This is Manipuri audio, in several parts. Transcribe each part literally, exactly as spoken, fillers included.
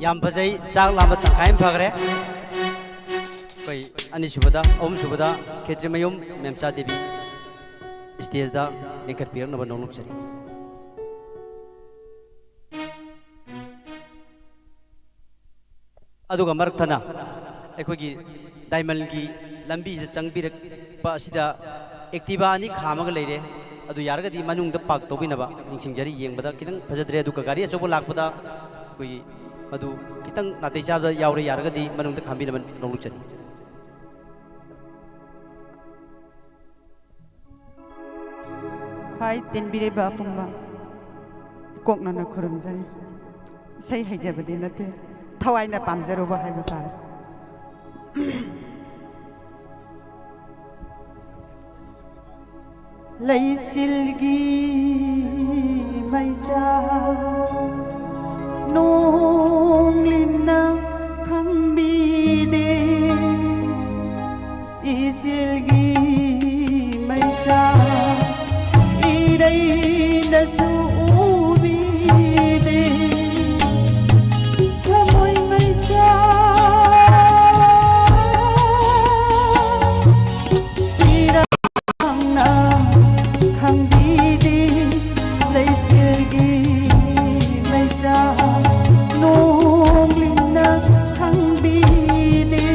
ꯌꯥꯝ ꯐꯖꯩ꯫ ꯆꯥꯛ ꯂꯥꯝꯕ ꯇꯪꯈꯥꯏ ꯑꯃ ꯐꯈ꯭ꯔꯦ꯫ ꯑꯩꯈꯣꯏ ꯑꯅꯤꯁꯨꯕꯗ, ꯑꯍꯨꯝꯁꯨꯕꯗ ꯈꯦꯇ꯭ꯔꯤꯃꯌꯨꯝ ꯃꯦꯝꯆꯥ ꯗꯦꯕꯤ stageꯇ ꯂꯦꯡꯈꯠꯄꯤꯔꯛꯅꯕ ꯅꯣꯡꯂꯨꯛꯆꯔꯤ꯫ ꯑꯗꯨꯒ ꯃꯔꯛ ꯊꯠꯅ ꯑꯩꯈꯣꯏꯒꯤ diamondꯒꯤ ꯂꯝꯕꯤꯁꯤꯗ ꯆꯪꯕꯤꯔꯛꯄ ꯑꯁꯤꯗ Activa ꯑꯅꯤ ꯈꯥꯝꯃꯒ ꯂꯩꯔꯦ꯫ ꯑꯗꯨ ꯌꯥꯔꯒꯗꯤ ꯃꯅꯨꯡꯗ park ꯇꯧꯕꯤꯅꯕ ꯅꯤꯡꯁꯤꯡꯖꯔꯤ꯫ ꯌꯦꯡꯕꯗ ꯈꯤꯇꯪ ꯐꯖꯗ꯭ꯔꯦ, ꯑꯗꯨꯒ ꯒꯥꯔꯤ ꯑꯆꯧꯕ ꯂꯥꯛꯄꯗ ꯑꯩꯈꯣꯏꯒꯤ ꯃꯗꯨ ꯈꯤꯇꯪ ꯅꯥꯇꯩ ꯆꯥꯗꯕ ꯌꯥꯎꯔꯦ, ꯌꯥꯔꯒꯗꯤ ꯃꯅꯨꯡꯗ ꯈꯥꯝꯕꯤꯅꯕ ꯅꯣꯡꯂꯨꯛꯆꯔꯤ꯫ ꯈ꯭ꯋꯥꯏ ꯇꯤꯟꯕꯤꯔꯤꯕ ꯑꯄꯨꯟꯕ ꯏꯀꯣꯛꯅꯅ ꯈꯨꯔꯨꯝꯖꯔꯤ꯫ ꯏꯁꯩ ꯍꯩꯖꯕꯗꯤ ꯅꯠꯇꯦ, ꯊꯋꯥꯏꯅ ꯄꯥꯝꯖꯔꯨꯕ ꯍꯥꯏꯕ ꯇꯥꯔꯦ꯫ ꯂꯩꯆꯤꯜꯒꯤ ꯃꯩꯆꯥꯛ ꯅꯣꯡꯂꯤꯟꯅ ꯈꯪꯕꯤꯗꯦ, ꯏꯆꯤꯜꯒꯤ ꯃꯩꯆꯥꯛ ꯏꯔꯩꯅꯁꯨ ꯎꯕꯤꯗꯦ, ꯊꯃꯣꯏ ꯃꯩꯆꯥꯛ ꯏꯔꯥꯡꯅ ꯈꯪꯕꯤꯗꯦ, ꯂꯩꯆꯤꯜꯒꯤ ꯃꯩꯆꯥꯛ ꯅꯣꯡꯂꯤꯟꯅ ꯈꯪꯕꯤꯗꯦ꯫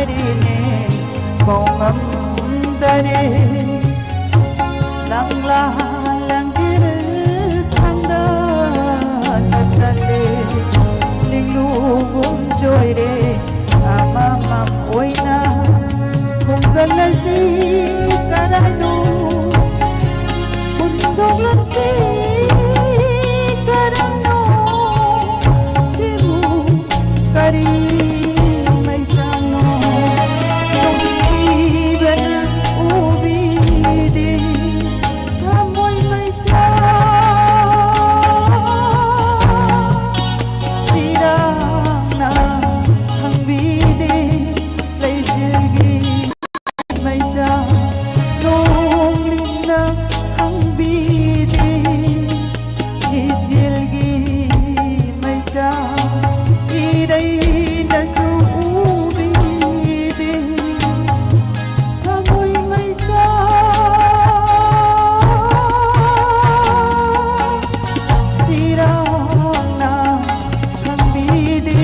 ꯔꯤꯅꯦ ꯀꯧꯉꯝꯗꯔꯦ꯫ ꯂꯪꯂꯥ ꯂꯪꯖꯤꯜ ꯈꯪꯗꯅ ꯆꯠꯂꯦ꯫ ꯂꯤꯡꯂꯨꯒꯨꯝ ꯆꯣꯏꯔꯦ ꯑꯃꯃꯝ ꯑꯣꯏꯅ꯫ ꯈꯨꯡꯒꯜ ꯑꯁꯤ ꯀꯔꯥꯏꯅꯣ? ꯍꯨꯟꯗꯣꯛꯂꯝꯁꯤ ꯀꯔꯝꯅꯣ? ꯁꯤꯕꯨ ꯀꯔꯤ ꯃꯩꯁꯥꯅꯣ? ꯅꯨꯡꯁꯤꯕꯅ ꯎꯕꯤꯗꯦ ꯊꯃꯣꯏ ꯃꯩꯁꯥ꯫ ꯆꯤꯔꯥꯡꯅ ꯈꯪꯕꯤꯗꯦ ꯂꯩꯆꯤꯜꯒꯤ ꯃꯩꯁꯥ꯫ ꯅꯣꯡꯂꯤꯛꯅ ꯈꯪꯕꯤꯗꯦ ꯏꯆꯦꯜꯒꯤ ꯃꯩꯁꯥ꯫ ꯏꯔꯩꯅꯁꯨ ꯎꯕꯤꯗꯦ ꯊꯃꯣꯏ ꯃꯩꯁꯥ꯫ ꯏꯔꯥꯡꯅ ꯈꯪꯕꯤꯗꯦ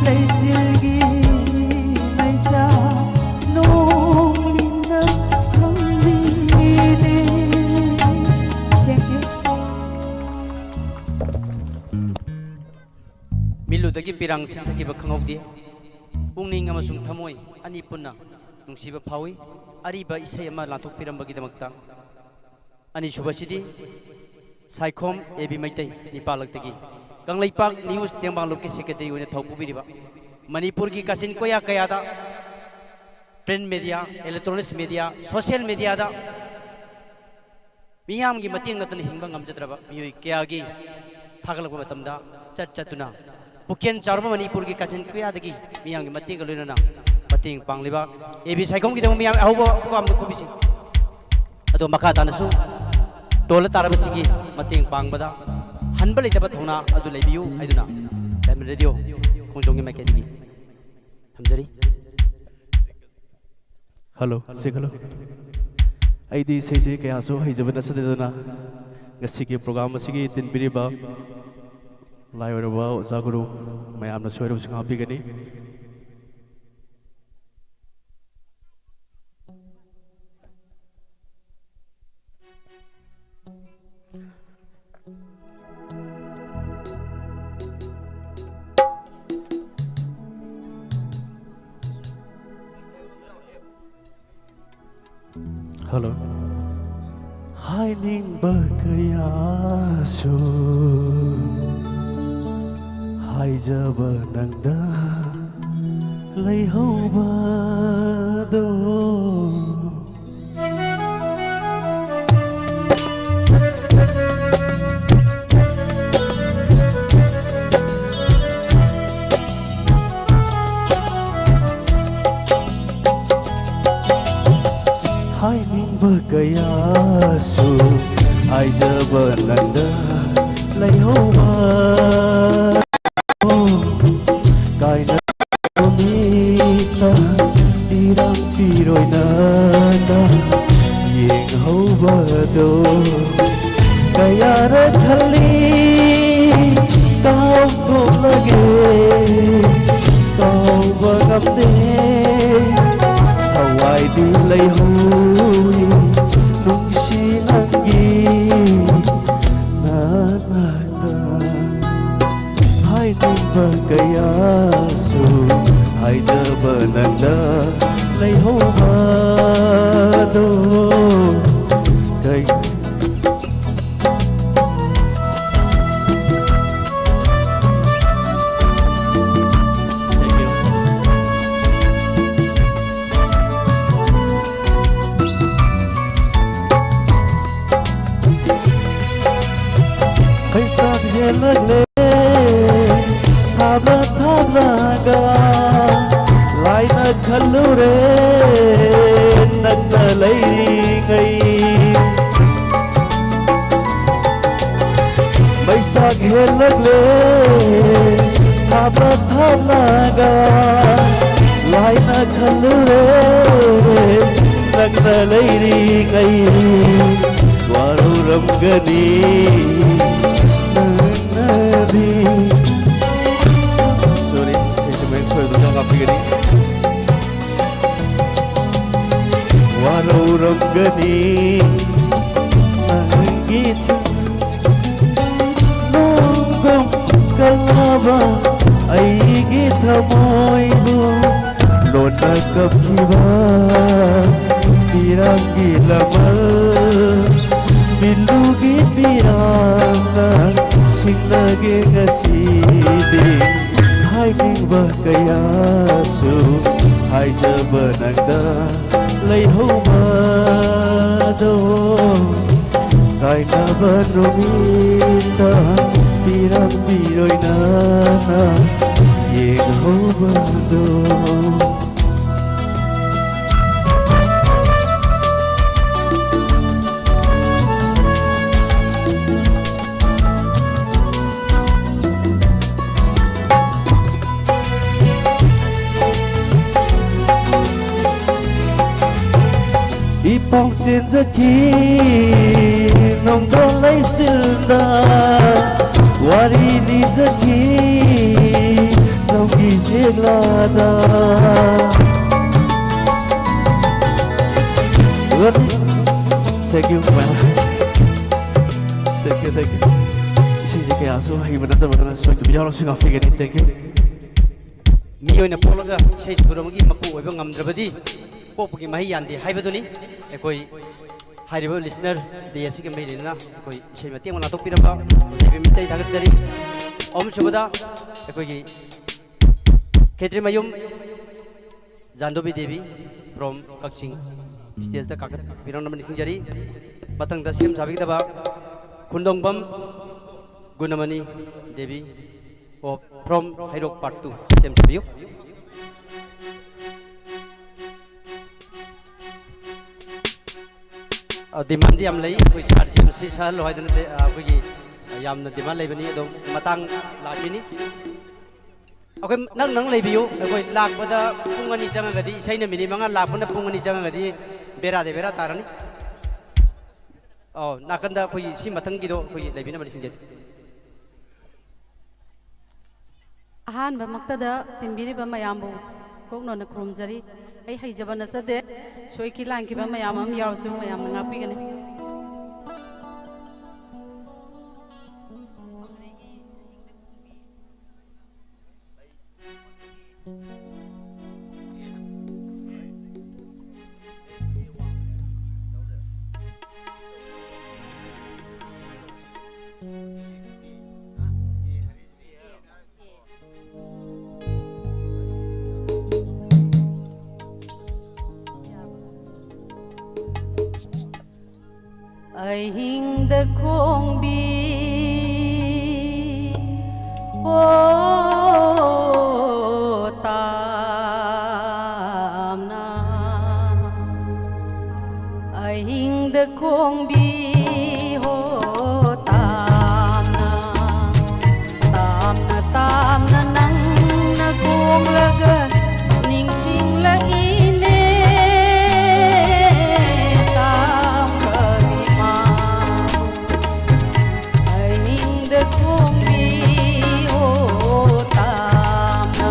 ꯂꯩꯆꯤꯜꯒꯤ ꯃꯩꯁꯥ꯫ ꯅꯣꯡꯂꯤꯛꯅ ꯈꯪꯕꯤꯗꯦ꯫ Thank you. ꯃꯤꯠꯂꯨꯗꯒꯤ ꯄꯤꯔꯥꯡ ꯁꯤꯟꯊꯈꯤꯕ ꯈꯪꯍꯧꯗꯦ꯫ ꯄꯨꯛꯅꯤꯡ ꯑꯃꯁꯨꯡ ꯊꯃꯣꯏ ꯑꯅꯤ ꯄꯨꯟꯅ ꯅꯨꯡꯁꯤꯕ ꯐꯥꯎꯏ꯫ ꯑꯔꯤꯕ ꯏꯁꯩ ꯑꯃ ꯂꯥꯟꯊꯣꯛꯄꯤꯔꯝꯕꯒꯤꯗꯃꯛꯇ꯫ ꯑꯅꯤꯁꯨꯕꯁꯤꯗꯤ ꯁꯥꯏꯈꯣꯝ ꯑꯦ ꯕꯤ ꯃꯩꯇꯩ, ꯅꯤꯄꯥꯜꯂꯛꯇꯒꯤ꯫ ꯀꯪꯂꯩꯄꯥꯛ ꯅ꯭ꯌꯨꯁ ꯇꯦꯡꯕꯥꯡ ꯂꯨꯞꯀꯤ ꯁꯦꯀ꯭ꯔꯦꯇꯔꯤ ꯑꯣꯏꯅ ꯊꯧ ꯄꯨꯕꯤꯔꯤꯕ, ꯃꯅꯤꯄꯨꯔꯒꯤ ꯀꯥꯆꯤꯟ ꯀꯣꯌꯥ ꯀꯌꯥꯗ, print media, electronics media, social mediaꯗ ꯃꯤꯌꯥꯝꯒꯤ ꯃꯇꯦꯡ ꯅꯠꯇꯅ ꯍꯤꯡꯕ ꯉꯝꯖꯗ꯭ꯔꯕ ꯃꯤꯑꯣꯏ ꯀꯌꯥꯒꯤ ꯊꯥꯒꯠꯂꯛꯄ ꯃꯇꯝꯗ ꯆꯠ ꯆꯠꯇꯨꯅ ꯄꯨꯛꯆꯦꯜ ꯆꯥꯎꯔꯕ ꯃꯅꯤꯄꯨꯔꯒꯤ ꯀꯥꯆꯤꯟ ꯀꯣꯌꯥꯗꯒꯤ ꯃꯤꯌꯥꯝꯒꯤ ꯃꯇꯦꯡꯒ ꯂꯣꯏꯅꯅ ꯃꯇꯦꯡ ꯄꯥꯡꯂꯤꯕ ꯑꯦ ꯕꯤ ꯁꯥꯏꯈꯣꯝꯒꯤꯗꯃꯛ ꯃꯤꯌꯥꯝ ꯑꯍꯧꯕ ꯈꯨꯀꯥꯝꯗ ꯈꯨꯕꯤꯁꯤ꯫ ꯑꯗꯣ ꯃꯈꯥ ꯇꯥꯅꯁꯨ ꯇꯣꯜꯂ ꯇꯥꯔꯕꯁꯤꯡꯒꯤ ꯃꯇꯦꯡ ꯄꯥꯡꯕꯗ ꯍꯟꯕ ꯂꯩꯇꯕ ꯊꯧꯅꯥ ꯑꯗꯨ ꯂꯩꯕꯤꯌꯨ ꯍꯥꯏꯗꯨꯅ Diamond Radio ꯈꯣꯡꯖꯣꯝꯒꯤ ꯃꯥꯏꯀꯩꯗꯒꯤ ꯊꯝꯖꯔꯤ꯫ Hello, ꯁꯤ hello꯫ ꯑꯩꯗꯤ ꯏꯁꯩꯁꯦ ꯀꯌꯥꯁꯨ ꯍꯩꯖꯕ ꯅꯠꯆꯗꯦꯗꯅ, ꯉꯁꯤꯒꯤ program ꯑꯁꯤꯒꯤ ꯇꯤꯟꯕꯤꯔꯤꯕ ꯂꯥꯏ ꯑꯣꯏꯔꯕ ꯑꯣꯖꯥ ꯒꯨꯔꯨ ꯃꯌꯥꯝꯅ ꯁꯣꯏꯔꯕꯁꯨ ꯉꯥꯛꯄꯤꯒꯅꯤ꯫ ꯍꯜꯂꯣ꯫ ꯍꯥꯏꯅꯤꯡꯕ ꯀꯌꯥꯁꯨ ꯍꯥꯏꯖꯕ ꯅꯪꯗ ꯂꯩꯍꯧꯕꯗꯣ꯫ ꯍꯥꯏꯅꯤꯡꯕ ꯀꯌꯥꯁꯨ ꯍꯥꯏꯖꯕ ꯅꯪꯗ ꯂꯩꯍꯧꯕ꯫ ꯀꯥꯏꯅ ꯅꯨꯃꯤꯠꯇ ꯄꯤꯔꯝ ꯄꯤꯔꯣꯏꯅꯗ ꯌꯦꯡꯍꯧꯕꯗꯣ꯫ ꯀꯌꯥꯔꯛ ꯈꯜꯂꯤ ꯀꯥꯎꯊꯣꯛꯂꯒꯦ, ꯀꯥꯎꯕ ꯉꯝꯗꯦ꯫ ꯊꯋꯥꯏꯗꯤ ꯂꯩꯍꯧꯔꯤ ꯅꯨꯡꯁꯤ ꯅꯪꯒꯤ ꯅꯅꯥꯛꯇ꯫ ꯍꯥꯏꯅꯤꯡꯕ ꯀꯌꯥꯁꯨ ꯍꯥꯏꯖꯕ ꯅꯪꯅ ꯂꯩꯍꯧꯕꯗꯣ꯫ ꯀꯩ ꯄꯩꯁꯥ ꯍꯦꯜꯂꯛꯂꯦ ꯊꯥꯞꯅ ꯊꯥꯞꯅꯒ ꯂꯥꯏꯅ ꯈꯜꯂꯨꯔꯦ ꯅꯛꯅ ꯂꯩꯔꯤꯉꯩ꯫ ꯃꯩꯁꯥꯛ ꯍꯦꯜꯂꯛꯂꯦ ꯊꯥꯞꯅ ꯊꯥꯞꯅꯒ ꯂꯥꯏꯅ ꯈꯜꯂꯨꯔꯦ ꯅꯛꯅ ꯂꯩꯔꯤꯉꯩ꯫ ꯋꯥꯔꯧꯔꯝꯒꯅꯤ ꯅꯪꯅꯗꯤ꯫ Sorry, sentiment ꯁꯣꯏꯕꯗ ꯉꯥꯛꯄꯤꯒꯅꯤ꯫ ꯋꯥꯔꯧꯔꯝꯒꯅꯤ ꯅꯪꯒꯤ ꯅꯣꯡꯒꯨꯝ ꯀꯜꯂꯕ ꯑꯩꯒꯤ ꯊꯃꯣꯏꯕꯨ ꯂꯣꯟꯅ ꯀꯞꯈꯤꯕ ꯏꯔꯥꯡꯒꯤ ꯂꯃꯜ, ꯕꯤꯜꯂꯨꯒꯤ ꯄꯤꯌꯥꯝꯅ ꯁꯤꯡꯅꯒꯦ ꯉꯁꯤꯗꯤ꯫ ꯍꯥꯏꯅꯤꯡꯕ ꯀꯌꯥꯁꯨ ꯍꯥꯏꯖꯕ ꯅꯪꯗ ꯂꯩꯍꯧꯕꯗꯣ꯫ ꯀꯥꯏꯅꯕ ꯅꯨꯃꯤꯠꯇ ꯄꯤꯔꯝꯕꯤꯔꯣꯏ ꯅꯪꯅ ꯌꯦꯡꯍꯧꯕꯗꯣ꯫ ꯏꯄꯥꯎ ꯆꯦꯟꯖꯈꯤ ꯅꯣꯡꯗꯣꯟ ꯂꯩꯆꯤꯜꯗ, ꯋꯥꯔꯤ ꯂꯤꯖꯈꯤ ꯅꯣꯡꯒꯤ ꯆꯦꯛꯂꯥꯗ꯫ Thank you, man. Thank you, thank you. ꯏꯁꯩꯁꯦ ꯀꯌꯥꯁꯨ ꯍꯩꯕ ꯅꯠꯇꯕꯅꯤꯅ ꯁꯣꯏꯈꯤꯕ ꯌꯥꯎꯔꯁꯨ ꯉꯥꯛꯄꯤꯒꯅꯤ꯫ Thank you. ꯃꯤ ꯑꯣꯏꯅ ꯄꯣꯛꯂꯒ ꯏꯁꯩ ꯁꯨꯔ ꯑꯃꯒꯤ ꯃꯄꯨ ꯑꯣꯏꯕ ꯉꯝꯗ꯭ꯔꯕꯗꯤ ꯄꯣꯛꯄꯒꯤ ꯃꯍꯩ ꯌꯥꯟꯗꯦ ꯍꯥꯏꯕꯗꯨꯅꯤ꯫ ꯑꯩꯈꯣꯏ ꯍꯥꯏꯔꯤꯕ listener day ꯑꯁꯤꯒ ꯃꯔꯤ ꯂꯩꯅꯅ ꯑꯩꯈꯣꯏ ꯏꯁꯩ ꯃꯇꯦꯛ ꯑꯃ ꯂꯥꯡꯊꯣꯛꯄꯤꯔꯝꯕ ꯑꯣꯖꯥ ꯏꯕꯦꯝ ꯃꯤꯇꯩ ꯊꯥꯒꯠꯆꯔꯤ꯫ ꯑꯍꯨꯝꯁꯨꯕꯗ ꯑꯩꯈꯣꯏꯒꯤ ꯈꯦꯇ꯭ꯔꯤꯃꯌꯨꯝ ꯖꯥꯟꯗꯣꯕꯤ ꯗꯦꯕꯤ from ꯀꯛꯆꯤꯡ stageꯇ ꯀꯥꯈꯠꯄꯤꯔꯛꯅꯕ ꯅꯤꯡꯁꯤꯡꯖꯔꯤ꯫ ꯃꯊꯪꯗ ꯁꯦꯝ ꯁꯥꯕꯤꯒꯗꯕ ꯈꯨꯟꯗꯣꯡꯕꯝ ꯒꯨꯅꯃꯅꯤ ꯗꯦꯕꯤ ꯑꯣ, from ꯍꯩꯔꯣꯛ part two ꯁꯦꯝ ꯁꯥꯕꯤꯌꯨ꯫ ꯑ, demandꯗꯤ ꯌꯥꯝ ꯂꯩ꯫ ꯑꯩꯈꯣꯏ ꯁꯥꯔꯁꯦ ꯃꯁꯤ ꯁꯥꯍꯜꯂꯣ ꯍꯥꯏꯗꯅ ꯗꯦ-, ꯑ, ꯑꯩꯈꯣꯏꯒꯤ, ꯑ, ꯌꯥꯝꯅ demand ꯂꯩꯕꯅꯤ꯫ ꯑꯗꯣ ꯃꯇꯥꯡ ꯂꯥꯛꯈꯤꯅꯤ꯫ ꯑꯩꯈꯣꯏ ꯅꯪ, ꯅꯪ ꯂꯩꯕꯤꯌꯨ꯫ ꯑꯩꯈꯣꯏ ꯂꯥꯛꯄꯗ ꯄꯨꯡ ꯑꯅꯤ ꯆꯪꯉꯒꯗꯤ, ꯏꯁꯩꯅ minute ꯃꯉꯥ, ꯂꯥꯛꯄꯅ ꯄꯨꯡ ꯑꯅꯤ ꯆꯪꯉꯒꯗꯤ ꯕꯦꯔꯥꯗ ꯕꯦꯔꯥ ꯇꯥꯔꯅꯤ꯫ ꯑꯧ, ꯅꯥꯀꯟꯗ ꯑꯩꯈꯣꯏꯒꯤ ꯁꯤ ꯃꯊꯪꯒꯤꯗꯣ ꯑꯩꯈꯣꯏꯒꯤ ꯂꯩꯕꯤꯅꯕ ꯅꯤꯡꯁꯤꯡꯖꯔꯤ꯫ ꯑꯍꯥꯟꯕꯃꯛꯇꯗ ꯇꯤꯟꯕꯤꯔꯤꯕ ꯃꯌꯥꯝꯕꯨ ꯀꯣꯛꯅꯣꯟꯅ ꯈꯨꯔꯨꯝꯖꯔꯤ꯫ ꯑꯩ ꯍꯩꯖꯕ ꯅꯠꯆꯗꯦ, ꯁꯣꯏꯈꯤ ꯂꯥꯟꯈꯤꯕ ꯃꯌꯥꯝ ꯑꯃ ꯌꯥꯎꯔꯁꯨ ꯃꯌꯥꯝꯅ ꯉꯥꯛꯄꯤꯒꯅꯤ꯫ ꯈꯣꯡꯕꯤ ꯍꯣ ꯇꯥꯝꯅ, ꯑꯍꯤꯡꯗ ꯈꯣꯡꯕꯤ ꯍꯣ ꯇꯥꯝꯅ, ꯇꯥꯝꯅ ꯇꯥꯝꯅ ꯅꯪꯅ ꯈꯣꯡꯂꯒ ꯅꯤꯡꯁꯤꯡꯂꯛꯏꯅꯦ ꯇꯥꯝꯕ ꯏꯃꯥ꯫ ꯑꯍꯤꯡꯗ ꯈꯣꯡꯕꯤ ꯍꯣ ꯇꯥꯝꯅ꯫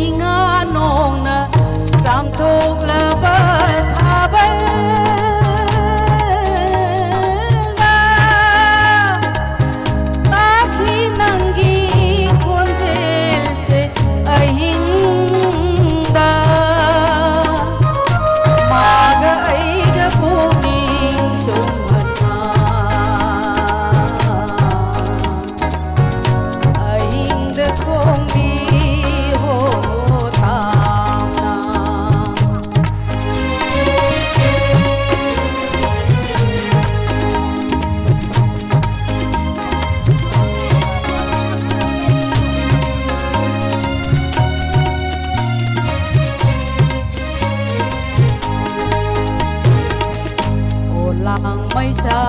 ꯏꯉꯥ ꯅꯣꯡꯅ ꯆꯥꯝꯊꯣꯛꯂꯕ ꯊꯥꯕꯜ ꯇꯥꯈꯤ ꯅꯪꯒꯤ ꯈꯣꯟꯖꯦꯜꯁꯦ ꯑꯍꯤꯡꯗ꯫ ꯃꯥꯒ ꯑꯩꯒ ꯄꯨꯛꯅꯤꯡ ꯁꯨꯝꯍꯠꯅ꯫ ꯑꯍꯤꯡꯗ ꯈꯣꯡꯕꯤ ꯍꯣ ꯇꯥꯝꯅ꯫ ꯑꯣꯂꯥꯡ ꯃꯩꯁꯥ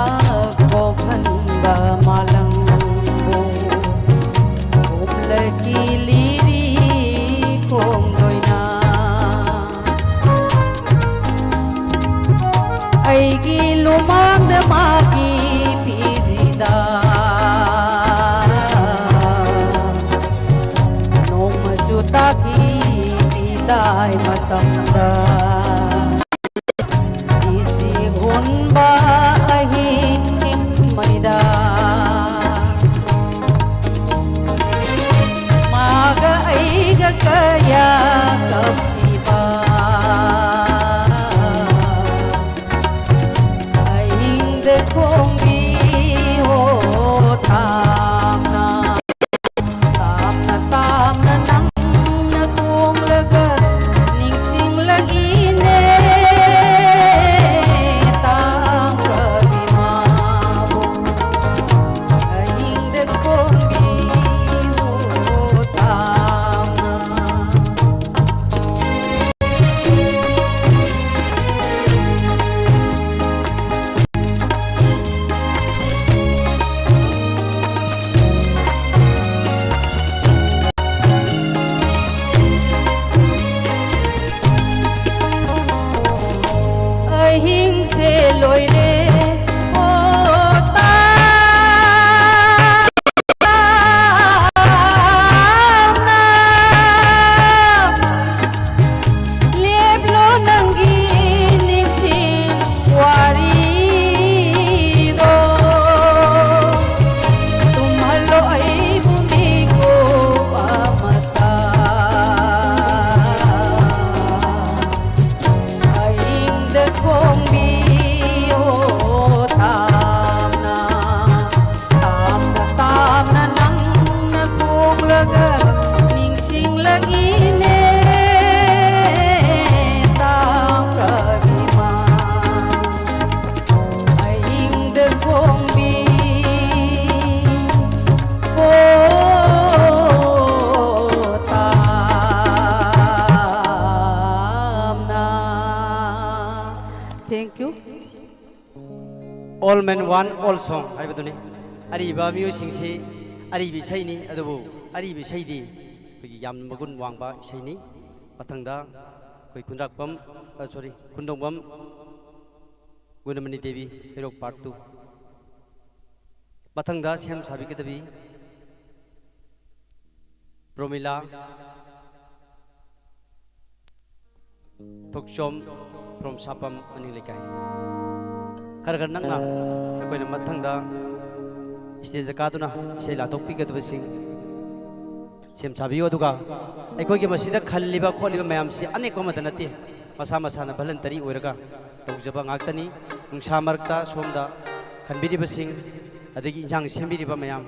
ꯀꯣꯛꯍꯟꯕ ꯃꯥꯂꯪꯕꯨ ꯍꯨꯝꯂꯛꯀꯤ ꯂꯤꯔꯤ ꯈꯣꯡꯗꯣꯏꯅ꯫ ꯑꯩꯒꯤ ꯂꯨꯃꯥꯡꯗ ꯃꯥꯒꯤ ꯐꯤꯖꯤꯗ ꯅꯣꯡꯃꯁꯨ ꯇꯥꯈꯤ ꯄꯤꯇꯥꯏ ꯃꯇꯝꯗ꯫ ꯏꯁꯤ ꯍꯨꯟꯕ ꯑꯍꯤꯡ ꯃꯩꯗ ꯂꯣꯏꯔꯦ꯫ ꯑꯣ, ꯇꯥꯝꯅ ꯂꯦꯞꯂꯣ ꯅꯪꯒꯤ ꯅꯤꯡꯁꯤꯡ ꯋꯥꯔꯤꯗꯣ꯫ ꯇꯨꯝꯍꯜꯂꯣ ꯑꯩꯕꯨ ꯃꯤꯀꯨꯞ ꯑꯃꯇ꯫ ꯑꯍꯤꯡꯗ ꯈꯣꯡꯕꯤꯌꯣ ꯇꯥꯝꯅ, ꯇꯥꯝꯅ, ꯇꯥꯝꯅ ꯅꯪꯅ ꯈꯣꯡꯂꯒ ꯅꯤꯡꯁꯤꯡꯂꯛꯏꯅꯦ ꯇꯥꯝꯔꯒꯤꯃ꯫ ꯑꯍꯤꯡꯗ ꯈꯣꯡꯕꯤ ꯇꯥꯝꯅ꯫ Thank you. All men want all song ꯍꯥꯏꯕꯗꯨꯅꯤ꯫ ꯑꯔꯤꯕ ꯃꯤꯑꯣꯏꯁꯤꯡꯁꯤ ꯑꯔꯤꯕ ꯏꯁꯩꯅꯤ, ꯑꯗꯨꯕꯨ ꯑꯔꯤꯕ ꯏꯁꯩꯗꯤ ꯑꯩꯈꯣꯏꯒꯤ ꯌꯥꯝꯅ ꯃꯒꯨꯟ ꯋꯥꯡꯕ ꯏꯁꯩꯅꯤ꯫ ꯃꯊꯪꯗ ꯑꯩꯈꯣꯏ ꯈꯨꯟꯗ꯭ꯔꯥꯛꯄꯝ, ꯑ, sorry, ꯈꯨꯟꯗꯣꯡꯕꯝ ꯒꯨꯅꯃꯅꯤ ꯗꯦꯕꯤ, ꯍꯩꯔꯣꯛ part two꯫ ꯃꯊꯪꯗ ꯁꯦꯝ ꯁꯥꯕꯤꯒꯗꯕꯤ ꯄ꯭ꯔꯣꯃꯤꯂꯥ ꯊꯣꯛꯆꯣꯝ from ꯁꯥꯄꯝ ꯃꯅꯤꯡ ꯂꯩꯀꯥꯏ꯫ ꯈꯔ ꯈꯔ ꯅꯛꯅ ꯑꯩꯈꯣꯏꯅ ꯃꯊꯪꯗ stage ꯀꯥꯗꯨꯅ ꯏꯁꯩ ꯂꯥꯟꯊꯣꯛꯄꯤꯒꯗꯕꯁꯤꯡ ꯁꯦꯝ ꯁꯥꯕꯤꯌꯨ꯫ ꯑꯗꯨꯒ ꯑꯩꯈꯣꯏꯒꯤ ꯃꯁꯤꯗ ꯈꯜꯂꯤꯕ ꯈꯣꯠꯂꯤꯕ ꯃꯌꯥꯝꯁꯤ ꯑꯅꯦꯛꯄ ꯑꯃꯠꯇ ꯅꯠꯇꯦ, ꯃꯁꯥ ꯃꯁꯥꯅ voluntary ꯑꯣꯏꯔꯒ ꯇꯧꯖꯕ ꯉꯥꯛꯇꯅꯤ꯫ ꯅꯨꯡꯁꯥ ꯃꯔꯛꯇ ꯁꯣꯝꯗ ꯈꯟꯕꯤꯔꯤꯕꯁꯤꯡ, ꯑꯗꯒꯤ ꯏꯟꯁꯥꯡ ꯁꯦꯝꯕꯤꯔꯤꯕ ꯃꯌꯥꯝ,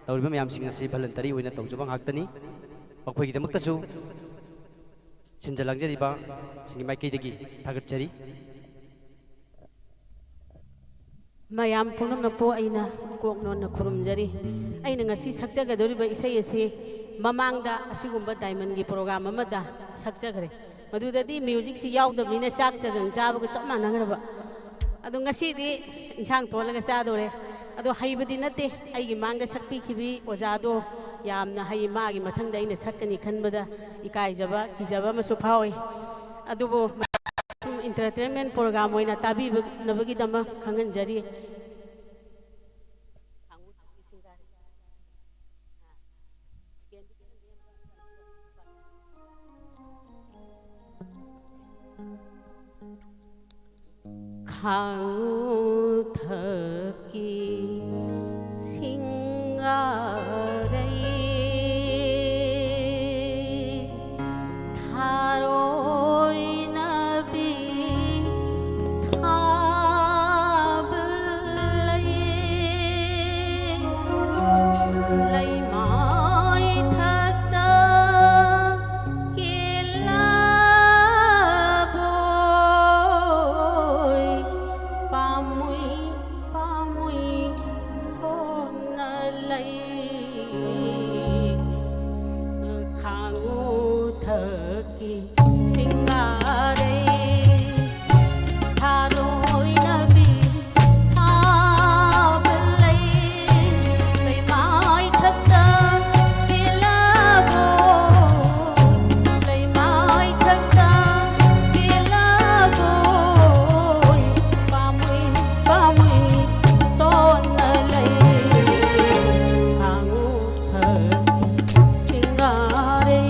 ꯇꯧꯔꯤꯕ ꯃꯌꯥꯝꯁꯤꯡ ꯑꯁꯤ voluntary ꯑꯣꯏꯅ ꯇꯧꯖꯕ ꯉꯥꯛꯇꯅꯤ꯫ ꯃꯈꯣꯏꯒꯤꯗꯃꯛꯇꯁꯨ ꯁꯤꯟꯖ ꯂꯥꯡꯖꯔꯤꯕꯁꯤꯡꯒꯤ ꯃꯥꯏꯀꯩꯗꯒꯤ ꯊꯥꯒꯠꯆꯔꯤ꯫ ꯃꯌꯥꯝ ꯄꯨꯝꯅꯃꯛꯄꯨ ꯑꯩꯅ ꯏꯀꯣꯛ ꯅꯣꯟꯅ ꯈꯨꯔꯨꯝꯖꯔꯤ꯫ ꯑꯩꯅ ꯉꯁꯤ ꯁꯛꯆꯒꯗꯧꯔꯤꯕ ꯏꯁꯩ ꯑꯁꯤ ꯃꯃꯥꯡꯗ ꯑꯁꯤꯒꯨꯝꯕ diamond ꯒꯤ program ꯑꯃꯗ ꯁꯛꯆꯈ꯭ꯔꯦ꯫ ꯃꯗꯨꯗꯗꯤ music ꯁꯤ ꯌꯥꯎꯗꯕꯅꯤꯅ ꯆꯥꯛ ꯆꯒꯪ ꯆꯥꯕꯒ ꯆꯞ ꯃꯥꯟꯅꯈ꯭ꯔꯕ꯫ ꯑꯗꯣ ꯉꯁꯤꯗꯤ ꯏꯟꯁꯥꯡ ꯊꯣꯜꯂꯒ ꯆꯥꯗꯣꯔꯦ꯫ ꯑꯗꯣ ꯍꯩꯕꯗꯤ ꯅꯠꯇꯦ, ꯑꯩꯒꯤ ꯃꯥꯡꯗ ꯁꯛꯄꯤꯈꯤꯕꯤ ꯑꯣꯖꯥꯗꯣ ꯌꯥꯝꯅ ꯍꯩ, ꯃꯥꯒꯤ ꯃꯊꯪꯗ ꯑꯩꯅ ꯁꯛꯀꯅꯤ ꯈꯟꯕꯗ ꯏꯀꯥꯏꯖꯕ, ꯀꯤꯖꯕ ꯑꯃꯁꯨ ꯐꯥꯎꯏ꯫ ꯑꯗꯨꯕꯨ ꯁꯨꯝ Entertainment program ꯑꯣꯏꯅ ꯇꯥꯕꯤꯅꯕꯒꯤꯗꯃꯛ ꯈꯪꯍꯟꯖꯔꯤ꯫ ꯈꯥꯡꯉꯨ ꯊꯛꯀꯤ ꯁꯤꯡꯒꯥꯔꯩ, ꯊꯥꯔꯣꯏ ꯅꯥꯕꯤ ꯊꯥꯕ ꯂꯩ, ꯂꯩꯃꯥꯏ ꯊꯛꯇ ꯀꯦꯜꯂꯕꯣꯏ ꯄꯥꯝꯃꯨꯏ, ꯄꯥꯝꯃꯨꯏ ꯁꯣꯟꯅ ꯂꯩ꯫ ꯈꯥꯡꯉꯨ ꯊꯛꯀꯤ ꯁꯤꯡꯒꯥꯔꯩ, ꯊꯥꯔꯣꯏ ꯅꯥꯕꯤ ꯊꯥꯕ ꯂꯩ, ꯂꯩꯃꯥꯏ ꯊꯛꯇ ꯀꯦꯜꯂꯕꯣꯏ, ꯂꯩꯃꯥꯏ ꯊꯛꯇ ꯀꯦꯜꯂꯕꯣꯏ ꯄꯥꯝꯃꯨꯏ, ꯄꯥꯝꯃꯨꯏ ꯁꯣꯟꯅ ꯂꯩ꯫ ꯈꯥꯡꯉꯨ ꯊꯛꯀꯤ ꯁꯤꯡꯒꯥꯔꯩ꯫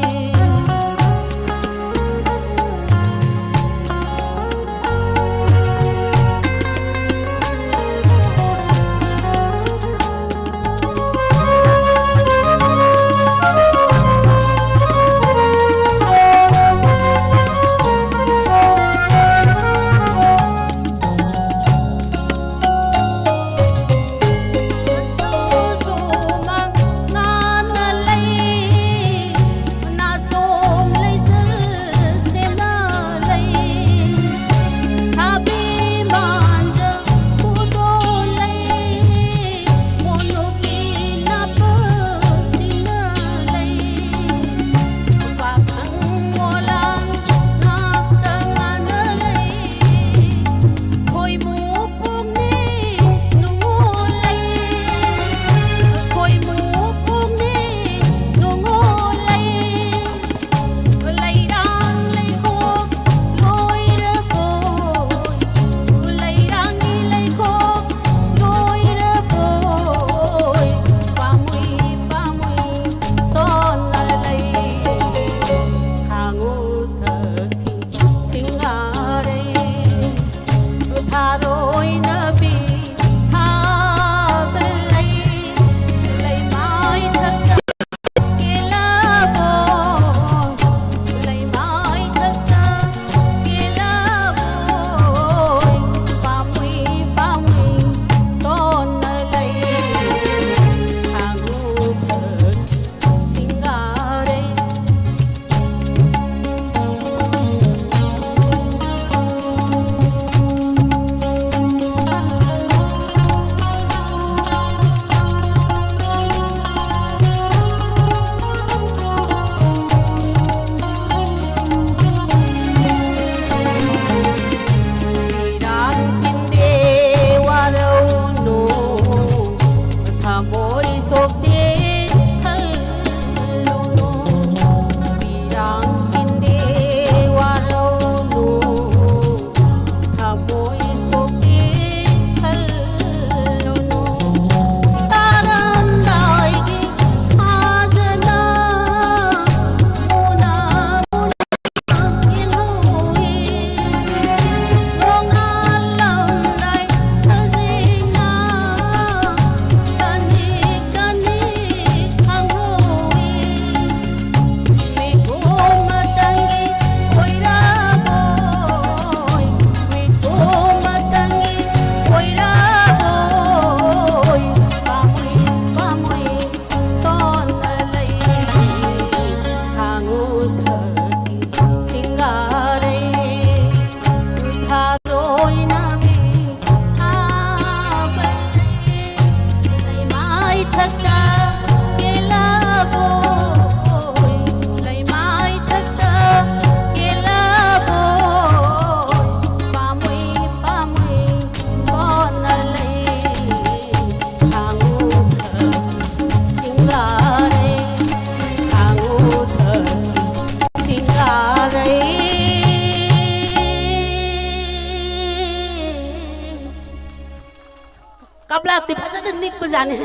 ꯄꯨꯖꯥꯅꯤ꯫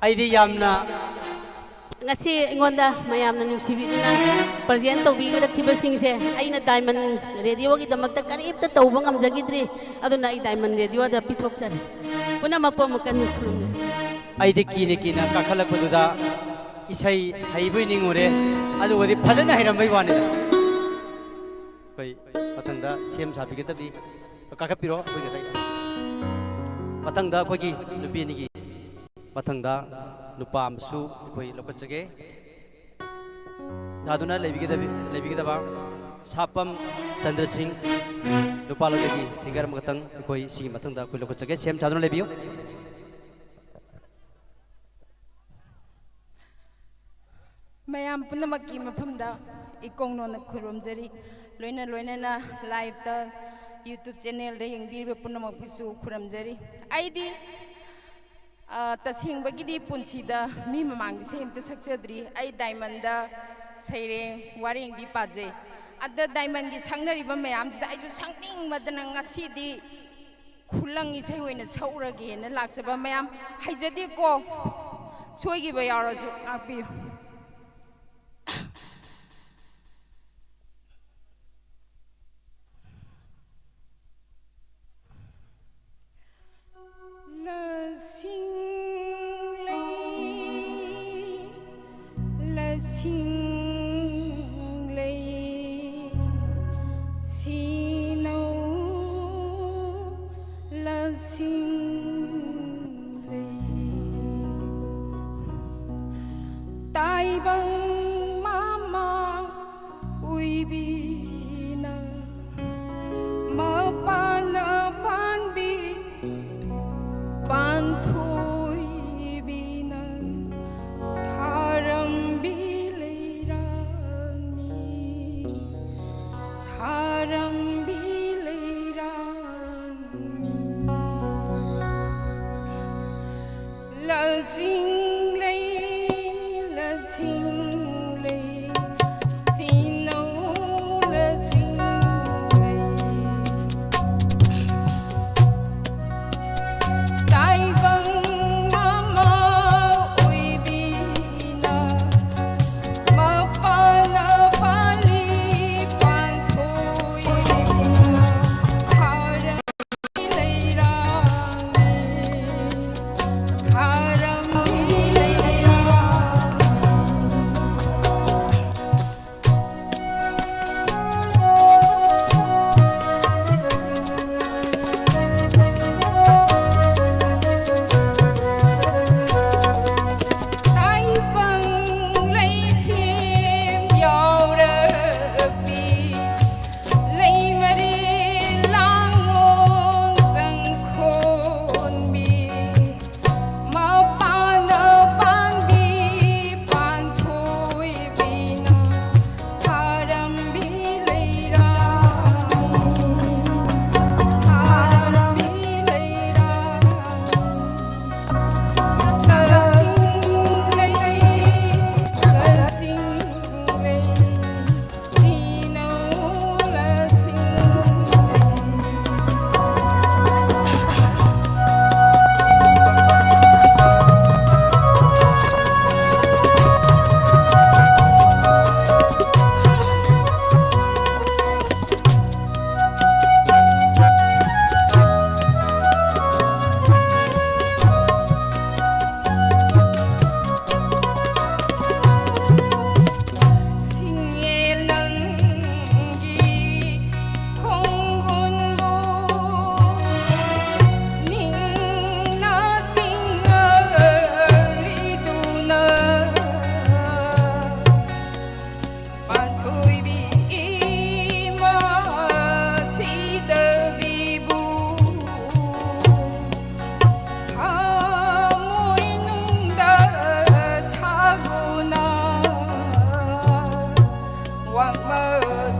ꯑꯩꯗꯤ ꯌꯥꯝꯅ ꯉꯁꯤ ꯑꯩꯉꯣꯟꯗ ꯃꯌꯥꯝꯅ ꯅꯨꯡꯁꯤꯕꯤꯗꯨꯅ present ꯇꯧꯕꯤꯔꯛꯈꯤꯕꯁꯤꯡꯁꯦ ꯑꯩꯅ Diamond Radio ꯒꯤꯗꯃꯛꯇ ꯀꯔꯤꯝꯇ ꯇꯧꯕ ꯉꯝꯖꯈꯤꯗ꯭ꯔꯤ꯫ ꯑꯗꯨꯅ ꯑꯩ Diamond Radio ꯗ ꯄꯤꯊꯣꯛꯆꯔꯦ꯫ ꯄꯨꯝꯅꯃꯛꯄꯨ ꯑꯃꯨꯛꯀ ꯍꯟꯅ ꯈꯨꯔꯨꯝꯖꯔꯤ꯫ ꯑꯩꯗꯤ ꯀꯤꯅ ꯀꯤꯅ ꯀꯥꯈꯠꯂꯛꯄꯗꯨꯗ ꯏꯁꯩ ꯍꯩꯕꯣꯏ ꯅꯤꯡꯉꯨꯔꯦ, ꯑꯗꯨꯒꯗꯤ ꯐꯖꯅ ꯍꯩꯔꯝꯕꯩ ꯋꯥꯅꯤꯗ꯫ ꯑꯩꯈꯣꯏ ꯃꯊꯪꯗ ꯁꯦꯝ ꯁꯥꯕꯤꯒꯗꯕꯤ ꯀꯥꯈꯠꯄꯤꯔꯣ꯫ ꯑꯩꯈꯣꯏ ꯉꯁꯥꯏ ꯃꯊꯪꯗ ꯑꯩꯈꯣꯏꯒꯤ ꯅꯨꯄꯤ ꯑꯅꯤꯒꯤ ꯃꯊꯪꯗ ꯅꯨꯄꯥ ꯑꯃꯁꯨ ꯑꯩꯈꯣꯏ ꯂꯧꯈꯠꯆꯒꯦ꯫ ꯊꯥꯗꯨꯅ ꯂꯩꯕꯤꯒꯗꯕꯤ-, ꯂꯩꯕꯤꯒꯗꯕ ꯁꯥꯄꯝ ꯆꯟꯗ꯭ꯔ ꯁꯤꯡ, ꯅꯨꯄꯥ ꯂꯧꯗꯒꯤ singer ꯑꯃꯈꯛꯇꯪ ꯑꯩꯈꯣꯏ ꯁꯤꯒꯤ ꯃꯊꯪꯗ ꯑꯩꯈꯣꯏ ꯂꯧꯈꯠꯆꯒꯦ꯫ ꯁꯦꯝ ꯁꯥꯗꯨꯅ ꯂꯩꯕꯤꯌꯨ꯫ ꯃꯌꯥꯝ ꯄꯨꯝꯅꯃꯛꯀꯤ ꯃꯐꯝꯗ ꯏꯀꯣꯡꯅꯣꯟꯅ ꯈꯨꯔꯨꯝꯖꯔꯤ꯫ ꯂꯣꯏꯅ ꯂꯣꯏꯅꯅ live ꯇ YouTube channel ꯗ ꯌꯦꯡꯕꯤꯔꯤꯕ ꯄꯨꯝꯅꯃꯛꯄꯨꯁꯨ ꯈꯨꯔꯨꯝꯖꯔꯤ꯫ ꯑꯩꯗꯤ, ꯑ, ꯇꯁꯦꯡꯕꯒꯤꯗꯤ ꯄꯨꯟꯁꯤꯗ ꯃꯤ ꯃꯃꯥꯡꯗ ꯏꯁꯩ ꯑꯝꯇ ꯁꯛꯆꯗ꯭ꯔꯤ꯫ ꯑꯩ Diamond ꯗ ꯁꯩꯔꯦꯡ, ꯋꯥꯔꯦꯡꯗꯤ ꯄꯥꯖꯩ꯫ ꯑꯗ Diamond ꯒꯤ ꯁꯛꯅꯔꯤꯕ ꯃꯌꯥꯝꯁꯤꯗ ꯑꯩꯁꯨ ꯁꯛꯅꯤꯡꯕꯗꯅ ꯉꯁꯤꯗꯤ ꯈꯨꯂꯪ ꯏꯁꯩ ꯑꯣꯏꯅ ꯁꯛꯎꯔꯒꯦꯅ ꯂꯥꯛꯆꯕ꯫ ꯃꯌꯥꯝ ꯍꯩꯖꯗꯦꯀꯣ, ꯁꯣꯏꯈꯤꯕ ꯌꯥꯎꯔꯁꯨ ꯉꯥꯛꯄꯤꯌꯨ꯫ ꯂꯁꯤꯡ ꯂꯩ, ꯂꯁꯤꯡ ꯂꯩ, ꯁꯤꯅꯧ ꯂꯁꯤꯡ ꯂꯩ꯫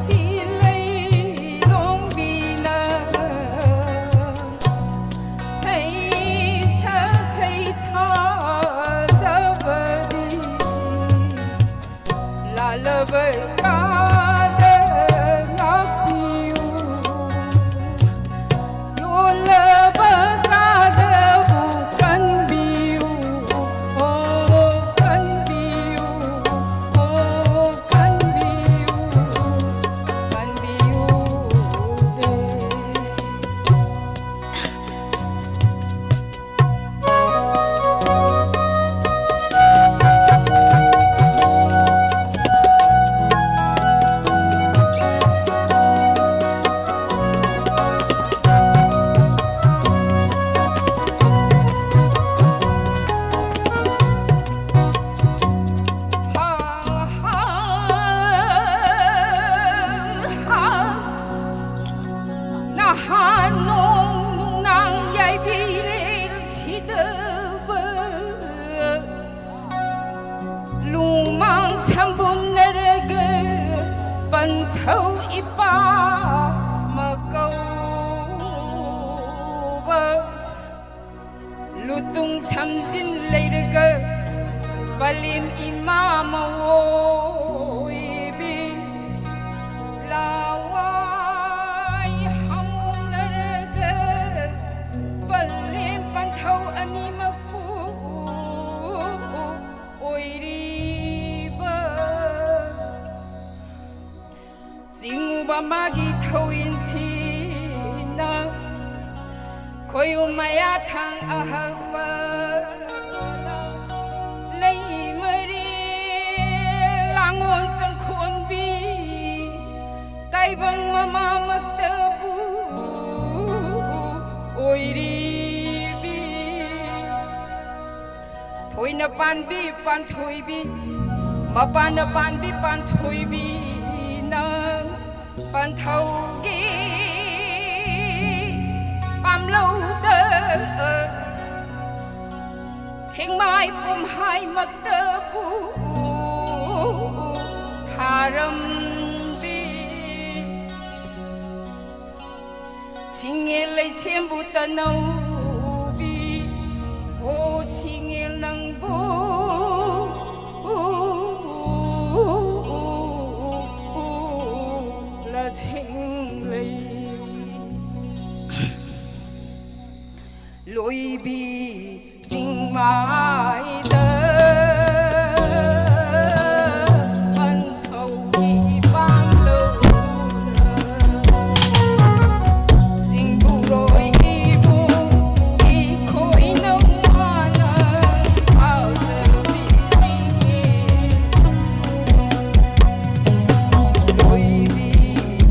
ꯁꯤꯂꯩ ꯂꯣꯡꯕꯤꯅ ꯁꯩꯁꯥ ꯁꯩꯊꯥꯖꯕꯗꯤ ꯂꯥꯜꯂꯕ ꯀꯥꯗ ꯉꯥꯛꯄꯤꯌꯨ꯫ ꯌꯣꯜꯂꯕ ꯀꯥꯗꯕꯨ ꯀꯟꯕꯤꯌꯨ꯫ ꯑꯣ ꯀꯟꯕꯤꯌꯨ꯫ ꯑꯣ ꯀꯟꯕꯤꯌꯨ꯫ ꯀꯟꯕꯤꯌꯨ꯫ ꯅꯍꯥꯟ ꯅꯣꯡ ꯅꯨꯡꯅꯥꯡ ꯌꯥꯏꯕꯤꯔꯦꯜ ꯁꯤꯗꯕ ꯂꯨꯃꯥꯡ ꯁꯝꯕꯨꯟꯅꯔꯒ ꯄꯟꯊꯧ ꯏꯄꯥ ꯃꯀꯧꯕ ꯂꯨꯇꯨꯡ ꯁꯝꯖꯤꯟ ꯂꯩꯔꯒ ꯄꯂꯦꯝ ꯏꯃꯥ ꯃꯑꯣꯏꯕꯤ ꯂꯋꯥꯏ ꯍꯥꯃꯨꯅꯔꯒ ꯄꯂꯦꯝ ꯄꯟꯊꯧ ꯑꯅꯤꯃꯛꯄꯨ ꯑꯣꯏꯔꯤꯕ ꯆꯤꯡꯉꯨꯕ ꯃꯥꯒꯤ ꯊꯧꯏꯟꯁꯤꯅ ꯈꯣꯏꯌꯨꯝ ꯃꯌꯥ ꯊꯥꯡ ꯑꯍꯛꯄ ꯂꯩꯃꯔꯦꯜ ꯂꯥꯡꯉꯣꯜ ꯆꯪꯈꯣꯟꯕꯤ ꯇꯥꯏꯕꯪ ꯃꯃꯥꯃꯛꯇꯕꯨ ꯑꯣꯏꯔꯤꯕꯤ ꯊꯣꯏꯅ ꯄꯥꯟꯕꯤ ꯄꯥꯟꯊꯣꯏꯕꯤ ꯃꯄꯥꯟꯅ ꯄꯥꯟꯕꯤ ꯄꯥꯟꯊꯣꯏꯕꯤ ꯅꯪ ꯄꯥꯟꯊꯧꯒꯤ ꯄꯥꯝꯂꯧꯗ ꯊꯦꯡꯃꯥꯏ ꯄꯨꯝꯍꯥꯏꯃꯛꯇꯕꯨ ꯊꯥꯔꯝ ꯁꯤꯡꯉꯦꯜ ꯂꯩꯁꯦꯝꯕꯨ ꯇꯅꯧꯕꯤ, ꯍꯣ ꯁꯤꯡꯉꯦꯜ ꯅꯪꯕꯨ ꯂꯁꯤꯡ ꯂꯩ꯫ ꯂꯣꯏꯕꯤ ꯆꯤꯡꯃꯥꯏꯗ ꯄꯟꯊꯧꯒꯤ ꯄꯥꯝꯂꯧꯗ ꯆꯤꯡꯕꯨꯔꯣꯏ ꯏꯕꯨꯡ ꯏꯈꯣꯏꯅ ꯋꯥꯅ ꯊꯥꯖꯕꯤ ꯆꯤꯡꯉꯦ꯫ ꯂꯣꯏꯕꯤ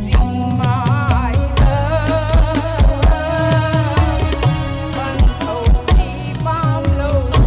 ꯆꯤꯡꯃꯥꯏꯗ ꯄꯟꯊꯧꯒꯤ ꯄꯥꯝꯂꯧꯗ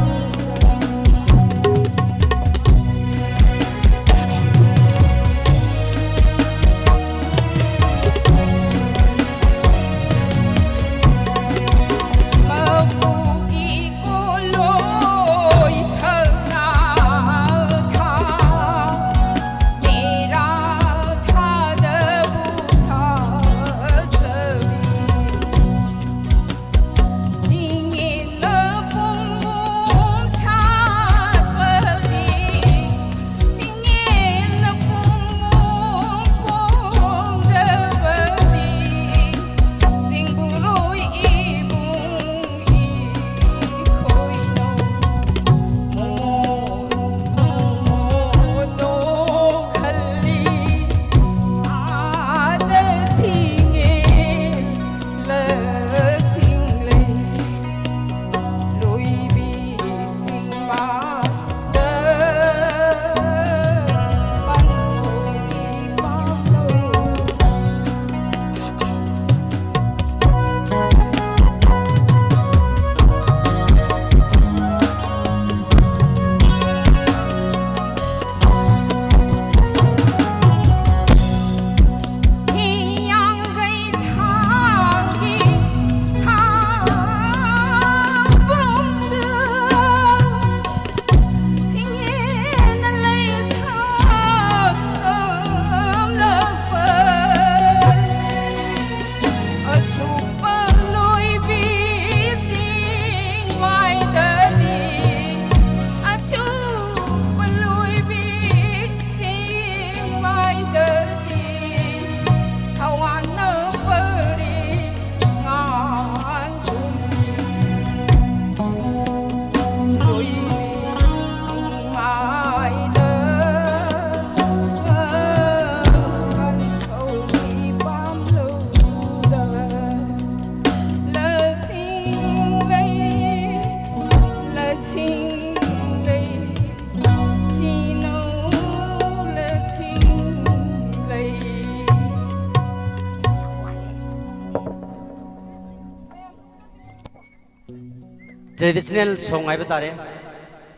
Traditional song ꯍꯥꯏꯕ ꯇꯥꯔꯦ꯫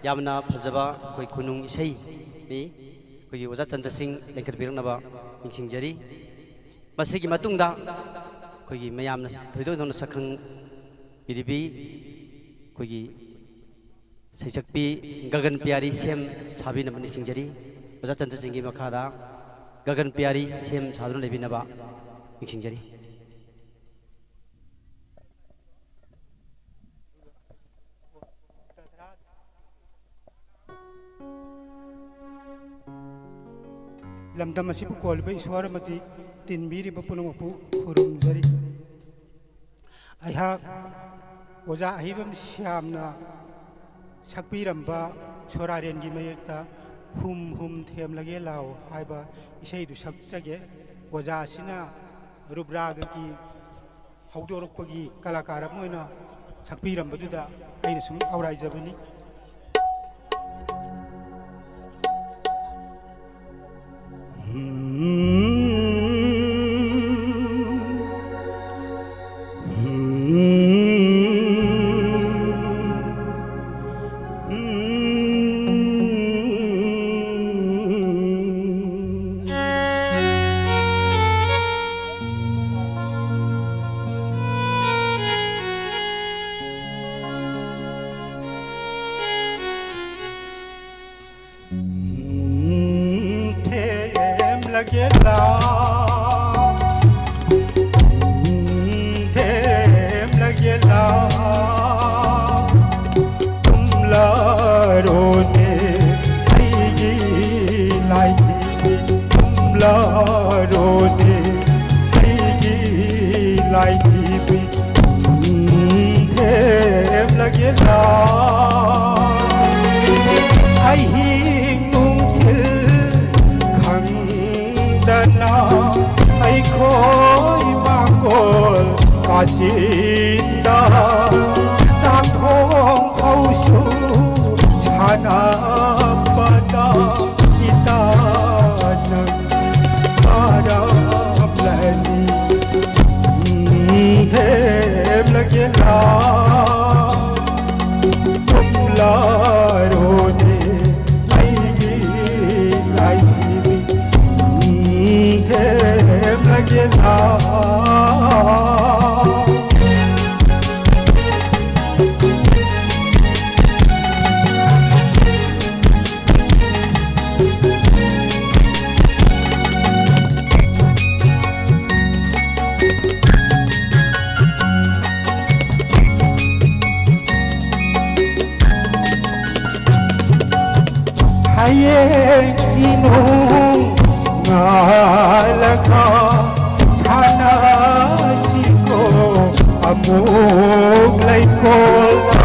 ꯌꯥꯝꯅ ꯐꯖꯕ ꯑꯩꯈꯣꯏ ꯈꯨꯅꯨꯡ ꯏꯁꯩꯅꯤ꯫ ꯑꯩꯈꯣꯏꯒꯤ ꯑꯣꯖꯥ ꯆꯟꯗ꯭ꯔ ꯁꯤꯡ ꯂꯤꯡꯈꯠꯄꯤꯔꯛꯅꯕ ꯅꯤꯡꯁꯤꯡꯖꯔꯤ꯫ ꯃꯁꯤꯒꯤ ꯃꯇꯨꯡꯗ ꯑꯩꯈꯣꯏꯒꯤ ꯃꯌꯥꯝꯅ ꯊꯣꯏꯗꯣꯛ ꯍꯦꯟꯗꯣꯛꯅ ꯁꯛꯈꯪꯕꯤꯔꯤꯕꯤ ꯑꯩꯈꯣꯏꯒꯤ ꯁꯩꯁꯛꯄꯤ ꯒꯒꯟ ꯄꯤꯌꯥꯔꯤ ꯁꯦꯝ ꯁꯥꯕꯤꯅꯕ ꯅꯤꯡꯁꯤꯡꯖꯔꯤ꯫ ꯑꯣꯖꯥ ꯆꯟꯗ꯭ꯔ ꯁꯤꯡꯒꯤ ꯃꯈꯥꯗ ꯒꯒꯟ ꯄꯤꯌꯥꯔꯤ ꯁꯦꯝ ꯁꯥꯗꯨꯅ ꯂꯩꯕꯤꯅꯕ ꯅꯤꯡꯁꯤꯡꯖꯔꯤ꯫ ꯂꯝꯗꯝ ꯑꯁꯤꯕꯨ ꯀꯣꯜꯂꯤꯕ ꯏꯁꯣꯔ ꯑꯃꯗꯤ ꯇꯤꯟꯕꯤꯔꯤꯕ ꯄꯨꯝꯅꯃꯛꯄꯨ ꯈꯨꯔꯨꯝꯖꯔꯤ꯫ ꯑꯩꯍꯥꯛ ꯑꯣꯖꯥ ꯑꯍꯩꯕꯝ ꯁ꯭ꯌꯥꯝꯅ ꯁꯛꯄꯤꯔꯝꯕ ꯁꯣꯔꯥꯔꯦꯟꯒꯤ ꯃꯌꯦꯛꯇ "ꯍꯨꯝ ꯍꯨꯝ ꯊꯦꯝꯂꯒꯦ ꯂꯥꯎ" ꯍꯥꯏꯕ ꯏꯁꯩꯗꯨ ꯁꯛꯆꯒꯦ꯫ ꯑꯣꯖꯥꯁꯤꯅ ꯔꯨꯕ꯭ꯔꯥꯒꯒꯤ ꯍꯧꯗꯣꯔꯛꯄꯒꯤ ꯀꯂꯥꯀꯥꯔ ꯑꯃ ꯑꯣꯏꯅ ꯁꯛꯄꯤꯔꯝꯕꯗꯨꯗ ꯑꯩꯅ ꯁꯨꯝ ꯑꯧꯔꯥꯏꯖꯕꯅꯤ꯫ ꯊꯦꯝꯂꯒꯦ ꯂꯥꯎ, ꯊꯦꯝꯂꯒꯦ ꯂꯥꯎ, ꯊꯨꯝꯂꯔꯣꯅꯦ ꯑꯩꯒꯤ ꯂꯥꯏꯕꯤ, ꯊꯨꯝꯂꯔꯣꯅꯦ ꯑꯩꯒꯤ ꯂꯥꯏꯕꯤ꯫ ꯊꯦꯝꯂꯒꯦ ꯂꯥꯎ꯫ ꯑꯍꯤꯡ ꯅꯨꯡꯊꯤꯜ ꯈꯪꯗꯅ ꯑꯩꯈꯣꯏ ꯃꯥꯡꯒꯣꯜ ꯀꯥꯆꯤꯟꯗ ꯆꯥꯛꯊꯣꯡ ꯐꯧꯁꯨ ꯁꯥꯟꯅꯕꯗ ꯏꯇꯥ ꯅꯪ ꯇꯥꯔꯝꯂꯅꯤ꯫ ꯊꯦꯝꯂꯒꯦ ꯂꯥꯎ꯫ ꯍꯌꯦꯡ ꯏꯅꯨꯡ ꯉꯥꯜꯂꯒ ꯁꯥꯟꯅꯁꯤꯀꯣ ꯑꯃꯨꯛ ꯂꯩꯀꯣꯜꯗ꯫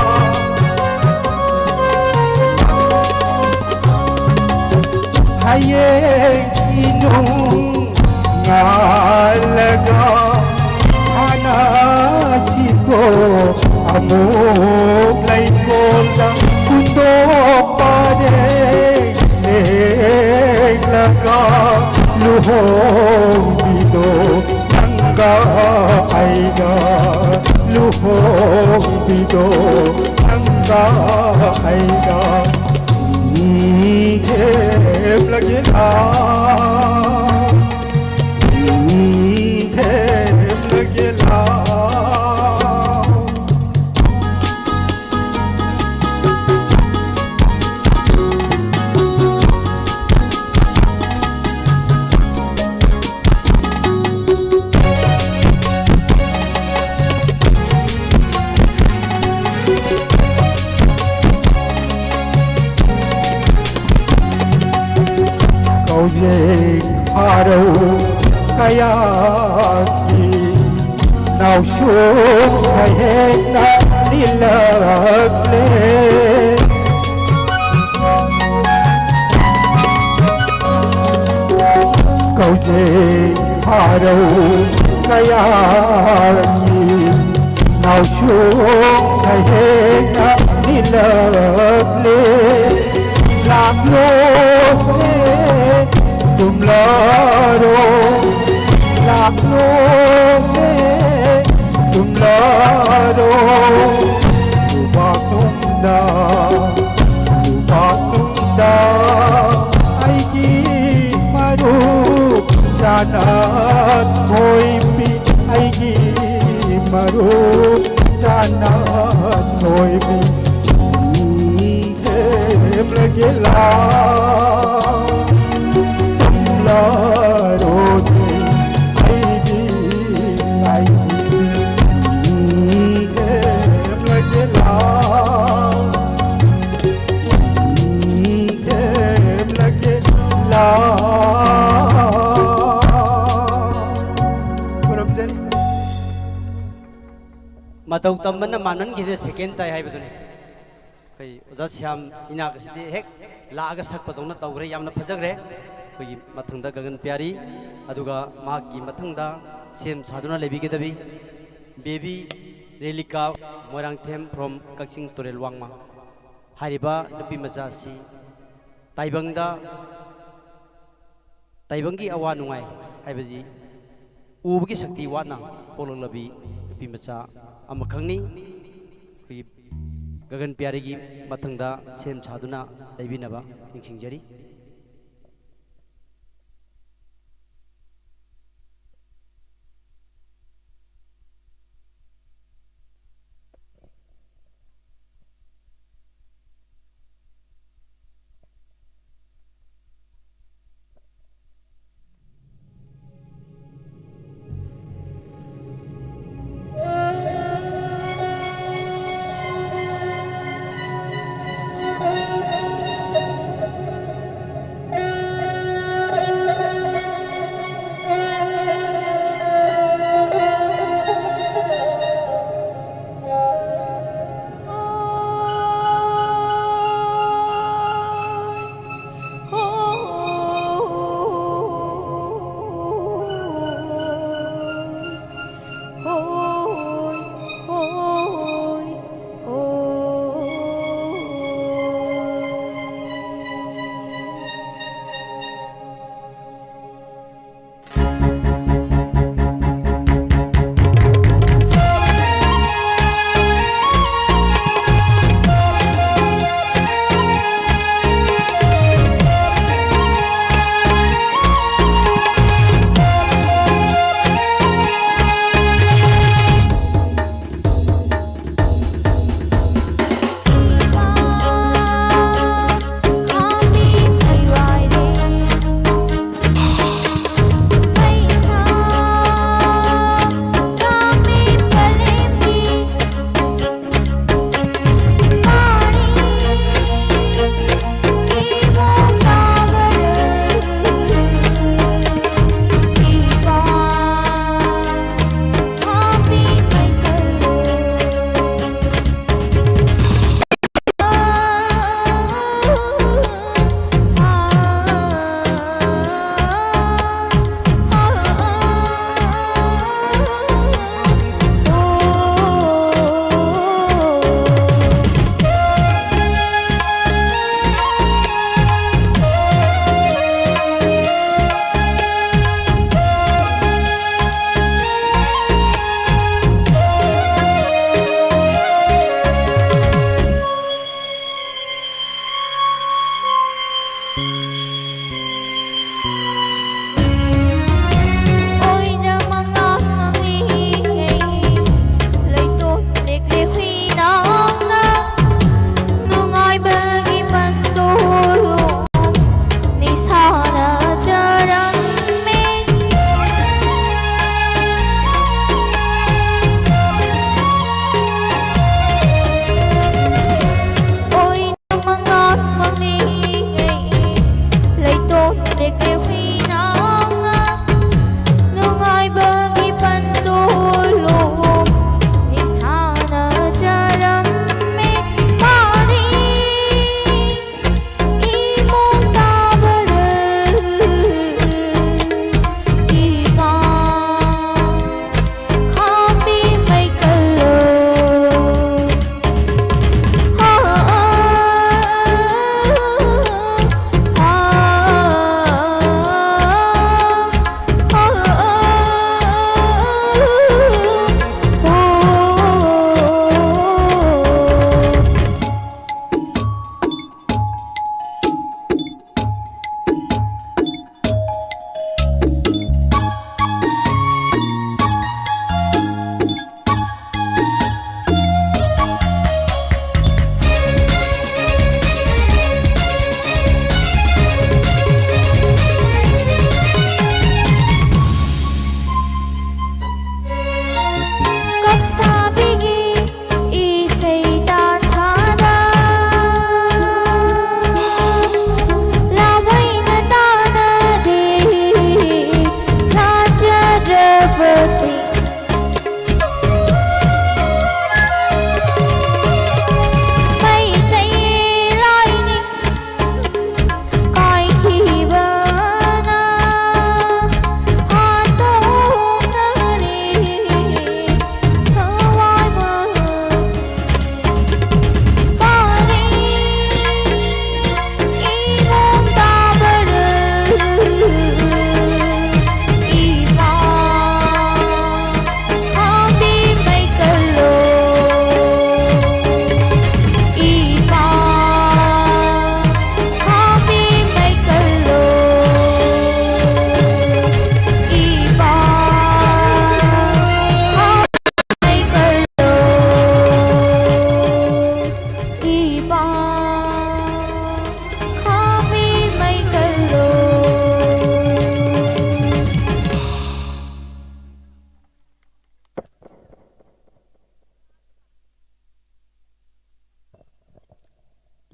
ꯍꯌꯦꯡ ꯏꯅꯨꯡ ꯉꯥꯜꯂꯒ ꯁꯥꯟꯅꯁꯤꯀꯣ ꯑꯃꯨꯛ ꯂꯩꯀꯣꯜꯗ꯫ ꯍꯨꯟꯗꯣꯛꯄꯅꯦ ꯂꯦꯡꯂꯒ ꯂꯨꯍꯣꯡꯕꯤꯗꯣ ꯅꯪꯒ ꯑꯩꯒ꯫ ꯂꯨꯍꯣꯡꯕꯤꯗꯣ ꯅꯪꯒ ꯑꯩꯒ꯫ ꯎꯝ, ꯊꯦꯝꯂꯒꯦ ꯂꯥꯎ꯫ ꯎꯝ, ꯊꯦꯝꯂꯒꯦ ꯂꯥꯎ꯫ ꯀꯧꯖꯦꯡ ꯍꯔꯥꯎ ꯀꯌꯥꯒꯤ ꯅꯥꯎꯁꯨꯝ ꯁꯍꯦꯛꯅ ꯅꯤꯜꯂꯛꯂꯦ꯫ ꯀꯧꯖꯦꯡ ꯍꯔꯥꯎ ꯀꯌꯥꯒꯤ ꯅꯥꯎꯁꯨꯝ ꯁꯍꯦꯛꯅ ꯅꯤꯜꯂꯛꯂꯦ꯫ ꯂꯥꯛꯂꯣꯅꯦ ꯇꯨꯝꯂꯔꯣ, ꯂꯥꯛꯂꯣꯅꯦ ꯇꯨꯝꯂꯔꯣ꯫ ꯎꯕꯥꯛ ꯇꯨꯡꯗ, ꯎꯕꯥꯛ ꯇꯨꯡꯗ ꯑꯩꯒꯤ ꯃꯔꯨꯞ ꯆꯥꯟ ꯆꯥꯅ ꯊꯣꯏꯕꯤ, ꯑꯩꯒꯤ ꯃꯔꯨꯞ ꯆꯥꯅ ꯊꯣꯏꯕꯤ, ꯊꯦꯝꯂꯒꯦ ꯂꯥꯎ, ꯊꯨꯝꯂꯔꯣꯏ ꯑꯩꯒꯤ ꯂꯥꯏꯕꯤ, ꯊꯦꯝꯂꯒꯦ ꯂꯥꯎ꯫ ꯊꯦꯝꯂꯒꯦ ꯂꯥꯎ꯫ ꯈꯨꯔꯨꯝꯖꯔꯤ꯫ ꯃꯇꯧ ꯇꯝꯕꯅ ꯃꯥꯟꯃꯟꯈꯤꯗꯦ, ꯁꯦꯀꯦꯟ ꯇꯥꯏ ꯍꯥꯏꯕꯗꯨꯅꯤ꯫ ꯑꯩꯈꯣꯏ ꯑꯣꯖꯥ ꯁ꯭ꯌꯥꯝ ꯏꯅꯥꯛ ꯑꯁꯤꯗꯤ ꯍꯦꯛ ꯂꯥꯛꯑꯒ ꯁꯛꯄꯗꯧꯅ ꯇꯧꯈ꯭ꯔꯦ, ꯌꯥꯝꯅ ꯐꯖꯈ꯭ꯔꯦ꯫ ꯑꯩꯈꯣꯏꯒꯤ ꯃꯊꯪꯗ ꯒꯒꯟ ꯄꯤꯌꯥꯔꯤ, ꯑꯗꯨꯒ ꯃꯍꯥꯛꯀꯤ ꯃꯊꯪꯗ ꯁꯦꯝ ꯁꯥꯗꯨꯅ ꯂꯩꯕꯤꯒꯗꯕꯤ ꯕꯦꯕꯤ ꯔꯦꯂꯤꯀꯥ ꯃꯣꯏꯔꯥꯡꯊꯦꯝ from ꯀꯛꯆꯤꯡ ꯇꯨꯔꯦꯜ ꯋꯥꯡꯃ꯫ ꯍꯥꯏꯔꯤꯕ ꯅꯨꯄꯤ ꯃꯆꯥ ꯑꯁꯤ ꯇꯥꯏꯕꯪꯗ, ꯇꯥꯏꯕꯪꯒꯤ ꯑꯋꯥ ꯅꯨꯡꯉꯥꯏ ꯍꯥꯏꯕꯗꯤ ꯎꯕꯒꯤ ꯁꯛꯇꯤ ꯋꯥꯠꯅ ꯄꯣꯛꯂꯛꯂꯕꯤ ꯅꯨꯄꯤ ꯃꯆꯥ ꯑꯃꯈꯛꯅꯤ꯫ ꯑꯩꯈꯣꯏꯒꯤ ꯒꯒꯟ ꯄꯤꯌꯥꯔꯤꯒꯤ ꯃꯊꯪꯗ ꯁꯦꯝ ꯁꯥꯗꯨꯅ ꯂꯩꯕꯤꯅꯕ ꯅꯤꯡꯁꯤꯡꯖꯔꯤ꯫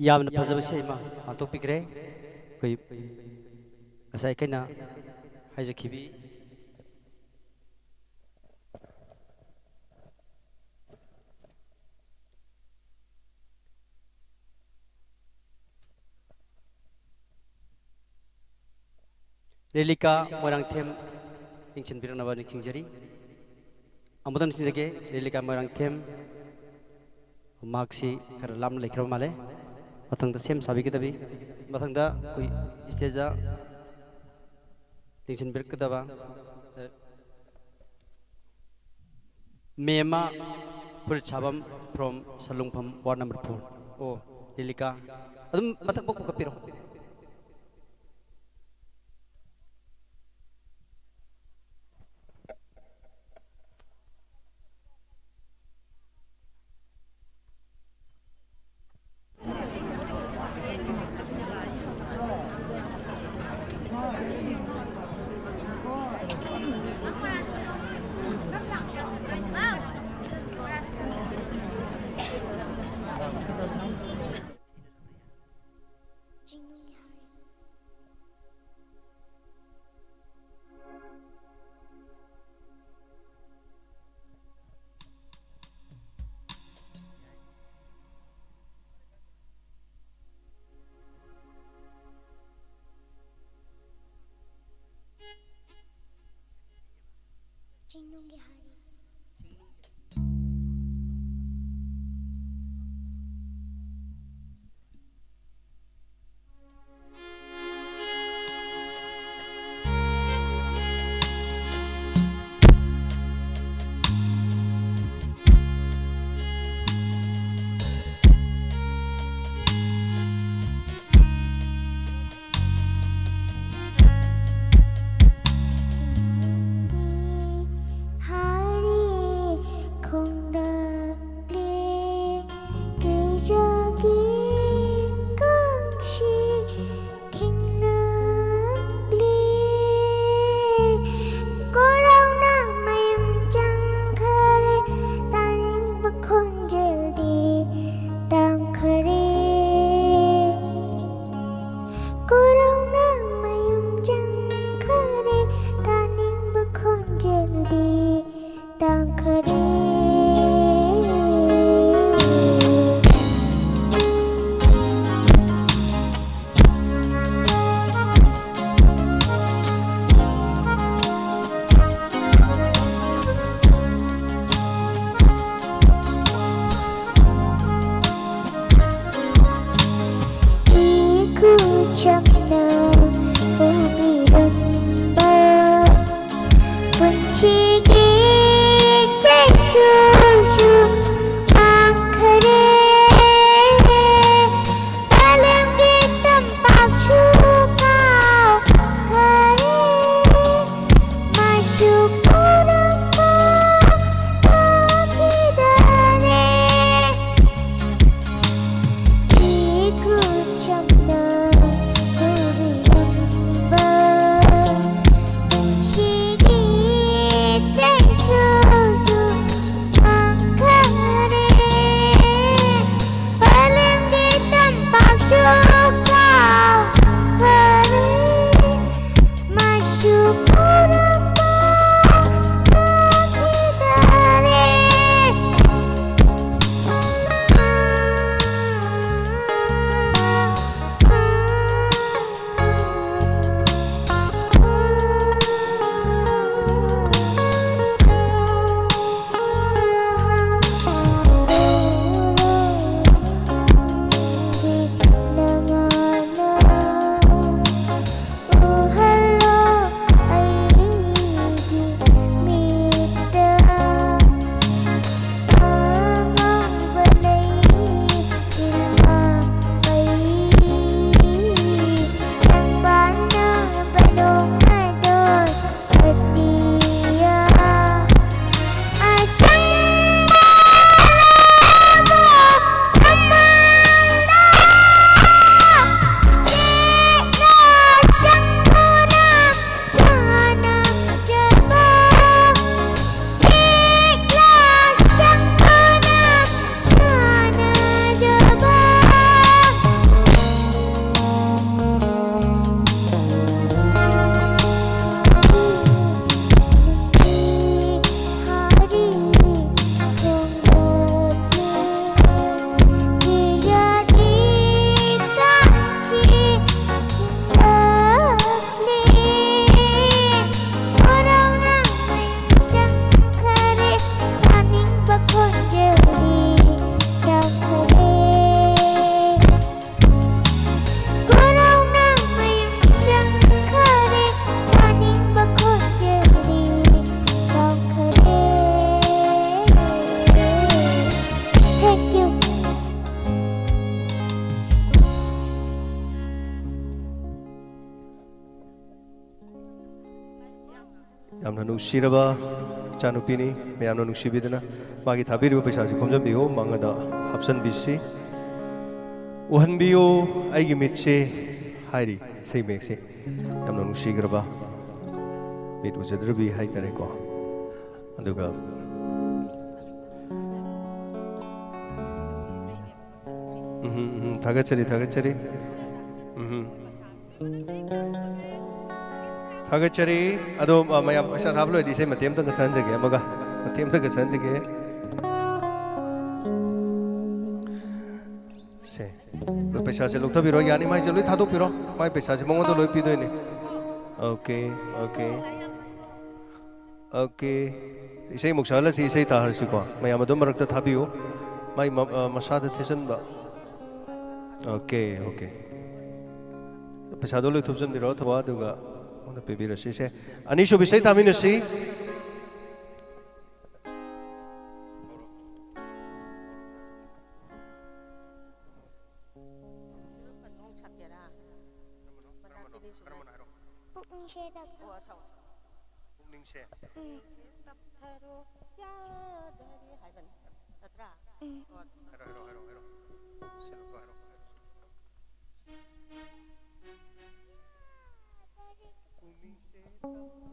ꯌꯥꯝꯅ ꯐꯖꯕ ꯏꯁꯩ ꯑꯃ ꯄꯥꯡꯊꯣꯛꯄꯤꯈ꯭ꯔꯦ꯫ ꯑꯩꯈꯣꯏ ꯉꯁꯥꯏ ꯑꯩꯈꯣꯏꯅ ꯍꯥꯏꯖꯈꯤꯕꯤ ꯔꯦꯂꯤꯀꯥ ꯃꯣꯏꯔꯥꯡꯊꯦꯝ ꯌꯦꯡꯁꯤꯟꯕꯤꯔꯛꯅꯕ ꯅꯤꯡꯁꯤꯡꯖꯔꯤ꯫ ꯑꯃꯨꯛꯇꯪ ꯅꯤꯡꯁꯤꯡꯖꯒꯦ, ꯔꯦꯂꯤꯀꯥ ꯃꯣꯏꯔꯥꯡꯊꯦꯝ꯫ ꯃꯍꯥꯛꯁꯤ ꯈꯔ ꯂꯥꯞꯅ ꯂꯩꯈ꯭ꯔꯕ ꯃꯥꯜꯂꯦ꯫ ꯃꯊꯪꯗ ꯁꯦꯝ ꯁꯥꯕꯤꯒꯗꯕꯤ, ꯃꯊꯪꯗ ꯑꯩꯈꯣꯏ ꯁ꯭ꯇꯦꯖꯇ ꯌꯦꯡꯁꯤꯟꯕꯤꯔꯛꯀꯗꯕ, ꯑ, ꯃꯦꯃꯥ ꯐꯨꯔꯤꯠ ꯁꯥꯕꯝ from ꯁꯂꯨꯡꯐꯝ, ward number four꯫ ꯑꯣ, ꯔꯦꯂꯤꯀꯥ꯫ ꯑꯗꯨꯝ ꯃꯊꯛ ꯄꯣꯛ ꯄꯨꯈꯠꯄꯤꯔꯣ꯫ ꯆꯤꯡꯅꯨꯡꯒꯤ ꯍꯥꯏꯔꯤ꯫ ꯄꯨꯟꯁꯤꯒꯤ ꯆꯩꯁꯨꯁꯨ ꯃꯥꯡꯈꯔꯦ꯫ ꯃꯥꯂꯦꯝꯒꯤ ꯇꯝꯄꯥꯛꯁꯨ ꯀꯥꯎꯈꯔꯦ꯫ ꯃꯥꯏꯁꯨ ꯄꯨꯔꯝꯕ ꯈꯤꯗꯔꯦ꯫ ꯏꯈꯨꯠ ꯆꯝꯅ ꯈꯨꯔꯨꯝꯕ ꯄꯨꯟꯁꯤꯒꯤ ꯌꯥꯝꯅ ꯅꯨꯡꯁꯤꯔꯕ ꯏꯆꯥꯅꯨꯄꯤꯅꯤ꯫ ꯃꯌꯥꯝꯅ ꯅꯨꯡꯁꯤꯕꯤꯗꯨꯅ ꯃꯥꯒꯤ ꯊꯥꯕꯤꯔꯤꯕ ꯄꯩꯁꯥꯁꯤ ꯈꯣꯝꯖꯤꯟꯕꯤꯌꯨ, ꯃꯉꯣꯟꯗ ꯍꯥꯞꯆꯤꯟꯕꯤꯁꯤ꯫ "ꯎꯍꯟꯕꯤꯌꯨ ꯑꯩꯒꯤ ꯃꯤꯠꯁꯦ" ꯍꯥꯏꯔꯤ ꯏꯁꯩ ꯃꯌꯦꯛꯁꯦ꯫ ꯌꯥꯝꯅ ꯅꯨꯡꯁꯤꯈ꯭ꯔꯕ, ꯃꯤꯠ ꯎꯖꯗ꯭ꯔꯕꯤ ꯍꯥꯏꯇꯥꯔꯦꯀꯣ꯫ ꯑꯗꯨꯒ ꯎꯝ, ꯎꯝ, ꯊꯥꯒꯠꯆꯔꯤ, ꯊꯥꯒꯠꯆꯔꯤ꯫ ꯎꯝ꯫ ꯊꯥꯒꯠꯆꯔꯤ꯫ ꯑꯗꯣ, ꯑ, ꯃꯌꯥꯝ ꯄꯩꯁꯥ ꯊꯥꯕ ꯂꯣꯏꯔꯗꯤ ꯏꯁꯩ ꯃꯇꯦꯛ ꯑꯝꯇꯪꯒ ꯁꯛꯍꯟꯖꯒꯦ, ꯑꯃꯒ ꯃꯇꯦꯛ ꯑꯝꯇꯪꯒ ꯁꯛꯍꯟꯖꯒꯦ꯫ ꯁꯦ꯫ ꯑꯗꯣ ꯄꯩꯁꯥꯁꯦ ꯂꯧꯊꯕꯤꯔꯣ꯫ ꯌꯥꯅꯤ, ꯃꯥꯏꯁꯦ ꯂꯣꯏ ꯊꯥꯗꯣꯛꯄꯤꯔꯣ꯫ ꯃꯥꯏ ꯄꯩꯁꯥꯁꯦ ꯃꯉꯣꯟꯗ ꯂꯣꯏ ꯄꯤꯗꯣꯏꯅꯦ꯫ Okay, okay. ꯑꯣꯀꯦ꯫ ꯏꯁꯩ ꯑꯃꯨꯛ ꯁꯛꯍꯜꯂꯁꯤ, ꯏꯁꯩ ꯇꯥꯍꯜꯂꯁꯤꯀꯣ꯫ ꯃꯌꯥꯝ ꯑꯗꯨꯝ ꯃꯔꯛꯇ ꯊꯥꯕꯤꯌꯨ꯫ ꯃꯥꯏ ꯃ-, ꯑ, ꯃꯁꯥꯗ ꯊꯦꯠꯆꯟꯕ꯫ Okay, okay. ꯄꯩꯁꯥꯗꯣ ꯂꯣꯏ ꯊꯨꯞꯆꯟꯕꯤꯔꯣ, ꯊꯧꯕꯥ, ꯑꯗꯨꯒ ꯑꯃꯨꯛ ꯄꯤꯕꯤꯔꯁꯤ꯫ ꯁꯦ, ꯑꯅꯤꯁꯨꯕ ꯏꯁꯩ ꯇꯥꯃꯤꯟꯅꯁꯤ꯫ ꯄꯨꯛꯅꯤꯡꯁꯦ ꯇꯞꯊꯧ꯫ ꯄꯨꯛꯅꯤꯡꯁꯦ꯫ ꯎꯝ꯫ ꯇꯞꯊꯔꯣ ꯌꯥꯗꯔꯦ ꯍꯥꯏꯕꯅꯤ꯫ ꯅꯠꯇ꯭ꯔꯥ? ꯎꯝ꯫ ꯑꯣ꯫ ꯍꯥꯏꯔꯣ, ꯍꯥꯏꯔꯣ, ꯍꯥꯏꯔꯣ, ꯍꯥꯏꯔꯣ꯫ ꯁꯤ ꯂꯧꯊꯣꯛ, ꯍꯥꯏꯔꯣ, ꯍꯥꯏꯔꯣ꯫ ꯄꯨꯛꯅꯤꯡꯁꯦ ꯇꯞꯊꯔꯣ꯫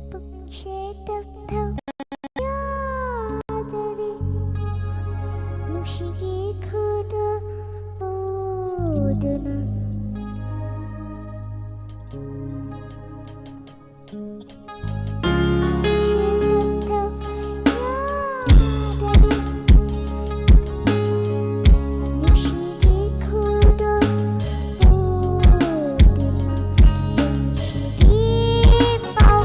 ꯄꯨꯛꯁꯦ ꯇꯞꯊꯧ ꯌꯥꯗꯔꯦ, ꯅꯨꯡꯁꯤꯒꯤ ꯈꯨꯗꯣꯜ ꯄꯨꯗꯨꯅ꯫ ꯄꯨꯛꯁꯦ ꯇꯞꯊꯧ ꯌꯥꯗꯔꯦ, ꯅꯨꯡꯁꯤꯒꯤ ꯈꯨꯗꯣꯜ ꯄꯨꯗꯨꯅ, ꯅꯨꯡꯁꯤꯒꯤ ꯄꯥꯎ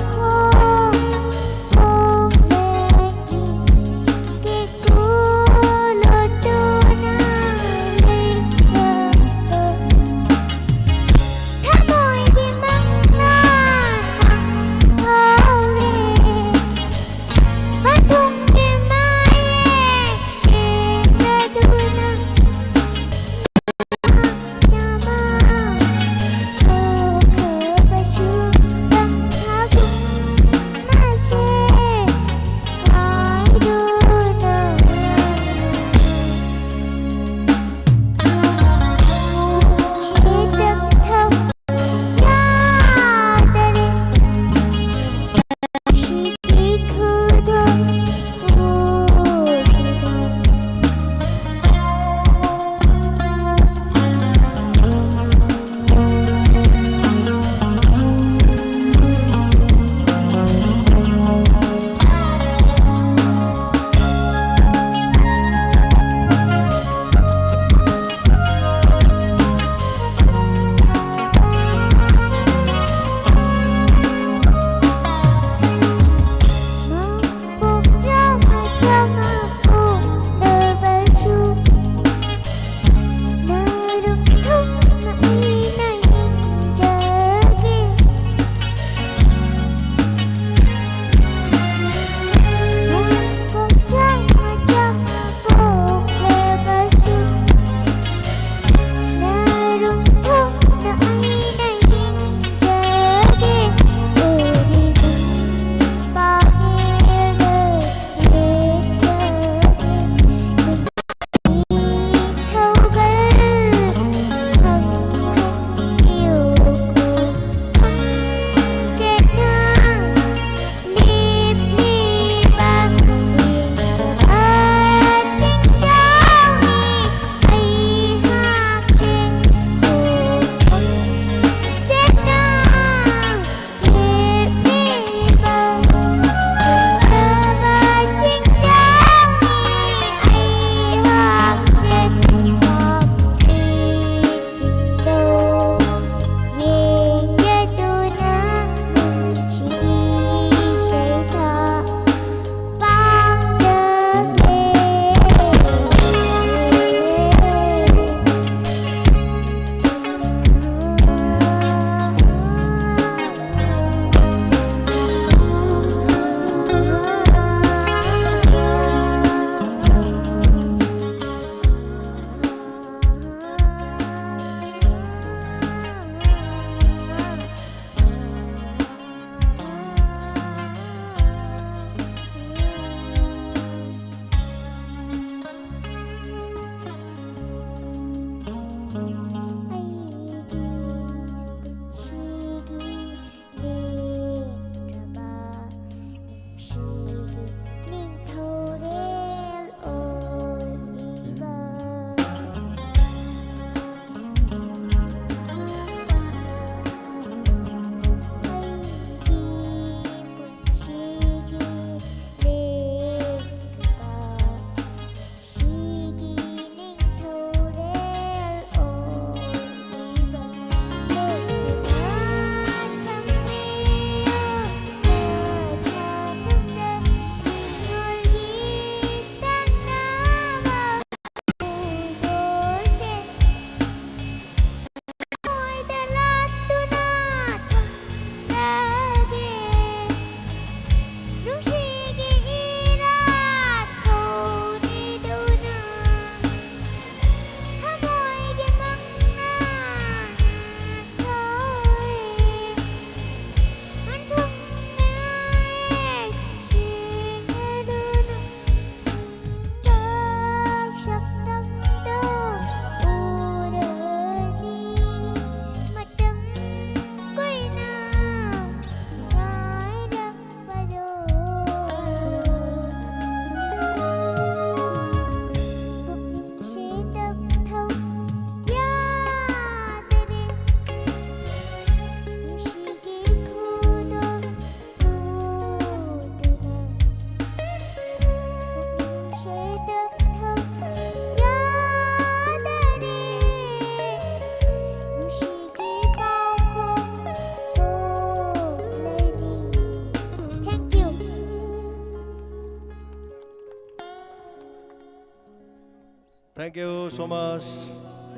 Thank you so much.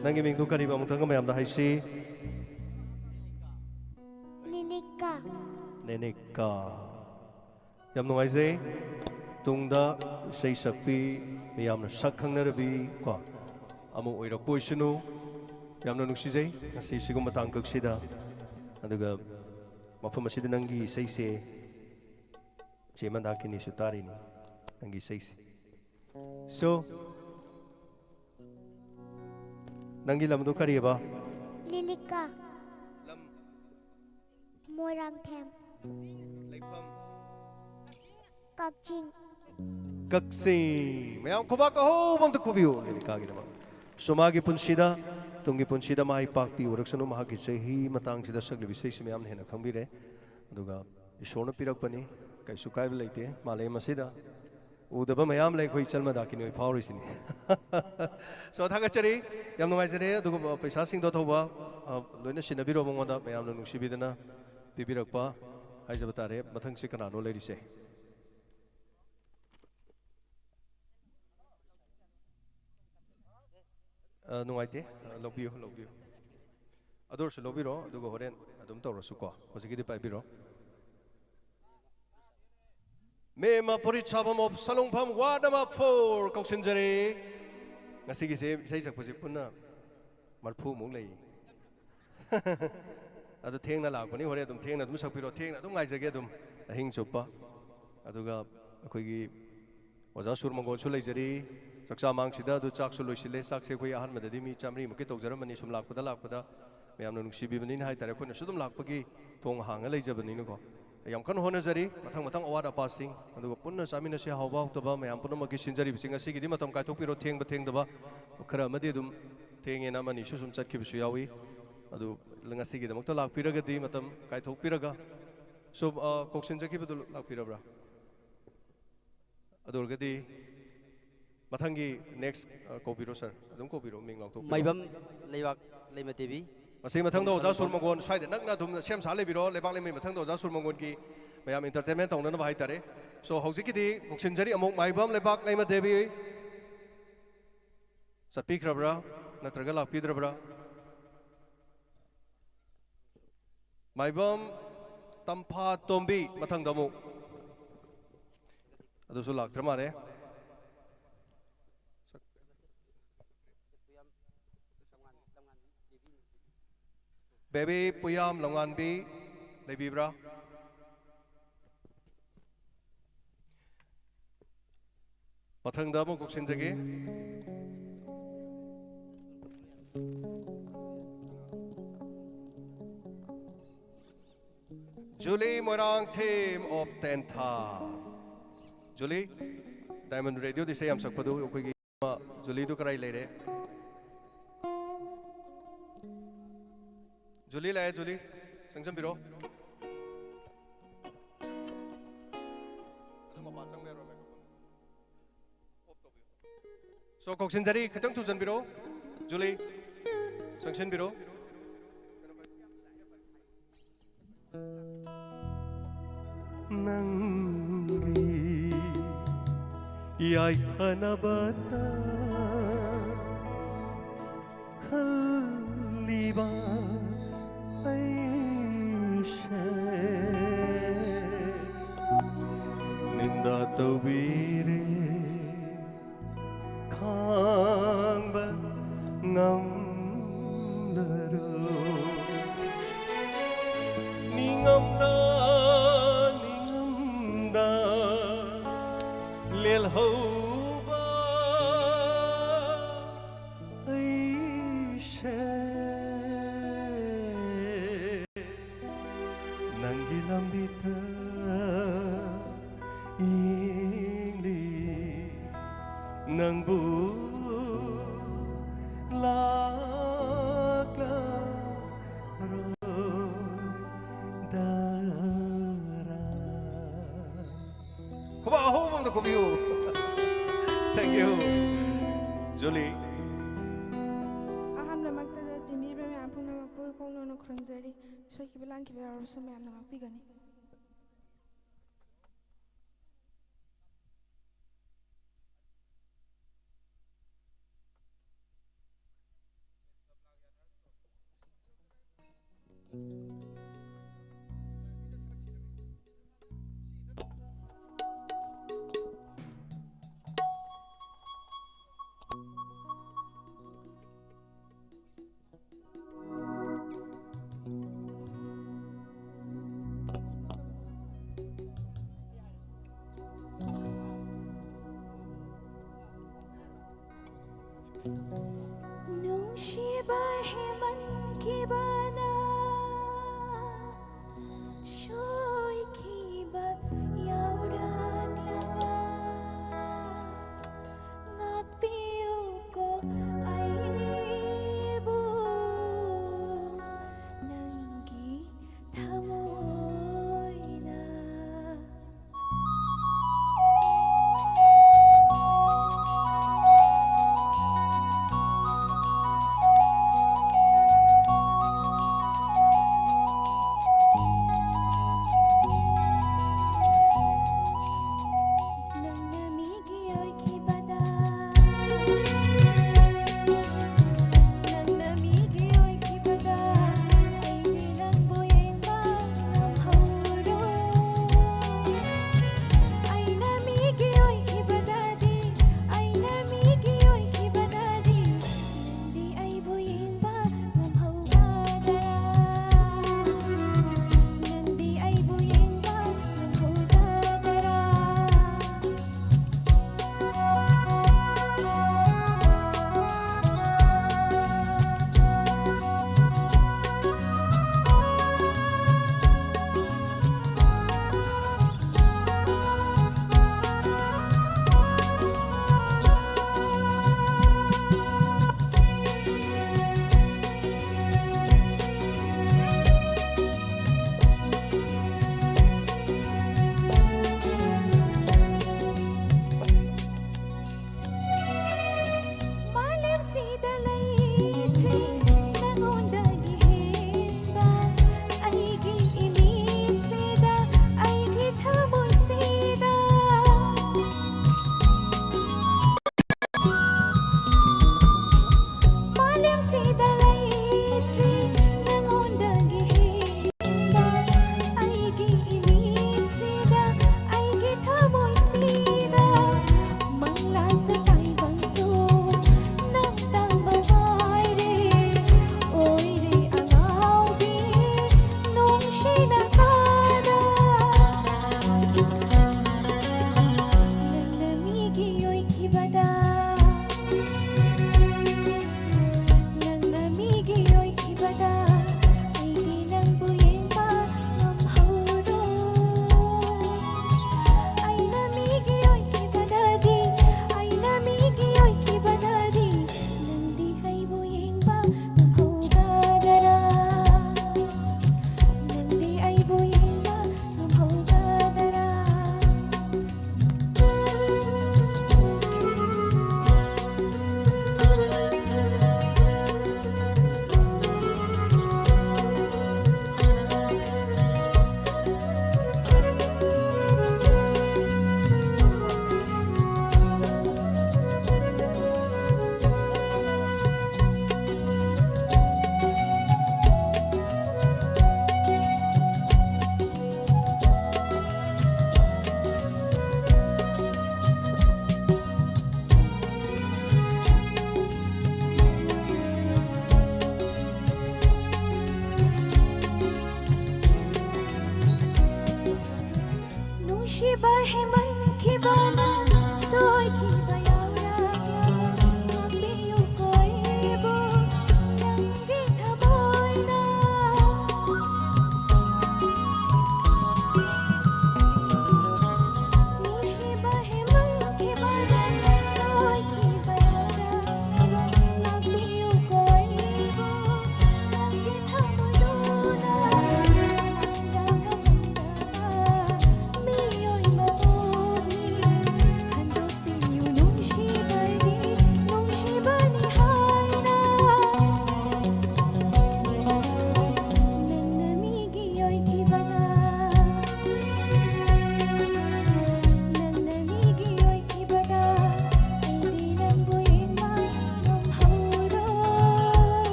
ꯅꯪꯒꯤ ꯃꯤꯡꯗꯨ ꯀꯔꯤꯕ? ꯑꯃꯨꯛꯇꯪꯒ ꯃꯌꯥꯝꯗ ꯍꯥꯏꯁꯤ꯫ ꯂꯤꯂꯤꯀꯥ꯫ ꯅꯦꯅꯤꯀꯥ꯫ ꯌꯥꯝ ꯅꯨꯡꯉꯥꯏꯖꯩ꯫ ꯇꯨꯡꯗ ꯏꯁꯩ ꯁꯛꯄꯤ, ꯃꯤꯌꯥꯝꯅ ꯁꯛ ꯈꯪꯅꯔꯕꯤ ꯀꯣ ꯑꯃ ꯑꯣꯏꯔꯛꯄ ꯑꯣꯏꯁꯅꯨ꯫ ꯌꯥꯝꯅ ꯅꯨꯡꯁꯤꯖꯩ ꯉꯁꯤ ꯁꯤꯒꯨꯝꯕ ꯇꯥꯡꯀꯛꯁꯤꯗ꯫ ꯑꯗꯨꯒ ꯃꯐꯝ ꯑꯁꯤꯗ ꯅꯪꯒꯤ ꯏꯁꯩꯁꯦ ꯆꯦ ꯃꯟꯗꯥꯀꯤꯅꯤꯁꯨ ꯇꯥꯔꯤꯅꯤ, ꯅꯪꯒꯤ ꯏꯁꯩꯁꯦ꯫ So, ꯅꯪꯒꯤ ꯂꯝꯗꯣ ꯀꯔꯤꯑꯕ? ꯂꯤꯂꯤꯀꯥ꯫ ꯂꯝ ꯃꯣꯏꯔꯥꯡꯊꯦꯝ꯫ ꯂꯩꯐꯝ ꯀꯛꯆꯤꯡ꯫ ꯀꯛꯆꯤꯡ꯫ ꯃꯌꯥꯝ ꯈꯨꯕꯥꯛ ꯑꯍꯧꯕ ꯑꯝꯇ ꯈꯨꯕꯤꯌꯨ ꯂꯤꯂꯤꯀꯥꯒꯤꯗꯃꯛ꯫ So, ꯃꯥꯒꯤ ꯄꯨꯟꯁꯤꯗ, ꯇꯨꯡꯒꯤ ꯄꯨꯟꯁꯤꯗ ꯃꯍꯥꯏ ꯄꯥꯛꯄꯤ ꯑꯣꯏꯔꯛꯁꯅꯨ꯫ ꯃꯍꯥꯛꯀꯤ ꯆꯍꯤ ꯃꯇꯥꯡꯁꯤꯗ ꯁꯛꯂꯤꯕ ꯏꯁꯩꯁꯤ ꯃꯌꯥꯝꯅ ꯍꯦꯟꯅ ꯈꯪꯕꯤꯔꯦ꯫ ꯑꯗꯨꯒ ꯏꯁꯣꯔꯅ ꯄꯤꯔꯛꯄꯅꯤ, ꯀꯩꯁꯨ ꯀꯥꯏꯕ ꯂꯩꯇꯦ꯫ ꯃꯥꯂꯦꯝ ꯑꯁꯤꯗ ꯎꯗꯕ ꯃꯌꯥꯝ ꯂꯩ, ꯑꯩꯈꯣꯏ ꯏꯆꯜ ꯃꯟꯗꯥꯀꯤꯅꯤ ꯍꯣꯏ ꯐꯥꯎꯔꯤꯁꯤꯅꯤ꯫ So, ꯊꯥꯒꯠꯆꯔꯤ, ꯌꯥꯝ ꯅꯨꯡꯉꯥꯏꯖꯔꯦ꯫ ꯑꯗꯨꯒ ꯄꯩꯁꯥꯁꯤꯡꯗꯣ ꯊꯧꯕ, ꯑ, ꯂꯣꯏꯅ ꯁꯤꯟꯅꯕꯤꯔꯣ ꯃꯉꯣꯟꯗ, ꯃꯌꯥꯝꯅ ꯅꯨꯡꯁꯤꯕꯤꯗꯅ ꯄꯤꯕꯤꯔꯛꯄ ꯍꯥꯏꯖꯕ ꯇꯥꯔꯦ꯫ ꯃꯊꯪꯁꯤ ꯀꯅꯥꯅꯣ ꯂꯩꯔꯤꯁꯦ? ꯑ, ꯅꯨꯡꯉꯥꯏꯇꯦ꯫ ꯑ, ꯂꯧꯕꯤꯌꯨ, ꯂꯧꯕꯤꯌꯨ꯫ ꯑꯗꯨ ꯑꯣꯏꯔꯁꯨ ꯂꯧꯕꯤꯔꯣ, ꯑꯗꯨꯒ ꯍꯣꯔꯦꯟ ꯑꯗꯨꯝ ꯇꯧꯔꯁꯨꯀꯣ꯫ ꯍꯧꯖꯤꯛꯀꯤꯗꯤ ꯄꯥꯏꯕꯤꯔꯣ꯫ ꯃꯦꯝꯃ ꯐꯨꯔꯤꯠ ꯁꯥꯐꯝ ꯑꯣꯐ ꯁꯂꯨꯡꯐꯝ, ward number four ꯀꯧꯁꯤꯟꯖꯔꯤ꯫ ꯉꯁꯤꯒꯤꯁꯦ ꯏꯁꯩ ꯁꯛꯄꯁꯦ ꯄꯨꯟꯅ ꯃꯔꯐꯨꯃꯨꯛ ꯂꯩ꯫ ꯑꯗꯨ ꯊꯦꯡꯅ ꯂꯥꯛꯄꯅꯤ, ꯍꯣꯔꯦꯟ ꯑꯗꯨꯝ ꯊꯦꯡꯅ ꯑꯗꯨꯝ ꯁꯛꯄꯤꯔꯣ, ꯊꯦꯡꯅ ꯑꯗꯨꯝ ꯉꯥꯏꯖꯒꯦ ꯑꯗꯨꯝ ꯑꯍꯤꯡ ꯆꯨꯞꯄ꯫ ꯑꯗꯨꯒ ꯑꯩꯈꯣꯏꯒꯤ ꯑꯣꯖꯥ ꯁꯨꯔ ꯃꯪꯒꯣꯜꯁꯨ ꯂꯩꯖꯔꯤ꯫ ꯆꯥꯛꯆꯥ ꯃꯥꯡꯁꯤꯗ ꯑꯗꯨ ꯆꯥꯛꯁꯨ ꯂꯣꯏꯁꯤꯜꯂꯦ꯫ ꯆꯥꯛꯁꯦ ꯑꯩꯈꯣꯏ ꯑꯍꯥꯟꯕꯗꯗꯤ ꯃꯤ ꯆꯥꯃꯔꯤꯃꯨꯛꯀꯤ ꯇꯧꯖꯔꯝꯕꯅꯤ꯫ ꯁꯨꯝ ꯂꯥꯛꯄꯗ ꯂꯥꯛꯄꯗ ꯃꯌꯥꯝꯅ ꯅꯨꯡꯁꯤꯕꯤꯕꯅꯤꯅ ꯍꯥꯏꯇꯥꯔꯦ, ꯑꯩꯈꯣꯏꯅꯁꯨ ꯑꯗꯨꯝ ꯂꯥꯛꯄꯒꯤ ꯊꯣꯡ ꯍꯥꯡꯉ ꯂꯩꯖꯕꯅꯤꯅꯀꯣ꯫ ꯌꯥꯝ ꯀꯟꯅ ꯍꯣꯠꯅꯖꯔꯤ꯫ ꯃꯊꯪ ꯃꯊꯪ ꯑꯋꯥꯠ ꯑꯄꯥꯁꯤꯡ, ꯑꯗꯨꯒ ꯄꯨꯟꯅ ꯆꯥꯃꯤꯟꯅꯁꯤ꯫ ꯍꯥꯎꯕ ꯍꯥꯎꯇꯕ ꯃꯌꯥꯝ ꯄꯨꯝꯅꯃꯛꯀꯤ ꯁꯤꯟꯖꯔꯤꯕꯁꯤꯡ ꯉꯁꯤꯒꯤꯗꯤ ꯃꯇꯝ ꯀꯥꯏꯊꯣꯛꯄꯤꯔꯣ꯫ ꯊꯦꯡꯕ ꯊꯦꯡꯗꯕ ꯈꯔ ꯑꯃꯗꯤ ꯑꯗꯨꯝ ꯊꯦꯡꯉꯦꯅ ꯑꯃꯅꯤꯁꯨ ꯁꯨꯝ ꯆꯠꯈꯤꯕꯁꯨ ꯌꯥꯎꯏ꯫ ꯑꯗꯨ ꯉꯁꯤꯒꯤꯗꯃꯛꯇ ꯂꯥꯛꯄꯤꯔꯒꯗꯤ ꯃꯇꯝ ꯀꯥꯏꯊꯣꯛꯄꯤꯔꯒ꯫ ꯁꯣ, ꯑ, ꯀꯧꯁꯤꯟ ꯆꯠꯈꯤꯕꯗꯨ ꯂꯥꯛꯄꯤꯔꯕ꯭ꯔꯥ? ꯑꯗꯨ ꯑꯣꯏꯔꯒꯗꯤ ꯃꯊꯪꯒꯤ next, ꯑ, ꯀꯧꯕꯤꯔꯣ sir, ꯑꯗꯨꯝ ꯀꯧꯕꯤꯔꯣ, ꯃꯤꯡ ꯂꯥꯎꯊꯣꯛꯄꯤꯔꯣ꯫ ꯃꯥꯏꯕꯝ ꯂꯩꯕꯥꯛ ꯂꯩꯃꯇꯦꯕꯤ꯫ ꯃꯁꯤꯒꯤ ꯃꯊꯪꯗ ꯑꯣꯖꯥ ꯁꯨꯔ ꯃꯪꯒꯣꯟ ꯁ꯭ꯋꯥꯏꯗ ꯅꯛꯅ ꯑꯗꯨꯝ ꯁꯦꯝ ꯁꯥ ꯂꯩꯕꯤꯔꯣ꯫ ꯂꯩꯕꯥꯛ ꯂꯩꯃꯩ ꯃꯊꯪꯗ ꯑꯣꯖꯥ ꯁꯨꯔ ꯃꯪꯒꯣꯟꯒꯤ ꯃꯌꯥꯝ entertainment ꯇꯧꯅꯅꯕ ꯍꯥꯏꯇꯥꯔꯦ꯫ So, ꯍꯧꯖꯤꯛꯀꯤꯗꯤ ꯀꯧꯁꯤꯟꯖꯔꯤ ꯑꯃꯨꯛ ꯃꯥꯏꯕꯝ ꯂꯩꯕꯥꯛ ꯂꯩꯃꯇꯦꯕꯤ꯫ ꯆꯠꯄꯤꯈ꯭ꯔꯕ꯭ꯔꯥ? ꯅꯠꯇ꯭ꯔꯒ ꯂꯥꯛꯄꯤꯗ꯭ꯔꯕ꯭ꯔꯥ? ꯃꯥꯏꯕꯝ ꯇꯝꯐꯥ ꯇꯣꯝꯕꯤ, ꯃꯊꯪꯗ ꯑꯃꯨꯛ꯫ ꯑꯗꯨꯁꯨ ꯂꯥꯛꯇ꯭ꯔ ꯃꯥꯜꯂꯦ꯫ ꯕꯦꯕꯤ ꯄꯨꯌꯥꯝ ꯂꯝꯉꯥꯟꯕꯤ ꯂꯩꯕꯤꯕ꯭ꯔꯥ? ꯃꯊꯪꯗ ꯑꯃꯨꯛ ꯀꯧꯁꯤꯟꯖꯒꯦ꯫ ꯖꯨꯂꯤ ꯃꯣꯏꯔꯥꯡꯊꯦꯝ of ꯇꯦꯟꯊꯥ꯫ ꯖꯨꯂꯤ, ꯗꯥꯏꯃꯟ ꯔꯦꯗꯤꯑꯣꯗ ꯏꯁꯩ ꯌꯥꯝ ꯁꯛꯄꯗꯨ ꯑꯩꯈꯣꯏꯒꯤ ꯖꯨꯂꯤꯗꯨ ꯀꯔꯥꯏ ꯂꯩꯔꯦ? ꯖꯨꯂꯤ ꯂꯥꯛꯑꯦ, ꯖꯨꯂꯤ꯫ ꯆꯪꯁꯤꯟꯕꯤꯔꯣ꯫ ꯑꯗꯨ ꯃꯄꯥ ꯆꯪꯕ ꯌꯥꯔꯣꯏ, microphone. Off ꯇꯧꯕꯤꯌꯨ꯫ So, ꯀꯧꯁꯤꯟꯖꯔꯤ, ꯈꯤꯇꯪ ꯊꯨꯖꯟꯕꯤꯔꯣ꯫ ꯖꯨꯂꯤ, ꯆꯪꯁꯤꯟꯕꯤꯔꯣ꯫ ꯅꯪꯒꯤ ꯌꯥꯏꯐꯅꯕꯇ ꯈꯜꯂꯤꯕ ꯑꯩꯁꯦ ꯅꯤꯟꯗꯥ ꯇꯧꯕꯤꯔꯦ꯫ ꯈꯥꯡꯕ ꯉꯝꯂꯔꯣꯏ꯫ ꯅꯤꯡꯉꯝꯗ, ꯅꯤꯡꯉꯝꯗ ꯂꯦꯜꯍꯧꯕ ꯑꯩꯁꯦ ꯅꯪꯒꯤ ꯂꯝꯕꯤꯗ ꯌꯦꯡꯂꯤ꯫ ꯅꯪꯕꯨ ꯂꯥꯛꯂꯔꯣꯏꯗꯔꯥ? ꯈꯨꯕꯥꯛ ꯑꯍꯧꯕ ꯑꯃꯗ ꯈꯨꯕꯤꯌꯨ꯫ Thank you, ꯖꯨꯂꯤ꯫ ꯑꯍꯥꯟꯕꯃꯛꯇꯗ ꯇꯤꯟꯕꯤꯔꯤꯕ ꯃꯌꯥꯝ ꯄꯨꯝꯅꯃꯛꯄꯨ ꯏꯀꯣꯛ ꯅꯧꯅ ꯈꯨꯔꯨꯝꯖꯔꯤ꯫ ꯁꯣꯏꯈꯤꯕ ꯂꯥꯟꯈꯤꯕ ꯌꯥꯎꯔꯕꯁꯨ ꯃꯌꯥꯝꯅ ꯉꯥꯛꯄꯤꯒꯅꯤ꯫ ꯅꯨꯡꯁꯤꯕ ꯍꯦꯟꯃꯟꯈꯤꯕꯅ ꯁꯣꯏꯈꯤꯕ ꯌꯥꯎꯔꯛꯂꯕ ꯉꯥꯛꯄꯤꯌꯨꯀꯣ ꯑꯩꯕꯨ ꯅꯪꯒꯤ ꯊꯃꯣꯏꯅ꯫ ꯅꯨꯡꯁꯤꯕ ꯍꯦꯟꯃꯟꯈꯤꯕꯅ ꯁꯣꯏꯈꯤꯕ ꯌꯥꯎꯔꯛꯂꯕ ꯉꯥꯛꯄꯤꯌꯨꯀꯣ ꯑꯩꯕꯨ ꯅꯪꯒꯤ ꯊꯃꯣꯏꯗꯨꯅ꯫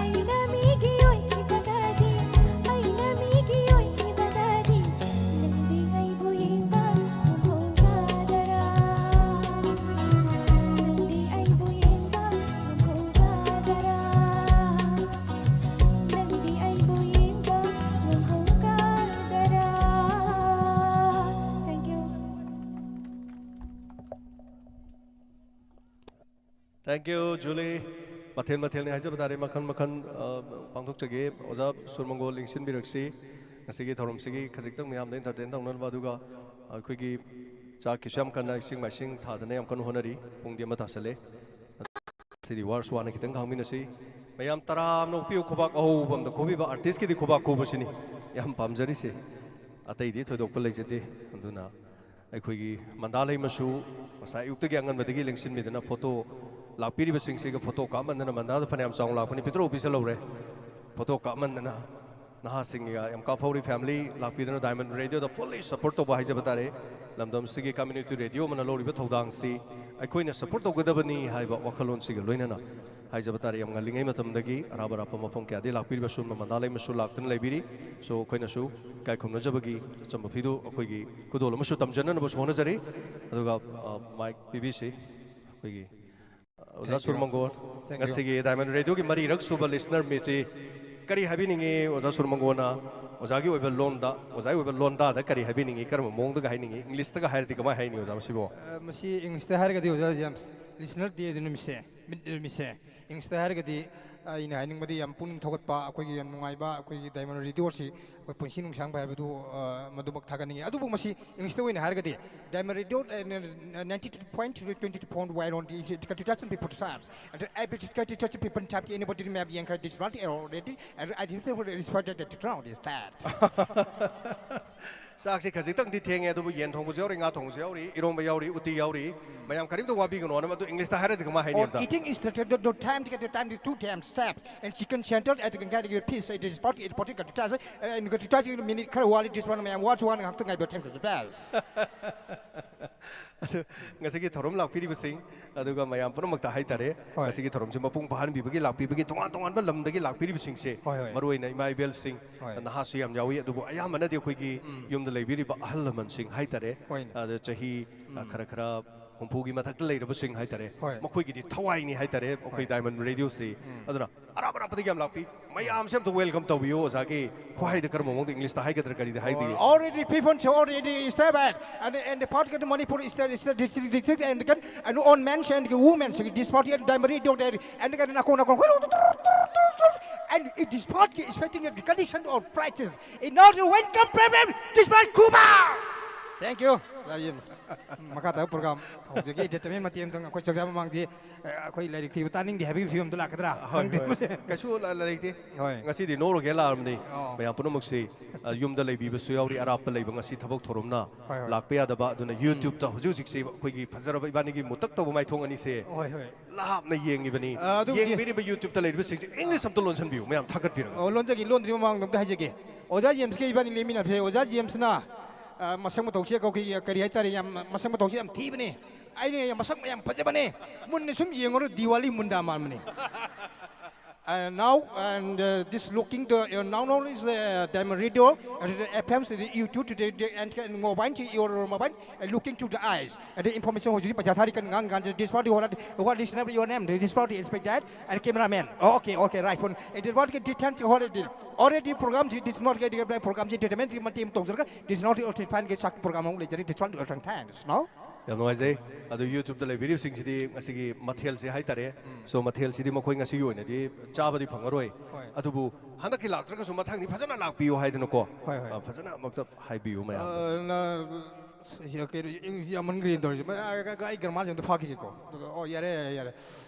ꯑꯩꯅ ꯃꯤꯒꯤ ꯑꯣꯏꯈꯤꯕꯗꯗꯤ, ꯑꯩꯅ ꯃꯤꯒꯤ ꯑꯣꯏꯈꯤꯕꯗꯗꯤ, ꯅꯪꯗꯤ ꯑꯩꯕꯨ ꯌꯦꯡꯕ ꯉꯝꯍꯧꯒꯗꯔꯥ? ꯅꯪꯗꯤ ꯑꯩꯕꯨ ꯌꯦꯡꯕ ꯉꯝꯍꯧꯒꯗꯔꯥ? ꯅꯪꯗꯤ ꯑꯩꯕꯨ ꯌꯦꯡꯕ ꯉꯝꯍꯧꯒꯗꯔꯥ? Thank you. Thank you, Julie. ꯃꯊꯦꯜ ꯃꯊꯦꯜꯅꯤ ꯍꯥꯏꯖꯕ ꯇꯥꯔꯦ, ꯃꯈꯜ ꯃꯈꯜ, ꯑ, ꯄꯥꯡꯊꯣꯛꯆꯒꯦ꯫ ꯑꯣꯖꯥ ꯁꯨꯔꯃꯪꯒꯣꯜ ꯂꯦꯡꯁꯤꯟꯕꯤꯔꯛꯁꯤ꯫ ꯉꯁꯤꯒꯤ ꯊꯧꯔꯝꯁꯤꯒꯤ ꯈꯖꯤꯛꯇꯪ ꯃꯌꯥꯝꯗ entertain ꯇꯧꯅꯅꯕ, ꯑꯗꯨꯒ ꯑꯩꯈꯣꯏꯒꯤ ꯆꯥꯛꯀꯤꯁꯨ ꯌꯥꯝ ꯀꯟꯅ ꯏꯁꯤꯡ ꯃꯥꯏꯁꯤꯡ ꯊꯥꯗꯅ ꯌꯥꯝ ꯀꯟꯅ ꯍꯣꯠꯅꯔꯤ꯫ ꯄꯨꯡꯗꯤ ꯑꯃ ꯇꯥꯁꯜꯂꯦ꯫ ꯁꯤꯗꯤ ꯋꯥꯔꯁꯨ ꯋꯥꯅ ꯈꯤꯇꯪ ꯈꯥꯡꯃꯤꯟꯅꯁꯤ꯫ ꯃꯌꯥꯝ ꯇꯔꯥꯝꯅ ꯑꯣꯛꯄꯤꯌꯨ꯫ ꯈꯨꯕꯥꯛ ꯑꯍꯧꯕ ꯑꯝꯗ ꯈꯨꯕꯤꯕ artist ꯀꯤꯗꯤ ꯈꯨꯕꯥꯛ ꯈꯨꯕꯁꯤꯅꯤ ꯌꯥꯝ ꯄꯥꯝꯖꯔꯤꯁꯦ꯫ ꯑꯇꯩꯗꯤ ꯊꯣꯏꯗꯣꯛꯄ ꯂꯩꯖꯗꯦ꯫ ꯑꯗꯨꯅ ꯑꯩꯈꯣꯏꯒꯤ ꯃꯟꯗꯥ ꯂꯩꯃꯁꯨ ꯉꯁꯥꯏ ꯑꯌꯨꯛꯇꯒꯤ ꯑꯉꯟꯕꯗꯒꯤ ꯂꯦꯡꯁꯤꯟꯕꯤꯗꯅ photo ꯂꯥꯛꯄꯤꯔꯤꯕꯁꯤꯡꯁꯤꯒ photo ꯀꯥꯞꯃꯟꯗꯅ ꯃꯟꯗꯥꯗ ꯐꯅꯌꯥꯝ ꯆꯥꯎꯅ ꯂꯥꯛꯄꯅꯤ, ꯄꯤꯛꯇ꯭ꯔꯨ ꯄꯤꯁꯜꯍꯧꯔꯦ꯫ Photo ꯀꯥꯞꯃꯟꯗꯅ ꯅꯍꯥꯁꯤꯡꯒ ꯌꯥꯝ ꯀꯥꯞꯍꯧꯔꯤ꯫ Family ꯂꯥꯛꯄꯤꯗꯅ Diamond Radio ꯗ fully support ꯇꯧꯕ ꯍꯥꯏꯖꯕ ꯇꯥꯔꯦ꯫ ꯂꯝꯗꯝꯁꯤꯒꯤ community radio ꯑꯃꯅ ꯂꯧꯔꯤꯕ ꯊꯧꯗꯥꯡꯁꯤ ꯑꯩꯈꯣꯏꯅ support ꯇꯧꯒꯗꯕꯅꯤ ꯍꯥꯏꯕ ꯋꯥꯈꯜꯂꯣꯟꯁꯤꯒ ꯂꯣꯏꯅꯅ ꯍꯥꯏꯖꯕ ꯇꯥꯔꯦ꯫ ꯌꯥꯝ ꯉꯜꯂꯤꯉꯩ ꯃꯇꯝꯗꯒꯤ ꯑꯔꯥꯞ ꯑꯔꯥꯞꯄ ꯃꯐꯝ ꯀꯌꯥꯗꯒꯤ ꯂꯥꯛꯄꯤꯔꯤꯕ ꯁꯨꯝꯕ ꯃꯟꯗꯥ ꯂꯩꯃꯁꯨ ꯂꯥꯛꯇꯨꯅ ꯂꯩꯕꯤꯔꯤ꯫ So, ꯑꯩꯈꯣꯏꯅꯁꯨ ꯏꯀꯥꯏ ꯈꯨꯝꯅꯖꯕꯒꯤ ꯑꯆꯝꯕ ꯐꯤꯗꯨ ꯑꯩꯈꯣꯏꯒꯤ ꯈꯨꯗꯣꯜ ꯑꯃꯁꯨ ꯇꯝꯖꯅꯅꯕꯁꯨ ꯍꯣꯠꯅꯖꯔꯤ꯫ ꯑꯗꯨꯒ, ꯑ, mic ꯄꯤꯕꯤꯁꯤ ꯑꯩꯈꯣꯏꯒꯤ ꯑꯣꯖꯥ Thank you. ꯁꯨꯔꯃꯪꯒꯣꯜ꯫ Thank you. ꯉꯁꯤꯒꯤ Diamond Radio ꯒꯤ ꯃꯔꯤꯔꯛ ꯁꯨꯕ listener meet ꯁꯤ ꯀꯔꯤ ꯍꯥꯏꯕꯤꯅꯤꯡꯉꯤ ꯑꯣꯖꯥ ꯁꯨꯔꯃꯪꯒꯣꯅ? ꯑꯣꯖꯥꯒꯤ ꯑꯣꯏꯕ ꯂꯣꯟꯗ, ꯑꯣꯖꯥꯒꯤ ꯑꯣꯏꯕ ꯂꯣꯟꯗꯥꯗ ꯀꯔꯤ ꯍꯥꯏꯕꯤꯅꯤꯡꯉꯤ? ꯀꯔꯝꯕ ꯃꯑꯣꯡꯗꯒ ꯍꯥꯏꯅꯤꯡꯉꯤ? ꯏꯪꯂꯤꯁꯇꯒ ꯍꯥꯏꯔꯗꯤ ꯀꯃꯥꯏ ꯍꯥꯏꯅꯤ ꯑꯣꯖꯥ ꯃꯁꯤꯕꯣ? ꯑ, ꯃꯁꯤ ꯏꯪꯂꯤꯁꯇ ꯍꯥꯏꯔꯒꯗꯤ ꯑꯣꯖꯥ ꯖꯦꯝꯁ, Listener Day ꯅꯨꯃꯤꯠꯁꯦ, ꯃꯤꯠ ꯅꯨꯃꯤꯠꯁꯦ, ꯏꯪꯂꯤꯁꯇ ꯍꯥꯏꯔꯒꯗꯤ ꯑꯩꯅ ꯍꯥꯏꯅꯤꯡꯕꯗꯤ ꯌꯥꯝ ꯄꯨꯛꯅꯤꯡ ꯊꯧꯒꯠꯄ, ꯑꯩꯈꯣꯏꯒꯤ ꯌꯥꯝ ꯅꯨꯡꯉꯥꯏꯕ, ꯑꯩꯈꯣꯏꯒꯤ Diamond Radio ꯁꯤ ꯑꯩꯈꯣꯏ ꯄꯨꯟꯁꯤ ꯅꯨꯡꯁꯥꯡꯕ ꯍꯥꯏꯕꯗꯨ, ꯑ, ꯃꯗꯨꯃꯛ ꯊꯥꯒꯠꯅꯤꯡꯉꯤ꯫ ꯑꯗꯨꯕꯨ ꯃꯁꯤ ꯏꯪꯂꯤꯁꯇ ꯑꯣꯏꯅ ꯍꯥꯏꯔꯒꯗꯤ Diamond Radio, uh, ninety-two point two, twenty-two point one on the Katutas and People Tribes. And every Katutas and People Tribes, anybody may have Yankara this right already, and I didn't want to respond to the ground is that. ꯆꯥꯛꯁꯦ ꯈꯖꯤꯛꯇꯪꯗꯤ ꯊꯦꯡꯉꯦ, ꯑꯗꯨꯕꯨ ꯌꯦꯟ ꯊꯣꯡꯕꯁꯨ ꯌꯥꯎꯔꯤ, ꯉꯥ ꯊꯣꯡꯕꯁꯨ ꯌꯥꯎꯔꯤ, ꯏꯔꯣꯝꯕ ꯌꯥꯎꯔꯤ, ꯎꯇꯤ ꯌꯥꯎꯔꯤ꯫ ꯃꯌꯥꯝ ꯀꯔꯤꯝꯇ ꯋꯥꯕꯤꯒꯅꯣꯅ ꯃꯗꯨ ꯏꯪꯂꯤꯁꯇ ꯍꯥꯏꯔꯗꯤ ꯀꯃꯥꯏ ꯍꯥꯏꯅꯤ On ꯑꯝꯇ? Eating is the, the, the time to get the time to two times steps. And chicken center at the Kangkari piece, it is forty, forty Katutas, and Katutas in a minute, ꯈꯔ ꯋꯥꯠꯂꯤ, this one, ꯃꯌꯥꯝ ꯋꯥꯁꯨ ꯋꯥꯅ ꯉꯥꯏꯍꯥꯛꯇ ꯉꯥꯏꯕꯤꯌꯨ, time to get best. ꯑꯗꯨ ꯉꯁꯤꯒꯤ ꯊꯧꯔꯝ ꯂꯥꯛꯄꯤꯔꯤꯕꯁꯤꯡ, ꯑꯗꯨꯒ ꯃꯌꯥꯝ ꯄꯨꯝꯅꯃꯛꯇ ꯍꯥꯏꯇꯥꯔꯦ, ꯍꯣꯏ꯫ ꯉꯁꯤꯒꯤ ꯊꯧꯔꯝꯁꯤ ꯃꯄꯨꯡ ꯐꯥꯍꯟꯕꯤꯕꯒꯤ, ꯂꯥꯛꯄꯤꯕꯒꯤ, ꯇꯣꯉꯥꯟ ꯇꯣꯉꯥꯟꯕ ꯂꯝꯗꯒꯤ ꯂꯥꯛꯄꯤꯔꯤꯕꯁꯤꯡꯁꯦ, ꯍꯣꯏ, ꯍꯣꯏ꯫ ꯃꯔꯨ ꯑꯣꯏꯅ ꯏꯃꯥ ꯏꯕꯦꯜꯁꯤꯡ, ꯍꯣꯏ꯫ ꯅꯍꯥꯁꯨ ꯌꯥꯝ ꯌꯥꯎꯏ, ꯑꯗꯨꯕꯨ ꯑꯌꯥꯝꯕꯅꯗꯤ ꯑꯩꯈꯣꯏꯒꯤ ꯎꯝ꯫ ꯌꯨꯝꯗ ꯂꯩꯕꯤꯔꯤꯕ ꯑꯍꯜ ꯂꯃꯟꯁꯤꯡ ꯍꯥꯏꯇꯥꯔꯦ, ꯍꯣꯏꯅꯦ꯫ ꯑꯗ ꯆꯍꯤ, ꯑ, ꯎꯝ꯫ ꯈꯔ ꯈꯔ ꯍꯨꯝꯐꯨꯒꯤ ꯃꯊꯛꯇ ꯂꯩꯔꯕꯁꯤꯡ ꯍꯥꯏꯇꯥꯔꯦ, ꯍꯣꯏ꯫ ꯃꯈꯣꯏꯒꯤꯗꯤ ꯊꯋꯥꯏꯅꯤ ꯍꯥꯏꯇꯥꯔꯦ ꯑꯩꯈꯣꯏ ꯍꯣꯏ꯫ Diamond Radio ꯁꯤ꯫ ꯎꯝ꯫ ꯑꯗꯨꯅ ꯑꯔꯥꯞ ꯑꯔꯥꯞꯄꯗꯒꯤ ꯌꯥꯝ ꯂꯥꯛꯄꯤ꯫ ꯃꯌꯥꯝꯁꯦ ꯑꯝꯇ welcome ꯇꯧꯕꯤꯌꯨ ꯑꯣꯖꯥꯒꯤ ꯈ꯭ꯋꯥꯏꯗ ꯀꯔꯝꯕ ꯃꯑꯣꯡꯗ ꯏꯪꯂꯤꯁꯇ ꯍꯥꯏꯒꯗ꯭ꯔꯥ, ꯀꯔꯤꯗ ꯍꯥꯏꯗꯒꯦ? Already people already step out and, and the part of the Manipur is the, is the district, district and can, and on mention the women, so this party and Diamond Radio there, and can, and it is party expecting a condition of practice. In order to welcome problem, this man Kuba. Thank you. James. ꯃꯈꯥ ꯇꯥꯕ program ꯍꯧꯖꯤꯛꯀꯤ entertainment ꯃꯇꯦꯛ ꯑꯃꯇꯪ ꯑꯩꯈꯣꯏ ꯆꯥꯛ ꯆꯥꯕ ꯃꯃꯥꯡꯗꯤ, ꯑ, ꯑꯩꯈꯣꯏ ꯂꯥꯏꯔꯤꯛ ꯊꯤꯕ ꯇꯥꯅꯤꯡꯗꯦ ꯍꯥꯏꯕꯒꯤ ꯐꯤꯕꯝꯗ ꯂꯥꯛꯀꯗ꯭ꯔꯥ? ꯍꯣꯏ, ꯈꯪꯗꯦ꯫ ꯍꯣꯏ꯫ ꯀꯩꯁꯨ ꯂ-, ꯂ-, ꯂꯩꯇꯦ꯫ ꯍꯣꯏ꯫ ꯉꯁꯤꯗꯤ ꯅꯣꯛꯂꯒꯦ ꯂꯥꯛꯑꯕꯅꯤ꯫ ꯑꯣ꯫ ꯃꯌꯥꯝ ꯄꯨꯝꯅꯃꯛꯁꯤ, ꯑ, ꯌꯨꯝꯗ ꯂꯩꯕꯤꯕꯁꯨ ꯌꯥꯎꯔꯤ, ꯑꯔꯥꯞꯄ ꯂꯩꯕ ꯉꯁꯤ ꯊꯕꯛ ꯊꯧꯔꯝꯅ ꯍꯣꯏ, ꯍꯣꯏ꯫ ꯂꯥꯛꯄ ꯌꯥꯗꯕ꯫ ꯑꯗꯨꯅ ꯎꯝ꯫ YouTube-ꯇ ꯍꯧꯖꯤꯛ ꯍꯧꯖꯤꯛꯁꯤ ꯑꯩꯈꯣꯏꯒꯤ ꯐꯖꯔꯕ ꯏꯕꯥꯅꯤꯒꯤ ꯃꯨꯇꯛ ꯇꯧꯕ ꯃꯥꯏꯊꯣꯡ ꯑꯅꯤꯁꯦ ꯍꯣꯏ, ꯍꯣꯏ꯫ ꯂꯥꯞꯅ ꯌꯦꯡꯉꯤꯕꯅꯤ꯫ ꯑ, ꯑꯗꯨꯕꯨꯗꯤ ꯌꯦꯡꯕꯤꯔꯤꯕ YouTube-ꯇ ꯂꯩꯔꯤꯕꯁꯤꯡꯁꯦ English ꯑꯝꯇ ꯂꯣꯟꯁꯤꯟꯕꯤꯌꯨ, ꯃꯌꯥꯝ ꯊꯥꯒꯠꯄꯤꯔꯒ꯫ ꯑꯣ, ꯂꯣꯟꯖꯒꯦ꯫ ꯂꯣꯟꯗ꯭ꯔꯤꯉꯩ ꯃꯃꯥꯡꯗ ꯑꯝꯇ ꯍꯥꯏꯖꯒꯦ꯫ ꯑꯣꯖꯥ ꯖꯦꯝꯁꯀ ꯏꯕꯥꯅꯤ ꯂꯦꯡꯃꯤꯟꯅꯕꯁꯦ, ꯑꯣꯖꯥ ꯖꯦꯝꯁꯅ, ꯑ, ꯃꯁꯛ ꯃꯇꯧꯁꯦ ꯑꯩꯈꯣꯏꯒꯤ ꯀꯔꯤ ꯍꯥꯏꯇꯥꯔꯦ, ꯌꯥꯝ ꯃꯁꯛ ꯃꯇꯧꯁꯦ ꯌꯥꯝ ꯊꯤꯕꯅꯦ꯫ ꯑꯩꯅ ꯌꯥꯝ ꯃꯁꯛ ꯌꯥꯝ ꯐꯖꯕꯅꯦ꯫ ꯃꯨꯟꯅ ꯁꯨꯝ ꯌꯦꯡꯉꯨꯔ ꯗꯤꯋꯥꯂꯤ ꯃꯨꯟꯗꯥ ꯃꯥꯟꯕꯅꯦ꯫ And now, and uh, this looking to uh, now now is the uh, Diamond Radio, uh, F M, the YouTube today, and can mobile to your mobile, and looking to the eyes. And the information was you, Pachari can gang and this party what what is your name, this party expect that, and cameraman. Oh, okay, okay, right phone. And this party can detect already. Already program this not getting a program entertainment team to this not your time get suck program only this one to thanks, no? ꯌꯥꯝ ꯅꯨꯡꯉꯥꯏꯖꯩ꯫ ꯑꯗꯨ YouTube ꯇ ꯂꯩꯕꯤꯔꯤꯕꯁꯤꯡꯁꯤꯗꯤ ꯉꯁꯤꯒꯤ ꯃꯊꯦꯜꯁꯤ ꯍꯥꯏꯇꯥꯔꯦ꯫ So ꯃꯊꯦꯜꯁꯤꯗꯤ ꯃꯈꯣꯏ ꯉꯁꯤꯒꯤ ꯑꯣꯏꯅꯗꯤ ꯆꯥꯕꯗꯤ ꯐꯪꯉꯔꯣꯏ꯫ ꯍꯣꯏ꯫ ꯑꯗꯨꯕꯨ ꯍꯟꯗꯛꯀꯤ ꯂꯥꯛꯇ꯭ꯔꯒꯁꯨ ꯃꯊꯪꯗꯤ ꯐꯖꯅ ꯂꯥꯛꯄꯤꯌꯨ ꯍꯥꯏꯗꯅꯀꯣ꯫ ꯍꯣꯏ, ꯍꯣꯏ꯫ ꯑ, ꯐꯖꯅ ꯑꯃꯨꯛꯇ ꯍꯥꯏꯕꯤꯌꯨ ꯃꯌꯥꯝ꯫ ꯑ, ꯅ- ꯁꯤ ꯀꯩꯅꯣ ꯏꯪꯁꯤ ꯌꯥꯝꯃꯟꯈ꯭ꯔꯦꯅ ꯇꯧꯔꯤꯁꯦ꯫ ꯃ- ꯑ, ꯑ, ꯑꯩ ꯒ꯭ꯔꯃꯥꯔꯁꯦ ꯑꯝꯇ ꯐꯥꯈꯤꯒꯦꯀꯣ꯫ ꯑꯣ, ꯌꯥꯔꯦ, ꯌꯥꯔꯦ, ꯌꯥꯔꯦ꯫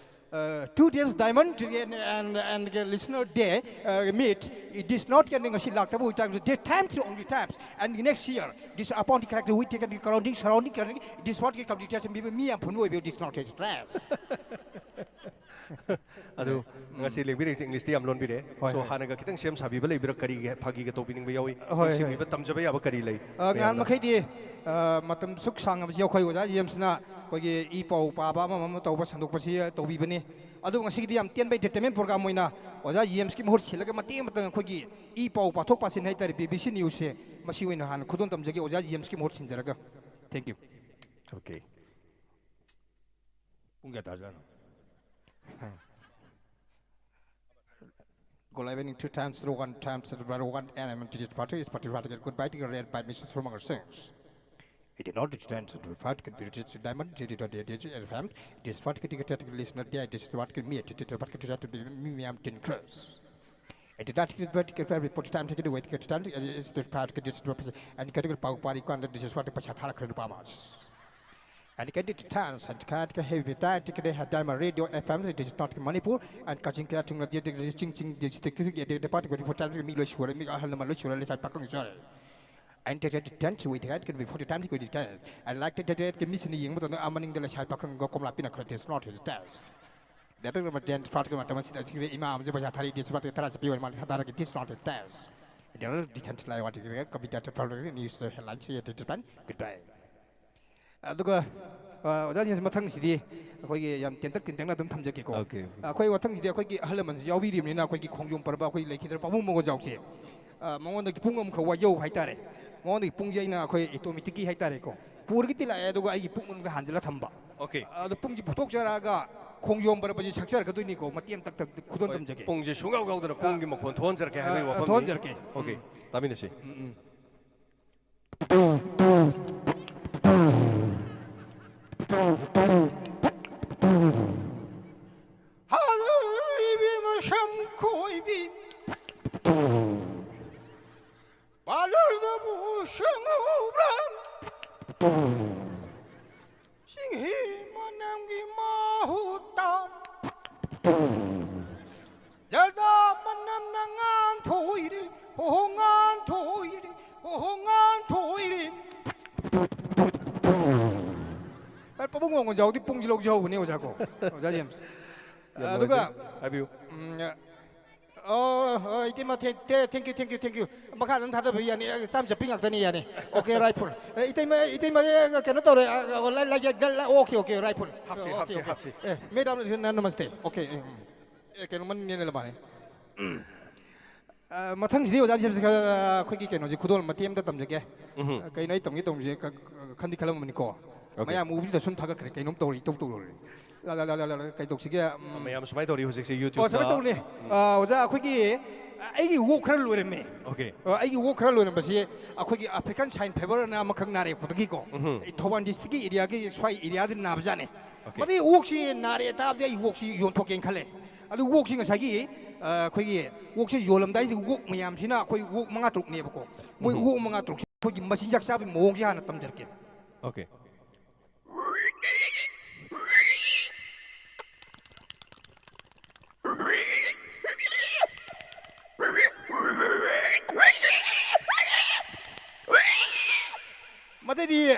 Uh, two days diamond and and and the listener day uh, meet. It is not getting a shilak tabu times. Day times only times. And the next year, this upon the character we take the surrounding surrounding character. This what get come details and people me and Punu will this not take stress. ꯑꯗꯨ ꯉꯁꯤ ꯂꯦꯡꯕꯤꯔꯛꯏꯁꯦ ꯏꯪꯂꯤꯁꯇꯤ ꯌꯥꯝ ꯂꯣꯟꯕꯤꯔꯦ꯫ ꯍꯣꯏ, So ꯍꯣꯏ꯫ ꯍꯥꯟꯅꯒ ꯈꯤꯇꯪ ꯁꯦꯝ ꯁꯥꯕꯤꯕ ꯂꯩꯕꯤꯔꯥ? ꯀꯔꯤꯒꯤ ꯐꯥꯒꯤꯒ ꯇꯧꯕꯤꯅꯤꯡꯕ ꯌꯥꯎꯏ? ꯍꯣꯏ, ꯅꯨꯡꯁꯤꯕꯤꯕ ꯍꯣꯏ꯫ ꯇꯝꯖꯕ ꯌꯥꯕ ꯀꯔꯤ ꯂꯩ? ꯑ, ꯉꯍꯥꯟ ꯃꯌꯥꯝꯗ? ꯃꯈꯩꯗꯤ ꯑ, ꯃꯇꯝ ꯁꯨꯛ ꯁꯥꯡꯉꯕꯁꯤ ꯑꯩꯈꯣꯏ ꯑꯣꯖꯥ ꯖꯦꯝꯁꯅ ꯑꯩꯈꯣꯏꯒꯤ ꯏ ꯄꯥꯎ ꯄꯥꯕ ꯑꯃ ꯑꯃ ꯇꯧꯕ ꯁꯟꯗꯣꯛꯄꯁꯤ ꯇꯧꯕꯤꯕꯅꯤ꯫ ꯑꯗꯨꯕꯨ ꯉꯁꯤꯒꯤꯗꯤ ꯌꯥꯝ ꯇꯦꯟꯕ entertainment program ꯑꯣꯏꯅ ꯑꯣꯖꯥ ꯖꯦꯝꯁꯀꯤ ꯃꯍꯨꯠ ꯁꯤꯜꯂꯒ ꯃꯇꯦꯛ ꯑꯃꯇꯪ ꯑꯩꯈꯣꯏꯒꯤ ꯏ ꯄꯥꯎ ꯄꯥꯊꯣꯛ ꯄꯥꯁꯤꯟ ꯍꯥꯏꯇꯥꯔꯦ, B B C Newsꯁꯦ, ꯃꯁꯤ ꯑꯣꯏꯅ ꯍꯥꯟꯅ ꯈꯨꯗꯣꯜ ꯇꯝꯖꯒꯦ ꯑꯣꯖꯥ ꯖꯦꯝꯁꯀꯤ ꯃꯍꯨꯠ ꯁꯤꯟꯖꯔꯒ꯫ Thank you꯫ Okay꯫ ꯄꯨꯡ ꯀꯌꯥ ꯇꯥꯖꯥꯠꯅꯣ? Good evening, two times, one times, one and Party is Party Radical. Goodbye to your red by Mister Surmangar Singh. It is not the chance to fight computer diamond, it is not the F M, it is what could you get to listener there, it is what could me, it is what could you to be me, I'm tin cross. It is not good, but could very put time to do it, get time to is the part could just and get a power party, and this is what the Pachatara could promise. And get it chance and can't heavy time to get a diamond radio F M, it is not Manipur, and catching care to the ching ching, this the party could put time to me, Lushua, me, Ahalama Lushua, let's pack on sorry. And the tent with the head could be forty times good it can. And like the dead can miss in the young, but on the Shai Pakan go come up in a credit, not his test. That is what then part of the Imam, the Batari, this what the Taras, you and Matatara, it is not a test. The other detent like what you get, could be that problem in use the headline, see it depend. Goodbye. ꯑꯗꯨꯒ ꯑ, ꯑꯣꯖꯥꯁꯤꯡꯁꯤ ꯃꯊꯪꯁꯤꯗꯤ ꯑꯩꯈꯣꯏꯒꯤ ꯌꯥꯝ ꯇꯦꯟꯇꯛ ꯇꯦꯟꯇꯛꯅ ꯑꯗꯨꯝ ꯊꯝꯖꯒꯦꯀꯣ꯫ Okay, okay. ꯑꯩꯈꯣꯏ ꯃꯊꯪꯁꯤꯗꯤ ꯑꯩꯈꯣꯏꯒꯤ ꯑꯍꯜ ꯂꯃꯟꯁꯨ ꯌꯥꯎꯕꯤꯔꯤꯕꯅꯤꯅ ꯑꯩꯈꯣꯏꯒꯤ ꯈꯣꯡꯖꯣꯝ ꯄꯔꯕ ꯑꯩꯈꯣꯏ ꯂꯩꯈꯤꯗ꯭ꯔ ꯄꯥꯕꯨꯡ ꯃꯉꯣꯟꯖꯥꯎꯁꯦ, ꯑ, ꯃꯉꯣꯟꯗꯒꯤ ꯄꯨꯡ ꯑꯃꯈꯛ ꯋꯥꯏꯖꯧ ꯍꯥꯏꯇꯥꯔꯦ꯫ ꯃꯉꯣꯟꯗꯒꯤ ꯄꯨꯡꯁꯦ ꯑꯩꯅ ꯑꯩꯈꯣꯏ ꯑꯣꯇꯣꯃꯦꯇꯤꯛꯀꯤ ꯍꯥꯏꯇꯥꯔꯦꯀꯣ, ꯄꯨꯔꯒꯗꯤ ꯂꯥꯛꯑꯦ, ꯑꯗꯨꯒ ꯑꯩꯒꯤ ꯄꯨꯡ ꯃꯅꯨꯡꯗ ꯍꯥꯟꯖꯤꯜꯂ ꯊꯝꯕ꯫ Okay. ꯑꯗꯣ ꯄꯨꯡꯁꯦ ꯄꯨꯊꯣꯛꯆꯔꯛꯑꯒ ꯈꯣꯡꯖꯣꯝ ꯄꯔꯕꯁꯦ ꯁꯛꯆꯔꯛꯀꯗꯣꯏꯅꯤꯀꯣ꯫ ꯃꯇꯦꯛ ꯑꯃꯇꯛꯇ ꯈꯨꯗꯣꯜ ꯍꯣꯏ, ꯇꯝꯖꯒꯦ꯫ ꯄꯨꯡꯁꯦ ꯁꯨꯡꯌꯥꯎ ꯌꯥꯎꯗꯅ ꯄꯨꯡꯒꯤ ꯃꯈꯣꯟ ꯊꯣꯛꯍꯟꯖꯔꯛꯀꯦ ꯍꯥꯏꯕꯒꯤ ꯑ, ꯋꯥꯐꯝꯅꯤ꯫ ꯊꯣꯛꯍꯟꯖꯔꯛꯀꯦ꯫ Okay, ꯇꯥꯃꯤꯟꯅꯁꯤ꯫ ꯍꯥꯏꯕꯤ ꯃꯁꯝ ꯈꯣꯏꯕꯤ, ꯄꯥꯔꯂꯔꯗꯕꯨ ꯁꯪꯍꯧꯕ꯭ꯔꯥ? ꯆꯤꯡꯍꯤ ꯃꯅꯝꯒꯤ ꯃꯍꯨꯠꯇ ꯖꯔꯗꯥ ꯃꯅꯝꯅ ꯉꯥꯟꯊꯣꯏꯔꯤ, ꯍꯣ ꯍꯣ ꯉꯥꯟꯊꯣꯏꯔꯤ, ꯍꯣ ꯍꯣ ꯉꯥꯟꯊꯣꯏꯔꯤ꯫ ꯑꯦ, ꯄꯥꯕꯨꯡ ꯃꯉꯣꯟꯖꯥꯎꯗꯤ ꯄꯨꯡꯁꯤ ꯂꯧꯖꯍꯧꯕꯅꯦ ꯑꯣꯖꯥ ꯀꯣ, ꯑꯣꯖꯥ ꯖꯦꯝꯁ꯫ ꯌꯥꯝ ꯑꯗꯨꯒ ꯅꯨꯡꯉꯥꯏꯖꯩ꯫ ꯍꯥꯏꯕꯤꯌꯨ꯫ ꯎꯝ, ꯑꯣ, ꯍꯣꯏ, ꯏꯇꯩꯃ, thank, thank you, thank you, thank you꯫ ꯃꯈꯥ ꯑꯗꯨꯝ ꯊꯥꯗꯕ ꯌꯥꯅꯤ, ꯆꯥꯝ ꯆꯠꯄꯤ ꯉꯥꯛꯇꯅꯤ, ꯌꯥꯅꯤ꯫ Okay, right full꯫ ꯑꯦ, ꯏꯇꯩꯃ, ꯏꯇꯩꯃ, ꯑꯦ, ꯀꯩꯅꯣ ꯇꯧꯔꯦ, ꯑ, ꯑ, ꯂꯥꯏ-, ꯂꯥꯏ-, ꯂꯥꯏ-, ꯂꯥꯏ-, okay, okay, right full꯫ ꯍꯥꯞꯁꯤ, Okay, ꯍꯥꯞꯁꯤ, okay꯫ ꯍꯥꯞꯁꯤ꯫ ꯑꯦ, madam, ꯅ-, ꯅꯃꯁꯇꯦ꯫ Okay, ꯎꯝ꯫ ꯑꯦ, ꯀꯩꯅꯣ, ꯃꯅꯤꯡꯅꯦꯅ ꯂꯃꯥꯅꯦ꯫ ꯑ, ꯃꯊꯪꯁꯤꯗꯤ ꯑꯣꯖꯥ ꯖꯦꯝꯁ ꯈꯔ ꯑꯩꯈꯣꯏꯒꯤ ꯀꯩꯅꯣꯁꯦ ꯈꯨꯗꯣꯜ ꯃꯇꯦꯛ ꯑꯃꯇ ꯇꯝꯖꯒꯦ꯫ ꯀꯩꯅꯣ ꯑꯩ ꯇꯝꯒꯦ ꯇꯧꯔꯤꯁꯦ ꯈ-, ꯈ-, ꯈꯟꯗꯤ ꯈꯜꯂꯝꯕꯅꯤꯀꯣ꯫ Okay. ꯃꯌꯥꯝ ꯎꯕꯁꯤꯗ ꯁꯨꯝ ꯊꯥꯒꯠꯈ꯭ꯔꯦ, ꯀꯩꯅꯣꯝ ꯇꯧꯔꯦ, ꯏꯇꯧ ꯇꯧꯔꯦ꯫ ꯂꯥ, ꯂꯥ, ꯂꯥ, ꯂꯥ, ꯂꯥ, ꯀꯩꯗꯧꯁꯤꯒꯦ? ꯎꯝ꯫ ꯃꯌꯥꯝ ꯁꯨꯃꯥꯏꯅ ꯇꯧꯔꯤ ꯍꯧꯖꯤꯛꯁꯦ ꯑꯣ, YouTube꯫ ꯁꯨꯃꯥꯏꯅ ꯇꯧꯕꯅꯦ꯫ ꯑ, ꯑꯣꯖꯥ, ꯑꯩꯈꯣꯏꯒꯤ, ꯑ, ꯑꯩꯒꯤ ꯋꯣꯛ ꯈꯔ ꯂꯣꯏꯔꯝꯃꯦ꯫ Okay. ꯑ, ꯑꯩꯒꯤ ꯋꯣꯛ ꯈꯔ ꯂꯣꯏꯔꯝꯕꯁꯤ ꯑꯩꯈꯣꯏꯒꯤ African swine fever ꯑꯅ ꯑꯃꯈꯛ ꯅꯥꯔꯛꯄꯗꯒꯤꯀꯣ, ꯑꯩ ꯊꯧꯕꯥꯜ district ꯀꯤ area ꯒꯤ ꯁ꯭ꯋꯥꯏ area ꯗ ꯅꯥꯕꯖꯥꯠꯅꯦ꯫ Okay. ꯃꯗꯨꯒꯤ ꯋꯣꯛꯁꯤ ꯅꯥꯔꯛꯑꯦ ꯇꯥꯕꯗꯤ ꯑꯩ ꯋꯣꯛꯁꯤ ꯌꯣꯟꯊꯣꯛꯀꯦꯅ ꯈꯜꯂꯦ꯫ ꯑꯗꯨ ꯋꯣꯛꯁꯤ ꯉꯁꯥꯏꯒꯤ, ꯑ, ꯑꯩꯈꯣꯏꯒꯤ ꯋꯣꯛꯁꯤ ꯌꯣꯜꯂꯝꯗꯥꯏꯗ ꯋꯣꯛ ꯃꯌꯥꯝꯁꯤꯅ ꯑꯩꯈꯣꯏ ꯋꯣꯛ ꯃꯉꯥ ꯇꯔꯨꯛꯅꯦꯕꯀꯣ꯫ ꯃꯣꯏ ꯋꯣꯛ ꯃꯉꯥ ꯇꯔꯨꯛꯁꯤ ꯑꯩꯈꯣꯏꯒꯤ ꯃꯆꯤꯟꯖꯥꯛ ꯆꯥꯕꯒꯤ ꯃꯑꯣꯡꯁꯦ ꯍꯥꯟꯅ ꯇꯝꯖꯔꯛꯀꯦ꯫ Okay. ꯃꯗꯩꯗꯤ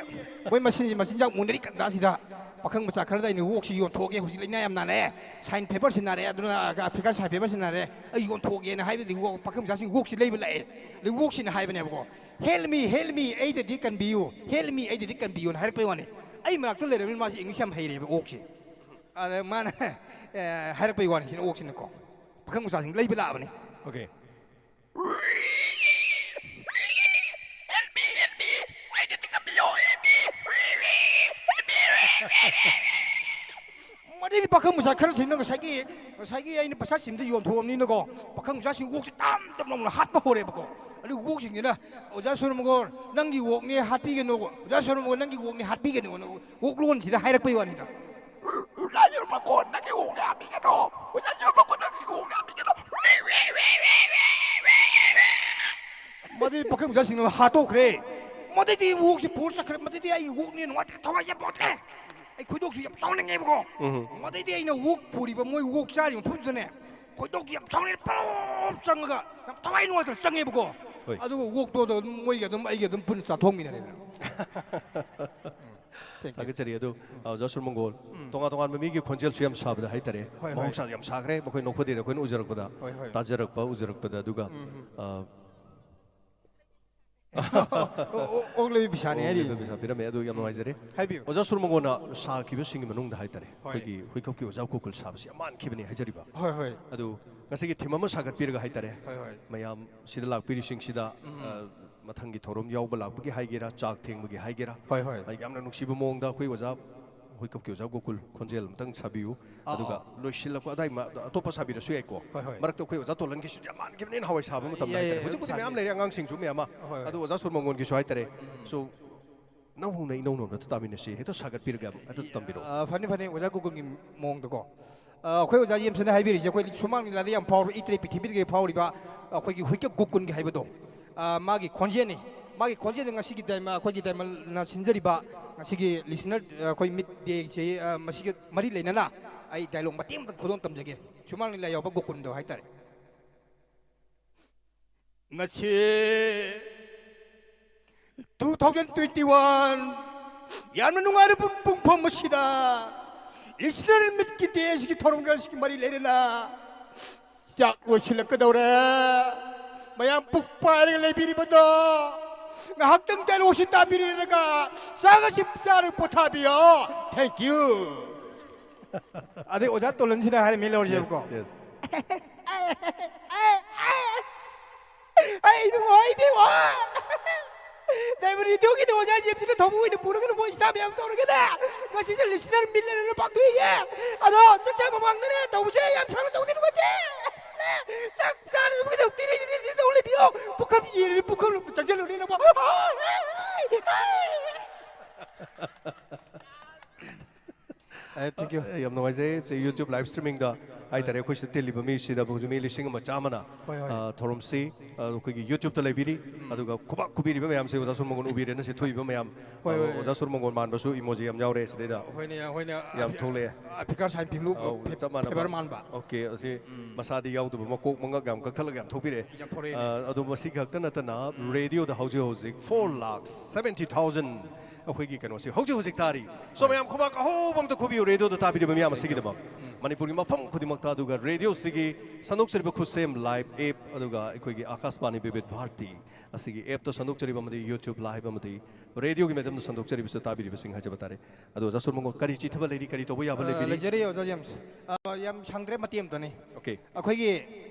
ꯃꯣꯏ ꯃꯁꯤꯡꯁꯤ ꯃꯆꯤꯟꯖꯥꯛ ꯃꯨꯟꯅꯔꯤ ꯀꯟꯗꯥꯁꯤꯗ ꯄꯥꯈꯪ ꯃꯆꯥ ꯈꯔꯗ ꯑꯩꯅ ꯋꯣꯛꯁꯤ ꯌꯣꯟꯊꯣꯛꯑꯒꯦ, ꯍꯧꯖꯤꯛ ꯂꯥꯏꯅꯥ ꯌꯥꯝ ꯅꯥꯔꯛꯑꯦ, swine fever ꯁꯤ ꯅꯥꯔꯛꯑꯦ, ꯑꯗꯨꯅ African swine fever ꯁꯤ ꯅꯥꯔꯛꯑꯦ, ꯑꯩ ꯌꯣꯟꯊꯣꯛꯑꯒꯦꯅ ꯍꯥꯏꯕꯗꯤ ꯋꯣꯛ, ꯄꯥꯈꯪ ꯃꯆꯥꯁꯤꯡ ꯋꯣꯛꯁꯤ ꯂꯩꯕ ꯂꯥꯛꯑꯦ꯫ ꯑꯗꯩ ꯋꯣꯛꯁꯤꯅ ꯍꯥꯏꯕꯅꯦꯕꯀꯣ, "Help me, help me, ꯑꯩꯗꯗꯤ ꯀꯟꯕꯤꯌꯨ, help me, ꯑꯩꯗꯗꯤ ꯀꯟꯕꯤꯌꯨꯅ" ꯍꯥꯏꯔꯛꯄꯩ ꯋꯥꯅꯤ꯫ ꯑꯩ ꯃꯅꯥꯛꯇ ꯂꯩꯔꯕꯅꯤꯅ ꯃꯥꯁꯤ English ꯌꯥꯝ ꯍꯩꯔꯦꯕ ꯋꯣꯛꯁꯤ꯫ ꯑꯗ ꯃꯥꯅ ꯑꯦ, ꯍꯥꯏꯔꯛꯄꯩ ꯋꯥꯅꯤ, ꯁꯤꯅ ꯑꯣꯛꯁꯤꯅꯀꯣ꯫ ꯄꯥꯈꯪ ꯃꯆꯥꯁꯤꯡ ꯂꯩꯕ ꯂꯥꯛꯑꯕꯅꯤ꯫ Okay. ꯃꯗꯩꯗꯤ ꯄꯥꯈꯪ ꯃꯆꯥ ꯈꯔꯁꯤꯅ ꯉꯁꯥꯏꯒꯤ ꯉꯁꯥꯏꯒꯤ ꯑꯩꯅ ꯄꯩꯁꯥ ꯁꯤꯝꯗ ꯌꯣꯟꯊꯣꯛꯑꯕꯅꯤꯅꯀꯣ, ꯄꯥꯈꯪ ꯃꯆꯥꯁꯤꯡ ꯑꯣꯛꯁꯤ ꯇꯝ ꯇꯝ ꯂꯥꯎꯅ ꯍꯥꯠꯄ ꯍꯧꯔꯦꯕꯀꯣ꯫ ꯑꯗꯨ ꯑꯣꯛꯁꯤꯡꯁꯤꯅ, "ꯑꯣꯖꯥ ꯁꯣꯔꯃꯒꯣꯟ, ꯅꯪꯒꯤ ꯑꯣꯛꯅꯦ ꯍꯥꯠꯄꯤꯒꯅꯨ, ꯑꯣꯖꯥ ꯁꯣꯔꯃꯒꯣꯟ, ꯅꯪꯒꯤ ꯑꯣꯛꯅꯦ ꯍꯥꯠꯄꯤꯒꯅꯨ" ꯑꯅ ꯑꯣꯛ ꯂꯣꯟꯁꯤꯗ ꯍꯥꯏꯔꯛꯄꯩ ꯋꯥꯅꯤꯗ꯫ "ꯑꯣꯖꯥ ꯁꯣꯔꯃꯒꯣꯟ, ꯅꯪꯒꯤ ꯑꯣꯛꯅꯦ ꯍꯥꯠꯄꯤꯒꯅꯨ, ꯑꯣꯖꯥ ꯁꯣꯔꯃꯒꯣꯟ, ꯅꯪꯒꯤ ꯑꯣꯛꯅꯦ ꯍꯥꯠꯄꯤꯒꯅꯨ"꯫ ꯃꯗꯩ ꯄꯥꯈꯪ ꯃꯆꯥꯁꯤꯡꯅ ꯍꯥꯠꯇꯣꯛꯈ꯭ꯔꯦ꯫ ꯃꯗꯩꯗꯤ ꯑꯣꯛꯁꯤ ꯄꯨꯔ ꯆꯠꯈ꯭ꯔꯦ꯫ ꯃꯗꯩꯗꯤ ꯑꯩ ꯑꯣꯛꯅꯦ ꯅꯨꯡꯉꯥꯏꯇ꯭ꯔꯦ, ꯊꯋꯥꯏꯁꯦ ꯄꯣꯠꯇ꯭ꯔꯦ꯫ ꯑꯩ ꯈꯣꯏꯗꯣꯛꯁꯤ ꯌꯥꯝ ꯁꯥꯎꯅꯤꯡꯉꯦꯕꯀꯣ꯫ ꯃꯗꯩꯗꯤ ꯑꯩꯅ ꯑꯣꯛ ꯄꯨꯔꯤꯕ, ꯃꯣꯏ ꯑꯣꯛ ꯆꯥꯔꯤꯕ ꯃꯐꯝꯗꯨꯗꯅꯦ, ꯈꯣꯏꯗꯣꯛꯁꯤ ꯌꯥꯝ ꯁꯥꯎꯅꯤꯡꯉꯦ, ꯄꯂꯣꯞ ꯆꯪꯉꯒ ꯌꯥꯝ ꯊꯋꯥꯏ ꯅꯨꯡꯉꯥꯏꯇꯅ ꯆꯪꯉꯦꯕꯀꯣ꯫ ꯍꯣꯏ꯫ ꯑꯗꯨꯒ ꯑꯣꯛꯇꯣ ꯑꯗꯨꯝ ꯃꯣꯏꯒ ꯑꯗꯨꯝ ꯑꯩꯒ ꯑꯗꯨꯝ ꯄꯨꯟꯅ ꯆꯥꯊꯣꯛꯃꯤꯟꯅꯔꯦꯗꯅ꯫ Thank you. ꯊꯥꯒꯠꯆꯔꯤ꯫ ꯑꯗꯨ ꯑ, ꯑꯣꯖꯥ ꯁꯨꯔꯃꯪꯒꯣꯜ, ꯇꯣꯉꯥꯟ ꯇꯣꯉꯥꯟꯕ ꯃꯤꯒꯤ ꯈꯣꯟꯖꯦꯜꯁꯨ ꯌꯥꯝ ꯁꯥꯕꯗ ꯍꯥꯏꯇꯥꯔꯦ꯫ ꯍꯣꯏ, ꯍꯣꯏ꯫ ꯃꯍꯧꯁꯥ ꯌꯥꯝ ꯁꯥꯈ꯭ꯔꯦ, ꯃꯈꯣꯏ ꯅꯣꯛꯐꯗꯦꯗ ꯑꯩꯈꯣꯏꯅ ꯎꯖꯔꯛꯄꯗ, ꯍꯣꯏ, ꯍꯣꯏ꯫ ꯇꯥꯖꯔꯛꯄ, ꯎꯖꯔꯛꯄꯗ꯫ ꯑꯗꯨꯒ ꯑ, ꯑꯣ, ꯑꯣ, ꯑꯣꯛ ꯂꯩꯕꯤ ꯄꯩꯁꯥꯅꯦ ꯍꯥꯏꯔꯤ꯫ ꯑꯣꯛ ꯂꯩꯕꯤ ꯄꯩꯁꯥ ꯄꯤꯔꯝꯃꯦ꯫ ꯑꯗꯨ ꯌꯥꯝ ꯅꯨꯡꯉꯥꯏꯖꯔꯦ꯫ ꯍꯥꯏꯕꯤꯌꯨ꯫ ꯑꯣꯖꯥ ꯁꯨꯔꯃꯪꯒꯣꯜꯅ ꯁꯥꯈꯤꯕꯁꯤꯡꯒꯤ ꯃꯅꯨꯡꯗ ꯍꯥꯏꯇꯥꯔꯦ, ꯍꯣꯏ꯫ ꯑꯩꯈꯣꯏꯒꯤ ꯍꯨꯏꯀꯞꯀꯤ ꯑꯣꯖꯥ ꯒꯣꯀꯨꯜ ꯁꯥꯕꯁꯤ ꯌꯥꯝ ꯃꯥꯟꯈꯤꯕꯅꯤ ꯍꯥꯏꯖꯔꯤꯕ꯫ ꯍꯣꯏ, ꯍꯣꯏ꯫ ꯑꯗꯨ ꯉꯁꯤꯒꯤ ꯊꯤꯝ ꯑꯃ ꯁꯥꯒꯠꯄꯤꯔꯒ ꯍꯥꯏꯇꯥꯔꯦ, ꯍꯣꯏ, ꯍꯣꯏ꯫ ꯃꯌꯥꯝ ꯁꯤꯗ ꯂꯥꯛꯄꯤꯔꯤꯁꯤꯡꯁꯤꯗ, ꯑ, ꯃꯊꯪꯒꯤ ꯊꯧꯔꯝ ꯌꯥꯎꯕ ꯂꯥꯛꯄꯒꯤ ꯍꯥꯏꯒꯦꯔꯥ, ꯆꯥꯛ ꯊꯦꯡꯕꯒꯤ ꯍꯥꯏꯒꯦꯔꯥ, ꯍꯣꯏ, ꯍꯣꯏ꯫ ꯑ, ꯌꯥꯝꯅ ꯅꯨꯡꯁꯤꯕ ꯃꯑꯣꯡꯗ ꯑꯩꯈꯣꯏ ꯑꯣꯖꯥ, ꯍꯨꯏꯀꯞꯀꯤ ꯑꯣꯖꯥ ꯒꯣꯀꯨꯜ ꯈꯣꯟꯖꯦꯜ ꯑꯃꯇꯪ ꯁꯥꯕꯤꯌꯨ꯫ ꯑꯥ, ꯑꯗꯨꯒ ꯑꯥ꯫ ꯂꯣꯏꯁꯤꯜꯂꯛꯄ ꯑꯗꯥꯏ ꯃ-, ꯑꯇꯣꯞꯄ ꯁꯥꯕꯤꯔꯁꯨ ꯌꯥꯏꯀꯣ꯫ ꯍꯣꯏ, ꯍꯣꯏ꯫ ꯃꯔꯛꯇ ꯑꯩꯈꯣꯏ ꯑꯣꯖꯥ ꯇꯣꯂꯟꯒꯤꯁꯨ ꯌꯥꯝ ꯃꯥꯟꯈꯤꯕꯅꯤꯅ ꯍꯋꯥꯏ ꯁꯥꯕ ꯃꯇꯝꯗ ꯌꯥꯏ, ꯍꯥꯏꯇꯥꯔꯦ꯫ ꯌꯥꯏ, ꯍꯧꯖꯤꯛꯄꯨꯗꯤ ꯑꯗꯨꯝ ꯃꯌꯥꯝ ꯁꯥꯕꯤꯌꯨ꯫ ꯂꯩꯔꯦ ꯑꯉꯥꯡꯁꯤꯡꯁꯨ ꯃꯌꯥꯝ ꯑꯃ꯫ ꯍꯣꯏ, ꯍꯣꯏ꯫ ꯑꯗꯨ ꯑꯣꯖꯥ ꯁꯨꯔꯃꯪꯒꯣꯜꯒꯤꯁꯨ ꯍꯥꯏꯇꯥꯔꯦ꯫ So, ꯅꯧꯍꯧꯅ ꯏꯅꯧ ꯅꯧꯅ ꯑꯗꯨ ꯇꯥꯃꯤꯟꯅꯁꯤ꯫ ꯍꯦꯛꯇ ꯁꯥꯒꯠꯄꯤꯔꯒ ꯑꯗꯨ ꯇꯝꯕꯤꯔꯛꯑꯣ꯫ ꯑ, ꯐꯅꯤ, ꯐꯅꯤ, ꯑꯣꯖꯥ ꯒꯣꯀꯨꯜꯒꯤ ꯃꯑꯣꯡꯗꯀꯣ꯫ ꯑ, ꯑꯩꯈꯣꯏ ꯑꯣꯖꯥ ꯌꯦꯝꯁꯟꯅ ꯍꯥꯏꯕꯤꯔꯤꯁꯦ, ꯑꯩꯈꯣꯏ ꯁꯨꯃꯥꯡ ꯂꯤꯂꯥꯗ ꯌꯥꯝ ꯐꯥꯎꯔ-, ꯏꯇ꯭ꯔꯦ ꯄ꯭ꯔꯤꯊꯤꯕꯤꯗꯒꯤ ꯐꯥꯎꯔꯤꯕ ꯑꯩꯈꯣꯏꯒꯤ ꯍꯨꯏꯀꯞ ꯒꯣꯀꯨꯜꯒꯤ ꯍꯥꯏꯕꯗꯣ, ꯑ, ꯃꯥꯒꯤ ꯈꯣꯟꯖꯦꯜꯅꯤ꯫ ꯃꯥꯒꯤ ꯈꯣꯟꯖꯦꯜꯗ ꯉꯁꯤꯒꯤ ꯗꯥꯏꯃ-, ꯑꯩꯈꯣꯏꯒꯤ ꯗꯥꯏꯃꯜꯅ ꯁꯤꯟꯖꯔꯤꯕ ꯉꯁꯤꯒꯤ listener, ꯑ, ꯑꯩꯈꯣꯏ meet dayꯁꯤ, ꯑ, ꯃꯁꯤꯒ ꯃꯔꯤ ꯂꯩꯅꯅ ꯑꯩ dialogue ꯃꯇꯦꯛ ꯑꯃꯇꯪ ꯈꯨꯗꯣꯜ ꯇꯝꯖꯒꯦ꯫ ꯁꯨꯃꯥꯡ ꯂꯤꯂꯥ ꯌꯥꯎꯕ ꯒꯣꯀꯨꯜꯗꯣ ꯍꯥꯏꯇꯥꯔꯦ꯫ ꯉꯁꯤ two thousand twenty one, ꯌꯥꯝꯅ ꯅꯨꯡꯉꯥꯏꯔꯕ ꯄꯨꯡꯐꯝ ꯑꯁꯤꯗ listener meetꯀꯤ dayꯁꯤꯒꯤ ꯊꯧꯔꯝꯒ ꯑꯁꯤꯒꯤ ꯃꯔꯤ ꯂꯩꯅꯅ ꯆꯥꯛ ꯂꯣꯏꯁꯤꯜꯂꯛꯀꯗꯧꯔꯦ꯫ ꯃꯌꯥꯝ ꯄꯨꯛ ꯄꯥꯏꯔꯒ ꯂꯩꯕꯤꯔꯤꯕꯗꯣ, ꯉꯥꯏꯍꯥꯛꯇꯪ dialogueꯁꯤ ꯇꯥꯕꯤꯔꯒ ꯆꯥꯛ ꯑꯁꯤ ꯆꯥꯔꯒ ꯄꯣꯊꯥꯕꯤꯌꯣ꯫ Thank you꯫ ꯑꯗꯩ ꯑꯣꯖꯥ ꯇꯣꯂꯟꯁꯤꯅ ꯍꯥꯏꯔꯝꯃꯤ ꯂꯧꯔꯁꯦꯕꯀꯣ꯫ Yes. ꯑꯩ ꯏꯕꯨꯡꯉꯣ, ꯏꯕꯦꯝꯃꯣ, ꯗꯥꯏꯃꯟ ꯔꯦꯗꯤꯑꯣꯒꯤꯅꯦ ꯑꯣꯖꯥ ꯖꯦꯝꯁꯤꯅ ꯊꯧꯕ ꯑꯣꯏꯅ ꯄꯨꯔꯒꯅ ꯃꯣꯏ ꯁ꯭ꯇꯥꯐ ꯃꯌꯥꯝ ꯇꯧꯔꯒꯅꯦ ꯉꯁꯤꯁꯦ ꯂꯤꯁꯅꯔ ꯃꯤꯂꯤꯌꯟ ꯑꯃ ꯄꯥꯡꯊꯣꯛꯏꯌꯦ꯫ ꯑꯗꯣ ꯆꯥꯛ ꯆꯥ ꯃꯃꯥꯡꯗꯅꯦ ꯇꯧꯕꯁꯦ ꯌꯥꯝ ꯁꯥꯡꯅ ꯇꯧꯗꯤ ꯅꯨꯡꯉꯥꯏꯇꯦ꯫ ꯆꯥꯛ ꯆꯥꯅꯕꯒꯤꯗꯃꯛ ꯇꯤꯔꯤ ꯇꯤꯔꯤ ꯇꯤꯔꯤ ꯇꯧ ꯂꯩꯕꯤꯌꯣ꯫ ꯄꯨꯈꯝ ꯌꯦꯔꯨꯝ ꯄꯨꯈꯝ ꯆꯪꯁꯤꯜꯂꯨꯅꯦ ꯅꯪꯕꯣ꯫ ꯑꯦ, thank you. ꯑꯦ, ꯌꯥꯝ ꯅꯨꯡꯉꯥꯏꯖꯩ꯫ ꯁꯤ YouTube live streamingꯗ ꯍꯥꯏꯇꯥꯔꯦ, ꯑꯩꯈꯣꯏ ꯁꯤꯗ ꯇꯤꯜꯂꯤꯕ ꯃꯤꯁꯤꯗ ꯍꯧꯖꯤꯛ ꯃꯤ ꯂꯤꯁꯤꯡ ꯑꯃ ꯆꯥꯝꯃꯅ ꯍꯣꯏ, ꯍꯣꯏ꯫ ꯑ, ꯊꯧꯔꯝꯁꯤ, ꯑ, ꯑꯩꯈꯣꯏꯒꯤ YouTubeꯇ ꯂꯩꯕꯤꯔꯤ꯫ ꯑꯗꯨꯒ ꯈꯨꯕꯥꯛ ꯈꯨꯕꯤꯔꯤꯕ ꯃꯌꯥꯝꯁꯦ ꯑꯣꯖꯥ ꯁꯣꯔ ꯃꯪꯒꯣꯜ ꯎꯕꯤꯔꯦꯅ ꯁꯤ ꯊꯣꯛꯏꯕ ꯃꯌꯥꯝ꯫ ꯍꯣꯏ, ꯑ, ꯍꯣꯏ, ꯍꯣꯏ꯫ ꯑꯣꯖꯥ ꯁꯣꯔ ꯃꯪꯒꯣꯜ ꯃꯥꯟꯕꯁꯨ emoji ꯌꯥꯝ ꯌꯥꯎꯔꯦ ꯁꯤꯗꯩꯗ꯫ ꯍꯣꯏꯅꯦ, ꯍꯣꯏꯅꯦ꯫ ꯌꯥꯝ ꯊꯣꯛꯂꯛꯑꯦ꯫ ꯑꯐ꯭ꯔꯤꯀꯥ ꯁꯥꯏꯟ ꯐꯤꯂꯝ ꯑꯧ, ꯆꯞ ꯃꯥꯟꯅꯕ꯫ ꯐꯦꯕꯔ ꯃꯥꯟꯕ꯫ OK, ꯑꯁꯤ ꯃꯁꯥꯗꯤ ꯌꯥꯎꯗꯕ, ꯃꯀꯣꯛ ꯃꯉꯛ ꯌꯥꯝ ꯀꯛꯊꯠꯂꯒ ꯌꯥꯝ ꯊꯣꯛꯄꯤꯔꯛꯑꯦ꯫ ꯌꯥꯝ ꯊꯣꯔꯛꯑꯦꯅꯦ꯫ ꯑ, ꯑꯗꯣ ꯃꯁꯤ ꯈꯛꯇ ꯅꯠꯇꯅ radioꯗ ꯍꯧꯖꯤꯛ ꯍꯧꯖꯤꯛ four lakh seventy thousand ꯑꯩꯈꯣꯏꯒꯤ ꯀꯩꯅꯣꯁꯤ ꯍꯧꯖꯤꯛ ꯍꯧꯖꯤꯛ ꯇꯥꯔꯤ꯫ So ꯃꯌꯥꯝ ꯈꯨꯕꯥꯛ ꯑꯍꯧꯕ ꯑꯝꯇ ꯈꯨꯕꯤꯌꯨ radioꯗ ꯇꯥꯕꯤꯔꯤꯕ ꯃꯤꯌꯥꯝ ꯑꯁꯤꯒꯤꯗꯃꯛ꯫ ꯃꯅꯤꯄꯨꯔꯒꯤ ꯃꯐꯝ ꯈꯨꯗꯤꯡꯃꯛꯇ, ꯑꯗꯨꯒ radioꯁꯤꯒꯤ ꯁꯟꯗꯣꯛꯆꯔꯤꯕ ꯈꯨꯠꯁꯦꯝ Live app, ꯑꯗꯨꯒ ꯑꯩꯈꯣꯏꯒꯤ ꯑꯥꯀꯥꯁꯕꯥꯅꯤ ꯕꯤꯕꯤꯠ ꯚꯥꯔꯇꯤ ꯑꯁꯤꯒꯤ appꯇ ꯁꯟꯗꯣꯛꯆꯔꯤꯕ ꯑꯃꯗꯤ YouTube Live ꯑꯃꯗꯤ radioꯒꯤ ꯃꯇꯝꯗ ꯁꯟꯗꯣꯛꯆꯔꯤꯕꯁꯤꯗ ꯇꯥꯕꯤꯔꯤꯕꯁꯤꯡ ꯍꯥꯏꯖꯕ ꯇꯥꯔꯦ꯫ ꯑꯗꯣ ꯑꯣꯖꯥ ꯁꯣꯔ ꯃꯪꯒꯣꯜ, ꯀꯔꯤ ꯆꯤꯊꯕ ꯂꯩꯔꯤ, ꯀꯔꯤ ꯇꯧꯕ ꯌꯥꯕ ꯑ, ꯂꯩꯕꯤꯔꯤ? ꯂꯩꯖꯔꯤ ꯑꯣꯖꯥ ꯖꯦꯝꯁ꯫ ꯑ, ꯌꯥꯝ ꯁꯪꯗ꯭ꯔꯦ, ꯃꯇꯦꯛ ꯑꯃꯇꯅꯤ꯫ OK꯫ ꯑꯩꯈꯣꯏꯒꯤ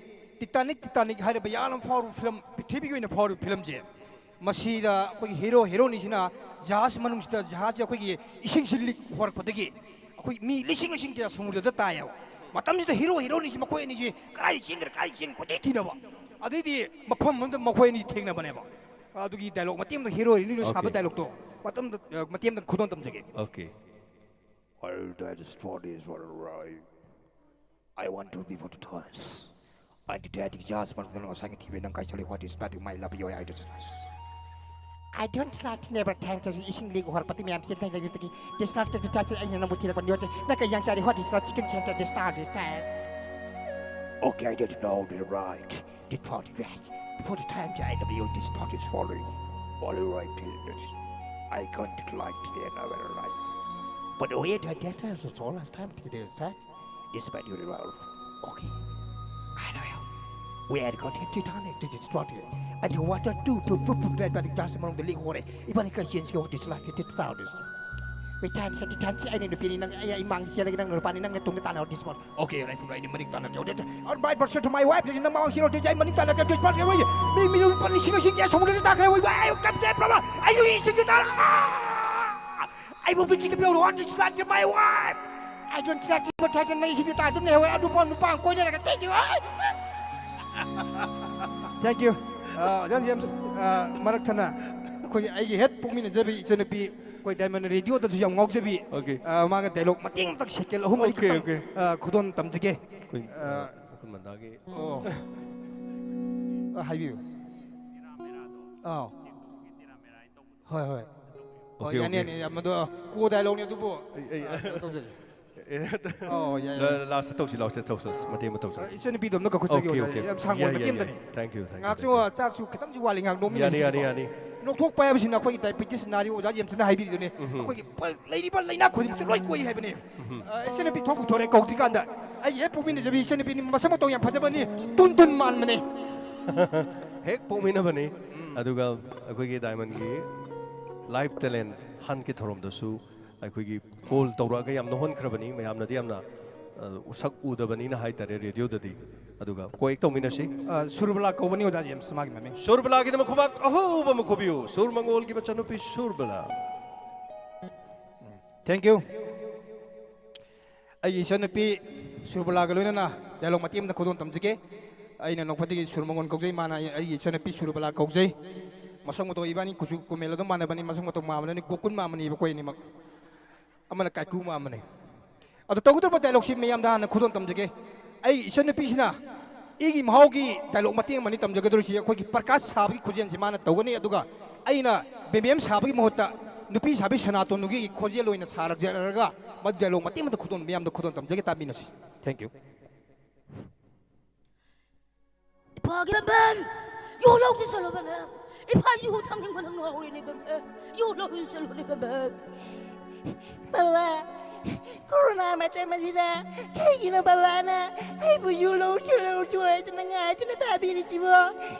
Titanic, Titanic ꯍꯥꯏꯔꯤꯕ ꯌꯥꯝꯅ ꯐꯥꯎꯔꯕ ꯐꯤꯂꯝ, ꯄ꯭ꯔꯤꯊꯤꯕꯤꯒꯤ ꯑꯣꯏꯅ ꯐꯥꯎꯔꯤꯕ ꯐꯤꯂꯝꯁꯦ, ꯃꯁꯤꯗ ꯑꯩꯈꯣꯏꯒꯤ ꯍꯤꯔꯣ ꯍꯤꯔꯣꯅꯤꯁꯤꯅ ꯖꯍꯥꯖ ꯃꯅꯨꯡꯁꯤꯗ, ꯖꯍꯥꯖꯁꯦ ꯑꯩꯈꯣꯏꯒꯤ ꯏꯁꯤꯡꯁꯤ ꯂꯤꯛ ꯍꯣꯔꯛꯄꯗꯒꯤ ꯑꯩꯈꯣꯏ ꯃꯤ ꯂꯤꯁꯤꯡ ꯂꯤꯁꯤꯡ ꯀꯌꯥ ꯁꯃꯨꯗ꯭ꯔꯗ ꯇꯥꯏꯌꯦꯕ꯫ ꯃꯇꯝꯁꯤꯗ ꯍꯤꯔꯣ ꯍꯤꯔꯣꯅꯤꯁꯤ ꯃꯈꯣꯏ ꯑꯅꯤꯁꯤ ꯀꯗꯥꯏ ꯆꯦꯟꯈ꯭ꯔꯦ, ꯀꯗꯥꯏ ꯆꯦꯟꯈ꯭ꯔꯦ ꯀꯣꯏꯊꯤ ꯊꯤꯅꯕ꯫ ꯑꯗꯩꯗꯤ ꯃꯐꯝ ꯑꯃꯗ ꯃꯈꯣꯏ ꯑꯅꯤ ꯊꯦꯡꯅꯕꯅꯦꯕ꯫ ꯑꯗꯨꯒꯤ ꯗꯥꯏꯂꯣꯛ ꯃꯇꯦꯛ ꯑꯃꯗ ꯍꯤꯔꯣ ꯍꯤꯔꯣꯅꯤꯅ ꯁꯥꯕ OK꯫ ꯗꯥꯏꯂꯣꯛꯇꯣ ꯃꯇꯝꯗ, ꯑ, ꯃꯇꯦꯛ ꯑꯃꯗ ꯈꯨꯗꯣꯟ ꯇꯝꯖꯒꯦ꯫ OK꯫ Well, that is what is what right. I want to be for the times. ꯑꯩꯗꯤ ꯇꯤꯇꯥꯅꯤꯛ ꯖꯍꯥꯖ ꯃꯅꯨꯡꯗ ꯉꯁꯥꯏꯒꯤ ꯊꯤꯕ ꯅꯪ ꯀꯥꯏ ꯆꯠꯂꯤ? What is that? My love, your idol. I don't like never thank you. ꯏꯁꯤꯡ ꯂꯤꯛ ꯍꯣꯔꯛꯄꯗꯤ ꯃꯌꯥꯝ ꯆꯦꯟꯊꯩ ꯂꯩꯕꯗꯒꯤ ꯗꯤꯁꯂꯥꯏꯠ ꯇꯧꯗ ꯆꯥꯁꯤ ꯑꯩꯅ ꯅꯪꯕꯨ ꯊꯤꯔꯛꯄ ꯅꯤꯌꯣꯠꯇꯦ꯫ ꯅꯪ ꯀꯩ ꯌꯥꯡ ꯆꯥꯔꯤ? What is that? Chicken center, the star, the star. Okay, I didn't know the right. Did for the right. Before the time I love you, this part is falling. Falling right to this. I can't like the another life. But the way that that is all last time to this time. Despite your love. Okay. I know you. We had got hit Titanic to destroy it. And you wanted to, to prove that, but it doesn't belong the league. Even if I change your this life, it is proud. Wait, time, time, time, ꯑꯩꯅ ꯅꯨꯄꯤꯅꯤ, ꯅꯪ, ꯑꯩ, ꯑꯩ ꯃꯥꯡꯗ ꯆꯦꯜꯂꯒꯦ, ꯅꯪ ꯅꯨꯄꯥꯅꯤ, ꯅꯪꯅ ꯇꯨꯡꯗ ꯇꯥꯟꯅꯔꯣ, this one. Okay, right, right, ꯃꯅꯤꯡ ꯇꯥꯟꯅꯔꯣ, right. My person to my wife, ꯅꯪ ꯃꯃꯥꯡ ꯆꯦꯜꯂꯣ, ꯑꯩ ꯃꯅꯤꯡ ꯇꯥꯟꯅꯔꯒꯦ, this one. ꯃꯤ, ꯃꯤ ꯂꯨꯄꯥ ꯂꯤꯁꯤꯡ ꯂꯤꯁꯤꯡ ꯀꯌꯥ ꯁꯣꯝꯗ ꯇꯥꯈ꯭ꯔꯦ, ꯋꯥꯏ, ꯋꯥꯏ, ꯀꯞꯆꯦ, ꯄ꯭ꯔꯃꯥ, ꯑꯩ ꯏꯁꯤꯡꯗ ꯇꯥꯔ, ꯑꯥ! ꯑꯩꯕꯨ ꯕꯤꯖꯤꯒꯤ ꯄꯤꯔꯛꯎ, what is that, my wife? I don't trust you, but I don't need you, I don't know, ꯑꯗꯨ ꯄꯥꯎ ꯅꯨꯄꯥ ꯑꯃ ꯀꯣꯏꯅꯔꯒ, thank you, ah! Thank you. ꯑ, ꯑꯣꯖꯥ ꯖꯦꯝꯁ, ꯑ, ꯃꯔꯛ ꯊꯠꯅ ꯑꯩꯈꯣꯏꯒꯤ ꯑꯩꯒꯤ ꯍꯦꯛ ꯄꯣꯛꯃꯤꯟꯅꯖꯕꯤ ꯏꯆꯟꯅꯨꯄꯤ, ꯑꯩꯈꯣꯏ ꯗꯥꯏꯃꯟ ꯔꯦꯗꯤꯑꯣꯗꯁꯨ ꯌꯥꯝ ꯉꯥꯎꯖꯕꯤ, Okay. ꯑ, ꯃꯥꯒ ꯗꯥꯏꯂꯣꯛ ꯃꯇꯦꯛ ꯑꯃꯇꯪ ꯁꯦꯀꯦꯟ ꯑꯍꯨꯝ ꯃꯔꯤ Okay, ꯈꯛꯇꯪ, okay. ꯑ, ꯈꯨꯗꯣꯜ ꯇꯝꯖꯒꯦ꯫ ꯑꯩꯈꯣꯏ, ꯑ, ꯑꯩꯈꯣꯏ ꯃꯟꯗꯥꯒꯤ ꯑꯣ꯫ ꯑ, ꯍꯥꯏꯕꯤꯌꯨ꯫ ꯑꯥꯎ꯫ ꯍꯣꯏ, ꯍꯣꯏ꯫ ꯍꯣꯏ, Okay, ꯌꯥꯅꯤ, okay. ꯌꯥꯅꯤ꯫ ꯃꯗꯨ ꯀꯣ ꯗꯥꯏꯂꯣꯛꯅꯤ ꯑꯗꯨꯕꯨ꯫ ꯑꯩ, ꯑꯩ, ꯑ, ꯀꯩꯅꯣ ꯇꯧꯖꯒꯦ꯫ ꯑꯦ, ꯑꯣ, ꯌꯥꯏ, ꯌꯥꯏ꯫ ꯂ-, ꯂꯥꯁꯇ ꯇꯧꯁꯤ, ꯂꯥꯁꯇ ꯇꯧꯁꯤ, ꯃꯇꯦꯛ ꯑꯃ ꯇꯧꯁꯤ꯫ ꯑ, ꯏꯆꯟꯅꯨꯄꯤꯗꯣ ꯑꯝꯇ ꯀꯧꯈꯠꯆꯒꯦ, Okay, ꯑꯣꯖꯥ꯫ okay. ꯌꯥꯝ ꯁꯥꯡꯕ ꯌꯥꯏ, ꯋꯥꯔꯤ ꯌꯥꯏ, ꯃꯇꯦꯛ ꯌꯥꯏ꯫ ꯑꯃꯇꯅꯤ꯫ Thank you, thank you, ꯉꯥꯏꯍꯥꯛꯁꯨ thank you. ꯆꯥꯛꯁꯨ ꯈꯤꯇꯪꯁꯨ ꯋꯥꯠꯂꯤ, ꯉꯥꯏꯍꯥꯛ ꯅꯣꯡꯃ ꯌꯥꯅꯤ, ꯂꯩꯁꯤꯀꯣ꯫ ꯌꯥꯅꯤ, ꯌꯥꯅꯤ꯫ ꯅꯣꯛꯊꯣꯛꯄ ꯍꯥꯏꯕꯁꯤꯅ ꯑꯩꯈꯣꯏꯒꯤ diabetes ꯅꯥꯔꯤꯕ ꯑꯣꯖꯥ ꯖꯦꯝꯁꯅ ꯍꯥꯏꯕꯤꯔꯤꯗꯨꯅꯤ꯫ ꯎꯝ꯫ ꯑꯩꯈꯣꯏꯒꯤ ꯄ-, ꯂꯩꯔꯤꯕ ꯂꯩꯅꯥ ꯈꯨꯗꯤꯡꯃꯛꯁꯦ ꯂꯣꯏ ꯀꯣꯛꯏ ꯍꯥꯏꯕꯅꯤ꯫ ꯎꯝ꯫ ꯑ, ꯏꯆꯟꯅꯨꯄꯤ ꯊꯣꯛꯄꯨ ꯊꯣꯔꯛꯑꯦ ꯀꯧꯗ꯭ꯔꯤꯀꯥꯟꯗ꯫ ꯑꯩꯒꯤ ꯍꯦꯛ ꯄꯣꯛꯃꯤꯟꯅꯖꯕꯤ ꯏꯆꯟꯅꯨꯄꯤꯅꯤ, ꯃꯁꯛ ꯃꯇꯧ ꯌꯥꯝ ꯐꯖꯕꯅꯤ, ꯇꯨꯟ ꯇꯨꯟ ꯃꯥꯟꯕꯅꯤ꯫ ꯍꯦꯛ ꯄꯣꯛꯃꯤꯟꯅꯕꯅꯤ꯫ ꯎꯝ꯫ ꯑꯗꯨꯒ ꯑꯩꯈꯣꯏꯒꯤ ꯗꯥꯏꯃꯟꯒꯤ live talent huntꯀꯤ ꯊꯧꯔꯝꯗꯁꯨ ꯑꯩꯈꯣꯏꯒꯤ call ꯇꯧꯔꯛꯑꯒ ꯌꯥꯝ ꯅꯣꯛꯍꯟꯈ꯭ꯔꯕꯅꯤ, ꯃꯌꯥꯝꯅꯗꯤ ꯌꯥꯝꯅ, ꯑ, ꯎꯁꯛ ꯎꯗꯕꯅꯤꯅ ꯍꯥꯏꯇꯥꯔꯦ ꯔꯦꯗꯤꯑꯣꯗꯗꯤ꯫ ꯑꯗꯨꯒ ꯀꯣ ꯑꯦꯛ ꯇꯧꯃꯤꯟꯅꯁꯤ꯫ ꯑ, ꯁꯨꯔꯕꯂꯥ ꯀꯧꯕꯅꯤ ꯑꯣꯖꯥ ꯖꯦꯝꯁ, ꯃꯥꯒꯤ ꯃꯃꯤꯡ꯫ ꯁꯨꯔꯕꯂꯥꯒꯤꯗꯃꯛ ꯈꯨꯕꯥꯛ ꯑꯍꯧꯕ ꯑꯃ ꯈꯨꯕꯤꯌꯨ꯫ ꯁꯨꯔ ꯃꯉꯣꯜꯒꯤ ꯃꯆꯟꯅꯨꯄꯤ ꯁꯨꯔꯕꯂꯥ꯫ Thank you. ꯑꯩꯒꯤ ꯏꯆꯟꯅꯨꯄꯤ ꯁꯨꯔꯕꯂꯥꯒ ꯂꯣꯏꯅꯅ ꯗꯥꯏꯂꯣꯛ ꯃꯇꯦꯛ ꯑꯃꯗ ꯈꯨꯗꯣꯜ ꯇꯝꯖꯒꯦ꯫ ꯑꯩꯅ ꯅꯣꯡꯐꯗꯤꯒꯤ ꯁꯨꯔ ꯃꯉꯣꯟ ꯀꯧꯖꯩ, ꯃꯥꯅ ꯑꯩ-, ꯑꯩꯒꯤ ꯏꯆꯟꯅꯨꯄꯤ ꯁꯨꯔꯕꯂꯥ ꯀꯧꯖꯩ꯫ ꯃꯁꯛ ꯃꯇꯧ ꯏꯕꯥꯅꯤ ꯀꯨꯆꯨ ꯀꯨꯃꯦꯜ ꯑꯗꯨꯝ ꯃꯥꯟꯅꯕꯅꯤ, ꯃꯁꯛ ꯃꯇꯧ ꯃꯥꯟꯕꯅꯤ, ꯒꯣꯀꯨꯟ ꯃꯥꯟꯕꯅꯤꯕ ꯑꯩꯈꯣꯏ ꯑꯅꯤꯃꯛ꯫ ꯑꯃꯅ ꯀꯥꯏꯀꯨ ꯃꯥꯟꯕꯅꯤ꯫ ꯑꯗꯣ ꯇꯧꯒꯗꯧꯔꯤꯕ ꯗꯥꯏꯂꯣꯛꯁꯤ ꯃꯌꯥꯝꯗ ꯍꯥꯟꯅ ꯈꯨꯗꯣꯜ ꯇꯝꯖꯒꯦ꯫ ꯑꯩꯒꯤ ꯏꯆꯟꯅꯨꯄꯤꯁꯤꯅ ꯏꯒꯤ ꯃꯍꯥꯎꯒꯤ ꯗꯥꯏꯂꯣꯛ ꯃꯇꯦꯛ ꯑꯃꯅꯤ ꯇꯝꯖꯒꯗꯧꯔꯤꯁꯤ꯫ ꯑꯩꯈꯣꯏꯒꯤ ꯄ꯭ꯔꯀꯥꯁ ꯁꯥꯕꯒꯤ ꯈꯨꯖꯦꯜꯁꯤ ꯃꯥꯅ ꯇꯧꯒꯅꯤ, ꯑꯗꯨꯒ ꯑꯩꯅ ꯕꯦꯝꯕꯦꯝ ꯁꯥꯕꯒꯤ ꯃꯍꯨꯠꯇ ꯅꯨꯄꯤ ꯁꯥꯕꯤ ꯁꯅꯥꯇꯣꯟꯗꯨꯒꯤ ꯈꯣꯟꯖꯦꯜ ꯑꯣꯏꯅ ꯁꯥꯔꯛꯆꯔꯒ ꯃꯗꯨ ꯗꯥꯏꯂꯣꯛ ꯃꯇꯦꯛ ꯑꯃꯗ ꯈꯨꯗꯣꯜ ꯃꯌꯥꯝꯗ ꯈꯨꯗꯣꯜ ꯇꯝꯖꯒꯦ, ꯇꯥꯕꯤꯅꯁꯤ꯫ Thank you. ꯏꯄꯥꯒꯤ ꯕꯦꯝꯕꯦꯝ, ꯌꯨ ꯂꯧꯁꯤ ꯆꯠꯂꯣ ꯕꯦꯝꯕꯦꯝ꯫ ꯏꯄꯥ ꯌꯨ ꯊꯛꯅꯤꯡꯕꯅ ꯉꯥꯎꯔꯦꯅꯦ ꯕꯦꯝꯕꯦꯝ꯫ ꯌꯨ ꯂꯧꯁꯤ ꯆꯠꯂꯣꯅꯦ ꯕꯦꯝꯕꯦꯝ꯫ ꯕꯕꯥ, ꯀꯣꯔꯣꯅꯥ ꯃꯇꯝ ꯑꯁꯤꯗ ꯀꯩꯒꯤꯅꯣ ꯕꯕꯥꯅ ꯑꯩꯕꯨ ꯌꯨ ꯂꯧꯁꯤ ꯂꯧꯁꯤ ꯍꯥꯏꯗꯅ ꯉꯥꯏꯗꯅ ꯊꯥꯕꯤꯔꯤꯁꯤꯕꯣ?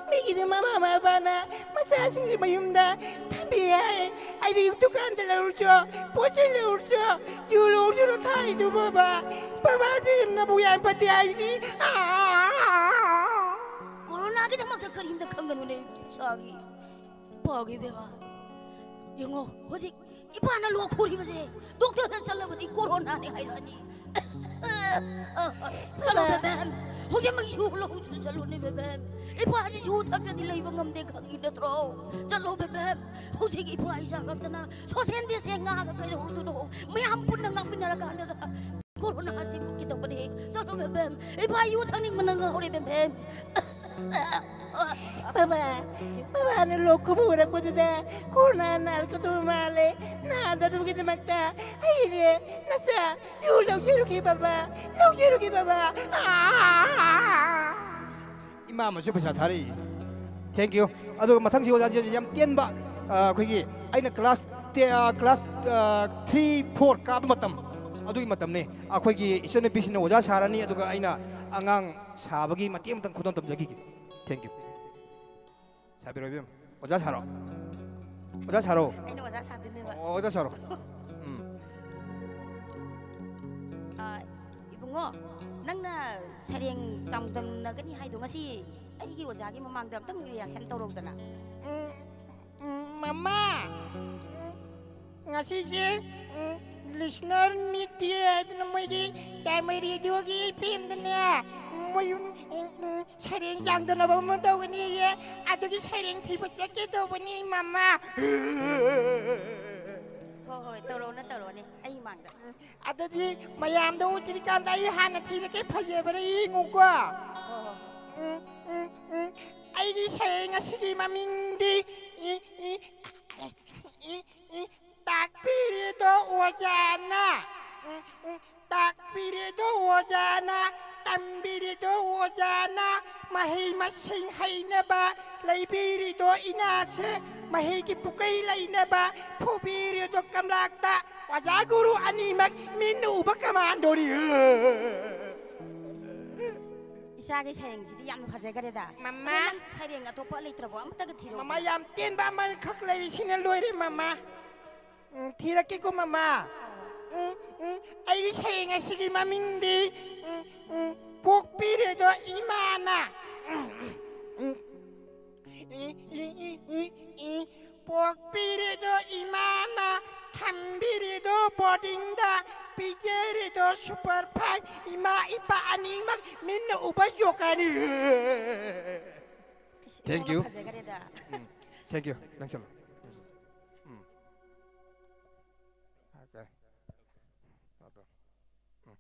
ꯃꯤꯒꯤꯗꯤ ꯃꯃꯥ ꯃꯄꯥꯅ ꯃꯆꯥꯁꯤꯡꯒꯤ ꯃꯌꯨꯝꯗ ꯊꯝꯕꯤ ꯍꯥꯏ꯫ ꯑꯩꯗꯤ ꯗꯨꯀꯥꯟꯗ ꯂꯧꯔꯁꯨ, ꯄꯣꯠ ꯆꯩ ꯂꯧꯔꯁꯨ, ꯌꯨ ꯂꯧꯔꯁꯨ ꯊꯥꯔꯤꯗꯨ ꯕꯕꯥ꯫ ꯕꯕꯥꯁꯦ ꯅꯕꯨ ꯌꯥꯝ ꯐꯠꯇꯦ ꯍꯥꯏꯁꯤꯅꯤ꯫ ꯑꯥ! ꯀꯣꯔꯣꯅꯥꯒꯤꯗꯃꯛꯇ ꯀꯔꯤꯝꯇ ꯈꯟꯒꯅꯨꯅꯦ, ꯏꯆꯥꯒꯤ꯫ ꯄꯥꯒꯦ ꯏꯕꯦꯝꯃ꯫ ꯌꯦꯡꯉꯣ, ꯍꯧꯖꯤꯛ ꯏꯄꯥꯅ ꯂꯣꯛ ꯈꯨꯔꯤꯕꯁꯦ ꯗꯣꯛꯇꯔꯗ ꯆꯠꯂꯕꯗꯤ ꯀꯣꯔꯣꯅꯥꯅꯤ ꯍꯥꯏꯔꯛꯑꯅꯤ꯫ ꯆꯠꯂꯣ ꯕꯦꯕꯦꯝ, ꯍꯧꯖꯤꯛꯃꯛ ꯌꯨ ꯂꯧꯔꯨꯆꯣ ꯆꯠꯂꯣꯅꯦ ꯕꯦꯕꯦꯝ꯫ ꯏꯄꯥꯁꯤ ꯌꯨ ꯊꯛꯇ꯭ꯔꯗꯤ ꯂꯩꯕ ꯉꯝꯗꯦ ꯈꯪꯉꯤ ꯅꯠꯇ꯭ꯔꯣ? ꯆꯠꯂꯣ ꯕꯦꯕꯦꯝ, ꯍꯧꯖꯤꯛ ꯏꯄꯥ ꯏꯆꯥ ꯈꯛꯇꯅ social distance ꯉꯥꯛꯑꯒ ꯀꯩꯗꯧꯔꯨꯗꯣꯏꯅꯣ? ꯃꯌꯥꯝ ꯄꯨꯟꯅ ꯉꯥꯡꯃꯤꯟꯅꯔꯀꯥꯟꯗꯗ ꯀꯣꯔꯣꯅꯥꯁꯤ ꯃꯨꯠꯈꯤꯗꯧꯕꯅꯦ꯫ ꯆꯠꯂꯣ ꯕꯦꯕꯦꯝ, ꯏꯄꯥ ꯌꯨ ꯊꯛꯅꯤꯡꯕꯅ ꯉꯥꯎꯔꯦ ꯕꯦꯕꯦꯝ꯫ ꯕꯕꯥ, ꯕꯕꯥꯅ ꯂꯣꯛ ꯈꯨꯕ ꯍꯧꯔꯛꯄꯗꯨꯗ ꯀꯣꯔꯣꯅꯥ ꯅꯥꯔꯛꯀꯗꯧꯕ ꯃꯥꯜꯂꯦ꯫ ꯅꯥꯗꯅꯕꯒꯤꯗꯃꯛꯇ ꯑꯩꯅꯦ ꯅꯆꯥ ꯌꯨ ꯂꯧꯖꯔꯨꯒꯦ ꯕꯕꯥ, ꯂꯧꯖꯔꯨꯒꯦ ꯕꯕꯥ꯫ ꯑꯥ! ꯏꯃꯥ ꯑꯃꯁꯨ ꯄꯩꯁꯥ ꯊꯥꯔꯛꯏ꯫ Thank you꯫ ꯑꯗꯨꯒ ꯃꯊꯪꯁꯤ ꯑꯣꯖꯥꯁꯤ ꯌꯥꯝ ꯇꯦꯟꯕ, ꯑ, ꯑꯩꯈꯣꯏꯒꯤ ꯑꯩꯅ class ten, ꯑ, class, ꯑ, three, four ꯀꯥꯕ ꯃꯇꯝ, ꯑꯗꯨꯒꯤ ꯃꯇꯝꯅꯤ꯫ ꯑꯩꯈꯣꯏꯒꯤ ꯏꯆꯟꯅꯨꯄꯤꯁꯤꯅ ꯑꯣꯖꯥ ꯁꯥꯔꯅꯤ, ꯑꯗꯨꯒ ꯑꯩꯅ ꯑꯉꯥꯡ ꯁꯥꯕꯒꯤ ꯃꯇꯦꯛ ꯑꯃꯇꯪ ꯈꯨꯗꯣꯜ ꯇꯝꯖꯈꯤꯒꯦ꯫ Thank you꯫ ꯁꯥꯕꯤꯔꯣ ꯏꯕꯦꯝ꯫ ꯑꯣꯖꯥ ꯁꯥꯔꯣ꯫ ꯑꯣꯖꯥ ꯁꯥꯔꯣ꯫ ꯑꯩꯅ ꯑꯣꯖꯥ ꯁꯥꯗꯣꯏꯅꯦꯕ꯫ ꯑꯣ, ꯑꯣꯖꯥ ꯁꯥꯔꯣ꯫ ꯎꯝ꯫ ꯑ, ꯏꯕꯨꯡꯉꯣ, ꯅꯪꯅ ꯁꯩꯔꯦꯡ ꯆꯥꯡꯗꯝꯅꯒꯅꯤ ꯍꯥꯏꯗꯣ ꯉꯁꯤ ꯑꯩꯒꯤ ꯑꯣꯖꯥꯒꯤ ꯃꯃꯥꯡꯗ ꯑꯝꯇꯪ rehearsal ꯇꯧꯔꯧꯗꯅ꯫ ꯎꯝ, ꯎꯝ, ꯃꯃꯥ, ꯎꯝ, ꯉꯁꯤꯁꯦ, ꯎꯝ, listener meet day ꯍꯥꯏꯗꯅ ꯃꯣꯏꯒꯤ Diamond Radio ꯒꯤ F M ꯗꯅꯦ, ꯃꯣꯏ, ꯎꯝ, ꯎꯝ, ꯁꯩꯔꯦꯡ ꯆꯥꯡꯗꯝꯅꯕ ꯑꯃ ꯇꯧꯒꯅꯤꯌꯦ꯫ ꯑꯗꯨꯒꯤ ꯁꯩꯔꯦꯡ ꯊꯤꯕ ꯆꯠꯀꯦ ꯇꯧꯕꯅꯤ, ꯃꯃꯥ꯫ ꯍꯣꯏ, ꯍꯣꯏ, ꯇꯧꯔꯛꯑꯣꯅꯦ, ꯇꯧꯔꯛꯑꯣꯅꯦ, ꯑꯩ ꯃꯥꯡꯗ꯫ ꯑꯗꯨꯗꯤ ꯃꯌꯥꯝꯗ ꯎꯠꯇ꯭ꯔꯤꯀꯥꯟꯗ ꯑꯩ ꯍꯥꯟꯅ ꯊꯤꯔꯒꯦ, ꯐꯖꯕ꯭ꯔꯥ ꯌꯦꯡꯉꯨꯀꯣ꯫ ꯍꯣꯏ, ꯍꯣꯏ꯫ ꯎꯝ, ꯎꯝ, ꯎꯝ꯫ ꯑꯩꯒꯤ ꯁꯩꯔꯦꯡ ꯑꯁꯤꯒꯤ ꯃꯃꯤꯡꯗꯤ ꯏ, ꯏ, ꯏ, ꯏ, ꯇꯥꯛꯄꯤꯔꯤꯗꯣ ꯑꯣꯖꯥꯅ꯫ ꯎꯝ, ꯎꯝ꯫ ꯇꯥꯛꯄꯤꯔꯤꯗꯣ ꯑꯣꯖꯥꯅ, ꯇꯝꯕꯤꯔꯤꯗꯣ ꯑꯣꯖꯥꯅ, ꯃꯍꯩ ꯃꯁꯤꯡ ꯍꯩꯅꯕ ꯂꯩꯕꯤꯔꯤꯗꯣ ꯏꯅꯥꯁꯦ, ꯃꯍꯩꯒꯤ ꯄꯨꯀꯩ ꯂꯩꯅꯕ ꯐꯨꯕꯤꯔꯤꯗꯣ ꯀꯝꯂꯥꯛꯇ, ꯑꯣꯖꯥ ꯒꯨꯔꯨ ꯑꯅꯤꯃꯛ ꯃꯤꯠꯅ ꯎꯕ ꯀꯃꯥꯟꯗꯣꯅꯤ꯫ ꯏꯆꯥꯒꯤ ꯁꯩꯔꯦꯡꯁꯤꯗꯤ ꯌꯥꯝꯅ ꯐꯖꯈ꯭ꯔꯦꯗ꯫ ꯃꯃꯥ꯫ ꯑꯗꯣ ꯅꯪ ꯁꯩꯔꯦꯡ ꯑꯇꯣꯞꯄ ꯂꯩꯇ꯭ꯔꯕꯣ? ꯑꯃꯇꯒ ꯊꯤꯔꯛꯎꯗꯅ꯫ ꯃꯃꯥ, ꯌꯥꯝ ꯇꯦꯟꯕ ꯑꯃꯈꯛ ꯂꯩꯔꯤ, ꯁꯤꯅ ꯂꯣꯏꯔꯦ, ꯃꯃꯥ꯫ ꯎꯝ, ꯊꯤꯔꯛꯀꯦꯀꯣ, ꯃꯃꯥ꯫ ꯎꯝ, ꯎꯝ, ꯑꯩꯒꯤ ꯁꯩꯔꯦꯡ ꯑꯁꯤꯒꯤ ꯃꯃꯤꯡꯗꯤ, ꯎꯝ, ꯎꯝ, ꯄꯣꯛꯄꯤꯔꯦꯗꯣ ꯏꯃꯥꯅ꯫ ꯎꯝ, ꯎꯝ, ꯎꯝ, E, E, E, E, E, ꯄꯣꯛꯄꯤꯔꯦꯗꯣ ꯏꯃꯥꯅ, ꯊꯝꯕꯤꯔꯦꯗꯣ ꯕꯣꯔꯗꯤꯡꯗ, ꯄꯤꯖꯔꯦꯗꯣ ꯁꯨꯄꯔ ꯐꯥꯏꯟ, ꯏꯃꯥ ꯏꯄꯥ ꯑꯅꯤꯃꯛ ꯃꯤꯠꯅ ꯎꯕ ꯌꯣꯀꯥꯅꯤ꯫ ꯏꯁ, Thank ꯏꯁꯣꯔꯅ you. ꯐꯖꯈꯔꯦꯗ꯫ Um, thank you. ꯅꯪ ꯆꯠꯂꯣ꯫ ꯎꯝ꯫ Okay. ꯑꯗꯣ, ꯎꯝ꯫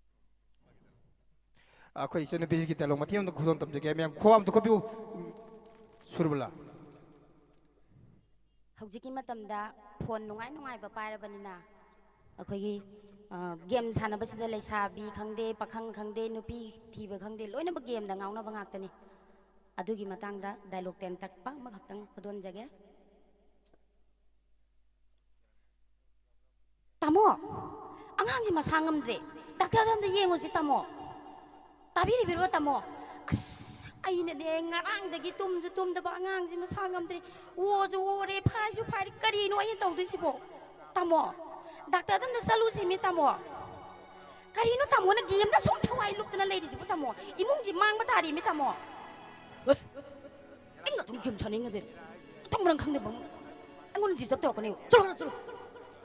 ꯑꯩꯈꯣꯏ ꯏꯆꯟꯅꯨꯄꯤꯁꯤꯒꯤ dialogue ꯃꯇꯦꯛ ꯑꯃꯇ ꯈꯨꯗꯣꯜ ꯇꯝꯖꯒꯦ꯫ ꯃꯌꯥꯝ ꯈꯨꯕꯥꯛ ꯑꯝꯇ ꯈꯨꯕꯤꯌꯨ꯫ ꯎꯝ, ꯁꯨꯔꯕꯂꯥ꯫ ꯍꯧꯖꯤꯛꯀꯤ ꯃꯇꯝꯗ ꯐꯣꯟ ꯅꯨꯡꯉꯥꯏ ꯅꯨꯡꯉꯥꯏꯕ ꯄꯥꯏꯔꯕꯅꯤꯅ ꯑꯩꯈꯣꯏꯒꯤ, ꯑ, ꯒꯦꯝ ꯁꯥꯟꯅꯕꯁꯤꯗ ꯂꯩꯁꯥꯕꯤ ꯈꯪꯗꯦ, ꯄꯥꯈꯪ ꯈꯪꯗꯦ, ꯅꯨꯄꯤ ꯊꯤꯕ ꯈꯪꯗꯦ, ꯂꯣꯏꯅꯃꯛ ꯒꯦꯝꯗ ꯉꯥꯎꯅꯕ ꯉꯥꯛꯇꯅꯤ꯫ ꯑꯗꯨꯒꯤ ꯃꯇꯥꯡꯗ dialogue ꯇꯦꯟꯇꯛꯄ ꯑꯃꯈꯛꯇꯪ ꯈꯨꯗꯣꯟꯖꯒꯦ꯫ ꯇꯥꯃꯣ, ꯑꯉꯥꯡꯁꯦ ꯃꯁꯥ ꯉꯝꯗ꯭ꯔꯦ꯫ ꯗꯥꯛꯇꯔꯗ ꯑꯝꯇ ꯌꯦꯡꯉꯨꯁꯤ, ꯇꯥꯃꯣ꯫ ꯇꯥꯕꯤꯔꯤꯕ꯭ꯔꯣ, ꯇꯥꯃꯣ? ꯑꯁ, ꯑꯩꯅꯅꯦ, ꯉꯔꯥꯡꯗꯒꯤ ꯇꯨꯝꯁꯨ ꯇꯨꯝꯗꯕ, ꯑꯉꯥꯡꯁꯦ ꯃꯁꯥ ꯉꯝꯗ꯭ꯔꯦ꯫ ꯑꯣꯁꯨ ꯑꯣꯔꯦ, ꯐꯥꯏꯁꯨ ꯐꯥꯏꯔꯦ꯫ ꯀꯔꯤꯅꯣ ꯑꯩꯅ ꯇꯧꯗꯣꯏꯁꯤꯕꯣ, ꯇꯥꯃꯣ? ꯗꯥꯛꯇꯔꯗ ꯑꯝꯇ ꯆꯠꯂꯨꯁꯤ, ꯃꯤ ꯇꯥꯃꯣ꯫ ꯀꯔꯤꯅꯣ ꯇꯥꯃꯣꯅ ꯒꯦꯝꯗ ꯁꯨꯝ ꯊꯋꯥꯏ ꯂꯨꯞꯇꯅ ꯂꯩꯔꯤꯁꯤꯕꯨ, ꯇꯥꯃꯣ? ꯏꯃꯨꯡꯁꯤ ꯃꯥꯡꯕ ꯇꯥꯔꯦ, ꯃꯤ ꯇꯥꯃꯣ꯫ ꯑꯦ? ꯑꯩꯅ ꯑꯗꯨꯝ ꯒꯦꯝ ꯁꯥꯟꯅꯩꯉꯩꯗ ꯃꯊꯪ ꯃꯔꯝ ꯈꯪꯗꯕ ꯑꯃ ꯑꯩꯉꯣꯟꯗ disturb ꯇꯧꯔꯛꯀꯅꯦꯕ꯫ ꯆꯠꯂꯣ, ꯆꯠꯂꯣ, ꯆꯠꯂꯣ꯫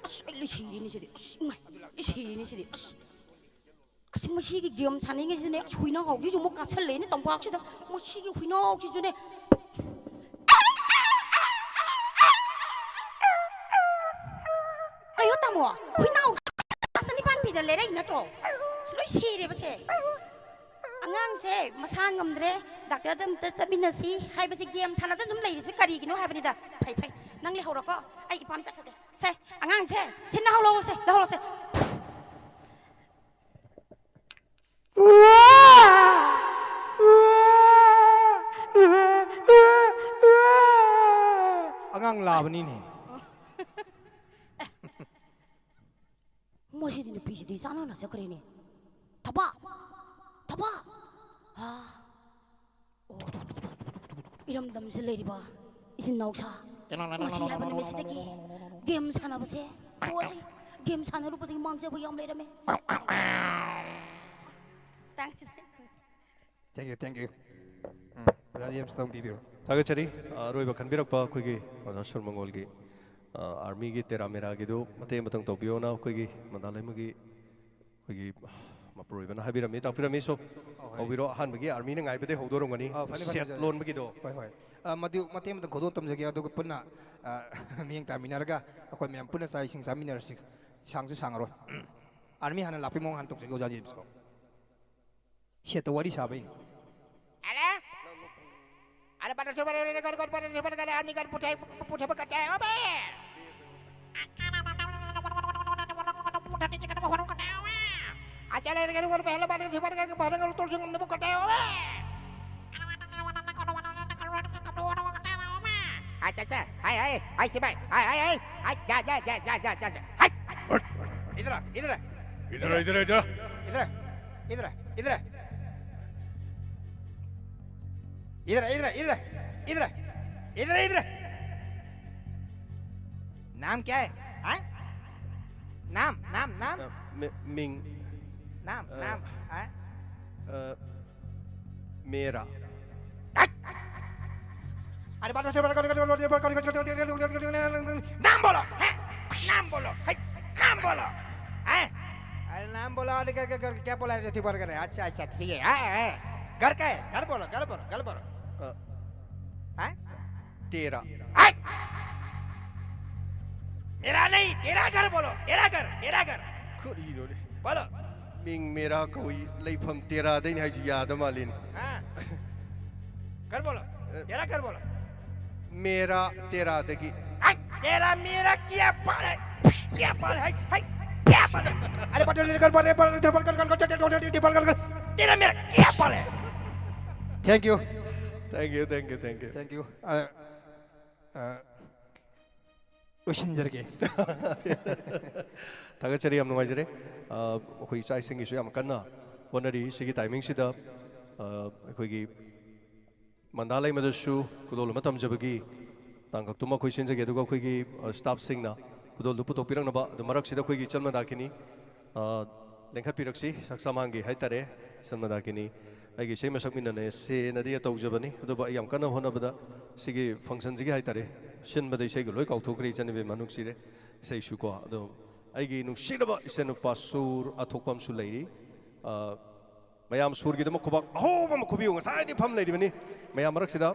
ꯑꯁ, ꯑꯩ ꯂꯣꯏ ꯁꯤꯔꯦꯅꯦ ꯁꯤꯗꯤ꯫ ꯑꯁ, ꯏꯃꯥꯏ, ꯑꯩ ꯁꯤꯔꯦꯅꯦ ꯁꯤꯗꯤ꯫ ꯑꯁ, ꯑꯁ, ꯃꯁꯤꯒꯤ ꯒꯦꯝ ꯁꯥꯟꯅꯩꯉꯩꯁꯤꯅꯦ, ꯑꯁ, ꯍꯨꯏꯅꯥꯎꯁꯤꯁꯨ ꯑꯃꯨꯛ ꯀꯥꯞꯁꯜꯂꯛꯏꯅꯦ ꯇꯝꯄꯥꯛꯁꯤꯗ꯫ ꯃꯁꯤꯒꯤ ꯍꯨꯏꯅꯥꯎꯁꯤꯁꯨꯅꯦ꯫ ꯀꯩꯅꯣ ꯇꯥꯃꯣ? ꯍꯨꯏꯅꯥꯎ ꯆꯅꯤꯄꯥꯟ ꯄꯤꯗꯅ ꯂꯩꯔꯛꯏ ꯅꯠꯇ꯭ꯔꯣ? ꯑꯁ, ꯂꯣꯏ ꯁꯤꯔꯦꯕꯁꯦ꯫ ꯑꯉꯥꯡꯁꯦ ꯃꯁꯥ ꯉꯝꯗ꯭ꯔꯦ, ꯗꯥꯛꯇꯔꯗ ꯑꯝꯇ ꯆꯠꯃꯤꯟꯅꯁꯤ ꯍꯥꯏꯕꯁꯤ ꯒꯦꯝ ꯁꯥꯟꯅꯗꯅ ꯑꯗꯨꯝ ꯂꯩꯔꯤꯁꯦ ꯀꯔꯤꯒꯤꯅꯣ ꯍꯥꯏꯕꯅꯤꯗ꯫ ꯐꯩ, ꯐꯩ, ꯅꯪ ꯂꯩꯍꯧꯔꯣꯀꯣ, ꯑꯩ ꯏꯄꯥꯝ ꯆꯠꯈ꯭ꯔꯒꯦ꯫ ꯁꯦ, ꯑꯉꯥꯡꯁꯦ, ꯁꯦ, ꯅꯍꯧ ꯂꯧꯔꯣꯁꯦ, ꯂꯧꯍꯧꯔꯣꯁꯦ꯫ ꯑꯉꯥꯡ ꯂꯥꯕꯅꯤꯅꯦ꯫ ꯃꯁꯤꯗꯤ ꯅꯨꯄꯤꯁꯤꯗꯤ ꯆꯥꯟꯅꯅ ꯆꯠꯈ꯭ꯔꯦꯅꯦ꯫ ꯊꯕꯥ! ꯊꯕꯥ! ꯑꯥ꯫ ꯑꯣ꯫ ꯏꯔꯝꯗꯝꯁꯤꯗ ꯂꯩꯔꯤꯕ ꯏꯆꯤꯟ ꯏꯅꯥꯎꯁꯥ, ꯉꯁꯤ ꯍꯥꯏꯕ ꯅꯨꯃꯤꯠꯁꯤꯗꯒꯤ ꯒꯦꯝ ꯁꯥꯟꯅꯕꯁꯦ ꯇꯣꯛꯑꯁꯤ꯫ ꯒꯦꯝ ꯁꯥꯟꯅꯔꯨꯕꯗꯒꯤ ꯃꯥꯡꯖꯕ ꯌꯥꯝ ꯂꯩꯔꯝꯃꯦ꯫ ꯇꯥꯡꯁꯤꯗ꯫ Thank you, thank you. ꯎꯝ, ꯑꯣꯖꯥ ꯖꯦꯝꯁꯇ ꯑꯃꯨꯛ ꯄꯤꯕꯤꯔꯣ꯫ ꯊꯥꯒꯠꯆꯔꯤ꯫ ꯑꯔꯣꯏꯕ ꯈꯟꯕꯤꯔꯛꯄ ꯑꯩꯈꯣꯏꯒꯤ ꯑꯣꯖꯥ ꯁꯨꯔꯃꯪꯒꯣꯜꯒꯤ, ꯑ, ꯑꯥꯔꯃꯤꯒꯤ ꯇꯦꯔꯥ ꯃꯦꯔꯥꯒꯤꯗꯨ ꯃꯇꯦꯛ ꯑꯃꯇꯪ ꯇꯧꯕꯤꯌꯣꯅ ꯑꯩꯈꯣꯏꯒꯤ ꯃꯟꯗꯥꯂꯩꯃꯒꯤ ꯑꯩꯈꯣꯏꯒꯤ ꯃꯄꯨꯔꯣꯏꯕꯅ ꯍꯥꯏꯕꯤꯔꯝꯃꯤ, ꯇꯥꯛꯄꯤꯔꯝꯃꯤ꯫ ꯁꯣ, ꯍꯣꯏ꯫ ꯍꯧꯕꯤꯔꯣ꯫ ꯑꯍꯥꯟꯕꯒꯤ ꯑꯥꯔꯃꯤꯅ ꯉꯥꯏꯕꯗꯩ ꯍꯧꯗꯣꯔꯝꯒꯅꯤ꯫ ꯑꯣ, ꯐꯅꯤ, ꯐꯅꯤ, ꯁꯦꯠ ꯐꯅꯤ꯫ ꯂꯣꯟꯕꯒꯤꯗꯣ꯫ ꯍꯣꯏ, ꯍꯣꯏ꯫ ꯑ, ꯃꯗꯨ ꯃꯇꯦꯛ ꯑꯃꯇꯪ ꯈꯨꯗꯣꯜ ꯇꯝꯖꯒꯦ, ꯑꯗꯨꯒ ꯄꯨꯟꯅ, ꯑ, ꯃꯤꯠꯌꯦꯡ ꯇꯥꯃꯤꯟꯅꯔꯒ ꯑꯩꯈꯣꯏ ꯃꯌꯥꯝ ꯄꯨꯟꯅ ꯆꯥꯛ ꯏꯁꯤꯡ ꯆꯥꯃꯤꯟꯅꯔꯁꯤ꯫ ꯁꯥꯡꯁꯨ ꯁꯥꯡꯉꯔꯣꯏ꯫ ꯑꯥꯔꯃꯤ ꯍꯥꯟꯅ ꯂꯥꯛꯄꯒꯤ ꯃꯑꯣꯡ ꯍꯥꯟꯅ ꯇꯧꯖꯒꯦ, ꯑꯣꯖꯥ ꯖꯦꯝꯁꯀꯣ꯫ ꯁꯦꯠꯇ ꯋꯥꯔꯤ ꯁꯥꯕꯩꯅꯤ꯫ ꯑꯂꯦ? ꯑꯂꯦ, ꯄꯥꯇ꯭ꯔ ꯊꯨꯕꯥꯔ ꯔꯦ ꯒꯔ ꯒꯔ ꯄꯥꯇ꯭ꯔ ꯊꯨꯕꯥꯔ ꯒꯔ ꯑꯅꯤ ꯒꯔ ꯄꯨꯊꯥꯏ ꯄꯨꯊꯥꯏ ꯄꯀꯇꯥꯏ ꯑꯣꯕꯦ꯫ ꯑꯆꯥ, ꯂꯦ ꯒꯔ ꯒꯔ ꯄꯥꯇ꯭ꯔ ꯊꯨꯕꯥꯔ ꯒꯔ ꯄꯍꯂ ꯄꯥꯇ꯭ꯔ ꯊꯨꯕꯥꯔ ꯒꯔ ꯄꯍꯂ ꯒꯔ ꯇꯣꯔ ꯁꯨꯡ ꯅꯕꯨ ꯀꯇꯥꯏ ꯑꯣꯕꯦ꯫ ꯑꯆꯥ, ꯑꯆꯥ, ꯍꯥꯏ, ꯍꯥꯏ, ꯍꯥꯏ, ꯁꯤꯕꯥꯏ, ꯍꯥꯏ, ꯍꯥꯏ, ꯍꯥꯏ, ꯖꯥ, ꯖꯥ, ꯖꯥ, ꯖꯥ, ꯖꯥ, ꯍꯥꯏ꯫ इधर आ, इधर आ। इधर आ, इधर आ, इधर आ। इधर आ, इधर आ, इधर आ। इधर आ, इधर आ, इधर आ, इधर आ। इधर आ, इधर आ। नाम क्या है? हाँ? नाम, नाम, नाम? ꯑ, ꯃꯤ- ꯃꯤꯡ नाम, नाम, हाँ? ꯑ, ꯃꯦꯔꯥ꯫ अरे बात, नाम बोलो, हैं? नाम बोलो, हैं? नाम बोलो, हैं? अरे नाम बोलो, अरे क्या, क्या, क्या, क्या बोला है, तू बोल कर? अच्छा, अच्छा, ठीक है, हाँ, हाँ। घर का है? घर बोलो, घर बोलो, घर बोलो। ꯑ, हैं? ꯇꯦꯔꯥ꯫ हैं? मेरा नहीं, तेरा घर बोलो, तेरा घर, तेरा घर। ꯀꯔꯤꯅꯣꯅꯦ? बोलो। ꯃꯤꯡ ꯃꯦꯔꯥ ꯀꯧꯏ, ꯂꯩꯐꯝ ꯇꯦꯔꯥꯗꯩꯅꯤ ꯍꯥꯏꯁꯤ ꯌꯥꯗ ꯃꯥꯜꯂꯤꯅꯦ꯫ हाँ। घर बोलो। तेरा घर बोलो। ꯃꯦꯔꯥ ꯇꯦꯔꯥꯗꯒꯤ꯫ ꯍꯩ! तेरा मेरा क्या बाल है? क्या बाल है? ꯍꯩ! क्या बाल है? अरे बटन कर, बटन कर, तेरा मेरा क्या बाल है? Thank you. Thank you, thank you, thank you. Thank you. ꯑ, ꯑ, ꯂꯣꯏꯁꯤꯟꯖꯔꯒꯦ꯫ ꯊꯥꯒꯠꯆꯔꯤ, ꯌꯥꯝ ꯅꯨꯡꯉꯥꯏꯖꯔꯦ꯫ ꯑ, ꯑꯩꯈꯣꯏ ꯏꯆꯥ ꯏꯁꯤꯡꯒꯤꯁꯨ ꯌꯥꯝ ꯀꯟꯅ ꯍꯣꯠꯅꯔꯤ꯫ ꯁꯤꯒꯤ timingꯁꯤꯗ, ꯑ, ꯑꯩꯈꯣꯏꯒꯤ ꯃꯟꯗꯥ ꯂꯩꯃꯗꯁꯨ ꯈꯨꯗꯣꯜ ꯑꯃ ꯇꯝꯖꯕꯒꯤ ꯇꯥꯡꯀꯛꯇꯨꯃ ꯑꯩꯈꯣꯏ ꯁꯤꯟꯖꯒꯦ꯫ ꯑꯗꯨꯒ ꯑꯩꯈꯣꯏꯒꯤ, ꯑ, staffꯁꯤꯡꯅ ꯈꯨꯗꯣꯜꯗꯨ ꯄꯨꯊꯣꯛꯄꯤꯔꯛꯅꯕ꯫ ꯑꯗꯨ ꯃꯔꯛꯁꯤꯗ ꯑꯩꯈꯣꯏꯒꯤ ꯏꯆꯟ ꯃꯟꯗꯥꯀꯤꯅꯤ, ꯑ, ꯂꯦꯡꯈꯠꯄꯤꯔꯛꯁꯤ꯫ ꯁꯛꯁꯥꯃꯥꯡꯒꯤ ꯍꯥꯏꯇꯥꯔꯦ, ꯏꯆꯟ ꯃꯟꯗꯥꯀꯤꯅꯤ꯫ ꯑꯩꯒꯤ ꯏꯁꯩ ꯃꯁꯛ ꯃꯤꯟꯅꯅꯦ ꯁꯦꯅꯗꯤ ꯇꯧꯖꯕꯅꯤ, ꯑꯗꯨꯕꯨ ꯑꯩ ꯌꯥꯝ ꯀꯟꯅ ꯍꯣꯠꯅꯕꯗ ꯁꯤꯒꯤ functionꯁꯤꯒꯤ ꯍꯥꯏꯇꯥꯔꯦ, ꯁꯤꯟꯕꯗ ꯏꯁꯩꯒ ꯂꯣꯏ ꯀꯥꯎꯊꯣꯛꯈ꯭ꯔꯦ, ꯏꯆꯟ ꯏꯕꯦꯝꯃ ꯅꯨꯡꯁꯤꯔꯦ꯫ ꯏꯁꯩꯁꯨꯀꯣ꯫ ꯑꯗꯣ ꯑꯩꯒꯤ ꯅꯨꯡꯁꯤꯔꯕ ꯏꯆꯟꯅꯨꯄꯥ ꯁꯨꯔ ꯑꯊꯣꯛꯄ ꯑꯃꯁꯨ ꯂꯩꯔꯤ꯫ ꯑ, ꯃꯌꯥꯝ ꯁꯨꯔꯒꯤꯗꯃꯛ ꯈꯨꯕꯥꯛ ꯑꯍꯧꯕ ꯑꯃ ꯈꯨꯕꯤꯌꯨ꯫ ꯉꯁꯥꯏꯗꯤ ꯐꯝ ꯂꯩꯔꯤꯕꯅꯤ ꯃꯌꯥꯝ ꯃꯔꯛꯁꯤꯗ꯫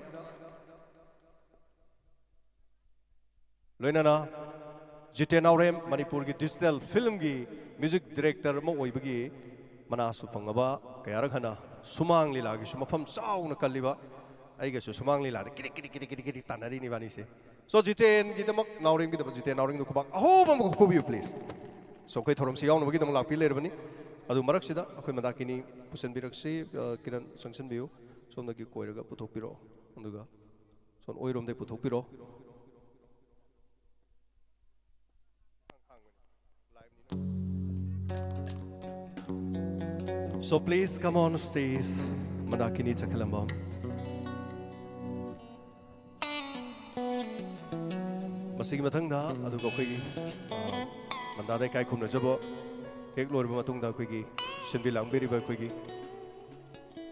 ꯂꯣꯏꯅꯅ ꯖꯤꯇꯦꯟ ꯅꯥꯎꯔꯦꯝ, ꯃꯅꯤꯄꯨꯔꯒꯤ digital filmꯒꯤ music director ꯑꯃ ꯑꯣꯏꯕꯒꯤ ꯃꯅꯥꯁꯨ ꯐꯪꯉꯕ, ꯀꯌꯥꯔꯛ ꯍꯟꯅ ꯁꯨꯃꯥꯡ ꯂꯤꯂꯥꯒꯤꯁꯨ ꯃꯐꯝ ꯆꯥꯎꯅ ꯀꯜꯂꯤꯕ, ꯑꯩꯒꯁꯨ ꯁꯨꯃꯥꯡ ꯂꯤꯂꯥꯗ ꯀꯤꯔꯤ ꯀꯤꯔꯤ ꯀꯤꯔꯤ ꯀꯤꯔꯤ ꯀꯤꯔꯤ ꯇꯥꯟꯅꯔꯤꯅꯤ ꯏꯕꯥꯅꯤꯁꯦ꯫ So ꯖꯤꯇꯦꯟꯒꯤꯗꯃꯛ, ꯅꯥꯎꯔꯦꯝꯒꯤꯗꯃꯛ, ꯖꯤꯇꯦꯟ ꯅꯥꯎꯔꯦꯝꯒꯤꯗꯃꯛ ꯈꯨꯕꯥꯛ ꯑꯍꯧꯕ ꯑꯃ ꯈꯨꯕꯤꯌꯨ please꯫ So ꯑꯩꯈꯣꯏ ꯊꯧꯔꯝꯁꯤ ꯌꯥꯎꯅꯕꯒꯤꯗꯃꯛ ꯂꯥꯛꯄꯤ ꯂꯩꯔꯕꯅꯤ꯫ ꯑꯗꯨ ꯃꯔꯛꯁꯤꯗ ꯑꯩꯈꯣꯏ ꯃꯟꯗꯥꯀꯤꯅꯤ ꯄꯨꯁꯤꯟꯕꯤꯔꯛꯁꯤ꯫ ꯑ, ꯀꯤꯔꯟ ꯆꯪꯁꯤꯟꯕꯤꯌꯨ꯫ ꯁꯣꯝꯗꯒꯤ ꯀꯣꯏꯔꯒ ꯄꯨꯊꯣꯛꯄꯤꯔꯛꯑꯣ꯫ ꯑꯗꯨꯒ ꯁꯣꯝ ꯑꯣꯏꯔꯣꯝꯗꯒꯤ ꯄꯨꯊꯣꯛꯄꯤꯔꯛꯑꯣ꯫ So please come on stage, ꯃꯟꯗꯥꯀꯤꯅꯤ ꯆꯈꯂꯝꯕꯝ꯫ ꯃꯁꯤꯒꯤ ꯃꯊꯪꯗ, ꯑꯗꯨꯒ ꯑꯩꯈꯣꯏꯒꯤ, ꯑ, ꯃꯟꯗꯥꯗ ꯏꯀꯥꯏ ꯈꯨꯝꯅꯖꯕ ꯍꯦꯛ ꯂꯣꯏꯔꯕ ꯃꯇꯨꯡꯗ, ꯑꯩꯈꯣꯏꯒꯤ ꯁꯤꯟꯕꯤ ꯂꯥꯡꯕꯤꯔꯤꯕ ꯑꯩꯈꯣꯏꯒꯤ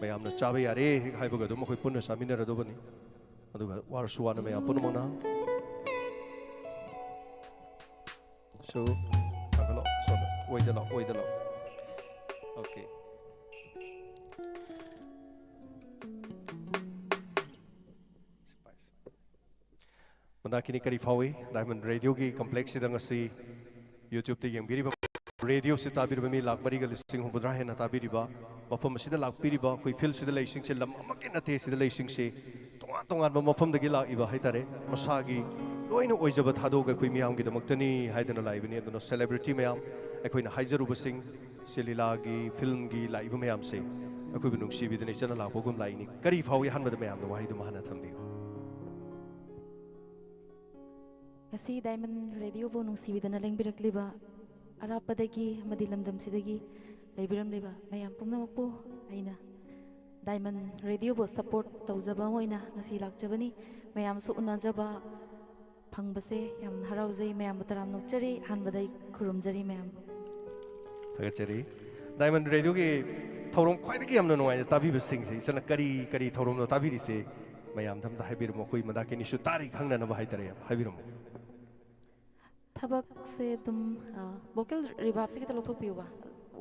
ꯃꯌꯥꯝꯅ ꯆꯥꯕ ꯌꯥꯔꯦ ꯍꯦꯛ ꯍꯥꯏꯕꯒ ꯑꯗꯨꯝ ꯑꯩꯈꯣꯏ ꯄꯨꯟꯅ ꯆꯥꯃꯤꯟꯅꯔꯗꯧꯕꯅꯤ꯫ ꯑꯗꯨꯒ ꯋꯥꯔꯁꯨ ꯋꯥꯅ ꯃꯌꯥꯝ ꯄꯨꯝꯅꯃꯛꯅ, so, ꯊꯥꯡꯒꯠꯂꯣ, ꯁꯣꯝꯗ, ꯑꯣꯏꯗ ꯂꯥꯛꯑꯣ, ꯑꯣꯏꯗ ꯂꯥꯛꯑꯣ꯫ Okay꯫ ꯃꯟꯗꯥꯀꯤꯅꯤ ꯀꯔꯤ ꯐꯥꯎꯏ? Diamond Radioꯒꯤ complexꯁꯤꯗ ꯉꯁꯤ YouTubeꯇ ꯌꯦꯡꯕꯤꯔꯤꯕ, radioꯁꯤ ꯇꯥꯕꯤꯔꯤꯕ ꯃꯤ ꯂꯥꯈ ꯃꯔꯤꯒ ꯂꯤꯁꯤꯡ ꯍꯨꯝꯐꯨꯇꯔꯥ ꯍꯦꯟꯅ ꯇꯥꯕꯤꯔꯤꯕ, ꯃꯐꯝ ꯑꯁꯤꯗ ꯂꯥꯛꯄꯤꯔꯤꯕ ꯑꯩꯈꯣꯏ fieldꯁꯤꯗ ꯂꯩꯁꯤꯡꯁꯦ, ꯂꯝ ꯑꯃꯒꯤ ꯅꯠꯇꯦ ꯁꯤꯗ ꯂꯩꯁꯤꯡꯁꯦ, ꯇꯣꯉꯥꯟ ꯇꯣꯉꯥꯟꯕ ꯃꯐꯝꯗꯒꯤ ꯂꯥꯛꯏꯕ ꯍꯥꯏꯇꯥꯔꯦ, ꯃꯁꯥꯒꯤ ꯂꯣꯏꯅ ꯑꯣꯏꯖꯕ ꯊꯥꯗꯣꯛꯑꯒ ꯑꯩꯈꯣꯏ ꯃꯤꯌꯥꯝꯒꯤꯗꯃꯛꯇꯅꯤ ꯍꯥꯏꯗꯅ ꯂꯥꯛꯏꯕꯅꯤ꯫ ꯑꯗꯨꯅ celebrity ꯃꯌꯥꯝ, ꯑꯩꯈꯣꯏꯅ ꯍꯥꯏꯖꯔꯨꯕꯁꯤꯡ, ꯁꯦ ꯂꯤꯂꯥꯒꯤ, filmꯒꯤ ꯂꯥꯛꯏꯕ ꯃꯌꯥꯝꯁꯦ ꯑꯩꯈꯣꯏꯕꯨ ꯅꯨꯡꯁꯤꯕꯤꯗꯅ ꯏꯆꯟꯅ ꯂꯥꯛꯄꯒꯨꯝ ꯂꯥꯛꯏꯅꯤ꯫ ꯀꯔꯤ ꯐꯥꯎꯏ? ꯑꯍꯥꯟꯕꯗ ꯃꯌꯥꯝꯅ ꯋꯥꯍꯩꯗꯨꯃ ꯍꯥꯟꯅ ꯊꯝꯕꯤꯌꯨ꯫ ꯉꯁꯤ Diamond Radioꯕꯨ ꯅꯨꯡꯁꯤꯕꯤꯗꯅ ꯂꯦꯡꯕꯤꯔꯛꯂꯤꯕ ꯑꯔꯥꯞꯄꯗꯒꯤ ꯑꯃꯗꯤ ꯂꯝꯗꯝꯁꯤꯗꯒꯤ ꯂꯩꯕꯤꯔꯝꯂꯤꯕ ꯃꯌꯥꯝ ꯄꯨꯝꯅꯃꯛꯄꯨ ꯑꯩꯅ Diamond Radioꯕꯨ support ꯇꯧꯖꯕ ꯑꯃ ꯑꯣꯏꯅ ꯉꯁꯤ ꯂꯥꯛꯆꯕꯅꯤ꯫ ꯃꯌꯥꯝꯁꯨ ꯎꯅꯖꯕ, ꯐꯪꯕꯁꯦ ꯌꯥꯝꯅ ꯍꯔꯥꯎꯖꯩ꯫ ꯃꯌꯥꯝꯕꯨ ꯇꯔꯥꯝꯅ ꯑꯣꯛꯆꯔꯤ꯫ ꯑꯍꯥꯟꯕꯗ ꯑꯩ ꯈꯨꯔꯨꯝꯖꯔꯤ ꯃꯌꯥꯝꯕꯨ꯫ ꯊꯥꯒꯠꯆꯔꯤ꯫ ꯗꯥꯏꯃꯟ ꯔꯦꯗꯤꯑꯣꯒꯤ ꯊꯧꯔꯝ ꯈ꯭ꯋꯥꯏꯗꯒꯤ ꯌꯥꯝꯅ ꯅꯨꯡꯉꯥꯏꯅ ꯇꯥꯕꯤꯕꯁꯤꯡꯁꯦ ꯏꯆꯟꯅ ꯀꯔꯤ ꯀꯔꯤ ꯊꯧꯔꯝꯅꯣ ꯇꯥꯕꯤꯔꯤꯁꯦ? ꯃꯌꯥꯝꯗ ꯑꯝꯇ ꯍꯥꯏꯕꯤꯔꯝꯃꯣ, ꯑꯩꯈꯣꯏ ꯃꯟꯗꯥꯀꯤꯅꯤꯁꯨ ꯇꯥꯔꯤ ꯈꯪꯅꯅꯕ ꯍꯥꯏꯇꯥꯔꯦ, ꯍꯥꯏꯕꯤꯔꯝꯃꯣ꯫ ꯊꯕꯛꯁꯦ ꯑꯗꯨꯝ, ꯚꯣꯀꯦꯜ ꯔꯤꯚꯥꯞꯁꯦ ꯈꯤꯇꯪ ꯂꯧꯊꯣꯛꯄꯤꯌꯨꯕ꯫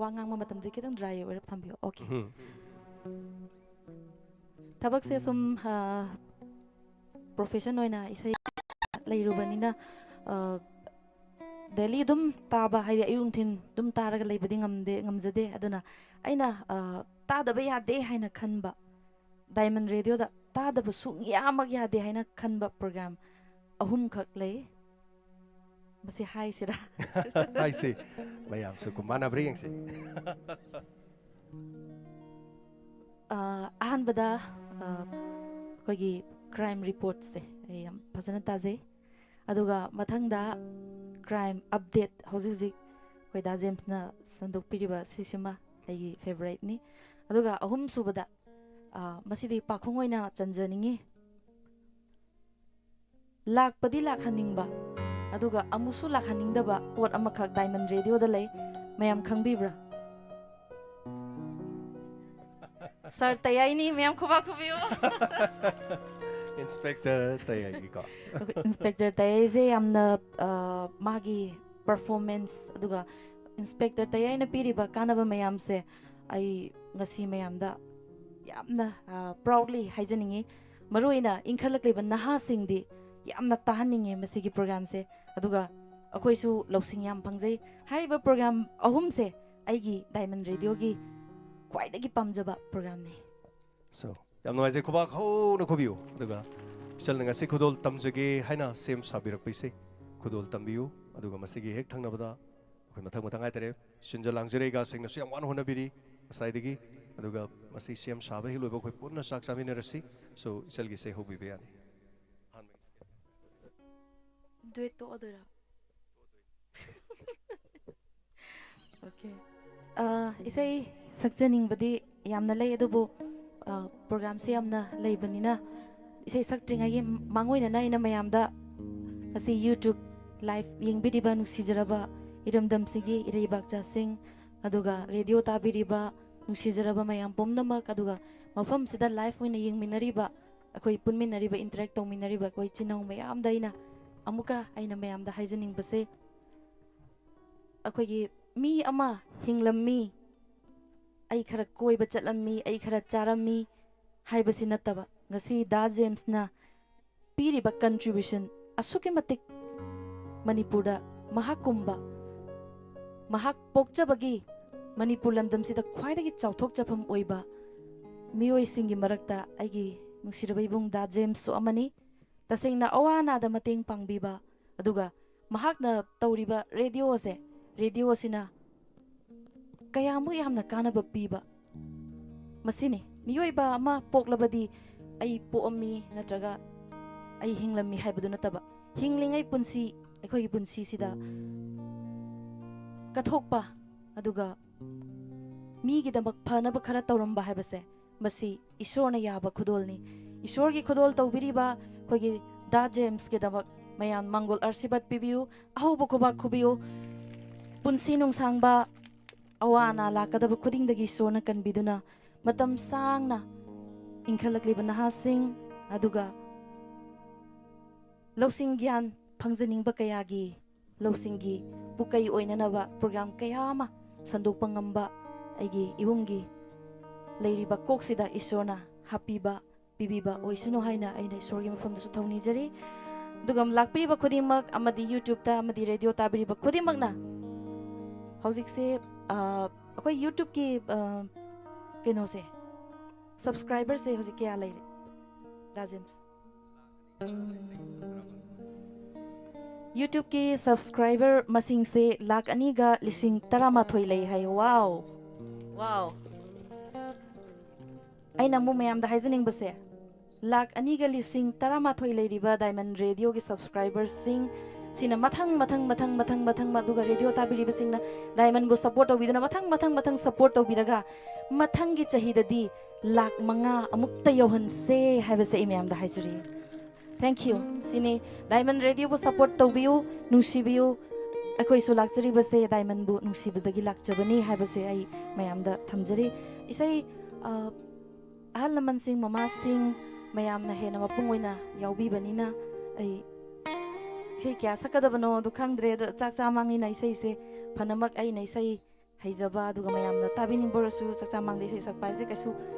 ꯋꯥ ꯉꯥꯡꯕ ꯃꯇꯝꯗ ꯈꯤꯇꯪ ꯗ꯭ꯔꯥꯏ ꯑꯣꯏꯔꯞ ꯊꯝꯕꯤꯌꯨ꯫ ꯑꯣꯀꯦ꯫ ꯎꯝ꯫ ꯊꯕꯛꯁꯦ ꯁꯨꯝ ꯄ꯭ꯔꯣꯐꯦꯁꯟ ꯑꯣꯏꯅ ꯏꯁꯩ ꯂꯩꯔꯨꯕꯅꯤꯅ, ꯗꯦꯂꯤ ꯑꯗꯨꯝ ꯇꯥꯕ, ꯍꯥꯏꯗꯤ ꯑꯌꯨꯛ ꯅꯨꯡꯊꯤꯟ ꯑꯗꯨꯝ ꯇꯥꯔꯒ ꯂꯩꯕꯗꯤ ꯉꯝꯗꯦ, ꯉꯝꯖꯗꯦ꯫ ꯑꯗꯨꯅ ꯑꯩꯅ ꯇꯥꯗꯕ ꯌꯥꯗꯦ ꯍꯥꯏꯅ ꯈꯟꯕ, ꯗꯥꯏꯃꯟ ꯔꯦꯗꯤꯑꯣꯗ ꯇꯥꯗꯕ ꯁꯨꯡꯌꯥꯃꯛ ꯌꯥꯗꯦ ꯍꯥꯏꯅ ꯈꯟꯕ ꯄ꯭ꯔꯣꯒ꯭ꯔꯥꯝ ꯑꯍꯨꯝꯈꯛ ꯂꯩ꯫ ꯃꯁꯤ ꯍꯥꯏꯁꯤꯔꯥ? ꯍꯥꯏꯁꯤ, ꯃꯌꯥꯝꯁꯨ ꯀꯨꯝ ꯃꯥꯟꯅꯕ꯭ꯔꯥ ꯌꯦꯡꯁꯤ꯫ ꯑ, ꯑꯍꯥꯟꯕꯗ, ꯑ, ꯑꯩꯈꯣꯏꯒꯤ ꯀ꯭ꯔꯥꯏꯝ ꯔꯤꯄꯣꯔꯠꯁꯦ ꯑꯩ ꯌꯥꯝ ꯐꯖꯅ ꯇꯥꯖꯩ꯫ ꯑꯗꯨꯒ ꯃꯊꯪꯗ ꯀ꯭ꯔꯥꯏꯝ ꯑꯞꯗꯦꯠ, ꯍꯧꯖꯤꯛ ꯍꯧꯖꯤꯛ ꯑꯩꯈꯣꯏ ꯗꯥ ꯖꯦꯝꯁꯅ ꯁꯟꯗꯣꯛꯄꯤꯔꯤꯕ ꯁꯤꯁꯤꯃ ꯑꯩꯒꯤ ꯐꯦꯚꯣꯔꯥꯏꯠꯅꯤ꯫ ꯑꯗꯨꯒ ꯑꯍꯨꯝꯁꯨꯕꯗ, ꯑ, ꯃꯁꯤꯗꯤ ꯄꯥꯈꯣꯡ ꯑꯣꯏꯅ ꯆꯟꯖꯅꯤꯡꯉꯤ꯫ ꯂꯥꯛꯄꯗꯤ ꯂꯥꯛꯍꯟꯅꯤꯡꯕ, ꯑꯗꯨꯒ ꯑꯃꯨꯛꯁꯨ ꯂꯥꯛꯍꯟꯅꯤꯡꯗꯕ ꯄꯣꯠ ꯑꯃꯈꯛ ꯗꯥꯏꯃꯟ ꯔꯦꯗꯤꯑꯣꯗ ꯂꯩ꯫ ꯃꯌꯥꯝ ꯈꯪꯕꯤꯕ꯭ꯔꯥ? ꯁꯥꯔ ꯇꯌꯥꯏꯅꯤ, ꯃꯌꯥꯝ ꯈꯨꯕꯥꯛ ꯈꯨꯕꯤꯌꯨ꯫ ꯏꯟꯁꯄꯦꯛꯇꯔ ꯇꯌꯥꯏꯒꯤꯀꯣ꯫ ꯏꯟꯁꯄꯦꯛꯇꯔ ꯇꯌꯥꯏꯁꯦ ꯌꯥꯝꯅ, ꯑ, ꯃꯥꯒꯤ ꯄꯔꯐꯣꯔꯃꯦꯟꯁ, ꯑꯗꯨꯒ ꯏꯟꯁꯄꯦꯛꯇꯔ ꯇꯌꯥꯏꯅ ꯄꯤꯔꯤꯕ ꯀꯥꯟꯅꯕ ꯃꯌꯥꯝꯁꯦ ꯑꯩ ꯉꯁꯤ ꯃꯌꯥꯝꯗ ꯌꯥꯝꯅ, ꯑ, ꯄ꯭ꯔꯥꯎꯗꯂꯤ ꯍꯥꯏꯖꯅꯤꯡꯉꯤ꯫ ꯃꯔꯨꯑꯣꯏꯅ ꯏꯟꯈꯠꯂꯛꯂꯤꯕ ꯅꯍꯥꯁꯤꯡꯗꯤ ꯌꯥꯝꯅ ꯇꯥꯍꯟꯅꯤꯡꯉꯦ ꯃꯁꯤꯒꯤ ꯄ꯭ꯔꯣꯒ꯭ꯔꯥꯝꯁꯦ꯫ ꯑꯗꯨꯒ ꯑꯩꯈꯣꯏꯁꯨ ꯂꯧꯁꯤꯡ ꯌꯥꯝ ꯐꯪꯖꯩ꯫ ꯍꯥꯏꯔꯤꯕ ꯄ꯭ꯔꯣꯒ꯭ꯔꯥꯝ ꯑꯍꯨꯝꯁꯦ ꯑꯩꯒꯤ ꯗꯥꯏꯃꯟ ꯔꯦꯗꯤꯑꯣꯒꯤ ꯈ꯭ꯋꯥꯏꯗꯒꯤ ꯄꯥꯝꯖꯕ ꯄ꯭ꯔꯣꯒ꯭ꯔꯥꯝꯅꯤ꯫ So, ꯌꯥꯝ ꯅꯨꯡꯉꯥꯏꯖꯩ, ꯈꯨꯕꯥꯛ ꯍꯧꯅ ꯈꯨꯕꯤꯌꯨ꯫ ꯑꯗꯨꯒ ꯏꯆꯜꯅ ꯉꯁꯤ ꯈꯨꯗꯣꯜ ꯇꯝꯖꯒꯦ ꯍꯥꯏꯅ ꯁꯦꯝ ꯁꯥꯕꯤꯔꯛꯄꯩꯁꯦ ꯈꯨꯗꯣꯜ ꯇꯝꯕꯤꯌꯨ꯫ ꯑꯗꯨꯒ ꯃꯁꯤꯒꯤ ꯍꯦꯛ ꯊꯪꯅꯕꯗ ꯑꯩꯈꯣꯏ ꯃꯊꯪ ꯃꯊꯪ ꯍꯥꯏꯇꯥꯔꯦ, ꯁꯤꯟꯖ ꯂꯥꯡꯖꯔꯩꯒꯁꯤꯡꯅꯁꯨ ꯌꯥꯝ ꯋꯥꯅ ꯍꯣꯠꯅꯕꯤꯔꯤ ꯉꯁꯥꯏꯗꯒꯤ꯫ ꯑꯗꯨꯒ ꯃꯁꯤ ꯁꯦꯝ ꯁꯥꯕ ꯍꯦꯛ ꯂꯣꯏꯕ ꯑꯩꯈꯣꯏ ꯄꯨꯟꯅ ꯆꯥꯛ ꯆꯥꯃꯤꯟꯅꯔꯁꯤ꯫ So, ꯏꯆꯜꯒꯤ ꯏꯁꯩ ꯍꯧꯕꯤꯕ ꯌꯥꯅꯤ꯫ ꯑꯍꯥꯟꯕꯒꯤ ꯗꯨꯋꯦꯠ ꯇꯣꯛꯑꯗꯣꯏꯔꯥ? ꯑꯣꯀꯦ꯫ ꯑ, ꯏꯁꯩ ꯁꯛꯆꯅꯤꯡꯕꯗꯤ ꯌꯥꯝꯅ ꯂꯩ, ꯑꯗꯨꯕꯨ, ꯑ, ꯄ꯭ꯔꯣꯒ꯭ꯔꯥꯝꯁꯦ ꯌꯥꯝꯅ ꯂꯩꯕꯅꯤꯅ ꯏꯁꯩ ꯁꯛꯇ꯭ꯔꯤꯉꯩꯒꯤ ꯃꯥꯡꯑꯣꯏꯅꯅ ꯑꯩꯅ ꯃꯌꯥꯝꯗ ꯉꯁꯤ YouTube live ꯌꯦꯡꯕꯤꯔꯤꯕ ꯅꯨꯡꯁꯤꯖꯔꯕ ꯏꯔꯝꯗꯝꯁꯤꯒꯤ ꯏꯔꯩꯕꯥꯛꯆꯥꯁꯤꯡ, ꯑꯗꯨꯒ radio ꯇꯥꯕꯤꯔꯤꯕ ꯅꯨꯡꯁꯤꯖꯔꯕ ꯃꯌꯥꯝ ꯄꯨꯝꯅꯃꯛ, ꯑꯗꯨꯒ ꯃꯐꯝꯁꯤꯗ live ꯑꯣꯏꯅ ꯌꯦꯡꯃꯤꯟꯅꯔꯤꯕ, ꯑꯩꯈꯣꯏ ꯄꯨꯟꯃꯤꯟꯅꯔꯤꯕ, interact ꯇꯧꯃꯤꯟꯅꯔꯤꯕ ꯑꯩꯈꯣꯏ ꯏꯆꯤꯟ ꯏꯅꯥꯎ ꯃꯌꯥꯝꯗ ꯑꯩꯅ ꯑꯃꯨꯛꯀ ꯑꯩꯅ ꯃꯌꯥꯝꯗ ꯍꯥꯏꯖꯅꯤꯡꯕꯁꯦ, ꯑꯩꯈꯣꯏꯒꯤ ꯃꯤ ꯑꯃ ꯍꯤꯡꯂꯝꯃꯤ, ꯑꯩ ꯈꯔ ꯀꯣꯏꯕ ꯆꯠꯂꯝꯃꯤ, ꯑꯩ ꯈꯔ ꯆꯥꯔꯝꯃꯤ ꯍꯥꯏꯕꯁꯤ ꯅꯠꯇꯕ, ꯉꯁꯤ ꯗꯥ ꯖꯦꯝꯁꯅ ꯄꯤꯔꯤꯕ contribution ꯑꯁꯨꯛꯀꯤ ꯃꯇꯤꯛ ꯃꯅꯤꯄꯨꯔꯗ ꯃꯍꯥꯛꯀꯨꯝꯕ, ꯃꯍꯥꯛ ꯄꯣꯛꯆꯕꯒꯤ ꯃꯅꯤꯄꯨꯔ ꯂꯝꯗꯝꯁꯤꯗ ꯈ꯭ꯋꯥꯏꯗꯒꯤ ꯆꯥꯎꯊꯣꯛꯆꯐꯝ ꯑꯣꯏꯕ ꯃꯤꯑꯣꯏꯁꯤꯡꯒꯤ ꯃꯔꯛꯇ ꯑꯩꯒꯤ ꯅꯨꯡꯁꯤꯔꯕ ꯏꯕꯨꯡ ꯗꯥ ꯖꯦꯝꯁꯁꯨ ꯑꯃꯅꯤ꯫ ꯇꯁꯦꯡꯅ ꯑꯋꯥ ꯑꯅꯥꯗ ꯃꯇꯦꯡ ꯄꯥꯡꯕꯤꯕ, ꯑꯗꯨꯒ ꯃꯍꯥꯛꯅ ꯇꯧꯔꯤꯕ radio ꯑꯁꯦ, radio ꯑꯁꯤꯅ ꯀꯌꯥꯃꯨꯛ ꯌꯥꯝꯅ ꯀꯥꯟꯅꯕ ꯄꯤꯕ꯫ ꯃꯁꯤꯅꯤ, ꯃꯤꯑꯣꯏꯕ ꯑꯃ ꯄꯣꯛꯂꯕꯗꯤ ꯑꯩ ꯄꯣꯛꯑꯝꯃꯤ ꯅꯠꯇ꯭ꯔꯒ ꯑꯩ ꯍꯤꯡꯂꯝꯃꯤ ꯍꯥꯏꯕꯗꯨ ꯅꯠꯇꯕ, ꯍꯤꯡꯂꯤꯉꯩ ꯄꯨꯟꯁꯤ, ꯑꯩꯈꯣꯏꯒꯤ ꯄꯨꯟꯁꯤꯁꯤꯗ ꯀꯠꯊꯣꯛꯄ, ꯑꯗꯨꯒ ꯃꯤꯒꯤꯗꯃꯛ ꯐꯅꯕ ꯈꯔ ꯇꯧꯔꯝꯕ ꯍꯥꯏꯕꯁꯦ, ꯃꯁꯤ ꯏꯁꯣꯔꯅ ꯌꯥꯕ ꯈꯨꯗꯣꯜꯅꯤ꯫ ꯏꯁꯣꯔꯒꯤ ꯈꯨꯗꯣꯜ ꯇꯧꯕꯤꯔꯤꯕ ꯑꯩꯈꯣꯏꯒꯤ ꯗꯥ ꯖꯦꯝꯁꯀꯤꯗꯃꯛ ꯃꯌꯥꯝ ꯃꯪꯒꯣꯜ ꯑꯥꯔꯁꯤꯕꯥꯗ ꯄꯤꯕꯤꯌꯨ, ꯑꯍꯧꯕ ꯈꯨꯕꯥꯛ ꯈꯨꯕꯤꯌꯨ, ꯄꯨꯟꯁꯤ ꯅꯨꯡꯁꯥꯡꯕ, ꯑꯋꯥ ꯑꯅꯥ ꯂꯥꯛꯀꯗꯕ ꯈꯨꯗꯤꯡꯗꯒꯤ ꯏꯁꯣꯔꯅ ꯀꯟꯕꯤꯗꯨꯅ ꯃꯇꯝ ꯁꯥꯡꯅ ꯏꯟꯈꯠꯂꯛꯂꯤꯕ ꯅꯍꯥꯁꯤꯡ, ꯑꯗꯨꯒ ꯂꯧꯁꯤꯡ ꯒ꯭ꯌꯥꯟ ꯐꯪꯖꯅꯤꯡꯕ ꯀꯌꯥꯒꯤ ꯂꯧꯁꯤꯡꯒꯤ ꯄꯨꯀꯩ ꯑꯣꯏꯅꯅꯕ program ꯀꯌꯥ ꯑꯃ ꯁꯟꯗꯣꯛꯄ ꯉꯝꯕ ꯑꯩꯒꯤ ꯏꯕꯨꯡꯒꯤ ꯂꯩꯔꯤꯕ ꯀꯣꯛꯁꯤꯗ ꯏꯁꯣꯔꯅ ꯍꯥꯞꯄꯤꯕ, ꯄꯤꯕꯤꯕ ꯑꯣꯏꯁꯅꯨ ꯍꯥꯏꯅ ꯑꯩꯅ ꯏꯁꯣꯔꯒꯤ ꯃꯐꯝꯗꯁꯨ ꯊꯧꯅꯤꯖꯔꯤ꯫ ꯑꯗꯨꯒ ꯂꯥꯛꯄꯤꯔꯤꯕ ꯈꯨꯗꯤꯡꯃꯛ ꯑꯃꯗꯤ YouTube-ꯇ ꯑꯃꯗꯤ radio ꯇꯥꯕꯤꯔꯤꯕ ꯈꯨꯗꯤꯡꯃꯛꯅ ꯍꯧꯖꯤꯛꯁꯦ, ꯑ, ꯑꯩꯈꯣꯏ YouTube-ꯀꯤ, ꯑ, ꯀꯩꯅꯣꯁꯦ, subscriber-ꯁꯦ ꯍꯧꯖꯤꯛ ꯀꯌꯥ ꯂꯩꯔꯦ, ꯗꯥ ꯖꯦꯝꯁ? YouTube-ꯀꯤ subscriber ꯃꯁꯤꯡꯁꯦ ꯂꯥꯈ ꯑꯅꯤꯒ ꯂꯤꯁꯤꯡ ꯇꯔꯥꯃꯥꯊꯣꯏ ꯂꯩ ꯍꯥꯏ꯫ Wow! Wow! ꯑꯩꯅ ꯑꯃꯨꯛ ꯃꯌꯥꯝꯗ ꯍꯥꯏꯖꯅꯤꯡꯕꯁꯦ, ꯂꯥꯈ ꯑꯅꯤꯒ ꯂꯤꯁꯤꯡ ꯇꯔꯥꯃꯥꯊꯣꯏ ꯂꯩꯔꯤꯕ Diamond Radio-ꯒꯤ subscriber-ꯁꯤꯡ ꯁꯤꯅ ꯃꯊꯪ, ꯃꯊꯪ, ꯃꯊꯪ, ꯃꯊꯪ, ꯃꯊꯪ, ꯑꯗꯨꯒ radio ꯇꯥꯕꯤꯔꯤꯕꯁꯤꯡꯅ Diamond-ꯕꯨ support ꯇꯧꯕꯤꯗꯨꯅ ꯃꯊꯪ, ꯃꯊꯪ, ꯃꯊꯪ support ꯇꯧꯕꯤꯔꯒ ꯃꯊꯪꯒꯤ ꯆꯍꯤꯗꯗꯤ ꯂꯥꯈ ꯃꯉꯥ ꯑꯃꯨꯛꯇ ꯌꯧꯍꯟꯁꯦ ꯍꯥꯏꯕꯁꯦ ꯑꯩ ꯃꯌꯥꯝꯗ ꯍꯥꯏꯖꯔꯤ꯫ Thank you. ꯁꯤꯅꯤ, Diamond Radio ꯕꯨ support ꯇꯧꯕꯤꯌꯨ, ꯅꯨꯡꯁꯤꯕꯤꯌꯨ꯫ ꯑꯩꯈꯣꯏꯁꯨ ꯂꯥꯛꯆꯔꯤꯕꯁꯦ Diamond ꯕꯨ ꯅꯨꯡꯁꯤꯕꯗꯒꯤ ꯂꯥꯛꯆꯕꯅꯤ ꯍꯥꯏꯕꯁꯦ ꯑꯩ ꯃꯌꯥꯝꯗ ꯊꯝꯖꯔꯤ꯫ ꯏꯁꯩ, ꯑ, ꯑꯍꯜ ꯂꯃꯟꯁꯤꯡ, ꯃꯃꯥꯁꯤꯡ ꯃꯌꯥꯝꯅ ꯍꯦꯟꯅ ꯃꯄꯨꯡ ꯑꯣꯏꯅ ꯌꯥꯎꯕꯤꯕꯅꯤꯅ ꯑꯩ ꯏꯁꯩ ꯀꯌꯥ ꯁꯛꯀꯗꯕꯅꯣ ꯑꯗꯨ ꯈꯪꯗ꯭ꯔꯦ꯫ ꯑꯗꯣ ꯆꯥꯛ ꯆꯥꯃꯥꯡꯅꯤꯅ ꯏꯁꯩꯁꯦ ꯐꯅꯃꯛ ꯑꯩꯅ ꯏꯁꯩ ꯍꯩꯖꯕ, ꯑꯗꯨꯒ ꯃꯌꯥꯝꯅ ꯇꯥꯕꯤꯅꯤꯡꯕ ꯑꯣꯏꯔꯁꯨ, ꯆꯥꯛꯆꯥ ꯃꯥꯡꯗ ꯏꯁꯩ ꯁꯛꯄ ꯍꯥꯏꯁꯦ ꯀꯩꯁꯨ,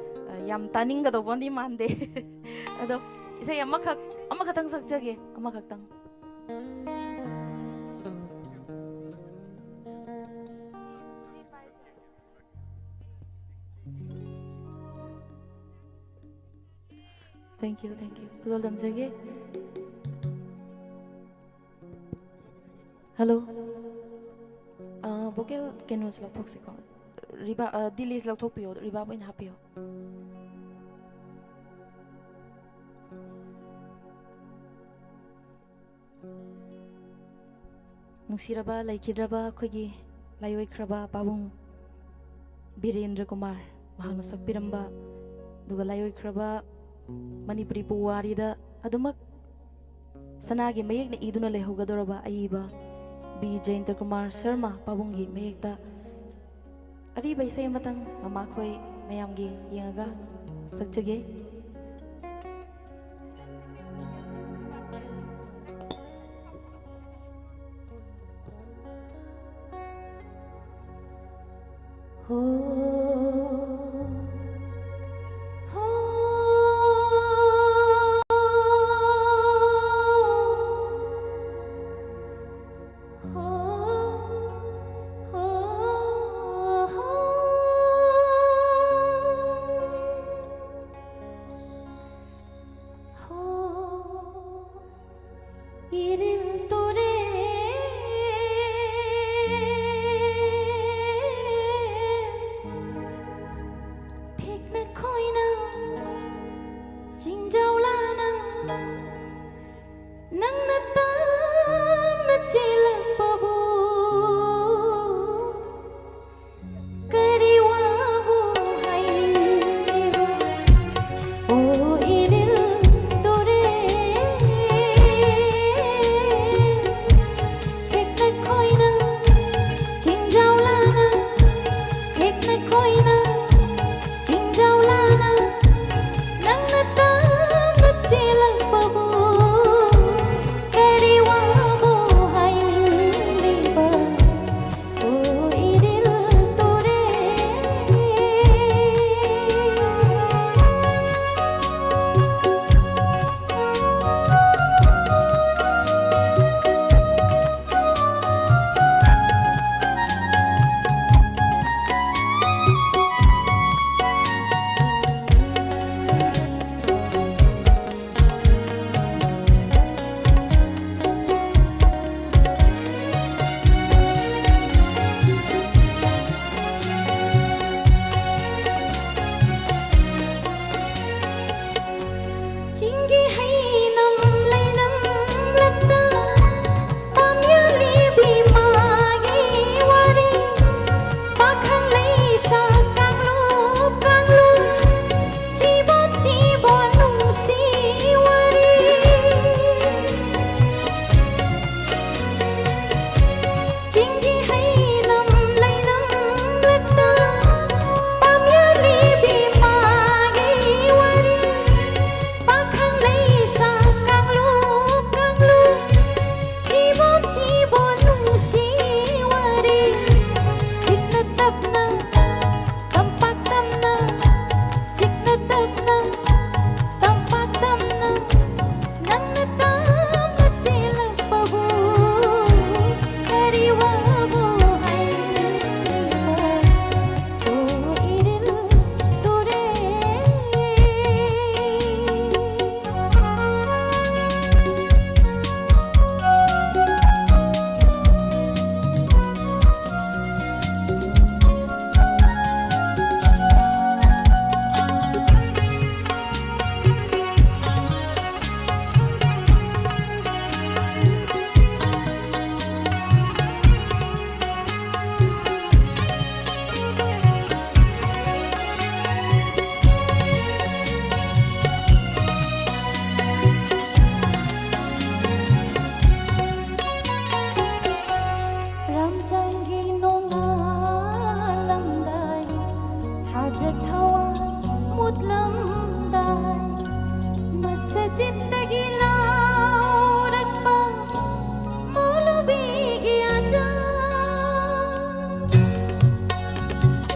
ꯑ, ꯌꯥꯝ ꯇꯥꯅꯤꯡꯒꯗꯧꯕ ꯑꯃꯗꯤ ꯃꯥꯟꯗꯦ꯫ ꯑꯗꯣ ꯏꯁꯩ ꯑꯃꯈꯛ, ꯑꯃꯈꯛꯇꯪ ꯁꯛꯆꯒꯦ, ꯑꯃꯈꯛꯇꯪ꯫ Thank you, thank you. ꯈꯨꯗꯣꯜ ꯇꯝꯖꯒꯦ꯫ Hello. ꯑ, vocal ꯀꯩꯅꯣꯁꯦ ꯂꯧꯊꯣꯛꯁꯤꯀꯣ꯫ Reverb, ꯑ, delays ꯂꯧꯊꯣꯛꯄꯤꯌꯣ, reverb ꯑꯣꯏꯅ ꯍꯥꯞꯄꯤꯌꯣ꯫ ꯅꯨꯡꯁꯤꯔꯕ, ꯂꯩꯈꯤꯗ꯭ꯔꯕ ꯑꯩꯈꯣꯏꯒꯤ ꯂꯥꯏꯑꯣꯏꯈ꯭ꯔꯕ ꯄꯥꯕꯨꯡ ꯕꯤꯔꯦꯟꯗ꯭ꯔ ꯀꯨꯃꯥꯔ, ꯃꯍꯥꯛꯅ ꯁꯛꯄꯤꯔꯝꯕ, ꯑꯗꯨꯒ ꯂꯥꯏꯑꯣꯏꯈ꯭ꯔꯕ ꯃꯅꯤꯄꯨꯔꯤ ꯄꯨꯋꯥꯔꯤꯗ ꯑꯗꯨꯃꯛ ꯁꯅꯥꯒꯤ ꯃꯌꯦꯛꯅ ꯏꯗꯨꯅ ꯂꯩꯍꯧꯒꯗꯧꯔꯕ ꯑꯏꯕ ꯕꯤ ꯖꯌꯟꯇ ꯀꯨꯃꯥꯔ ꯁꯔꯃ ꯄꯥꯕꯨꯡꯒꯤ ꯃꯌꯦꯛꯇ ꯑꯔꯤꯕ ꯏꯁꯩ ꯑꯃꯇꯪ ꯃꯃꯥꯈꯣꯏ ꯃꯌꯥꯝꯒꯤ ꯌꯦꯡꯉꯒ ꯁꯛꯆꯒꯦ꯫ ꯍꯣ, ꯍꯣ, ꯍꯣ, ꯍꯣ, ꯍꯣ꯫ ꯏರಿಲ್ ꯇꯨꯔꯦꯜ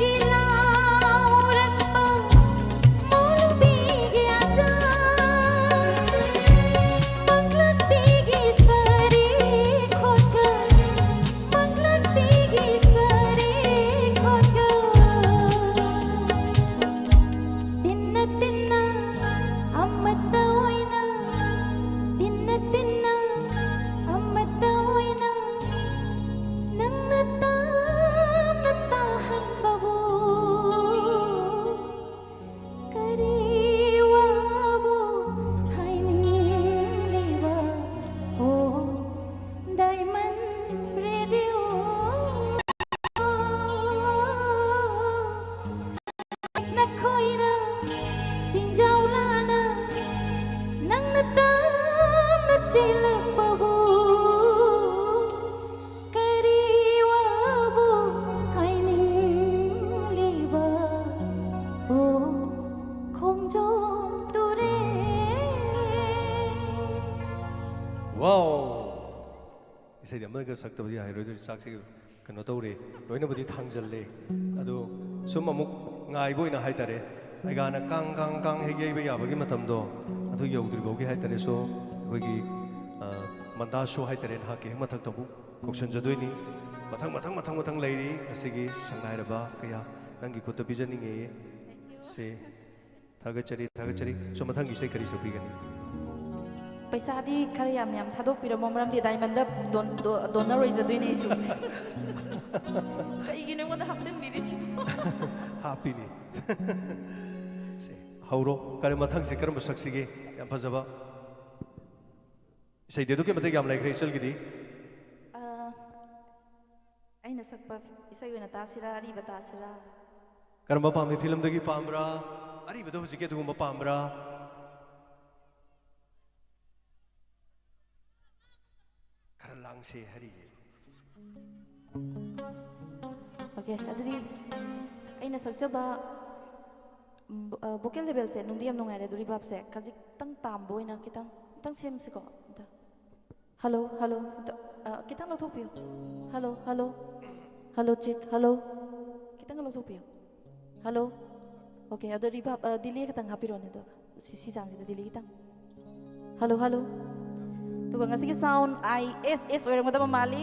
ꯏꯂꯥꯎꯔꯛꯄ ꯃꯣꯜꯕꯤꯒꯤ ꯑꯆꯥ, ꯃꯪꯂꯥꯛꯄꯤꯒꯤ ꯁꯥꯔꯤ ꯈꯣꯟꯒ, ꯃꯪꯂꯥꯛꯄꯤꯒꯤ ꯁꯥꯔꯤ ꯈꯣꯟꯒ, ꯇꯤꯟꯅ ꯇꯤꯟꯅ ꯑꯃꯠꯇ ꯑꯣꯏꯅ, ꯇꯤꯟꯅ ꯇꯤꯟꯅ ꯑꯃꯠꯇ ꯑꯣꯏꯅ, ꯅꯪꯅ ꯇꯥꯝꯅ ꯇꯥꯍꯟꯕꯕꯨ ꯀꯔꯤ ꯋꯥꯕꯨ ꯍꯥꯏꯅꯤꯡꯂꯤꯕ? ꯑꯣ, Diamond Radio꯫ ꯅꯈꯣꯏꯅ ꯆꯤꯡꯖꯥꯎ ꯂꯥꯅ ꯅꯪꯅ ꯇꯥꯝꯅ ꯆꯦꯜꯂꯛꯄꯕꯨ ꯀꯔꯤ ꯋꯥꯕꯨ ꯍꯥꯏꯅꯤꯡꯂꯤꯕ? ꯑꯣ, ꯈꯣꯡꯖꯣꯝ ꯇꯨꯔꯦꯜ꯫ Wow! ꯏꯁꯩꯗꯤ ꯑꯃꯒ ꯁꯛꯇꯕꯗꯤ ꯌꯥꯔꯣꯏꯗꯣꯏ, ꯆꯥꯛꯁꯤ ꯀꯩꯅꯣ ꯇꯧꯔꯦ, ꯂꯣꯏꯅꯕꯨꯗꯤ ꯊꯥꯡꯖꯜꯂꯦ꯫ ꯑꯗꯣ ꯁꯨꯝ ꯑꯃꯨꯛ ꯉꯥꯏꯕ ꯑꯣꯏꯅ ꯍꯥꯏꯇꯥꯔꯦ, ꯑꯩꯒꯥꯅ ꯀꯥꯡ ꯀꯥꯡ ꯀꯥꯡ ꯍꯦꯛ ꯌꯩꯕ ꯌꯥꯕꯒꯤ ꯃꯇꯝꯗꯣ ꯑꯗꯨ ꯌꯧꯗ꯭ꯔꯤꯐꯥꯎꯒꯤ ꯍꯥꯏꯇꯥꯔꯦ꯫ ꯁꯣ ꯑꯩꯈꯣꯏꯒꯤ, ꯑ, ꯃꯟꯗꯥ ꯁꯣ ꯍꯥꯏꯇꯥꯔꯦ, ꯅꯍꯥꯛꯀꯤ ꯍꯦꯛ ꯃꯊꯛꯇ ꯑꯃꯨꯛ ꯀꯧꯁꯟꯖꯗꯣꯏꯅꯤ꯫ ꯃꯊꯪ ꯃꯊꯪ ꯃꯊꯪ ꯃꯊꯪ ꯂꯩꯔꯤ ꯉꯁꯤꯒꯤ ꯁꯪꯉꯥꯏꯔꯕ ꯀꯌꯥ ꯅꯪꯒꯤ ꯈꯨꯠꯇ ꯄꯤꯖꯅꯤꯡꯉꯦ꯫ ꯁꯦ, ꯊꯥꯒꯠꯆꯔꯤ, ꯊꯥꯒꯠꯆꯔꯤ꯫ ꯁꯣ, ꯃꯊꯪꯒꯤ ꯏꯁꯩ ꯀꯔꯤ ꯁꯛꯄꯤꯒꯅꯤ? ꯄꯩꯁꯥꯗꯤ ꯈꯔ ꯌꯥꯝ ꯌꯥꯝ ꯊꯥꯗꯣꯛꯄꯤꯔꯝꯃꯣ, ꯃꯔꯝꯗꯤ ꯗꯥꯏꯃꯟꯗ ꯗꯣꯟ-, ꯗꯣ-, ꯗꯣꯅꯔ ꯑꯣꯏꯖꯗꯣꯏꯅꯦ ꯑꯩꯁꯨ꯫ ꯀꯩꯒꯤꯅꯣ ꯑꯩꯉꯣꯟꯗ ꯍꯥꯞꯆꯤꯟꯕꯤꯔꯤꯁꯤꯕꯣ? ꯍꯥꯞꯄꯤꯅꯤ꯫ ꯁꯦ, ꯍꯧꯔꯣ꯫ ꯀꯔꯤ ꯃꯊꯪꯁꯦ ꯀꯔꯝꯕ ꯁꯛꯁꯤꯒꯦ? ꯌꯥꯝ ꯐꯖꯕ꯫ ꯏꯁꯩꯗꯤ ꯑꯗꯨꯛꯀꯤ ꯃꯇꯤꯛ ꯌꯥꯝ ꯂꯩꯈ꯭ꯔꯦ ꯏꯆꯜꯒꯤꯗꯤ꯫ ꯑ, ꯑꯩꯅ ꯁꯛꯄ ꯏꯁꯩ ꯑꯣꯏꯅ ꯇꯥꯁꯤꯔꯥ, ꯑꯔꯤꯕ ꯇꯥꯁꯤꯔꯥ? ꯀꯔꯝꯕ ꯄꯥꯝꯃꯤ? ꯐꯤꯂꯝꯗꯒꯤ ꯄꯥꯝꯕ꯭ꯔꯥ? ꯑꯔꯤꯕꯗ ꯍꯧꯖꯤꯛꯀꯤ ꯑꯗꯨꯒꯨꯝꯕ ꯄꯥꯝꯕ꯭ꯔꯥ? ꯈꯔ ꯂꯥꯡꯁꯦ ꯍꯥꯏꯔꯤꯌꯦ꯫ ꯑꯣꯀꯦ, ꯑꯗꯨꯗꯤ ꯑꯩꯅ ꯁꯛꯆꯕ, ꯎꯝ, ꯕꯣ-, ꯑ, ꯚꯣꯀꯦꯜ ꯂꯦꯚꯦꯜꯁꯦ ꯅꯨꯡꯗꯤ ꯌꯥꯝ ꯅꯨꯡꯉꯥꯏꯔꯦ, ꯑꯗꯨ ꯔꯤꯚꯥꯔꯕꯁꯦ ꯈꯖꯤꯛꯇꯪ ꯇꯥꯝꯕ ꯑꯣꯏꯅ ꯈꯤꯇꯪ, ꯈꯤꯇꯪ ꯁꯦꯝꯁꯤꯀꯣ ꯑꯝꯇ꯫ ꯍꯜꯂꯣ, ꯍꯜꯂꯣ, ꯑꯝꯇ, ꯑ, ꯈꯤꯇꯪ ꯂꯧꯊꯣꯛꯄꯤꯌꯨ꯫ Hello, hello, hello, check, hello. ꯈꯤꯇꯪ ꯂꯧꯊꯣꯛꯄꯤꯌꯨ꯫ ꯍꯜꯂꯣ꯫ ꯑꯣꯀꯦ, ꯑꯗꯣ ꯔꯤꯚꯥꯔꯕ, ꯑ, ꯗꯤꯂꯦ ꯈꯤꯇꯪ ꯍꯥꯞꯄꯤꯔꯣꯅꯦ, ꯑꯗꯣ ꯁꯤ, ꯁꯤ ꯆꯥꯡꯁꯤꯗ ꯗꯤꯂꯦ ꯈꯤꯇꯪ꯫ Hello, hello. ꯑꯗꯨꯒ ꯉꯁꯤꯒꯤ ꯁꯥꯎꯟ ꯑꯥꯏ ꯑꯦꯁ ꯑꯦꯁ ꯑꯣꯏꯔꯝꯒꯗꯕ ꯃꯥꯜꯂꯤ꯫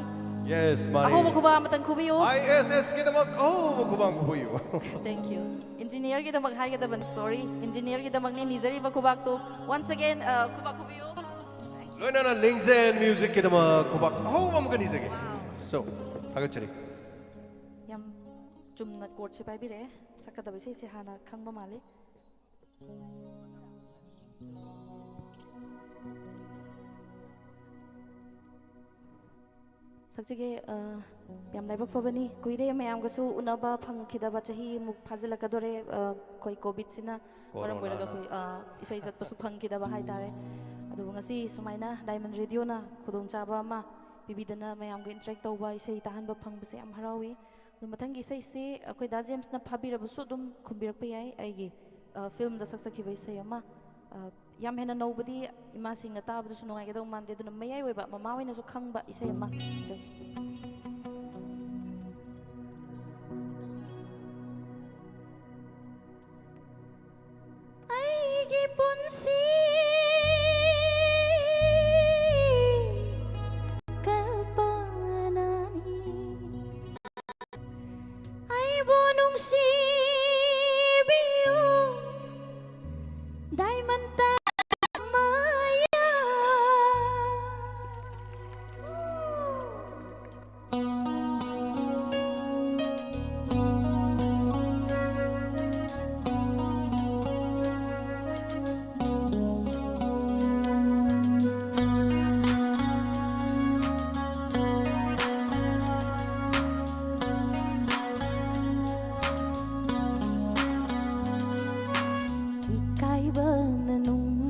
ꯌꯦꯁ, ꯃꯥꯅꯤ꯫ ꯑꯍꯧꯕ ꯈꯨꯕꯥꯛ ꯑꯃꯇꯪ ꯈꯨꯕꯤꯌꯨ꯫ ꯑꯥꯏ ꯑꯦꯁ ꯑꯦꯁ ꯀꯤꯗꯃꯛ ꯑꯍꯧꯕ ꯈꯨꯕꯥꯛ ꯈꯨꯕꯤꯌꯨ꯫ Thank you. ꯏꯟꯖꯤꯅꯤꯌꯔꯒꯤꯗꯃꯛ ꯍꯥꯏꯒꯗꯕꯅꯤ, ꯁꯣꯔꯤ, ꯏꯟꯖꯤꯅꯤꯌꯔꯒꯤꯗꯃꯛꯅꯤ ꯅꯤꯖꯔꯤꯕ ꯈꯨꯕꯥꯛꯇꯨ꯫ Once again, ꯑ, ꯈꯨꯕꯥꯛ ꯈꯨꯕꯤꯌꯨ꯫ ꯂꯣꯏꯅꯅ ꯂꯤꯡꯖꯦꯜ ꯃ꯭ꯌꯨꯖꯤꯛꯀꯤꯗꯃꯛ ꯈꯨꯕꯥꯛ ꯑꯍꯧꯕ ꯑꯃꯒ ꯅꯤꯖꯒꯦ꯫ ꯁꯣ, ꯊꯥꯒꯠꯆꯔꯤ꯫ ꯌꯥꯝ ꯆꯨꯝꯅ ꯀꯣꯔꯠꯁꯦ ꯄꯥꯏꯕꯤꯔꯛꯑꯦ꯫ ꯁꯛꯀꯗꯕ ꯏꯁꯩꯁꯦ ꯍꯥꯟꯅ ꯈꯪꯕ ꯃꯥꯜꯂꯤ꯫ ꯁꯛꯆꯒꯦ꯫ ꯑ, ꯌꯥꯝ ꯂꯥꯏꯕꯛ ꯐꯕꯅꯤ꯫ ꯀꯨꯏꯔꯦ ꯃꯌꯥꯝꯒꯁꯨ ꯎꯅꯕ ꯐꯪꯈꯤꯗꯕ, ꯆꯍꯤꯃꯨꯛ ꯐꯥꯖꯤꯜꯂꯛꯀꯗꯣꯔꯦ꯫ ꯑ, ꯑꯩꯈꯣꯏ ꯀꯣꯚꯤꯗꯁꯤꯅ ꯃꯔꯝ ꯑꯣꯏꯔꯒ ꯀꯣꯔꯣꯅꯥꯅ꯫ ꯑꯩꯈꯣꯏ, ꯑ, ꯏꯁꯩ ꯆꯠꯄꯁꯨ ꯐꯪꯈꯤꯗꯕ ꯍꯥꯏꯇꯥꯔꯦ꯫ ꯑꯗꯨꯕꯨ ꯉꯁꯤ ꯁꯨꯃꯥꯏꯅ ꯗꯥꯏꯃꯟ ꯔꯦꯗꯤꯑꯣꯅ ꯈꯨꯗꯣꯡꯆꯥꯕ ꯑꯃ ꯄꯤꯕꯤꯗꯅ ꯃꯌꯥꯝꯒ ꯏꯟꯇꯔꯦꯛ ꯇꯧꯕ, ꯏꯁꯩ ꯇꯥꯍꯟꯕ ꯐꯪꯕꯁꯦ ꯌꯥꯝ ꯍꯔꯥꯎꯏ꯫ ꯑꯗꯨ ꯃꯊꯪꯒꯤ ꯏꯁꯩꯁꯤ ꯑꯩꯈꯣꯏ ꯗꯥ ꯖꯦꯝꯁꯅ ꯐꯥꯕꯤꯔꯕꯁꯨ ꯑꯗꯨꯝ ꯈꯨꯝꯕꯤꯔꯛꯄ ꯌꯥꯏ꯫ ꯑꯩꯒꯤ, ꯑ, ꯐꯤꯂꯝꯗ ꯁꯛꯆꯈꯤꯕ ꯏꯁꯩ ꯑꯃ, ꯑ, ꯌꯥꯝ ꯍꯦꯟꯅ ꯅꯧꯕꯗꯤ ꯏꯃꯥꯁꯤꯡꯅ ꯇꯥꯕꯗꯁꯨ ꯅꯨꯡꯉꯥꯏꯒꯗꯧ ꯃꯥꯟꯗꯦ, ꯑꯗꯨꯅ ꯃꯌꯥꯏ ꯑꯣꯏꯕ ꯃꯃꯥ ꯍꯣꯏꯅꯁꯨ ꯈꯪꯕ ꯏꯁꯩ ꯑꯃ ꯁꯛꯆꯒꯦ꯫ ꯑꯩꯒꯤ ꯄꯨꯟꯁꯤ ꯀꯜꯄꯅꯥꯅꯤ꯫ ꯑꯩꯕꯨ ꯅꯨꯡꯁꯤꯕꯤꯌꯨ, ꯗꯥꯏꯃꯟ ꯇꯝꯃꯌꯥ꯫ ꯏꯀꯥꯏꯕꯅ ꯅꯨꯡ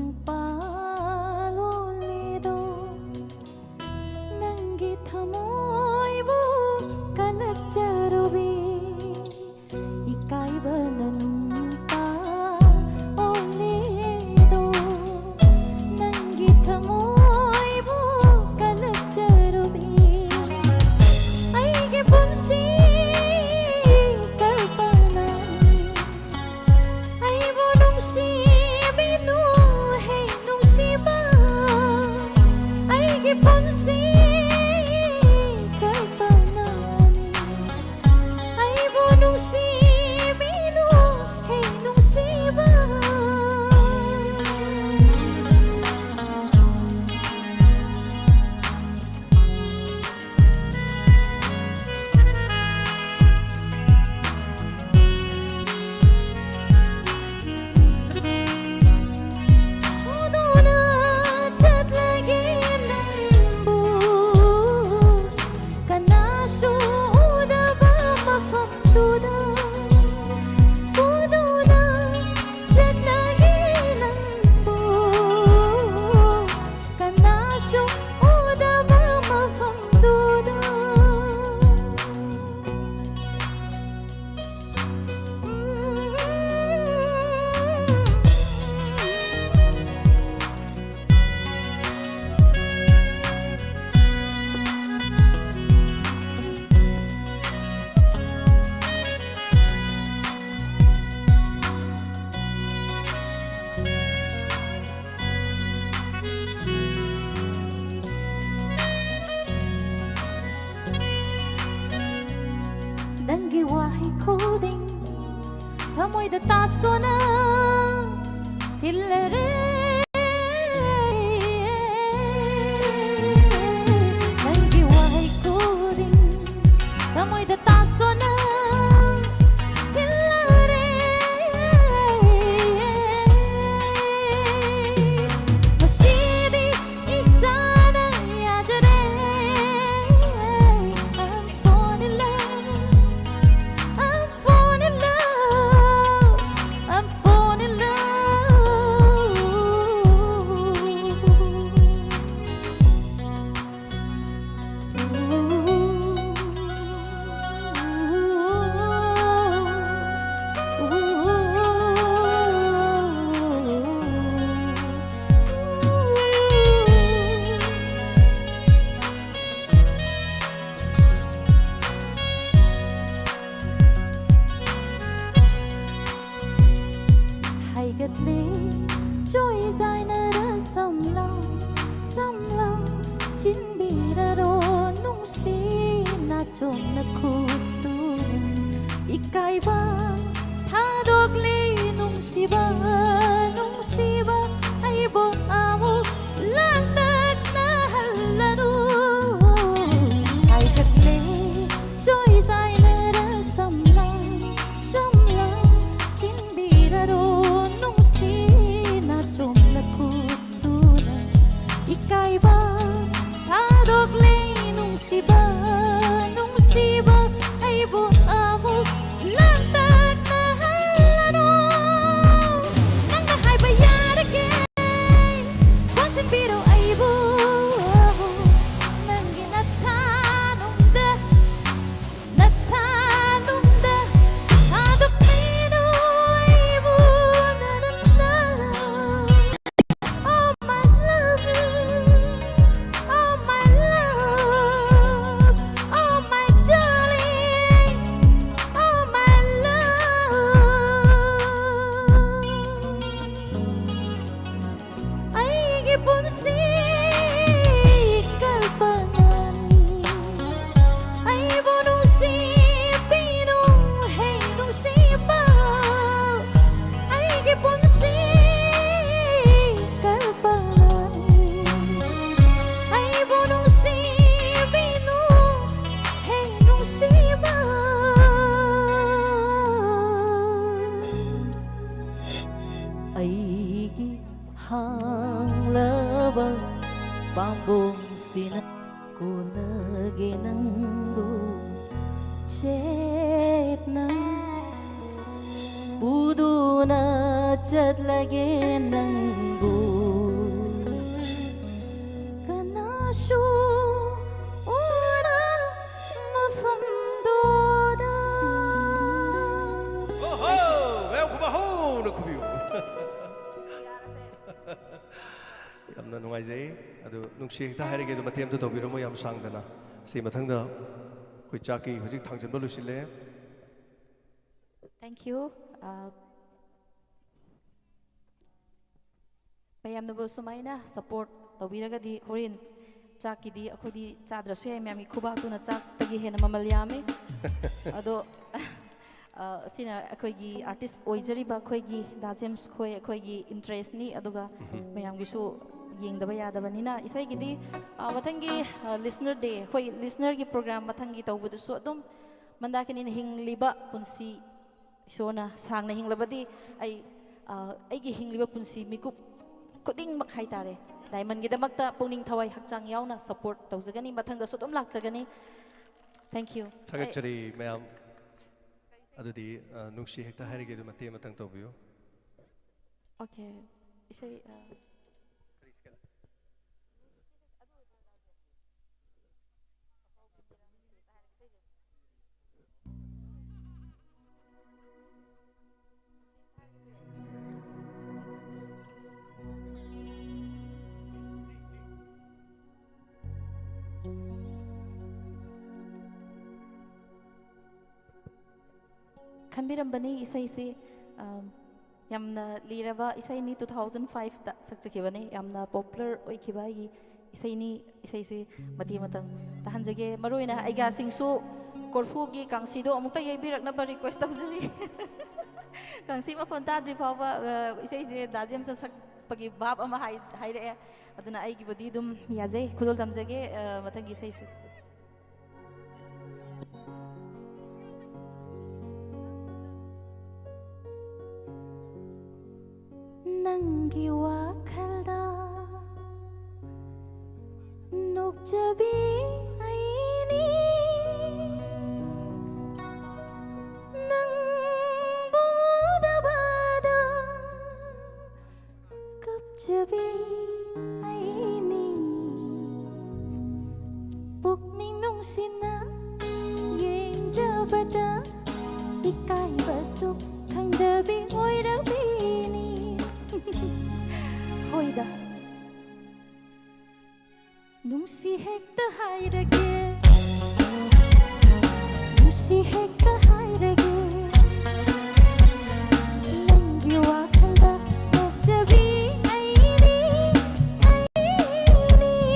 ꯅꯪꯒꯤ ꯋꯥꯍꯩ ꯈꯨꯗꯤꯡ ꯊꯃꯣꯏꯗ ꯇꯥꯁꯣꯅ ꯊꯤꯜꯂꯔꯦ꯫ ꯅꯪꯒꯤ ꯋꯥꯍꯩ ꯈꯨꯗꯤꯡ ꯊꯃꯣꯏꯗ ꯇꯥꯁꯣꯅ ꯊꯤꯜꯂꯔꯦ꯫ ꯉꯁꯤꯗꯤ ꯏꯁꯥꯅ ꯌꯥꯖꯔꯦ꯫ I'm falling in love. I'm falling in love. I'm falling in love. ꯍꯥꯏꯒꯠꯂꯦ ꯆꯣꯏꯖꯥꯏꯅꯔ ꯁꯝꯂꯥꯡ, ꯁꯝꯂꯥꯡ ꯆꯤꯟꯕꯤꯔꯔꯣ ꯅꯨꯡꯁꯤꯅ ꯆꯣꯝꯅ ꯈꯨꯠꯇꯨꯅ꯫ ꯏꯀꯥꯏꯕ ꯊꯥꯗꯣꯛꯂꯦ ꯅꯨꯡꯁꯤꯕ, ꯅꯨꯡꯁꯤꯕ ꯑꯩꯕꯨ ꯑꯃꯨꯛ ꯂꯥꯡꯇꯛꯅꯍꯜꯂꯅꯨ꯫ ꯍꯥꯏꯒꯠꯂꯦ ꯆꯣꯏꯖꯥꯏꯅꯔ ꯁꯝꯂꯥꯡ, ꯁꯝꯂꯥꯡ ꯆꯤꯟꯕꯤꯔꯔꯣ ꯅꯨꯡꯁꯤꯅ ꯆꯣꯝꯅ ꯈꯨꯠꯇꯨꯅ꯫ ꯏꯀꯥꯏꯕ ꯊꯥꯗꯣꯛꯂꯦ ꯅꯨꯡꯁꯤꯕ, ꯅꯨꯡꯁꯤꯕ ꯑꯩꯕꯨ ꯑꯃꯨꯛ ꯂꯥꯡꯇꯛꯅꯍꯜꯂꯅꯨ꯫ ꯅꯪꯅ ꯍꯥꯏꯕ ꯌꯥꯔꯒꯦ, ꯈꯣꯟ ꯁꯤꯅ ꯀꯣꯜꯂꯒꯦ ꯅꯪꯕꯨ ꯆꯦꯠꯅ ꯄꯨꯗꯨꯅ ꯆꯠꯂꯒꯦ ꯅꯪꯕꯨ ꯀꯅꯥꯁꯨ ꯎꯅ ꯃꯐꯝꯗꯨꯗ꯫ ꯑꯣꯍꯣ! ꯃꯌꯥꯝ ꯈꯨꯕꯥꯛ ꯍꯧꯅ ꯈꯨꯕꯤꯌꯨ꯫ ꯌꯥꯝꯅ ꯅꯨꯡꯉꯥꯏꯖꯩ꯫ ꯑꯗꯨ ꯅꯨꯡꯁꯤ ꯍꯦꯛꯇ ꯍꯥꯏꯔꯒꯦ ꯑꯗꯨ ꯃꯇꯦꯛ ꯑꯃꯇ ꯇꯧꯕꯤꯔꯝꯃꯣ, ꯌꯥꯝ ꯁꯥꯡꯗꯅ꯫ ꯁꯤ ꯃꯊꯪꯗ ꯑꯩꯈꯣꯏ ꯆꯥꯛꯀꯤ ꯍꯧꯖꯤꯛ ꯊꯥꯡꯖꯤꯟꯕ ꯂꯣꯏꯁꯤꯜꯂꯦ꯫ Thank you. Uh, ꯃꯌꯥꯝꯅꯕꯨ ꯁꯨꯃꯥꯏꯅ ꯁꯞꯄꯣꯔꯠ ꯇꯧꯕꯤꯔꯒꯗꯤ ꯍꯣꯔꯦꯟ ꯆꯥꯛꯀꯤꯗꯤ ꯑꯩꯈꯣꯏꯗꯤ ꯆꯥꯗ꯭ꯔꯁꯨ ꯌꯥꯏ, ꯃꯌꯥꯝꯒꯤ ꯈꯨꯕꯥꯛꯇꯨꯅ ꯆꯥꯛꯇꯒꯤ ꯍꯦꯟꯅ ꯃꯃꯜ ꯌꯥꯝꯃꯤ꯫ ꯑꯗꯣ ꯑ, ꯑꯁꯤꯅ ꯑꯩꯈꯣꯏꯒꯤ ꯑꯥꯔꯇꯤꯁ ꯑꯣꯏꯖꯔꯤꯕ ꯑꯩꯈꯣꯏꯒꯤ ꯗꯥ ꯖꯦꯝꯁ ꯈꯣꯏ ꯑꯩꯈꯣꯏꯒꯤ ꯏꯟꯇꯔꯦꯁꯅꯤ, ꯑꯗꯨꯒ ꯃꯌꯥꯝꯒꯤꯁꯨ ꯌꯦꯡꯗꯕ ꯌꯥꯗꯕꯅꯤꯅ꯫ ꯏꯁꯩꯒꯤꯗꯤ ꯑ, ꯃꯊꯪꯒꯤ ꯂꯤꯁꯅꯔ ꯗꯦ, ꯑꯩꯈꯣꯏ ꯂꯤꯁꯅꯔꯒꯤ ꯄ꯭ꯔꯣꯒ꯭ꯔꯥꯝ ꯃꯊꯪꯒꯤ ꯇꯧꯕꯗꯁꯨ ꯑꯗꯨꯝ ꯃꯟꯗꯥꯀꯤꯅꯤꯅ ꯍꯤꯡꯂꯤꯕ ꯄꯨꯟꯁꯤ, ꯏꯁꯣꯔꯅ ꯁꯥꯡꯅ ꯍꯤꯡꯂꯕꯗꯤ ꯑꯩ, ꯑ, ꯑꯩꯒꯤ ꯍꯤꯡꯂꯤꯕ ꯄꯨꯟꯁꯤ ꯃꯤꯀꯨꯞ ꯈꯨꯗꯤꯡꯃꯛ ꯍꯥꯏꯇꯥꯔꯦ, ꯗꯥꯏꯃꯟꯒꯤꯗꯃꯛꯇ ꯄꯨꯛꯅꯤꯡ ꯊꯋꯥꯏ ꯍꯛꯆꯥꯡ ꯌꯥꯎꯅ ꯁꯞꯄꯣꯔꯠ ꯇꯧꯖꯒꯅꯤ꯫ ꯃꯊꯪꯗꯁꯨ ꯑꯗꯨꯝ ꯂꯥꯛꯆꯒꯅꯤ꯫ Thank you. ꯑꯩ- ꯊꯥꯒꯠꯆꯔꯤ ꯃꯌꯥꯝ꯫ ꯑꯗꯨꯗꯤ ꯑ, ꯅꯨꯡꯁꯤ ꯍꯦꯛꯇ ꯍꯥꯏꯔꯒꯦ ꯑꯗꯨ ꯃꯇꯦꯛ ꯑꯃꯇꯪ ꯇꯧꯕꯤꯌꯨ꯫ Okay. ꯏꯁꯩ, ꯑ, ꯈꯟꯕꯤꯔꯝꯕꯅꯤ ꯏꯁꯩꯁꯤ, ꯑꯝ, ꯌꯥꯝꯅ ꯂꯤꯔꯕ ꯏꯁꯩꯅꯤ, two thousand five ꯇ ꯁꯛꯆꯈꯤꯕꯅꯤ꯫ ꯌꯥꯝꯅ ꯄꯣꯄꯨꯂꯔ ꯑꯣꯏꯈꯤꯕ ꯑꯩꯒꯤ ꯏꯁꯩꯅꯤ꯫ ꯏꯁꯩꯁꯤ ꯃꯇꯦꯛ ꯑꯃꯇꯪ ꯇꯥꯍꯟꯖꯒꯦ꯫ ꯃꯔꯨꯑꯣꯏꯅ ꯑꯩꯒꯥꯁꯤꯡꯁꯨ ꯀꯣꯔꯐꯨꯒꯤ ꯀꯥꯡꯁꯤꯗꯣ ꯑꯃꯨꯛꯇ ꯌꯩꯕꯤꯔꯛꯅꯕ ꯔꯤꯀ꯭ꯋꯦꯁ ꯇꯧꯖꯔꯤ꯫ ꯀꯥꯡꯁꯤ ꯃꯈꯣꯟ ꯇꯥꯗ꯭ꯔꯤ ꯐꯥꯎꯕ, ꯑ, ꯏꯁꯩꯁꯦ ꯗꯥ ꯖꯦꯝꯁꯅ ꯁꯛꯄꯒꯤ ꯚꯥꯞ ꯑꯃ ꯍꯥꯏ-, ꯍꯥꯏꯔꯛꯑꯦ꯫ ꯑꯗꯨꯅ ꯑꯩꯒꯤꯕꯨꯗꯤ ꯑꯗꯨꯝ ꯌꯥꯖꯩ꯫ ꯈꯨꯗꯣꯜ ꯇꯝꯖꯒꯦ, ꯑ, ꯃꯊꯪꯒꯤ ꯏꯁꯩꯁꯦ꯫ ꯅꯪꯒꯤ ꯋꯥꯈꯜꯗ ꯅꯣꯛ ꯆꯕꯤ ꯑꯩꯅꯤ ꯅꯪꯕꯨ ꯎꯗꯕꯗ ꯀꯞꯆꯕꯤ ꯑꯩꯅꯤ ꯄꯨꯛꯅꯤꯡ ꯅꯨꯡꯁꯤꯅ ꯌꯦꯡꯖꯕꯗ ꯏꯀꯥꯏꯕꯁꯨ ꯈꯪꯗꯕꯤ ꯑꯣꯏꯔꯕꯤꯅꯤ ꯍꯣꯏꯗ ꯅꯨꯡꯁꯤ ꯍꯦꯛꯇ ꯍꯥꯏꯔꯒꯦ ꯅꯨꯡꯁꯤ ꯍꯦꯛꯇ ꯍꯥꯏꯔꯒꯦ ꯅꯪꯒꯤ ꯋꯥꯈꯜꯗ ꯅꯣꯛꯆꯕꯤ ꯑꯩꯅꯤ ꯑꯩꯅꯤ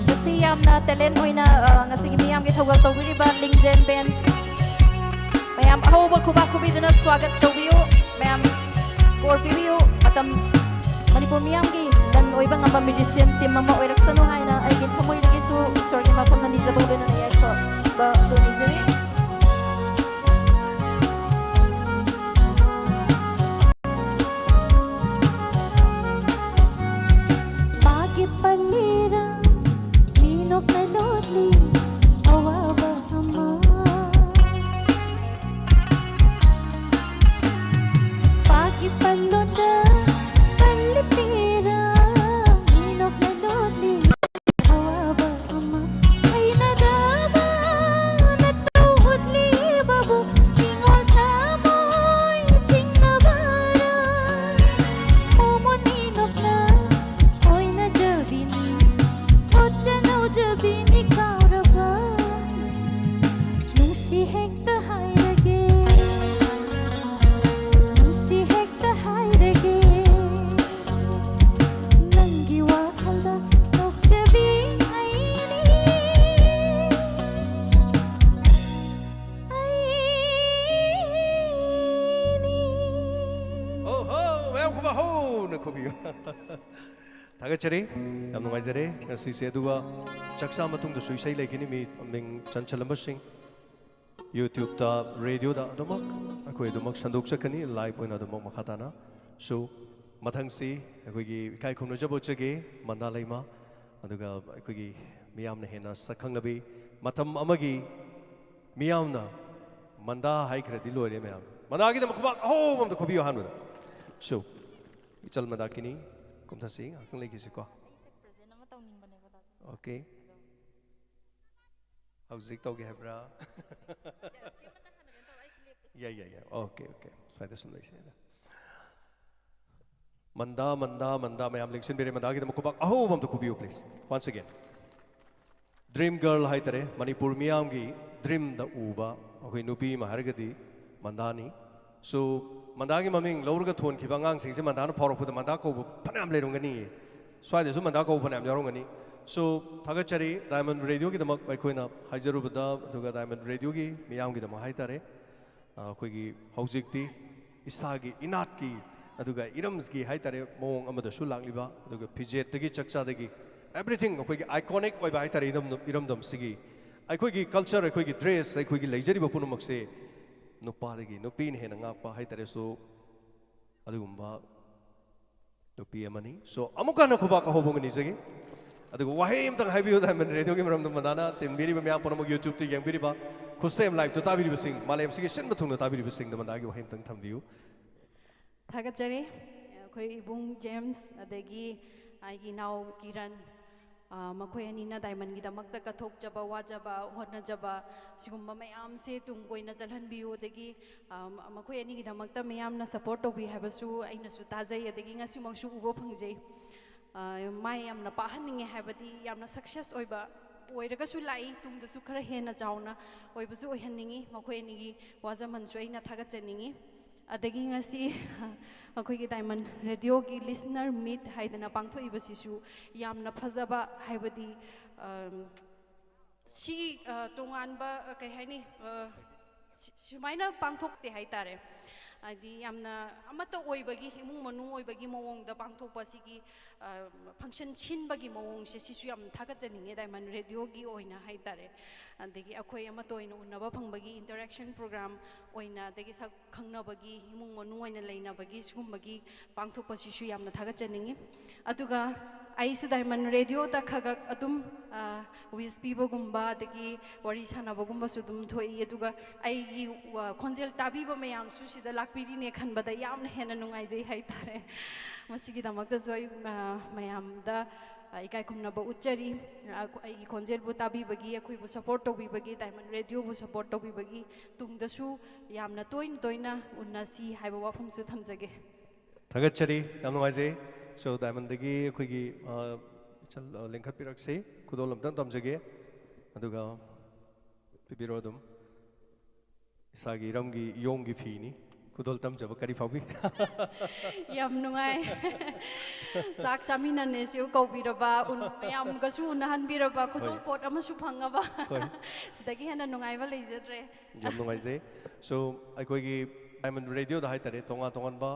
ꯉꯁꯤ ꯌꯥꯝꯅ talent ꯑꯣꯏꯅ ꯑ, ꯉꯁꯤꯒꯤ ꯃꯤꯌꯥꯝꯒꯤ ꯊꯧꯒꯜ ꯇꯧꯕꯤꯔꯤꯕ ꯂꯤꯡꯖꯦꯜ ꯕꯦꯟ ꯃꯌꯥꯝ ꯑꯍꯧꯕ ꯈꯨꯕꯥꯛ ꯈꯨꯕꯤꯗꯨꯅ ꯁ꯭ꯋꯥꯒꯠ ꯇꯧꯕꯤꯌꯨ ꯃꯌꯥꯝ ꯕꯣꯔ ꯄꯤꯕꯤꯌꯨ ꯃꯇꯝ ꯃꯅꯤꯄꯨꯔ ꯃꯤꯌꯥꯝꯒꯤ ꯂꯟ ꯑꯣꯏꯕ ꯉꯝꯕ musician team ꯑꯃ ꯑꯣꯏꯔꯛꯁꯅꯨ ꯍꯥꯏꯅ ꯑꯩꯒꯤ ꯊꯃꯣꯏꯗꯒꯤꯁꯨ ꯏꯁꯣꯔꯒꯤ ꯃꯐꯝꯗ ꯅꯤꯖꯕ ꯂꯣꯏꯅꯅ ꯌꯥꯏꯐꯕ ꯅꯤꯖꯔꯤ ꯄꯥꯒꯤ ꯄꯟꯅꯤꯔ ꯃꯤꯅꯣꯛꯅ ꯂꯣꯠꯂꯤ ꯑꯋꯥꯕ ꯑꯃ ꯄꯥꯒꯤ ꯄꯟꯂꯣꯟꯗ ꯄꯜꯂꯤꯄꯤꯔ ꯃꯤꯅꯣꯛꯅ ꯂꯣꯠꯂꯤ ꯑꯋꯥꯕ ꯑꯃ ꯍꯩꯅꯗꯕ ꯅꯠꯇꯧ ꯎꯠꯂꯤꯕꯕꯨ ꯅꯤꯡꯉꯣꯜ ꯊꯃꯣꯏ ꯆꯤꯡꯅꯕꯔ ꯃꯣꯃꯣꯟ ꯃꯤꯅꯣꯛꯅ ꯑꯣꯏꯅꯖꯕꯤꯅꯤ ꯍꯣꯠꯆꯅꯧꯖꯕꯤꯅꯤ ꯀꯥꯎꯔꯕ ꯅꯨꯡꯁꯤ ꯍꯦꯛꯇ ꯍꯥꯏꯔꯒꯦ ꯅꯨꯡꯁꯤ ꯍꯦꯛꯇ ꯍꯥꯏꯔꯒꯦ ꯅꯪꯒꯤ ꯋꯥꯈꯜꯗ ꯅꯣꯛꯆꯕꯤ ꯑꯩꯅꯤ ꯑꯩꯅꯤ ꯑꯣꯍꯣ ꯃꯌꯥꯝ ꯈꯨꯕꯥꯛ ꯍꯧꯅ ꯈꯨꯕꯤꯌꯨ ꯊꯥꯒꯠꯆꯔꯤ ꯌꯥꯝ ꯅꯨꯡꯉꯥꯏꯖꯔꯦ ꯉꯁꯤꯁꯦ ꯑꯗꯨꯒ ꯆꯥꯛꯆꯥ ꯃꯇꯨꯡꯗꯁꯨ ꯏꯁꯩ ꯂꯩꯒꯅꯤ ꯃꯤ ꯃꯤꯡ ꯆꯟꯁꯜꯂꯝꯕꯁꯤꯡ YouTube-ꯇ, radio-ꯗ ꯑꯗꯨꯃꯛ ꯑꯩꯈꯣꯏ ꯑꯗꯨꯃꯛ ꯁꯟꯗꯣꯛꯆꯀꯅꯤ, live ꯑꯣꯏꯅ ꯑꯗꯨꯃꯛ ꯃꯈꯥ ꯇꯥꯅ꯫ So, ꯃꯊꯪꯁꯤ ꯑꯩꯈꯣꯏꯒꯤ ꯏꯀꯥꯏ ꯈꯨꯝꯅꯖꯕ ꯎꯠꯆꯒꯦ, ꯃꯟꯗꯥ ꯂꯩꯃ, ꯑꯗꯨꯒ ꯑꯩꯈꯣꯏꯒꯤ ꯃꯤꯌꯥꯝꯅ ꯍꯦꯟꯅ ꯁꯛꯈꯪꯅꯕꯤ, ꯃꯇꯝ ꯑꯃꯒꯤ ꯃꯤꯌꯥꯝꯅ ꯃꯟꯗꯥ ꯍꯥꯏꯈ꯭ꯔꯗꯤ ꯂꯣꯏꯔꯦ ꯃꯌꯥꯝ꯫ ꯃꯟꯗꯥꯒꯤꯗꯃꯛ ꯈꯨꯕꯥꯛ ꯑꯍꯧꯕ ꯑꯝꯇ ꯈꯨꯕꯤꯌꯨ ꯑꯍꯥꯟꯕꯗ꯫ So, ꯏꯆꯜ ꯃꯟꯗꯥꯀꯤꯅꯤ, ꯀꯨꯝꯊꯁꯤ, ꯉꯥꯏꯍꯥꯛꯇꯪ ꯂꯩꯈꯤꯁꯤꯀꯣ꯫ ꯑꯩꯁꯦ present ꯑꯃ ꯇꯧꯅꯤꯡꯕꯅꯦꯕ, ꯇꯥꯖ꯫ Okay꯫ ꯍꯧꯖꯤꯛ ꯇꯧꯒꯦ ꯍꯥꯏꯕ꯭ꯔꯥ? ꯌꯥꯏ, ꯌꯥꯏ, ꯌꯥꯏ꯫ Okay, okay꯫ ꯁ꯭ꯋꯥꯏꯗ ꯁꯨꯝ ꯂꯩꯁꯦ꯫ ꯃꯟꯗꯥ, ꯃꯟꯗꯥ, ꯃꯟꯗꯥ꯫ ꯃꯌꯥꯝ ꯂꯦꯡꯁꯤꯟꯕꯤꯔꯦ꯫ ꯃꯟꯗꯥꯒꯤꯗꯃꯛ ꯈꯨꯕꯥꯛ ꯑꯍꯧꯕ ꯑꯝꯇ ꯈꯨꯕꯤꯌꯨ, please, once again꯫ Dream girl ꯍꯥꯏꯇꯥꯔꯦ, ꯃꯅꯤꯄꯨꯔ ꯃꯤꯌꯥꯝꯒꯤ dream-ꯗ ꯎꯕ ꯑꯩꯈꯣꯏ ꯅꯨꯄꯤ ꯑꯃ ꯍꯥꯏꯔꯒꯗꯤ ꯃꯟꯗꯥꯅꯤ꯫ So, ꯃꯟꯗꯥꯒꯤ ꯃꯃꯤꯡ ꯂꯧꯔꯒ ꯊꯣꯟꯈꯤꯕ ꯑꯉꯥꯡꯁꯤꯡꯁꯦ ꯃꯟꯗꯥꯅ ꯐꯥꯎꯔꯛꯄꯗ ꯃꯟꯗꯥ ꯀꯧꯕ ꯐꯅꯌꯥꯝ ꯂꯩꯔꯝꯒꯅꯤꯌꯦ꯫ ꯁ꯭ꯋꯥꯏꯗꯁꯨ ꯃꯟꯗꯥ ꯀꯧꯕ ꯐꯅꯌꯥꯝ ꯌꯥꯎꯔꯝꯒꯅꯤ꯫ So, ꯊꯥꯒꯠꯆꯔꯤ Diamond Radio-ꯒꯤꯗꯃꯛ ꯑꯩꯈꯣꯏꯅ ꯍꯥꯏꯖꯔꯨꯕꯗ, ꯑꯗꯨꯒ Diamond Radio-ꯒꯤ ꯃꯤꯌꯥꯝꯒꯤꯗꯃꯛ ꯍꯥꯏꯇꯥꯔꯦ꯫ ꯑ, ꯑꯩꯈꯣꯏꯒꯤ ꯍꯧꯖꯤꯛꯇꯤ ꯏꯁꯥꯒꯤ ꯏꯅꯥꯠꯀꯤ, ꯑꯗꯨꯒ ꯏꯔꯝꯒꯤ ꯍꯥꯏꯇꯥꯔꯦ, ꯃꯑꯣꯡ ꯑꯃꯗꯁꯨ ꯂꯥꯛꯂꯤꯕ, ꯑꯗꯨꯒ ꯐꯤꯖꯦꯠꯇꯒꯤ ꯆꯥꯛꯆꯥꯗꯒꯤ everything ꯑꯩꯈꯣꯏꯒꯤ iconic ꯑꯣꯏꯕ ꯍꯥꯏꯇꯥꯔꯦ, ꯏꯔꯝꯗꯝ, ꯏꯔꯝꯗꯝꯁꯤꯒꯤ ꯑꯩꯈꯣꯏꯒꯤ culture, ꯑꯩꯈꯣꯏꯒꯤ dress, ꯑꯩꯈꯣꯏꯒꯤ ꯂꯩꯖꯔꯤꯕ ꯄꯨꯝꯅꯃꯛꯁꯦ ꯅꯨꯄꯥꯗꯒꯤ ꯅꯨꯄꯤꯅ ꯍꯦꯟꯅ ꯉꯥꯛꯄ ꯍꯥꯏꯇꯥꯔꯦ꯫ So, ꯑꯗꯨꯒꯨꯝꯕ ꯅꯨꯄꯤ ꯑꯃꯅꯤ꯫ So, ꯑꯃꯨꯛ ꯍꯟꯅ ꯈꯨꯕꯥꯛ ꯑꯍꯧꯕ ꯑꯃ ꯅꯤꯖꯒꯦ꯫ ꯑꯗꯨꯒ ꯋꯥꯍꯩ ꯑꯃꯇꯪ ꯍꯥꯏꯕꯤꯌꯨ, Diamond Radio-ꯒꯤ ꯃꯔꯝꯗ ꯃꯟꯗꯥꯅ ꯇꯤꯟꯕꯤꯔꯤꯕ ꯃꯌꯥꯝ ꯄꯨꯝꯅꯃꯛ, YouTube-ꯇ ꯌꯦꯡꯕꯤꯔꯤꯕ, ꯈꯨꯠꯁꯦꯝ live-ꯇꯨ ꯇꯥꯕꯤꯔꯤꯕꯁꯤꯡ, ꯃꯥꯂꯦꯝꯁꯤꯒꯤ ꯁꯤꯟꯕ ꯊꯨꯡꯅ ꯇꯥꯕꯤꯔꯤꯕꯁꯤꯡꯗ ꯃꯟꯗꯥꯒꯤ ꯋꯥꯍꯩ ꯑꯃꯇꯪ ꯊꯝꯕꯤꯌꯨ꯫ ꯊꯥꯒꯠꯆꯔꯤ꯫ ꯑꯩꯈꯣꯏ ꯏꯕꯨꯡ ꯖꯦꯝꯁ, ꯑꯗꯒꯤ ꯑꯩꯒꯤ ꯏꯅꯥꯎ ꯀꯤꯔꯟ, ꯑ, ꯃꯈꯣꯏ ꯑꯅꯤꯅ Diamond-ꯒꯤꯗꯃꯛꯇ ꯀꯠꯊꯣꯛꯆꯕ, ꯋꯥꯖꯕ, ꯍꯣꯠꯅꯖꯕ, ꯁꯤꯒꯨꯝꯕ ꯃꯌꯥꯝꯁꯦ ꯇꯨꯡ ꯀꯣꯏꯅ ꯆꯠꯍꯟꯕꯤꯌꯨ꯫ ꯑꯗꯒꯤ, ꯑ, ꯃꯈꯣꯏ ꯑꯅꯤꯒꯤꯗꯃꯛꯇ ꯃꯌꯥꯝꯅ support ꯇꯧꯕꯤ ꯍꯥꯏꯕꯁꯨ ꯑꯩꯅꯁꯨ ꯇꯥꯖꯩ, ꯑꯗꯒꯤ ꯉꯁꯤꯃꯛꯁꯨ ꯎꯕ ꯐꯪꯖꯩ꯫ ꯑ, ꯃꯥꯏ ꯌꯥꯝꯅ ꯄꯥꯛꯍꯟꯅꯤꯡꯉꯦ, ꯍꯥꯏꯕꯗꯤ ꯌꯥꯝꯅ success ꯑꯣꯏꯕ ꯑꯣꯏꯔꯒꯁꯨ ꯂꯥꯛꯏ, ꯇꯨꯡꯗꯁꯨ ꯈꯔ ꯍꯦꯟꯅ ꯆꯥꯎꯅ ꯑꯣꯏꯕꯁꯨ ꯑꯣꯏꯍꯟꯅꯤꯡꯉꯤ꯫ ꯃꯈꯣꯏ ꯑꯅꯤꯒꯤ ꯋꯥꯖꯃꯟꯁꯨ ꯑꯩꯅ ꯊꯥꯒꯠꯆꯅꯤꯡꯉꯤ꯫ ꯑꯗꯒꯤ ꯉꯁꯤ ꯑꯩꯈꯣꯏꯒꯤ Diamond Radio-ꯒꯤ listener meet ꯍꯥꯏꯗꯅ ꯄꯥꯡꯊꯣꯛꯏꯕꯁꯤꯁꯨ ꯌꯥꯝꯅ ꯐꯖꯕ, ꯍꯥꯏꯕꯗꯤ, ꯑꯝ, ꯁꯤ, ꯑ, ꯇꯣꯉꯥꯟꯕ, ꯑ, ꯀꯩ ꯍꯥꯏꯅꯤ, ꯑ, ꯁꯤ-, ꯁꯨꯃꯥꯏꯅ ꯄꯥꯡꯊꯣꯛꯇꯦ ꯍꯥꯏꯇꯥꯔꯦ꯫ ꯍꯥꯏꯗꯤ ꯌꯥꯝꯅ ꯑꯃꯠꯇ ꯑꯣꯏꯕꯒꯤ, ꯏꯃꯨꯡ ꯃꯅꯨꯡ ꯑꯣꯏꯕꯒꯤ ꯃꯑꯣꯡꯗ ꯄꯥꯡꯊꯣꯛꯄ ꯁꯤꯒꯤ ꯐꯪꯁꯟ ꯁꯤꯟꯕꯒꯤ ꯃꯑꯣꯡꯁꯦ, ꯁꯤꯁꯨ ꯌꯥꯝ ꯊꯥꯒꯠꯆꯅꯤꯡꯉꯦ ꯗꯥꯏꯃꯟ ꯔꯦꯗꯤꯑꯣꯒꯤ ꯑꯣꯏꯅ ꯍꯥꯏꯇꯥꯔꯦ꯫ ꯑꯗꯒꯤ ꯑꯩꯈꯣꯏ ꯑꯃꯠꯇ ꯑꯣꯏꯅ ꯎꯅꯕ ꯐꯪꯕꯒꯤ, ꯏꯟꯇꯔꯦꯛꯁꯟ ꯄ꯭ꯔꯣꯒ꯭ꯔꯥꯝ ꯑꯣꯏꯅ, ꯑꯗꯒꯤ ꯁꯛ ꯈꯪꯅꯕꯒꯤ, ꯏꯃꯨꯡ ꯃꯅꯨꯡ ꯑꯣꯏꯅ ꯂꯩꯅꯕꯒꯤ ꯁꯤꯒꯨꯝꯕꯒꯤ ꯄꯥꯡꯊꯣꯛꯄꯁꯤꯁꯨ ꯌꯥꯝꯅ ꯊꯥꯒꯠꯆꯅꯤꯡꯉꯤ꯫ ꯑꯗꯨꯒ ꯑꯩꯁꯨ ꯗꯥꯏꯃꯟ ꯔꯦꯗꯤꯑꯣꯗ ꯈꯒꯛ ꯑꯗꯨꯝ ꯋꯤꯁ ꯄꯤꯕꯒꯨꯝꯕ, ꯑꯗꯒꯤ ꯋꯥꯔꯤ ꯁꯥꯟꯅꯕꯒꯨꯝꯕꯁꯨ ꯑꯗꯨꯝ ꯊꯣꯛꯏ꯫ ꯑꯗꯨꯒ ꯑꯩꯒꯤ ꯈꯣꯟꯖꯦꯜ ꯇꯥꯕꯤꯕ ꯃꯌꯥꯝꯁꯨ ꯁꯤꯗ ꯂꯥꯛꯄꯤꯔꯤꯅꯦ ꯈꯟꯕꯗ ꯌꯥꯝꯅ ꯍꯦꯟꯅ ꯅꯨꯡꯉꯥꯏꯖꯩ ꯍꯥꯏꯇꯥꯔꯦ꯫ ꯃꯁꯤꯒꯤꯗꯃꯛꯇꯁꯨ ꯑꯩ ꯃꯌꯥꯝꯗ ꯏꯀꯥꯏ ꯈꯨꯝꯅꯕ ꯎꯠꯆꯔꯤ꯫ ꯑꯩꯒꯤ ꯈꯣꯟꯖꯦꯜꯕꯨ ꯇꯥꯕꯤꯕꯒꯤ, ꯑꯩꯈꯣꯏꯕꯨ ꯁꯄꯣꯔꯠ ꯇꯧꯕꯤꯕꯒꯤ, ꯗꯥꯏꯃꯟ ꯔꯦꯗꯤꯑꯣꯕꯨ ꯁꯄꯣꯔꯠ ꯇꯧꯕꯤꯕꯒꯤ ꯇꯨꯡꯗꯁꯨ ꯌꯥꯝꯅ ꯇꯣꯏꯅ ꯇꯣꯏꯅ ꯎꯅꯁꯤ ꯍꯥꯏꯕ ꯋꯥꯐꯝꯁꯨ ꯊꯝꯖꯒꯦ꯫ ꯊꯥꯒꯠꯆꯔꯤ, ꯌꯥꯝ ꯅꯨꯡꯉꯥꯏꯖꯩ꯫ ꯁꯣ ꯗꯥꯏꯃꯟꯗꯒꯤ ꯑꯩꯈꯣꯏꯒꯤ ꯏꯆꯜ ꯂꯤꯡꯈꯠꯄꯤꯔꯛꯁꯤ꯫ ꯈꯨꯗꯣꯜ ꯑꯝꯇꯪ ꯇꯝꯖꯒꯦ, ꯑꯗꯨꯒ ꯄꯤꯕꯤꯔꯣ ꯑꯗꯨꯝ꯫ ꯏꯁꯥꯒꯤ ꯏꯔꯝꯒꯤ ꯏꯌꯣꯡꯒꯤ ꯐꯤꯅꯤ꯫ ꯈꯨꯗꯣꯜ ꯇꯝꯖꯕ ꯀꯔꯤ ꯐꯥꯎꯕꯤ? ꯌꯥꯝ ꯅꯨꯡꯉꯥꯏ꯫ ꯆꯥꯛ ꯆꯥꯃꯤꯟꯅꯅꯦꯁꯨ ꯀꯧꯕꯤꯔꯕ, ꯃꯌꯥꯝꯒꯁꯨ ꯎꯅꯍꯟꯕꯤꯔꯕ, ꯈꯨꯗꯣꯜ ꯄꯣꯠ ꯑꯃꯁꯨ ꯐꯪꯉꯕ꯫ ꯁꯤꯗꯒꯤ ꯍꯦꯟꯅ ꯅꯨꯡꯉꯥꯏꯕ ꯂꯩꯖꯗ꯭ꯔꯦ꯫ ꯌꯥꯝ ꯅꯨꯡꯉꯥꯏꯖꯩ꯫ ꯁꯣ ꯑꯩꯈꯣꯏꯒꯤ ꯗꯥꯏꯃꯟ ꯔꯦꯗꯤꯑꯣꯗ ꯍꯥꯏꯇꯥꯔꯦ, ꯇꯣꯉꯥꯟ ꯇꯣꯉꯥꯟꯕ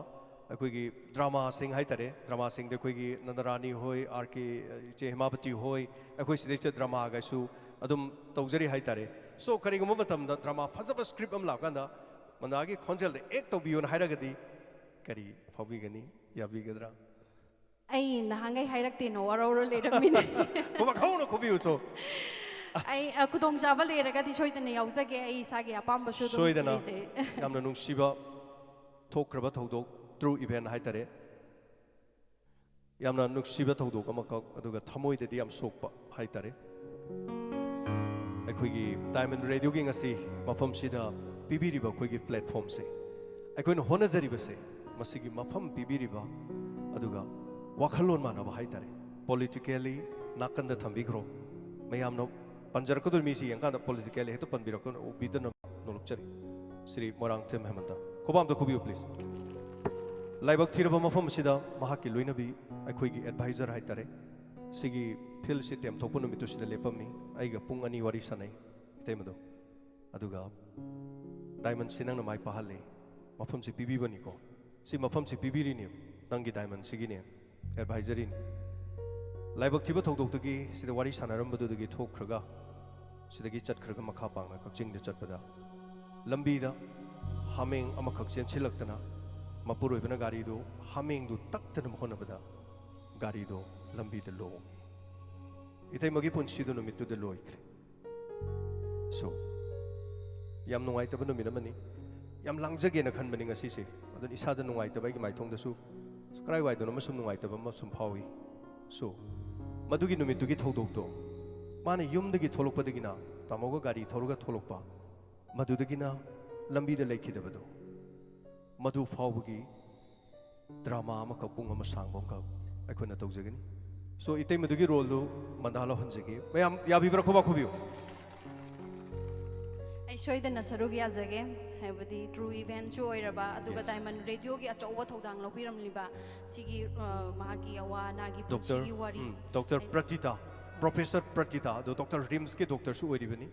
ꯑꯩꯈꯣꯏꯒꯤ ꯗ꯭ꯔꯃꯥꯁꯤꯡ ꯍꯥꯏꯇꯥꯔꯦ, ꯗ꯭ꯔꯃꯥꯁꯤꯡꯗ ꯑꯩꯈꯣꯏꯒꯤ ꯅꯟꯗꯔꯥꯅꯤ ꯍꯣꯏ, ꯑꯥꯔ ꯀꯦ, ꯏꯆꯦ ꯍꯦꯃꯥꯕꯇꯤ ꯍꯣꯏ, ꯑꯩꯈꯣꯏ ꯁꯤꯗꯩꯁꯤꯗ ꯗ꯭ꯔꯃꯥꯒꯁꯨ ꯑꯗꯨꯝ ꯇꯧꯖꯔꯤ ꯍꯥꯏꯇꯥꯔꯦ꯫ ꯁꯣ ꯀꯔꯤꯒꯨꯝꯕ ꯃꯇꯝꯗ ꯗ꯭ꯔꯃꯥ ꯐꯖꯕ ꯁ꯭ꯀ꯭ꯔꯤꯞ ꯑꯃ ꯂꯥꯛꯀꯥꯟꯗ ꯃꯟꯗꯥꯒꯤ ꯈꯣꯟꯖꯦꯜꯗ ꯑꯦꯛ ꯇꯧꯕꯤꯌꯨꯅ ꯍꯥꯏꯔꯒꯗꯤ ꯀꯔꯤ ꯐꯥꯎꯕꯤꯒꯅꯤ? ꯌꯥꯕꯤꯒꯗ꯭ꯔꯥ? ꯑꯩ ꯅꯍꯥꯟꯈꯩ ꯍꯥꯏꯔꯛꯇꯦꯅ ꯋꯥꯔꯧꯔ ꯂꯩꯔꯝꯃꯤꯅꯦ꯫ ꯈꯨꯕꯥꯛ ꯍꯧꯅ ꯈꯨꯕꯤꯌꯨ ꯁꯣ꯫ ꯑꯩ ꯈꯨꯗꯣꯡꯆꯥꯕ ꯂꯩꯔꯒꯗꯤ ꯁꯣꯏꯗꯅ ꯌꯥꯎꯖꯒꯦ꯫ ꯑꯩ ꯏꯁꯥꯒꯤ ꯑꯄꯥꯝꯕꯁꯨ ꯑꯗꯨꯝ ꯁꯣꯏꯗꯅ ꯂꯩꯖꯩ꯫ ꯌꯥꯝꯅ ꯅꯨꯡꯁꯤꯕ ꯊꯣꯛꯈ꯭ꯔꯕ ꯊꯧꯗꯣꯛ, ꯇ꯭ꯔꯨ ꯏꯚꯦꯟ ꯍꯥꯏꯇꯥꯔꯦ꯫ ꯌꯥꯝꯅ ꯅꯨꯡꯁꯤꯕ ꯊꯧꯗꯣꯛ ꯑꯃꯈꯛ, ꯑꯗꯨꯒ ꯊꯃꯣꯏꯗꯗꯤ ꯌꯥꯝ ꯁꯣꯛꯄ ꯍꯥꯏꯇꯥꯔꯦ꯫ ꯑꯩꯈꯣꯏꯒꯤ ꯗꯥꯏꯃꯟ ꯔꯦꯗꯤꯑꯣꯒꯤ ꯉꯁꯤ ꯃꯐꯝꯁꯤꯗ ꯄꯤꯕꯤꯔꯤꯕ ꯑꯩꯈꯣꯏꯒꯤ ꯄ꯭ꯂꯦꯠꯐꯣꯝꯁꯦ, ꯑꯩꯈꯣꯏꯅ ꯍꯣꯠꯅꯖꯔꯤꯕꯁꯦ, ꯃꯁꯤꯒꯤ ꯃꯐꯝ ꯄꯤꯕꯤꯔꯤꯕ, ꯑꯗꯨꯒ ꯋꯥꯈꯜꯂꯣꯟ ꯃꯥꯟꯅꯕ ꯍꯥꯏꯇꯥꯔꯦ, ꯄꯣꯂꯤꯇꯤꯀꯦꯜꯂꯤ ꯅꯥꯀꯟꯗ ꯊꯝꯕꯤꯈ꯭ꯔꯣ꯫ ꯃꯌꯥꯝꯅ ꯄꯟꯖꯔꯛꯀꯗꯧꯔꯤꯕ ꯃꯤꯁꯤ ꯌꯦꯡꯀꯥꯟꯗ ꯄꯣꯂꯤꯇꯤꯀꯦꯜꯂꯤ ꯍꯦꯛꯇ ꯄꯟꯕꯤꯔꯛꯀꯅꯨ, ꯎꯕꯤꯗꯅꯕ ꯅꯣꯂꯨꯛꯆꯔꯤ꯫ ꯁ꯭ꯔꯤ ꯃꯣꯏꯔꯥꯡꯊꯦꯝ ꯍꯦꯃꯟꯇ꯫ ꯈꯨꯕꯥꯛ ꯑꯝꯇ ꯈꯨꯕꯤꯌꯨ ꯄ꯭ꯂꯤꯖ꯫ ꯂꯥꯏꯕꯛ ꯊꯤꯔꯕ ꯃꯐꯝ ꯑꯁꯤꯗ ꯃꯍꯥꯛꯀꯤ ꯂꯣꯏꯅꯕꯤ, ꯑꯩꯈꯣꯏꯒꯤ ꯑꯦꯗꯚꯥꯏꯖꯔ ꯍꯥꯏꯇꯥꯔꯦ, ꯁꯤꯒꯤ ꯐꯤꯜꯁꯤ ꯇꯦꯝꯊꯣꯛꯄ ꯅꯨꯃꯤꯠꯇꯨ ꯁꯤꯗ ꯂꯦꯞꯄꯝꯃꯤ꯫ ꯑꯩꯒ ꯄꯨꯡ ꯑꯅꯤ ꯋꯥꯔꯤ ꯁꯥꯟꯅꯩ ꯏꯇꯩꯃꯗꯣ꯫ ꯑꯗꯨꯒ ꯗꯥꯏꯃꯟꯁꯤ ꯅꯪꯅ ꯃꯥꯏ ꯄꯥꯛꯍꯜꯂꯦ꯫ ꯃꯐꯝꯁꯤ ꯄꯤꯕꯤꯕꯅꯤꯀꯣ꯫ ꯁꯤ ꯃꯐꯝꯁꯤ ꯄꯤꯕꯤꯔꯤꯅꯤ, ꯅꯪꯒꯤ ꯗꯥꯏꯃꯟꯁꯤꯒꯤꯅꯤ, ꯑꯦꯗꯚꯥꯏꯖꯔꯤꯅꯤ꯫ ꯂꯥꯏꯕꯛ ꯊꯤꯕ ꯊꯧꯗꯣꯛꯇꯒꯤ ꯁꯤꯗ ꯋꯥꯔꯤ ꯁꯥꯟꯅꯔꯝꯕꯗꯨꯗꯒꯤ ꯊꯣꯛꯈ꯭ꯔꯒ ꯁꯤꯗꯒꯤ ꯆꯠꯈ꯭ꯔꯒ ꯃꯈꯥ ꯄꯥꯡꯅ ꯀꯛꯆꯤꯡꯗ ꯆꯠꯄꯗ ꯂꯝꯕꯤꯗ ꯍꯥꯃꯦꯡ ꯑꯃꯈꯛ ꯆꯦꯟꯁꯤꯜꯂꯛꯇꯅ ꯃꯄꯨꯔꯣꯏꯕꯅ ꯒꯥꯔꯤꯗꯨ ꯍꯥꯃꯦꯡꯗꯨ ꯇꯛꯇꯅꯕ ꯍꯣꯠꯅꯕꯗ ꯒꯥꯔꯤꯗꯣ ꯂꯝꯕꯤꯗ ꯂꯣꯡꯉꯤ꯫ ꯏꯇꯩꯃꯒꯤ ꯄꯨꯟꯁꯤꯗꯨ ꯅꯨꯃꯤꯠꯇꯨꯗ ꯂꯣꯏꯈ꯭ꯔꯦ꯫ ꯁꯣ, ꯌꯥꯝ ꯅꯨꯡꯉꯥꯏꯇꯕ ꯅꯨꯃꯤꯠ ꯑꯃꯅꯤ꯫ ꯌꯥꯝ ꯂꯥꯡꯖꯒꯦꯅ ꯈꯟꯕꯅꯤ ꯉꯁꯤꯁꯦ꯫ ꯑꯗꯨꯅ ꯏꯁꯥꯗ ꯅꯨꯡꯉꯥꯏꯇꯕ ꯑꯩꯒꯤ ꯃꯥꯏꯊꯣꯡꯗꯁꯨ ꯀꯔꯥꯏꯋꯥꯏꯗꯅꯣ ꯑꯃ ꯁꯨꯝ ꯅꯨꯡꯉꯥꯏꯇꯕ ꯑꯃ ꯁꯨꯝ ꯐꯥꯎꯏ꯫ ꯁꯣ, ꯃꯗꯨꯒꯤ ꯅꯨꯃꯤꯠꯇꯨꯒꯤ ꯊꯧꯗꯣꯛꯇꯣ, ꯃꯥꯅ ꯌꯨꯝꯗꯒꯤ ꯊꯣꯛꯂꯛꯄꯗꯒꯤꯅ ꯇꯥꯃꯣꯒ ꯒꯥꯔꯤ ꯊꯧꯔꯒ ꯊꯣꯛꯂꯛꯄ, ꯃꯗꯨꯗꯒꯤꯅ ꯂꯝꯕꯤꯗ ꯂꯩꯈꯤꯗꯕꯗꯣ, ꯃꯗꯨ ꯐꯥꯎꯕꯒꯤ ꯗ꯭ꯔꯃꯥ ꯑꯃꯈꯛ, ꯄꯨꯡ ꯑꯃ ꯁꯥꯡꯕ ꯑꯃꯈꯛ ꯑꯩꯈꯣꯏꯅ ꯇꯧꯖꯒꯅꯤ꯫ ꯁꯣ, ꯏꯇꯩꯃꯗꯨꯒꯤ ꯔꯣꯜꯗꯨ ꯃꯟꯗꯥ ꯂꯧꯍꯟꯖꯒꯦ꯫ ꯃꯌꯥꯝ ꯌꯥꯕꯤꯕ꯭ꯔꯥ? ꯈꯨꯕꯥꯛ ꯈꯨꯕꯤꯌꯨ꯫ ꯑꯩ ꯁꯣꯏꯗꯅ ꯁꯔꯨꯛ ꯌꯥꯖꯒꯦ꯫ ꯍꯥꯏꯕꯗꯤ ꯇ꯭ꯔꯨ ꯏꯚꯦꯟꯁꯨ ꯑꯣꯏꯔꯕ, ꯑꯗꯨꯒ Yes. ꯗꯥꯏꯃꯟ ꯔꯦꯗꯤꯑꯣꯒꯤ ꯑꯆꯧꯕ ꯊꯧꯗꯥꯡ ꯂꯧꯕꯤꯔꯝꯂꯤꯕ ꯁꯤꯒꯤ, ꯑ, ꯃꯍꯥꯛꯀꯤ ꯑꯋꯥ ꯑꯅꯥꯒꯤ ꯗꯣꯛꯇꯔ, ꯄꯨꯟꯁꯤꯒꯤ ꯋꯥꯔꯤ꯫ ꯎꯝ, ꯗꯣꯛꯇꯔ ꯑꯩ- ꯄ꯭ꯔꯇꯤꯇꯥ, ꯄ꯭ꯔꯣꯐꯦꯁꯔ ꯄ꯭ꯔꯇꯤꯇꯥ, ꯑꯗꯣ ꯗꯣꯛꯇꯔ ꯔꯤꯝꯁꯀꯤ ꯗꯣꯛꯇꯔꯁꯨ ꯑꯣꯏꯔꯤꯕꯅꯤ,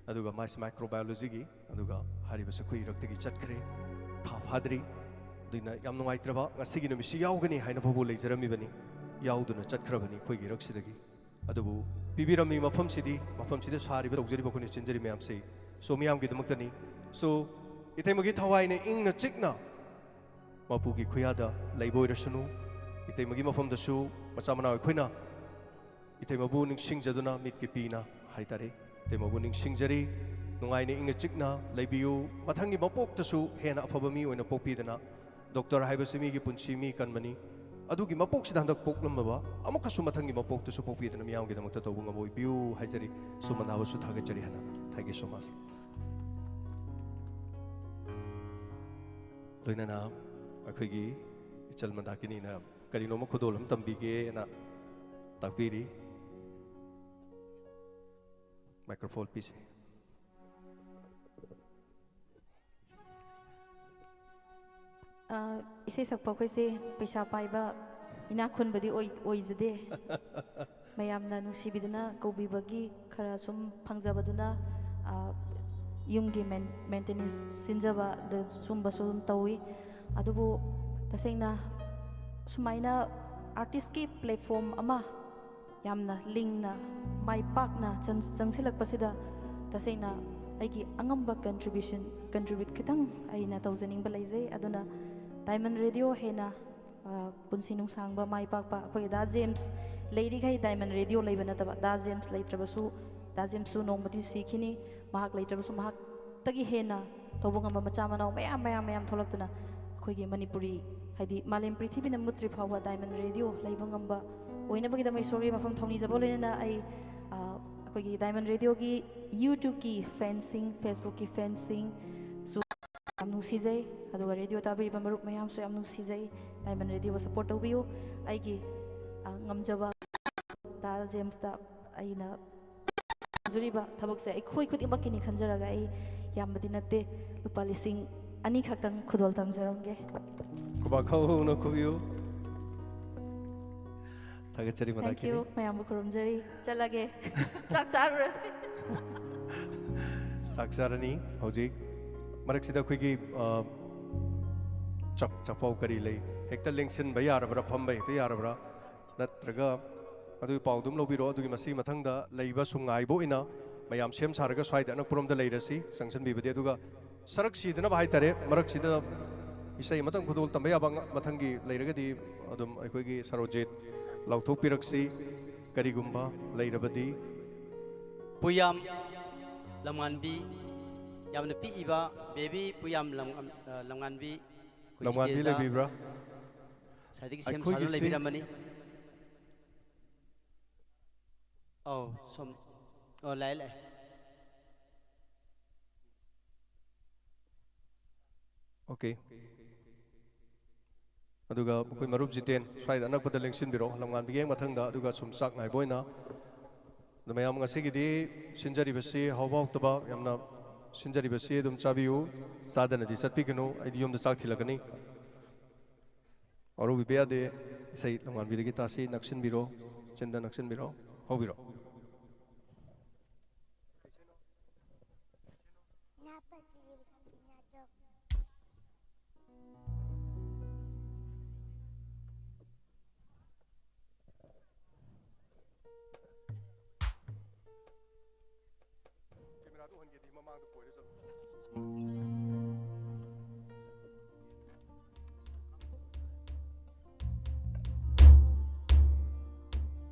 ꯑꯗꯨꯒ ꯃꯥꯁꯤ ꯃꯥꯏꯀ꯭ꯔꯣꯕꯥꯏꯑꯣꯂꯣꯖꯤꯒꯤ, ꯑꯗꯨꯒ ꯍꯥꯏꯔꯤꯕꯁꯤ ꯑꯩꯈꯣꯏ ꯏꯔꯛꯇꯒꯤ ꯆꯠꯈ꯭ꯔꯦ, ꯊꯥ ꯐꯥꯗ꯭ꯔꯤ꯫ ꯑꯗꯨꯅ ꯌꯥꯝ ꯅꯨꯡꯉꯥꯏꯇ꯭ꯔꯕ, ꯉꯁꯤꯒꯤ ꯅꯨꯃꯤꯠꯁꯤ ꯌꯥꯎꯒꯅꯤ ꯍꯥꯏꯅ ꯐꯥꯎꯕ ꯂꯩꯖꯔꯝꯃꯤꯕꯅꯤ, ꯌꯥꯎꯗꯨꯅ ꯆꯠꯈ꯭ꯔꯕꯅꯤ ꯑꯩꯈꯣꯏꯒꯤ ꯏꯔꯛꯁꯤꯗꯒꯤ꯫ ꯑꯗꯨꯕꯨ ꯄꯤꯕꯤꯔꯝꯃꯤ ꯃꯐꯝꯁꯤꯗꯤ, ꯃꯐꯝꯁꯤꯗ ꯁꯥꯔꯤꯕ, ꯇꯧꯖꯔꯤꯕ, ꯑꯩꯈꯣꯏꯅ ꯆꯦꯟꯖꯔꯤ ꯃꯌꯥꯝꯁꯤ ꯁꯣ ꯃꯤꯌꯥꯝꯒꯤꯗꯃꯛꯇꯅꯤ꯫ ꯁꯣ ꯏꯇꯩꯃꯒꯤ ꯊꯋꯥꯏꯅ ꯏꯪꯅ ꯆꯤꯛꯅ ꯃꯄꯨꯒꯤ ꯈꯨꯌꯥꯗ ꯂꯩꯕ ꯑꯣꯏꯔꯁꯅꯨ꯫ ꯏꯇꯩꯃꯒꯤ ꯃꯐꯝꯗꯁꯨ ꯃꯆꯥ ꯃꯅꯥꯎ ꯑꯩꯈꯣꯏꯅ ꯏꯇꯩꯃꯕꯨ ꯅꯤꯡꯁꯤꯡꯖꯗꯨꯅ ꯃꯤꯠꯀꯤ ꯄꯤꯅ ꯍꯥꯏꯇꯥꯔꯦ, ꯏꯇꯩꯃꯕꯨ ꯅꯤꯡꯁꯤꯡꯖꯔꯤ꯫ ꯅꯨꯡꯉꯥꯏꯅ ꯏꯪꯅ ꯆꯤꯛꯅ ꯂꯩꯕꯤꯌꯨ꯫ ꯃꯊꯪꯒꯤ ꯃꯄꯣꯛꯇꯁꯨ ꯍꯦꯟꯅ ꯑꯐꯕ ꯃꯤ ꯑꯣꯏꯅ ꯄꯣꯛꯄꯤꯗꯅ, ꯗꯣꯛꯇꯔ ꯍꯥꯏꯕꯁꯤ ꯃꯤꯒꯤ ꯄꯨꯟꯁꯤ, ꯃꯤ ꯀꯟꯕꯅꯤ꯫ ꯑꯗꯨꯒꯤ ꯃꯄꯣꯛꯁꯤꯗ ꯍꯟꯗꯛ ꯄꯣꯛꯂꯝꯃꯕ ꯑꯃꯨꯛꯀꯁꯨ ꯃꯊꯪꯒꯤ ꯃꯄꯣꯛꯇꯁꯨ ꯄꯣꯛꯄꯤꯗꯅ ꯃꯤꯌꯥꯝꯒꯤꯗꯃꯛꯇ ꯇꯧꯕ ꯉꯝꯕ ꯑꯣꯏꯕꯤꯌꯨ ꯍꯥꯏꯖꯔꯤ꯫ ꯁꯣ, ꯃꯟꯗꯥꯕꯨꯁꯨ ꯊꯥꯒꯠꯆꯔꯤ ꯍꯥꯏꯅ꯫ Thank you so much꯫ ꯂꯣꯏꯅꯅ ꯑꯩꯈꯣꯏꯒꯤ ꯏꯆꯜ ꯃꯟꯗꯥꯀꯤꯅꯤꯅ ꯀꯔꯤꯅꯣꯃ ꯈꯨꯗꯣꯜ ꯑꯃ ꯇꯝꯕꯤꯒꯦꯅ ꯇꯥꯛꯄꯤꯔꯤ꯫ ꯃꯥꯏꯀ꯭ꯔꯣꯐꯣꯟ ꯄꯤꯁꯦ꯫ ꯑ, ꯏꯁꯩ ꯁꯛꯄ ꯑꯩꯈꯣꯏꯁꯦ ꯄꯩꯁꯥ ꯄꯥꯏꯕ, ꯏꯅꯥꯛ ꯈꯨꯟꯕꯗꯤ ꯑꯣꯏ-, ꯑꯣꯏꯖꯗꯦ꯫ ꯃꯌꯥꯝꯅ ꯅꯨꯡꯁꯤꯕꯤꯗꯨꯅ ꯀꯧꯕꯤꯕꯒꯤ ꯈꯔ ꯁꯨꯝ ꯐꯪꯖꯕꯗꯨꯅ, ꯑ, ꯌꯨꯝꯒꯤ ꯃꯦꯟ ꯃꯦꯟꯇꯦꯅꯦꯟꯁ ꯁꯤꯟꯖꯕ, ꯑꯗꯨ ꯁꯨꯝꯕꯁꯨ ꯑꯗꯨꯝ ꯇꯧꯏ꯫ ꯑꯗꯨꯕꯨ ꯇꯁꯦꯡꯅ ꯁꯨꯃꯥꯏꯅ ꯑꯥꯔꯇꯤꯁꯀꯤ ꯄ꯭ꯂꯦꯠꯐꯣꯝ ꯑꯃ ꯌꯥꯝꯅ ꯂꯤꯡꯅ ꯃꯥꯏ ꯄꯥꯛꯅ ꯆꯪ ꯆꯪꯁꯤꯜꯂꯛꯄꯁꯤꯗ ꯇꯁꯦꯡꯅ ꯑꯩꯒꯤ ꯑꯉꯝꯕ ꯀꯟꯇ꯭ꯔꯤꯕ꯭ꯌꯨꯁꯟ ꯀꯟꯇ꯭ꯔꯤꯕ꯭ꯌꯨꯠ ꯈꯤꯇꯪ ꯑꯩꯅ ꯇꯧꯖꯅꯤꯡꯕ ꯂꯩꯖꯩ꯫ ꯑꯗꯨꯅ ꯗꯥꯏꯃꯟ ꯔꯦꯗꯤꯑꯣ ꯍꯦꯟꯅ ꯄꯨꯟꯁꯤ ꯅꯨꯡꯁꯥꯡꯕ, ꯃꯥꯏ ꯄꯥꯛꯄ꯫ ꯑꯩꯈꯣꯏ ꯗꯥ ꯖꯦꯝꯁ ꯂꯩꯔꯤꯈꯩ ꯗꯥꯏꯃꯟ ꯔꯦꯗꯤꯑꯣ ꯂꯩꯕ ꯅꯠꯇꯕ, ꯗꯥ ꯖꯦꯝꯁ ꯂꯩꯇ꯭ꯔꯕꯁꯨ, ꯗꯥ ꯖꯦꯝꯁꯁꯨ ꯅꯣꯡꯃꯗꯤ ꯁꯤꯈꯤꯅꯤ꯫ ꯃꯍꯥꯛ ꯂꯩꯇ꯭ꯔꯕꯁꯨ ꯃꯍꯥꯛꯇꯒꯤ ꯍꯦꯟꯅ ꯇꯧꯕ ꯉꯝꯕ ꯃꯆꯥ ꯃꯅꯥꯎ ꯃꯌꯥꯝ, ꯃꯌꯥꯝ, ꯃꯌꯥꯝ ꯊꯣꯛꯂꯛꯇꯨꯅ ꯑꯩꯈꯣꯏꯒꯤ ꯃꯅꯤꯄꯨꯔꯤ, ꯍꯥꯏꯗꯤ ꯃꯥꯂꯦꯝ ꯄ꯭ꯔꯤꯊꯤꯕꯤꯅ ꯃꯨꯠꯇ꯭ꯔꯤ ꯐꯥꯎꯕ ꯗꯥꯏꯃꯟ ꯔꯦꯗꯤꯑꯣ ꯂꯩꯕ ꯉꯝꯕ ꯑꯣꯏꯅꯕꯒꯤꯗꯃꯛ ꯏꯁꯣꯔꯒꯤ ꯃꯐꯝ ꯊꯧꯅꯤꯖꯕ ꯂꯣꯏꯅꯅ ꯑꯩ, ꯑ, ꯑꯩꯈꯣꯏꯒꯤ ꯗꯥꯏꯃꯟ ꯔꯦꯗꯤꯑꯣꯒꯤ YouTube-ꯀꯤ ꯐꯦꯟꯁꯤꯡ, Facebook-ꯀꯤ ꯐꯦꯟꯁꯤꯡꯁꯨ ꯌꯥꯝ ꯅꯨꯡꯁꯤꯖꯩ, ꯑꯗꯨꯒ ꯔꯦꯗꯤꯑꯣ ꯇꯥꯕꯤꯔꯤꯕ ꯃꯔꯨꯞ ꯃꯌꯥꯝꯁꯨ ꯌꯥꯝ ꯅꯨꯡꯁꯤꯖꯩ꯫ ꯗꯥꯏꯃꯟ ꯔꯦꯗꯤꯑꯣ ꯁꯄꯣꯔꯠ ꯇꯧꯕꯤꯌꯨ꯫ ꯑꯩꯒꯤ, ꯑ, ꯉꯝꯖꯕ ꯗꯥ ꯖꯦꯝꯁꯇ ꯑꯩꯅ ꯇꯧꯖꯔꯤꯕ ꯊꯕꯛꯁꯦ ꯑꯩꯈꯣꯏ ꯈꯨꯗꯤꯡꯃꯛꯀꯤꯅꯤ ꯈꯟꯖꯔꯒ ꯑꯩ ꯌꯥꯝꯕꯗꯤ ꯅꯠꯇꯦ, ꯂꯨꯄꯥ ꯂꯤꯁꯤꯡ ꯑꯅꯤ ꯈꯛꯇꯪ ꯈꯨꯗꯣꯜ ꯇꯝꯖꯔꯝꯒꯦ꯫ ꯈꯨꯕꯥꯛ ꯍꯧꯅ ꯈꯨꯕꯤꯌꯨ꯫ ꯊꯥꯒꯠꯆꯔꯤ, ꯃꯅꯥ ꯊꯦꯡꯀ꯭ꯌꯨ꯫ ꯈꯤꯅꯤ꯫ ꯃꯌꯥꯝꯕꯨ ꯈꯨꯔꯨꯝꯖꯔꯤ꯫ ꯆꯠꯂꯒꯦ꯫ ꯆꯥꯛ ꯆꯥꯔꯨꯔꯁꯤ꯫ ꯆꯥꯛ ꯆꯥꯔꯅꯤ ꯍꯧꯖꯤꯛ꯫ ꯃꯔꯛꯁꯤꯗ ꯑꯩꯈꯣꯏꯒꯤ, ꯑ, ꯆꯥꯛ, ꯆꯥꯛꯐꯥꯎ ꯀꯔꯤ ꯂꯩ? ꯍꯦꯛꯇ ꯂꯦꯡꯁꯤꯟꯕ ꯌꯥꯔꯕ꯭ꯔꯥ? ꯐꯝꯕ ꯍꯦꯛꯇ ꯌꯥꯔꯕ꯭ꯔꯥ? ꯅꯠꯇ꯭ꯔꯒ ꯑꯗꯨꯒꯤ ꯄꯥꯎꯗꯨꯝ ꯂꯧꯕꯤꯔꯣ꯫ ꯑꯗꯨꯒꯤ ꯃꯁꯤꯒꯤ ꯃꯊꯪꯗ ꯂꯩꯕ ꯁꯨꯝ ꯉꯥꯏꯕ ꯑꯣꯏꯅ ꯃꯌꯥꯝ ꯁꯦꯝ ꯁꯥꯔꯒ ꯁ꯭ꯋꯥꯏꯗ ꯑꯅꯛꯄꯔꯣꯝꯗ ꯂꯩꯔꯁꯤ, ꯆꯪꯁꯤꯟꯕꯤꯕꯗꯤ꯫ ꯑꯗꯨꯒ ꯁꯔꯛ ꯁꯤꯗꯅꯕ ꯍꯥꯏꯇꯥꯔꯦ, ꯃꯔꯛꯁꯤꯗ ꯏꯁꯩ ꯑꯃꯇꯪ ꯈꯨꯗꯣꯜ ꯇꯝꯕ ꯌꯥꯕ ꯉ-, ꯃꯊꯪꯒꯤ ꯂꯩꯔꯒꯗꯤ ꯑꯗꯨꯝ ꯑꯩꯈꯣꯏꯒꯤ ꯁꯔꯣꯖꯤꯠ ꯂꯥꯎꯊꯣꯛꯄꯤꯔꯛꯁꯤ꯫ ꯀꯔꯤꯒꯨꯝꯕ ꯂꯩꯔꯕꯗꯤ꯫ ꯄꯨꯌꯥꯝ ꯂꯝꯉꯥꯟꯕꯤ, ꯌꯥꯝꯅ ꯄꯤꯛꯏꯕ ꯕꯦꯕꯤ ꯄꯨꯌꯥꯝ ꯂꯝ-, ꯑ, ꯂꯝꯉꯥꯟꯕꯤ, ꯑꯩꯈꯣꯏ ꯂꯝꯉꯥꯟꯕꯤ ꯁ꯭ꯇꯦꯖꯇ ꯂꯩꯕꯤꯕ꯭ꯔꯥ? ꯉꯁꯥꯏꯗꯒꯤ ꯁꯦꯝ ꯁꯥꯗꯨꯅ ꯑꯩꯈꯣꯏꯒꯤꯁꯤ ꯂꯩꯕꯤꯔꯝꯕꯅꯤ꯫ ꯑꯧ, ꯁꯣꯝ꯫ ꯑꯣ, ꯂꯥꯛꯑꯦ, ꯂꯥꯛꯑꯦ꯫ ꯑꯣꯀꯦ꯫ ꯑꯗꯨꯒ ꯑꯩꯈꯣꯏ ꯃꯔꯨꯞ ꯖꯤꯇꯦꯟ, ꯁ꯭ꯋꯥꯏꯗ ꯑꯅꯛꯄꯗ ꯂꯦꯡꯁꯤꯟꯕꯤꯔꯛꯑꯣ, ꯂꯝꯉꯥꯟꯕꯤꯒꯤ ꯍꯦꯛ ꯃꯊꯪꯗ, ꯑꯗꯨꯒ ꯁꯨꯝ ꯆꯥꯛ ꯉꯥꯏꯕ ꯑꯣꯏꯅ꯫ ꯑꯗꯣ ꯃꯌꯥꯝ, ꯉꯁꯤꯒꯤꯗꯤ ꯁꯤꯟꯖꯔꯤꯕꯁꯤ ꯍꯥꯎꯕ ꯍꯥꯎꯇꯕ ꯌꯥꯝꯅ ꯁꯤꯟꯖꯔꯤꯕꯁꯤ ꯑꯗꯨꯝ ꯆꯥꯕꯤꯌꯨ, ꯆꯥꯗꯅꯗꯤ ꯆꯠꯄꯤꯒꯅꯨ, ꯑꯩꯗꯤ ꯌꯨꯝꯗ ꯆꯥꯛ ꯊꯤꯜꯂꯛꯀꯅꯤ꯫ ꯋꯥꯔꯧꯕꯤꯕ ꯌꯥꯗꯦ꯫ ꯏꯁꯩ ꯂꯝꯉꯥꯟꯕꯤꯗꯒꯤ ꯇꯥꯁꯤ꯫ ꯅꯛꯁꯤꯟꯕꯤꯔꯣ, ꯆꯤꯟꯗ ꯅꯛꯁꯤꯟꯕꯤꯔꯣ, ꯍꯧꯕꯤꯔꯣ꯫ ꯃꯃꯥꯡꯗ ꯀꯣꯏꯔ ꯆꯠꯂꯣ꯫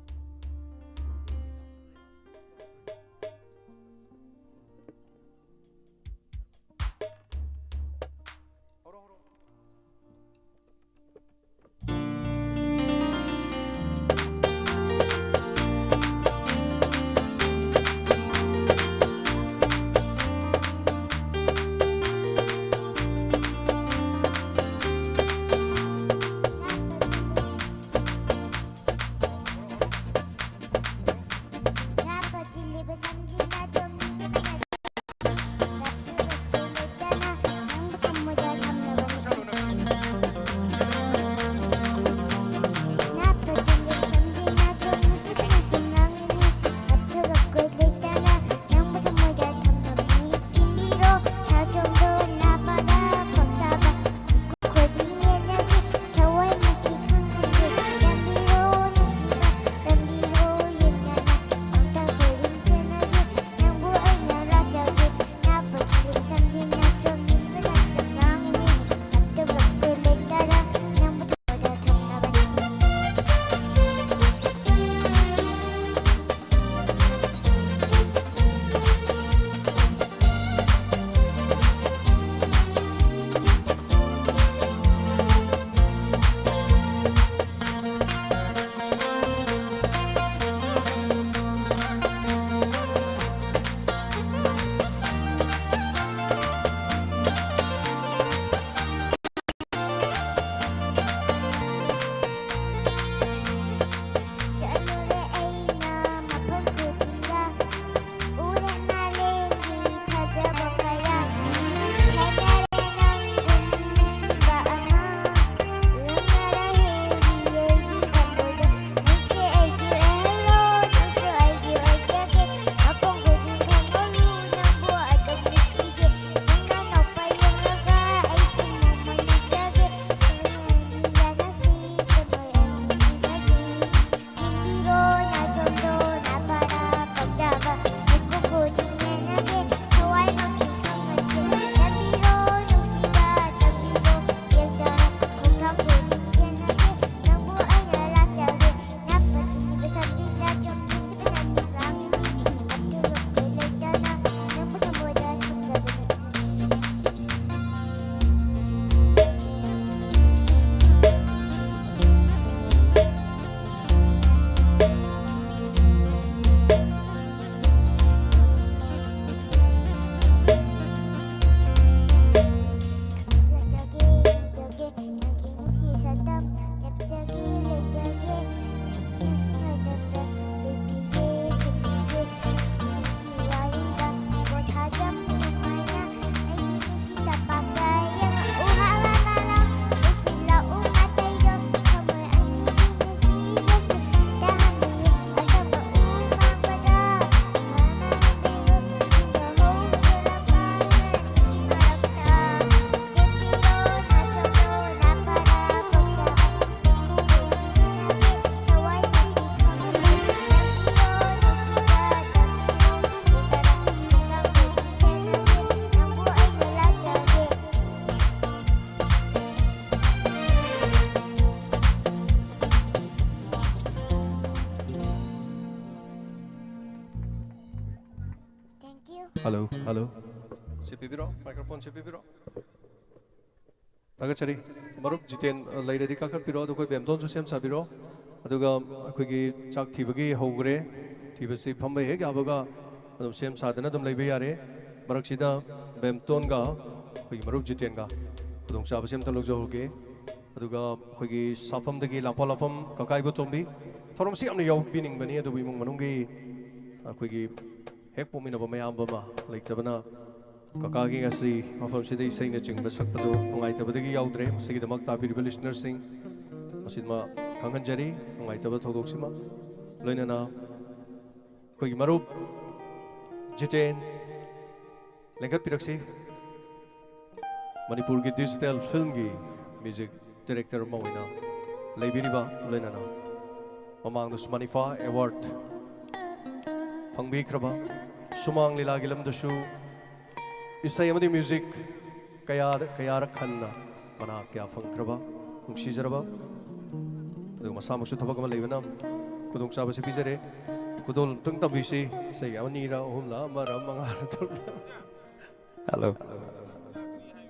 ꯍꯧꯔꯣ, ꯍꯧꯔꯣ꯫ Hello, hello. ꯁꯤ ꯄꯤꯕꯤꯔꯣ, ꯃꯥꯏꯀ꯭ꯔꯣꯐꯣꯟ ꯁꯤ ꯄꯤꯕꯤꯔꯣ꯫ ꯊꯥꯒꯠꯆꯔꯤ꯫ ꯃꯔꯨꯞ ꯖꯤꯇꯦꯟ, ꯑ, ꯂꯩꯔꯗꯤ ꯀꯥꯈꯠꯄꯤꯔꯣ, ꯑꯗꯨ ꯑꯩꯈꯣꯏ ꯕꯦꯝꯇꯣꯟꯁꯨ ꯁꯦꯝ ꯁꯥꯕꯤꯔꯣ꯫ ꯑꯗꯨꯒ ꯑꯩꯈꯣꯏꯒꯤ ꯆꯥꯛ ꯊꯤꯕꯒꯤ ꯍꯧꯈ꯭ꯔꯦ꯫ ꯊꯤꯕꯁꯤ ꯐꯝꯕ ꯍꯦꯛ ꯌꯥꯕꯒ ꯑꯗꯨꯝ ꯁꯦꯝ ꯁꯥꯗꯅ ꯑꯗꯨꯝ ꯂꯩꯕ ꯌꯥꯔꯦ꯫ ꯃꯔꯛꯁꯤꯗ ꯕꯦꯝꯇꯣꯟꯒ ꯑꯩꯈꯣꯏꯒꯤ ꯃꯔꯨꯞ ꯖꯤꯇꯦꯟꯒ ꯈꯨꯗꯣꯡꯆꯥꯕꯁꯤ ꯑꯝꯇ ꯂꯧꯖꯍꯧꯒꯦ꯫ ꯑꯗꯨꯒ ꯑꯩꯈꯣꯏꯒꯤ ꯁꯥꯐꯝꯗꯒꯤ ꯂꯥꯡꯐꯝ ꯂꯥꯡꯐꯝ ꯀꯀꯥ ꯏꯕꯣꯇꯣꯝꯕꯤ, ꯊꯧꯔꯝꯁꯤ ꯌꯥꯝꯅ ꯌꯥꯎꯕꯤꯅꯤꯡꯕꯅꯤ, ꯑꯗꯨꯕꯨ ꯏꯃꯨꯡ ꯃꯅꯨꯡꯒꯤ ꯑꯩꯈꯣꯏꯒꯤ ꯍꯦꯛ ꯄꯣꯛꯃꯤꯟꯅꯕ ꯃꯌꯥꯝꯕ ꯑꯃ ꯂꯩꯇꯕꯅ ꯀꯀꯥꯒꯤ ꯉꯁꯤ ꯃꯐꯝꯁꯤꯗ ꯏꯁꯩꯅꯆꯤꯡꯕ ꯁꯛꯄꯗꯨ ꯅꯨꯡꯉꯥꯏꯇꯕꯗꯒꯤ ꯌꯥꯎꯗ꯭ꯔꯦ꯫ ꯃꯁꯤꯒꯤꯗꯃꯛ ꯇꯥꯕꯤꯔꯤꯕ listenerꯁꯤꯡ, ꯃꯁꯤꯃ ꯈꯪꯍꯟꯖꯔꯤ, ꯅꯨꯡꯉꯥꯏꯇꯕ ꯊꯧꯗꯣꯛꯁꯤꯃ꯫ ꯂꯣꯏꯅꯅ ꯑꯩꯈꯣꯏꯒꯤ ꯃꯔꯨꯞ ꯖꯤꯇꯦꯟ ꯂꯦꯡꯈꯠꯄꯤꯔꯛꯁꯤ꯫ ꯃꯅꯤꯄꯨꯔꯒꯤ digital filmꯒꯤ music director ꯑꯃ ꯑꯣꯏꯅ ꯂꯩꯕꯤꯔꯤꯕ, ꯂꯣꯏꯅꯅ ꯃꯃꯥꯡꯗꯁꯨ ꯃꯅꯤꯐꯥ award ꯐꯪꯕꯤꯈ꯭ꯔꯕ, ꯁꯨꯃꯥꯡ ꯂꯤꯂꯥꯒꯤ ꯂꯝꯗꯁꯨ ꯏꯁꯩ ꯑꯃꯗꯤ music ꯀꯌꯥꯗ, ꯀꯌꯥꯔꯛ ꯍꯟꯅ ꯃꯅꯥ ꯀꯌꯥ ꯐꯪꯈ꯭ꯔꯕ, ꯅꯨꯡꯁꯤꯖꯔꯕ, ꯑꯗꯨꯒ ꯃꯁꯥꯃꯛꯁꯨ ꯊꯕꯛ ꯑꯃ ꯂꯩꯕꯅ ꯈꯨꯗꯣꯡꯆꯥꯕꯁꯤ ꯄꯤꯖꯔꯦ꯫ ꯈꯨꯗꯣꯜ ꯑꯝꯇꯪ ꯇꯝꯕꯤꯁꯤ, ꯏꯁꯩ ꯑꯅꯤꯔ, ꯑꯍꯨꯝꯂ, ꯑꯃꯔ, ꯃꯉꯥꯔ, ꯇꯔꯨꯛꯂ꯫ ꯍꯜꯂꯣ꯫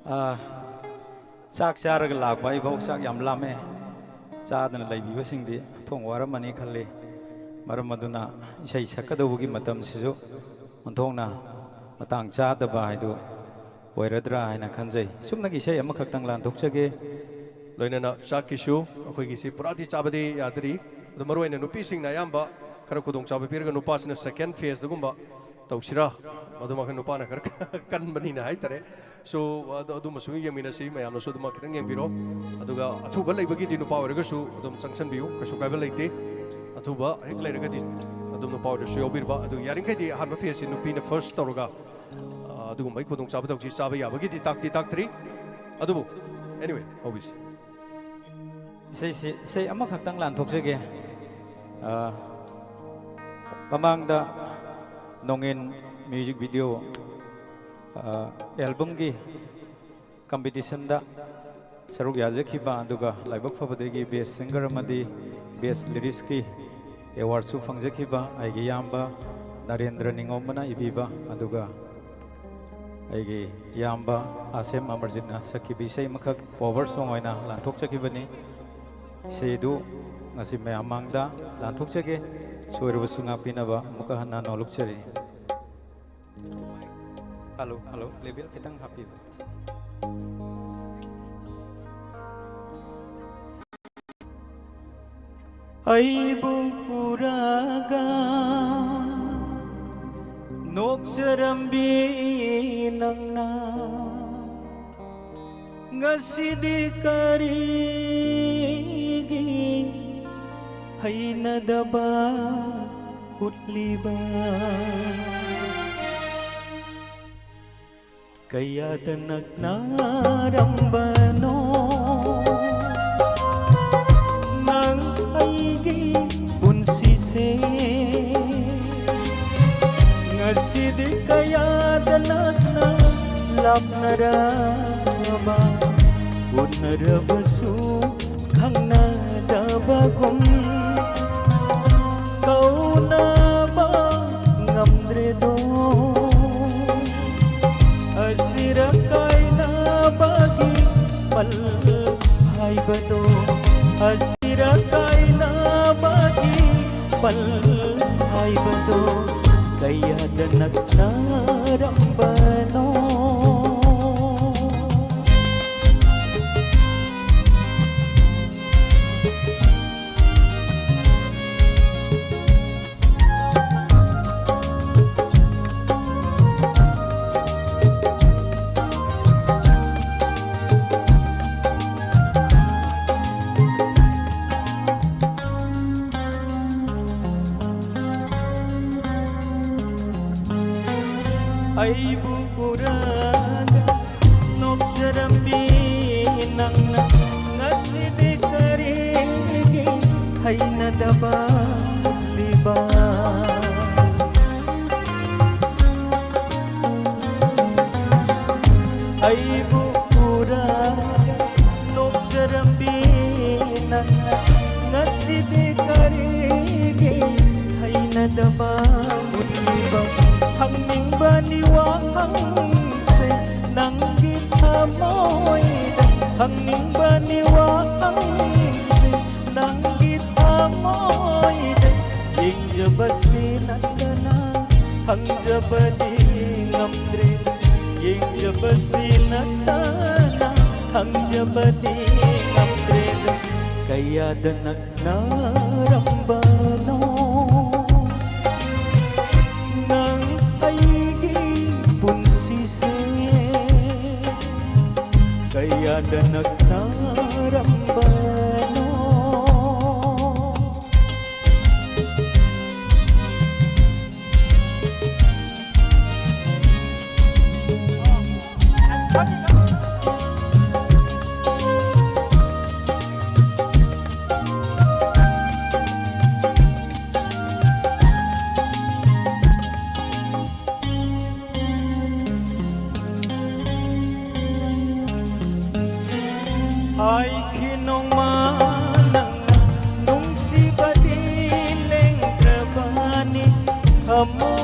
ꯑꯥ, ꯆꯥꯛ ꯆꯥꯔꯒ ꯂꯥꯛꯄ ꯑꯩꯐꯥꯎ ꯆꯥꯛ ꯌꯥꯝ ꯂꯥꯝꯃꯦ꯫ ꯆꯥꯗꯅ ꯂꯩꯕꯤꯕꯁꯤꯡꯗꯤ ꯊꯣꯡ ꯋꯥꯔꯝꯃꯅꯤ ꯈꯜꯂꯤ꯫ ꯃꯔꯝ ꯑꯗꯨꯅ ꯏꯁꯩ ꯁꯛꯀꯗꯧꯕꯒꯤ ꯃꯇꯝꯁꯤꯁꯨ ꯑꯣꯟꯊꯣꯛꯅ ꯃꯇꯥꯡ ꯆꯥꯗꯕ ꯍꯥꯏꯗꯨ ꯑꯣꯏꯔꯗ꯭ꯔꯥ ꯍꯥꯏꯅ ꯈꯟꯖꯩ꯫ ꯁꯨꯞꯅꯒꯤ ꯏꯁꯩ ꯑꯃꯈꯛꯇꯪ ꯂꯥꯟꯊꯣꯛꯆꯒꯦ꯫ ꯂꯣꯏꯅꯅ ꯆꯥꯛꯀꯤꯁꯨ ꯑꯩꯈꯣꯏꯒꯤꯁꯤ ꯄꯨꯔꯥꯗꯤ ꯆꯥꯕꯗꯤ ꯌꯥꯗ꯭ꯔꯤ꯫ ꯑꯗꯣ ꯃꯔꯨꯑꯣꯏꯅ ꯅꯨꯄꯤꯁꯤꯡꯅ ꯑꯌꯥꯝꯕ ꯈꯔ ꯈꯨꯗꯣꯡꯆꯥꯕ ꯄꯤꯔꯒ ꯅꯨꯄꯥꯁꯤꯅ second phaseꯇꯒꯨꯝꯕ ꯇꯧꯁꯤꯔꯥ? ꯃꯗꯨꯃꯛ ꯅꯨꯄꯥꯅ ꯈꯔ ꯀꯟꯕꯅꯤꯅ ꯍꯥꯏꯇꯥꯔꯦ꯫ So, ꯑꯗꯨ, ꯑꯗꯨꯃꯁꯨ ꯌꯦꯡꯃꯤꯟꯅꯁꯤ, ꯃꯌꯥꯝꯅꯁꯨ ꯑꯗꯨꯃꯛ ꯈꯤꯇꯪ ꯌꯦꯡꯕꯤꯔꯣ꯫ ꯑꯗꯨꯒ ꯑꯊꯨꯕ ꯂꯩꯕꯒꯤꯗꯤ ꯅꯨꯄꯥ ꯑꯣꯏꯔꯒꯁꯨ ꯑꯗꯨꯝ ꯆꯪꯁꯟꯕꯤꯌꯨ, ꯀꯩꯁꯨ ꯀꯥꯏꯕ ꯂꯩꯇꯦ꯫ ꯑꯊꯨꯕ ꯍꯦꯛ ꯂꯩꯔꯒꯗꯤ ꯑꯗꯨꯝ ꯅꯨꯄꯥ ꯑꯣꯏꯔꯁꯨ ꯌꯥꯎꯕꯤꯔꯕ꯫ ꯑꯗꯨ ꯌꯥꯔꯤꯈꯩꯗꯤ ꯑꯍꯥꯟꯕ phaseꯁꯤ ꯅꯨꯄꯤꯅ first ꯇꯧꯔꯒ, ꯑ, ꯑꯗꯨꯒꯨꯝꯕꯒꯤ ꯈꯨꯗꯣꯡꯆꯥꯕ ꯇꯧꯁꯤ꯫ ꯆꯥꯕ ꯌꯥꯕꯒꯤꯗꯤ ꯇꯥꯛꯇꯤ ꯇꯥꯛꯇ꯭ꯔꯤ꯫ ꯑꯗꯨꯕꯨ, anyway, ꯍꯧꯈꯤꯁꯤ꯫ ꯏꯁꯩꯁꯤ, ꯏꯁꯩ ꯑꯃꯈꯛꯇꯪ ꯂꯥꯟꯊꯣꯛꯆꯒꯦ꯫ ꯑ, ꯃꯃꯥꯡꯗ ꯅꯣꯡꯉꯦꯟ music video, ꯑ, albumꯒꯤ competitionꯗ ꯁꯔꯨꯛ ꯌꯥꯖꯈꯤꯕ, ꯑꯗꯨꯒ ꯂꯥꯏꯕꯛ ꯐꯕꯗꯒꯤ best singer ꯑꯃꯗꯤ best lyricsꯀꯤ awardꯁꯨ ꯐꯪꯖꯈꯤꯕ ꯑꯩꯒꯤ ꯏꯌꯥꯝꯕ ꯅꯔꯦꯟꯗ꯭ꯔ ꯅꯤꯉꯣꯝꯕꯅ ꯏꯕꯤꯕ, ꯑꯗꯨꯒ ꯑꯩꯒꯤ ꯏꯌꯥꯝꯕ ꯑꯥꯁꯦꯝ ꯑꯃꯔꯖꯤꯠꯅ ꯁꯛꯈꯤꯕ ꯏꯁꯩ ꯑꯃꯈꯛ cover song ꯑꯣꯏꯅ ꯂꯥꯟꯊꯣꯛꯆꯈꯤꯕꯅꯤ꯫ ꯏꯁꯩ ꯑꯗꯨ ꯉꯁꯤ ꯃꯌꯥꯝ ꯃꯥꯡꯗ ꯂꯥꯟꯊꯣꯛꯆꯒꯦ꯫ ꯁꯣꯏꯔꯕꯁꯨ ꯉꯥꯛꯄꯤꯅꯕ ꯑꯃꯨꯛꯀ ꯍꯟꯅ ꯅꯣꯂꯨꯛꯆꯔꯤ꯫ Hello, hello, level ꯈꯤꯇꯪ ꯍꯥꯞꯄꯤꯕ꯫ ꯑꯩꯕꯨ ꯎꯔꯒ ꯅꯣꯛꯆꯔꯝꯕꯤ ꯅꯪꯅ ꯉꯁꯤꯗꯤ ꯀꯔꯤꯒꯤ ꯍꯩꯅꯗꯕ ꯎꯠꯂꯤꯕ? ꯀꯌꯥꯗ ꯅꯛꯅꯔꯝꯕꯅꯣ ꯅꯪ ꯑꯩꯒꯤ ꯄꯨꯟꯁꯤꯁꯦ? ꯉꯁꯤꯗꯤ ꯀꯌꯥꯗ ꯅꯛꯅ ꯂꯥꯞꯅꯔꯕ, ꯎꯅꯔꯕꯁꯨ ꯈꯪꯅꯗꯕꯒꯨꯝ ꯀꯧꯅꯕ ꯉꯝꯗ꯭ꯔꯦꯗꯣ꯫ ꯑꯁꯤꯔ ꯀꯥꯏꯅꯕꯒꯤ ꯄꯜ ꯍꯥꯏꯕꯗꯣ, ꯑꯁꯤꯔ ꯀꯥꯏꯅꯕꯒꯤ ꯄꯜ ꯍꯥꯏꯕꯗꯣ ꯀꯌꯥꯗ ꯅꯛꯅꯔꯝꯕꯅꯣ? ꯑꯩꯕꯨ ꯎꯔꯒ ꯅꯣꯛꯆꯔꯝꯕꯤ ꯅꯪꯅ ꯉꯁꯤꯗꯤ ꯀꯔꯤꯒꯤ ꯍꯩꯅꯗꯕ ꯎꯠꯂꯤꯕ? ꯑꯩꯕꯨ ꯎꯔꯒ ꯅꯣꯛꯆꯔꯝꯕꯤ ꯅꯪꯅ ꯉꯁꯤꯗꯤ ꯀꯔꯤꯒꯤ ꯍꯩꯅꯗꯕ ꯎꯠꯂꯤꯕ? ꯍꯪꯅꯤꯡꯕꯅꯤ ꯋꯥꯍꯪ ꯊꯃꯣꯏꯗ ꯍꯪꯅꯤꯡꯕꯅꯤ ꯋꯥꯍꯪꯁꯦ ꯅꯪꯒꯤ ꯊꯃꯣꯏꯗ ꯌꯦꯡꯖꯕꯁꯤ ꯅꯠꯇꯅ ꯍꯪꯖꯕꯗꯤ ꯉꯝꯗ꯭ꯔꯦ ꯌꯦꯡꯖꯕꯁꯤ ꯅꯠꯇꯅ ꯍꯪꯖꯕꯗꯤ ꯉꯝꯗ꯭ꯔꯦ ꯀꯌꯥꯗ ꯅꯛ ꯅꯥꯔꯝꯕꯅꯣ ꯅꯪ ꯑꯩꯒꯤ ꯄꯨꯟꯁꯤꯁꯦ ꯀꯌꯥꯗ ꯅꯛꯅꯔꯝꯕꯅꯣ ꯍꯥꯏꯈꯤ ꯅꯣꯡꯃ ꯅꯪꯅ ꯅꯨꯡꯁꯤꯕꯗꯤ ꯂꯦꯡꯗ꯭ꯔꯕꯅꯤ ꯊꯃꯣꯏ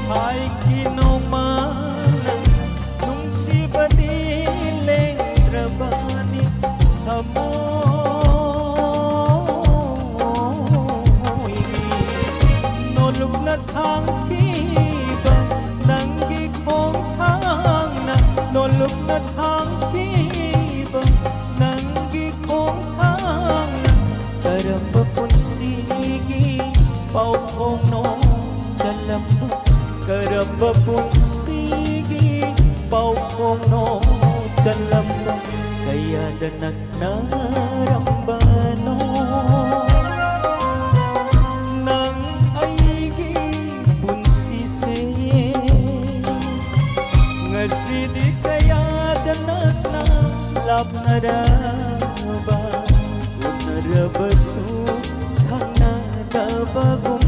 ꯍꯥꯏꯈꯤ ꯅꯣꯡꯃ ꯅꯪ ꯅꯨꯡꯁꯤꯕꯗꯤ ꯂꯦꯡꯗ꯭ꯔꯕꯅꯤ ꯊꯃꯣꯏ ꯅꯣꯂꯨꯛꯅ ꯊꯥꯡꯈꯤꯕ ꯅꯪꯒꯤ ꯈꯣꯡꯊꯥꯡꯅ ꯅꯣꯂꯨꯛꯅ ꯊꯥꯡꯈꯤꯕ ꯅꯪꯒꯤ ꯈꯣꯡꯊꯥꯡꯅ ꯀꯔꯝꯕ ꯄꯨꯟꯁꯤꯒꯤ ꯄꯥꯎꯈꯣꯡꯅꯣ ꯆꯜꯂꯝꯕ ꯀꯔꯝꯕ ꯄꯨꯟꯁꯤꯒꯤ ꯄꯥꯎꯈꯣꯡꯅꯣ ꯆꯜꯂꯝꯕ ꯀꯌꯥꯗ ꯅꯛꯅꯔꯝꯕꯅꯣ ꯅꯪ ꯑꯩꯒꯤ ꯄꯨꯟꯁꯤꯁꯦ ꯉꯁꯤꯗꯤ ꯀꯌꯥꯗ ꯅꯛꯅ ꯂꯥꯞꯅꯔꯕ ꯎꯅꯔꯕꯁꯨ ꯈꯪꯅꯗꯕꯒꯨꯝ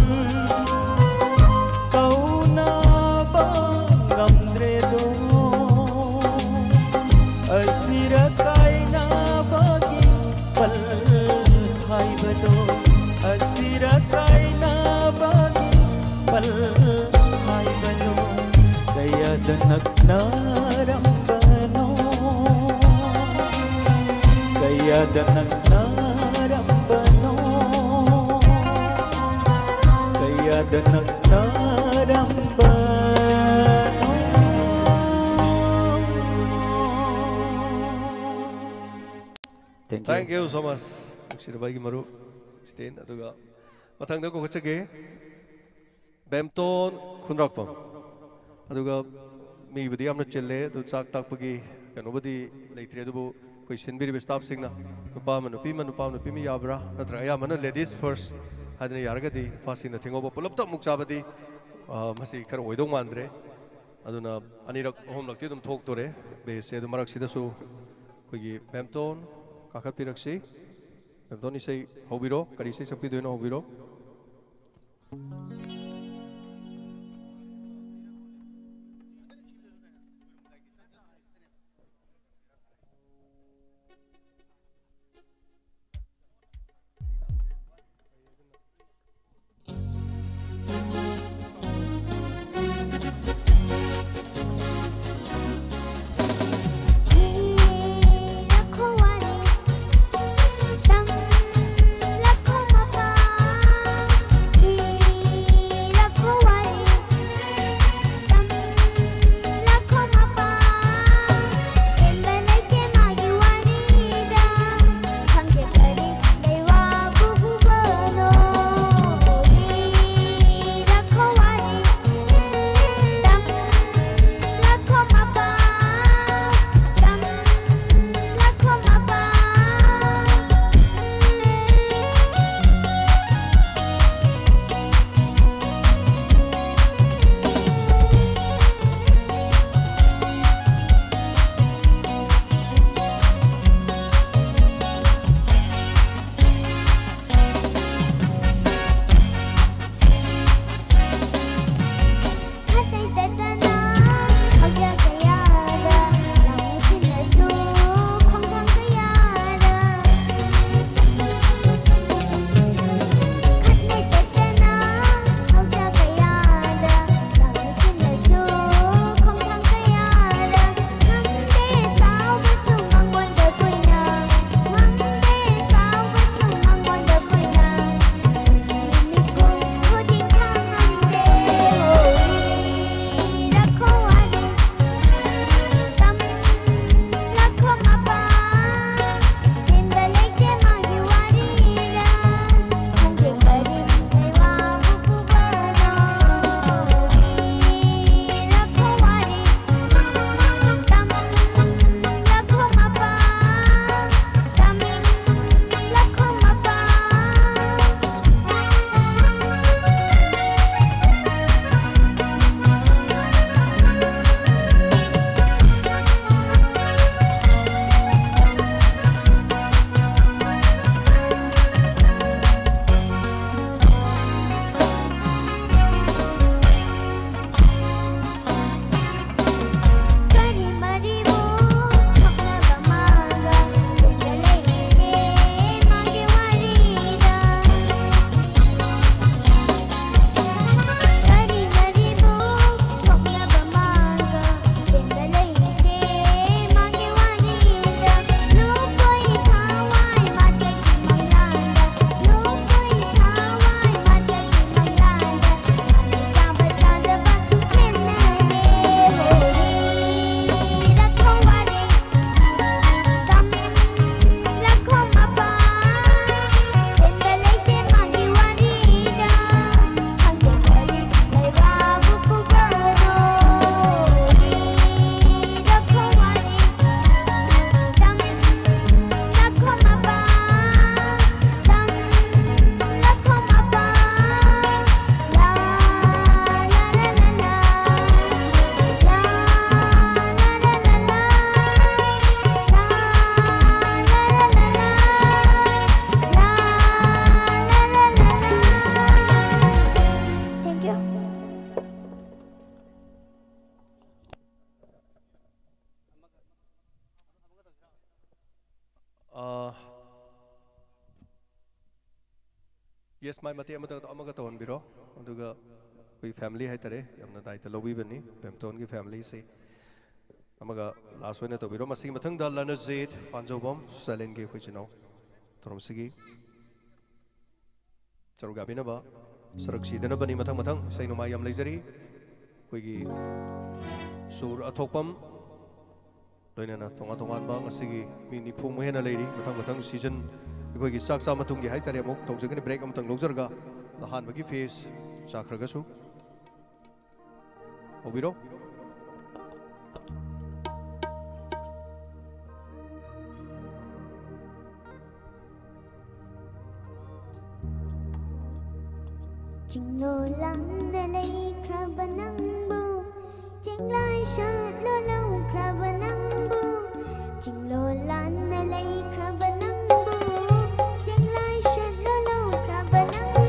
ꯀꯧꯅꯕ ꯉꯝꯗ꯭ꯔꯦꯗꯣ ꯑꯁꯤꯔ ꯀꯥꯏꯅꯕꯒꯤ ꯄꯜ ꯅꯛꯅꯔꯝꯕꯅꯣ? ꯀꯌꯥꯗ ꯅꯛꯅꯔꯝꯕꯅꯣ? ꯀꯌꯥꯗ ꯅꯛꯅꯔꯝꯕꯅꯣ? Thank you. Thank you so much, ꯅꯨꯡꯁꯤꯔꯕ ꯑꯩꯒꯤ ꯃꯔꯨꯞ ꯁ꯭ꯇꯦꯟ꯫ ꯑꯗꯨꯒ ꯃꯊꯪꯗ ꯀꯧꯈꯠꯆꯒꯦ ꯕꯦꯝꯇꯣꯟ ꯈꯨꯟꯗ꯭ꯔꯥꯛꯄꯝ꯫ ꯑꯗꯨꯒ ꯃꯤꯕꯨꯗꯤ ꯌꯥꯝꯅ ꯆꯤꯜꯂꯦ, ꯑꯗꯨ ꯆꯥꯛ ꯇꯥꯛꯄꯒꯤ ꯀꯩꯅꯣꯕꯨꯗꯤ ꯂꯩꯇ꯭ꯔꯦ, ꯑꯗꯨꯕꯨ ꯑꯩꯈꯣꯏ ꯁꯤꯟꯕꯤꯔꯤꯕ ꯁ꯭ꯇꯥꯐꯁꯤꯡꯅ ꯅꯨꯄꯥ ꯑꯃ ꯅꯨꯄꯤ ꯑꯃ, ꯅꯨꯄꯥ ꯑꯃ ꯅꯨꯄꯤ ꯑꯃ ꯌꯥꯕ꯭ꯔꯥ, ꯅꯠꯇ꯭ꯔꯒ ꯑꯌꯥꯝꯕꯅ ladies first ꯍꯥꯏꯗꯅ ꯌꯥꯔꯒꯗꯤ ꯅꯨꯄꯥꯁꯤꯡꯅ ꯊꯦꯡꯍꯧꯕ ꯄꯨꯂꯞꯇ ꯑꯃꯨꯛ ꯆꯥꯕꯗꯤ, ꯑ, ꯃꯁꯤ ꯈꯔ ꯑꯣꯏꯗꯧ ꯃꯥꯟꯗ꯭ꯔꯦ꯫ ꯑꯗꯨꯅ ꯑꯅꯤꯔꯛ ꯑꯍꯨꯝꯂꯛꯇꯤ ꯑꯗꯨꯝ ꯊꯣꯛꯇꯣꯔꯦ ꯕꯦꯁꯁꯦ꯫ ꯑꯗꯨ ꯃꯔꯛꯁꯤꯗꯁꯨ ꯑꯩꯈꯣꯏꯒꯤ ꯕꯦꯝꯇꯣꯟ ꯀꯥꯈꯠꯄꯤꯔꯛꯁꯤ꯫ ꯕꯦꯝꯇꯣꯟ ꯏꯁꯩ ꯍꯧꯕꯤꯔꯣ, ꯀꯔꯤ ꯏꯁꯩ ꯁꯛꯄꯤꯗꯣꯏꯅꯣ ꯍꯧꯕꯤꯔꯣ꯫ ꯌꯦꯁ, ꯃꯥꯏ ꯃꯇꯦꯛ ꯑꯃꯇ ꯑꯃꯒ ꯇꯧꯍꯟꯕꯤꯔꯣ꯫ ꯑꯗꯨꯒ ꯑꯩꯈꯣꯏ ꯐꯦꯃꯤꯂꯤ ꯍꯥꯏꯇꯥꯔꯦ, ꯌꯥꯝꯅ ꯗꯥꯏꯇ ꯂꯧꯕꯤꯕꯅꯤ ꯕꯦꯝꯇꯣꯟꯒꯤ ꯐꯦꯃꯤꯂꯤꯁꯦ꯫ ꯑꯃꯒ ꯂꯥꯁ ꯑꯣꯏꯅ ꯇꯧꯕꯤꯔꯣ꯫ ꯃꯁꯤꯒꯤ ꯃꯊꯪꯗ ꯂꯅꯖꯤꯠ ꯐꯥꯟꯖꯧꯕꯝ, ꯁꯨꯁꯥꯂꯦꯟꯒꯤ ꯑꯩꯈꯣꯏ ꯏꯆꯤꯟ ꯏꯅꯥꯎ ꯊꯧꯔꯝꯁꯤꯒꯤ ꯁꯔꯨꯛ ꯌꯥꯕꯤꯅꯕ ꯁꯔꯨꯛ ꯁꯤꯗꯅꯕꯅꯤ꯫ ꯃꯊꯪ ꯃꯊꯪ ꯏꯁꯩ ꯅꯣꯡꯃꯥꯏ ꯌꯥꯝ ꯂꯩꯖꯔꯤ꯫ ꯑꯩꯈꯣꯏꯒꯤ ꯁꯨꯔ ꯑꯊꯣꯛꯄꯝ, ꯂꯣꯏꯅꯅ ꯇꯣꯉꯥꯟ ꯇꯣꯉꯥꯟꯕ ꯉꯁꯤꯒꯤ ꯃꯤ ꯅꯤꯐꯨꯃꯨꯛ ꯍꯦꯟꯅ ꯂꯩꯔꯤ꯫ ꯃꯊꯪ ꯃꯊꯪ ꯁꯤꯖꯟ ꯑꯩꯈꯣꯏꯒꯤ ꯆꯥꯛ ꯆꯥ ꯃꯇꯨꯡꯒꯤ ꯍꯥꯏꯇꯥꯔꯦ, ꯑꯃꯨꯛ ꯇꯧꯖꯒꯅꯤ꯫ ꯕ꯭ꯔꯦꯛ ꯑꯃꯇꯪ ꯂꯧꯖꯔꯒ ꯑꯍꯥꯟꯕꯒꯤ ꯐꯦꯁ ꯆꯥꯈ꯭ꯔꯒꯁꯨ ꯍꯧꯕꯤꯔꯣ꯫ ꯆꯤꯡꯂꯣ ꯂꯥꯟꯅ ꯂꯩꯈ꯭ꯔꯕ ꯅꯪꯕꯨ, ꯆꯦꯡꯂꯥꯏ ꯁꯠꯂꯣ ꯂꯧꯈ꯭ꯔꯕ ꯅꯪꯕꯨ, ꯆꯤꯡꯂꯣ ꯂꯥꯟꯅ ꯂꯩꯈ꯭ꯔꯕ ꯅꯪꯕꯨ, ꯆꯦꯡꯂꯥꯏ ꯁꯠꯂꯣ ꯂꯧꯈ꯭ꯔꯕ ꯅꯪꯕꯨ,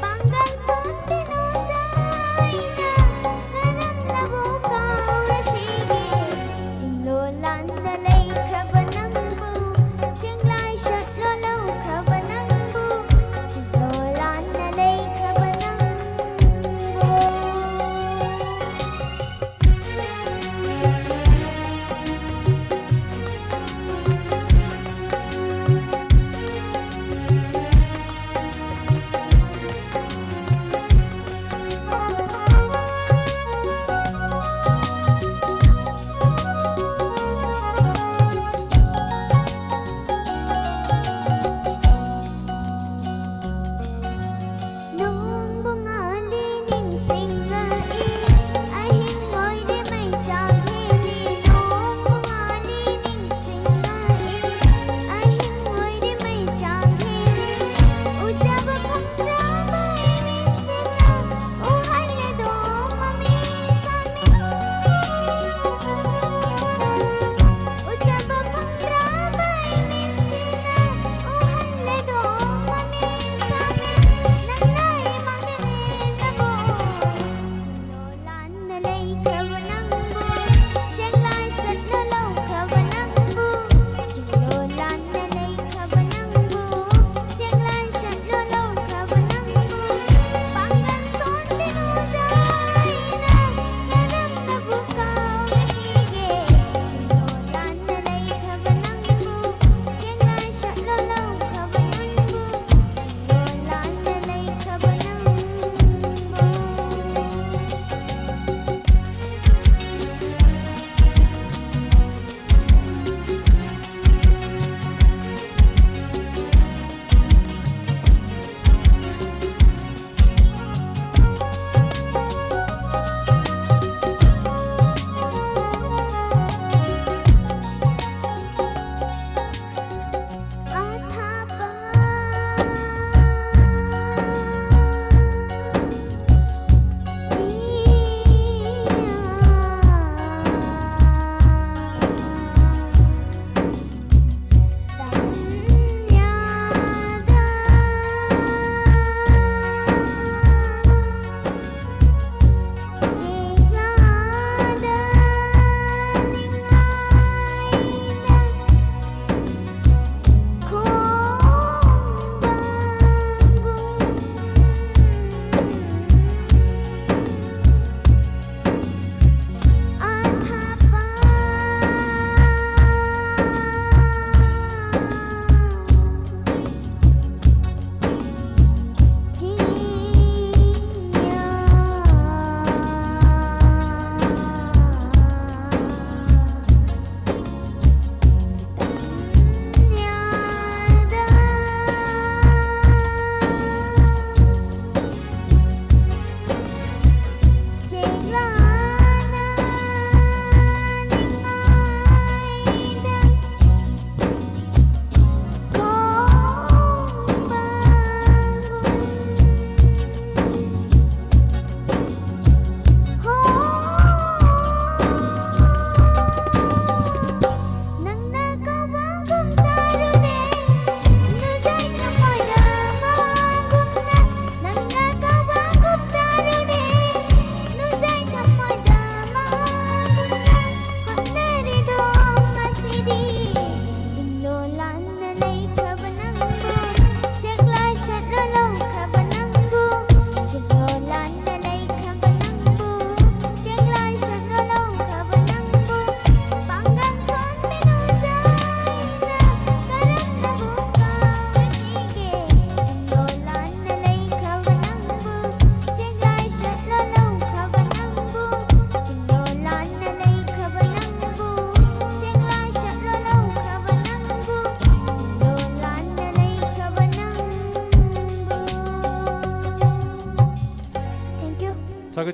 ꯄꯥꯡꯒꯜ ꯁꯣꯟꯕꯤꯅꯣ ꯆꯥꯏꯅ ꯈꯔꯝꯅꯕꯨ ꯀꯥꯎꯔꯁꯤꯒꯦ꯫ ꯆꯤꯡꯂꯣ ꯂꯥꯟꯅ ꯂꯩꯈ꯭ꯔꯕ ꯅꯪꯕꯨ, ꯆꯦꯡꯂꯥꯏ ꯁꯠꯂꯣ ꯂꯧꯈ꯭ꯔꯕ ꯅꯪꯕꯨ, ꯆꯤꯡꯂꯣ ꯂꯥꯟꯅ ꯂꯩꯈ꯭ꯔꯕ ꯅꯪꯕꯨ꯫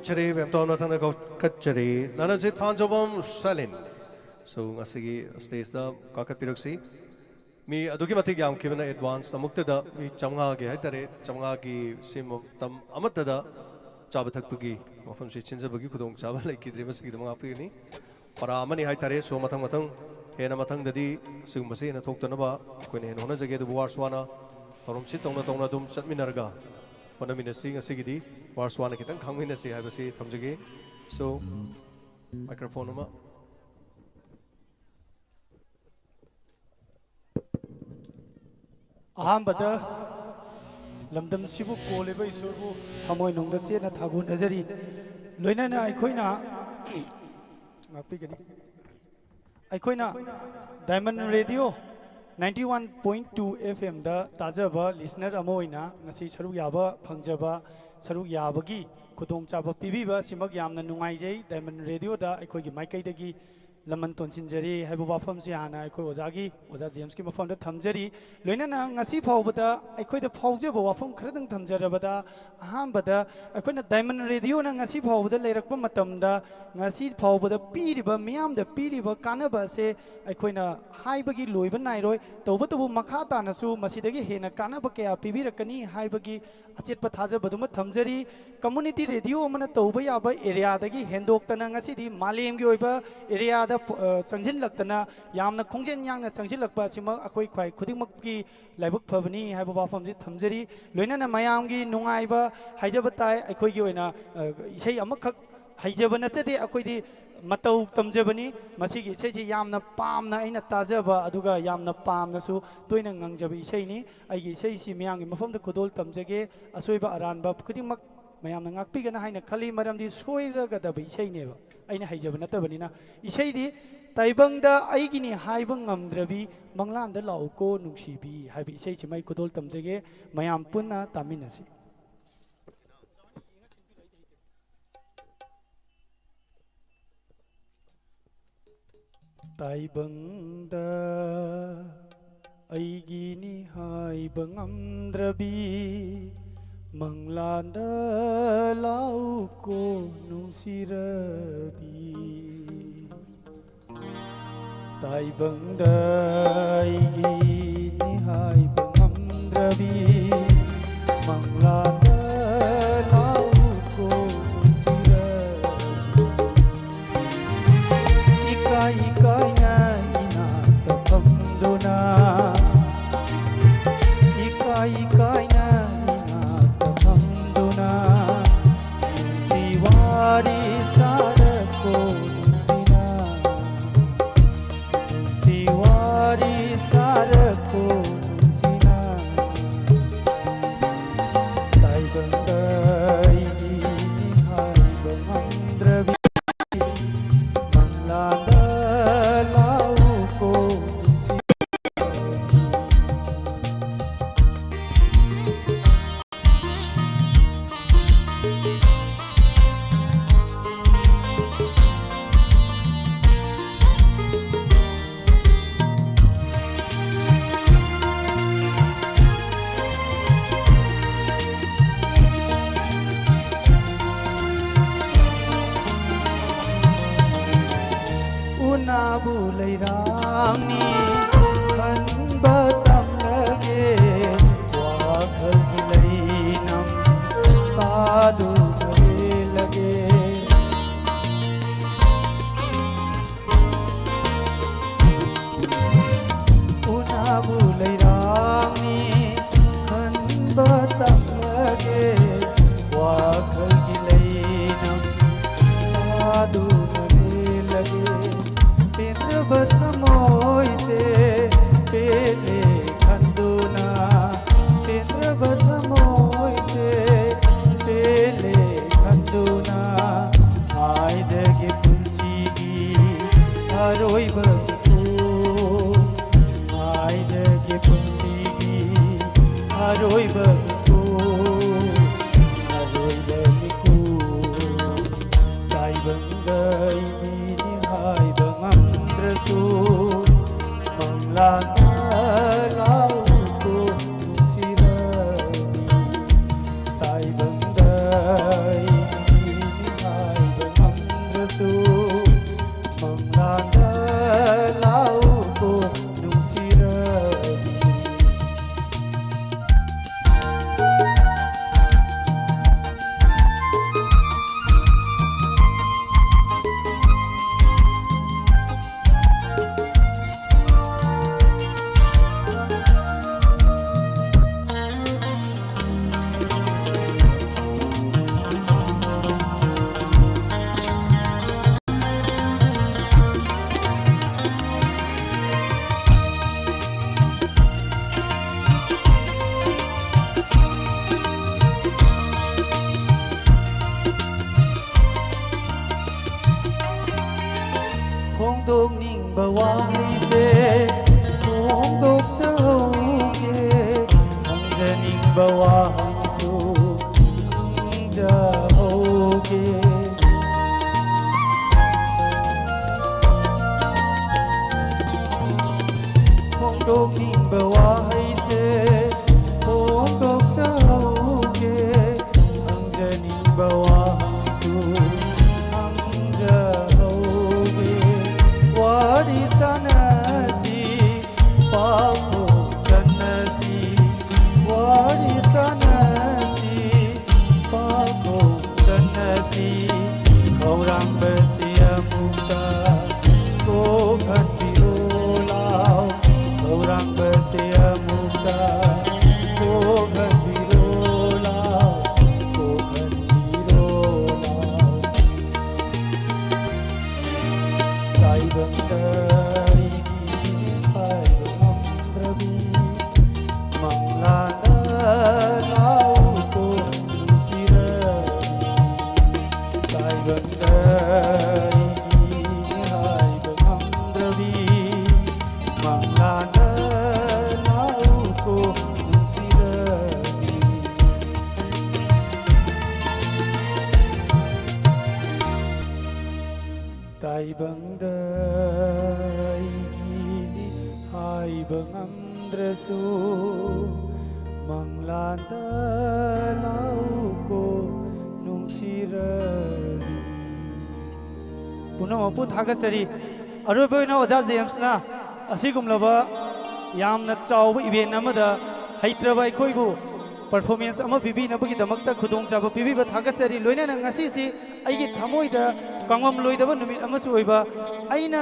ꯀꯠꯆꯔꯤ, ꯃꯦꯝꯇꯣꯟ ꯃꯊꯪꯗ ꯀꯧ-, ꯀꯠꯆꯔꯤ꯫ ꯅꯅꯖꯤꯠ ꯐꯥꯟꯖꯧꯕꯝ ꯁꯂꯤꯟ꯫ So, ꯉꯁꯤꯒꯤ stage ꯇ ꯀꯥꯈꯠꯄꯤꯔꯛꯁꯤ꯫ ꯃꯤ ꯑꯗꯨꯛꯀꯤ ꯃꯇꯤꯛ ꯌꯥꯝꯈꯤꯕꯅ advance ꯑꯃꯨꯛꯇꯗ ꯃꯤ ꯆꯥꯝꯃꯉꯥꯒꯤ ꯍꯥꯏꯇꯥꯔꯦ, ꯆꯥꯝꯃꯉꯥꯒꯤ ꯁꯤ ꯃꯇꯝ ꯑꯃꯠꯇꯗ ꯆꯥꯕ ꯊꯛꯄꯒꯤ ꯃꯐꯝꯁꯤ ꯁꯤꯟꯖꯕꯒꯤ ꯈꯨꯗꯣꯡꯆꯥꯕ ꯂꯩꯈꯤꯗ꯭ꯔꯦ꯫ ꯃꯁꯤꯒꯤꯗꯃꯛ ꯉꯥꯛꯄꯤꯒꯅꯤ꯫ ꯄꯔꯥ ꯑꯃꯅꯤ ꯍꯥꯏꯇꯥꯔꯦ꯫ So, ꯃꯊꯪ ꯃꯊꯪ ꯍꯦꯟꯅ ꯃꯊꯪꯗꯗꯤ ꯑꯁꯤꯒꯨꯝꯕꯁꯤ ꯍꯦꯟꯅ ꯊꯣꯛꯇꯅꯕ ꯑꯩꯈꯣꯏꯅ ꯍꯦꯟꯅ ꯍꯣꯠꯅꯖꯒꯦ꯫ ꯑꯗꯨꯕꯨ ꯋꯥꯔꯁ ꯋꯥꯅ ꯊꯧꯔꯝꯁꯤ ꯇꯧꯅ ꯇꯧꯅ ꯑꯗꯨꯝ ꯆꯠꯃꯤꯟꯅꯔꯒ ꯍꯣꯠꯅꯃꯤꯟꯅꯁꯤ꯫ ꯉꯁꯤꯒꯤꯗꯤ ꯋꯥꯔꯁ ꯋꯥꯅ ꯈꯤꯇꯪ ꯈꯥꯡꯃꯤꯟꯅꯁꯤ ꯍꯥꯏꯕꯁꯤ ꯊꯝꯖꯒꯦ꯫ So, microphone ꯑꯃ꯫ ꯑꯍꯥꯟꯕꯗ ꯂꯝꯗꯝꯁꯤꯕꯨ ꯀꯣꯜꯂꯤꯕ ꯏꯁꯣꯔꯕꯨ ꯊꯃꯣꯏꯅꯨꯡꯗ ꯆꯦꯠꯅ ꯊꯥꯒꯣꯟꯅꯖꯔꯤ꯫ ꯂꯣꯏꯅꯅ ꯑꯩꯈꯣꯏꯅ ꯉꯥꯛꯄꯤꯒꯅꯤ꯫ ꯑꯩꯈꯣꯏꯅ Diamond Radio ninety one point two F M ꯗ ꯇꯥꯖꯕ listener ꯑꯃ ꯑꯣꯏꯅ ꯉꯁꯤ ꯁꯔꯨꯛ ꯌꯥꯕ ꯐꯪꯖꯕ, ꯁꯔꯨꯛ ꯌꯥꯕꯒꯤ ꯈꯨꯗꯣꯡꯆꯥꯕ ꯄꯤꯕꯤꯕ ꯑꯁꯤꯃꯛ ꯌꯥꯝꯅ ꯅꯨꯡꯉꯥꯏꯖꯩ꯫ Diamond Radio ꯗ ꯑꯩꯈꯣꯏꯒꯤ ꯃꯥꯏꯀꯩꯗꯒꯤ ꯂꯃꯟ ꯇꯣꯟꯁꯤꯟꯖꯔꯤ ꯍꯥꯏꯕ ꯋꯥꯐꯝꯁꯤ ꯍꯥꯟꯅ ꯑꯩꯈꯣꯏ ꯑꯣꯖꯥꯒꯤ, ꯑꯣꯖꯥ ꯖꯦꯝꯁꯀꯤ ꯃꯐꯝꯗ ꯊꯝꯖꯔꯤ꯫ ꯂꯣꯏꯅꯅ ꯉꯁꯤ ꯐꯥꯎꯕꯗ ꯑꯩꯈꯣꯏꯗ ꯐꯥꯎꯖꯕ ꯋꯥꯐꯝ ꯈꯔꯗꯪ ꯊꯝꯖꯔꯕꯗ, ꯑꯍꯥꯟꯕꯗ ꯑꯩꯈꯣꯏꯅ Diamond Radio ꯅ ꯉꯁꯤ ꯐꯥꯎꯕꯗ ꯂꯩꯔꯛꯄ ꯃꯇꯝꯗ, ꯉꯁꯤ ꯐꯥꯎꯕꯗ ꯄꯤꯔꯤꯕ, ꯃꯤꯌꯥꯝꯗ ꯄꯤꯔꯤꯕ ꯀꯥꯟꯅꯕ ꯑꯁꯦ ꯑꯩꯈꯣꯏꯅ ꯍꯥꯏꯕꯒꯤ ꯂꯣꯏꯕ ꯅꯥꯏꯔꯣꯏ꯫ ꯇꯧꯕꯇꯕꯨ ꯃꯈꯥ ꯇꯥꯅꯁꯨ ꯃꯁꯤꯗꯒꯤ ꯍꯦꯟꯅ ꯀꯥꯟꯅꯕ ꯀꯌꯥ ꯄꯤꯕꯤꯔꯛꯀꯅꯤ ꯍꯥꯏꯕꯒꯤ ꯑꯆꯦꯠꯄ ꯊꯥꯖꯕꯗꯨꯃ ꯊꯝꯖꯔꯤ꯫ Community radio ꯑꯃꯅ ꯇꯧꯕ ꯌꯥꯕ area ꯗꯒꯤ ꯍꯦꯟꯗꯣꯛꯇꯅ ꯉꯁꯤꯗꯤ ꯃꯥꯂꯦꯝꯒꯤ ꯑꯣꯏꯕ area ꯗ, ꯑ, ꯆꯪꯁꯤꯜꯂꯛꯇꯅ ꯌꯥꯝꯅ ꯈꯣꯡꯖꯦꯜ ꯌꯥꯡꯅ ꯆꯪꯁꯤꯜꯂꯛꯄ ꯑꯁꯤꯃꯛ ꯑꯩꯈꯣꯏ ꯈ꯭ꯋꯥꯏ ꯈꯨꯗꯤꯡꯃꯛꯀꯤ ꯂꯥꯏꯕꯛ ꯐꯕꯅꯤ ꯍꯥꯏꯕ ꯋꯥꯐꯝꯁꯤ ꯊꯝꯖꯔꯤ꯫ ꯂꯣꯏꯅꯅ ꯃꯌꯥꯝꯒꯤ ꯅꯨꯡꯉꯥꯏꯕ ꯍꯥꯏꯖꯕ ꯇꯥꯏ꯫ ꯑꯩꯈꯣꯏꯒꯤ ꯑꯣꯏꯅ, ꯑ, ꯏꯁꯩ ꯑꯃꯈꯛ ꯍꯩꯖꯕ ꯅꯠꯆꯗꯦ, ꯑꯩꯈꯣꯏꯗꯤ ꯃꯇꯧ ꯇꯝꯖꯕꯅꯤ꯫ ꯃꯁꯤꯒꯤ ꯏꯁꯩꯁꯤ ꯌꯥꯝꯅ ꯄꯥꯝꯅ ꯑꯩꯅ ꯇꯥꯖꯕ, ꯑꯗꯨꯒ ꯌꯥꯝꯅ ꯄꯥꯝꯅꯁꯨ ꯇꯣꯏꯅ ꯉꯪꯖꯕ ꯏꯁꯩꯅꯤ꯫ ꯑꯩꯒꯤ ꯏꯁꯩꯁꯤ ꯃꯤꯌꯥꯝꯒꯤ ꯃꯐꯝꯗ ꯈꯨꯗꯣꯜ ꯇꯝꯖꯒꯦ꯫ ꯑꯁꯣꯏꯕ ꯑꯔꯥꯟꯕ ꯈꯨꯗꯤꯡꯃꯛ ꯃꯌꯥꯝꯅ ꯉꯥꯛꯄꯤꯒꯅ ꯍꯥꯏꯅ ꯈꯜꯂꯤ, ꯃꯔꯝꯗꯤ ꯁꯣꯏꯔꯒꯗꯕ ꯏꯁꯩꯅꯦꯕ, ꯑꯩꯅ ꯍꯩꯖꯕ ꯅꯠꯇꯕꯅꯤꯅ꯫ ꯏꯁꯩꯗꯤ "ꯇꯥꯏꯕꯪꯗ ꯑꯩꯒꯤꯅꯤ ꯍꯥꯏꯕ ꯉꯝꯗ꯭ꯔꯕꯤ, ꯃꯪꯂꯥꯟꯗ ꯂꯥꯛꯎꯀꯣ ꯅꯨꯡꯁꯤꯕꯤ" ꯍꯥꯏꯕ ꯏꯁꯩꯁꯤꯃ ꯑꯩ ꯈꯨꯗꯣꯜ ꯇꯝꯖꯒꯦ꯫ ꯃꯌꯥꯝ ꯄꯨꯟꯅ ꯇꯥꯃꯤꯟꯅꯁꯤ꯫ ꯇꯥꯏꯕꯪꯗ ꯑꯩꯒꯤꯅꯤ ꯍꯥꯏꯕ ꯉꯝꯗ꯭ꯔꯕꯤ, ꯃꯪꯂꯥꯟꯗ ꯂꯥꯛꯎꯀꯣ ꯅꯨꯡꯁꯤꯔꯕꯤ, ꯇꯥꯏꯕꯪꯗ ꯑꯩꯒꯤꯅꯤ ꯍꯥꯏꯕ ꯉꯝꯗ꯭ꯔꯕꯤ, ꯃꯪꯂꯥꯟꯗ ꯂꯥꯛꯎꯀꯣ ꯅꯨꯡꯁꯤꯔꯕꯤ꯫ ꯏꯀꯥꯏ ꯏꯀꯥꯏꯅ ꯏꯅꯥꯛꯇ ꯐꯝꯗꯨꯅ, ꯏꯀꯥꯏ ꯏꯀꯥꯏꯅ ꯏꯅꯥꯛꯇ ꯐꯝꯗꯨꯅ, ꯅꯨꯡꯁꯤ ꯋꯥꯔꯤ ꯁꯥꯔꯛꯀꯣ ꯅꯨꯡꯁꯤꯅ, ꯅꯨꯡꯁꯤ ꯋꯥꯔꯤ ꯁꯥꯔꯛꯀꯣ ꯅꯨꯡꯁꯤꯅ꯫ ꯇꯥꯏꯕꯪꯗ ꯑꯩꯒꯤꯅꯤ ꯍꯥꯏꯕ ꯉꯝꯗ꯭ꯔꯕꯤ, ꯃꯪꯂꯥꯟꯗ ꯂꯥꯛꯎꯀꯣ ꯅꯨꯡꯁꯤ꯫ ꯎꯅꯥꯕꯨ ꯂꯩꯔꯥꯡꯅꯤ ꯈꯟꯕ ꯇꯝꯂꯒꯦ, ꯋꯥꯈꯜꯒꯤ ꯂꯩꯅꯝ ꯇꯥꯗꯨꯅ ꯂꯦꯜꯂꯒꯦ꯫ ꯎꯅꯥꯕꯨ ꯂꯩꯔꯥꯡꯅꯤ ꯈꯟꯕ ꯇꯝꯂꯒꯦ, ꯋꯥꯈꯜꯒꯤ ꯂꯩꯅꯝ ꯇꯥꯗꯨꯅ ꯂꯦꯜꯂꯒꯦ꯫ ꯄꯦꯟꯗ꯭ꯔꯕ ꯊꯃꯣꯏꯁꯦ ꯄꯦꯜꯂꯦ ꯈꯟꯗꯨꯅ, ꯄꯦꯟꯗ꯭ꯔꯕ ꯊꯃꯣꯏꯁꯦ ꯄꯦꯜꯂꯦ ꯈꯟꯗꯨꯅ, ꯉꯥꯏꯖꯒꯦ ꯄꯨꯟꯁꯤꯒꯤ ꯑꯔꯣꯏꯕ ꯃꯤꯀꯨꯞ, ꯉꯥꯏꯖꯒꯦ ꯄꯨꯟꯁꯤꯒꯤ ꯑꯔꯣꯏꯕ ꯃꯤꯀꯨꯞ, ꯑꯔꯣꯏꯕ ꯃꯤꯀꯨꯞ꯫ ꯇꯥꯏꯕꯪꯗ ꯑꯩꯒꯤꯅꯤ ꯍꯥꯏꯕ ꯉꯝꯗ꯭ꯔꯁꯨ, ꯃꯪꯂꯥꯟꯗ ꯂꯥꯛꯎꯀꯣ ꯅꯨꯡꯁꯤꯔꯕꯤ꯫ ꯐꯣꯡꯗꯣꯛꯅꯤꯡꯕ ꯋꯥꯍꯩꯁꯦ ꯐꯣꯡꯗꯣꯛꯆꯍꯧꯒꯦ, ꯍꯪꯖꯅꯤꯡꯕ ꯋꯥꯍꯪꯁꯨ ꯍꯪꯖꯍꯧꯒꯦ꯫ ꯐꯣꯡꯗꯣꯛꯅꯤꯡꯕ ꯋꯥꯍꯩꯁꯦ ꯐꯣꯡꯗꯣꯛꯆꯍꯧꯒꯦ, ꯍꯪꯖꯅꯤꯡꯕ ꯋꯥꯍꯪꯁꯨ ꯍꯪꯖꯍꯧꯒꯦ꯫ ꯋꯥꯔꯤ ꯁꯥꯟꯅꯁꯤ, ꯄꯥꯎ ꯐꯥꯎꯁꯟꯅꯁꯤ, ꯋꯥꯔꯤ ꯁꯥꯟꯅꯁꯤ, ꯄꯥꯎ ꯐꯥꯎꯁꯟꯅꯁꯤ꯫ ꯈꯧꯔꯥꯡꯕꯁꯤ ꯑꯃꯨꯛꯇ ꯀꯣꯛꯍꯟꯕꯤꯔꯣ ꯂꯥꯎ, ꯈꯧꯔꯥꯡꯕꯁꯤ ꯑꯃꯨꯛꯇ ꯀꯣꯛꯍꯟꯕꯤꯔꯣ ꯂꯥꯎ, ꯀꯣꯛꯍꯟꯕꯤꯔꯣ ꯂꯥꯎ꯫ ꯇꯥꯏꯕꯪꯗ ꯑꯩꯒꯤ ꯍꯥꯏꯕ ꯉꯝꯗ꯭ꯔꯕꯤ ꯃꯪꯂꯥꯟꯗ ꯂꯥꯎꯀꯣ ꯅꯨꯡꯁꯤꯔꯕꯤ꯫ ꯇꯥꯏꯕꯪꯗ ꯑꯩꯒꯤ ꯍꯥꯏꯕ ꯉꯝꯗ꯭ꯔꯕꯤ ꯃꯪꯂꯥꯟꯗ ꯂꯥꯎꯀꯣ ꯅꯨꯡꯁꯤꯔꯕꯤ꯫ ꯇꯥꯏꯕꯪꯗ ꯑꯩꯒꯤꯗꯤ ꯍꯥꯏꯕ ꯉꯝꯗ꯭ꯔꯁꯨ, ꯃꯪꯂꯥꯟꯗ ꯂꯥꯎꯀꯣ ꯅꯨꯡꯁꯤꯔꯕꯤ꯫ ꯄꯨꯝꯅꯃꯛꯄꯨ ꯊꯥꯒꯠꯆꯔꯤ꯫ ꯑꯔꯣꯏꯕ ꯑꯣꯏꯅ ꯑꯣꯖꯥ ꯖꯦꯝꯁꯅ ꯑꯁꯤꯒꯨꯝꯂꯕ ꯌꯥꯝꯅ ꯆꯥꯎꯕ ꯏꯚꯦꯟ ꯑꯃꯗ ꯍꯩꯇ꯭ꯔꯕ ꯑꯩꯈꯣꯏꯕꯨ ꯄꯔꯐꯣꯔꯃꯦꯟꯁ ꯑꯃ ꯄꯤꯕꯤꯅꯕꯒꯤꯗꯃꯛꯇ ꯈꯨꯗꯣꯡꯆꯥꯕ ꯄꯤꯕꯤꯕ ꯊꯥꯒꯠꯆꯔꯤ꯫ ꯂꯣꯏꯅꯅ ꯉꯁꯤꯁꯤ ꯑꯩꯒꯤ ꯊꯃꯣꯏꯗ ꯀꯥꯎꯉꯝꯂꯣꯏꯗꯕ ꯅꯨꯃꯤꯠ ꯑꯃꯁꯨ ꯑꯣꯏꯕ, ꯑꯩꯅ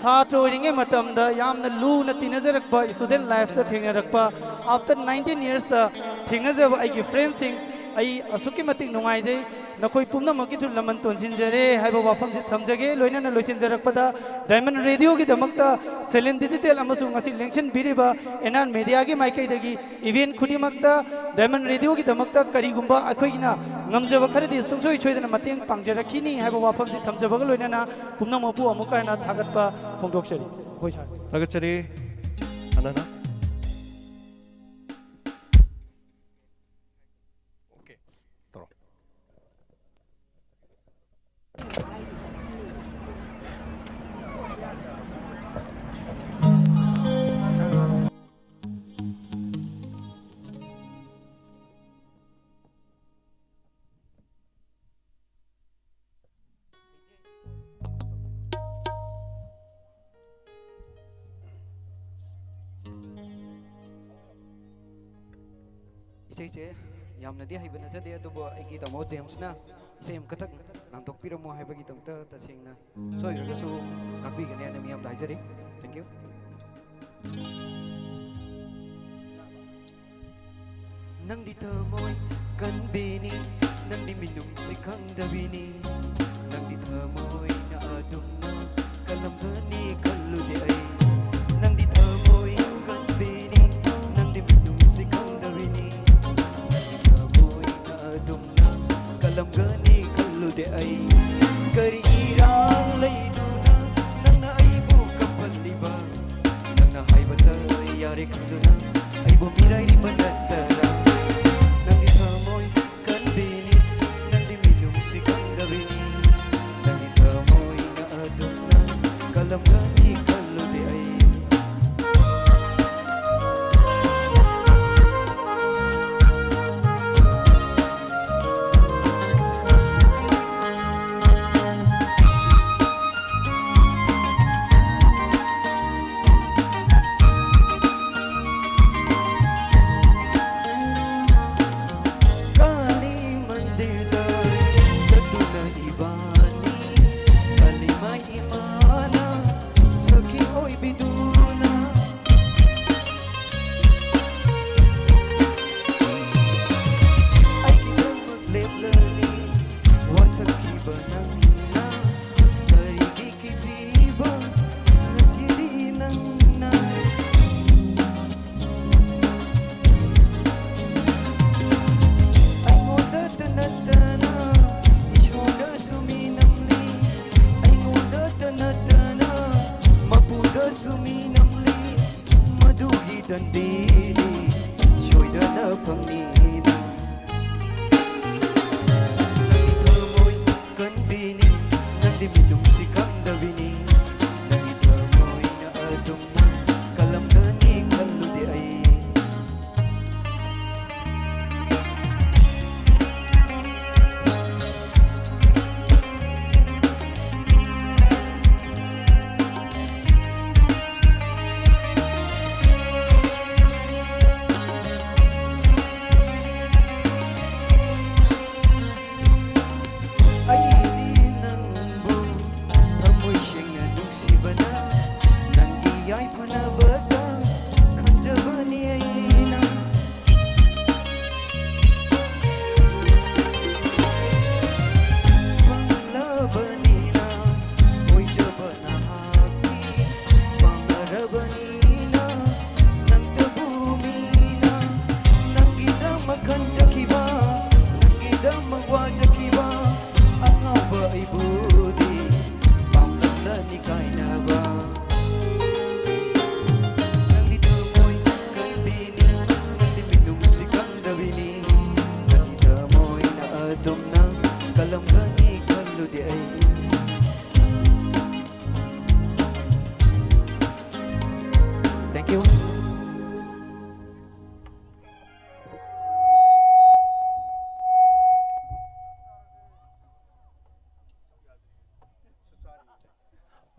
ꯁꯥꯇ꯭ꯔ ꯑꯣꯏꯔꯤꯉꯩ ꯃꯇꯝꯗ ꯌꯥꯝꯅ ꯂꯨꯅ ꯇꯤꯟꯅꯖꯔꯛꯄ, ꯁ꯭ꯇꯨꯗꯦꯟ ꯂꯥꯏꯐꯇ ꯊꯦꯡꯅꯔꯛꯄ, ꯑꯥꯐꯇꯔ ꯅꯥꯏꯟꯇꯤꯟ ꯌꯔꯁꯇ ꯊꯦꯡꯅꯖꯕ ꯑꯩꯒꯤ ꯐ꯭ꯔꯦꯟꯁꯤꯡ, ꯑꯩ ꯑꯁꯨꯛꯀꯤ ꯃꯇꯤꯛ ꯅꯨꯡꯉꯥꯏꯖꯩ꯫ ꯅꯈꯣꯏ ꯄꯨꯝꯅꯃꯛꯀꯤꯁꯨ ꯂꯃꯟ ꯇꯣꯟꯁꯤꯟꯖꯔꯦ ꯍꯥꯏꯕ ꯋꯥꯐꯝꯁꯤ ꯊꯝꯖꯒꯦ꯫ ꯂꯣꯏꯅꯅ ꯂꯣꯏꯁꯤꯟꯖꯔꯛꯄꯗ, ꯗꯥꯏꯃꯟ ꯔꯦꯗꯤꯑꯣꯒꯤꯗꯃꯛꯇ, ꯁꯦꯂꯦꯟ ꯗꯤꯖꯤꯇꯦꯜ ꯑꯃꯁꯨꯡ ꯉꯁꯤ ꯂꯦꯡꯁꯤꯟꯕꯤꯔꯤꯕ ꯑꯦꯟ ꯑꯥꯔ ꯃꯦꯗꯤꯌꯥꯒꯤ ꯃꯥꯏꯀꯩꯗꯒꯤ ꯏꯚꯦꯟꯠ ꯈꯨꯗꯤꯡꯃꯛꯇ ꯗꯥꯏꯃꯟ ꯔꯦꯗꯤꯑꯣꯒꯤꯗꯃꯛꯇ ꯀꯔꯤꯒꯨꯝꯕ ꯑꯩꯈꯣꯏꯅ ꯉꯝꯖꯕ ꯈꯔꯗꯤ ꯁꯨꯡꯁꯣꯏ ꯁꯣꯏꯗꯅ ꯃꯇꯦꯡ ꯄꯥꯡꯖꯔꯛꯈꯤꯅꯤ ꯍꯥꯏꯕ ꯋꯥꯐꯝꯁꯤ ꯊꯝꯖꯕꯒ ꯂꯣꯏꯅꯅ ꯄꯨꯝꯅꯃꯛꯄꯨ ꯑꯃꯨꯛꯀ ꯍꯟꯅ ꯊꯥꯒꯠꯄ ꯐꯣꯡꯗꯣꯛꯆꯔꯤ꯫ ꯑꯩꯈꯣꯏ ꯁꯥꯔ꯫ ꯊꯥꯒꯠꯆꯔꯤ꯫ ꯍꯟꯅꯅ꯫ ꯑꯣꯀꯦ꯫ ꯇꯧꯔꯣ꯫ ꯏꯁꯩꯁꯦ ꯌꯥꯝꯅꯗꯤ ꯍꯩꯕ ꯅꯠꯆꯗꯦ, ꯑꯗꯨꯕꯨ ꯑꯩꯒꯤ ꯇꯥꯃꯣ ꯖꯦꯝꯁꯅ ꯏꯁꯩ ꯑꯃꯈꯛꯇꯪ ꯉꯥꯡꯊꯣꯛꯄꯤꯔꯝꯃꯣ ꯍꯥꯏꯕꯒꯤꯗꯃꯛꯇ ꯇꯁꯦꯡꯅ ꯁꯣꯏꯈ꯭ꯔꯒꯁꯨ ꯉꯥꯛꯄꯤꯒꯅꯤ ꯍꯥꯏꯅ ꯃꯤꯌꯥꯝꯗ ꯍꯥꯏꯖꯔꯤ꯫ Thank you꯫ ꯅꯪꯗꯤ ꯊꯃꯣꯏ ꯀꯟꯕꯤꯅꯤ, ꯅꯪꯗꯤ ꯃꯤꯅꯨꯡꯁꯤ ꯈꯪꯗꯕꯤꯅꯤ, ꯅꯪꯗꯤ ꯊꯃꯣꯏꯅ ꯑꯗꯨꯝꯅ ꯀꯜꯂꯝꯒꯅꯤ ꯈꯜꯂꯨꯗꯦ ꯑꯩ꯫ ꯅꯪꯗꯤ ꯊꯃꯣꯏ ꯀꯟꯕꯤꯅꯤ, ꯅꯪꯗꯤ ꯃꯤꯅꯨꯡꯁꯤ ꯈꯪꯗꯕꯤꯅꯤ, ꯅꯪꯗꯤ ꯊꯃꯣꯏꯅ ꯑꯗꯨꯝꯅ ꯀꯜꯂꯝꯒꯅꯤ ꯈꯜꯂꯨꯗꯦ ꯑꯩ꯫ ꯀꯔꯤ ꯏꯔꯥꯡ ꯂꯩꯗꯨꯅ ꯅꯪꯅ ꯑꯩꯕꯨ ꯀꯞꯍꯜꯂꯤꯕ? ꯅꯪꯅ ꯍꯥꯏꯕꯗ ꯌꯥꯔꯦ ꯈꯟꯗꯨꯅ ꯑꯩꯕꯨ ꯃꯤꯔꯥꯏꯔꯤꯕ ꯅꯠꯇꯔꯥ? ꯅꯪꯗꯤ ꯊꯃꯣꯏ ꯀꯟꯕꯤꯅꯤ, ꯅꯪꯗꯤ ꯃꯤꯅꯨꯡꯁꯤ ꯈꯪꯗꯕꯤꯅꯤ, ꯅꯪꯗꯤ ꯊꯃꯣꯏꯅ ꯑꯗꯨꯝꯅ ꯀꯜꯂꯝꯒꯅꯤ ꯈꯜꯂꯨꯗꯦ ꯑꯩ꯫ ꯀꯥꯂꯤ ꯃꯟꯗꯤꯔꯗ ꯆꯠꯇꯨꯅ ꯏꯕꯥꯅꯤ ꯀꯥꯂꯤ ꯃꯥꯏ ꯏꯃꯥꯅ ꯁꯛ ꯆꯥꯟꯕꯤꯅꯤ, ꯁꯣꯏꯗꯅ ꯐꯪꯅꯤ ꯅꯪ꯫ ꯅꯪꯒꯤ ꯊꯃꯣꯏ ꯀꯟꯕꯤꯅꯤ, ꯅꯪꯗꯤ ꯃꯤꯅꯨꯡꯁꯤ ꯈꯪꯗꯕꯤꯅꯤ꯫ ꯅꯪꯒꯤ ꯊꯃꯣꯏꯅ ꯑꯗꯨꯝ ꯅꯪ ꯀꯜꯂꯝꯒꯅꯤ ꯈꯜꯂꯨꯗꯦ ꯑꯩ꯫ ꯑꯩꯗꯤ ꯅꯪꯕꯨ ꯊꯃꯣꯏ ꯁꯦꯡꯅ ꯅꯨꯡꯁꯤꯕꯅ ꯅꯪꯒꯤ ꯌꯥꯏꯐꯅꯕꯗ ꯈꯟꯖꯕꯅꯤ ꯑꯩꯅ꯫ ꯐꯪꯂꯕꯅꯤꯅ ꯑꯣꯏꯖꯕ ꯅꯍꯥꯛꯀꯤ ꯄꯥꯝꯅꯔꯕꯅꯤꯅ ꯅꯪꯇꯕꯨ ꯃꯤꯅ ꯅꯪꯒꯤꯗꯃꯛ ꯈꯟꯖꯈꯤꯕ, ꯅꯪꯒꯤꯗꯃꯛ ꯋꯥꯖꯈꯤꯕ ꯑꯉꯥꯎꯕ ꯑꯩꯕꯨꯗꯤ ꯄꯥꯝꯂꯝꯂꯅꯤ ꯀꯥꯏꯅꯕ꯫ ꯅꯪꯗꯤ ꯊꯃꯣꯏ ꯀꯟꯕꯤꯅꯤ, ꯅꯪꯗꯤ ꯃꯤꯅꯨꯡꯁꯤ ꯈꯪꯗꯕꯤꯅꯤ꯫ ꯅꯪꯗꯤ ꯊꯃꯣꯏꯅ ꯑꯗꯨꯝꯅ ꯀꯜꯂꯝꯒꯅꯤ ꯈꯜꯂꯨꯗꯦ ꯑꯩ꯫ Thank you.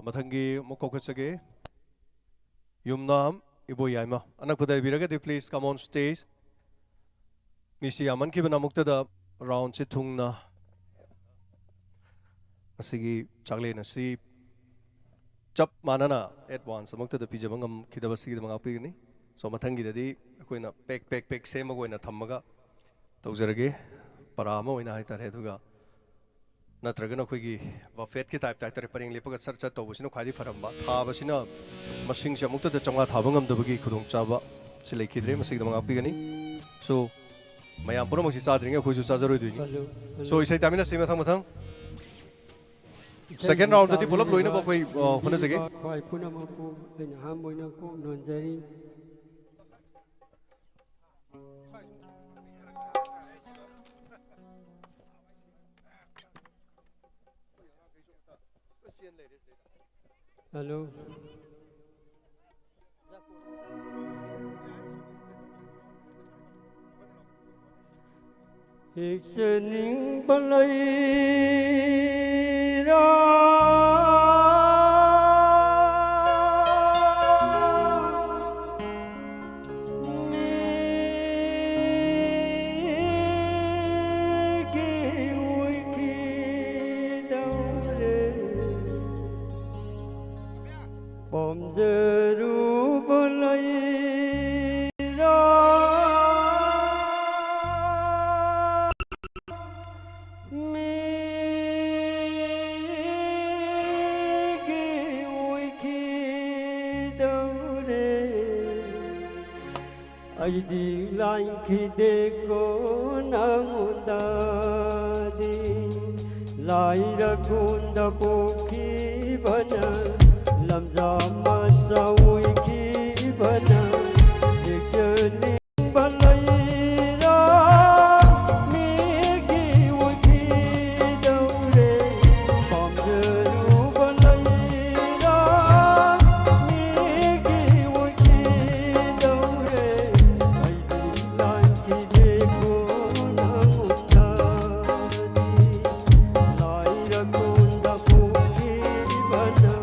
ꯃꯊꯪꯒꯤ ꯑꯃꯨꯛ ꯀꯧꯈꯠꯆꯒꯦ꯫ ꯌꯨꯝꯅꯥꯝ ꯏꯕꯣꯌꯥꯏꯃ꯫ ꯑꯅꯛꯄꯗ ꯂꯩꯕꯤꯔꯒꯗꯤ please come on stage꯫ ꯃꯤꯁꯤ ꯌꯥꯝꯃꯟꯈꯤꯕꯅ ꯑꯃꯨꯛꯇꯗ round ꯁꯤ ꯊꯨꯡꯅ ꯉꯁꯤꯒꯤ ꯆꯥꯛꯂꯦꯟ ꯑꯁꯤ ꯆꯞ ꯃꯥꯟꯅꯅ advance ꯑꯃꯨꯛꯇꯗ ꯄꯤꯖꯕ ꯉꯝꯈꯤꯗꯕ ꯑꯁꯤꯒꯤꯗꯃꯛ ꯉꯥꯛꯄꯤꯒꯅꯤ꯫ So ꯃꯊꯪꯒꯤꯗꯗꯤ ꯑꯩꯈꯣꯏꯅ pack, pack, pack ꯁꯦꯝꯃꯒ ꯑꯣꯏꯅ ꯊꯝꯃꯒ ꯇꯧꯖꯔꯒꯦ꯫ ꯄꯔꯥ ꯑꯃ ꯑꯣꯏꯅ ꯍꯥꯏꯇꯥꯔꯦ꯫ ꯑꯗꯨꯒ ꯅꯠꯇ꯭ꯔꯒꯅ ꯑꯩꯈꯣꯏꯒꯤ buffet ꯀꯤ type ꯇ ꯍꯥꯏꯇꯥꯔꯦ, ꯄꯔꯦꯡ ꯂꯦꯞꯄꯒ ꯁꯠ ꯁꯠ ꯇꯧꯕꯁꯤꯅ ꯈ꯭ꯋꯥꯏꯗꯒꯤ ꯐꯔꯝꯕ꯫ ꯊꯥꯕꯁꯤꯅ ꯃꯁꯤꯡꯁꯦ ꯑꯃꯨꯛꯇꯗ ꯆꯥꯝꯃꯉꯥ ꯊꯥꯕ ꯉꯝꯗꯕꯒꯤ ꯈꯨꯗꯣꯡꯆꯥꯕ ꯁꯤ ꯂꯩꯈꯤꯗ꯭ꯔꯦ, ꯃꯁꯤꯒꯤꯗꯃꯛ ꯉꯥꯛꯄꯤꯒꯅꯤ꯫ So, ꯃꯌꯥꯝ ꯄꯨꯝꯅꯃꯛꯁꯤ ꯆꯥꯗ꯭ꯔꯤꯉꯩ ꯑꯩꯈꯣꯏꯁꯨ ꯆꯥꯖꯔꯣꯏꯗꯣꯏꯅꯤ꯫ Hello, hello. So, ꯏꯁꯩ ꯇꯥꯃꯤꯟꯅꯁꯤ ꯃꯊꯪ ꯃꯊꯪ꯫ ꯏꯁꯩ second round ꯗꯗꯤ ꯄꯨꯂꯞ ꯂꯣꯏꯅꯕ ꯇꯥꯕꯤꯔꯤꯕ ꯑꯩꯈꯣꯏ, ꯑ, ꯍꯣꯠꯅꯖꯒꯦ꯫ ꯈ꯭ꯋꯥꯏ ꯄꯨꯝꯅꯃꯛꯄꯨ ꯑꯩꯅ ꯑꯍꯥꯟꯕ ꯑꯣꯏꯅ ꯀꯣꯛ ꯅꯣꯟꯖꯔꯤ꯫ ꯍꯜꯂꯣ꯫ ꯍꯤꯛꯆꯅꯤꯡꯕ ꯂꯩꯔꯥ? ꯃꯤꯒꯤ ꯑꯣꯏꯈꯤꯗꯧꯔꯦ꯫ ꯄꯥꯝꯖꯔꯨꯕ ꯂꯩꯔꯥ? ꯃꯤꯒꯤ ꯑꯣꯏꯈꯤꯗꯧꯔꯦ꯫ ꯑꯩꯗꯤ ꯂꯥꯏꯈꯤꯗꯦꯀꯣ ꯅꯉꯣꯟꯗꯗꯤ꯫ ꯂꯥꯏꯔ ꯀꯣꯟꯗ ꯄꯣꯛꯈꯤꯕꯅ, ꯂꯝꯖꯥ ꯃꯆꯥ ꯑꯣꯏꯈꯤꯕꯅ꯫ ꯌꯦꯛꯆꯅꯤꯡꯕ ꯂꯩꯔꯥ? ꯃꯤꯒꯤ ꯑꯣꯏꯈꯤꯗꯧꯔꯦ꯫ ꯄꯥꯝꯖꯔꯨꯕ ꯂꯩꯔꯥ? ꯃꯤꯒꯤ ꯑꯣꯏꯈꯤꯗꯧꯔꯦ꯫ ꯑꯩꯗꯤ ꯂꯥꯏꯈꯤꯗꯦꯀꯣ ꯅꯉꯣꯟꯗꯗꯤ꯫ ꯂꯥꯏꯔ ꯀꯣꯟꯗ ꯄꯣꯛꯈꯤꯕꯅ꯫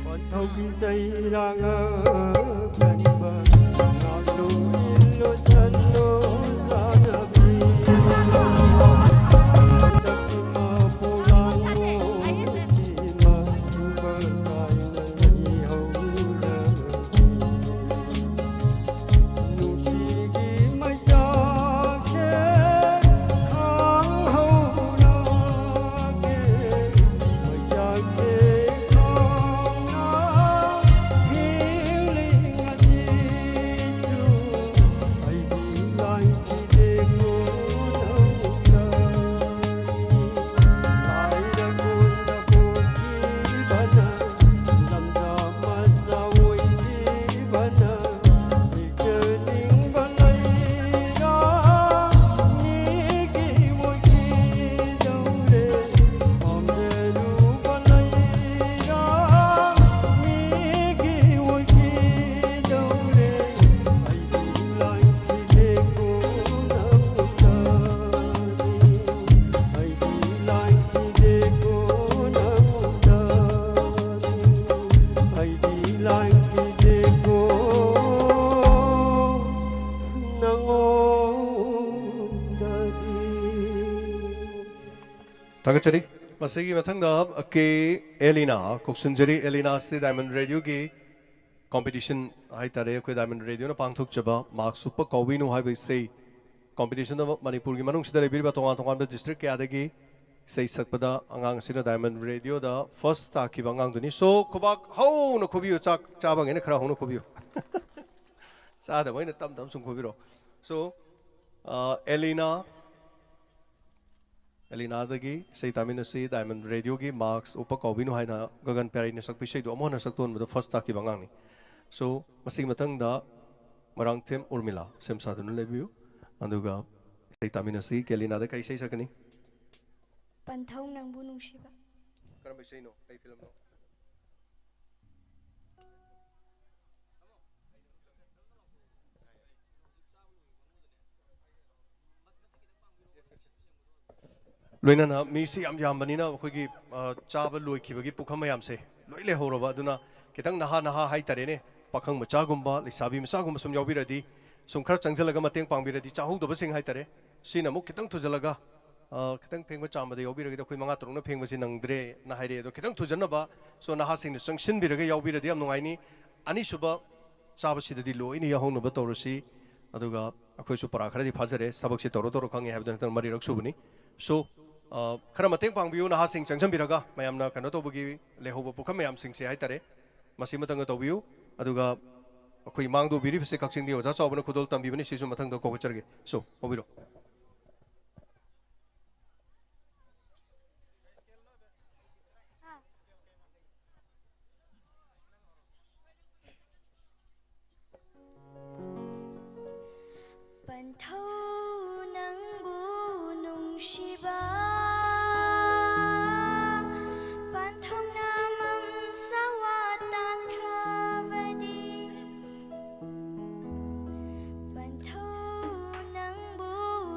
ꯄꯟꯊꯧꯒꯤ ꯆꯩꯔꯥꯡ ꯀꯟꯕ ꯉꯥꯛꯂꯨ ꯏꯜꯂꯨ ꯆꯠꯂꯨ ꯆꯥꯅꯕꯤ꯫ ꯍꯟꯗꯛꯀꯤ ꯃꯄꯨ ꯂꯥꯡꯉꯣ ꯁꯤꯃ ꯎꯕ ꯀꯥꯏꯅ ꯂꯩꯍꯧꯔꯕꯤ꯫ ꯅꯨꯡꯁꯤꯒꯤ ꯃꯩꯁꯥꯛꯁꯦ ꯈꯪꯍꯧꯅꯒꯦ꯫ ꯊꯥꯒꯠꯆꯔꯤ꯫ ꯃꯁꯤꯒꯤ ꯃꯊꯪꯗ ꯀꯦ ꯑꯦꯂꯤꯅꯥ ꯀꯧꯁꯤꯟꯖꯔꯤ꯫ ꯑꯦꯂꯤꯅꯥ ꯑꯁꯤ ꯗꯥꯏꯃꯟ ꯔꯦꯗꯤꯑꯣꯒꯤ ꯀꯣꯝꯄꯤꯇꯤꯁꯟ ꯍꯥꯏꯇꯥꯔꯦ, ꯑꯩꯈꯣꯏ ꯗꯥꯏꯃꯟ ꯔꯦꯗꯤꯑꯣꯅ ꯄꯥꯡꯊꯣꯛꯆꯕ ꯃꯥꯛꯁ ꯎꯞꯄ ꯀꯥꯎꯕꯤꯅꯨ ꯍꯥꯏꯕ ꯏꯁꯩ ꯀꯣꯝꯄꯤꯇꯤꯁꯟꯗ ꯃꯅꯤꯄꯨꯔꯒꯤ ꯃꯅꯨꯡꯁꯤꯗ ꯂꯩꯕꯤꯔꯤꯕ ꯇꯣꯉꯥꯟ ꯇꯣꯉꯥꯟꯕ ꯗꯤꯁꯇ꯭ꯔꯤꯛ ꯀꯌꯥꯗꯒꯤ ꯏꯁꯩ ꯁꯛꯄꯗ ꯑꯉꯥꯡ ꯑꯁꯤꯅ ꯗꯥꯏꯃꯟ ꯔꯦꯗꯤꯑꯣꯗ ꯐꯥꯔꯁ ꯇꯥꯈꯤꯕ ꯑꯉꯥꯡꯗꯨꯅꯤ꯫ ꯁꯣ ꯈꯨꯕꯥꯛ ꯍꯧꯅ ꯈꯨꯕꯤꯌꯨ꯫ ꯆꯥꯛ ꯆꯥꯕꯉꯩꯅ ꯈꯔ ꯍꯧꯅ ꯈꯨꯕꯤꯌꯨ꯫ ꯆꯥꯗꯕꯉꯩꯅ ꯇꯞ ꯇꯞ ꯁꯨꯝ ꯈꯨꯕꯤꯔꯣ꯫ ꯁꯣ ꯑꯦꯂꯤꯅꯥ, ꯑꯦꯂꯤꯅꯥꯗꯒꯤ ꯏꯁꯩ ꯇꯥꯃꯤꯟꯅꯁꯤ꯫ ꯗꯥꯏꯃꯟ ꯔꯦꯗꯤꯑꯣꯒꯤ ꯃꯥꯛꯁ ꯎꯞꯄ ꯀꯥꯎꯕꯤꯅꯨ ꯍꯥꯏꯅ ꯒꯒꯟ ꯄꯤꯌꯥꯔꯤꯅ ꯁꯛꯄ ꯏꯁꯩꯗꯣ ꯑꯃꯨꯛ ꯍꯟꯅ ꯁꯛꯇꯣꯟꯕꯗ ꯐꯥꯔꯁ ꯇꯥꯈꯤꯕ ꯑꯉꯥꯡꯅꯤ꯫ ꯁꯣ ꯃꯁꯤꯒꯤ ꯃꯊꯪꯗ ꯃꯣꯏꯔꯥꯡꯊꯦꯝ ꯎꯔꯃꯤꯂꯥ ꯁꯦꯝ ꯁꯥꯗꯨꯅ ꯂꯩꯕꯤꯌꯨ꯫ ꯑꯗꯨꯒ ꯏꯁꯩ ꯇꯥꯃꯤꯟꯅꯁꯤ꯫ ꯀꯦꯂꯤꯅꯥꯗ ꯀꯔꯤ ꯏꯁꯩ ꯁꯛꯀꯅꯤ? ꯄꯟꯊꯧ ꯅꯪꯕꯨ ꯅꯨꯡꯁꯤꯕ꯫ ꯀꯔꯝꯕ ꯏꯁꯩꯅꯣ? ꯀꯩ ꯐꯤꯂꯝꯅꯣ? ꯂꯣꯏꯅꯅ ꯃꯤꯁꯤ ꯌꯥꯝ ꯌꯥꯝꯕꯅꯤꯅ ꯑꯩꯈꯣꯏꯒꯤ, ꯑ, ꯆꯥꯕ ꯂꯣꯏꯈꯤꯕꯒꯤ ꯄꯨꯈꯝ ꯃꯌꯥꯝꯁꯦ ꯂꯣꯏ ꯂꯩꯍꯧꯔꯕ꯫ ꯑꯗꯨꯅ ꯈꯤꯇꯪ ꯅꯍꯥ ꯅꯍꯥ ꯍꯥꯏꯇꯥꯔꯦꯅꯦ, ꯄꯥꯈꯪ ꯃꯆꯥꯒꯨꯝꯕ, ꯂꯩꯁꯥꯕꯤ ꯃꯆꯥꯒꯨꯝꯕ ꯁꯨꯝ ꯌꯥꯎꯕꯤꯔꯗꯤ, ꯁꯨꯝ ꯈꯔ ꯆꯪꯁꯤꯜꯂꯒ ꯃꯇꯦꯡ ꯄꯥꯡꯕꯤꯔꯗꯤ, ꯆꯥꯍꯧꯗꯕꯁꯤꯡ ꯍꯥꯏꯇꯥꯔꯦ, ꯁꯤꯅ ꯑꯃꯨꯛ ꯈꯤꯇꯪ ꯊꯨꯖꯤꯜꯂꯒ, ꯑ, ꯈꯤꯇꯪ ꯐꯦꯡꯕ ꯆꯥꯝꯕꯗ ꯌꯥꯎꯕꯤꯔꯒꯗꯤ, ꯑꯩꯈꯣꯏ ꯃꯉꯥ ꯇꯔꯨꯛꯅ ꯐꯦꯡꯕꯁꯤ ꯅꯪꯗ꯭ꯔꯦꯅ ꯍꯥꯏꯔꯛꯑꯦ꯫ ꯑꯗꯣ ꯈꯤꯇꯪ ꯊꯨꯖꯟꯅꯕ, ꯁꯣ ꯅꯍꯥꯁꯤꯡꯅ ꯆꯪꯁꯤꯟꯕꯤꯔꯒ ꯌꯥꯎꯕꯤꯔꯗꯤ ꯌꯥꯝ ꯅꯨꯡꯉꯥꯏꯅꯤ꯫ ꯑꯅꯤꯁꯨꯕ ꯆꯥꯕꯁꯤꯗꯗꯤ ꯂꯣꯏꯅ ꯌꯥꯎꯍꯧꯅꯕ ꯇꯧꯔꯁꯤ꯫ ꯑꯗꯨꯒ ꯑꯩꯈꯣꯏꯁꯨ ꯄꯔꯥ ꯈꯔꯗꯤ ꯐꯥꯖꯔꯦ, ꯊꯕꯛꯁꯤ ꯇꯧꯔ ꯇꯧꯔ ꯈꯪꯉꯦ ꯍꯥꯏꯕꯗꯨ ꯅꯠꯇꯅ ꯃꯔꯤꯔꯛ ꯁꯨꯕꯅꯤ꯫ ꯁꯣ, ꯑ, ꯈꯔ ꯃꯇꯦꯡ ꯄꯥꯡꯕꯤꯌꯨ, ꯅꯍꯥꯁꯤꯡ ꯆꯪꯁꯤꯟꯕꯤꯔꯒ ꯃꯌꯥꯝꯅ ꯀꯩꯅꯣ ꯇꯧꯕꯒꯤ ꯂꯩꯍꯧꯕ ꯄꯨꯈꯝ ꯃꯌꯥꯝꯁꯤꯡꯁꯦ ꯍꯥꯏꯇꯥꯔꯦ, ꯃꯁꯤ ꯑꯃꯇꯪꯒ ꯇꯧꯕꯤꯌꯨ꯫ ꯑꯗꯨꯒ ꯑꯩꯈꯣꯏ ꯃꯥꯡꯗ ꯎꯕꯤꯔꯤꯕꯁꯦ ꯀꯛꯆꯤꯡꯗꯒꯤ ꯑꯣꯖꯥ ꯆꯥꯎꯕꯅ ꯈꯨꯗꯣꯜ ꯇꯝꯕꯤꯕꯅꯤ, ꯁꯤꯁꯨ ꯃꯊꯪꯗ ꯀꯧꯒꯠꯆꯔꯒꯦ꯫ ꯁꯣ, ꯍꯧꯕꯤꯔꯣ꯫ ꯄꯟꯊꯧ ꯅꯪꯕꯨ ꯅꯨꯡꯁꯤꯕ, ꯄꯟꯊꯧꯅ ꯃꯝꯁꯋꯥ ꯇꯥꯟꯈ꯭ꯔꯕꯗꯤ, ꯄꯟꯊꯧ ꯅꯪꯕꯨ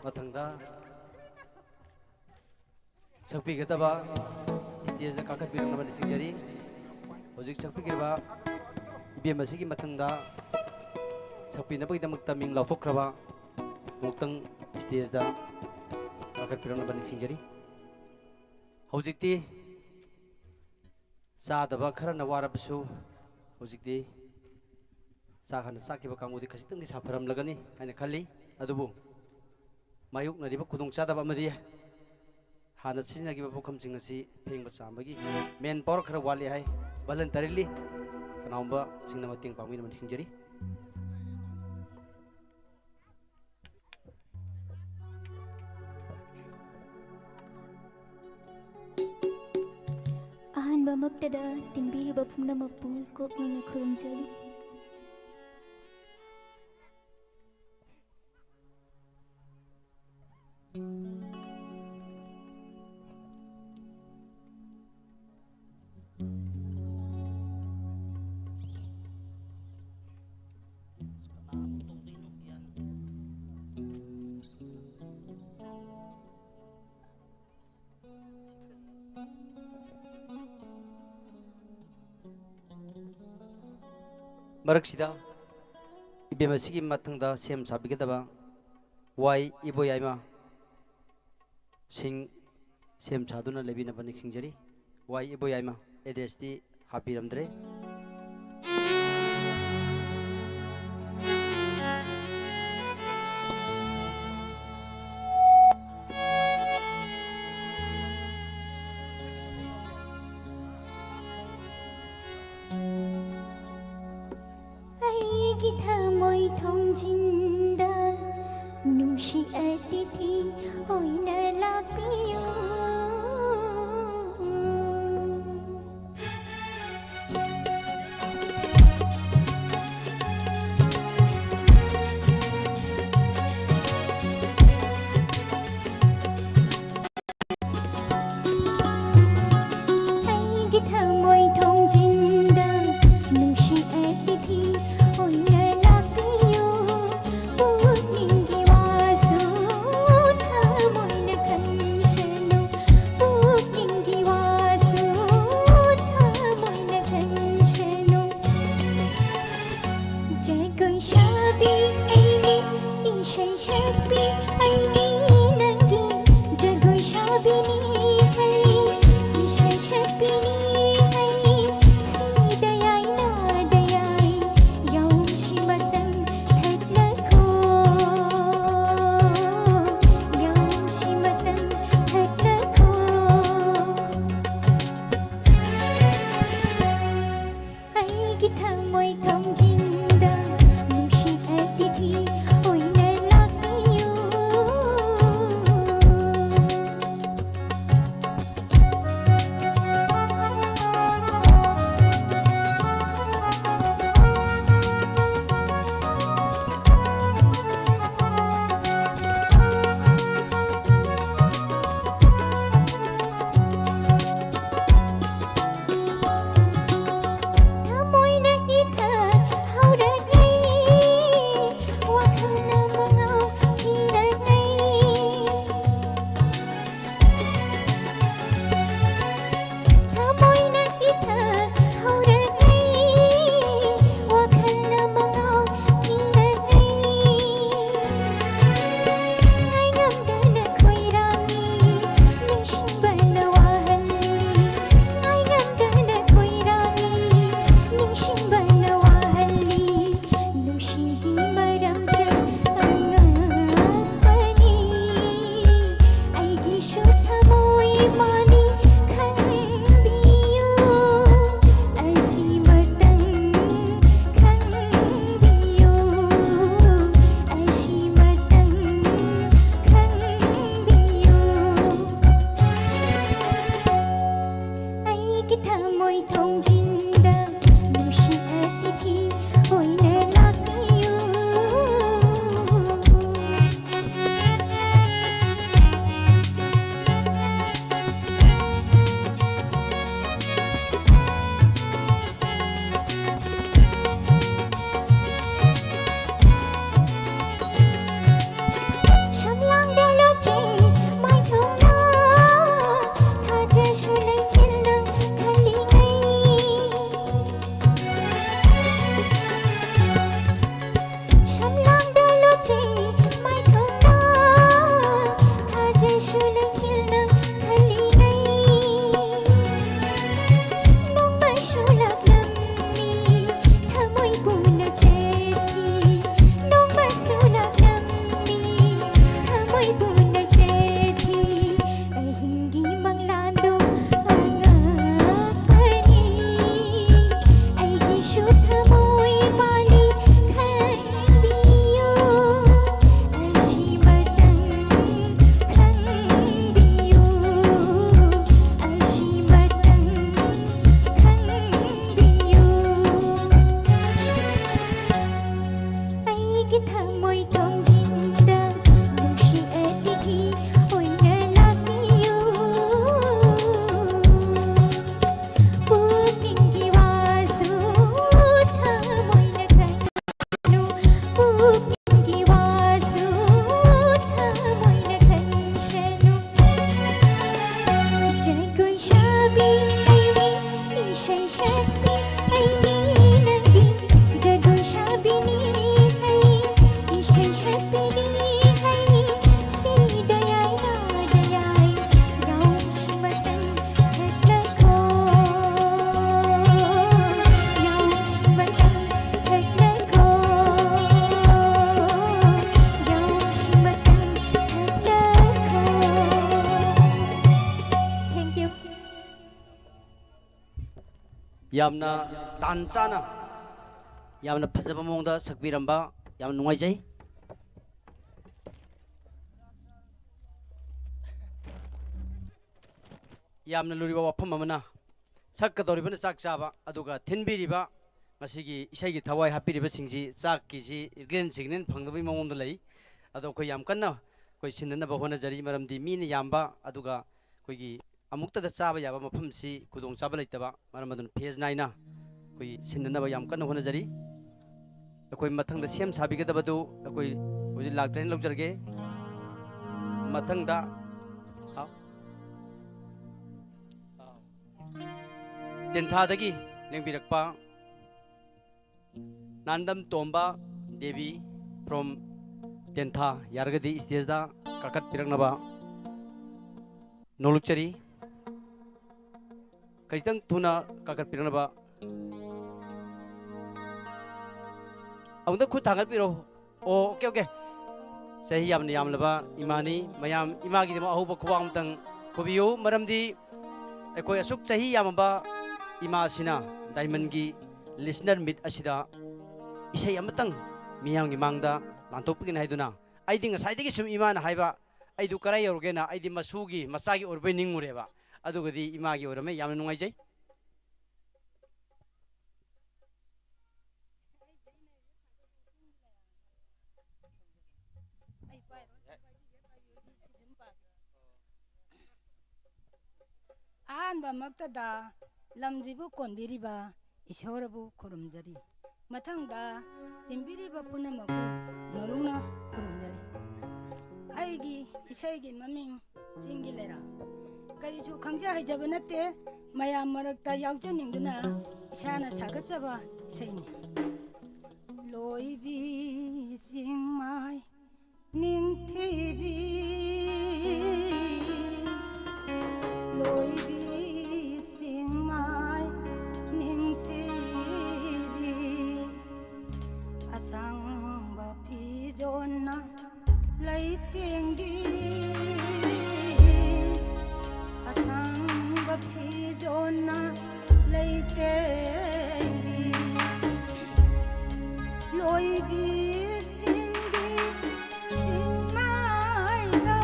ꯃꯊꯪꯗ ꯁꯛꯄꯤꯒꯗꯕ ꯁ꯭ꯇꯦꯖꯇ ꯀꯥꯈꯠꯄꯤꯔꯛꯅꯕ ꯅꯤꯡꯁꯤꯡꯖꯔꯤ꯫ ꯍꯧꯖꯤꯛ ꯁꯛꯄꯤꯒꯗꯕ ꯏꯕꯦꯝ ꯑꯁꯤꯒꯤ ꯃꯊꯪꯗ ꯁꯛꯄꯤꯅꯕꯒꯤꯗꯃꯛꯇ ꯃꯤꯡ ꯂꯥꯎꯊꯣꯛꯈ꯭ꯔꯕ ꯑꯃꯨꯛꯇꯪ ꯁ꯭ꯇꯦꯖꯇ ꯀꯥꯈꯠꯄꯤꯔꯛꯅꯕ ꯅꯤꯡꯁꯤꯡꯖꯔꯤ꯫ ꯍꯧꯖꯤꯛꯇꯤ ꯆꯥꯗꯕ ꯈꯔꯅ ꯋꯥꯔꯕꯁꯨ ꯍꯧꯖꯤꯛꯇꯤ ꯆꯥꯛ ꯍꯥꯟꯅ ꯆꯥꯈꯤꯕ ꯀꯥꯡꯕꯨꯗꯤ ꯈꯖꯤꯛꯇꯪꯗꯤ ꯁꯥꯐꯔꯝꯂꯒꯅꯤ ꯍꯥꯏꯅ ꯈꯜꯂꯤ꯫ ꯑꯗꯨꯕꯨ ꯃꯥꯌꯣꯛꯅꯔꯤꯕ ꯈꯨꯗꯣꯡꯆꯥꯗꯕ ꯑꯃꯗꯤ ꯍꯥꯟꯅ ꯁꯤꯖꯤꯟꯅꯈꯤꯕ ꯄꯨꯈꯝꯁꯤꯡ ꯑꯁꯤ ꯐꯦꯡꯕ ꯆꯥꯝꯕꯒꯤ ꯃꯦꯟ ꯄꯥꯋꯔ ꯈꯔ ꯋꯥꯠꯂꯤ ꯍꯥꯏ꯫ ꯚꯣꯂꯟꯇꯔꯤꯂꯤ ꯀꯅꯥꯒꯨꯝꯕꯁꯤꯡꯅ ꯃꯇꯦꯡ ꯄꯥꯡꯕꯤꯅꯕ ꯅꯤꯡꯁꯤꯡꯖꯔꯤ꯫ ꯑꯍꯥꯟꯕꯃꯛꯇꯗ ꯇꯤꯟꯕꯤꯔꯤꯕ ꯄꯨꯝꯅꯃꯛꯄꯨ ꯀꯣꯛꯅꯅ ꯈꯨꯔꯨꯝꯖꯔꯤ꯫ ꯃꯔꯛꯁꯤꯗ ꯏꯕꯦꯝ ꯑꯁꯤꯒꯤ ꯃꯊꯪꯗ ꯁꯦꯝ ꯁꯥꯕꯤꯒꯗꯕ ꯋꯥꯏ ꯏꯕꯣꯌꯥꯏꯃ ꯁꯤꯡ ꯁꯦꯝ ꯁꯥꯗꯨꯅ ꯂꯩꯕꯤꯅꯕ ꯅꯤꯡꯁꯤꯡꯖꯔꯤ꯫ ꯋꯥꯏ ꯏꯕꯣꯌꯥꯏꯃ, ꯑꯦꯗ꯭ꯔꯦꯁꯇꯤ ꯍꯥꯞꯄꯤꯔꯝꯗ꯭ꯔꯦ꯫ ꯑꯩꯒꯤ ꯊꯃꯣꯏ ꯊꯣꯡꯖꯤꯟꯗ ꯅꯨꯡꯁꯤ ꯑꯇꯤꯊꯤ ꯑꯣꯏꯅ ꯂꯥꯛꯄꯤꯌꯨ꯫ ꯑꯩꯒꯤ ꯊꯃꯣꯏ ꯊꯣꯡꯖꯤꯟꯗ ꯅꯨꯡꯁꯤ ꯑꯇꯤꯊꯤ ꯑꯣꯏꯅ ꯂꯥꯛꯄꯤꯌꯨ꯫ ꯄꯨꯛꯅꯤꯡꯒꯤ ꯋꯥꯁꯨ ꯑꯩꯗꯤ ꯅꯪꯒꯤ ꯖꯒꯣꯏ ꯁꯥꯕꯤꯅꯤ ꯍꯩ, ꯏꯁꯩ ꯁꯛꯄꯤꯅꯤ ꯍꯩ, ꯁꯤꯗ ꯌꯥꯏ ꯅꯥꯗ ꯌꯥꯏ, ꯌꯥꯎꯁꯤ ꯃꯇꯝ ꯊꯠꯂꯈꯣ, ꯌꯥꯎꯁꯤ ꯃꯇꯝ ꯊꯠꯂꯈꯣ꯫ ꯑꯩꯒꯤ ꯊꯃꯣꯏ ꯊꯣꯡꯖꯤꯟꯗ ꯅꯨꯡꯁꯤ ꯑꯇꯤꯊꯤ ꯑꯣꯏꯅ ꯂꯥꯛꯄꯤꯌꯨ꯫ ꯌꯥꯝꯅ ꯇꯥꯟ ꯆꯥꯅ, ꯌꯥꯝꯅ ꯐꯖꯕ ꯃꯑꯣꯡꯗ ꯁꯛꯄꯤꯔꯝꯕ, ꯌꯥꯝ ꯅꯨꯡꯉꯥꯏꯖꯩ꯫ ꯌꯥꯝꯅ ꯂꯨꯔꯤꯕ ꯋꯥꯐꯝ ꯑꯃꯅ, ꯁꯛꯀꯗꯧꯔꯤꯕꯅ ꯆꯥꯛ ꯆꯥꯕ, ꯑꯗꯨꯒ ꯊꯤꯟꯕꯤꯔꯤꯕ, ꯃꯁꯤꯒꯤ ꯏꯁꯩꯒꯤ ꯊꯋꯥꯏ ꯍꯥꯞꯄꯤꯔꯤꯕꯁꯤꯡꯁꯤ, ꯆꯥꯛꯀꯤꯁꯤ ꯒ꯭ꯔꯤꯟ ꯁꯤꯒꯅꯦꯜ ꯐꯪꯗꯕꯒꯤ ꯃꯑꯣꯡꯗ ꯂꯩ꯫ ꯑꯗꯣ ꯑꯩꯈꯣꯏ ꯌꯥꯝ ꯀꯟꯅ ꯑꯩꯈꯣꯏ ꯁꯤꯟꯅꯅꯕ ꯍꯣꯠꯅꯖꯔꯤ, ꯃꯔꯝꯗꯤ ꯃꯤꯅ ꯌꯥꯝꯕ, ꯑꯗꯨꯒ ꯑꯩꯈꯣꯏꯒꯤ ꯑꯃꯨꯛꯇꯗ ꯆꯥꯕ ꯌꯥꯕ ꯃꯐꯝꯁꯤ ꯈꯨꯗꯣꯡꯆꯥꯕ ꯂꯩꯇꯕ ꯃꯔꯝ ꯑꯗꯨꯅ ꯐꯦꯁ ꯅꯥꯏꯅ ꯑꯩꯈꯣꯏ ꯁꯤꯟꯅꯅꯕ ꯌꯥꯝ ꯀꯟꯅ ꯍꯣꯠꯅꯖꯔꯤ꯫ ꯑꯩꯈꯣꯏ ꯃꯊꯪꯗ ꯁꯦꯝ ꯁꯥꯕꯤꯒꯗꯕꯗꯨ ꯑꯩꯈꯣꯏ ꯍꯧꯖꯤꯛ ꯂꯥꯛꯇ꯭ꯔꯦꯅ ꯂꯧꯖꯔꯒꯦ꯫ ꯃꯊꯪꯗ, ꯍꯥꯎ꯫ ꯇꯦꯟꯊꯥꯗꯒꯤ ꯂꯦꯡꯕꯤꯔꯛꯄ ꯅꯥꯟꯗꯝ ꯇꯣꯝꯕ ꯗꯦꯕꯤ from ꯇꯦꯟꯊꯥ, ꯌꯥꯔꯒꯗꯤ ꯁ꯭ꯇꯦꯖꯇ ꯀꯥꯈꯠꯄꯤꯔꯛꯅꯕ ꯅꯣꯂꯨꯛꯆꯔꯤ꯫ ꯈꯖꯤꯛꯇꯪ ꯊꯨꯅ ꯀꯥꯈꯠꯄꯤꯔꯛꯅꯕ꯫ ꯑꯃꯨꯛꯇ ꯈꯨꯠ ꯊꯥꯡꯒꯠꯄꯤꯔꯣ꯫ ꯑꯣ, ꯑꯣꯀꯦ, ꯑꯣꯀꯦ꯫ ꯆꯍꯤ ꯌꯥꯝꯅ ꯌꯥꯝꯂꯕ ꯏꯃꯥꯅꯤ꯫ ꯃꯌꯥꯝ ꯏꯃꯥꯒꯤꯗꯃꯛ ꯑꯍꯧꯕ ꯈꯨꯕꯥꯛ ꯑꯃꯇꯪ ꯈꯨꯕꯤꯌꯨ, ꯃꯔꯝꯗꯤ ꯑꯩꯈꯣꯏ ꯑꯁꯨꯛ ꯆꯍꯤ ꯌꯥꯝꯃꯕ ꯏꯃꯥꯁꯤꯅ ꯗꯥꯏꯃꯟꯒꯤ ꯂꯤꯁꯅꯔ ꯃꯤꯠ ꯑꯁꯤꯗ ꯏꯁꯩ ꯑꯃꯇꯪ ꯃꯤꯌꯥꯝꯒꯤ ꯃꯥꯡꯗ ꯂꯥꯟꯊꯣꯛꯄꯤꯒꯅꯤ ꯍꯥꯏꯗꯨꯅ, ꯑꯩꯗꯤ ꯉꯁꯥꯏꯗꯒꯤ ꯁꯨꯝ ꯏꯃꯥꯅ ꯍꯥꯏꯕ, ꯑꯩꯗꯨ ꯀꯔꯥꯏ ꯌꯧꯔꯒꯦꯅ ꯑꯩꯗꯤ ꯃꯁꯨꯒꯤ, ꯃꯆꯥꯒꯤ ꯑꯣꯏꯔꯕꯣꯏ ꯅꯤꯡꯉꯨꯔꯦꯕ꯫ ꯑꯗꯨꯒꯗꯤ ꯏꯃꯥꯒꯤ ꯑꯣꯏꯔꯝꯃꯦ꯫ ꯌꯥꯝꯅ ꯅꯨꯡꯉꯥꯏꯖꯩ꯫ ꯑꯍꯥꯟꯕꯃꯛꯇꯗ ꯂꯝꯁꯤꯕꯨ ꯀꯣꯟꯕꯤꯔꯤꯕ ꯏꯁꯣꯔꯕꯨ ꯈꯨꯔꯨꯝꯖꯔꯤ꯫ ꯃꯊꯪꯗ ꯇꯤꯟꯕꯤꯔꯤꯕ ꯄꯨꯝꯅꯃꯛꯄꯨ ꯅꯣꯂꯨꯛꯅ ꯈꯨꯔꯨꯝꯖꯔꯤ꯫ ꯑꯩꯒꯤ ꯏꯁꯩꯒꯤ ꯃꯃꯤꯡ ꯆꯤꯡꯒꯤ ꯂꯩꯔꯥꯡ꯫ ꯀꯔꯤꯁꯨ ꯈꯪꯖ ꯍꯩꯖꯕ ꯅꯠꯇꯦ, ꯃꯌꯥꯝ ꯃꯔꯛꯇ ꯌꯥꯎꯖꯅꯤꯡꯗꯨꯅ ꯏꯁꯥꯅ ꯁꯥꯒꯠꯆꯕ ꯏꯁꯩꯅꯤ꯫ ꯂꯣꯏꯕꯤ ꯆꯤꯡꯃꯥꯏ ꯅꯤꯡꯊꯤꯕꯤ, ꯂꯣꯏꯕꯤ ꯆꯤꯡꯃꯥꯏ ꯅꯤꯡꯊꯤꯕꯤ, ꯑꯁꯪꯕ ꯐꯤꯖꯣꯟꯅ ꯂꯩꯇꯦꯡꯕꯤ, ꯑꯁꯪꯕ ꯐꯤꯖꯣꯟꯅ ꯂꯩ ꯂꯣꯏꯕꯤꯁꯤꯡꯒꯤ ꯆꯤꯡꯃꯥꯏꯗ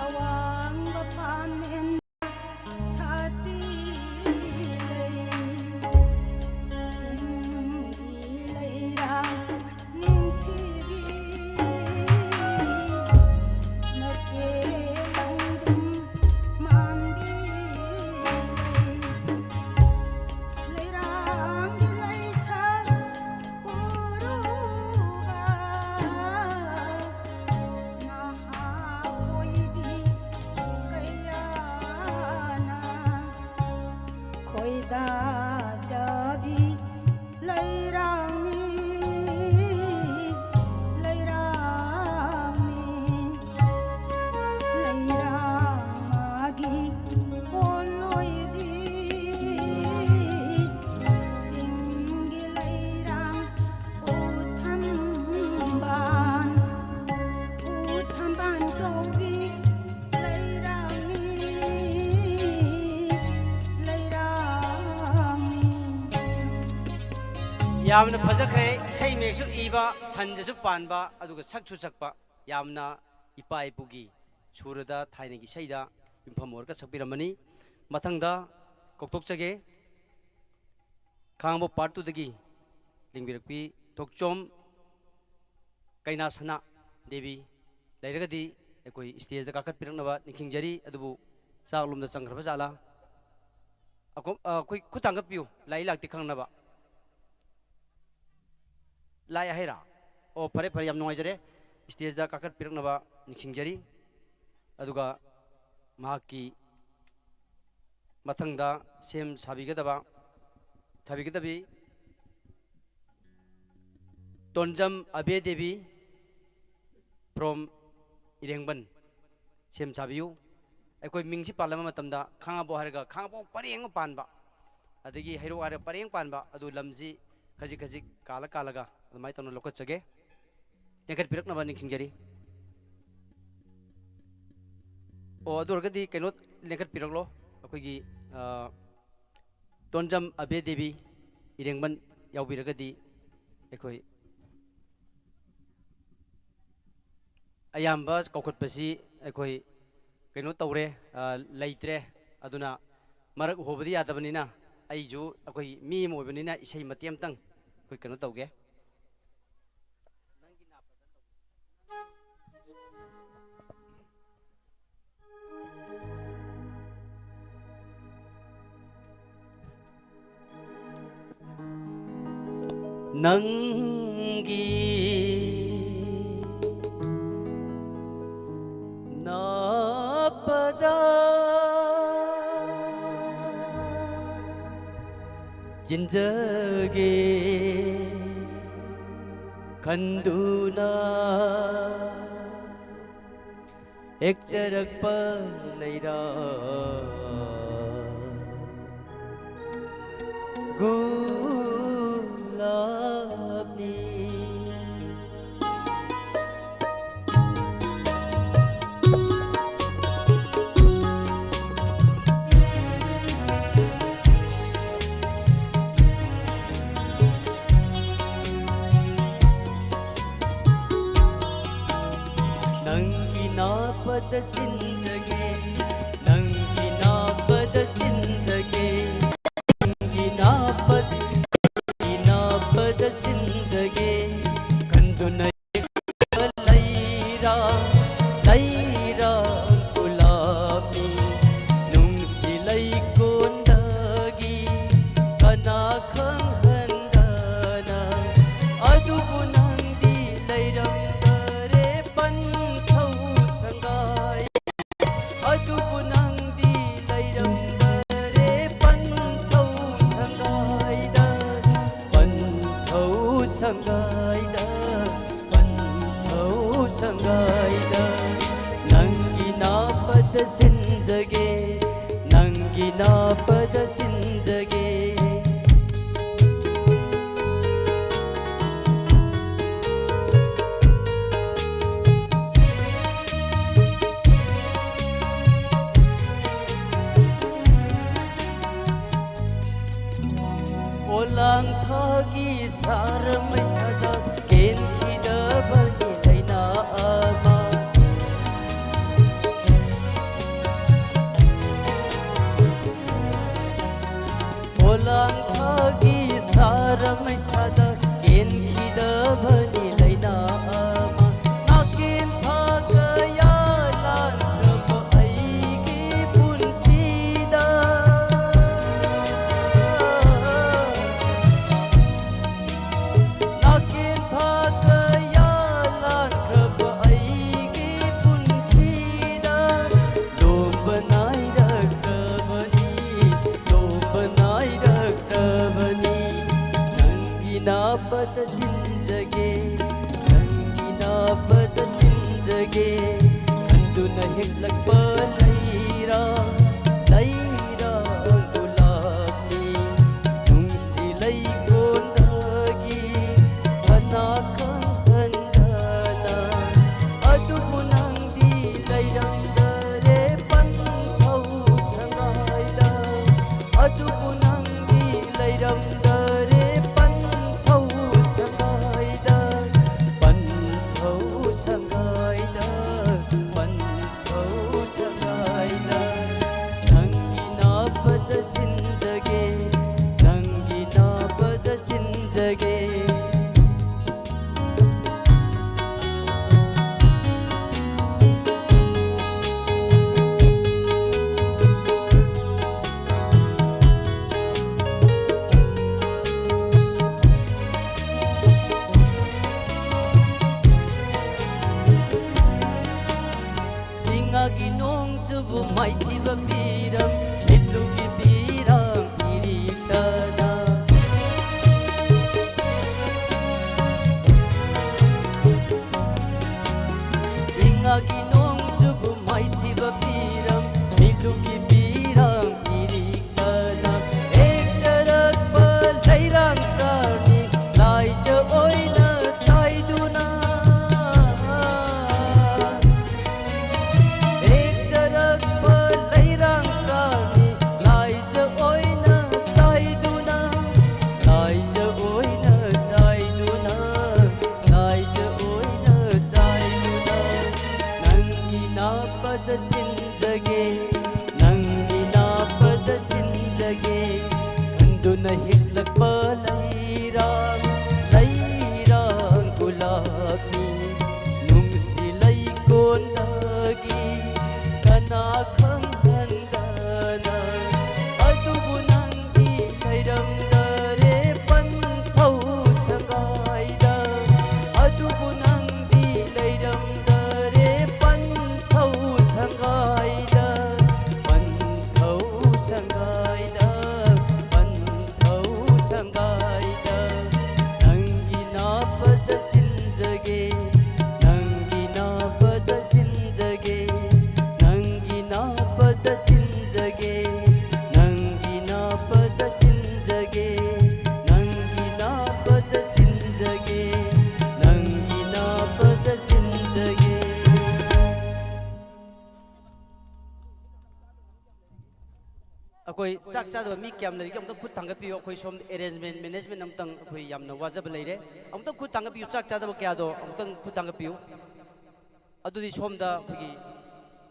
ꯑꯋꯥꯡꯕ ꯄꯥꯝꯃꯦꯟ ꯁꯥꯠꯄꯤ ꯂꯩ꯫ ꯆꯤꯡꯒꯤ ꯂꯩꯔꯥꯡ ꯅꯤꯡꯊꯤꯕꯤ ꯃꯀꯦ ꯂꯪꯗꯨꯝ ꯃꯥꯟꯕꯤ ꯂꯩ꯫ ꯂꯩꯔꯥꯡꯒꯤ ꯂꯩꯁꯥ ꯎꯔꯨꯕ ꯅꯍꯥ ꯑꯣꯏꯕꯤ ꯀꯌꯥꯅ ꯈꯣꯏꯗꯥꯖꯕꯤ ꯂꯩꯔꯥꯡꯅꯤ, ꯂꯩꯔꯥꯡꯅꯤ, ꯂꯩꯔꯥꯡ ꯃꯥꯒꯤ ꯄꯣꯠꯂꯣꯏꯗꯤ꯫ ꯆꯤꯡꯒꯤ ꯂꯩꯔꯥꯡ ꯎ ꯊꯝꯕꯥꯜ, ꯎ ꯊꯝꯕꯥꯜ ꯀꯧꯕꯤ ꯂꯩꯔꯥꯡꯅꯤ, ꯂꯩꯔꯥꯡꯅꯤ꯫ ꯌꯥꯝꯅ ꯐꯖꯈ꯭ꯔꯦ꯫ ꯏꯁꯩ ꯃꯌꯦꯛꯁꯨ ꯏꯕ, ꯁꯟꯗꯁꯨ ꯄꯥꯟꯕ, ꯑꯗꯨꯒ ꯁꯛꯁꯨ ꯁꯛꯄ꯫ ꯌꯥꯝꯅ ꯏꯄꯥ ꯏꯄꯨꯒꯤ ꯁꯨꯔꯗ, ꯊꯥꯏꯅꯒꯤ ꯏꯁꯩꯗ ꯌꯨꯝꯐꯝ ꯑꯣꯏꯔꯒ ꯁꯛꯄꯤꯔꯝꯕꯅꯤ꯫ ꯃꯊꯪꯗ ꯀꯧꯊꯣꯛꯆꯒꯦ, ꯈꯥꯡꯉꯕꯣꯛ Part Two ꯗꯒꯤ ꯂꯤꯡꯕꯤꯔꯛꯄꯤ ꯊꯣꯛꯆꯣꯝ ꯀꯩꯅꯥꯁꯅꯥ ꯗꯦꯕꯤ ꯂꯩꯔꯒꯗꯤ ꯑꯩꯈꯣꯏ stage ꯇ ꯀꯥꯈꯠꯄꯤꯔꯛꯅꯕ ꯅꯤꯡꯁꯤꯡꯖꯔꯤ꯫ ꯑꯗꯨꯕꯨ ꯆꯥꯛꯂꯣꯝꯗ ꯆꯪꯈ꯭ꯔꯕ ꯖꯥꯠꯂꯥ? ꯑꯀꯣ-, ꯑ, ꯑꯩꯈꯣꯏ ꯈꯨꯠ ꯊꯥꯡꯒꯠꯄꯤꯌꯨ, ꯂꯥꯛꯏ ꯂꯥꯛꯇꯦ ꯈꯪꯅꯕ꯫ ꯂꯥꯛꯑꯦ ꯍꯥꯏꯔꯥ? ꯑꯣ, ꯐꯔꯦ, ꯐꯔꯦ, ꯌꯥꯝ ꯅꯨꯡꯉꯥꯏꯖꯔꯦ꯫ Stage ꯇ ꯀꯥꯈꯠꯄꯤꯔꯛꯅꯕ ꯅꯤꯡꯁꯤꯡꯖꯔꯤ꯫ ꯑꯗꯨꯒ ꯃꯍꯥꯛꯀꯤ ꯃꯊꯪꯗ ꯁꯦꯝ ꯁꯥꯕꯤꯒꯗꯕ, ꯁꯥꯕꯤꯒꯗꯕꯤ ꯇꯣꯟꯖꯝ ꯑꯕꯦ ꯗꯦꯕꯤ from ꯏꯔꯦꯡꯕꯟ꯫ ꯁꯦꯝ ꯁꯥꯕꯤꯌꯨ꯫ ꯑꯩꯈꯣꯏ ꯃꯤꯡꯁꯤ ꯄꯥꯜꯂꯝꯕ ꯃꯇꯝꯗ ꯈꯥꯡꯉꯕꯣꯛ ꯍꯥꯏꯔꯒ ꯈꯥꯡꯉꯕꯣꯛ ꯄꯔꯦꯡ ꯑꯃ ꯄꯥꯟꯕ, ꯑꯗꯒꯤ ꯍꯩꯔꯣꯛ ꯍꯥꯏꯔꯒ ꯄꯔꯦꯡ ꯄꯥꯟꯕ, ꯑꯗꯨ ꯂꯝꯁꯤ ꯈꯖꯤꯛ ꯈꯖꯤꯛ ꯀꯥꯜꯂ ꯀꯥꯜꯂꯒ ꯑꯗꯨꯃꯥꯏꯅ ꯇꯧꯅ ꯂꯧꯈꯠꯆꯒꯦ꯫ ꯂꯦꯡꯈꯠꯄꯤꯔꯛꯅꯕ ꯅꯤꯡꯁꯤꯡꯖꯔꯤ꯫ ꯑꯣ, ꯑꯗꯨ ꯑꯣꯏꯔꯒꯗꯤ ꯀꯩꯅꯣ ꯂꯦꯡꯈꯠꯄꯤꯔꯛꯂꯣ, ꯑꯩꯈꯣꯏꯒꯤ ꯑ, ꯇꯣꯟꯖꯝ ꯑꯕꯦ ꯗꯦꯕꯤ ꯏꯔꯦꯡꯕꯟ ꯌꯥꯎꯕꯤꯔꯒꯗꯤ ꯑꯩꯈꯣꯏ ꯑꯌꯥꯝꯕ ꯀꯧꯈꯠꯄꯁꯤ ꯑꯩꯈꯣꯏ ꯀꯩꯅꯣ ꯇꯧꯔꯦ, ꯑ, ꯂꯩꯇ꯭ꯔꯦ꯫ ꯑꯗꯨꯅ ꯃꯔꯛ ꯍꯣꯕꯗꯤ ꯌꯥꯗꯕꯅꯤꯅ ꯑꯩꯁꯨ ꯑꯩꯈꯣꯏ ꯃꯤ ꯑꯃ ꯑꯣꯏꯕꯅꯤꯅ ꯏꯁꯩ ꯃꯇꯦꯛ ꯑꯃꯇꯪ ꯑꯩꯈꯣꯏ ꯀꯩꯅꯣ ꯇꯧꯒꯦ꯫ ꯅꯪꯒꯤ ꯅꯥꯞꯄꯗ ꯆꯤꯟꯖꯒꯦ ꯈꯟꯗꯨꯅ ꯍꯦꯛꯆꯔꯛꯄ ꯂꯩꯔꯥ ꯒꯨꯂꯥꯞꯅꯤ꯫ ꯅꯪꯒꯤ ꯅꯥꯄꯗ ꯁꯤꯟꯖꯒꯦ, ꯅꯪꯒꯤ ꯅꯥꯄꯗ ꯁꯤꯟꯖꯒꯦ, ꯅꯪꯒꯤ ꯅꯥꯄꯗ, ꯅꯪꯒꯤ ꯅꯥꯄꯗ ꯁꯤꯟꯖꯒꯦ, ꯈꯟꯗꯨꯅ ꯂꯩꯔꯥ, ꯂꯩꯔꯥ ꯒꯨꯂꯥꯞꯅꯤ, ꯅꯨꯡꯁꯤ ꯂꯩꯀꯣꯟꯗꯒꯤ ꯀꯅꯥ ꯈꯪꯍꯟꯗꯅ, ꯑꯗꯨꯕꯨ ꯅꯪꯗꯤ ꯂꯩꯔꯝꯗꯔꯦ ꯄꯟꯊꯧ ꯁꯪꯒꯥꯏ꯫ ꯑꯗꯨꯕꯨ ꯅꯪꯗꯤ ꯂꯩꯔꯝꯗꯔꯦ ꯄꯟꯊꯧ ꯁꯪꯒꯥꯏꯗ, ꯄꯟꯊꯧ ꯁꯪꯒꯥꯏꯗ, ꯄꯟꯊꯧ ꯁꯪꯒꯥꯏꯗ꯫ ꯅꯪꯒꯤ ꯅꯥꯄꯗ ꯁꯤꯟꯖꯒꯦ, ꯅꯪꯒꯤ ꯅꯥꯄꯗ ꯁꯤꯟꯖꯒꯦ꯫ ꯈꯟꯗꯨꯅ ꯍꯦꯛꯂꯛꯄ ꯂꯩꯔꯥ, ꯂꯩꯔꯥ ꯒꯨꯂꯥꯞꯅꯤ꯫ ꯅꯨꯡꯁꯤ ꯂꯩꯀꯣꯟꯗꯒꯤ ꯐꯅ ꯈꯪꯍꯟꯗꯅ, ꯑꯗꯨꯕꯨ ꯅꯪꯗꯤ ꯂꯩꯔꯝꯗꯔꯦ ꯄꯟꯊꯧ ꯁꯉꯥꯏꯗ꯫ ꯑꯗꯨꯕꯨ ꯅꯪꯗꯤ ꯂꯩꯔꯝꯗꯔꯦ ꯄꯟꯊꯧ ꯁꯉꯥꯏꯗ, ꯄꯟꯊꯧ ꯁꯉꯥꯏꯗ, ꯄꯟꯊꯧ ꯁꯉꯥꯏꯗ꯫ ꯅꯪꯒꯤ ꯅꯥꯄꯗ ꯁꯤꯟꯖꯒꯦ, ꯅꯪꯒꯤ ꯅꯥꯄꯗ ꯁꯤꯟꯖꯒꯦ꯫ ꯏꯉꯥꯒꯤ ꯅꯣꯡꯖꯨꯕꯨ ꯃꯥꯏꯊꯤꯕ ꯄꯤꯔꯝ, ꯏꯜꯂꯨꯒꯤ ꯄꯤꯔꯝ ꯏꯔꯤꯇꯅ꯫ ꯏꯉꯥꯒꯤ ꯅꯣꯡꯖꯨꯕꯨ ꯃꯥꯏꯊꯤꯕ ꯄꯤꯔꯝ, ꯏꯜꯂꯨꯒꯤ ꯄꯤꯔꯝ ꯏꯔꯤꯇꯅ꯫ ꯍꯦꯛꯆꯔꯛꯄ ꯂꯩꯔꯥꯡ ꯆꯥꯔꯅꯤ ꯂꯥꯏꯖ ꯑꯣꯏꯅ ꯆꯥꯏꯗꯨꯅ꯫ ꯍꯦꯛꯆꯔꯛꯄ ꯂꯩꯔꯥꯡ ꯆꯥꯔꯅꯤ ꯂꯥꯏꯖ ꯑꯣꯏꯅ ꯆꯥꯏꯗꯨꯅ꯫ ꯂꯥꯏꯖ ꯑꯣꯏꯅ ꯆꯥꯏꯗꯨꯅ, ꯂꯥꯏꯖ ꯑꯣꯏꯅ ꯆꯥꯏꯗꯨꯅ꯫ ꯅꯪꯒꯤ ꯅꯥꯄꯗ ꯁꯤꯟꯖꯒꯦ, ꯅꯪꯒꯤ ꯅꯥꯄꯗ ꯁꯤꯟꯖꯒꯦ꯫ ꯈꯟꯗꯨꯅ ꯍꯦꯛꯂꯛꯄ ꯂꯩꯔꯥꯡ, ꯂꯩꯔꯥꯡ ꯒꯨꯂꯥꯞꯅꯤ꯫ ꯅꯨꯡꯁꯤ ꯂꯩꯀꯣꯟꯗꯒꯤ ꯀꯅꯥ ꯈꯪꯍꯟꯗꯅ꯫ ꯑꯗꯨꯕꯨ ꯅꯪꯗꯤ ꯂꯩꯔꯝꯗꯔꯦ ꯄꯟꯊꯧ ꯁꯉꯥꯏꯗ꯫ ꯑꯗꯨꯕꯨ ꯅꯪꯗꯤ ꯂꯩꯔꯝꯗꯔꯦ ꯄꯟꯊꯧ ꯁꯉꯥꯏꯗ꯫ ꯑꯩꯈꯣꯏ ꯆꯥꯛ ꯆꯥꯗꯕ ꯃꯤ ꯀꯌꯥꯝ ꯂꯩꯔꯤꯒꯦ? ꯑꯃꯨꯛꯇꯪ ꯈꯨꯠ ꯊꯥꯡꯒꯠꯄꯤꯌꯨ꯫ ꯑꯩꯈꯣꯏ ꯁꯣꯝꯗ arrangement, management ꯑꯃꯨꯛꯇꯪ ꯑꯩꯈꯣꯏ ꯌꯥꯝꯅ ꯋꯥꯖꯕ ꯂꯩꯔꯦ꯫ ꯑꯃꯨꯛꯇꯪ ꯈꯨꯠ ꯊꯥꯡꯒꯠꯄꯤꯌꯨ꯫ ꯆꯥꯛ ꯆꯥꯗꯕ ꯀꯌꯥꯗꯣ ꯑꯃꯨꯛꯇꯪ ꯈꯨꯠ ꯊꯥꯡꯒꯠꯄꯤꯌꯨ꯫ ꯑꯗꯨꯗꯤ ꯁꯣꯝꯗ ꯑꯩꯈꯣꯏꯒꯤ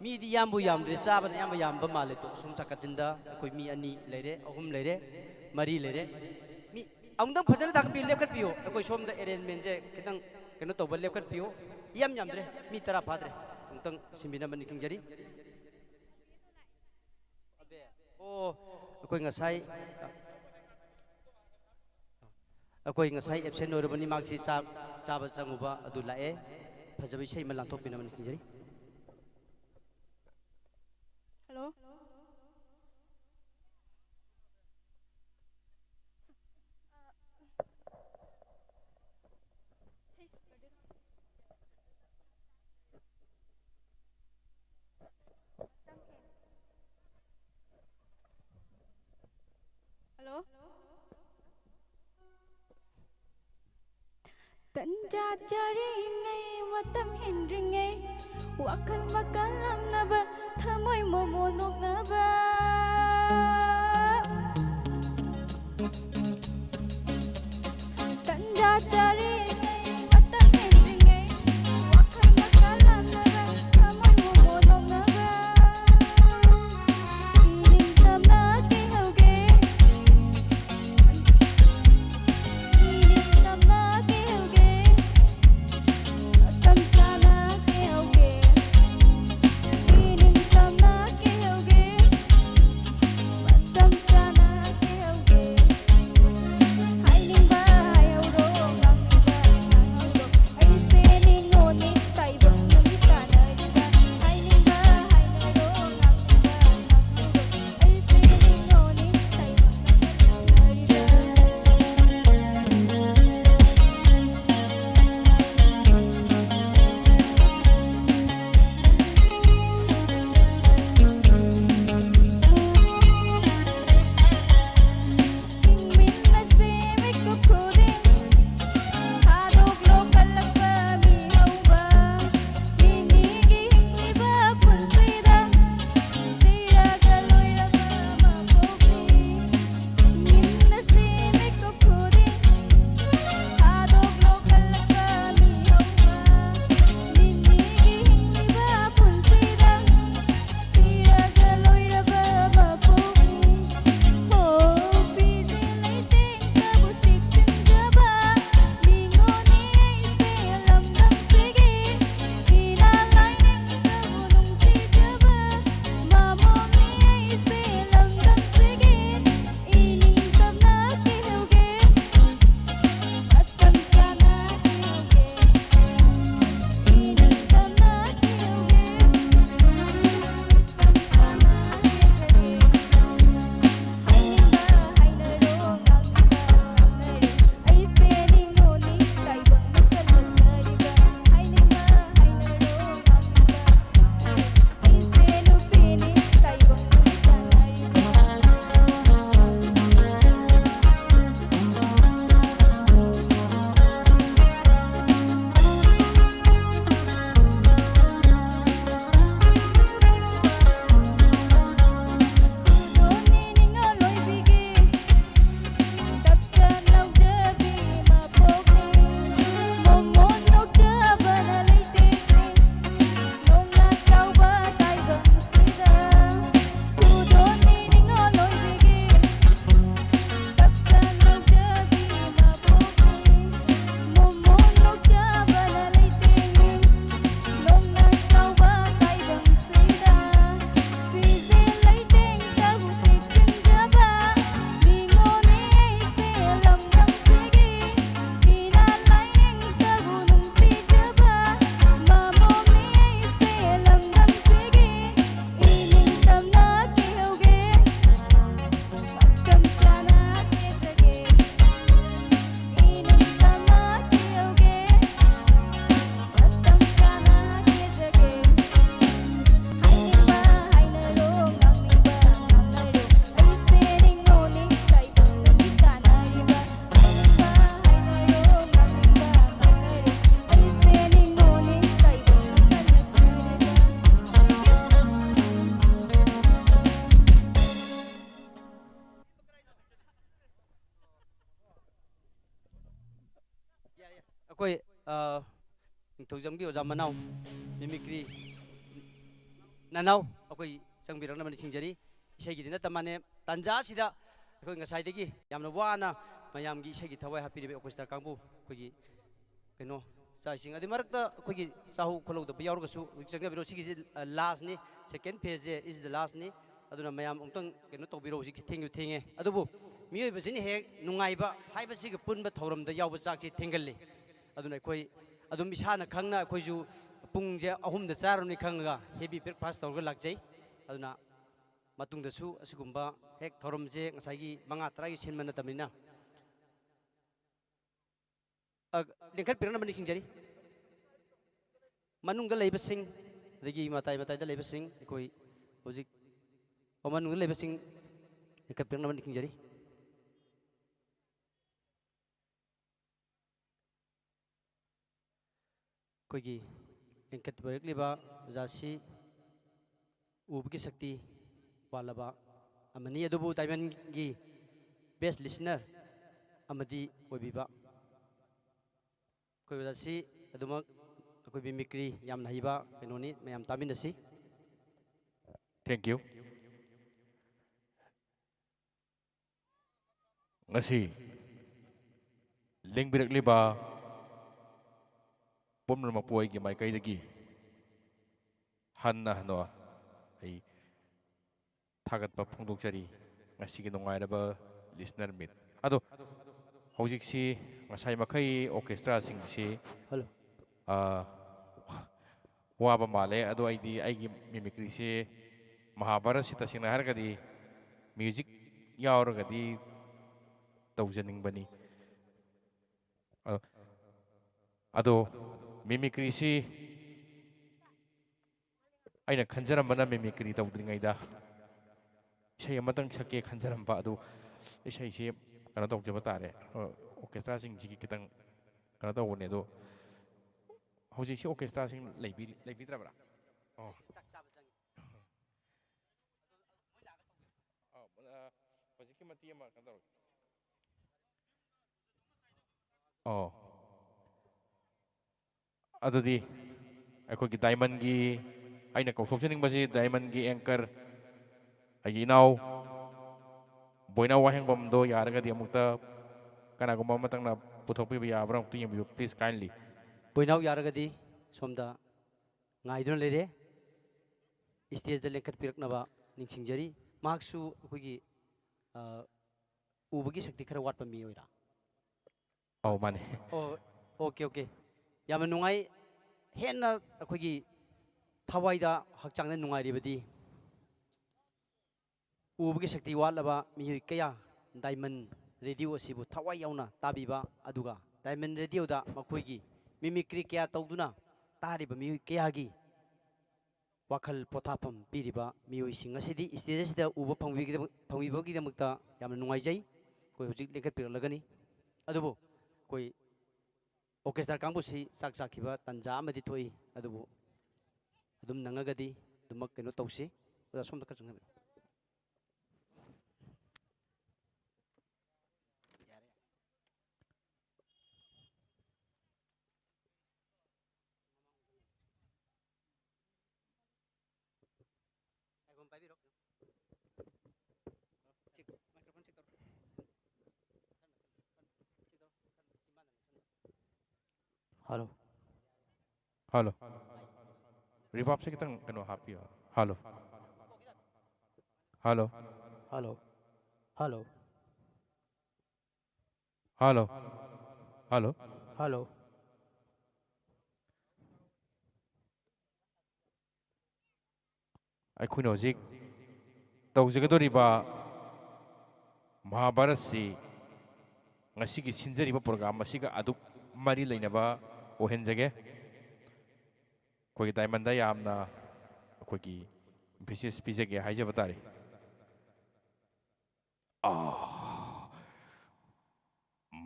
ꯃꯤꯗꯤ ꯌꯥꯝꯕꯨ ꯌꯥꯝꯗ꯭ꯔꯦ, ꯆꯥꯕꯅ ꯑꯌꯥꯝꯕ ꯌꯥꯝꯕ ꯃꯥꯜꯂꯦ꯫ ꯑꯗꯣ ꯁꯣꯝ ꯆꯥꯛꯀꯠꯆꯤꯟꯗ ꯑꯩꯈꯣꯏ ꯃꯤ ꯑꯅꯤ ꯂꯩꯔꯦ, ꯑꯍꯨꯝ ꯂꯩꯔꯦ, ꯃꯔꯤ ꯂꯩꯔꯦ꯫ ꯃꯤ ꯑꯃꯨꯛꯇꯪ ꯐꯖꯅ ꯊꯥꯡꯒꯠꯄꯤꯌꯨ, ꯂꯦꯞꯈꯠꯄꯤꯌꯨ꯫ ꯑꯩꯈꯣꯏ ꯁꯣꯝꯗ arrangementꯁꯦ ꯈꯤꯇꯪ ꯀꯩꯅꯣ ꯇꯧꯕ, ꯂꯦꯞꯈꯠꯄꯤꯌꯨ꯫ ꯏꯌꯥꯝ ꯌꯥꯝꯗ꯭ꯔꯦ, ꯃꯤ ꯇꯔꯥ ꯐꯥꯗ꯭ꯔꯦ꯫ ꯑꯃꯨꯛꯇꯪ ꯁꯤꯟꯕꯤꯅꯕ ꯅꯤꯡꯁꯤꯡꯖꯔꯤ꯫ ꯑꯣ, ꯑꯩꯈꯣꯏ ꯉꯁꯥꯏ, ꯑꯩꯈꯣꯏ ꯉꯁꯥꯏ absent ꯑꯣꯏꯔꯨꯕꯅꯤ, ꯃꯍꯥꯛꯁꯤ ꯆꯥꯛ ꯆꯥꯕ ꯆꯪꯉꯨꯕ ꯑꯗꯨ ꯂꯥꯛꯑꯦ꯫ ꯐꯖꯕ ꯏꯁꯩ ꯑꯃ ꯂꯥꯡꯊꯣꯛꯄꯤꯅꯕ ꯅꯤꯡꯁꯤꯡꯖꯔꯤ꯫ Hello? Hello? ꯇꯟꯖꯥ ꯆꯥꯔꯤꯉꯩ, ꯃꯇꯝ ꯍꯦꯟꯗ꯭ꯔꯤꯉꯩ, ꯋꯥꯈꯜ ꯃꯀꯥ ꯂꯥꯝꯅꯕ, ꯊꯃꯣꯏ ꯃꯣꯃꯣ ꯅꯣꯛꯅꯕ꯫ ꯇꯟꯖꯥ ꯆꯥꯔꯤꯉꯩ, ꯃꯇꯝ ꯍꯦꯟꯗ꯭ꯔꯤꯉꯩ, ꯋꯥꯈꯜ ꯃꯀꯥ ꯂꯥꯝꯅꯕ, ꯊꯃꯣꯏ ꯃꯣꯃꯣ ꯅꯣꯛꯅꯕ꯫ ꯏꯅꯤꯡꯇꯝꯅ ꯀꯩꯍꯧꯒꯦ? ꯏꯅꯤꯡꯇꯝꯅ ꯀꯩꯍꯧꯒꯦ? ꯃꯇꯝ ꯆꯥꯅ ꯀꯩꯍꯧꯒꯦ? ꯏꯅꯤꯡꯇꯝꯅ ꯀꯩꯍꯧꯒꯦ? ꯃꯇꯝ ꯆꯥꯅ ꯀꯩꯍꯧꯒꯦ? ꯍꯥꯏꯅꯤꯡꯕ ꯍꯥꯏꯍꯧꯔꯣ, ꯉꯥꯡꯅꯤꯡꯕ ꯑ, ꯅꯤꯡꯊꯧꯖꯝꯒꯤ ꯑꯣꯖꯥ ꯃꯅꯥꯎ, ꯃꯤꯃꯤꯀ꯭ꯔꯤ ꯅꯅꯥꯎ ꯑꯩꯈꯣꯏ ꯆꯪꯕꯤꯔꯛꯅꯕ ꯅꯤꯡꯁꯤꯡꯖꯔꯤ꯫ ꯏꯁꯩꯒꯤꯗꯤ ꯅꯠꯇ ꯃꯥꯅꯦ, ꯇꯥꯟꯖꯥ ꯑꯁꯤꯗ ꯑꯩꯈꯣꯏ ꯉꯁꯥꯏꯗꯒꯤ ꯌꯥꯝꯅ ꯋꯥꯅ ꯃꯌꯥꯝꯒꯤ ꯏꯁꯩꯒꯤ ꯊꯋꯥꯏ ꯍꯥꯞꯄꯤꯔꯤꯕ ꯑꯣꯔꯀꯦꯁꯇ꯭ꯔꯥ ꯀꯥꯡꯕꯨ, ꯑꯩꯈꯣꯏꯒꯤ ꯀꯩꯅꯣ, ꯏꯆꯥꯁꯤꯡ, ꯑꯗꯨ ꯃꯔꯛꯇ ꯑꯩꯈꯣꯏꯒꯤ ꯆꯥꯍꯧ ꯈꯣꯠꯍꯧꯗꯕ ꯌꯥꯎꯔꯒꯁꯨ ꯍꯧꯖꯤꯛ ꯆꯪꯖꯕꯤꯔꯛꯑꯣ꯫ ꯁꯤꯒꯤꯁꯤ, ꯑ, ꯂꯥꯁꯅꯤ, ꯁꯦꯀꯦꯟ ꯐꯦꯁꯁꯦ is the lastꯅꯤ꯫ ꯑꯗꯨꯅ ꯃꯌꯥꯝ ꯑꯃꯨꯛꯇꯪ ꯀꯩꯅꯣ ꯇꯧꯕꯤꯔꯣ꯫ ꯍꯧꯖꯤꯛꯁꯤ ꯊꯦꯡꯁꯨ ꯊꯦꯡꯉꯦ, ꯑꯗꯨꯕꯨ ꯃꯤꯑꯣꯏꯕꯁꯤꯅ ꯍꯦꯛ ꯅꯨꯡꯉꯥꯏꯕ ꯍꯥꯏꯕꯁꯤꯒ ꯄꯨꯟꯕ ꯊꯧꯔꯝꯗ ꯌꯥꯎꯕ ꯆꯥꯛꯁꯤ ꯊꯦꯡꯒꯜꯂꯤ꯫ ꯑꯗꯨꯅ ꯑꯩꯈꯣꯏ ꯑꯗꯨꯝ ꯏꯁꯥꯅ ꯈꯪꯅ ꯑꯩꯈꯣꯏꯁꯨ ꯄꯨꯡꯁꯦ ꯑꯍꯨꯝꯗ ꯆꯥꯔꯕꯅꯤ ꯈꯪꯉꯒ heavy breakfast ꯇꯧꯔꯒ ꯂꯥꯛꯆꯩ꯫ ꯑꯗꯨꯅ ꯃꯇꯨꯡꯗꯁꯨ ꯑꯁꯤꯒꯨꯝꯕ ꯍꯦꯛ ꯊꯧꯔꯝꯁꯦ ꯉꯁꯥꯏꯒꯤ ꯃꯉꯥ ꯇꯔꯥꯒꯤ ꯁꯤꯟꯕ ꯅꯠꯇꯕꯅꯤꯅ, ꯑ, ꯂꯦꯡꯈꯠꯄꯤꯔꯛꯅꯕ ꯅꯤꯡꯁꯤꯡꯖꯔꯤ꯫ ꯃꯅꯨꯡꯗ ꯂꯩꯕꯁꯤꯡ, ꯑꯗꯒꯤ ꯃꯇꯥꯏ ꯃꯇꯥꯏꯗ ꯂꯩꯕꯁꯤꯡ, ꯑꯩꯈꯣꯏ ꯍꯧꯖꯤꯛ, ꯑꯣ, ꯃꯅꯨꯡꯗ ꯂꯩꯕꯁꯤꯡ ꯂꯦꯡꯈꯠꯄꯤꯔꯛꯅꯕ ꯅꯤꯡꯁꯤꯡꯖꯔꯤ꯫ ꯑꯩꯈꯣꯏꯒꯤ ꯂꯤꯡꯈꯠꯄꯤꯔꯛꯂꯤꯕ ꯑꯣꯖꯥꯁꯤ ꯎꯕꯒꯤ ꯁꯛꯇꯤ ꯋꯥꯠꯂꯕ ꯑꯃꯅꯤ, ꯑꯗꯨꯕꯨ ꯇꯥꯏꯕꯪꯒꯤ best listener ꯑꯃꯗꯤ ꯑꯣꯏꯕꯤꯕ ꯑꯩꯈꯣꯏ ꯑꯣꯖꯥꯁꯤ ꯑꯗꯨꯃꯛ ꯑꯩꯈꯣꯏ mimicry ꯌꯥꯝꯅ ꯍꯩꯕ ꯀꯩꯅꯣꯅꯤ꯫ ꯃꯌꯥꯝ ꯇꯥꯃꯤꯟꯅꯁꯤ꯫ Thank you. ꯉꯁꯤ ꯂꯦꯡꯕꯤꯔꯛꯂꯤꯕ ꯄꯨꯝꯅꯃꯛꯄꯨ ꯑꯩꯒꯤ ꯃꯥꯏꯀꯩꯗꯒꯤ ꯍꯟꯅ ꯍꯟꯅ ꯑꯩ ꯊꯥꯒꯠꯄ ꯐꯣꯡꯗꯣꯛꯆꯔꯤ꯫ ꯉꯁꯤꯒꯤ ꯅꯨꯡꯉꯥꯏꯔꯕ listener meet ꯑꯗꯣ, ꯍꯧꯖꯤꯛꯁꯤ ꯉꯁꯥꯏ ꯃꯈꯩ orchestraꯁꯤꯡꯁꯤ, hello, ꯑ, ꯋꯥꯕ ꯃꯥꯜꯂꯦ꯫ ꯑꯗꯣ ꯑꯩꯗꯤ ꯑꯩꯒꯤ mimicryꯁꯤ ꯃꯍꯥꯚꯥꯔꯠꯁꯤ ꯇꯁꯦꯡꯅ ꯍꯥꯏꯔꯒꯗꯤ music ꯌꯥꯎꯔꯒꯗꯤ ꯇꯧꯖꯅꯤꯡꯕꯅꯤ꯫ ꯑ-, ꯑꯗꯣ mimicryꯁꯤ ꯑꯩꯅ ꯈꯟꯖꯔꯝꯕꯅ mimicry ꯇꯧꯗ꯭ꯔꯤꯉꯩꯗ ꯏꯁꯩ ꯑꯃꯇꯪ ꯁꯛꯀꯦ ꯈꯟꯖꯔꯝꯕ ꯑꯗꯨ, ꯏꯁꯩꯁꯤ ꯀꯩꯅꯣ ꯇꯧꯖꯕ ꯇꯥꯔꯦ꯫ ꯑ, orchestraꯁꯤꯡꯁꯤꯒꯤ ꯈꯤꯇꯪ ꯀꯩꯅꯣ ꯇꯧꯕꯅꯦ ꯑꯗꯣ, ꯍꯧꯖꯤꯛꯁꯤ orchestraꯁꯤꯡ ꯂꯩꯕꯤꯔꯤ-, ꯂꯩꯕꯤꯗ꯭ꯔꯕ꯭ꯔꯥ? ꯑꯣ꯫ ꯑ, ꯑ, ꯍꯧꯖꯤꯛꯀꯤ ꯃꯇꯦꯛ ꯑꯃ ꯀꯩꯅꯣ ꯇꯧꯔꯒꯦ꯫ ꯑꯣ꯫ ꯑꯗꯨꯗꯤ ꯑꯩꯈꯣꯏꯒꯤ ꯗꯥꯏꯃꯟꯒꯤ, ꯑꯩꯅ ꯀꯧꯊꯣꯛꯆꯅꯤꯡꯕꯁꯤ ꯗꯥꯏꯃꯟꯒꯤ ꯑꯦꯡꯀꯔ, ꯑꯩꯒꯤ ꯏꯅꯥꯎ ꯕꯣꯏꯅꯥꯎ ꯋꯥꯍꯦꯡꯕꯝꯗꯣ ꯌꯥꯔꯒꯗꯤ ꯑꯃꯨꯛꯇ ꯀꯅꯥꯒꯨꯝꯕ ꯑꯃꯇꯪꯅ ꯄꯨꯊꯣꯛꯄꯤꯕ ꯌꯥꯕ꯭ꯔꯥ, ꯑꯃꯨꯛꯇ ꯌꯦꯡꯕꯤꯌꯨ, please kindly꯫ ꯕꯣꯏꯅꯥꯎ ꯌꯥꯔꯒꯗꯤ ꯁꯣꯝꯗ ꯉꯥꯏꯗꯨꯅ ꯂꯩꯔꯦ, ꯁ꯭ꯇꯦꯖꯇ ꯂꯦꯡꯈꯠꯄꯤꯔꯛꯅꯕ ꯅꯤꯡꯁꯤꯡꯖꯔꯤ꯫ ꯃꯍꯥꯛꯁꯨ ꯑꯩꯈꯣꯏꯒꯤ, ꯑ, ꯎꯕꯒꯤ ꯁꯛꯇꯤ ꯈꯔ ꯋꯥꯠꯄ ꯃꯤ ꯑꯣꯏꯔꯥ? ꯑꯧ, ꯃꯥꯅꯦ꯫ ꯑꯣ, ꯑꯣꯀꯦ, ꯑꯣꯀꯦ꯫ ꯌꯥꯝꯅ ꯅꯨꯡꯉꯥꯏ꯫ ꯍꯦꯟꯅ ꯑꯩꯈꯣꯏꯒꯤ ꯊꯋꯥꯏꯗ, ꯍꯛꯆꯥꯡꯗ ꯅꯨꯡꯉꯥꯏꯔꯤꯕꯗꯤ ꯎꯕꯒꯤ ꯁꯛꯇꯤ ꯋꯥꯠꯂꯕ ꯃꯤꯑꯣꯏ ꯀꯌꯥ ꯗꯥꯏꯃꯟ ꯔꯦꯗꯤꯑꯣ ꯑꯁꯤꯕꯨ ꯊꯋꯥꯏ ꯌꯥꯎꯅ ꯇꯥꯕꯤꯕ, ꯑꯗꯨꯒ ꯗꯥꯏꯃꯟ ꯔꯦꯗꯤꯑꯣꯗ ꯃꯈꯣꯏꯒꯤ ꯃꯤꯃꯤꯀ꯭ꯔꯤ ꯀꯌꯥ ꯇꯧꯗꯨꯅ ꯇꯥꯔꯤꯕ ꯃꯤꯑꯣꯏ ꯀꯌꯥꯒꯤ ꯋꯥꯈꯜ ꯄꯣꯊꯥꯐꯝ ꯄꯤꯔꯤꯕ ꯃꯤꯑꯣꯏꯁꯤꯡ ꯑꯁꯤꯗꯤ ꯁ꯭ꯇꯦꯖ ꯑꯁꯤꯗ ꯎꯕ ꯐꯪꯕꯤꯒꯤꯗꯃꯛ-, ꯐꯪꯕꯤꯕꯒꯤꯗꯃꯛꯇ ꯌꯥꯝꯅ ꯅꯨꯡꯉꯥꯏꯖꯩ꯫ ꯑꯩꯈꯣꯏ ꯍꯧꯖꯤꯛ ꯂꯦꯡꯈꯠꯄꯤꯔꯛꯂꯒꯅꯤ꯫ ꯑꯗꯨꯕꯨ ꯑꯩꯈꯣꯏ ꯑꯣꯔꯀꯦꯁꯇ꯭ꯔꯥ ꯀꯥꯡꯕꯨꯁꯤ ꯆꯥꯛ ꯆꯥꯈꯤꯕ ꯇꯥꯟꯖꯥ ꯑꯃꯗꯤ ꯊꯣꯛꯏ, ꯑꯗꯨꯕꯨ ꯑꯗꯨꯝ ꯅꯪꯉꯒꯗꯤ ꯑꯗꯨꯃꯛ ꯀꯩꯅꯣ ꯇꯧꯁꯤ꯫ ꯑꯣꯖꯥ, ꯁꯣꯝꯗ ꯈꯔ ꯆꯪꯁꯤꯟꯕꯤꯔꯛꯑꯣ꯫ ꯍꯜꯂꯣ꯫ ꯍꯜꯂꯣ꯫ ꯔꯤꯚꯥꯔꯕꯁꯦ ꯈꯤꯇꯪ ꯀꯩꯅꯣ ꯍꯥꯞꯄꯤꯌꯣ꯫ Hello. Hello. Hello. Hello. Hello. Hello. Hello. ꯑꯩꯈꯣꯏꯅ ꯍꯧꯖꯤꯛ ꯇꯧꯖꯒꯗꯧꯔꯤꯕ ꯃꯍꯥꯚꯥꯔꯠꯁꯤ ꯉꯁꯤꯒꯤ ꯁꯤꯟꯖꯔꯤꯕ ꯄ꯭ꯔꯣꯒ꯭ꯔꯥꯝ ꯑꯁꯤꯒ ꯑꯗꯨꯛ ꯃꯔꯤ ꯂꯩꯅꯕ ꯑꯣꯏꯍꯟꯖꯒꯦ꯫ ꯑꯩꯈꯣꯏꯒꯤ ꯗꯥꯏꯃꯟꯗ ꯌꯥꯝꯅ ꯑꯩꯈꯣꯏꯒꯤ ꯏꯝꯐꯦꯁꯤꯁ ꯄꯤꯖꯒꯦ ꯍꯥꯏꯖꯕ ꯇꯥꯔꯦ꯫ ꯑꯥ,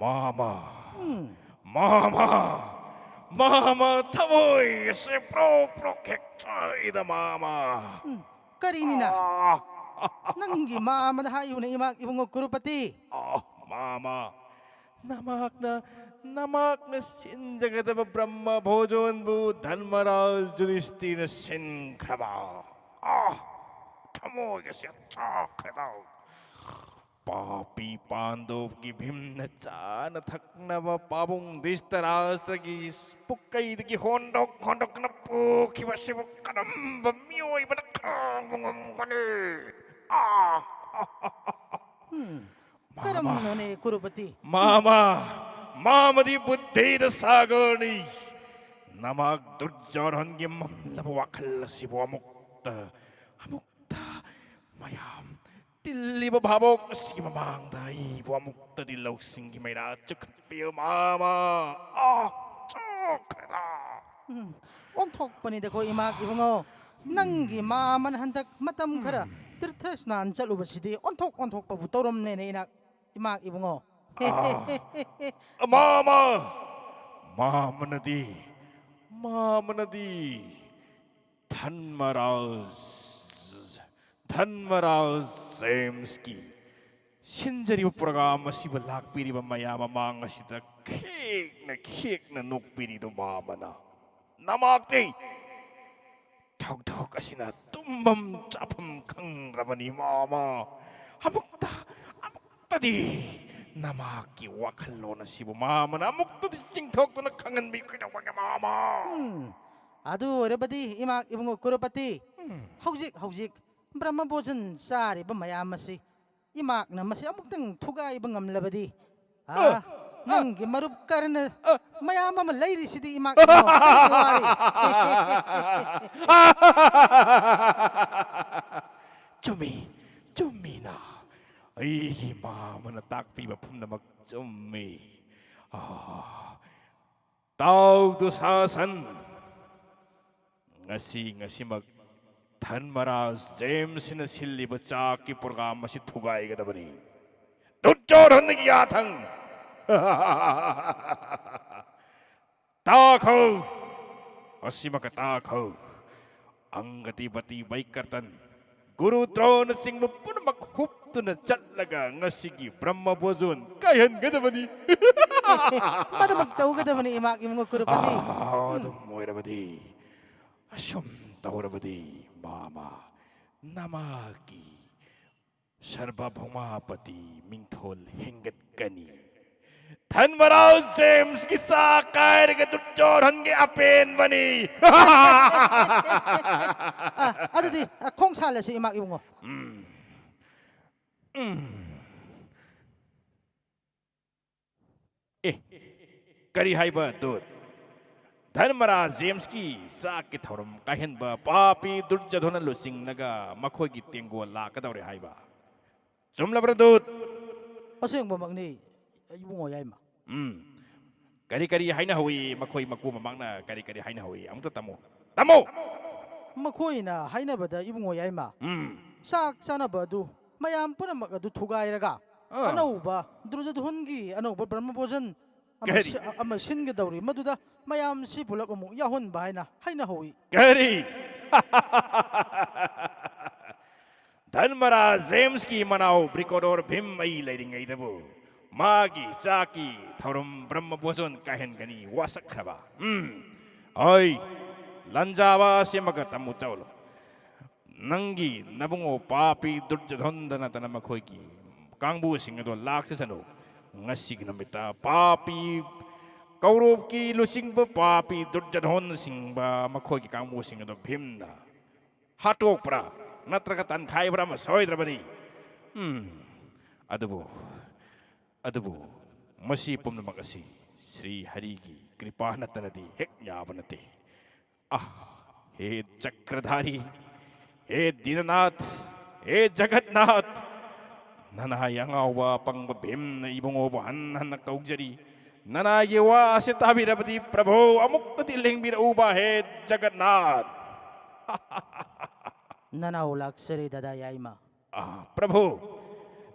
ꯃꯥꯃ꯫ ꯎꯝ꯫ ꯃꯥꯃ꯫ ꯃꯥꯃ, ꯊꯃꯣꯏ ꯑꯁꯦ ꯄ꯭ꯔꯣꯛ ꯄ꯭ꯔꯣꯛ ꯍꯦꯛ ꯆꯥꯛꯏꯗ, ꯃꯥꯃ꯫ ꯎꯝ, ꯀꯔꯤꯅꯤꯅ? ꯑꯥ꯫ ꯅꯪꯒꯤ ꯃꯥꯃꯗ ꯍꯥꯏꯌꯨꯅꯦ, ꯏꯃꯥ ꯏꯕꯨꯡꯉꯣ ꯀꯨꯔꯨꯄꯇꯤ꯫ ꯑꯥ, ꯃꯥꯃ꯫ ꯅꯃꯥꯛꯅ, ꯅꯃꯥꯛꯅ ꯁꯤꯟꯖꯒꯗꯕ ꯕ꯭ꯔꯍ꯭ꯃ ꯚꯣꯖꯣꯟꯕꯨ ꯙꯔꯃꯔꯥꯖ ꯌꯨꯙꯤꯁꯇꯤꯔꯅ ꯁꯤꯟꯈ꯭ꯔꯕ꯫ ꯑꯥ! ꯊꯃꯣꯏꯒꯁꯦ ꯆꯥꯛꯈ꯭ꯔꯦꯗ꯫ ꯄꯥꯄꯤ ꯄꯥꯟꯗꯣꯞꯀꯤ ꯚꯤꯝꯅ ꯆꯥꯅ ꯊꯛꯅꯕ ꯄꯥꯕꯨꯡ ꯙ꯭ꯔꯤꯇꯔꯥꯁꯇ꯭ꯔꯒꯤ ꯄꯨꯛꯀꯩꯗꯒꯤ ꯍꯣꯟꯗꯣꯛ ꯍꯣꯟꯗꯣꯛꯇꯨꯅ ꯄꯨꯈꯤꯕꯁꯤꯕꯨ ꯀꯔꯝꯕ ꯃꯤꯑꯣꯏꯕꯅ ꯈꯥꯡꯕ ꯉꯝꯒꯅꯤ? ꯑꯥ! ꯃꯥꯃ꯫ ꯀꯔꯝꯅꯣꯅꯦ, ꯀꯨꯔꯨꯄꯇꯤ? ꯃꯥꯃ, ꯃꯥꯃꯗꯤ ꯕꯨꯗ꯭ꯙꯤꯗ ꯁꯥꯒꯔꯅꯤ꯫ ꯅꯃꯥꯛ ꯗꯨꯔꯖꯣꯙꯟꯒꯤ ꯃꯝꯂꯕ ꯋꯥꯈꯜ ꯑꯁꯤꯕꯨ ꯑꯃꯨꯛꯇ, ꯑꯃꯨꯛꯇ ꯃꯌꯥꯝ ꯇꯤꯜꯂꯤꯕ ꯚꯥꯕꯣꯛ ꯑꯁꯤꯒꯤ ꯃꯃꯥꯡꯗ ꯑꯩꯕꯨ ꯑꯃꯨꯛꯇꯗꯤ ꯂꯧꯁꯤꯡꯒꯤ ꯃꯩꯔꯥ ꯆꯨꯈꯠꯄꯤꯌꯨ, ꯃꯥꯃ꯫ ꯑꯥ, ꯆꯣꯛꯈ꯭ꯔꯦꯗ꯫ ꯎꯝ, ꯑꯣꯟꯊꯣꯛꯄꯅꯤꯗꯀꯣ, ꯏꯃꯥꯛ ꯏꯕꯨꯡꯉꯣ꯫ ꯅꯪꯒꯤ ꯃꯥꯃꯅ ꯍꯟꯗꯛ ꯃꯇꯝ ꯈꯔ ꯎꯝ꯫ ꯇꯤꯔꯊ ꯁ꯭ꯅꯥꯟ ꯆꯠꯂꯨꯕꯁꯤꯗꯤ ꯑꯣꯟꯊꯣꯛ ꯑꯣꯟꯊꯣꯛꯄꯕꯨ ꯇꯧꯔꯝꯅꯦꯅꯦ, ꯏꯅꯥꯛ, ꯏꯃꯥꯛ ꯏꯕꯨꯡꯉꯣ꯫ ꯑꯥ꯫ ꯃꯥꯃ! ꯃꯥꯃꯅꯗꯤ, ꯃꯥꯃꯅꯗꯤ ꯙꯟꯃꯔꯥꯖ, ꯙꯟꯃꯔꯥꯖ ꯖꯦꯝꯁꯀꯤ ꯁꯤꯟꯖꯔꯤꯕ ꯄ꯭ꯔꯣꯒ꯭ꯔꯥꯝ ꯑꯁꯤꯕꯨ ꯂꯥꯛꯄꯤꯔꯤꯕ ꯃꯌꯥꯝ ꯃꯃꯥꯡ ꯑꯁꯤꯗ ꯈꯦꯛꯅ ꯈꯦꯛꯅ ꯅꯣꯛꯄꯤꯔꯤꯗꯨ ꯃꯥꯃꯅ꯫ ꯅꯃꯥꯛꯇꯤ ꯊꯧꯗꯣꯛ ꯑꯁꯤꯅ ꯇꯨꯝꯐꯝ ꯆꯥꯐꯝ ꯈꯪꯗ꯭ꯔꯕꯅꯤ, ꯃꯥꯃ꯫ ꯑꯃꯨꯛꯇ, ꯑꯃꯨꯛꯇꯗꯤ ꯅꯃꯥꯛꯀꯤ ꯋꯥꯈꯜꯂꯣꯟ ꯑꯁꯤꯕꯨ ꯃꯥꯃꯅ ꯑꯃꯨꯛꯇꯗꯤ ꯆꯤꯡꯊꯣꯛꯇꯨꯅ ꯈꯪꯍꯟꯕꯤꯌꯨ ꯀꯩꯗꯧꯕꯒꯦ, ꯃꯥꯃ? ꯎꯝ, ꯑꯗꯨ ꯑꯣꯏꯔꯕꯗꯤ ꯏꯃꯥꯛ ꯏꯕꯨꯡꯉꯣ ꯀꯨꯔꯨꯄꯇꯤ, ꯎꯝ꯫ ꯍꯧꯖꯤꯛ ꯍꯧꯖꯤꯛ ꯕ꯭ꯔꯍ꯭ꯃ ꯚꯣꯖꯟ ꯆꯥꯔꯤꯕ ꯃꯌꯥꯝ ꯑꯁꯤ ꯏꯃꯥꯛꯅ ꯃꯁꯤ ꯑꯃꯨꯛꯇꯪ ꯊꯨꯒꯥꯏꯕ ꯉꯝꯂꯕꯗꯤ, ꯑ, ꯑ, ꯑ, ꯅꯪꯒꯤ ꯃꯔꯨꯞ ꯀꯔꯅ ꯑ꯫ ꯃꯌꯥꯝ ꯑꯃ ꯂꯩꯔꯤꯁꯤꯗꯤ ꯏꯃꯥꯛ ꯏꯕꯨꯡꯉꯣ, ꯑꯩꯒꯤ ꯋꯥꯔꯤ꯫ ꯆꯨꯝꯃꯤ, ꯆꯨꯝꯃꯤꯅ꯫ ꯑꯩꯒꯤ ꯃꯥꯃꯅ ꯇꯥꯛꯄꯤꯕ ꯄꯨꯝꯅꯃꯛ ꯆꯨꯝꯃꯤ꯫ ꯑꯥ, ꯇꯥꯎ ꯗꯨꯁꯥꯁꯟ, ꯉꯁꯤ, ꯉꯁꯤꯃꯛ ꯙꯟꯃꯔꯥꯖ ꯖꯦꯝꯁꯅ ꯁꯤꯜꯂꯤꯕ ꯆꯥꯛꯀꯤ ꯄ꯭ꯔꯣꯒ꯭ꯔꯥꯝ ꯑꯁꯤ ꯊꯨꯒꯥꯏꯒꯗꯕꯅꯤ꯫ ꯗꯨꯔꯖꯣꯙꯟꯒꯤ ꯌꯥꯊꯪ! ꯇꯥꯈꯣ! ꯑꯁꯤꯃꯛꯀ ꯇꯥꯈꯣ! ꯑꯪꯒꯗꯤꯄꯇꯤ ꯕꯩꯀꯔꯇꯟ, ꯀꯨꯔꯨ ꯗ꯭ꯔꯣꯅꯆꯤꯡꯕ ꯄꯨꯝꯅꯃꯛ ꯍꯨꯞꯇꯨꯅ ꯆꯠꯂꯒ ꯉꯁꯤꯒꯤ ꯕ꯭ꯔꯍ꯭ꯃ ꯚꯣꯖꯣꯟ ꯀꯥꯏꯍꯟꯒꯗꯕꯅꯤ꯫ ꯃꯗꯨꯃꯛ ꯇꯧꯒꯗꯕꯅꯤ, ꯏꯃꯥꯛ ꯏꯕꯨꯡꯉꯣ ꯀꯨꯔꯨꯄꯇꯤ꯫ ꯑꯥ, ꯑꯗꯨꯝ ꯑꯣꯏꯔꯕꯗꯤ, ꯑꯁꯨꯝ ꯇꯧꯔꯕꯗꯤ ꯃꯥꯃ ꯅꯃꯥꯒꯤ ꯁꯔꯚ ꯚꯧꯃꯥꯄꯇꯤ ꯃꯤꯡꯊꯣꯜ ꯍꯦꯟꯒꯠꯀꯅꯤ꯫ ꯙꯟꯃꯔꯥꯖ ꯖꯦꯝꯁꯀꯤ ꯆꯥꯛ ꯀꯥꯏꯔꯒ ꯗꯨꯔꯖꯣꯙꯟꯒꯤ ꯑꯄꯦꯟꯕꯅꯤ꯫ ꯑ, ꯑꯗꯨꯗꯤ, ꯑ, ꯈꯣꯡ ꯁꯥꯜꯂꯁꯤ, ꯏꯃꯥꯛ ꯏꯕꯨꯡꯉꯣ꯫ ꯑꯦ, ꯀꯔꯤ ꯍꯥꯏꯕ ꯗꯨꯠ? ꯙꯟꯃꯔꯥꯖ ꯖꯦꯝꯁꯀꯤ ꯆꯥꯛꯀꯤ ꯊꯧꯔꯝ ꯀꯥꯏꯍꯟꯕ ꯄꯥꯄꯤ ꯗꯨꯔꯖꯣꯙꯅ ꯂꯨꯆꯤꯡꯂꯒ ꯃꯈꯣꯏꯒꯤ ꯇꯦꯡꯒꯣꯜ ꯂꯥꯛꯀꯗꯧꯔꯦ ꯍꯥꯏꯕ꯫ ꯆꯨꯝꯂꯕ꯭ꯔꯥ ꯗꯨꯠ? ꯑꯁꯦꯡꯕꯃꯛꯅꯤ, ꯏꯕꯨꯡꯉꯣ ꯌꯥꯏꯃ꯫ ꯎꯝ꯫ ꯀꯔꯤ ꯀꯔꯤ ꯍꯥꯏꯅꯍꯧꯏ? ꯃꯈꯣꯏ ꯃꯀꯨ ꯃꯃꯥꯡꯅ ꯀꯔꯤ ꯀꯔꯤ ꯍꯥꯏꯅꯍꯧꯏ? ꯑꯃꯨꯛꯇ ꯇꯝꯃꯨ꯫ ꯇꯝꯃꯨ! ꯃꯈꯣꯏꯅ ꯍꯥꯏꯅꯕꯗ, ꯏꯕꯨꯡꯉꯣ ꯌꯥꯏꯃ, ꯎꯝ꯫ ꯆꯥꯛ ꯆꯥꯅꯕ ꯑꯗꯨ ꯃꯌꯥꯝ ꯄꯨꯝꯅꯃꯛ ꯑꯗꯨ ꯊꯨꯒꯥꯏꯔꯒ ꯑꯥ꯫ ꯑꯅꯧꯕ ꯗꯨꯔꯖꯣꯙꯟꯒꯤ ꯑꯅꯧꯕ ꯕ꯭ꯔꯍ꯭ꯃ ꯚꯣꯖꯟ ꯑꯃ ꯀꯔꯤ? ꯁꯤ-, ꯑꯃ ꯁꯤꯟꯒꯗꯧꯔꯤ꯫ ꯃꯗꯨꯗ ꯃꯌꯥꯝ ꯁꯤ ꯄꯨꯂꯞ ꯑꯃꯨꯛ ꯌꯥꯎꯍꯟꯕ ꯍꯥꯏꯅ ꯍꯥꯏꯅꯍꯧꯏ꯫ ꯀꯔꯤ? ꯙꯟꯃꯔꯥꯖ ꯖꯦꯝꯁꯀꯤ ꯃꯅꯥꯎ ꯕ꯭ꯔꯤꯀꯣꯗꯣꯔ ꯚꯤꯝ ꯑꯩ ꯂꯩꯔꯤꯉꯩꯗꯕꯨ ꯃꯥꯒꯤ ꯆꯥꯛꯀꯤ ꯊꯧꯔꯝ ꯕ꯭ꯔꯍ꯭ꯃ ꯚꯣꯖꯣꯟ ꯀꯥꯏꯍꯟꯒꯅꯤ ꯋꯥꯁꯛꯈ꯭ꯔꯕ꯫ ꯎꯝ꯫ ꯍꯣꯏ, ꯂꯟꯖꯥꯕ ꯑꯁꯤꯃꯒ ꯇꯝꯃꯨ ꯆꯠꯂꯣ꯫ ꯅꯪꯒꯤ ꯅꯕꯨꯡꯉꯣ ꯄꯥꯄꯤ ꯗꯨꯔꯖꯣꯙꯟꯗ ꯅꯠꯇꯅ ꯃꯈꯣꯏꯒꯤ ꯀꯥꯡꯕꯨꯁꯤꯡ ꯑꯗꯣ ꯂꯥꯛꯆꯁꯅꯨ꯫ ꯉꯁꯤꯒꯤ ꯅꯨꯃꯤꯠꯇ ꯄꯥꯄꯤ ꯀꯧꯔꯨꯞꯀꯤ ꯂꯨꯆꯤꯡꯕ ꯄꯥꯄꯤ ꯗꯨꯔꯖꯣꯙꯟꯁꯤꯡꯕ ꯃꯈꯣꯏꯒꯤ ꯀꯥꯡꯕꯨꯁꯤꯡ ꯑꯗꯣ ꯚꯤꯝꯅ ꯍꯥꯠꯇꯣꯛꯄ꯭ꯔꯥ ꯅꯠꯇ꯭ꯔꯒ ꯇꯟꯈꯥꯏꯕ꯭ꯔꯥ ꯑꯃ ꯁꯣꯏꯗ꯭ꯔꯕꯅꯤ꯫ ꯎꯝ, ꯑꯗꯨꯕꯨ, ꯑꯗꯨꯕꯨ ꯃꯁꯤ ꯄꯨꯝꯅꯃꯛ ꯑꯁꯤ ꯁ꯭ꯔꯤ ꯍꯔꯤꯒꯤ ꯀ꯭ꯔꯤꯄꯥ ꯅꯠꯇꯅꯗꯤ ꯍꯦꯛ ꯌꯥꯕ ꯅꯠꯇꯦ꯫ ꯑꯥ, ꯍꯦ ꯆꯀ꯭ꯔꯙꯥꯔꯤ, ꯍꯦ ꯗꯤꯅꯅꯥꯊ, ꯍꯦ ꯖꯒꯠꯅꯥꯊ, ꯅꯅꯥꯏ ꯑꯉꯥꯎꯕ ꯑꯄꯪꯕ ꯚꯤꯝꯅ ꯏꯕꯨꯡꯉꯣꯕꯨ ꯍꯟꯅ ꯍꯟꯅ ꯀꯧꯖꯔꯤ꯫ ꯅꯅꯥꯏꯒꯤ ꯋꯥ ꯑꯁꯤ ꯇꯥꯕꯤꯔꯕꯗꯤ ꯄ꯭ꯔꯚꯨ ꯑꯃꯨꯛꯇꯗꯤ ꯂꯦꯡꯕꯤꯔꯛꯎꯕ ꯍꯦ ꯖꯒꯠꯅꯥꯊ꯫ ꯅꯅꯥꯎ ꯂꯥꯛꯆꯔꯦ ꯗꯗꯥ ꯌꯥꯏꯃ꯫ ꯑꯥ, ꯄ꯭ꯔꯚꯨ,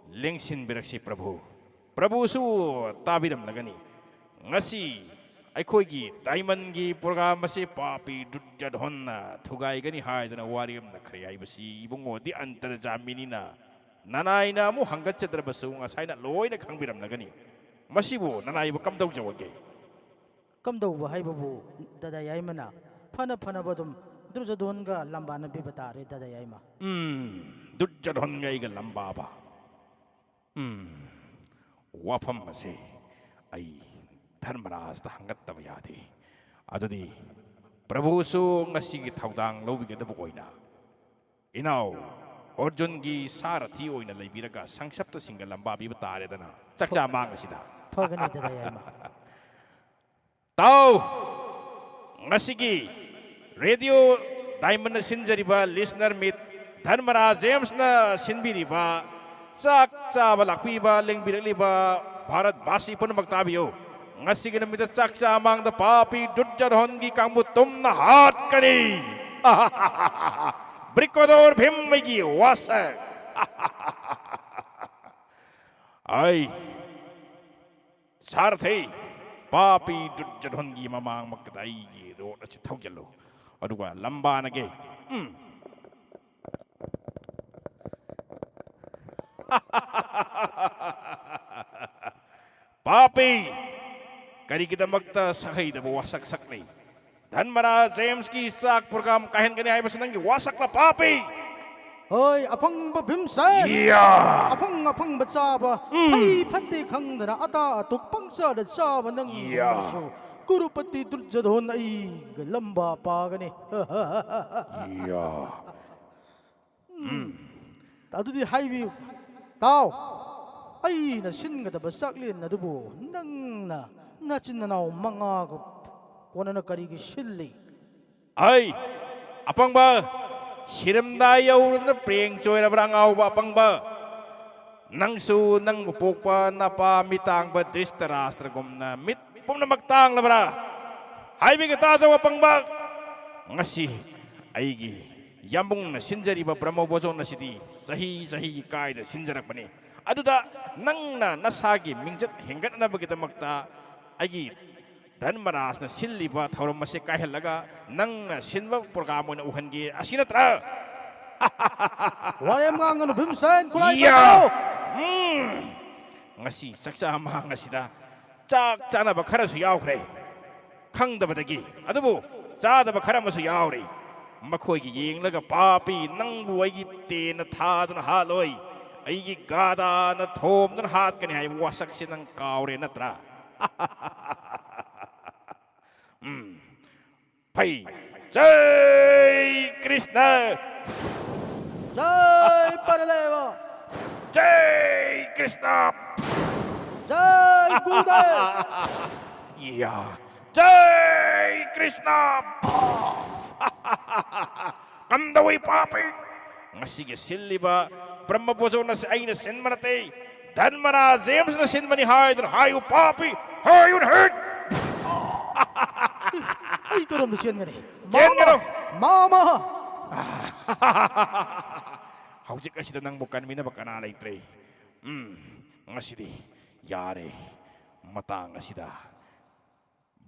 ꯂꯦꯡꯁꯤꯟꯕꯤꯔꯛꯁꯤ ꯄ꯭ꯔꯚꯨ꯫ ꯄ꯭ꯔꯚꯨꯁꯨ ꯇꯥꯕꯤꯔꯝꯂꯒꯅꯤ꯫ ꯉꯁꯤ ꯑꯩꯈꯣꯏꯒꯤ ꯗꯥꯏꯃꯟꯒꯤ ꯄ꯭ꯔꯣꯒ꯭ꯔꯥꯝ ꯑꯁꯤ ꯄꯥꯄꯤ ꯗꯨꯔꯖꯣꯙꯟꯅ ꯊꯨꯒꯥꯏꯒꯅꯤ ꯍꯥꯏꯗꯅ ꯋꯥꯔꯦꯝꯅꯈ꯭ꯔꯦ ꯍꯥꯏꯕꯁꯤ ꯏꯕꯨꯡꯉꯣꯗꯤ ꯑꯟꯇꯔꯖꯥꯃꯤꯅꯤꯅ ꯅꯅꯥꯏꯅ ꯑꯃꯨꯛ ꯍꯪꯒꯠꯆꯗ꯭ꯔꯕꯁꯨ ꯉꯁꯥꯏꯅ ꯂꯣꯏꯅ ꯈꯪꯕꯤꯔꯝꯂꯒꯅꯤ꯫ ꯃꯁꯤꯕꯨ ꯅꯅꯥꯏꯕꯨ ꯀꯝꯗꯧꯖꯧꯒꯦ? ꯀꯝꯗꯧꯕ ꯍꯥꯏꯕꯕꯨ, ꯗꯗꯥ ꯌꯥꯏꯃꯅ ꯐꯅ ꯐꯅꯕ ꯑꯗꯨꯝ ꯗꯨꯔꯖꯣꯙꯟꯒ ꯂꯝꯕꯥꯅꯕꯤꯕ ꯇꯥꯔꯦ, ꯗꯗꯥ ꯌꯥꯏꯃ꯫ ꯎꯝ, ꯗꯨꯔꯖꯣꯙꯟꯒ ꯑꯩꯒ ꯂꯝꯕꯥꯕ꯫ ꯎꯝ, ꯋꯥꯐꯝ ꯑꯁꯦ ꯑꯩ ꯙꯔꯃꯔꯥꯖꯗ ꯍꯪꯒꯠꯇꯕ ꯌꯥꯗꯦ꯫ ꯑꯗꯨꯗꯤ ꯄ꯭ꯔꯚꯨꯁꯨ ꯉꯁꯤꯒꯤ ꯊꯧꯗꯥꯡ ꯂꯧꯕꯤꯒꯗꯕ ꯑꯣꯏꯅ ꯏꯅꯥꯎ ꯑꯔꯖꯨꯟꯒꯤ ꯁꯥꯔꯊꯤ ꯑꯣꯏꯅ ꯂꯩꯕꯤꯔꯒ ꯁꯪꯁꯞꯇꯁꯤꯡꯒ ꯂꯝꯕꯥꯕꯤꯕ ꯇꯥꯔꯦꯗꯅ ꯆꯥꯛꯆꯥ ꯃꯥꯡ ꯑꯁꯤꯗ꯫ ꯐꯒꯅꯤ, ꯗꯗꯥ ꯌꯥꯏꯃ꯫ ꯇꯥꯎ! ꯉꯁꯤꯒꯤ ꯔꯦꯗꯤꯑꯣ ꯗꯥꯏꯃꯟꯅ ꯁꯤꯟꯖꯔꯤꯕ ꯂꯤꯁꯅꯔ ꯃꯤꯠ, ꯙꯔꯃꯔꯥꯖ ꯖꯦꯝꯁꯅ ꯁꯤꯟꯕꯤꯔꯤꯕ ꯆꯥꯛ ꯆꯥꯕ ꯂꯥꯛꯄꯤꯕ, ꯂꯦꯡꯕꯤꯔꯛꯂꯤꯕ ꯚꯥꯔꯠꯕꯥꯁꯤ ꯄꯨꯝꯅꯃꯛ ꯇꯥꯕꯤꯌꯨ꯫ ꯉꯁꯤꯒꯤ ꯅꯨꯃꯤꯠꯇ ꯆꯥꯛ ꯆꯥ ꯃꯥꯡꯗ ꯄꯥꯄꯤ ꯗꯨꯔꯖꯣꯙꯟꯒꯤ ꯀꯥꯡꯕꯨ ꯇꯨꯝꯅ ꯍꯥꯠꯀꯅꯤ꯫ ꯕ꯭ꯔꯤꯀꯣꯗꯣꯔ ꯚꯤꯝ ꯑꯩꯒꯤ ꯋꯥꯁꯛ꯫ ꯑꯩ ꯁꯥꯔꯊꯤ, ꯄꯥꯄꯤ ꯗꯨꯔꯖꯣꯙꯟꯒꯤ ꯃꯃꯥꯡꯃꯛꯇꯗ ꯑꯩꯒꯤ ꯔꯣꯠ ꯑꯁꯤ ꯊꯧꯖꯤꯜꯂꯨ꯫ ꯑꯗꯨꯒ ꯂꯝꯕꯥꯅꯒꯦ꯫ ꯎꯝ꯫ ꯄꯥꯄꯤ, ꯀꯔꯤꯒꯤꯗꯃꯛꯇ ꯁꯛꯍꯩꯗꯕ ꯋꯥꯁꯛ ꯁꯛꯂꯤ? ꯙꯟꯃꯔꯥ ꯖꯦꯝꯁꯀꯤ ꯆꯥꯛ ꯄ꯭ꯔꯣꯒ꯭ꯔꯥꯝ ꯀꯥꯏꯍꯟꯒꯅꯤ ꯍꯥꯏꯕꯁꯤ ꯅꯪꯒꯤ ꯋꯥꯁꯛꯂ, ꯄꯥꯄꯤ? ꯍꯣꯏ, ꯑꯐꯪꯕ ꯚꯤꯝꯁꯦꯟ! ꯏꯌꯥ! ꯑꯐꯪ ꯑꯐꯪꯕ ꯆꯥꯕ, ꯎꯝ꯫ ꯐꯩ ꯐꯠꯇꯦ ꯈꯪꯗꯅ ꯑꯇꯥ ꯑꯇꯨꯛ ꯄꯪꯆꯥꯗ ꯆꯥꯕ ꯅꯪ ꯏꯌꯥ! ꯒꯨꯝꯕꯁꯨ ꯀꯨꯔꯨꯄꯇꯤ ꯗꯨꯔꯖꯣꯙꯟ ꯑꯩꯒ ꯂꯝꯕꯥ ꯄꯥꯒꯅꯤ꯫ ꯏꯌꯥ! ꯎꯝ꯫ ꯑꯗꯨꯗꯤ ꯍꯥꯏꯕꯤꯌꯨ, ꯇꯥꯎ, ꯑꯩꯅ ꯁꯤꯟꯒꯗꯕ ꯆꯥꯛꯂꯦꯟ ꯑꯗꯨꯕꯨ ꯅꯪꯅ ꯅꯆꯤꯟ ꯅꯅꯥꯎ ꯃꯉꯥꯒ ꯀꯣꯟꯅꯅ ꯀꯔꯤꯒꯤ ꯁꯤꯜꯂꯤ? ꯑꯩ ꯑꯄꯪꯕ, ꯁꯤꯔꯝꯗꯥꯏ ꯌꯧꯔꯕꯅ ꯄ꯭ꯔꯦꯡ ꯆꯣꯏꯔꯕ꯭ꯔꯥ, ꯑꯉꯥꯎꯕ ꯑꯄꯪꯕ? ꯅꯪꯁꯨ ꯅꯪꯕꯨ ꯄꯣꯛꯄ ꯅꯄꯥ ꯃꯤꯇꯥꯡꯕ ꯙ꯭ꯔꯤꯁꯇꯔꯥꯁꯇ꯭ꯔꯒꯨꯝꯅ ꯃꯤꯠ ꯄꯨꯝꯅꯃꯛ ꯇꯥꯡꯂꯕ꯭ꯔꯥ? ꯍꯥꯏꯕꯤꯒꯦ ꯇꯥꯖꯧ, ꯑꯄꯪꯕ꯫ ꯉꯁꯤ ꯑꯩꯒꯤ ꯌꯥꯝꯕꯨꯡꯅ ꯁꯤꯟꯖꯔꯤꯕ ꯕ꯭ꯔꯍ꯭ꯃ ꯚꯣꯖꯟ ꯑꯁꯤꯗꯤ ꯆꯍꯤ ꯆꯍꯤꯒꯤ ꯀꯥꯏꯗ ꯁꯤꯟꯖꯔꯛꯄꯅꯤ꯫ ꯑꯗꯨꯗ ꯅꯪꯅ ꯅꯁꯥꯒꯤ ꯃꯤꯡꯆꯠ ꯍꯦꯟꯒꯠꯅꯕꯒꯤꯗꯃꯛꯇ ꯑꯩꯒꯤ ꯙꯔꯃꯔꯥꯖꯅ ꯁꯤꯜꯂꯤꯕ ꯊꯧꯔꯝ ꯑꯁꯤ ꯀꯥꯏꯍꯜꯂꯒ ꯅꯪꯅ ꯁꯤꯟꯕ ꯄ꯭ꯔꯣꯒ꯭ꯔꯥꯝ ꯑꯣꯏꯅ ꯎꯍꯟꯒꯦ, ꯑꯁꯤ ꯅꯠꯇ꯭ꯔꯥ? ꯋꯥꯔꯦꯝ ꯉꯥꯡꯒꯅꯨ ꯚꯤꯝꯁꯦꯟ ꯈꯨꯠꯂꯥꯏ ꯌꯥ! ꯄꯥꯏꯔꯣ! ꯎꯝ꯫ ꯉꯁꯤ ꯆꯥꯛꯆꯥ ꯃꯥꯡ ꯑꯁꯤꯗ ꯆꯥꯛ ꯆꯥꯅꯕ ꯈꯔꯁꯨ ꯌꯥꯎꯈ꯭ꯔꯦ ꯈꯪꯗꯕꯗꯒꯤ, ꯑꯗꯨꯕꯨ ꯆꯥꯗꯕ ꯈꯔ ꯑꯃꯁꯨ ꯌꯥꯎꯔꯤ꯫ ꯃꯈꯣꯏꯒꯤ ꯌꯦꯡꯂꯒ, "ꯄꯥꯄꯤ, ꯅꯪꯕꯨ ꯑꯩꯒꯤ ꯇꯦꯟꯅ ꯊꯥꯗꯨꯅ ꯍꯥꯠꯂꯣꯏ, ꯑꯩꯒꯤ ꯒꯥꯗꯥꯅ ꯊꯣꯝꯗꯨꯅ ꯍꯥꯠꯀꯅꯤ" ꯍꯥꯏꯕ ꯋꯥꯁꯛꯁꯤ ꯅꯪ ꯀꯥꯎꯔꯦ ꯅꯠꯇ꯭ꯔꯥ? ꯎꯝ, ꯐꯩ꯫ ꯖꯩ ꯀ꯭ꯔꯤꯁꯅ! ꯖꯩ ꯄꯔꯗꯦꯕ! ꯖꯩ ꯀ꯭ꯔꯤꯁꯅ! ꯖꯩ ꯒꯨꯔꯨꯗꯦꯕ! ꯌꯥ! ꯖꯩ ꯀ꯭ꯔꯤꯁꯅ! ꯀꯝꯗꯧꯏ ꯄꯥꯄꯤ? ꯉꯁꯤꯒꯤ ꯁꯤꯜꯂꯤꯕ ꯕ꯭ꯔꯍ꯭ꯃ ꯄꯨꯖꯥ ꯑꯁꯤ ꯑꯩꯅ ꯁꯤꯟꯕ ꯅꯠꯇꯦ, ꯙꯔꯃꯔꯥꯖ ꯖꯦꯝꯁꯅ ꯁꯤꯟꯕꯅꯤ ꯍꯥꯏꯗꯨꯅ ꯍꯥꯏꯌꯨ ꯄꯥꯄꯤ, ꯍꯥꯏꯌꯨꯅ ꯍꯦꯛ! ꯑꯩ ꯀꯔꯣꯝꯗ ꯆꯦꯟꯒꯅꯤ? ꯆꯦꯟꯒꯅꯨ! ꯃꯥꯃ! ꯍꯧꯖꯤꯛ ꯑꯁꯤꯗ ꯅꯪꯕꯨ ꯀꯟꯕꯤꯅꯕ ꯀꯅꯥ ꯂꯩꯇ꯭ꯔꯦ꯫ ꯎꯝ, ꯉꯁꯤꯗꯤ ꯌꯥꯔꯦ꯫ ꯃꯇꯥꯡ ꯑꯁꯤꯗ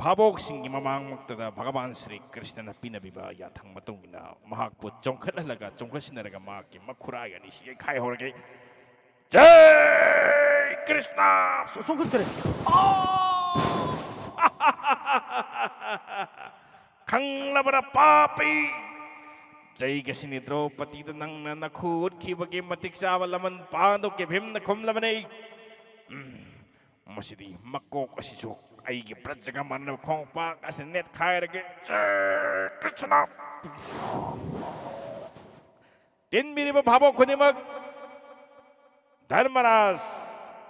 ꯚꯥꯕꯣꯛꯁꯤꯡꯒꯤ ꯃꯃꯥꯡꯃꯛꯇꯗ ꯚꯒꯋꯥꯟ ꯁ꯭ꯔꯤ ꯀ꯭ꯔꯤꯁꯅꯅ ꯄꯤꯅꯕꯤꯕ ꯌꯥꯊꯪ ꯃꯇꯨꯡ ꯏꯟꯅ ꯃꯍꯥꯛꯄꯨ ꯆꯣꯡꯈꯠꯍꯜꯂꯒ, ꯆꯣꯡꯈꯠꯁꯤꯟꯅꯔꯒ ꯃꯍꯥꯛꯀꯤ ꯃꯈꯨꯔꯥꯏ ꯑꯅꯤꯁꯤ ꯌꯩꯈꯥꯏꯍꯧꯔꯒꯦ꯫ ꯖꯩ ꯀ꯭ꯔꯤꯁꯅ! ꯆꯣꯡꯈꯠꯈ꯭ꯔꯦ꯫ ꯈꯪꯂꯕꯔꯥ ꯄꯥꯄꯤ? ꯖꯩꯒꯁꯤꯅꯤ ꯗ꯭ꯔꯧꯄꯗꯤꯗ ꯅꯪꯅ ꯅꯈꯨ ꯎꯠꯈꯤꯕꯒꯤ ꯃꯇꯤꯛ ꯆꯥꯕ ꯂꯃꯟ ꯄꯥꯟꯗꯣꯛꯀꯤ ꯚꯤꯝꯅ ꯈꯨꯝꯂꯕꯅꯤ꯫ ꯎꯝ, ꯃꯁꯤꯗꯤ ꯃꯀꯣꯛ ꯑꯁꯤꯁꯨ ꯑꯩꯒꯤ ꯕ꯭ꯔꯖꯒ ꯃꯥꯟꯅꯕ ꯈꯣꯡꯄꯥꯛ ꯑꯁꯤ ꯅꯦꯠꯈꯥꯏꯔꯒꯦ꯫ ꯖꯩ ꯀ꯭ꯔꯤꯁꯅ! ꯇꯤꯟꯕꯤꯔꯤꯕ ꯚꯥꯕꯣꯛ ꯈꯨꯗꯤꯡꯃꯛ ꯙꯔꯃꯔꯥꯖ,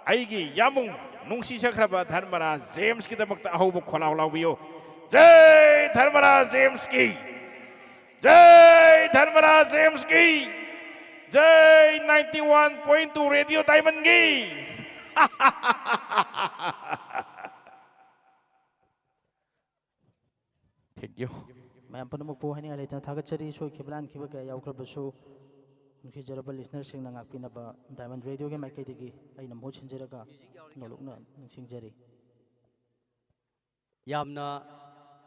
ꯑꯩꯒꯤ ꯌꯥꯃꯨꯡ ꯅꯨꯡꯁꯤꯖꯈ꯭ꯔꯕ ꯙꯔꯃꯔꯥꯖ ꯖꯦꯝꯁꯀꯤꯗꯃꯛꯇ ꯑꯍꯧꯕ ꯈꯣꯜꯂꯥꯎ ꯂꯥꯎꯕꯤꯌꯨ꯫ ꯖꯩ ꯙꯔꯃꯔꯥꯖ ꯖꯦꯝꯁꯀꯤ! ꯖꯩ ꯙꯔꯃꯔꯥꯖ ꯖꯦꯝꯁꯀꯤ! ꯖꯩ ninety one point two Radio Diamondꯒꯤ! Thank you. ꯃꯌꯥꯝ ꯄꯨꯝꯅꯃꯛꯄꯨ ꯍꯥꯏꯅꯤꯡꯉꯥꯏ ꯂꯩꯇꯅ ꯊꯥꯒꯠꯆꯔꯤ꯫ ꯁꯣꯏꯈꯤꯕ ꯂꯥꯟꯈꯤꯕ ꯀꯌꯥ ꯌꯥꯎꯈ꯭ꯔꯕꯁꯨ ꯅꯨꯡꯁꯤꯖꯔꯕ listenerꯁꯤꯡꯅ ꯉꯥꯛꯄꯤꯅꯕ Diamond Radioꯒꯤ ꯃꯥꯏꯀꯩꯗꯒꯤ ꯑꯩꯅ ꯃꯍꯨꯠ ꯁꯤꯟꯖꯔꯒ ꯅꯣꯂꯨꯛꯅ ꯅꯤꯡꯁꯤꯡꯖꯔꯤ꯫ ꯌꯥꯝꯅ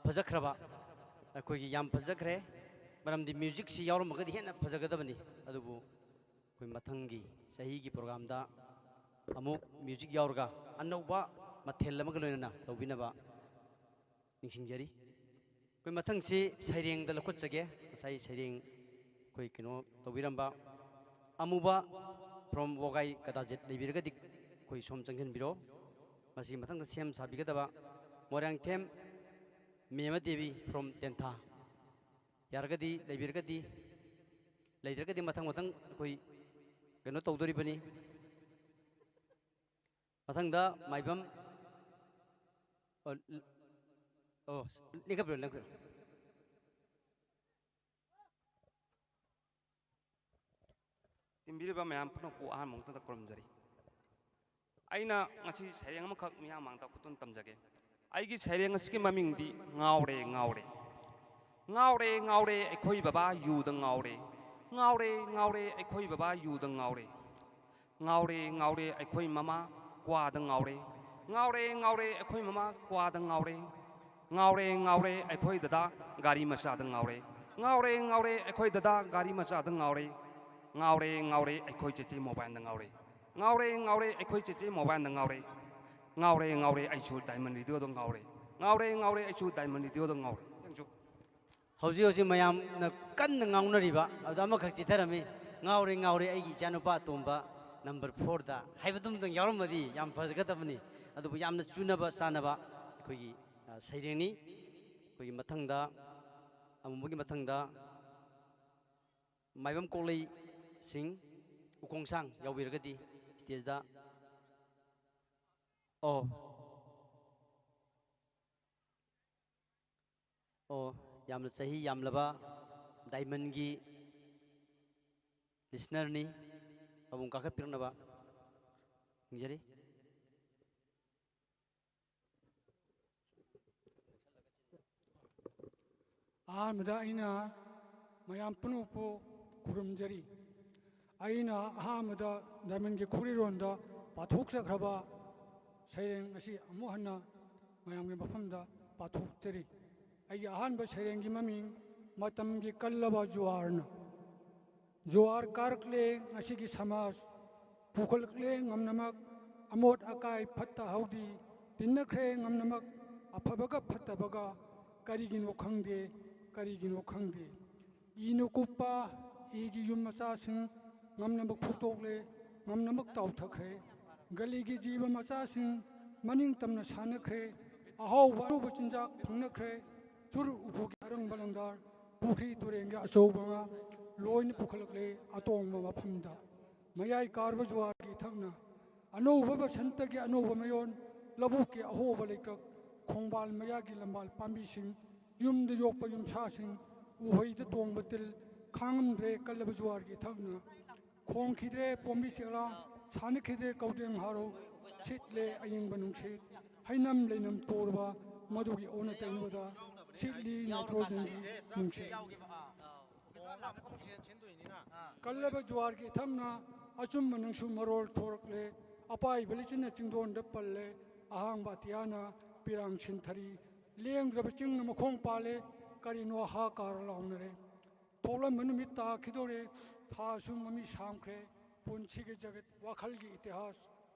ꯐꯖꯈ꯭ꯔꯕ, ꯑꯩꯈꯣꯏꯒꯤ ꯌꯥꯝ ꯐꯖꯈ꯭ꯔꯦ꯫ ꯃꯔꯝꯗꯤ ꯃ꯭ꯌꯨꯖꯤꯛꯁꯤ ꯌꯥꯎꯔꯝꯃꯒꯗꯤ ꯍꯦꯟꯅ ꯐꯖꯒꯗꯕꯅꯤ꯫ ꯑꯗꯨꯕꯨ ꯑꯩꯈꯣꯏ ꯃꯊꯪꯒꯤ ꯆꯍꯤꯒꯤ ꯄ꯭ꯔꯣꯒ꯭ꯔꯥꯝꯗ ꯑꯃꯨꯛ ꯃ꯭ꯌꯨꯖꯤꯛ ꯌꯥꯎꯔꯒ ꯑꯅꯧꯕ ꯃꯊꯦꯜ ꯑꯃꯒ ꯂꯣꯏꯅꯅ ꯇꯧꯕꯤꯅꯕ ꯅꯤꯡꯁꯤꯡꯖꯔꯤ꯫ ꯑꯩꯈꯣꯏ ꯃꯊꯪꯁꯤ ꯁꯩꯔꯦꯡꯗ ꯂꯧꯈꯠꯆꯒꯦ꯫ ꯉꯁꯥꯏ ꯁꯩꯔꯦꯡ ꯑꯩꯈꯣꯏ ꯀꯩꯅꯣ ꯇꯧꯕꯤꯔꯝꯕ ꯑꯃꯨꯕ from ꯋꯥꯒꯥꯏ ꯀꯗꯥꯖꯤꯠ ꯂꯩꯕꯤꯔꯒꯗꯤ ꯑꯩꯈꯣꯏ ꯁꯣꯝ ꯆꯪꯁꯤꯟꯕꯤꯔꯣ꯫ ꯃꯁꯤꯒꯤ ꯃꯊꯪꯗ ꯁꯦꯝ ꯁꯥꯕꯤꯒꯗꯕ ꯃꯣꯏꯔꯥꯡꯊꯦꯝ ꯃꯦꯃ ꯗꯦꯕꯤ from ꯇꯦꯟꯊꯥ꯫ ꯌꯥꯔꯒꯗꯤ ꯂꯩꯕꯤꯔꯒꯗꯤ, ꯂꯩꯇ꯭ꯔꯒꯗꯤ ꯃꯊꯪ ꯃꯊꯪ ꯑꯩꯈꯣꯏ ꯀꯩꯅꯣ ꯇꯧꯗꯣꯔꯤꯕꯅꯤ꯫ ꯃꯊꯪꯗ ꯃꯥꯏꯕꯝ, ꯑꯣ, ꯂ-, ꯑꯣ, ꯂꯦꯡꯈꯠꯄꯤꯔꯣ, ꯂꯦꯡꯈꯠꯄꯤꯔꯣ꯫ ꯇꯤꯟꯕꯤꯔꯤꯕ ꯃꯌꯥꯝ ꯄꯨꯝꯅꯃꯛꯄꯨ ꯑꯍꯥꯟꯕ ꯃꯛꯇꯗ ꯈꯨꯔꯨꯝꯖꯔꯤ꯫ ꯑꯩꯅ ꯉꯁꯤ ꯁꯩꯔꯦꯡ ꯑꯃꯈꯛ ꯃꯤꯌꯥꯝ ꯃꯥꯡꯗ ꯈꯨꯇꯨꯝ ꯇꯝꯖꯒꯦ꯫ ꯑꯩꯒꯤ ꯁꯩꯔꯦꯡ ꯑꯁꯤꯒꯤ ꯃꯃꯤꯡꯗꯤ ꯉꯥꯎꯔꯦ ꯉꯥꯎꯔꯦ꯫ ꯉꯥꯎꯔꯦ ꯉꯥꯎꯔꯦ ꯑꯩꯈꯣꯏ ꯕꯕꯥ ꯌꯨꯗ ꯉꯥꯎꯔꯦ꯫ ꯉꯥꯎꯔꯦ ꯉꯥꯎꯔꯦ ꯑꯩꯈꯣꯏ ꯕꯕꯥ ꯌꯨꯗ ꯉꯥꯎꯔꯦ꯫ ꯉꯥꯎꯔꯦ ꯉꯥꯎꯔꯦ ꯑꯩꯈꯣꯏ ꯃꯃꯥ ꯀ꯭ꯋꯥꯗ ꯉꯥꯎꯔꯦ꯫ ꯉꯥꯎꯔꯦ ꯉꯥꯎꯔꯦ ꯑꯩꯈꯣꯏ ꯃꯃꯥ ꯀ꯭ꯋꯥꯗ ꯉꯥꯎꯔꯦ꯫ ꯉꯥꯎꯔꯦ ꯉꯥꯎꯔꯦ ꯑꯩꯈꯣꯏ ꯗꯗꯥ ꯒꯥꯔꯤ ꯃꯆꯥꯗ ꯉꯥꯎꯔꯦ꯫ ꯉꯥꯎꯔꯦ ꯉꯥꯎꯔꯦ ꯑꯩꯈꯣꯏ ꯗꯗꯥ ꯒꯥꯔꯤ ꯃꯆꯥꯗ ꯉꯥꯎꯔꯦ꯫ ꯉꯥꯎꯔꯦ ꯉꯥꯎꯔꯦ ꯑꯩꯈꯣꯏ ꯆꯦꯆꯦ ꯃꯣꯕꯥꯏꯜꯗ ꯉꯥꯎꯔꯦ꯫ ꯉꯥꯎꯔꯦ ꯉꯥꯎꯔꯦ ꯑꯩꯈꯣꯏ ꯆꯦꯆꯦ ꯃꯣꯕꯥꯏꯜꯗ ꯉꯥꯎꯔꯦ꯫ ꯉꯥꯎꯔꯦ ꯉꯥꯎꯔꯦ ꯑꯩꯁꯨ ꯗꯥꯏꯃꯟ ꯔꯦꯗꯤꯑꯣꯗ ꯉꯥꯎꯔꯦ꯫ ꯉꯥꯎꯔꯦ ꯉꯥꯎꯔꯦ ꯑꯩꯁꯨ ꯗꯥꯏꯃꯟ ꯔꯦꯗꯤꯑꯣꯗ ꯉꯥꯎꯔꯦ꯫ Thank you꯫ ꯍꯧꯖꯤꯛ ꯍꯧꯖꯤꯛ ꯃꯌꯥꯝꯅ ꯀꯟꯅ ꯉꯥꯎꯅꯔꯤꯕ ꯑꯗꯨꯗ ꯑꯃꯈꯛ ꯆꯤꯊꯔꯝꯃꯤ꯫ "ꯉꯥꯎꯔꯦ ꯉꯥꯎꯔꯦ ꯑꯩꯒꯤ ꯏꯆꯥꯅꯨꯄꯥ ꯑꯇꯣꯝꯕ number fourꯗ" ꯍꯥꯏꯕꯗꯨꯃꯇꯪ ꯌꯥꯎꯔꯝꯃꯗꯤ ꯌꯥꯝ ꯐꯖꯒꯗꯕꯅꯤ꯫ ꯑꯗꯨꯕꯨ ꯌꯥꯝꯅ ꯆꯨꯅꯕ ꯆꯥꯅꯕ ꯑꯩꯈꯣꯏꯒꯤ, ꯑ, ꯁꯩꯔꯦꯡꯅꯤ꯫ ꯑꯩꯈꯣꯏꯒꯤ ꯃꯊꯪꯗ, ꯑꯃꯨꯕꯒꯤ ꯃꯊꯪꯗ ꯃꯥꯏꯕꯝ ꯀꯣꯛꯂꯩ ꯁꯤꯡ ꯎꯈꯣꯡꯁꯥꯡ ꯌꯥꯎꯕꯤꯔꯒꯗꯤ stageꯗ꯫ ꯑꯣ꯫ ꯑꯣ, ꯌꯥꯝꯅ ꯆꯍꯤ ꯌꯥꯝꯂꯕ ꯗꯥꯏꯃꯟꯒꯤ listenerꯅꯤ꯫ ꯃꯕꯨꯡ ꯀꯥꯈꯠꯄꯤꯔꯛꯅꯕ ꯅꯤꯡꯖꯔꯤ꯫ ꯑꯍꯥꯟꯕꯗ ꯑꯩꯅ ꯃꯌꯥꯝ ꯄꯨꯝꯅꯃꯛꯄꯨ ꯈꯨꯔꯨꯝꯖꯔꯤ꯫ ꯑꯩꯅ ꯑꯍꯥꯟꯕꯗ ꯗꯥꯏꯃꯟꯒꯤ ꯈꯣꯔꯤꯔꯣꯟꯗ ꯄꯥꯊꯣꯛꯆꯈ꯭ꯔꯕ ꯁꯩꯔꯦꯡ ꯑꯁꯤ ꯑꯃꯨꯛ ꯍꯟꯅ ꯃꯌꯥꯝꯒꯤ ꯃꯐꯝꯗ ꯄꯥꯊꯣꯛꯆꯔꯤ꯫ ꯑꯩꯒꯤ ꯑꯍꯥꯟꯕ ꯁꯩꯔꯦꯡꯒꯤ ꯃꯃꯤꯡ ꯃꯇꯝꯒꯤ ꯀꯜꯂꯕ ꯖꯨꯋꯥꯔꯅ꯫ ꯖꯨꯋꯥꯔ ꯀꯥꯔꯛꯂꯦ ꯉꯁꯤꯒꯤ ꯁꯃꯥꯖ, ꯄꯨꯈꯠꯂꯛꯂꯦ ꯉꯝꯅꯃꯛ, ꯑꯃꯣꯠ ꯑꯀꯥꯏ ꯐꯠꯇ ꯍꯥꯎꯗꯤ ꯇꯤꯟꯅꯈ꯭ꯔꯦ ꯉꯝꯅꯃꯛ, ꯑꯐꯕꯒ ꯐꯠꯇꯕꯒ ꯀꯔꯤꯒꯤꯅꯣ ꯈꯪꯗꯦ, ꯀꯔꯤꯒꯤꯅꯣ ꯈꯪꯗꯦ꯫ ꯏꯅ ꯀꯨꯞꯄ ꯏꯒꯤ ꯌꯨꯝ ꯃꯆꯥꯁꯤꯡ ꯉꯝꯅꯃꯛ ꯐꯨꯛꯇꯣꯛꯂꯦ, ꯉꯝꯅꯃꯛ ꯇꯥꯎꯊꯈ꯭ꯔꯦ꯫ ꯒꯂꯤꯒꯤ ꯖꯤꯕ ꯃꯆꯥꯁꯤꯡ ꯃꯅꯤꯡ ꯇꯝꯅ ꯁꯥꯟꯅꯈ꯭ꯔꯦ꯫ ꯑꯍꯥꯎꯕ ꯑꯅꯧꯕ ꯆꯤꯟꯖꯥꯛ ꯐꯪꯅꯈ꯭ꯔꯦ꯫ ꯆꯨꯔꯨ ꯎꯐꯨꯒꯤ ꯑꯔꯪꯕ ꯂꯪꯗꯥꯔ, ꯄꯨꯈ꯭ꯔꯤ ꯇꯨꯔꯦꯟꯒꯤ ꯑꯆꯧꯕ ꯉꯥ ꯂꯣꯏꯅ ꯄꯨꯈꯠꯂꯛꯂꯦ ꯑꯇꯣꯡꯕ ꯃꯐꯝꯗ꯫ ꯃꯌꯥꯏ ꯀꯥꯔꯕ ꯖꯨꯋꯥꯔꯒꯤ ꯏꯊꯛꯅ ꯑꯅꯧꯕ ꯕꯁꯟꯇꯒꯤ ꯑꯅꯧꯕ ꯃꯌꯣꯟ, ꯂꯧꯕꯨꯛꯀꯤ ꯑꯍꯣꯕ ꯂꯩꯀ꯭ꯔꯛ, ꯈꯣꯡꯕꯥꯜ ꯃꯌꯥꯒꯤ ꯂꯝꯕꯥꯜ ꯄꯥꯝꯕꯤꯁꯤꯡ, ꯌꯨꯝꯗ ꯌꯣꯛꯄ ꯌꯨꯝꯁꯥꯁꯤꯡ, ꯎꯍꯩꯗ ꯇꯣꯡꯕ ꯇꯤꯜ, ꯈꯥꯡꯉꯝꯗ꯭ꯔꯦ ꯀꯜꯂꯕ ꯖꯨꯋꯥꯔꯒꯤ ꯏꯊꯛꯅ꯫ ꯈꯣꯡꯈꯤꯗ꯭ꯔꯦ ꯄꯣꯝꯕꯤ ꯆꯦꯛꯂꯥ, ꯁꯥꯟꯅꯈꯤꯗ꯭ꯔꯦ ꯀꯧꯖꯦꯡ ꯍꯥꯔꯧ, ꯁꯤꯠꯂꯦ ꯑꯌꯤꯡꯕ ꯅꯨꯡꯁꯤꯠ, ꯍꯩꯅꯝ ꯂꯩꯅꯝ ꯇꯣꯔꯕ ꯃꯗꯨꯒꯤ ꯑꯣꯟꯅ ꯇꯩꯅꯕꯗ ꯁꯤꯠꯂꯤ ꯅꯥꯏꯇ꯭ꯔꯣꯖꯟꯒꯤ ꯅꯨꯡꯁꯤꯠ꯫ ꯀꯜꯂꯕ ꯖꯨꯋꯥꯔꯒꯤ ꯏꯊꯛꯅ ꯑꯆꯨꯝꯕ ꯅꯪꯁꯨ ꯃꯔꯣꯜ ꯊꯣꯔꯛꯂꯦ꯫ ꯑꯄꯥꯏꯕ ꯂꯤꯆꯤꯟꯅ ꯆꯤꯡꯗꯣꯟꯗ ꯄꯜꯂꯦ꯫ ꯑꯍꯥꯡꯕ ꯑꯇꯤꯌꯥꯅ ꯄꯤꯔꯥꯡ ꯁꯤꯟꯊꯔꯤ꯫ ꯂꯦꯡꯗ꯭ꯔꯕ ꯆꯤꯡꯅ ꯃꯈꯣꯡ ꯄꯥꯜꯂꯦ꯫ ꯀꯔꯤꯅꯣ ꯍꯥ ꯀꯥꯔ ꯂꯥꯎꯅꯔꯦ꯫ ꯊꯣꯛꯂꯝꯕ ꯅꯨꯃꯤꯠ ꯇꯥꯈꯤꯗꯣꯔꯦ꯫ ꯊꯥꯁꯨ ꯃꯃꯤ ꯁꯥꯝꯈ꯭ꯔꯦ꯫ ꯄꯨꯟꯁꯤꯒꯤ ꯖꯒꯠ ꯋꯥꯈꯜꯒꯤ ꯏꯇꯤꯍꯥꯁ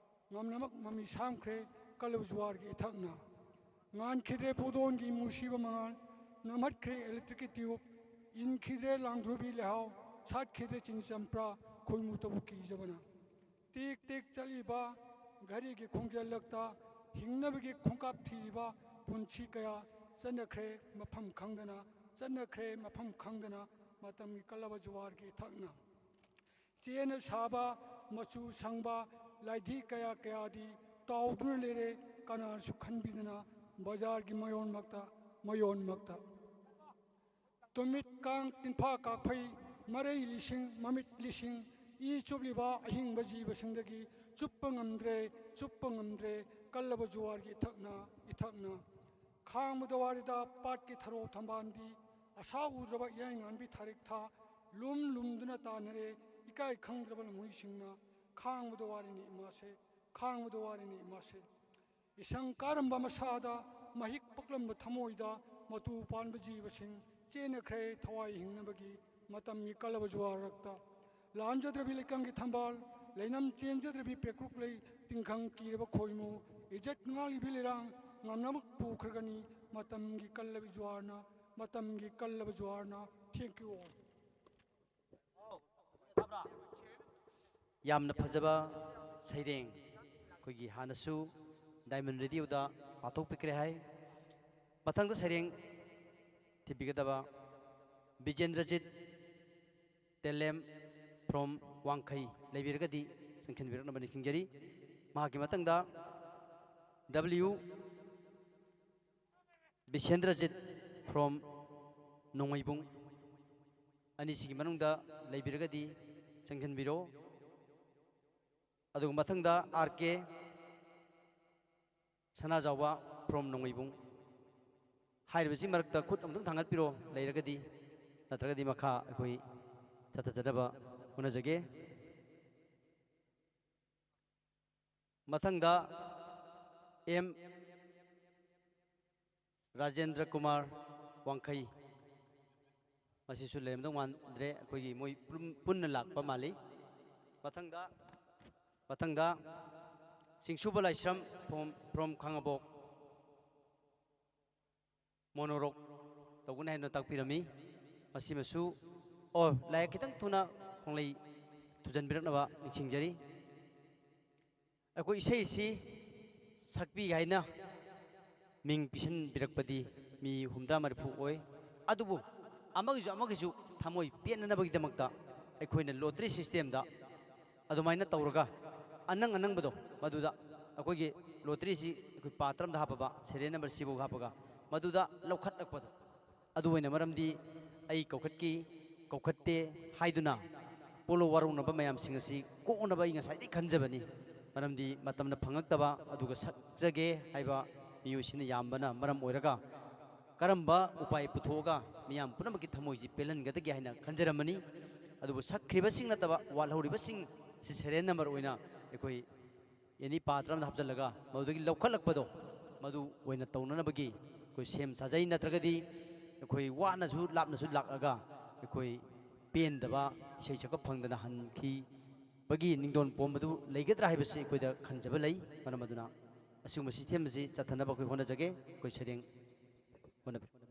ꯉꯝꯅꯃꯛ ꯃꯃꯤ ꯁꯥꯝꯈ꯭ꯔꯦ꯫ ꯀꯜꯂꯕ ꯖꯨꯋꯥꯔꯒꯤ ꯏꯊꯛꯅ ꯉꯥꯟꯈꯤꯗ꯭ꯔꯦ ꯄꯨꯗꯣꯟꯒꯤ ꯃꯨꯁꯤꯕ ꯃꯉꯥꯜ, ꯅꯝꯍꯠꯈ꯭ꯔꯦ ꯏꯂꯦꯛꯇ꯭ꯔꯤꯛꯀꯤ ꯇ꯭ꯌꯨꯕ, ꯏꯟꯈꯤꯗ꯭ꯔꯦ ꯂꯥꯡꯗ꯭ꯔꯨꯕꯤ ꯂꯩꯍꯥꯎ, ꯁꯥꯠꯈꯤꯗ꯭ꯔꯦ ꯆꯤꯅꯤ ꯆꯝꯄ꯭ꯔꯥ, ꯈꯣꯏꯃꯨ ꯇꯧꯕ ꯀꯤꯖꯕꯅ꯫ ꯇꯦꯛ ꯇꯦꯛ ꯆꯠꯂꯤꯕ ꯘꯔꯤꯒꯤ ꯈꯣꯡꯖꯦꯜꯂꯛꯇ ꯍꯤꯡꯅꯕꯒꯤ ꯈꯣꯡꯀꯥꯞ ꯊꯤꯔꯤꯕ ꯄꯨꯟꯁꯤ ꯀꯌꯥ ꯆꯠꯅꯈ꯭ꯔꯦ ꯃꯐꯝ ꯈꯪꯗꯅ, ꯆꯠꯅꯈ꯭ꯔꯦ ꯃꯐꯝ ꯈꯪꯗꯅ ꯃꯇꯝꯒꯤ ꯀꯜꯂꯕ ꯖꯨꯋꯥꯔꯒꯤ ꯏꯊꯛꯅ꯫ ꯆꯦꯅ ꯁꯥꯕ ꯃꯆꯨ ꯁꯪꯕ ꯂꯥꯏꯙꯤ ꯀꯌꯥ ꯀꯌꯥꯗꯤ ꯇꯥꯎꯗꯨꯅ ꯂꯩꯔꯦ, ꯀꯅꯥꯅꯁꯨ ꯈꯟꯕꯤꯗꯅ ꯕꯖꯥꯔꯒꯤ ꯃꯌꯣꯟꯃꯛꯇ, ꯃꯌꯣꯟꯃꯛꯇ꯫ ꯇꯨꯃꯤꯠ ꯀꯥꯡ ꯇꯤꯟꯐꯥ ꯀꯥꯛꯐꯩ ꯃꯔꯩ ꯂꯤꯁꯤꯡ ꯃꯃꯤꯠ ꯂꯤꯁꯤꯡ ꯏ ꯆꯨꯞꯂꯤꯕ ꯑꯍꯤꯡꯕ ꯖꯤꯕꯁꯤꯡꯗꯒꯤ ꯆꯨꯞꯄ ꯉꯝꯗ꯭ꯔꯦ, ꯆꯨꯞꯄ ꯉꯝꯗ꯭ꯔꯦ ꯀꯜꯂꯕ ꯖꯨꯋꯥꯔꯒꯤ ꯏꯊꯛꯅ, ꯏꯊꯛꯅ꯫ ꯈꯥꯡꯕꯗ ꯋꯥꯔꯤꯗ ꯄꯥꯠꯀꯤ ꯊꯔꯣ ꯊꯝꯕꯥꯜꯗꯤ ꯑꯁꯥ ꯎꯗ꯭ꯔꯕ ꯏꯌꯥꯏ ꯉꯥꯟꯕꯤ ꯊꯥꯔꯤꯛ ꯊꯥ ꯂꯨꯝ ꯂꯨꯝꯗꯨꯅ ꯇꯥꯟꯅꯔꯦ ꯏꯀꯥꯏ ꯈꯪꯗ꯭ꯔꯕ ꯂꯝꯍꯨꯏꯁꯤꯡꯅ꯫ ꯈꯥꯡꯕꯗ ꯋꯥꯔꯤꯅꯤ ꯏꯃꯥꯁꯦ, ꯈꯥꯡꯕꯗ ꯋꯥꯔꯤꯅꯤ ꯏꯃꯥꯁꯦ꯫ ꯏꯁꯪ ꯀꯥꯔꯝꯕ ꯃꯁꯥꯗ, ꯃꯍꯤꯛ ꯄꯛꯂꯝꯕ ꯊꯃꯣꯏꯗ, ꯃꯇꯨ ꯄꯥꯟꯕ ꯖꯤꯕꯁꯤꯡ ꯆꯦꯟꯅꯈ꯭ꯔꯦ ꯊꯋꯥꯏ ꯍꯤꯡꯅꯕꯒꯤ ꯃꯇꯝꯒꯤ ꯀꯜꯂꯕ ꯖꯨꯋꯥꯔ ꯔꯛꯇ꯫ ꯂꯥꯟꯖꯗ꯭ꯔꯕꯤ ꯂꯩꯀꯪꯒꯤ ꯊꯝꯕꯥꯜ, ꯂꯩꯅꯝ ꯆꯦꯟꯖꯗ꯭ꯔꯕꯤ ꯄꯦꯀ꯭ꯔꯨꯛ ꯂꯩ, ꯇꯤꯡꯈꯪ ꯀꯤꯔꯕ ꯈꯣꯏꯃꯨ, ꯏꯖꯠ ꯉꯥꯛꯂꯤꯕꯤ ꯂꯩꯔꯥꯡ, ꯉꯝꯅꯃꯛ ꯄꯨꯈ꯭ꯔꯒꯅꯤ ꯃꯇꯝꯒꯤ ꯀꯜꯂꯕ ꯖꯨꯋꯥꯔꯅ, ꯃꯇꯝꯒꯤ ꯀꯜꯂꯕ ꯖꯨꯋꯥꯔꯅ꯫ Thank you all. ꯌꯥꯝꯅ ꯐꯖꯕ ꯁꯩꯔꯦꯡ, ꯑꯩꯈꯣꯏꯒꯤ ꯍꯥꯟꯅꯁꯨ ꯗꯥꯏꯃꯟ ꯔꯦꯗꯤꯑꯣꯗ ꯄꯥꯊꯣꯛꯄꯤꯈ꯭ꯔꯦ ꯍꯥꯏ꯫ ꯃꯊꯪꯗ ꯁꯩꯔꯦꯡ ꯊꯤꯕꯤꯒꯗꯕ ꯕꯤꯖꯦꯟꯗ꯭ꯔꯖꯤꯠ ꯇꯦꯂꯦꯝ from ꯋꯥꯡꯈꯩ ꯂꯩꯕꯤꯔꯒꯗꯤ ꯆꯪꯁꯤꯟꯕꯤꯔꯛꯅꯕ ꯅꯤꯡꯁꯤꯡꯖꯔꯤ꯫ ꯃꯍꯥꯛꯀꯤ ꯃꯊꯪꯗ W ꯕꯤꯁꯦꯟꯗ꯭ꯔꯖꯤꯠ from ꯅꯣꯡꯃꯩꯕꯨꯡ, ꯑꯅꯤꯁꯤꯒꯤ ꯃꯅꯨꯡꯗ ꯂꯩꯕꯤꯔꯒꯗꯤ ꯆꯪꯁꯤꯟꯕꯤꯔꯣ꯫ ꯑꯗꯨꯒ ꯃꯊꯪꯗ R K ꯁꯅꯥꯖꯥꯎꯕ from ꯅꯣꯡꯃꯩꯕꯨꯡ꯫ ꯍꯥꯏꯔꯤꯕꯁꯤ ꯃꯔꯛꯇ ꯈꯨꯠ ꯑꯃꯨꯛꯇꯪ ꯊꯥꯡꯒꯠꯄꯤꯔꯣ ꯂꯩꯔꯒꯗꯤ, ꯅꯠꯇ꯭ꯔꯒꯗꯤ ꯃꯈꯥ ꯑꯩꯈꯣꯏ ꯆꯠꯊꯖꯅꯕ ꯍꯣꯠꯅꯖꯒꯦ꯫ ꯃꯊꯪꯗ M ꯔꯥꯖꯦꯟꯗ꯭ꯔ ꯀꯨꯃꯥꯔ ꯋꯥꯡꯈꯩ, ꯃꯁꯤꯁꯨ ꯂꯩꯔꯝꯗꯧ ꯃꯥꯟꯗ꯭ꯔꯦ, ꯑꯩꯈꯣꯏꯒꯤ ꯃꯣꯏ ꯄꯨꯟ-, ꯄꯨꯟꯅ ꯂꯥꯛꯄ ꯃꯥꯜꯂꯤ꯫ ꯃꯊꯪꯗ, ꯃꯊꯪꯗ ꯆꯤꯡꯁꯨꯕ ꯂꯥꯏꯁ꯭ꯔꯝ from, from ꯈꯥꯉꯕꯣꯛ꯫ ꯃꯣꯅꯣꯔꯣꯛ ꯇꯧꯒꯅꯤ ꯍꯥꯏꯅ ꯇꯥꯛꯄꯤꯔꯝꯃꯤ꯫ ꯃꯁꯤꯃꯁꯨ, ꯑꯣ, ꯂꯥꯏ ꯈꯤꯇꯪ ꯊꯨꯅ ꯈꯣꯡꯂꯩ ꯊꯨꯖꯟꯕꯤꯔꯛꯅꯕ ꯅꯤꯡꯁꯤꯡꯖꯔꯤ꯫ ꯑꯩꯈꯣꯏ ꯏꯁꯩꯁꯤ ꯁꯛꯄꯤ ꯍꯥꯏꯅ ꯃꯤꯡ ꯄꯤꯁꯤꯟꯕꯤꯔꯛꯄꯗꯤ ꯃꯤ ꯍꯨꯝꯗ꯭ꯔꯥ ꯃꯔꯤꯐꯨ ꯑꯣꯏ꯫ ꯑꯗꯨꯕꯨ ꯑꯃꯒꯤꯁꯨ ꯑꯃꯒꯤꯁꯨ ꯊꯃꯣꯏ ꯄꯦꯟꯅꯅꯕꯒꯤꯗꯃꯛꯇ ꯑꯩꯈꯣꯏꯅ ꯂꯣꯇ꯭ꯔꯤ ꯁꯤꯁꯇꯦꯝꯗ ꯑꯗꯨꯃꯥꯏꯅ ꯇꯧꯔꯒ ꯑꯅꯪ ꯑꯅꯪꯕꯗꯣ ꯃꯗꯨꯗ ꯑꯩꯈꯣꯏꯒꯤ ꯂꯣꯇ꯭ꯔꯤꯁꯤ ꯑꯩꯈꯣꯏ ꯄꯥꯇ꯭ꯔ ꯑꯃꯗ ꯍꯥꯞꯄꯕ, ꯁꯦꯔꯤꯌꯦꯜ ꯅꯝꯕꯔ ꯁꯤꯐꯥꯎ ꯍꯥꯞꯄꯒ ꯃꯗꯨꯗ ꯂꯧꯈꯠꯂꯛꯄꯗꯣ ꯑꯗꯨ ꯑꯣꯏꯅ, ꯃꯔꯝꯗꯤ ꯑꯩ ꯀꯧꯈꯠꯀꯤ, ꯀꯧꯈꯠꯇꯦ ꯍꯥꯏꯗꯨꯅ ꯄꯣꯂꯣ ꯋꯥꯔꯧꯅꯕ ꯃꯌꯥꯝꯁꯤꯡ ꯑꯁꯤ ꯀꯣꯛꯅꯕ ꯑꯩ ꯉꯁꯥꯏꯗꯒꯤ ꯈꯟꯖꯕꯅꯤ꯫ ꯃꯔꯝꯗꯤ ꯃꯇꯝꯅ ꯐꯪꯉꯛꯇꯕ, ꯑꯗꯨꯒ ꯁꯛꯆꯒꯦ ꯍꯥꯏꯕ ꯃꯤꯑꯣꯏꯁꯤꯅ ꯌꯥꯝꯕꯅ ꯃꯔꯝ ꯑꯣꯏꯔꯒ ꯀꯔꯝꯕ ꯎꯄꯥꯏ ꯄꯨꯊꯣꯛꯑꯒ ꯃꯤꯌꯥꯝ ꯄꯨꯝꯅꯃꯛꯀꯤ ꯊꯃꯣꯏꯁꯤ ꯄꯦꯜꯍꯟꯒꯗꯒꯦ ꯍꯥꯏꯅ ꯈꯟꯖꯔꯝꯕꯅꯤ꯫ ꯑꯗꯨꯕꯨ ꯁꯛꯈ꯭ꯔꯤꯕꯁꯤꯡ ꯅꯠꯇꯕ ꯋꯥꯠꯍꯧꯔꯤꯕꯁꯤꯡ ꯑꯁꯤ ꯁꯦꯔꯤꯌꯦꯜ ꯅꯝꯕꯔ ꯑꯣꯏꯅ ꯑꯩꯈꯣꯏ ꯑꯦꯅꯤ ꯄꯥꯇ꯭ꯔ ꯑꯃꯗ ꯍꯥꯞꯆꯤꯜꯂꯒ ꯃꯗꯨꯗꯒꯤ ꯂꯧꯈꯠꯂꯛꯄꯗꯣ, ꯃꯗꯨ ꯑꯣꯏꯅ ꯇꯧꯅꯅꯕꯒꯤ ꯑꯩꯈꯣꯏ ꯁꯦꯝ ꯁꯥꯖꯩ꯫ ꯅꯠꯇ꯭ꯔꯒꯗꯤ ꯑꯩꯈꯣꯏ ꯋꯥꯅꯁꯨ ꯂꯥꯞꯅꯁꯨ ꯂꯥꯛꯂꯒ ꯑꯩꯈꯣꯏ ꯄꯦꯟꯗꯕ ꯏꯁꯩ ꯁꯛꯄ ꯐꯪꯗꯅ ꯍꯟꯈꯤꯕꯒꯤ ꯅꯤꯡꯗꯣꯟ ꯄꯣꯝꯕꯗꯨ ꯂꯩꯒꯗ꯭ꯔꯥ ꯍꯥꯏꯕꯁꯤ ꯑꯩꯈꯣꯏꯗ ꯈꯟꯖꯕ ꯂꯩ꯫ ꯃꯔꯝ ꯑꯗꯨꯅ ꯑꯁꯤꯒꯨꯝꯕ ꯁꯤꯁꯇꯦꯝ ꯑꯁꯤ ꯆꯠꯊꯅꯕ ꯑꯩꯈꯣꯏ ꯍꯣꯠꯅꯖꯒꯦ꯫ ꯑꯩꯈꯣꯏ ꯁꯩꯔꯦꯡ ꯍꯣꯠꯅꯕꯤꯔꯣ꯫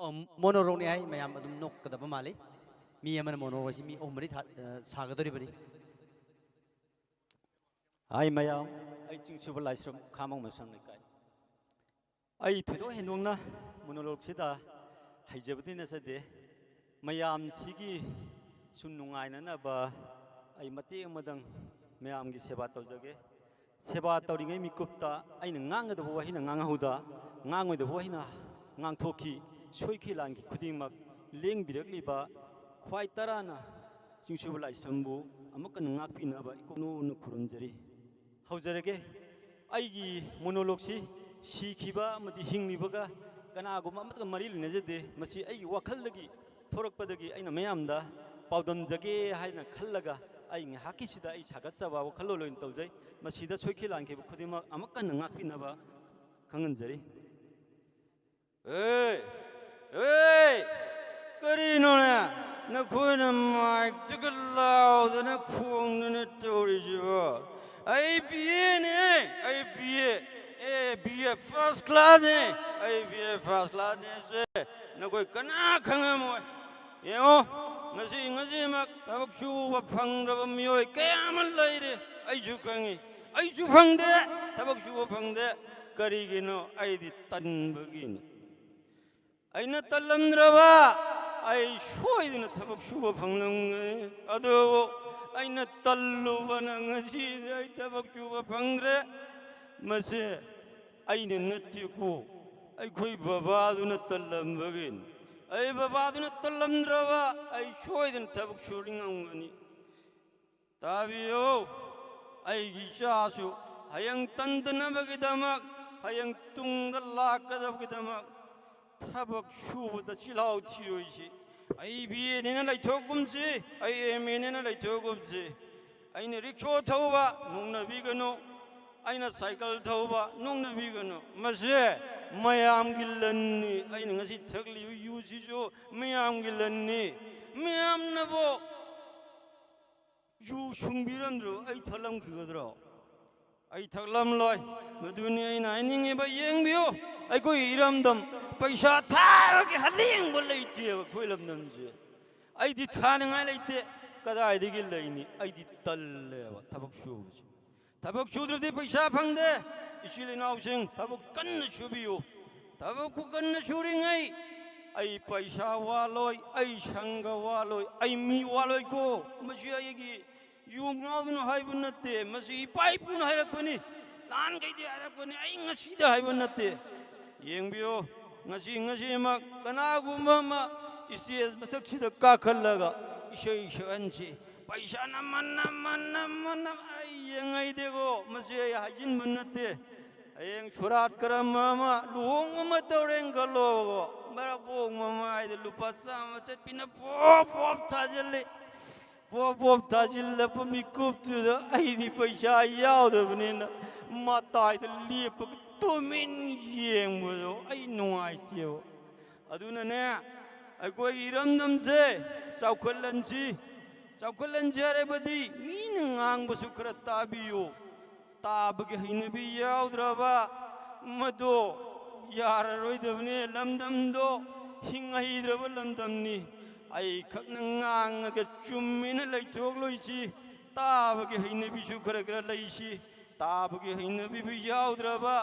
ꯑꯣ, ꯃꯣꯅꯣꯔꯣꯛꯅꯤ ꯍꯥꯏ, ꯃꯌꯥꯝ ꯑꯗꯨꯝ ꯅꯣꯛꯀꯗꯕ ꯃꯥꯜꯂꯤ꯫ ꯃꯤ ꯑꯃꯅ ꯃꯣꯅꯣꯔꯣꯛ ꯑꯁꯤ ꯃꯤ ꯑꯍꯨꯝ ꯃꯔꯤ ꯊꯥ-, ꯑ, ꯁꯥꯒꯗꯧꯔꯤꯕꯅꯤ꯫ ꯍꯥꯏ ꯃꯌꯥꯝ, ꯑꯩ ꯆꯤꯡꯁꯨꯕ ꯂꯥꯏꯁ꯭ꯔꯝ, ꯈꯥꯃꯣꯡ ꯃꯁꯝ ꯂꯩꯀꯥꯏ꯫ ꯑꯩ ꯊꯣꯏꯗꯣꯛ ꯍꯦꯟꯗꯣꯛꯅ ꯃꯣꯅꯣꯂꯣꯛꯁꯤꯗ ꯍꯩꯖꯕꯗꯤ ꯅꯠꯆꯗꯦ꯫ ꯃꯌꯥꯝꯁꯤꯒꯤ ꯁꯨꯝ ꯅꯨꯡꯉꯥꯏꯅꯅꯕ ꯑꯩ ꯃꯇꯦꯛ ꯑꯃꯗꯪ ꯃꯌꯥꯝꯒꯤ ꯁꯦꯕꯥ ꯇꯧꯖꯒꯦ꯫ ꯁꯦꯕꯥ ꯇꯧꯔꯤꯉꯩ ꯃꯤꯀꯨꯞꯇ ꯑꯩꯅ ꯉꯥꯡꯒꯗꯕ ꯋꯥꯍꯩꯅ ꯉꯥꯡꯍꯧꯗ, ꯉꯥꯡꯉꯣꯏꯗꯕ ꯋꯥꯍꯩꯅ ꯉꯥꯡꯊꯣꯛꯈꯤ꯫ ꯁꯣꯏꯈꯤ ꯂꯥꯟꯈꯤ ꯈꯨꯗꯤꯡꯃꯛ ꯂꯦꯡꯕꯤꯔꯛꯂꯤꯕ ꯈ꯭ꯋꯥꯏ ꯇꯔꯥꯅ ꯆꯤꯡꯁꯨꯕ ꯂꯥꯏꯁ꯭ꯔꯝꯕꯨ ꯑꯃꯨꯛꯀ ꯍꯟꯅ ꯉꯥꯛꯄꯤꯅꯕ ꯏꯀꯣꯛꯅꯧꯅ ꯈꯨꯔꯨꯝꯖꯔꯤ꯫ ꯍꯧꯖꯔꯒꯦ꯫ ꯑꯩꯒꯤ ꯃꯣꯅꯣꯂꯣꯛꯁꯤ ꯁꯤꯈꯤꯕ ꯑꯃꯗꯤ ꯍꯤꯡꯂꯤꯕꯒ ꯀꯅꯥꯒꯨꯝꯕ ꯑꯃꯠꯇꯒ ꯃꯔꯤ ꯂꯩꯅꯖꯗꯦ꯫ ꯃꯁꯤ ꯑꯩꯒꯤ ꯋꯥꯈꯜꯗꯒꯤ ꯊꯣꯔꯛꯄꯗꯒꯤ ꯑꯩꯅ ꯃꯌꯥꯝꯗ ꯄꯥꯎꯗꯝꯖꯒꯦ ꯍꯥꯏꯅ ꯈꯜꯂꯒ ꯑꯩ ꯉꯥꯏꯍꯥꯛꯀꯤꯁꯤꯗ ꯑꯩ ꯁꯥꯒꯠꯆꯕ ꯋꯥꯈꯜꯂꯣꯟ ꯑꯣꯏꯅ ꯇꯧꯖꯩ꯫ ꯃꯁꯤꯗ ꯁꯣꯏꯈꯤ ꯂꯥꯟꯈꯤꯕ ꯈꯨꯗꯤꯡꯃꯛ ꯑꯃꯨꯛ ꯍꯟꯅ ꯉꯥꯛꯄꯤꯅꯕ ꯈꯪꯍꯟꯖꯔꯤ꯫ ꯑꯦ, ꯑꯦ, ꯀꯔꯤꯅꯣꯅꯦ? ꯅꯈꯣꯏꯅ ꯃꯥꯏꯛꯇꯒ ꯂꯥꯎꯗꯅ ꯈꯣꯡꯗꯅ ꯇꯧꯔꯤꯁꯤꯕꯣ? ꯑꯩ ꯕꯤ ꯑꯦꯅꯦ, ꯑꯩ B A, A, B A first ꯀ꯭ꯂꯥꯁꯅꯦ, ꯑꯩ ꯕꯤ ꯑꯦ ꯐꯥꯔꯁ ꯀ꯭ꯂꯥꯁꯅꯦ ꯁꯦ ꯅꯈꯣꯏ ꯀꯅꯥ ꯈꯪꯉꯝꯃꯣꯏ꯫ ꯌꯦꯡꯉꯣ, ꯉꯁꯤ, ꯉꯁꯤꯃꯛ ꯊꯕꯛ ꯁꯨꯕ ꯐꯪꯗ꯭ꯔꯕ ꯃꯤꯑꯣꯏ ꯀꯌꯥ ꯑꯃ ꯂꯩꯔꯦ꯫ ꯑꯩꯁꯨ ꯈꯪꯉꯤ꯫ ꯑꯩꯁꯨ ꯐꯪꯗꯦ, ꯊꯕꯛ ꯁꯨꯕ ꯐꯪꯗꯦ꯫ ꯀꯔꯤꯒꯤꯅꯣ? ꯑꯩꯗꯤ ꯇꯟꯕꯒꯤꯅꯤ꯫ ꯑꯩꯅ ꯇꯜꯂꯝꯗ꯭ꯔꯕ ꯑꯩ ꯁꯣꯏꯗꯅ ꯊꯕꯛ ꯁꯨꯕ ꯐꯪꯂꯝꯒꯅꯤ꯫ ꯑꯗꯨꯕꯨ ꯑꯩꯅ ꯇꯜꯂꯨꯕꯅ ꯉꯁꯤꯗꯤ ꯑꯩ ꯊꯕꯛ ꯁꯨꯕ ꯐꯪꯗ꯭ꯔꯦ꯫ ꯃꯁꯦ ꯑꯩꯅ ꯅꯠꯇꯦꯀꯣ, ꯑꯩꯈꯣꯏ ꯕꯕꯥꯗꯨꯅ ꯇꯜꯂꯝꯕꯒꯤꯅꯤ꯫ ꯑꯩ ꯕꯕꯥꯗꯨꯅ ꯇꯜꯂꯝꯗ꯭ꯔꯕ ꯑꯩ ꯁꯣꯏꯗꯅ ꯊꯕꯛ ꯁꯨꯔꯤ ꯉꯝꯒꯅꯤ꯫ ꯇꯥꯕꯤꯌꯨ, ꯑꯩꯒꯤ ꯏꯆꯥꯁꯨ ꯍꯌꯦꯡ ꯇꯟꯗꯅꯕꯒꯤꯗꯃꯛ, ꯍꯌꯦꯡ ꯇꯨꯡꯗ ꯂꯥꯛꯀꯗꯕꯒꯤꯗꯃꯛ ꯊꯕꯛ ꯁꯨꯕꯗ ꯆꯤꯜꯍꯥꯎ ꯊꯤꯔꯣꯏꯁꯤ꯫ ꯑꯩ ꯕꯤ ꯑꯦꯅꯦꯅ ꯂꯩꯊꯣꯛꯀꯨꯝꯁꯤ, ꯑꯩ ꯑꯦꯝ ꯑꯦꯅꯦꯅ ꯂꯩꯊꯣꯛꯀꯨꯝꯁꯤ, ꯑꯩꯅ ꯔꯤꯛꯁꯣ ꯊꯧꯕ, ꯅꯣꯡꯅꯕꯤꯒꯅꯨ꯫ ꯑꯩꯅ ꯁꯥꯏꯀꯜ ꯊꯧꯕ, ꯅꯣꯡꯅꯕꯤꯒꯅꯨ꯫ ꯃꯁꯦ ꯃꯌꯥꯝꯒꯤ ꯂꯟꯅꯤ꯫ ꯑꯩꯅ ꯉꯁꯤ ꯊꯛꯂꯤꯕ ꯌꯨꯁꯤꯁꯨ ꯃꯌꯥꯝꯒꯤ ꯂꯟꯅꯤ꯫ ꯃꯌꯥꯝꯅꯕꯨ ꯌꯨ ꯁꯨꯡꯕꯤꯔꯝꯗ꯭ꯔꯣ? ꯑꯩ ꯊꯛꯂꯝꯈꯤꯒꯗ꯭ꯔꯣ? ꯑꯩ ꯊꯛꯂꯝꯂꯣꯏ꯫ ꯃꯗꯨꯅꯤ ꯑꯩꯅ ꯍꯥꯏꯅꯤꯡꯉꯤꯕ꯫ ꯌꯦꯡꯕꯤꯌꯨ, ꯑꯩꯈꯣꯏ ꯏꯔꯝꯗꯝ ꯄꯩꯁꯥ ꯊꯥꯕꯒꯤ ꯍꯂꯦꯡꯕ ꯂꯩꯇꯦꯕ ꯑꯩꯈꯣꯏ ꯂꯝꯗꯝꯁꯦ꯫ ꯑꯩꯗꯤ ꯊꯥꯅꯤꯡꯉꯥꯏ ꯂꯩꯇꯦ꯫ ꯀꯗꯥꯏꯗꯒꯤ ꯂꯩꯅꯤ? ꯑꯩꯗꯤ ꯇꯜꯂꯦꯕ ꯊꯕꯛ ꯁꯨꯕꯁꯦ꯫ ꯊꯕꯛ ꯁꯨꯗ꯭ꯔꯗꯤ ꯄꯩꯁꯥ ꯐꯪꯗꯦ꯫ ꯏꯆꯤꯜ ꯏꯅꯥꯎꯁꯤꯡ, ꯊꯕꯛ ꯀꯟꯅ ꯁꯨꯕꯤꯌꯨ꯫ ꯊꯕꯛꯄꯨ ꯀꯟꯅ ꯁꯨꯔꯤꯉꯩ ꯑꯩ ꯄꯩꯁꯥ ꯋꯥꯠꯂꯣꯏ, ꯑꯩ ꯁꯪꯒ ꯋꯥꯠꯂꯣꯏ, ꯑꯩ ꯃꯤ ꯋꯥꯠꯂꯣꯏꯀꯣ꯫ ꯃꯁꯤ ꯑꯩꯒꯤ ꯌꯨ ꯉꯥꯎꯗꯅ ꯍꯥꯏꯕ ꯅꯠꯇꯦ, ꯃꯁꯤ ꯏꯄꯥ ꯏꯄꯨꯅ ꯍꯥꯏꯔꯛꯄꯅꯤ, ꯅꯍꯥꯟꯈꯩꯗꯤ ꯍꯥꯏꯔꯛꯄꯅꯤ, ꯑꯩ ꯉꯁꯤꯗ ꯍꯥꯏꯕ ꯅꯠꯇꯦ꯫ ꯌꯦꯡꯕꯤꯌꯨ, ꯉꯁꯤ, ꯉꯁꯤꯃꯛ ꯀꯅꯥꯒꯨꯝꯕ ꯑꯃ ꯏꯁꯇꯦꯖ ꯃꯊꯛꯁꯤꯗ ꯀꯥꯈꯠꯂꯒ ꯏꯁꯩ ꯁꯛꯍꯟꯁꯤ꯫ ꯄꯩꯁꯥ ꯅꯝꯃ, ꯅꯝꯃ, ꯅꯝꯃ, ꯅꯝꯃ, ꯑꯩ ꯌꯦꯡꯉꯩꯗꯦꯀꯣ, ꯃꯁꯤ ꯑꯩ ꯍꯥꯏꯖꯤꯟꯕ ꯅꯠꯇꯦ꯫ ꯍꯌꯦꯡ ꯁꯨꯔꯥꯠ ꯀꯔꯝꯕ ꯑꯃ, ꯂꯨꯍꯣꯡꯕ ꯑꯃ ꯇꯧꯔꯦꯅ ꯈꯜꯂꯣꯕꯀꯣ, ꯃꯔꯛ ꯄꯣꯛ ꯃꯃꯥꯏꯗ ꯂꯨꯄꯥ ꯆꯥꯝꯃ ꯆꯠꯄꯤꯅ ꯄꯣꯞ ꯄꯣꯞ ꯊꯥꯖꯤꯜꯂꯤ꯫ ꯄꯣꯞ ꯄꯣꯞ ꯊꯥꯖꯤꯜꯂꯛꯄ ꯃꯤꯀꯨꯞꯇꯨꯗ ꯑꯩꯗꯤ ꯄꯩꯁꯥ ꯌꯥꯎꯗꯕꯅꯤꯅ ꯃꯇꯥꯏꯗ ꯂꯦꯞꯄꯒ ꯇꯨꯃꯤꯟ ꯌꯦꯡꯕꯗꯣ ꯑꯩ ꯅꯨꯡꯉꯥꯏꯇꯦꯕ꯫ ꯑꯗꯨꯅꯅꯦ, ꯑꯩꯈꯣꯏꯒꯤ ꯏꯔꯝꯗꯝꯁꯦ ꯆꯥꯎꯈꯠꯍꯟꯁꯤ꯫ ꯆꯥꯎꯈꯠꯍꯟꯁꯤ ꯍꯥꯏꯔꯕꯗꯤ ꯃꯤꯅ ꯉꯥꯡꯕꯁꯨ ꯈꯔ ꯇꯥꯕꯤꯌꯨ꯫ ꯇꯥꯕꯒꯤ ꯍꯩꯅꯕꯤ ꯌꯥꯎꯗ꯭ꯔꯕ ꯃꯗꯣ ꯌꯥꯔꯔꯣꯏꯗꯕꯅꯦ꯫ ꯂꯝꯗꯝꯗꯣ ꯍꯤꯡꯍꯩꯗ꯭ꯔꯕ ꯂꯝꯗꯝꯅꯤ꯫ ꯑꯩꯈꯛꯅ ꯉꯥꯡꯉꯒ ꯆꯨꯝꯃꯦꯅ ꯂꯩꯊꯣꯛꯂꯣꯏꯁꯤ꯫ ꯇꯥꯕꯒꯤ ꯍꯩꯅꯕꯤꯁꯨ ꯈꯔ ꯈꯔ ꯂꯩꯁꯤ꯫ ꯇꯥꯕꯒꯤ ꯍꯩꯅꯕꯤꯕꯨ ꯌꯥꯎꯗ꯭ꯔꯕ,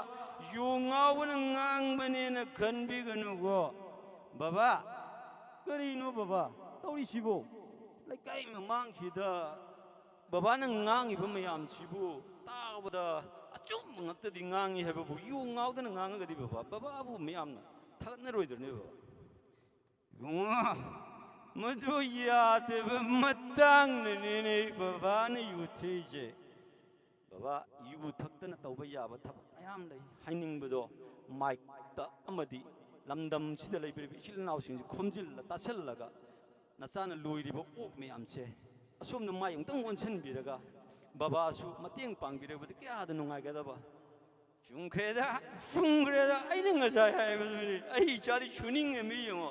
ꯌꯨ ꯉꯥꯎꯕꯅ ꯉꯥꯡꯕꯅꯦꯅ ꯈꯟꯕꯤꯒꯅꯨꯀꯣ꯫ ꯕꯕꯥ, ꯀꯔꯤꯅꯣ ꯕꯕꯥ ꯇꯧꯔꯤꯁꯤꯕꯣ? ꯂꯩꯀꯥꯏ ꯃꯃꯥꯡꯁꯤꯗ ꯕꯕꯥꯅ ꯉꯥꯡꯉꯤꯕ ꯃꯌꯥꯝꯁꯤꯕꯨ ꯇꯥꯕꯗ ꯑꯆꯨꯝꯕ ꯉꯥꯛꯇꯗꯤ ꯉꯥꯡꯉꯤ ꯍꯥꯏꯕꯕꯨ, ꯌꯨ ꯉꯥꯎꯗꯅ ꯉꯥꯡꯉꯒꯗꯤ ꯕꯕꯥ, ꯕꯕꯥꯕꯨ ꯃꯌꯥꯝꯅ ꯊꯥꯒꯠꯅꯔꯣꯏꯗ꯭ꯔꯅꯦ ꯕꯕꯥ? ꯏꯕꯨꯡꯉꯣ, ꯃꯗꯨ ꯌꯥꯗꯕ ꯃꯇꯥꯡꯅꯅꯤꯅꯦ ꯕꯕꯥꯅ ꯌꯨ ꯊꯛꯏꯁꯦ꯫ ꯕꯕꯥ, ꯌꯨ ꯊꯛꯇꯅ ꯇꯧꯕ ꯌꯥꯕ ꯊꯕꯛ ꯃꯌꯥꯝ ꯂꯩ꯫ ꯍꯥꯏꯅꯤꯡꯕꯗꯣ ꯃꯥꯏꯛꯇ ꯑꯃꯗꯤ ꯂꯝꯗꯝꯁꯤꯗ ꯂꯩꯕꯤꯔꯤꯕ ꯏꯆꯤꯜ ꯏꯅꯥꯎꯁꯤꯡꯁꯤ ꯈꯣꯝꯖꯤꯜꯂ ꯇꯥꯁꯤꯜꯂꯒ ꯅꯆꯥꯅ ꯂꯣꯏꯔꯤꯕ ꯑꯣꯛ ꯃꯌꯥꯝꯁꯦ ꯁꯣꯝꯗ ꯃꯥꯏ ꯑꯃꯨꯛꯇꯪ ꯑꯣꯟꯁꯤꯟꯕꯤꯔꯒ ꯕꯕꯥꯁꯨ ꯃꯇꯦꯡ ꯄꯥꯡꯕꯤꯔꯕꯗꯤ ꯀꯌꯥꯗ ꯅꯨꯡꯉꯥꯏꯒꯗꯕ꯫ ꯆꯨꯝꯈ꯭ꯔꯦꯗ, ꯆꯨꯝꯈ꯭ꯔꯦꯗ, ꯑꯩꯅ ꯉꯁꯥꯏ ꯍꯥꯏꯕꯗꯨꯅꯤ꯫ ꯑꯩ ꯏꯆꯥꯗꯤ ꯁꯨꯅꯤꯡꯉꯝꯃꯤ, ꯌꯦꯡꯉꯣ꯫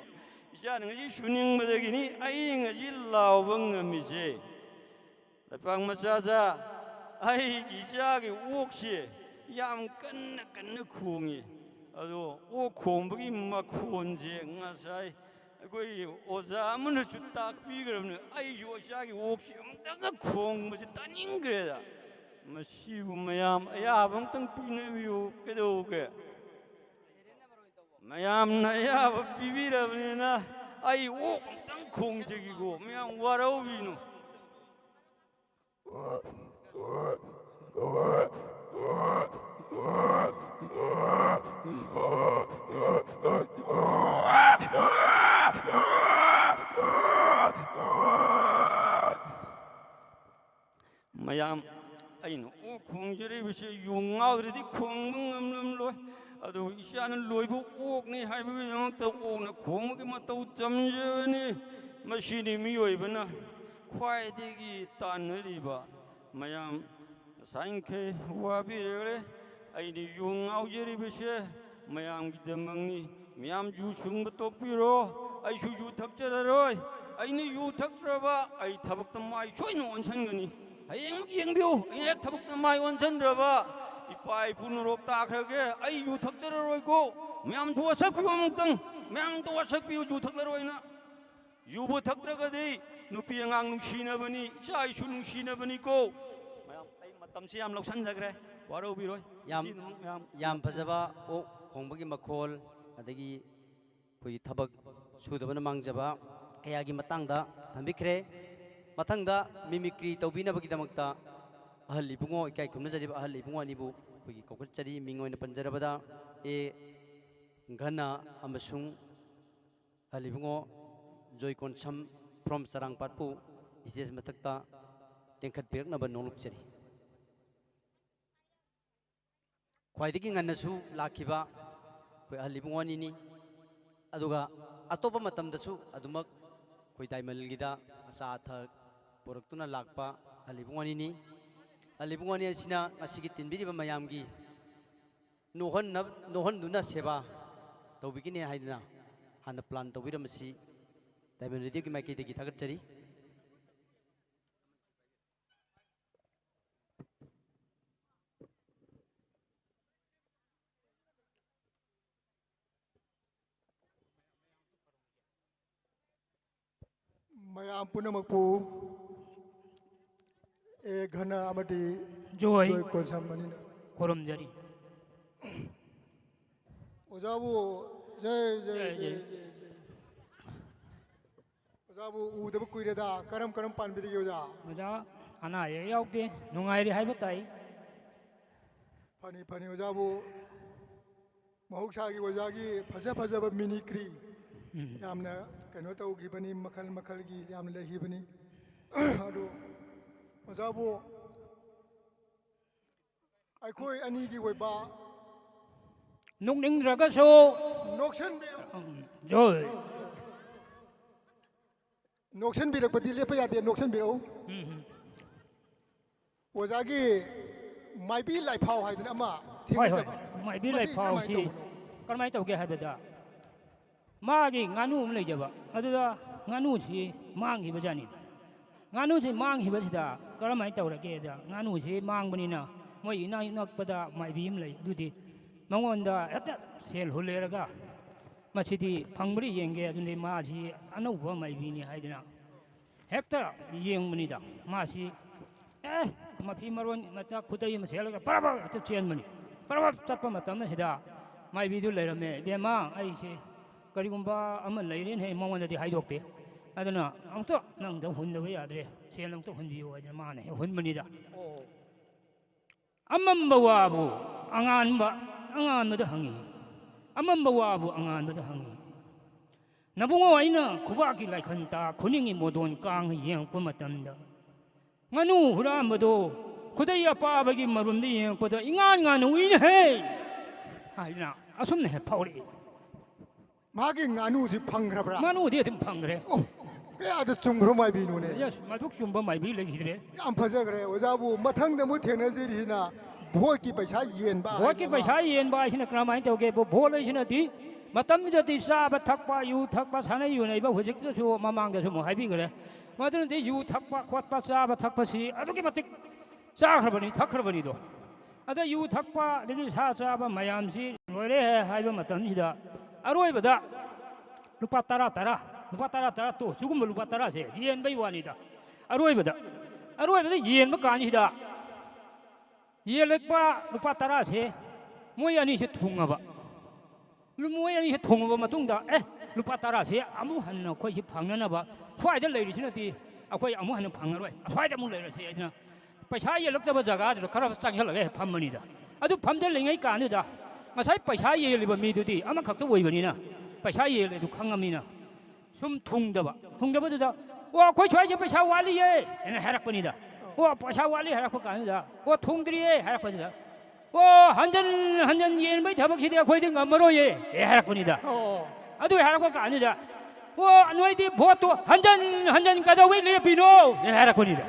ꯏꯆꯥꯅ ꯉꯁꯤ ꯁꯨꯅꯤꯡꯕꯗꯒꯤꯅꯤ ꯑꯩ ꯉꯁꯤ ꯂꯥꯎꯕ ꯉꯝꯃꯤꯁꯦ꯫ ꯂꯩꯄꯥꯛ ꯃꯆꯥꯁꯥ, ꯑꯩꯒꯤ ꯏꯆꯥꯒꯤ ꯑꯣꯛꯁꯦ ꯌꯥꯝ ꯀꯟꯅ ꯀꯟꯅ ꯈꯣꯡꯉꯤ꯫ ꯑꯗꯣ ꯑꯣꯛ ꯈꯣꯡꯕꯒꯤ ꯃꯈꯣꯟꯁꯦ ꯉꯁꯥꯏ ꯑꯩꯈꯣꯏꯒꯤ ꯑꯣꯖꯥ ꯑꯃꯅꯁꯨ ꯇꯥꯛꯄꯤꯈ꯭ꯔꯕꯅꯤ꯫ ꯑꯩꯁꯨ ꯏꯆꯥꯒꯤ ꯑꯣꯛꯁꯦ ꯑꯃꯨꯛꯇꯪꯒ ꯈꯣꯡꯕꯁꯦ ꯇꯥꯅꯤꯡꯈ꯭ꯔꯦꯗ꯫ ꯃꯁꯤꯕꯨ ꯃꯌꯥꯝ ꯑꯌꯥꯕ ꯑꯃꯇꯪ ꯄꯤꯅꯕꯤꯌꯨ꯫ ꯀꯩꯗꯧꯒꯦ? ꯃꯌꯥꯝꯅ ꯑꯌꯥꯕ ꯄꯤꯕꯤꯔꯕꯅꯤꯅ ꯑꯩ ꯑꯣꯛ ꯑꯃꯇꯪ ꯈꯣꯡꯖꯒꯦꯀꯣ꯫ ꯃꯌꯥꯝ ꯋꯥꯔꯧꯕꯤꯅꯨ꯫ ꯃꯌꯥꯝ, ꯑꯩꯅ ꯑꯣꯛ ꯈꯣꯡꯖꯔꯤꯕꯁꯤ ꯌꯨ ꯉꯥꯎꯗ꯭ꯔꯗꯤ ꯈꯣꯡꯕ ꯉꯝꯂꯝꯂꯣꯏ꯫ ꯑꯗꯨꯕꯨ ꯏꯆꯥꯅ ꯂꯣꯏꯕ ꯑꯣꯛꯅꯤ ꯍꯥꯏꯕꯒꯤꯗꯃꯛꯇ ꯑꯣꯛꯅ ꯈꯣꯡꯕꯒꯤ ꯃꯇꯧ ꯇꯝꯖꯕꯅꯤ꯫ ꯃꯁꯤꯅꯤ ꯃꯤꯑꯣꯏꯕꯅ ꯈ꯭ꯋꯥꯏꯗꯒꯤ ꯇꯥꯟꯅꯔꯤꯕ꯫ ꯃꯌꯥꯝ, ꯉꯁꯥꯏꯈꯩ ꯋꯥꯕꯤꯔꯒꯦ꯫ ꯑꯩꯅ ꯌꯨ ꯉꯥꯎꯖꯔꯤꯕꯁꯦ ꯃꯌꯥꯝꯒꯤꯗꯃꯛꯅꯤ꯫ ꯃꯌꯥꯝ ꯌꯨ ꯁꯨꯡꯕ ꯇꯣꯛꯄꯤꯔꯣ꯫ ꯑꯩꯁꯨ ꯌꯨ ꯊꯛꯆꯔꯔꯣꯏ꯫ ꯑꯩꯅ ꯌꯨ ꯊꯛꯇ꯭ꯔꯕ ꯑꯩ ꯊꯕꯛꯇ ꯃꯥꯏ ꯁꯣꯏꯅ ꯑꯣꯟꯁꯤꯟꯒꯅꯤ꯫ ꯍꯌꯦꯡꯃꯛ ꯌꯦꯡꯕꯤꯌꯨ, ꯑꯩ ꯍꯦꯛ ꯊꯕꯛꯇ ꯃꯥꯏ ꯑꯣꯟꯁꯤꯟꯗ꯭ꯔꯕ ꯏꯄꯥ ꯏꯄꯨ ꯅꯣꯔꯣꯛ ꯇꯥꯈ꯭ꯔꯒꯦ꯫ ꯑꯩ ꯌꯨ ꯊꯛꯆꯔꯔꯣꯏꯀꯣ꯫ ꯃꯌꯥꯝꯁꯨ ꯋꯥꯁꯛꯄꯤꯌꯨ ꯑꯃꯨꯛꯇꯪ꯫ ꯃꯌꯥꯝ ꯑꯝꯇ ꯋꯥꯁꯛꯄꯤꯌꯨ, ꯌꯨ ꯊꯛꯂꯔꯣꯏꯅ꯫ ꯌꯨꯕꯨ ꯊꯛꯇ꯭ꯔꯒꯗꯤ ꯅꯨꯄꯤ ꯑꯉꯥꯡ ꯅꯨꯡꯁꯤꯅꯕꯅꯤ, ꯏꯆꯥ ꯏꯁꯨ ꯅꯨꯡꯁꯤꯅꯕꯅꯤꯀꯣ꯫ ꯃꯌꯥꯝ, ꯑꯩ ꯃꯇꯝꯁꯤ ꯌꯥꯝ ꯂꯧꯁꯤꯟꯖꯈ꯭ꯔꯦ, ꯋꯥꯔꯧꯕꯤꯔꯣꯏ꯫ ꯌꯥꯝ, ꯃꯁꯤꯗꯃꯛ ꯃꯌꯥꯝ ꯌꯥꯝ ꯐꯖꯕ ꯑꯣꯛ ꯈꯣꯡꯕꯒꯤ ꯃꯈꯣꯜ, ꯑꯗꯒꯤ ꯑꯩꯈꯣꯏꯒꯤ ꯊꯕꯛ ꯁꯨꯗꯕꯅ ꯃꯥꯡꯖꯕ ꯀꯌꯥꯒꯤ ꯃꯇꯥꯡꯗ ꯊꯝꯕꯤꯈ꯭ꯔꯦ꯫ ꯃꯊꯪꯗ ꯃꯤꯃꯤꯀ꯭ꯔꯤ ꯇꯧꯕꯤꯅꯕꯒꯤꯗꯃꯛꯇ ꯑꯍꯜ ꯏꯕꯨꯡꯉꯣ, ꯏꯀꯥꯏ ꯈꯨꯝꯅꯖꯔꯤꯕ ꯑꯍꯜ ꯏꯕꯨꯡꯉꯣ ꯑꯅꯤꯕꯨ ꯑꯩꯈꯣꯏꯒꯤ ꯀꯧꯈꯠꯆꯔꯤ꯫ ꯃꯤꯡ ꯑꯣꯏꯅ ꯄꯟꯖꯔꯕꯗ ꯑꯦ ꯘꯅ ꯑꯃꯁꯨꯡ ꯑꯍꯜ ꯏꯕꯨꯡꯉꯣ ꯖꯣꯏꯀꯣꯟꯁꯝ from ꯆꯔꯥꯡꯄꯥꯠꯄꯨ stage ꯃꯊꯛꯇ ꯇꯦꯡꯈꯠꯄꯤꯔꯛꯅꯕ ꯅꯣꯡꯂꯨꯛꯆꯔꯤ꯫ ꯈ꯭ꯋꯥꯏꯗꯒꯤ ꯉꯟꯅꯁꯨ ꯂꯥꯛꯈꯤꯕ ꯑꯩꯈꯣꯏ ꯑꯍꯜ ꯏꯕꯨꯡꯉꯣ ꯑꯅꯤꯅꯤ꯫ ꯑꯗꯨꯒ ꯑꯇꯣꯞꯄ ꯃꯇꯝꯗꯁꯨ ꯑꯗꯨꯃꯛ ꯑꯩꯈꯣꯏ ꯗꯥꯏꯃꯜꯒꯤꯗ ꯑꯆꯥ ꯑꯊꯛ, ꯄꯨꯔꯛꯇꯨꯅ ꯂꯥꯛꯄ ꯑꯂꯤꯕꯨꯡ ꯑꯅꯤꯅꯤ꯫ ꯑꯂꯤꯕꯨꯡ ꯑꯅꯤ ꯑꯁꯤꯅ ꯉꯁꯤꯒꯤ ꯇꯤꯟꯕꯤꯔꯤꯕ ꯃꯌꯥꯝꯒꯤ ꯅꯣꯛꯍꯟꯅ-, ꯅꯣꯛꯍꯟꯗꯨꯅ ꯁꯦꯕꯥ ꯇꯧꯕꯤꯒꯅꯤ ꯍꯥꯏꯗꯨꯅ ꯍꯥꯟꯅ plan ꯇꯧꯕꯤꯔꯝꯕꯁꯤ Diamond Radio ꯒꯤ ꯃꯥꯏꯀꯩꯗꯒꯤ ꯊꯥꯒꯠꯆꯔꯤ꯫ ꯃꯌꯥꯝ ꯄꯨꯝꯅꯃꯛꯄꯨ ꯑꯦ ꯘꯅ ꯑꯃꯗꯤ ꯖꯣꯏ ꯖꯣꯏ ꯀꯣꯟꯁꯝ ꯑꯅꯤꯅ ꯈꯨꯔꯨꯝꯖꯔꯤ꯫ ꯑꯣꯖꯥꯕꯨ ꯖꯩ, ꯖꯩ, ꯖꯩ, ꯖꯩ, ꯖꯩ, ꯖꯩ꯫ ꯖꯩ꯫ ꯑꯣꯖꯥꯕꯨ ꯎꯗꯕ ꯀꯨꯏꯔꯦꯗ꯫ ꯀꯔꯝ ꯀꯔꯝ ꯄꯥꯟꯕꯤꯔꯤꯒꯦ ꯑꯣꯖꯥ? ꯑꯣꯖꯥ, ꯑꯅꯥ ꯑꯌꯦꯛ ꯌꯥꯎꯗꯦ, ꯅꯨꯡꯉꯥꯏꯔꯤ ꯍꯥꯏꯕ ꯇꯥꯏ꯫ ꯐꯅꯤ, ꯐꯅꯤ꯫ ꯑꯣꯖꯥꯕꯨ ꯃꯍꯧꯁꯥꯒꯤ ꯑꯣꯖꯥꯒꯤ ꯐꯖ ꯐꯖꯕ mimicry ꯎꯝ꯫ ꯌꯥꯝꯅ ꯀꯩꯅꯣ ꯇꯧꯈꯤꯕꯅꯤ, ꯃꯈꯜ ꯃꯈꯜꯒꯤ ꯌꯥꯝꯅ ꯂꯩꯈꯤꯕꯅꯤ꯫ ꯑꯗꯨ ꯑꯣꯖꯥꯕꯨ ꯑꯩꯈꯣꯏ ꯑꯅꯤꯒꯤ ꯑꯣꯏꯕ ꯅꯣꯛꯅꯤꯡꯗ꯭ꯔꯒꯁꯨ ꯅꯣꯛꯁꯟꯕꯤꯔꯣ꯫ ꯎꯝ, ꯖꯣꯏ꯫ ꯅꯣꯛꯁꯟꯕꯤꯔꯛꯄꯗꯤ ꯂꯦꯞꯄ ꯌꯥꯗꯦ, ꯅꯣꯛꯁꯟꯕꯤꯔꯛꯎ꯫ ꯎꯝ, ꯎꯝ꯫ ꯑꯣꯖꯥꯒꯤ ꯃꯥꯏꯕꯤ ꯂꯥꯏꯐꯥꯎ ꯍꯥꯏꯗꯅ ꯑꯃ ꯍꯣꯏ, ꯍꯣꯏ꯫ ꯊꯦꯡꯅꯖꯕ꯫ ꯃꯥꯏꯕꯤ ꯃꯁꯤ ꯀꯃꯥꯏꯅ ꯂꯥꯏꯐꯥꯎꯁꯤ ꯇꯧꯕꯅꯣ? ꯀꯔꯝꯍꯥꯏꯅ ꯇꯧꯒꯦ ꯍꯥꯏꯕꯗ, ꯃꯥꯒꯤ ꯉꯥꯅꯨ ꯑꯃ ꯂꯩꯖꯕ, ꯑꯗꯨꯗ ꯉꯥꯅꯨꯁꯤ ꯃꯥꯡꯈꯤꯕꯖꯥꯠꯅꯤ꯫ ꯉꯥꯅꯨꯁꯤ ꯃꯥꯡꯈꯤꯕꯁꯤꯗ ꯀꯔꯝꯍꯥꯏꯅ ꯇꯧꯔꯒꯦꯗ, ꯉꯥꯅꯨꯁꯤ ꯃꯥꯡꯕꯅꯤꯅ ꯃꯣꯏ ꯏꯅꯥꯛ ꯅꯛꯄꯗ ꯃꯥꯏꯕꯤ ꯑꯃ ꯂꯩ, ꯑꯗꯨꯗꯤ ꯃꯉꯣꯟꯗ ꯍꯦꯛꯇ ꯁꯦꯜ ꯍꯨꯜꯂꯦꯔꯒ, "ꯃꯁꯤꯗꯤ ꯐꯪꯕ꯭ꯔꯥ ꯌꯦꯡꯒꯦ", ꯑꯗꯨꯗꯤ ꯃꯥꯁꯤ ꯑꯅꯧꯕ ꯃꯥꯏꯕꯤꯅꯤ ꯍꯥꯏꯗꯅ ꯍꯦꯛꯇ ꯌꯦꯡꯕꯅꯤꯗ꯫ ꯃꯥꯁꯤ, ꯑꯦ, ꯃꯐꯤ ꯃꯔꯣꯟ ꯃꯇꯥ ꯈꯨꯗꯩ ꯑꯃ ꯁꯦꯠꯂꯒ ꯕꯔ ꯕꯔ ꯍꯦꯛꯇ ꯆꯦꯟꯕꯅꯤ꯫ ꯕꯔ ꯕꯔ ꯆꯠꯄ ꯃꯇꯝ ꯑꯁꯤꯗ ꯃꯥꯏꯕꯤꯗꯨ ꯂꯩꯔꯝꯃꯦ꯫ "ꯏꯕꯦꯝꯃ, ꯑꯩꯁꯦ ꯀꯔꯤꯒꯨꯝꯕ ꯑꯃ ꯂꯩꯔꯦꯅꯦ", ꯃꯉꯣꯟꯗꯗꯤ ꯍꯥꯏꯗꯣꯛꯇꯦ꯫ "ꯑꯗꯨꯅ ꯑꯃꯨꯛꯇ ꯅꯪꯗ ꯍꯨꯟꯗꯕ ꯌꯥꯗ꯭ꯔꯦ, ꯁꯦꯜ ꯑꯃꯨꯛꯇ ꯍꯨꯟꯕꯤꯌꯨ" ꯍꯥꯏꯗꯅ ꯃꯥꯅ ꯍꯦꯛ ꯍꯨꯟꯕꯅꯤꯗ꯫ ꯑꯣ꯫ ꯑꯃꯝꯕ ꯋꯥꯕꯨ ꯑꯉꯥꯟꯕ, ꯑꯉꯥꯟꯕꯗ ꯍꯪꯉꯤ꯫ ꯑꯃꯝꯕ ꯋꯥꯕꯨ ꯑꯉꯥꯟꯕꯗ ꯍꯪꯉꯤ꯫ "ꯅꯕꯨꯡꯉꯣ, ꯑꯩꯅ ꯈꯨꯕꯥꯛꯀꯤ ꯂꯥꯏꯈꯟ ꯇꯥ, ꯈꯨꯅꯤꯡꯒꯤ ꯃꯣꯗꯣꯟ ꯀꯥꯡ ꯌꯦꯡꯉꯛꯄ ꯃꯇꯝꯗ, ꯉꯥꯅꯨ ꯍꯨꯔꯥꯟꯕꯗꯣ ꯈꯨꯗꯩ ꯑꯄꯥꯕꯒꯤ ꯃꯔꯨꯝꯗ ꯌꯦꯡꯉꯛꯄꯗ ꯏꯉꯥꯟ ꯉꯥꯟꯅ ꯎꯏꯅꯦꯍꯦ" ꯍꯥꯏꯗꯅ ꯑꯁꯨꯝꯅ ꯍꯦꯛ ꯐꯥꯎꯔꯛꯏ꯫ ꯃꯥꯒꯤ ꯉꯥꯅꯨꯁꯤ ꯐꯪꯈ꯭ꯔꯕ꯭ꯔꯥ? ꯉꯥꯅꯨꯗꯤ ꯑꯗꯨꯝ ꯐꯪꯈ꯭ꯔꯦ꯫ ꯑꯣ꯫ ꯀꯌꯥꯗ ꯆꯨꯝꯈ꯭ꯔꯣ ꯃꯥꯏꯕꯤꯅꯣꯅꯦ? ꯌꯦꯁ, ꯃꯗꯨꯛ ꯆꯨꯝꯕ ꯃꯥꯏꯕꯤ ꯂꯩꯈꯤꯗ꯭ꯔꯦ꯫ ꯌꯥꯝ ꯐꯖꯈ꯭ꯔꯦ ꯑꯣꯖꯥꯕꯨ꯫ ꯃꯊꯪꯗ ꯑꯃꯨꯛ ꯊꯦꯡꯅꯖꯔꯤꯁꯤꯅ ꯚꯣꯠꯀꯤ ꯄꯩꯁꯥ ꯌꯦꯟꯕ ꯚꯣꯠꯀꯤ ꯍꯥꯏꯗꯅ꯫ ꯄꯩꯁꯥ ꯌꯦꯟꯕ ꯍꯥꯏꯁꯤꯅ ꯀꯔꯝꯍꯥꯏꯅ ꯇꯧꯒꯦ? ꯚꯣ- ꯚꯣꯠ ꯍꯥꯏꯁꯤꯅꯗꯤ ꯃꯇꯝꯗꯨꯗꯗꯤ ꯆꯥꯕ ꯊꯛꯄ, ꯌꯨ ꯊꯛꯄ, ꯁꯥꯟꯅ ꯌꯨꯅꯩꯕ, ꯍꯧꯖꯤꯛꯇꯁꯨ ꯃꯃꯥꯡꯗꯁꯨ ꯑꯃꯨꯛ ꯍꯥꯏꯕꯤꯈ꯭ꯔꯦ꯫ ꯃꯗꯨꯅꯗꯤ ꯌꯨ ꯊꯛꯄ ꯈꯣꯠꯄ, ꯆꯥꯕ ꯊꯛꯄꯁꯤ ꯑꯗꯨꯛꯀꯤ ꯃꯇꯤꯛ ꯆꯥꯈ꯭ꯔꯕꯅꯤ, ꯊꯛꯈ꯭ꯔꯕꯅꯤꯗꯣ꯫ ꯑꯗ ꯌꯨ ꯊꯛꯄ ꯑꯗꯒꯤ ꯁꯥ ꯆꯥꯕ ꯃꯌꯥꯝꯁꯤ ꯂꯣꯏꯔꯦ ꯍꯥꯏꯕ ꯃꯇꯝꯁꯤꯗ ꯑꯔꯣꯏꯕꯗ ꯂꯨꯄꯥ ꯇꯔꯥ ꯇꯔꯥ, ꯂꯨꯄꯥ ꯇꯔꯥ ꯇꯔꯥ ꯇꯣ, ꯁꯤꯒꯨꯝꯕ ꯂꯨꯄꯥ ꯇꯔꯥꯁꯦ ꯌꯦꯟꯕꯩ ꯋꯥꯅꯤꯗ꯫ ꯑꯔꯣꯏꯕꯗ, ꯑꯔꯣꯏꯕꯗ ꯌꯦꯟꯕ ꯀꯥꯟꯁꯤꯗ ꯌꯦꯜꯂꯛꯄ ꯂꯨꯄꯥ ꯇꯔꯥꯁꯦ ꯃꯣꯏ ꯑꯅꯤꯁꯦ ꯊꯨꯡꯉꯕ꯫ ꯃꯣꯏ ꯑꯅꯤꯁꯦ ꯊꯨꯡꯉꯕ ꯃꯇꯨꯡꯗ, "ꯑꯦ, ꯂꯨꯄꯥ ꯇꯔꯥꯁꯦ ꯑꯃꯨꯛ ꯍꯟꯅ ꯑꯩꯈꯣꯏꯁꯤ ꯐꯪꯅꯅꯕ ꯁ꯭ꯋꯥꯏꯗ ꯂꯩꯔꯤꯁꯤꯅꯗꯤ ꯑꯩꯈꯣꯏ ꯑꯃꯨꯛ ꯍꯟꯅ ꯐꯪꯉꯔꯣꯏ, ꯑꯁ꯭ꯋꯥꯏꯗ ꯑꯃꯨꯛ ꯂꯩꯔꯁꯦ" ꯍꯥꯏꯗꯅ ꯄꯩꯁꯥ ꯌꯦꯜꯂꯛꯇꯕ ꯖꯒꯥꯗꯨꯗ ꯈꯔ ꯆꯪꯁꯤꯜꯂꯒ ꯍꯦꯛ ꯐꯝꯕꯅꯤꯗ꯫ ꯑꯗꯨ ꯐꯝꯖꯤꯜꯂꯤꯉꯩ ꯀꯥꯟꯗꯨꯗ ꯉꯁꯥꯏ ꯄꯩꯁꯥ ꯌꯦꯜꯂꯤꯕ ꯃꯤꯗꯨꯗꯤ ꯑꯃꯈꯛꯇ ꯑꯣꯏꯕꯅꯤꯅ ꯄꯩꯁꯥ ꯌꯦꯜꯂꯦ ꯑꯗꯨ ꯈꯪꯉꯃꯤꯅ ꯁꯨꯝ ꯊꯨꯡꯗꯕ, ꯊꯨꯡꯗꯕꯗꯨꯗ, "ꯑꯣ, ꯑꯩꯈꯣꯏ ꯁ꯭ꯋꯥꯏꯁꯦ ꯄꯩꯁꯥ ꯋꯥꯠꯂꯤꯌꯦ" ꯍꯥꯏꯅ ꯍꯥꯏꯔꯛꯄꯅꯤꯗ꯫ "ꯑꯣ, ꯄꯩꯁꯥ ꯋꯥꯠꯂꯤ" ꯍꯥꯏꯔꯛꯄ ꯀꯥꯟꯗꯨꯗ, "ꯑꯣ, ꯊꯨꯡꯗ꯭ꯔꯤꯌꯦ" ꯍꯥꯏꯔꯛꯄꯗꯨꯗ, "ꯑꯣ, ꯍꯟꯖꯟ ꯍꯟꯖꯟ ꯌꯦꯟꯕꯩ ꯊꯕꯛꯁꯤꯗꯤ ꯑꯩꯈꯣꯏꯗꯤ ꯉꯝꯃꯔꯣꯏꯌꯦ" ꯍꯦꯛ ꯍꯥꯏꯔꯛꯄꯅꯤꯗ꯫ ꯑꯣ꯫ ꯑꯗꯨ ꯍꯥꯏꯔꯛꯄ ꯀꯥꯟꯗꯨꯗ, "ꯑꯣ, ꯅꯣꯏꯗꯤ ꯚꯣꯠꯇꯣ ꯍꯟꯖꯟ ꯍꯟꯖꯟ ꯀꯩꯗꯧꯕꯩ ꯂꯦꯞꯄꯤꯅꯣ?" ꯍꯦꯛ ꯍꯥꯏꯔꯛꯄꯅꯤꯗ꯫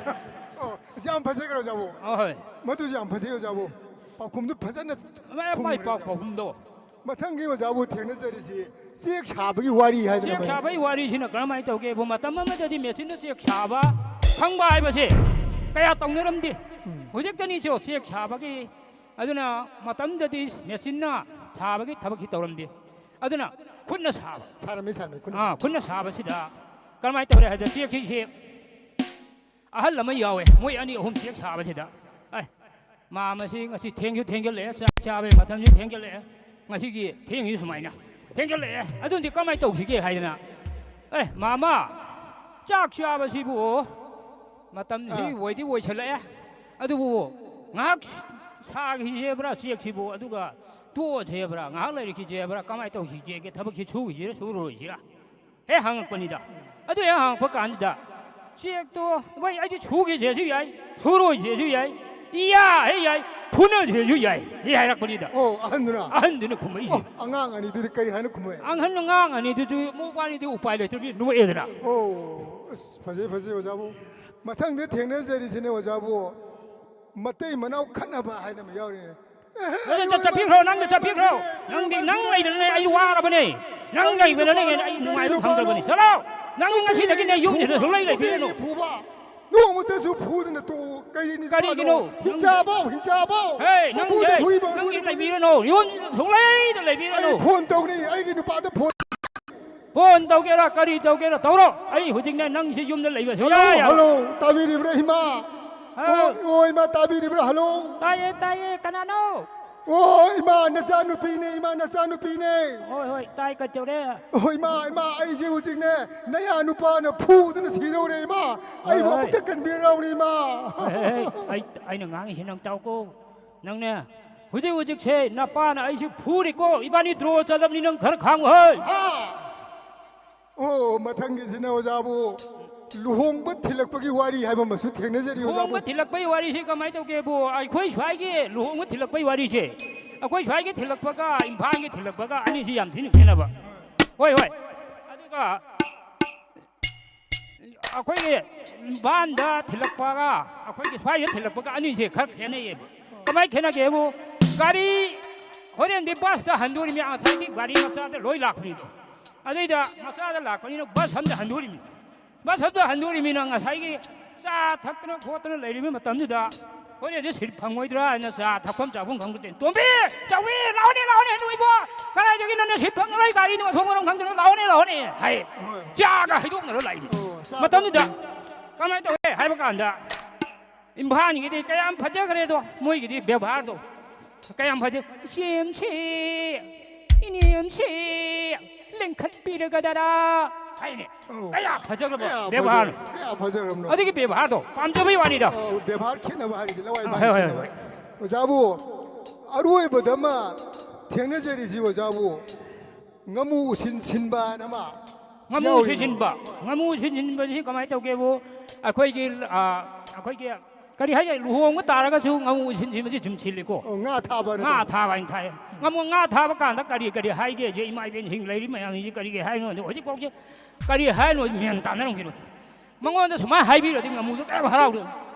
ꯑꯣ, ꯑꯁ, ꯌꯥꯝ ꯐꯖꯈ꯭ꯔꯦ ꯑꯣꯖꯥꯕꯨ꯫ ꯑꯍꯣꯏ꯫ ꯃꯗꯨꯁꯨ ꯌꯥꯝ ꯐꯖꯩ ꯑꯣꯖꯥꯕꯨ꯫ ꯄꯥꯎꯈꯨꯝꯗꯨ ꯐꯖꯅ ꯃꯥꯏ ꯈꯨꯝꯈ꯭ꯔꯦ꯫ ꯄꯥꯎ ꯄꯥꯎꯈꯨꯝꯗꯣ꯫ ꯃꯊꯪꯒꯤ ꯑꯣꯖꯥꯕꯨ ꯊꯦꯡꯅꯖꯔꯤꯁꯤ ꯆꯦꯛ ꯁꯥꯕꯒꯤ ꯋꯥꯔꯤ ꯍꯥꯏꯗꯅ ꯆꯦꯛ ꯃꯌꯥꯝ꯫ ꯁꯥꯕꯒꯤ ꯋꯥꯔꯤꯁꯤꯅ ꯀꯔꯝꯍꯥꯏꯅ ꯇꯧꯒꯦꯕꯨ, ꯃꯇꯝ ꯑꯃꯗꯗꯤ ꯃꯦꯆꯤꯟꯅ ꯆꯦꯛ ꯁꯥꯕ ꯐꯪꯕ ꯍꯥꯏꯕꯁꯦ ꯀꯌꯥ ꯇꯧꯅꯔꯝꯗꯦ꯫ ꯍꯧꯖꯤꯛꯇꯅꯤ ꯆꯦꯛ ꯆꯦꯛ ꯁꯥꯕꯒꯤ, ꯑꯗꯨꯅ ꯃꯇꯝꯗꯗꯤ ꯃꯦꯆꯤꯟꯅ ꯁꯥꯕꯒꯤ ꯊꯕꯛꯁꯤ ꯇꯧꯔꯝꯗꯦ꯫ ꯑꯗꯨꯅ ꯈꯨꯠꯅ ꯁꯥꯕ꯫ ꯁꯥꯔꯝꯃꯤ, ꯁꯥꯔꯝꯃꯤ, ꯈꯨꯠꯅ ꯑꯥ, ꯈꯨꯠꯅ ꯁꯥꯕꯁꯤꯗ ꯀꯔꯝꯍꯥꯏꯅ ꯇꯧꯔꯦ ꯍꯥꯏꯕꯗ, ꯆꯦꯛꯁꯤꯡꯁꯦ ꯑꯍꯜ ꯑꯃ ꯌꯥꯎꯋꯦ, ꯃꯣꯏ ꯑꯅꯤ ꯑꯍꯨꯝ ꯆꯦꯛ ꯁꯥꯕꯁꯤꯗ, "ꯑꯦ, ꯃꯥ ꯃꯁꯤ ꯉꯁꯤ ꯊꯦꯡꯁꯨ ꯊꯦꯡꯖꯜꯂꯛꯑꯦ, ꯆꯥꯛ ꯆꯥꯕꯒꯤ ꯃꯇꯝꯁꯨ ꯊꯦꯡꯖꯜꯂꯛꯑꯦ, ꯉꯁꯤꯒꯤ ꯊꯦꯡꯁꯤ ꯁꯨꯃꯥꯏꯅ ꯊꯦꯡꯖꯜꯂꯛꯑꯦ, ꯑꯗꯨꯗꯤ ꯀꯃꯥꯏꯅ ꯇꯧꯁꯤꯒꯦ?" ꯍꯥꯏꯗꯅ, "ꯑꯦ, ꯃꯥꯃ, ꯆꯥꯛ ꯆꯥꯕꯁꯤꯕꯨ ꯃꯇꯝꯁꯤ ꯑꯥ꯫ ꯑꯣꯏꯗꯤ ꯑꯣꯏꯁꯜꯂꯛꯑꯦ, ꯑꯗꯨꯕꯨ ꯉꯥꯏꯍꯥꯛ ꯁꯥꯈꯤꯁꯦꯕ꯭ꯔꯥ ꯆꯦꯛꯁꯤꯕꯨ, ꯑꯗꯨꯒ ꯇꯣꯛꯑꯁꯦꯕ꯭ꯔꯥ, ꯉꯥꯏꯍꯥꯛ ꯂꯩꯔꯛꯈꯤꯁꯦꯕ꯭ꯔꯥ, ꯀꯃꯥꯏꯅ ꯇꯧꯁꯤꯒꯦ, ꯊꯕꯛꯁꯤ ꯁꯨꯈꯤꯁꯤꯔꯥ ꯁꯨꯔꯔꯣꯏꯁꯤꯔꯥ?" ꯍꯦꯛ ꯍꯪꯉꯛꯄꯅꯤꯗ꯫ ꯑꯗꯨ ꯍꯦꯛ ꯍꯪꯉꯛꯄ ꯀꯥꯟꯗꯨꯗ, ꯆꯦꯛꯇꯣ, "ꯍꯣꯏ, ꯑꯩꯗꯤ ꯁꯨꯈꯤꯁꯦꯁꯨ ꯌꯥꯏ, ꯁꯨꯔꯣꯏꯁꯦꯁꯨ ꯌꯥꯏ, ꯏꯌꯥ ꯍꯦꯛ ꯌꯥꯏ, ꯐꯨꯅꯁꯦꯁꯨ ꯌꯥꯏ, ꯍꯦꯛ ꯍꯥꯏꯔꯛꯄꯅꯤꯗ꯫ ꯑꯣ, ꯑꯍꯟꯗꯨꯅ꯫ ꯑꯍꯟꯗꯨꯅ ꯈꯨꯝꯃꯛꯏꯁꯦ꯫ ꯑꯣ, ꯑꯉꯥꯡ ꯑꯅꯤꯗꯨꯗꯤ ꯀꯔꯤ ꯍꯥꯏꯅ ꯈꯨꯝꯃꯛꯑꯦ? ꯑꯍꯟ ꯑꯉꯥꯡ ꯑꯅꯤꯗꯨꯁꯨ ꯃꯕꯥꯅꯤꯗꯤ ꯎꯄꯥꯏ ꯂꯩꯇ꯭ꯔꯕꯅꯤ ꯅꯣꯛꯑꯦꯗꯅ꯫ ꯑꯣ, ꯑꯁ, ꯐꯖꯩ, ꯐꯖꯩ, ꯑꯣꯖꯥꯕꯨ꯫ ꯃꯊꯪꯗ ꯊꯦꯡꯅꯖꯔꯤꯁꯤꯅꯦ, ꯑꯣꯖꯥꯕꯨ꯫ ꯃꯇꯩ ꯃꯅꯥꯎ ꯈꯠꯅꯕ ꯍꯥꯏꯅ ꯑꯃ ꯌꯥꯎꯔꯤꯅꯦ꯫ ꯑꯗꯨ ꯆꯠ-, ꯆꯠꯄꯤꯈ꯭ꯔꯣ, ꯅꯪꯗ ꯆꯠꯄꯤꯈ꯭ꯔꯣ꯫ ꯅꯪꯗꯤ, ꯅꯪ ꯂꯩꯗꯅꯅꯦ ꯑꯩ ꯋꯥꯔꯕꯅꯦ꯫ ꯅꯪ ꯂꯩꯕꯅꯅꯦ ꯑꯩ ꯅꯨꯡꯉꯥꯏꯕ ꯐꯪꯗ꯭ꯔꯕꯅꯦ꯫ ꯆꯠꯂꯣ꯫ ꯅꯪ ꯉꯁꯤꯗꯒꯤꯅꯦ ꯌꯨꯝꯁꯤꯗ ꯁꯨꯡꯂꯩ ꯂꯩꯕꯤꯔꯅꯨ꯫ ꯐꯨꯕ? ꯅꯣꯡꯃꯇꯁꯨ ꯐꯨꯗꯅ ꯇꯣꯛꯑꯣ꯫ ꯀꯩꯒꯤꯅꯤ? ꯀꯔꯤꯒꯤꯅꯣ? ꯍꯤꯡꯆꯥꯕꯧ, ꯍꯤꯡꯆꯥꯕꯧ꯫ ꯍꯦ, ꯅꯪ, ꯃꯄꯨꯗ ꯍꯦ, ꯐꯨꯏꯕ, ꯅꯪꯒꯤ ꯃꯄꯨꯗ ꯐꯨꯏꯕ꯫ ꯂꯩꯕꯤꯔꯅꯨ꯫ ꯌꯨꯝꯁꯤꯗ ꯁꯨꯡꯂꯩꯗ ꯂꯩꯕꯤꯔꯅꯨ꯫ ꯑꯩ ꯐꯣꯟ ꯇꯧꯅꯤ, ꯑꯩꯒꯤ ꯅꯨꯄꯥꯗ ꯐꯣꯟ꯫ ꯐꯣꯟ ꯇꯧꯒꯦꯔꯥ ꯀꯔꯤ ꯇꯧꯒꯦꯔꯥ ꯇꯧꯔꯣ꯫ ꯑꯩ ꯍꯧꯖꯤꯛꯅꯦ ꯅꯪꯁꯤ ꯌꯨꯝꯗ ꯂꯩꯕ ꯁꯨꯡꯌꯥ ꯍꯜꯂꯣ, ꯌꯥꯔꯣꯏ꯫ ꯍꯜꯂꯣ, ꯇꯥꯕꯤꯔꯤꯕ꯭ꯔꯥ, ꯏꯃꯥ? ꯍꯥꯎ꯫ ꯑꯣ, ꯑꯣ, ꯏꯃꯥ, ꯇꯥꯕꯤꯔꯤꯕ꯭ꯔꯥ? ꯍꯜꯂꯣ꯫ ꯇꯥꯏꯌꯦ, ꯇꯥꯏꯌꯦ꯫ ꯀꯅꯥꯅꯣ? ꯑꯣ, ꯏꯃꯥ, ꯅꯆꯥꯅꯨꯄꯤꯅꯦ, ꯏꯃꯥ, ꯅꯆꯥꯅꯨꯄꯤꯅꯦ꯫ ꯍꯣꯏ, ꯍꯣꯏ, ꯇꯥꯏ, ꯀꯩꯗꯧꯔꯦ? ꯑꯣ, ꯏꯃꯥ, ꯏꯃꯥ, ꯑꯩꯁꯦ ꯍꯧꯖꯤꯛꯅꯦ ꯅꯌꯥ ꯅꯨꯄꯥꯅ ꯐꯨꯗꯅ ꯁꯤꯗꯧꯔꯦ, ꯏꯃꯥ꯫ ꯍꯣꯏ, ꯑꯩꯕꯨ ꯍꯣꯏ꯫ ꯑꯃꯨꯛꯇ ꯀꯟꯕꯤꯔꯛꯎꯅꯦ, ꯏꯃꯥ꯫ ꯍꯦ, ꯍꯦ, ꯍꯦ, ꯑꯩ, ꯑꯩꯅ ꯉꯥꯡꯉꯤꯁꯤ ꯅꯪ ꯇꯥꯎꯀꯣ꯫ ꯅꯪꯅꯦ, ꯍꯧꯖꯤꯛ ꯍꯧꯖꯤꯛꯁꯦ ꯅꯄꯥꯅ ꯑꯩꯁꯤ ꯐꯨꯔꯤꯀꯣ꯫ ꯏꯕꯥꯅꯤ ꯗ꯭ꯔꯣ ꯆꯠꯂꯕꯅꯤ, ꯅꯪ ꯈꯔ ꯈꯥꯡꯉꯨ ꯍꯣꯏ꯫ ꯍꯥ? ꯑꯣ, ꯃꯊꯪꯒꯤꯁꯤꯅ ꯑꯣꯖꯥꯕꯨ ꯂꯨꯍꯣꯡꯕ ꯊꯤꯜꯂꯛꯄꯒꯤ ꯋꯥꯔꯤ ꯍꯥꯏꯕ ꯑꯃꯁꯨ ꯊꯦꯡꯅꯖꯔꯤ, ꯑꯣꯖꯥꯕꯨ꯫ ꯂꯨꯍꯣꯡꯕ ꯊꯤꯜꯂꯛꯄꯒꯤ ꯋꯥꯔꯤꯁꯤ ꯀꯃꯥꯏꯅ ꯇꯧꯒꯦꯕꯨ, ꯑꯩꯈꯣꯏ ꯁ꯭ꯋꯥꯏꯒꯤ ꯂꯨꯍꯣꯡꯕ ꯊꯤꯜꯂꯛꯄꯒꯤ ꯋꯥꯔꯤꯁꯦ, ꯑꯩꯈꯣꯏ ꯁ꯭ꯋꯥꯏꯒꯤ ꯊꯤꯜꯂꯛꯄꯒ ꯏꯝꯐꯥꯜꯒꯤ ꯊꯤꯜꯂꯛꯄꯒ ꯑꯅꯤꯁꯤ ꯌꯥꯝ ꯊꯤꯅ ꯈꯦꯠꯅꯕ꯫ ꯍꯣꯏ, ꯍꯣꯏ꯫ ꯑꯗꯨꯒ ꯑꯩꯈꯣꯏꯒꯤ ꯏꯝꯐꯥꯜꯗ ꯊꯤꯜꯂꯛꯄꯒ ꯑꯩꯈꯣꯏꯒꯤ ꯁ꯭ꯋꯥꯏꯗ ꯊꯤꯜꯂꯛꯄꯒ ꯑꯅꯤꯁꯦ ꯈꯔ ꯈꯦꯠꯅꯩꯌꯦꯕ꯫ ꯀꯃꯥꯏꯅ ꯈꯦꯠꯅꯒꯦꯕꯨ, ꯒꯥꯔꯤ ꯍꯣꯔꯦꯟꯗꯤ ꯕꯁꯇ ꯍꯟꯗꯣꯔꯤꯃꯤ, ꯉꯁꯥꯏꯗꯤ ꯒꯥꯔꯤ ꯃꯆꯥꯗ ꯂꯣꯏ ꯂꯥꯛꯄꯅꯤꯗꯣ꯫ ꯑꯗꯩꯗ ꯃꯆꯥꯗ ꯂꯥꯛꯄꯅꯤꯅ ꯕꯁ ꯑꯝꯗ ꯍꯟꯗꯣꯔꯤꯃꯤ꯫ ꯕꯁ ꯑꯝꯗ ꯍꯟꯗꯣꯔꯤꯃꯤꯅ ꯉꯁꯥꯏꯒꯤ ꯆꯥ ꯊꯛꯇꯅ ꯈꯣꯠꯇꯅ ꯂꯩꯔꯤꯕ ꯃꯇꯝꯗꯨꯗ ꯍꯣꯔꯦꯟꯗꯤ ꯁꯤꯠ ꯐꯪꯉꯣꯏꯗ꯭ꯔꯥ ꯍꯥꯏꯅ ꯆꯥ ꯊꯛꯐꯝ ꯆꯥꯐꯝ ꯈꯪꯗꯦ꯫ "ꯇꯣꯝꯕꯤ, ꯆꯥꯎꯕꯤ, ꯂꯥꯛꯑꯣꯅꯦ, ꯂꯥꯛꯑꯣꯅꯦ, ꯅꯣꯏꯕꯣ꯫ ꯀꯗꯥꯏꯗꯒꯤꯅꯣꯅꯦ ꯁꯤꯠ ꯐꯪꯉꯔꯣꯏ, ꯒꯥꯔꯤꯅꯣ ꯃꯊꯣꯡ ꯃꯔꯝ ꯈꯪꯗꯅ, ꯂꯥꯛꯑꯣꯅꯦ, ꯂꯥꯛꯑꯣꯅꯦ" ꯍꯥꯏ꯫ ꯆꯥꯒ ꯍꯩꯗꯣꯛꯅꯔ ꯂꯥꯛꯏꯅꯤ꯫ ꯑꯣ, ꯆꯥ ꯃꯇꯝꯗꯨꯗ ꯀꯃꯥꯏꯅ ꯇꯧꯔꯦ ꯍꯥꯏꯕ ꯀꯥꯟꯗ ꯏꯝꯐꯥꯜꯒꯤꯗꯤ ꯀꯌꯥꯝ ꯐꯖꯈ꯭ꯔꯦꯗꯣ, ꯃꯣꯏꯒꯤꯗꯤ ꯕꯦꯕꯥꯔꯗꯣ ꯀꯌꯥꯝ ꯐꯖꯩ꯫ "ꯏꯆꯦꯝꯁꯤ, ꯏꯅꯦꯝꯁꯤ, ꯂꯤꯡꯈꯠꯄꯤꯔꯒꯗꯔꯥ" ꯍꯥꯏꯅꯦ꯫ ꯑꯧ꯫ ꯀꯌꯥ ꯐꯖꯈ꯭ꯔꯕ ꯀꯌꯥ ꯕꯦꯕꯥꯔꯅꯣ꯫ ꯐꯖ-, ꯀꯌꯥ ꯐꯖꯈ꯭ꯔꯕꯅꯣ? ꯑꯗꯨꯒꯤ ꯕꯦꯕꯥꯔꯗꯣ ꯄꯥꯝꯖꯕꯩ ꯋꯥꯅꯤꯗ꯫ ꯑꯧ, ꯕꯦꯕꯥꯔ ꯈꯦꯠꯅꯕ ꯍꯥꯏꯔꯤꯁꯦ, ꯂꯋꯥꯏ ꯑꯧ, ꯃꯥꯏ ꯍꯣꯏ, ꯍꯣꯏ, ꯈꯦꯠꯅꯕ꯫ ꯍꯣꯏ꯫ ꯑꯣꯖꯥꯕꯨ, ꯑꯔꯣꯏꯕꯗ ꯑꯃ ꯊꯦꯡꯅꯖꯔꯤꯁꯤ, ꯑꯣꯖꯥꯕꯨ, ꯉꯥꯃꯨ ꯎꯁꯤꯟ ꯁꯤꯟꯕ ꯍꯥꯏꯅ ꯑꯃ ꯉꯥꯃꯨ ꯌꯥꯎꯔꯤ꯫ ꯎꯁꯤꯟ ꯁꯤꯟꯕ, ꯉꯥꯃꯨ ꯎꯁꯤꯟ ꯁꯤꯟꯕꯁꯤ ꯀꯃꯥꯏꯅ ꯇꯧꯒꯦꯕꯨ, ꯑꯩꯈꯣꯏꯒꯤ, ꯑ, ꯑꯩꯈꯣꯏꯒꯤ ꯀꯔꯤ ꯍꯥꯏꯒꯦ, ꯂꯨꯍꯣꯡꯕ ꯇꯥꯔꯒꯁꯨ ꯉꯥꯃꯨ ꯁꯤꯟꯁꯤ ꯃꯁꯤ ꯁꯨꯝ ꯁꯤꯜꯂꯤꯀꯣ꯫ ꯑꯣ, ꯉꯥ ꯊꯥꯕ ꯍꯥꯏꯅ ꯉꯥ ꯇꯧꯕ꯫ ꯊꯥꯕ ꯍꯥꯏꯅ ꯊꯥꯏ꯫ ꯉꯥꯃꯨ ꯉꯥ ꯊꯥꯕ ꯀꯥꯟꯗ ꯀꯔꯤ ꯀꯔꯤ ꯍꯥꯏꯒꯦ? ꯍꯧꯖꯤꯛ ꯏꯃꯥ ꯏꯕꯦꯟꯁꯤꯡ ꯂꯩꯔꯤ ꯃꯌꯥꯝꯁꯤꯡꯁꯤ ꯀꯔꯤꯒꯤ ꯍꯥꯏꯅꯣ? ꯑꯗꯣ ꯍꯧꯖꯤꯛꯐꯥꯎꯁꯦ ꯀꯔꯤ ꯍꯥꯏꯅꯣ ꯃꯦꯟ ꯇꯥꯅꯔꯝꯈꯤꯔꯣꯏ꯫ ꯃꯉꯣꯟꯗ ꯁꯨꯃꯥꯏꯅ ꯍꯥꯏꯕꯤꯔꯗꯤ ꯉꯥꯃꯨꯗꯣ ꯀꯌꯥꯝ ꯍꯔꯥꯎꯗꯣꯏꯅꯣ꯫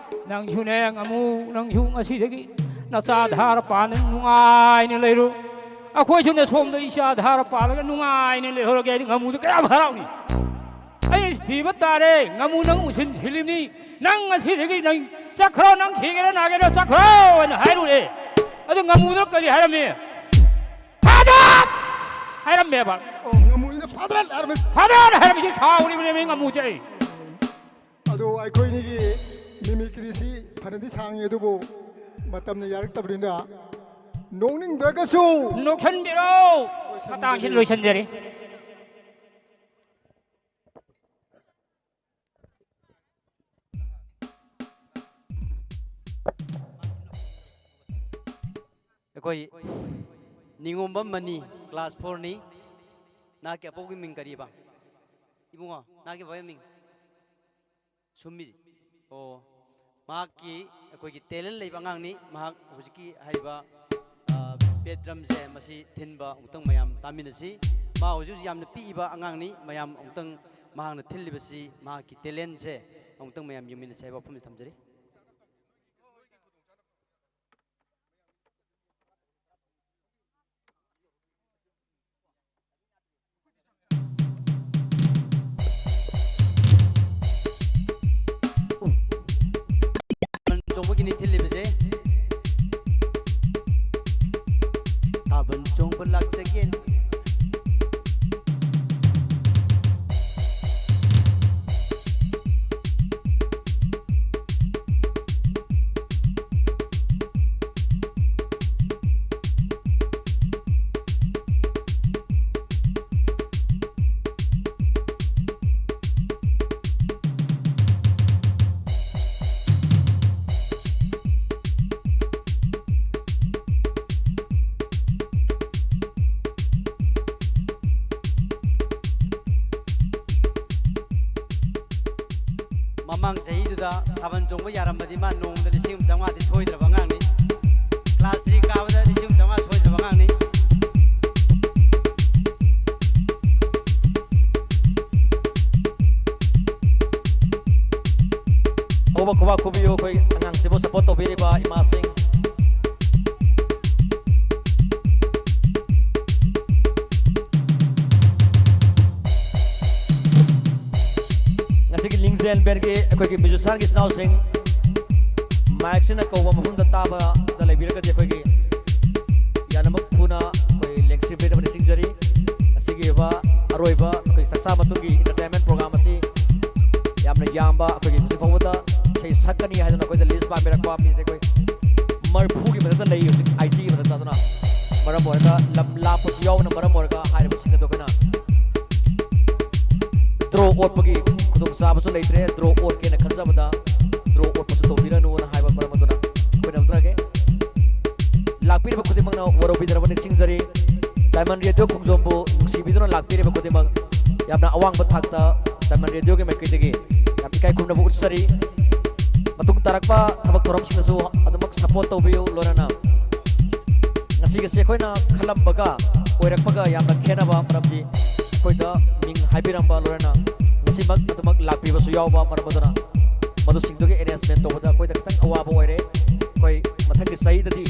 "ꯅꯪꯁꯨꯅꯦ ꯉꯥꯃꯨ, ꯅꯪꯁꯨ ꯉꯁꯤꯗꯒꯤ ꯅꯆꯥ ꯙꯥꯔ ꯄꯥꯟꯗꯅ ꯅꯨꯡꯉꯥꯏꯅ ꯂꯩꯔꯣ꯫ ꯑꯩꯈꯣꯏꯁꯨꯅꯦ ꯁꯣꯝꯗ ꯏꯆꯥ ꯙꯥꯔ ꯄꯥꯜꯂꯒ ꯅꯨꯡꯉꯥꯏꯅ ꯂꯩꯍꯧꯔꯒꯦ" ꯍꯥꯏꯗꯤ ꯉꯥꯃꯨꯗꯣ ꯀꯌꯥꯝ ꯍꯔꯥꯎꯅꯤ꯫ ꯑꯩꯅ ꯊꯤꯕ ꯇꯥꯔꯦ, ꯉꯥꯃꯨ ꯅꯪ ꯎꯁꯤꯟ ꯁꯤꯜꯂꯤꯕꯅꯤ, ꯅꯪ ꯉꯁꯤꯗꯒꯤ ꯅꯪ ꯆꯠꯈ꯭ꯔꯣ, ꯅꯪ ꯁꯤꯒꯦꯔꯥ ꯅꯥꯒꯦꯔꯥ ꯆꯠꯈ꯭ꯔꯣ ꯍꯥꯏꯅ ꯍꯥꯏꯔꯨꯔꯦ꯫ ꯑꯗꯨ ꯉꯥꯃꯨꯗꯨꯅ ꯀꯔꯤ ꯍꯥꯏꯔꯝꯃꯤ? "ꯐꯥꯗꯔ!" ꯍꯥꯏꯔꯝꯃꯦꯕ꯫ ꯑꯣ, ꯉꯥꯃꯨꯁꯤꯅ "ꯐꯥꯗꯔ" ꯍꯥꯏꯔꯝꯃꯤ꯫ "ꯐꯥꯗꯔ!" ꯍꯥꯏꯔꯝꯃꯤꯁꯤ ꯁꯥꯎꯔꯤꯕꯅꯦꯃꯤ ꯉꯥꯃꯨꯁꯦ ꯑꯩ꯫ ꯑꯗꯣ ꯑꯩꯈꯣꯏꯅꯤꯒꯤ ꯃꯤꯃꯤꯀ꯭ꯔꯤꯁꯤ ꯐꯅꯗꯤ ꯁꯥꯡꯉꯤ, ꯑꯗꯨꯕꯨ ꯃꯇꯝꯅ ꯌꯥꯔꯛꯇꯕꯅꯤꯅ ꯅꯣꯛꯅꯤꯡꯗ꯭ꯔꯒꯁꯨ ꯅꯣꯛꯁꯟꯕꯤꯔꯣ꯫ ꯂꯣꯏꯁꯟꯖꯔꯤ꯫ ꯃꯇꯥꯡꯁꯤ ꯂꯣꯏꯁꯟꯖꯔꯤ꯫ ꯑꯩꯈꯣꯏ ꯅꯤꯉꯣꯝꯕꯝ ꯃꯅꯤ, class fourꯅꯤ꯫ ꯅꯍꯥꯛꯀꯤ ꯑꯄꯣꯛꯄꯒꯤ ꯃꯤꯡ ꯀꯔꯤꯕ? ꯏꯕꯨꯡꯉꯣ, ꯅꯍꯥꯛꯀꯤ ꯕꯕꯥꯒꯤ ꯃꯤꯡ? ꯁꯨꯝꯃꯤꯔꯤ꯫ ꯑꯣ, ꯃꯍꯥꯛꯀꯤ ꯑꯩꯈꯣꯏꯒꯤ talent ꯂꯩꯕ ꯑꯉꯥꯡꯅꯤ꯫ ꯃꯍꯥꯛ ꯍꯧꯖꯤꯛꯀꯤ ꯍꯥꯏꯔꯤꯕ, ꯑ, bass drumꯁꯦ ꯃꯁꯤ ꯊꯤꯟꯕ ꯑꯃꯨꯛꯇꯪ ꯃꯌꯥꯝ ꯇꯥꯃꯤꯟꯅꯁꯤ꯫ ꯃꯥ ꯍꯧꯖꯤꯛ ꯍꯧꯖꯤꯛ ꯌꯥꯝꯅ ꯄꯤꯛꯏꯕ ꯑꯉꯥꯡꯅꯤ꯫ ꯃꯌꯥꯝ ꯑꯃꯨꯛꯇꯪ ꯃꯍꯥꯛꯅ ꯊꯤꯜꯂꯤꯕꯁꯤ, ꯃꯍꯥꯛꯀꯤ talentꯁꯦ ꯑꯃꯨꯛꯇꯪ ꯃꯌꯥꯝ ꯌꯦꯡꯃꯤꯟꯅꯁꯤ ꯍꯥꯏꯕ ꯋꯥꯐꯝꯁꯤ ꯊꯝꯖꯔꯤ꯫ ꯊꯥꯕꯜ ꯆꯣꯡꯕꯒꯤꯅꯤ ꯊꯤꯜꯂꯤꯕꯁꯦ꯫ ꯊꯥꯕꯜ ꯆꯣꯡꯕ ꯂꯥꯛꯆꯒꯦ꯫ ꯃꯃꯥꯡ ꯆꯍꯤꯗꯨꯗ ꯊꯥꯕꯜ ꯆꯣꯡꯕ ꯌꯥꯔꯝꯃꯗꯤ ꯃꯥ ꯅꯣꯡꯃꯗ ꯂꯤꯁꯤꯡ ꯑꯃ ꯆꯥꯝꯃꯉꯥꯗꯤ ꯁꯣꯏꯗ꯭ꯔꯕ ꯑꯉꯥꯡꯅꯤ꯫ ꯀ꯭ꯂꯥꯁ ꯊ꯭ꯔꯤ ꯀꯥꯕꯗ ꯂꯤꯁꯤꯡ ꯑꯃ ꯆꯥꯝꯃꯉꯥ ꯁꯣꯏꯗ꯭ꯔꯕ ꯑꯉꯥꯡꯅꯤ꯫ ꯑꯍꯧꯕ ꯈꯨꯕꯥꯛ ꯈꯨꯕꯤꯌꯨ ꯑꯩꯈꯣꯏ ꯑꯉꯥꯡꯁꯤꯕꯨ ꯁꯄꯣꯔꯠ ꯇꯧꯕꯤꯔꯤꯕ ꯏꯃꯥꯁꯤꯡ꯫ ꯉꯁꯤꯒꯤ ꯂꯤꯡꯖꯦꯜ ꯕꯦꯟꯒꯤ ꯑꯩꯈꯣꯏꯒꯤ ꯃ꯭ꯌꯨꯖꯤꯁꯤꯌꯥꯟꯒꯤ ꯏꯆꯤꯟ ꯏꯅꯥꯎꯁꯤꯡ ꯃꯥꯏꯛꯁꯤꯅ ꯀꯧꯕ ꯃꯐꯝꯗ ꯇꯥꯕꯗ ꯂꯩꯕꯤꯔꯒꯗꯤ ꯑꯩꯈꯣꯏꯒꯤ ꯌꯥꯅꯕ ꯊꯨꯅ ꯑꯩꯈꯣꯏ ꯂꯦꯡꯁꯤꯟꯕꯤꯅꯕ ꯅꯤꯡꯁꯤꯡꯖꯔꯤ꯫ ꯉꯁꯤꯒꯤ ꯑꯣꯏꯕ ꯑꯔꯣꯏꯕ ꯑꯩꯈꯣꯏ ꯆꯥꯛꯆꯥ ꯃꯇꯨꯡꯒꯤ ꯏꯟꯇꯔꯇꯦꯟꯃꯦꯟ ꯄ꯭ꯔꯣꯒ꯭ꯔꯥꯝ ꯑꯁꯤ ꯌꯥꯝꯅ ꯌꯥꯝꯕ ꯑꯩꯈꯣꯏꯒꯤ ꯍꯧꯖꯤꯛ ꯐꯥꯎꯕꯗ ꯏꯁꯩ ꯁꯛꯀꯅꯤ ꯍꯥꯏꯗꯨꯅ ꯑꯩꯈꯣꯏꯗ ꯂꯤꯁ ꯄꯥꯝꯕꯤꯔꯛꯄ ꯃꯤꯁꯦ ꯑꯩꯈꯣꯏ ꯃꯔꯤꯐꯨꯒꯤ ꯃꯊꯛꯇ ꯂꯩ ꯍꯧꯖꯤꯛ ꯑꯥꯏ ꯇꯤꯒꯤ ꯃꯊꯛꯇ꯫ ꯑꯗꯨꯅ ꯃꯔꯝ ꯑꯣꯏꯔꯒ ꯂꯝ ꯂꯥꯞꯄꯁꯨ ꯌꯥꯎꯕꯅ ꯃꯔꯝ ꯑꯣꯏꯔꯒ ꯍꯥꯏꯔꯤꯕꯁꯤꯡ ꯑꯗꯨ ꯑꯩꯈꯣꯏꯅ ꯗ꯭ꯔꯣ ꯑꯣꯠꯄꯒꯤ ꯈꯨꯗꯣꯡꯆꯥꯕꯁꯨ ꯂꯩꯇ꯭ꯔꯦ꯫ ꯗ꯭ꯔꯣ ꯑꯣꯠꯀꯦꯅ ꯈꯟꯖꯕꯗ ꯗ꯭ꯔꯣ ꯑꯣꯠꯄꯁꯨ ꯇꯧꯕꯤꯔꯅꯨꯅ ꯍꯥꯏꯕ ꯃꯔꯝ ꯑꯗꯨꯅ ꯑꯩꯈꯣꯏꯅ ꯍꯧꯖꯔꯒꯦ꯫ ꯂꯥꯛꯄꯤꯔꯤꯕ ꯈꯨꯗꯤꯡꯃꯛꯅ ꯋꯥꯔꯧꯕꯤꯗꯅꯕ ꯅꯤꯡꯁꯤꯡꯖꯔꯤ꯫ ꯗꯥꯏꯃꯟ ꯔꯦꯗꯤꯑꯣ ꯈꯣꯡꯖꯣꯝꯕꯨ ꯅꯨꯡꯁꯤꯕꯤꯗꯨꯅ ꯂꯥꯛꯄꯤꯔꯤꯕ ꯈꯨꯗꯤꯡꯃꯛ ꯌꯥꯝꯅ ꯑꯋꯥꯡꯕ ꯊꯥꯛꯇ ꯗꯥꯏꯃꯟ ꯔꯦꯗꯤꯑꯣꯒꯤ ꯃꯥꯏꯀꯩꯗꯒꯤ ꯌꯥꯝ ꯏꯀꯥꯏ ꯈꯨꯝꯅꯕ ꯎꯠꯆꯔꯤ꯫ ꯃꯇꯨꯡ ꯇꯥꯔꯛꯄ ꯊꯕꯛ ꯊꯧꯔꯝꯁꯤꯡꯗꯁꯨ ꯑꯗꯨꯃꯛ ꯁꯄꯣꯔꯠ ꯇꯧꯕꯤꯌꯨ꯫ ꯂꯣꯏꯅꯅ ꯉꯁꯤꯒꯤꯁꯤ ꯑꯩꯈꯣꯏꯅ ꯈꯜꯂꯝꯕꯒ ꯑꯣꯏꯔꯛꯄꯒ ꯌꯥꯝꯅ ꯈꯦꯠꯅꯕ, ꯃꯔꯝꯗꯤ ꯑꯩꯈꯣꯏꯗ ꯃꯤꯡ ꯍꯥꯏꯕꯤꯔꯝꯕ ꯂꯣꯏꯅꯅ ꯉꯁꯤꯃꯛ ꯑꯗꯨꯃꯛ ꯂꯥꯛꯄꯤꯕꯁꯨ ꯌꯥꯎꯕ ꯃꯔꯝ ꯑꯗꯨꯅ ꯃꯗꯨꯁꯤꯡꯗꯨꯒꯤ ꯑꯦꯔꯦꯟꯖꯃꯦꯟ ꯇꯧꯕꯗ ꯑꯩꯈꯣꯏꯗ ꯈꯤꯇꯪ ꯑꯋꯥꯕ ꯑꯣꯏꯔꯦ꯫ ꯑꯩꯈꯣꯏ ꯃꯊꯪꯒꯤ ꯆꯍꯤꯗꯗꯤ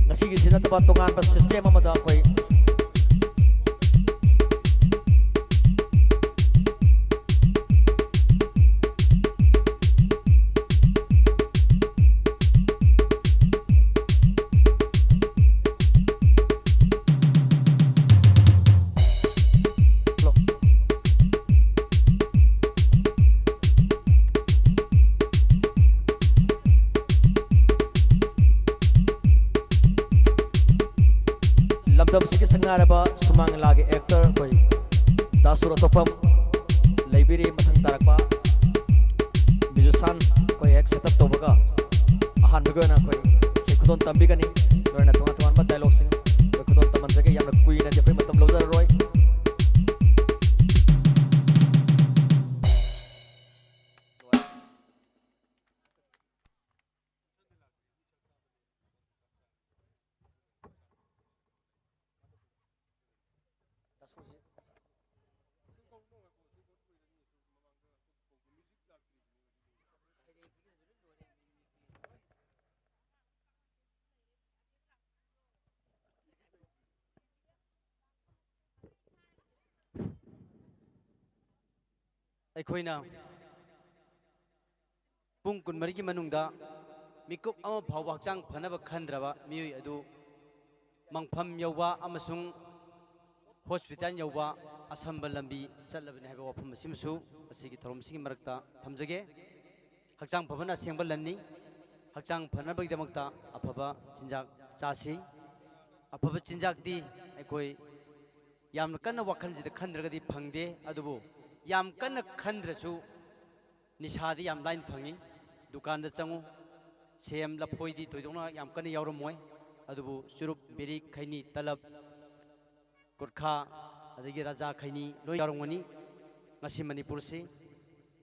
ꯉꯁꯤꯒꯤꯁꯤ ꯅꯠꯇꯕ ꯇꯣꯉꯥꯟꯕ ꯁꯤꯁꯇꯦꯝ ꯑꯃꯗ ꯑꯩꯈꯣꯏ ꯂꯝꯗꯝꯁꯤꯒꯤ ꯁꯛꯅꯥꯏꯔꯕ ꯁꯨꯃꯥꯡ ꯂꯤꯂꯥꯒꯤ ꯑꯦꯛꯇꯔ ꯑꯩꯈꯣꯏ ꯗꯥꯁꯨꯔ ꯊꯣꯛꯐꯝ ꯂꯩꯕꯤꯔꯤ꯫ ꯃꯊꯪ ꯇꯥꯔꯛꯄ ꯃ꯭ꯌꯨꯖꯤꯁꯤꯌꯥꯟ ꯑꯩꯈꯣꯏ ꯍꯦꯛ ꯁꯦꯠ ꯑꯞ ꯇꯧꯕꯒ ꯑꯍꯥꯟꯕꯒꯤ ꯑꯣꯏꯅ ꯑꯩꯈꯣꯏ ꯏꯁꯩ ꯈꯨꯗꯣꯜ ꯇꯝꯕꯤꯒꯅꯤ꯫ ꯂꯣꯏꯅ ꯇꯣꯉꯥꯟ ꯇꯣꯉꯥꯟꯕ ꯗꯥꯏꯂꯣꯒꯁꯤꯡ ꯑꯩꯈꯣꯏ ꯈꯨꯗꯣꯜ ꯇꯝꯍꯟꯖꯒꯦ꯫ ꯌꯥꯝꯅ ꯀꯨꯏꯅꯗꯤ ꯑꯩꯈꯣꯏ ꯃꯇꯝ ꯂꯧꯖꯔꯔꯣꯏ꯫ ꯑꯩꯈꯣꯏꯅ ꯄꯨꯡ ꯀꯨꯟꯃꯔꯤꯒꯤ ꯃꯅꯨꯡꯗ ꯃꯤꯀꯨꯞ ꯑꯃ ꯐꯥꯎꯕ ꯍꯛꯆꯥꯡ ꯐꯅꯕ ꯈꯟꯗ꯭ꯔꯕ ꯃꯤꯑꯣꯏ ꯑꯗꯨ ꯃꯪꯐꯝ ꯌꯧꯕ ꯑꯃꯁꯨꯡ ꯍꯣꯁꯄꯤꯇꯥꯜ ꯌꯧꯕ ꯑꯁꯝꯕ ꯂꯝꯕꯤ ꯆꯠꯂꯕꯅꯤ ꯍꯥꯏꯕ ꯋꯥꯐꯝ ꯑꯁꯤꯃꯁꯨ ꯉꯁꯤꯒꯤ ꯊꯧꯔꯝꯁꯤꯒꯤ ꯃꯔꯛꯇ ꯊꯝꯖꯒꯦ꯫ ꯍꯛꯆꯥꯡ ꯐꯕꯅ ꯑꯁꯦꯡꯕ ꯂꯟꯅꯤ꯫ ꯍꯛꯆꯥꯡ ꯐꯅꯕꯒꯤꯗꯃꯛꯇ ꯑꯐꯕ ꯆꯤꯟꯖꯥꯛ ꯆꯥꯁꯤ꯫ ꯑꯐꯕ ꯆꯤꯟꯖꯥꯛꯇꯤ ꯑꯩꯈꯣꯏ ꯌꯥꯝꯅ ꯀꯟꯅ ꯋꯥꯈꯜꯁꯤꯗ ꯈꯟꯗ꯭ꯔꯒꯗꯤ ꯐꯪꯗꯦ꯫ ꯑꯗꯨꯕꯨ ꯌꯥꯝ ꯀꯟꯅ ꯈꯟꯗ꯭ꯔꯁꯨ ꯅꯤꯁꯥꯗꯤ ꯌꯥꯝ ꯂꯥꯏꯅ ꯐꯪꯉꯤ꯫ ꯗꯨꯀꯥꯟꯗ ꯆꯪꯉꯨ, ꯁꯦꯝ, ꯂꯐꯣꯏꯗꯤ ꯊꯣꯏꯗꯣꯛꯅ ꯌꯥꯝ ꯀꯟꯅ ꯌꯥꯎꯔꯝꯃꯣꯏ꯫ ꯑꯗꯨꯕꯨ ꯆꯨꯔꯨꯞ, ꯕꯤꯔꯤ, ꯈꯩꯅꯤ, ꯇꯂꯞ, ꯒꯨꯠꯈꯥ, ꯑꯗꯒꯤ ꯔꯥꯖꯥ ꯈꯩꯅꯤ ꯂꯣꯏ ꯌꯥꯎꯔꯝꯒꯅꯤ꯫ ꯉꯁꯤ ꯃꯅꯤꯄꯨꯔꯁꯤ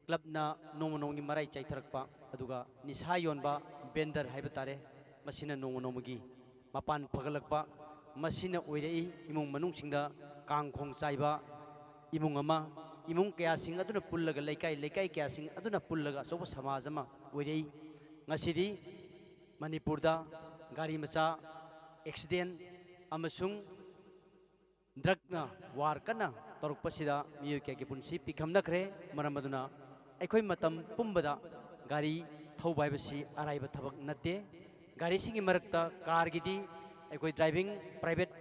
ꯀ꯭ꯂꯕꯅ ꯅꯣꯡꯃ ꯅꯣꯡꯃꯒꯤ ꯃꯔꯥꯏ ꯆꯥꯏꯊꯔꯛꯄ, ꯑꯗꯨꯒ ꯅꯤꯁꯥ ꯌꯣꯟꯕ ꯕꯦꯟꯗꯔ ꯍꯥꯏꯕ ꯇꯥꯔꯦ, ꯃꯁꯤꯅ ꯅꯣꯡꯃ ꯅꯣꯡꯃꯒꯤ ꯃꯄꯥꯟ ꯐꯒꯠꯂꯛꯄ, ꯃꯁꯤꯅ ꯑꯣꯏꯔꯛꯏ ꯏꯃꯨꯡ ꯃꯅꯨꯡꯁꯤꯡꯗ ꯀꯥꯡꯈꯣꯡ ꯆꯥꯏꯕ ꯏꯃꯨꯡ ꯑꯃ, ꯏꯃꯨꯡ ꯀꯌꯥꯁꯤꯡ ꯑꯗꯨꯅ ꯄꯨꯜꯂꯒ, ꯂꯩꯀꯥꯏ ꯂꯩꯀꯥꯏ ꯀꯌꯥꯁꯤꯡ ꯑꯗꯨꯅ ꯄꯨꯜꯂꯒ ꯑꯆꯧꯕ ꯁꯃꯥꯖ ꯑꯃ ꯑꯣꯏꯔꯛꯏ꯫ ꯉꯁꯤꯗꯤ ꯃꯅꯤꯄꯨꯔꯗ ꯒꯥꯔꯤ ꯃꯆꯥ ꯑꯦꯛꯁꯤꯗꯦꯟ ꯑꯃꯁꯨꯡ ꯗ꯭ꯔꯒꯅ ꯋꯥꯔ ꯀꯟꯅ ꯇꯧꯔꯛꯄꯁꯤꯗ ꯃꯤꯑꯣꯏ ꯀꯌꯥꯒꯤ ꯄꯨꯟꯁꯤ ꯄꯤꯈꯝꯅꯈ꯭ꯔꯦ꯫ ꯃꯔꯝ ꯑꯗꯨꯅ ꯑꯩꯈꯣꯏ ꯃꯇꯝ ꯄꯨꯝꯕꯗ ꯒꯥꯔꯤ ꯊꯧꯕ ꯍꯥꯏꯕꯁꯤ ꯑꯔꯥꯏꯕ ꯊꯕꯛ ꯅꯠꯇꯦ꯫ ꯒꯥꯔꯤꯁꯤꯡꯒꯤ ꯃꯔꯛꯇ ꯀꯥꯔꯒꯤꯗꯤ ꯑꯩꯈꯣꯏ ꯗ꯭ꯔꯥꯏꯚꯤꯡ ꯄ꯭ꯔꯥꯏꯚꯦꯠ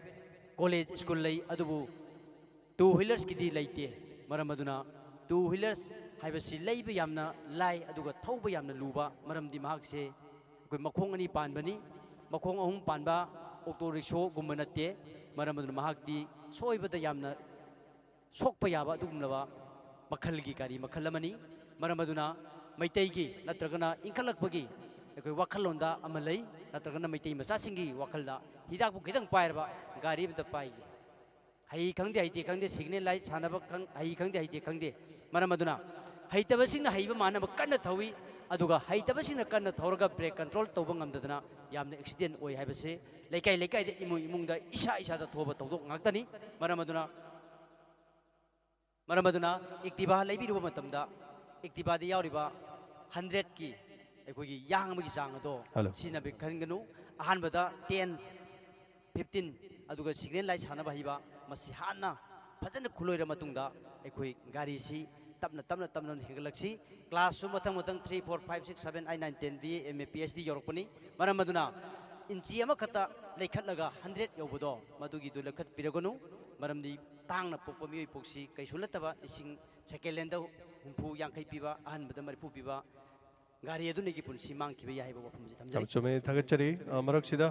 ꯀꯣꯂꯦꯖ ꯁ꯭ꯀꯨꯜ ꯂꯩ, ꯑꯗꯨꯕꯨ ꯇꯨ ꯋꯤꯂꯔꯁꯀꯤꯗꯤ ꯂꯩꯇꯦ꯫ ꯃꯔꯝ ꯑꯗꯨꯅ ꯇꯨ ꯋꯤꯂꯔꯁ ꯍꯥꯏꯕꯁꯤ ꯂꯩꯕ ꯌꯥꯝꯅ ꯂꯥꯏ, ꯑꯗꯨꯒ ꯊꯧꯕ ꯌꯥꯝꯅ ꯂꯨꯕ, ꯃꯔꯝꯗꯤ ꯃꯍꯥꯛꯁꯦ ꯑꯩꯈꯣꯏ ꯃꯈꯣꯡ ꯑꯅꯤ ꯄꯥꯟꯕꯅꯤ꯫ ꯃꯈꯣꯡ ꯑꯍꯨꯝ ꯄꯥꯟꯕ ꯑꯣꯇꯣ ꯔꯤꯛꯁꯣꯒꯨꯝꯕ ꯅꯠꯇꯦ꯫ ꯃꯔꯝ ꯑꯗꯨꯅ ꯃꯍꯥꯛꯇꯤ ꯁꯣꯏꯕꯗ ꯌꯥꯝꯅ ꯁꯣꯛꯄ ꯌꯥꯕ ꯑꯗꯨꯒꯨꯝꯂꯕ ꯃꯈꯜꯒꯤ ꯒꯥꯔꯤ ꯃꯈꯜ ꯑꯃꯅꯤ꯫ ꯃꯔꯝ ꯑꯗꯨꯅ ꯃꯩꯇꯩꯒꯤ ꯅꯠꯇ꯭ꯔꯒꯅ ꯏꯟꯈꯠꯂꯛꯄꯒꯤ ꯑꯩꯈꯣꯏ ꯋꯥꯈꯜꯂꯣꯟꯗ ꯑꯃ ꯂꯩ, ꯅꯠꯇ꯭ꯔꯒꯅ ꯃꯩꯇꯩ ꯃꯆꯥꯁꯤꯡꯒꯤ ꯋꯥꯈꯜꯗ ꯍꯤꯗꯥꯛꯄꯨ ꯈꯤꯇꯪ ꯄꯥꯏꯔꯕ ꯒꯥꯔꯤ ꯑꯃꯇ ꯄꯥꯏꯒꯦ꯫ ꯍꯩ ꯈꯪꯗꯦ, ꯍꯩꯇꯦ ꯈꯪꯗꯦ, ꯁꯤꯒꯅꯦꯜ ꯂꯥꯏꯠ ꯁꯥꯟꯅꯕ ꯈꯪ-, ꯍꯩ ꯈꯪꯗꯦ, ꯍꯩꯇꯦ ꯈꯪꯗꯦ꯫ ꯃꯔꯝ ꯑꯗꯨꯅ ꯍꯩꯇꯕꯁꯤꯡꯅ ꯍꯩꯕ ꯃꯥꯟꯅꯕ ꯀꯟꯅ ꯊꯧꯏ, ꯑꯗꯨꯒ ꯍꯩꯇꯕꯁꯤꯡꯅ ꯀꯟꯅ ꯊꯧꯔꯒ ꯕ꯭ꯔꯦꯛ ꯀꯟꯇ꯭ꯔꯣꯜ ꯇꯧꯕ ꯉꯝꯗꯗꯅ ꯌꯥꯝꯅ ꯑꯦꯛꯁꯤꯗꯦꯟ ꯑꯣꯏ ꯍꯥꯏꯕꯁꯦ ꯂꯩꯀꯥꯏ ꯂꯩꯀꯥꯏꯗ, ꯏꯃꯨꯡ ꯏꯃꯨꯡꯗ, ꯏꯁꯥ ꯏꯁꯥꯗ ꯊꯣꯛꯑꯕ ꯊꯧꯗꯣꯛ ꯉꯥꯛꯇꯅꯤ꯫ ꯃꯔꯝ ꯑꯗꯨꯅ ꯃꯔꯝ ꯑꯗꯨꯅ Activa ꯂꯩꯕꯤꯔꯨꯕ ꯃꯇꯝꯗ Activaꯗ ꯌꯥꯎꯔꯤꯕ ꯍꯟꯗ꯭ꯔꯦꯠꯀꯤ ꯑꯩꯈꯣꯏꯒꯤ ꯌꯥꯡꯕꯒꯤ ꯆꯥꯡ ꯑꯗꯣ Hello. ꯁꯤꯖꯤꯟꯅꯕ ꯈꯟꯒꯅꯨ꯫ ꯑꯍꯥꯟꯕꯗ ꯇꯦꯟ, ꯐꯤꯐꯇꯤꯟ, ꯑꯗꯨꯒ ꯁꯤꯒꯅꯦꯜ ꯂꯥꯏꯠ ꯁꯥꯟꯅꯕ ꯍꯩꯕ, ꯃꯁꯤ ꯍꯥꯟꯅ ꯐꯖꯅ ꯈꯨꯂꯣꯏꯔ ꯃꯇꯨꯡꯗ ꯑꯩꯈꯣꯏ ꯒꯥꯔꯤꯁꯤ ꯇꯞꯅ ꯇꯞꯅ ꯇꯞꯅ ꯍꯦꯟꯒꯠꯂꯛꯁꯤ꯫ ꯀ꯭ꯂꯥꯁꯁꯨ ꯃꯊꯪ ꯃꯊꯪ three, four, five, six, seven, eight, nine, ten, B A, M A, P H D ꯌꯧꯔꯛꯄꯅꯤ꯫ ꯃꯔꯝ ꯑꯗꯨꯅ ꯏꯟꯆꯤ ꯑꯃꯈꯛꯇ ꯂꯩꯈꯠꯂꯒ ꯍꯟꯗ꯭ꯔꯦꯠ ꯌꯧꯕꯗꯣ ꯃꯗꯨꯒꯤꯗꯨ ꯂꯩꯈꯠꯄꯤꯔꯒꯅꯨ꯫ ꯃꯔꯝꯗꯤ ꯇꯥꯡꯅ ꯄꯣꯛꯄ ꯃꯤꯑꯣꯏ ꯄꯣꯛꯁꯤ ꯀꯩꯁꯨ ꯅꯠꯇꯕ ꯂꯤꯁꯤꯡ, ꯁꯦꯀꯦꯟ ꯍꯦꯟꯗ ꯍꯨꯝꯐꯨ ꯌꯥꯡꯈꯩ ꯄꯤꯕ, ꯑꯍꯟꯕꯗ ꯃꯔꯤꯐꯨ ꯄꯤꯕ ꯒꯥꯔꯤ ꯑꯗꯨꯅ ꯑꯩꯒꯤ ꯄꯨꯟꯁꯤ ꯃꯥꯡꯈꯤꯕ ꯌꯥꯏ ꯍꯥꯏꯕ ꯋꯥꯐꯝꯁꯤ ꯊꯝꯖꯔꯤ꯫ ꯌꯥꯝ ꯆꯨꯝꯃꯦ, ꯊꯥꯒꯠꯆꯔꯤ꯫ ꯑ, ꯃꯔꯛꯁꯤꯗ,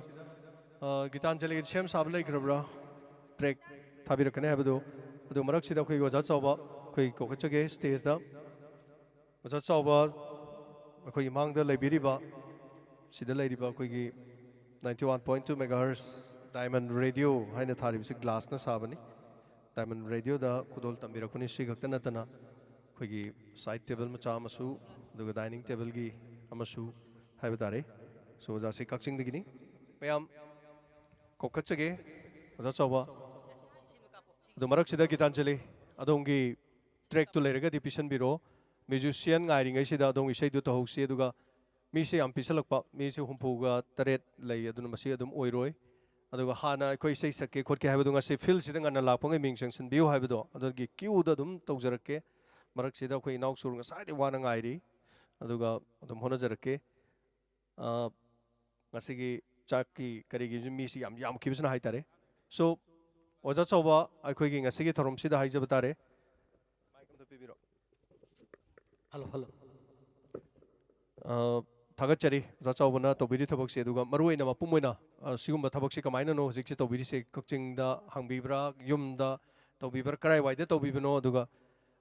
ꯑ, ꯒꯤꯇꯥꯟꯖꯂꯤꯒꯤ ꯁꯦꯝ ꯁꯥꯕ ꯂꯩꯈ꯭ꯔꯕ꯭ꯔꯥ? ꯇ꯭ꯔꯦꯛ ꯊꯥꯕꯤꯔꯛꯀꯅꯤ ꯍꯥꯏꯕꯗꯨ꯫ ꯑꯗꯨ ꯃꯔꯛꯁꯤꯗ ꯑꯩꯈꯣꯏꯒꯤ ꯑꯣꯖꯥ ꯆꯥꯎꯕ ꯑꯩꯈꯣꯏ ꯀꯧꯈꯠꯆꯒꯦ ꯁ꯭ꯇꯦꯖꯇ꯫ ꯑꯣꯖꯥ ꯆꯥꯎꯕ ꯑꯩꯈꯣꯏꯒꯤ ꯃꯥꯡꯗ ꯂꯩꯕꯤꯔꯤꯕ, ꯁꯤꯗ ꯂꯩꯔꯤꯕ ꯑꯩꯈꯣꯏꯒꯤ ninety one point two megahertz Diamond Radio ꯍꯥꯏꯅ ꯊꯥꯔꯤꯕꯁꯤ ꯒ꯭ꯂꯥꯁꯅ ꯁꯥꯕꯅꯤ꯫ Diamond Radioꯗ ꯈꯨꯗꯣꯜ ꯇꯝꯕꯤꯔꯛꯄꯅꯤ꯫ ꯁꯤ ꯈꯛꯇ ꯅꯠꯇꯅ ꯑꯩꯈꯣꯏꯒꯤ ꯁꯥꯏꯠ ꯇꯦꯕꯜ ꯃꯆꯥ ꯑꯃꯁꯨ, ꯑꯗꯨꯒ ꯗꯥꯏꯅꯤꯡ ꯇꯦꯕꯜꯒꯤ ꯑꯃꯁꯨ ꯍꯥꯏꯕ ꯇꯥꯔꯦ꯫ So ꯑꯣꯖꯥꯁꯤ ꯀꯛꯆꯤꯡꯗꯒꯤꯅꯤ꯫ ꯃꯌꯥꯝ ꯀꯧꯈꯠꯆꯒꯦ ꯑꯣꯖꯥ ꯆꯥꯎꯕ꯫ ꯑꯗꯨ ꯃꯔꯛꯁꯤꯗ ꯒꯤꯇꯥꯟꯖꯂꯤ, ꯑꯗꯣꯝꯒꯤ ꯇ꯭ꯔꯦꯛꯇꯨ ꯂꯩꯔꯒꯗꯤ ꯄꯤꯁꯟꯕꯤꯔꯣ꯫ ꯃ꯭ꯌꯨꯖꯤꯁꯤꯌꯥꯟ ꯉꯥꯏꯔꯤꯉꯩꯁꯤꯗ ꯑꯗꯣꯝꯒꯤ ꯏꯁꯩꯗꯨ ꯇꯧꯍꯧꯁꯤ꯫ ꯑꯗꯨꯒ ꯃꯤꯁꯦ ꯌꯥꯝ ꯄꯤꯁꯜꯂꯛꯄ, ꯃꯤꯁꯦ ꯍꯨꯝꯐꯨꯒ ꯇꯔꯦꯠ ꯂꯩ, ꯑꯗꯨꯅ ꯃꯁꯤ ꯑꯗꯨꯝ ꯑꯣꯏꯔꯣꯏ꯫ ꯑꯗꯨꯒ ꯍꯥꯟꯅ ꯑꯩꯈꯣꯏ ꯏꯁꯩ ꯁꯛꯀꯦ ꯈꯣꯠꯀꯦ ꯍꯥꯏꯕꯗꯣ ꯉꯁꯤ ꯐꯤꯜꯁꯤꯗ ꯉꯟꯅ ꯂꯥꯛꯄꯉꯩ ꯃꯤꯡ ꯆꯟꯁꯤꯟꯕꯤꯌꯨ ꯍꯥꯏꯕꯗꯣ, ꯑꯗꯨꯒꯤ ꯀ꯭ꯌꯨꯗ ꯑꯗꯨꯝ ꯇꯧꯖꯔꯛꯀꯦ꯫ ꯃꯔꯛꯁꯤꯗ ꯑꯩꯈꯣꯏ ꯏꯅꯥꯎ ꯁꯨꯔ ꯉꯁꯥꯏꯗꯩ ꯋꯥꯅ ꯉꯥꯏꯔꯤ, ꯑꯗꯨꯒ ꯑꯗꯨꯝ ꯍꯣꯠꯅꯖꯔꯛꯀꯦ꯫ ꯑ, ꯉꯁꯤꯒꯤ ꯆꯥꯛꯀꯤ ꯀꯔꯤꯒꯤ ꯃꯤꯁꯤ ꯌꯥꯝ ꯌꯥꯝꯈꯤꯕꯁꯤꯅ ꯍꯥꯏꯇꯥꯔꯦ꯫ So ꯑꯣꯖꯥ ꯆꯥꯎꯕ, ꯑꯩꯈꯣꯏꯒꯤ ꯉꯁꯤꯒꯤ ꯊꯧꯔꯝꯁꯤꯗ ꯍꯥꯏꯖꯕ ꯇꯥꯔꯦ꯫ ꯃꯥꯏꯛ ꯑꯝꯇ ꯄꯤꯕꯤꯔꯣ꯫ Hello, hello. ꯑ, ꯊꯥꯒꯠꯆꯔꯤ ꯑꯣꯖꯥ ꯆꯥꯎꯕꯅ ꯇꯧꯕꯤꯔꯤ ꯊꯕꯛꯁꯦ꯫ ꯑꯗꯨꯒ ꯃꯔꯨ ꯑꯣꯏꯅ ꯃꯄꯨꯡ ꯑꯣꯏꯅ, ꯑ, ꯁꯤꯒꯨꯝꯕ ꯊꯕꯛꯁꯤ ꯀꯃꯥꯏꯅꯅꯣ ꯍꯧꯖꯤꯛꯁꯦ ꯇꯧꯕꯤꯔꯤꯁꯦ? ꯀꯛꯆꯤꯡꯗ ꯍꯥꯡꯕꯤꯕ꯭ꯔꯥ, ꯌꯨꯝꯗ ꯇꯧꯕꯤꯕ꯭ꯔꯥ, ꯀꯔꯥꯏꯋꯥꯏꯗ ꯇꯧꯕꯤꯕꯅꯣ? ꯑꯗꯨꯒ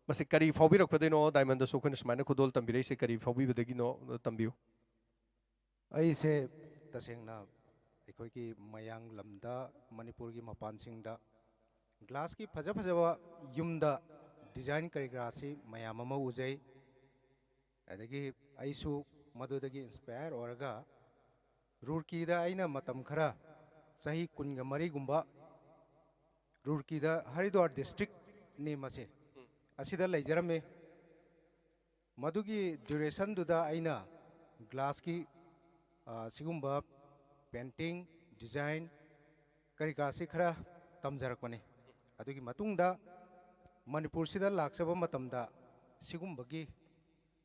ꯃꯁꯤ ꯀꯔꯤ ꯐꯥꯎꯕꯤꯔꯛꯄꯗꯩꯅꯣ ꯗꯥꯏꯃꯟꯗꯁꯨ ꯑꯩꯈꯣꯏꯅ ꯁꯨꯃꯥꯏꯅ ꯈꯨꯗꯣꯜ ꯇꯝꯕꯤꯔꯛꯏꯁꯦ? ꯀꯔꯤ ꯐꯥꯎꯕꯤꯕꯗꯒꯤꯅꯣ? ꯇꯝꯕꯤꯌꯨ꯫ ꯑꯩꯁꯦ ꯇꯁꯦꯡꯅ ꯑꯩꯈꯣꯏꯒꯤ ꯃꯌꯥꯡ ꯂꯝꯗ, ꯃꯅꯤꯄꯨꯔꯒꯤ ꯃꯄꯥꯟꯁꯤꯡꯗ ꯒ꯭ꯂꯥꯁꯀꯤ ꯐꯖ ꯐꯖꯕ ꯌꯨꯝꯗ ꯗꯤꯖꯥꯏꯟ ꯀꯔꯤ ꯀꯔꯥꯁꯤ ꯃꯌꯥꯝ ꯑꯃ ꯎꯖꯩ꯫ ꯑꯗꯒꯤ ꯑꯩꯁꯨ ꯃꯗꯨꯗꯒꯤ ꯏꯟꯁꯄꯌꯔ ꯑꯣꯏꯔꯒ ꯔꯨꯔꯀꯤꯗ ꯑꯩꯅ ꯃꯇꯝ ꯈꯔ, ꯆꯍꯤ ꯀꯨꯟꯒ ꯃꯔꯤꯒꯨꯝꯕ ꯔꯨꯔꯀꯤꯗ, ꯍꯔꯤꯗ꯭ꯋꯥꯔ ꯗꯤꯁꯇ꯭ꯔꯤꯛꯅꯤ ꯃꯁꯦ, ꯑꯁꯤꯗ ꯂꯩꯖꯔꯝꯃꯤ꯫ ꯃꯗꯨꯒꯤ ꯗ꯭ꯌꯨꯔꯦꯁꯟꯗꯨꯗ ꯑꯩꯅ ꯒ꯭ꯂꯥꯁꯀꯤ, ꯑ, ꯁꯤꯒꯨꯝꯕ ꯄꯦꯟꯇꯤꯡ, ꯗꯤꯖꯥꯏꯟ ꯀꯔꯤ ꯀꯔꯥꯁꯤ ꯈꯔ ꯇꯝꯖꯔꯛꯄꯅꯤ꯫ ꯑꯗꯨꯒꯤ ꯃꯇꯨꯡꯗ ꯃꯅꯤꯄꯨꯔꯁꯤꯗ ꯂꯥꯛꯆꯕ ꯃꯇꯝꯗ ꯁꯤꯒꯨꯝꯕꯒꯤ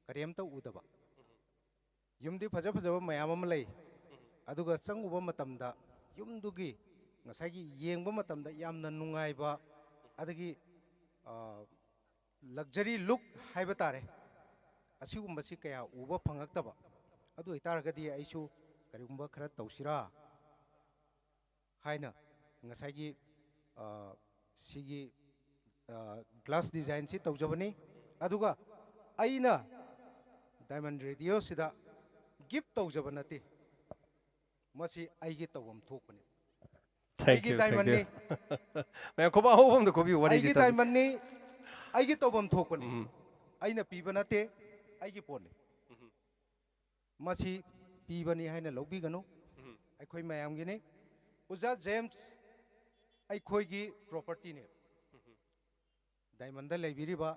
ꯀꯔꯤꯝꯇ ꯎꯗꯕ, ꯌꯨꯝꯗꯤ ꯐꯖ ꯐꯖꯕ ꯃꯌꯥꯝ ꯑꯃ ꯂꯩ꯫ ꯑꯗꯨꯒ ꯆꯪꯉꯨꯕ ꯃꯇꯝꯗ ꯌꯨꯝꯗꯨꯒꯤ ꯉꯁꯥꯏꯒꯤ ꯌꯦꯡꯕ ꯃꯇꯝꯗ ꯌꯥꯝꯅ ꯅꯨꯡꯉꯥꯏꯕ, ꯑꯗꯒꯤ, ꯑ, ꯂꯛꯖꯔꯤ ꯂꯨꯛ ꯍꯥꯏꯕ ꯇꯥꯔꯦ, ꯑꯁꯤꯒꯨꯝꯕꯁꯤ ꯀꯌꯥ ꯎꯕ ꯐꯪꯉꯛꯇꯕ꯫ ꯑꯗꯨ ꯑꯣꯏꯇꯥꯔꯒꯗꯤ ꯑꯩꯁꯨ ꯀꯔꯤꯒꯨꯝꯕ ꯈꯔ ꯇꯧꯁꯤꯔꯥ ꯍꯥꯏꯅ ꯉꯁꯥꯏꯒꯤ, ꯑ, ꯁꯤꯒꯤ, ꯑ, ꯒ꯭ꯂꯥꯁ ꯗꯤꯖꯥꯏꯟꯁꯤ ꯇꯧꯖꯕꯅꯤ꯫ ꯑꯗꯨꯒ ꯑꯩꯅ ꯗꯥꯏꯃꯟ ꯔꯦꯗꯤꯑꯣꯁꯤꯗ ꯒꯤꯐ ꯇꯧꯖꯕ ꯅꯠꯇꯦ, ꯃꯁꯤ ꯑꯩꯒꯤ ꯇꯧꯐꯝ ꯊꯣꯛꯄꯅꯤ꯫ Thank ꯑꯩꯒꯤ you, thank you. ꯗꯥꯏꯃꯟꯅꯤ꯫ ꯃꯌꯥꯝ ꯈꯨꯕꯥꯛ ꯍꯧꯕ ꯑꯝꯗ ꯈꯨꯕꯤꯌꯨ, ꯋꯥꯔꯤꯗꯤ ꯑꯩꯒꯤ ꯇꯧ- ꯗꯥꯏꯃꯟꯅꯤ, ꯑꯩꯒꯤ ꯇꯧꯐꯝ ꯊꯣꯛꯄꯅꯤ꯫ ꯎꯝ꯫ ꯑꯩꯅ ꯄꯤꯕ ꯅꯠꯇꯦ, ꯑꯩꯒꯤ ꯄꯣꯠꯅꯤ꯫ ꯎꯝ꯫ ꯃꯁꯤ ꯄꯤꯕꯅꯤ ꯍꯥꯏꯅ ꯂꯧꯕꯤꯒꯅꯨ, ꯎꯝ꯫ ꯑꯩꯈꯣꯏ ꯃꯌꯥꯝꯒꯤꯅꯤ꯫ ꯑꯣꯖꯥ ꯖꯦꯝꯁ ꯑꯩꯈꯣꯏꯒꯤ ꯄ꯭ꯔꯣꯄꯔꯇꯤꯅꯦ꯫ ꯎꯝ꯫ ꯗꯥꯏꯃꯟꯗ ꯂꯩꯕꯤꯔꯤꯕ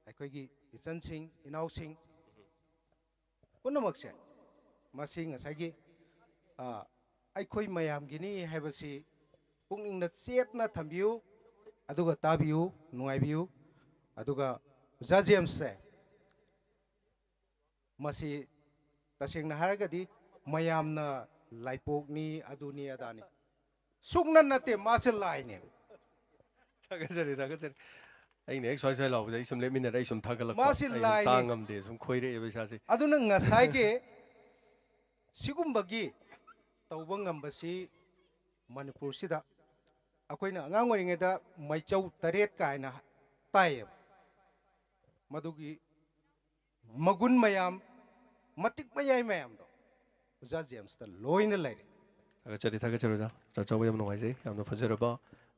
ꯑꯩꯈꯣꯏꯒꯤ ꯏꯆꯟꯁꯤꯡ, ꯏꯅꯥꯎꯁꯤꯡ ꯄꯨꯝꯅꯃꯛꯁꯦ, ꯃꯁꯤ ꯉꯁꯥꯏꯒꯤ, ꯑ, ꯑꯩꯈꯣꯏ ꯃꯌꯥꯝꯒꯤꯅꯤ ꯍꯥꯏꯕꯁꯤ ꯄꯨꯛꯅꯤꯡꯗ ꯆꯦꯠꯅ ꯊꯝꯕꯤꯌꯨ, ꯑꯗꯨꯒ ꯇꯥꯕꯤꯌꯨ, ꯅꯨꯡꯉꯥꯏꯕꯤꯌꯨ꯫ ꯑꯗꯨꯒ ꯑꯣꯖꯥ ꯖꯦꯝꯁꯁꯦ, ꯃꯁꯤ ꯇꯁꯦꯡꯅ ꯍꯥꯏꯔꯒꯗꯤ ꯃꯌꯥꯝꯅ ꯂꯥꯏꯄꯣꯛꯅꯤ, ꯑꯗꯨꯅꯤ, ꯑꯗꯥꯅꯤ꯫ ꯁꯨꯛꯅ ꯅꯠꯇꯦ, ꯃꯥꯁꯦ ꯂꯥꯏꯅꯦ꯫ ꯊꯥꯒꯠꯆꯔꯤ, ꯊꯥꯒꯠꯆꯔꯤ꯫ ꯑꯩꯅ ꯍꯦꯛ ꯁ꯭ꯋꯥꯏ ꯁ꯭ꯋꯥꯏ ꯂꯥꯎꯕꯁꯦ ꯑꯩ ꯁꯨꯝ ꯂꯦꯞꯃꯤꯟꯅꯔꯦ, ꯑꯩ ꯁꯨꯝ ꯊꯥꯒꯠꯂꯛꯄ꯫ ꯃꯥꯁꯤ ꯑꯩ ꯁꯨꯝ ꯂꯥꯏꯅꯤ꯫ ꯇꯥꯡ ꯉꯝꯗꯦ, ꯁꯨꯝ ꯈꯣꯏꯔꯛꯑꯦꯕ ꯏꯁꯥꯁꯦ꯫ ꯑꯗꯨꯅ ꯉꯁꯥꯏꯒꯤ ꯁꯤꯒꯨꯝꯕꯒꯤ ꯇꯧꯕ ꯉꯝꯕꯁꯤ ꯃꯅꯤꯄꯨꯔꯁꯤꯗ ꯑꯩꯈꯣꯏꯅ ꯑꯉꯥꯡ ꯑꯣꯏꯔꯤꯉꯩꯗ ꯃꯩꯆꯧ ꯇꯔꯦꯠ ꯀꯥꯏꯅ ꯇꯥꯏꯌꯦꯕ꯫ ꯃꯗꯨꯒꯤ ꯃꯒꯨꯟ ꯃꯌꯥꯝ, ꯃꯇꯤꯛ ꯃꯌꯥꯏ ꯃꯌꯥꯝꯗꯣ ꯑꯣꯖꯥ ꯖꯦꯝꯁꯇ ꯂꯣꯏꯅ ꯂꯩꯔꯦ꯫ ꯊꯥꯒꯠꯆꯔꯤ, ꯊꯥꯒꯠꯆꯔꯤ ꯑꯣꯖꯥ꯫ ꯑꯣꯖꯥ ꯆꯥꯎꯕ ꯌꯥꯝ ꯅꯨꯡꯉꯥꯏꯖꯩ, ꯌꯥꯝꯅ ꯐꯖꯔꯕ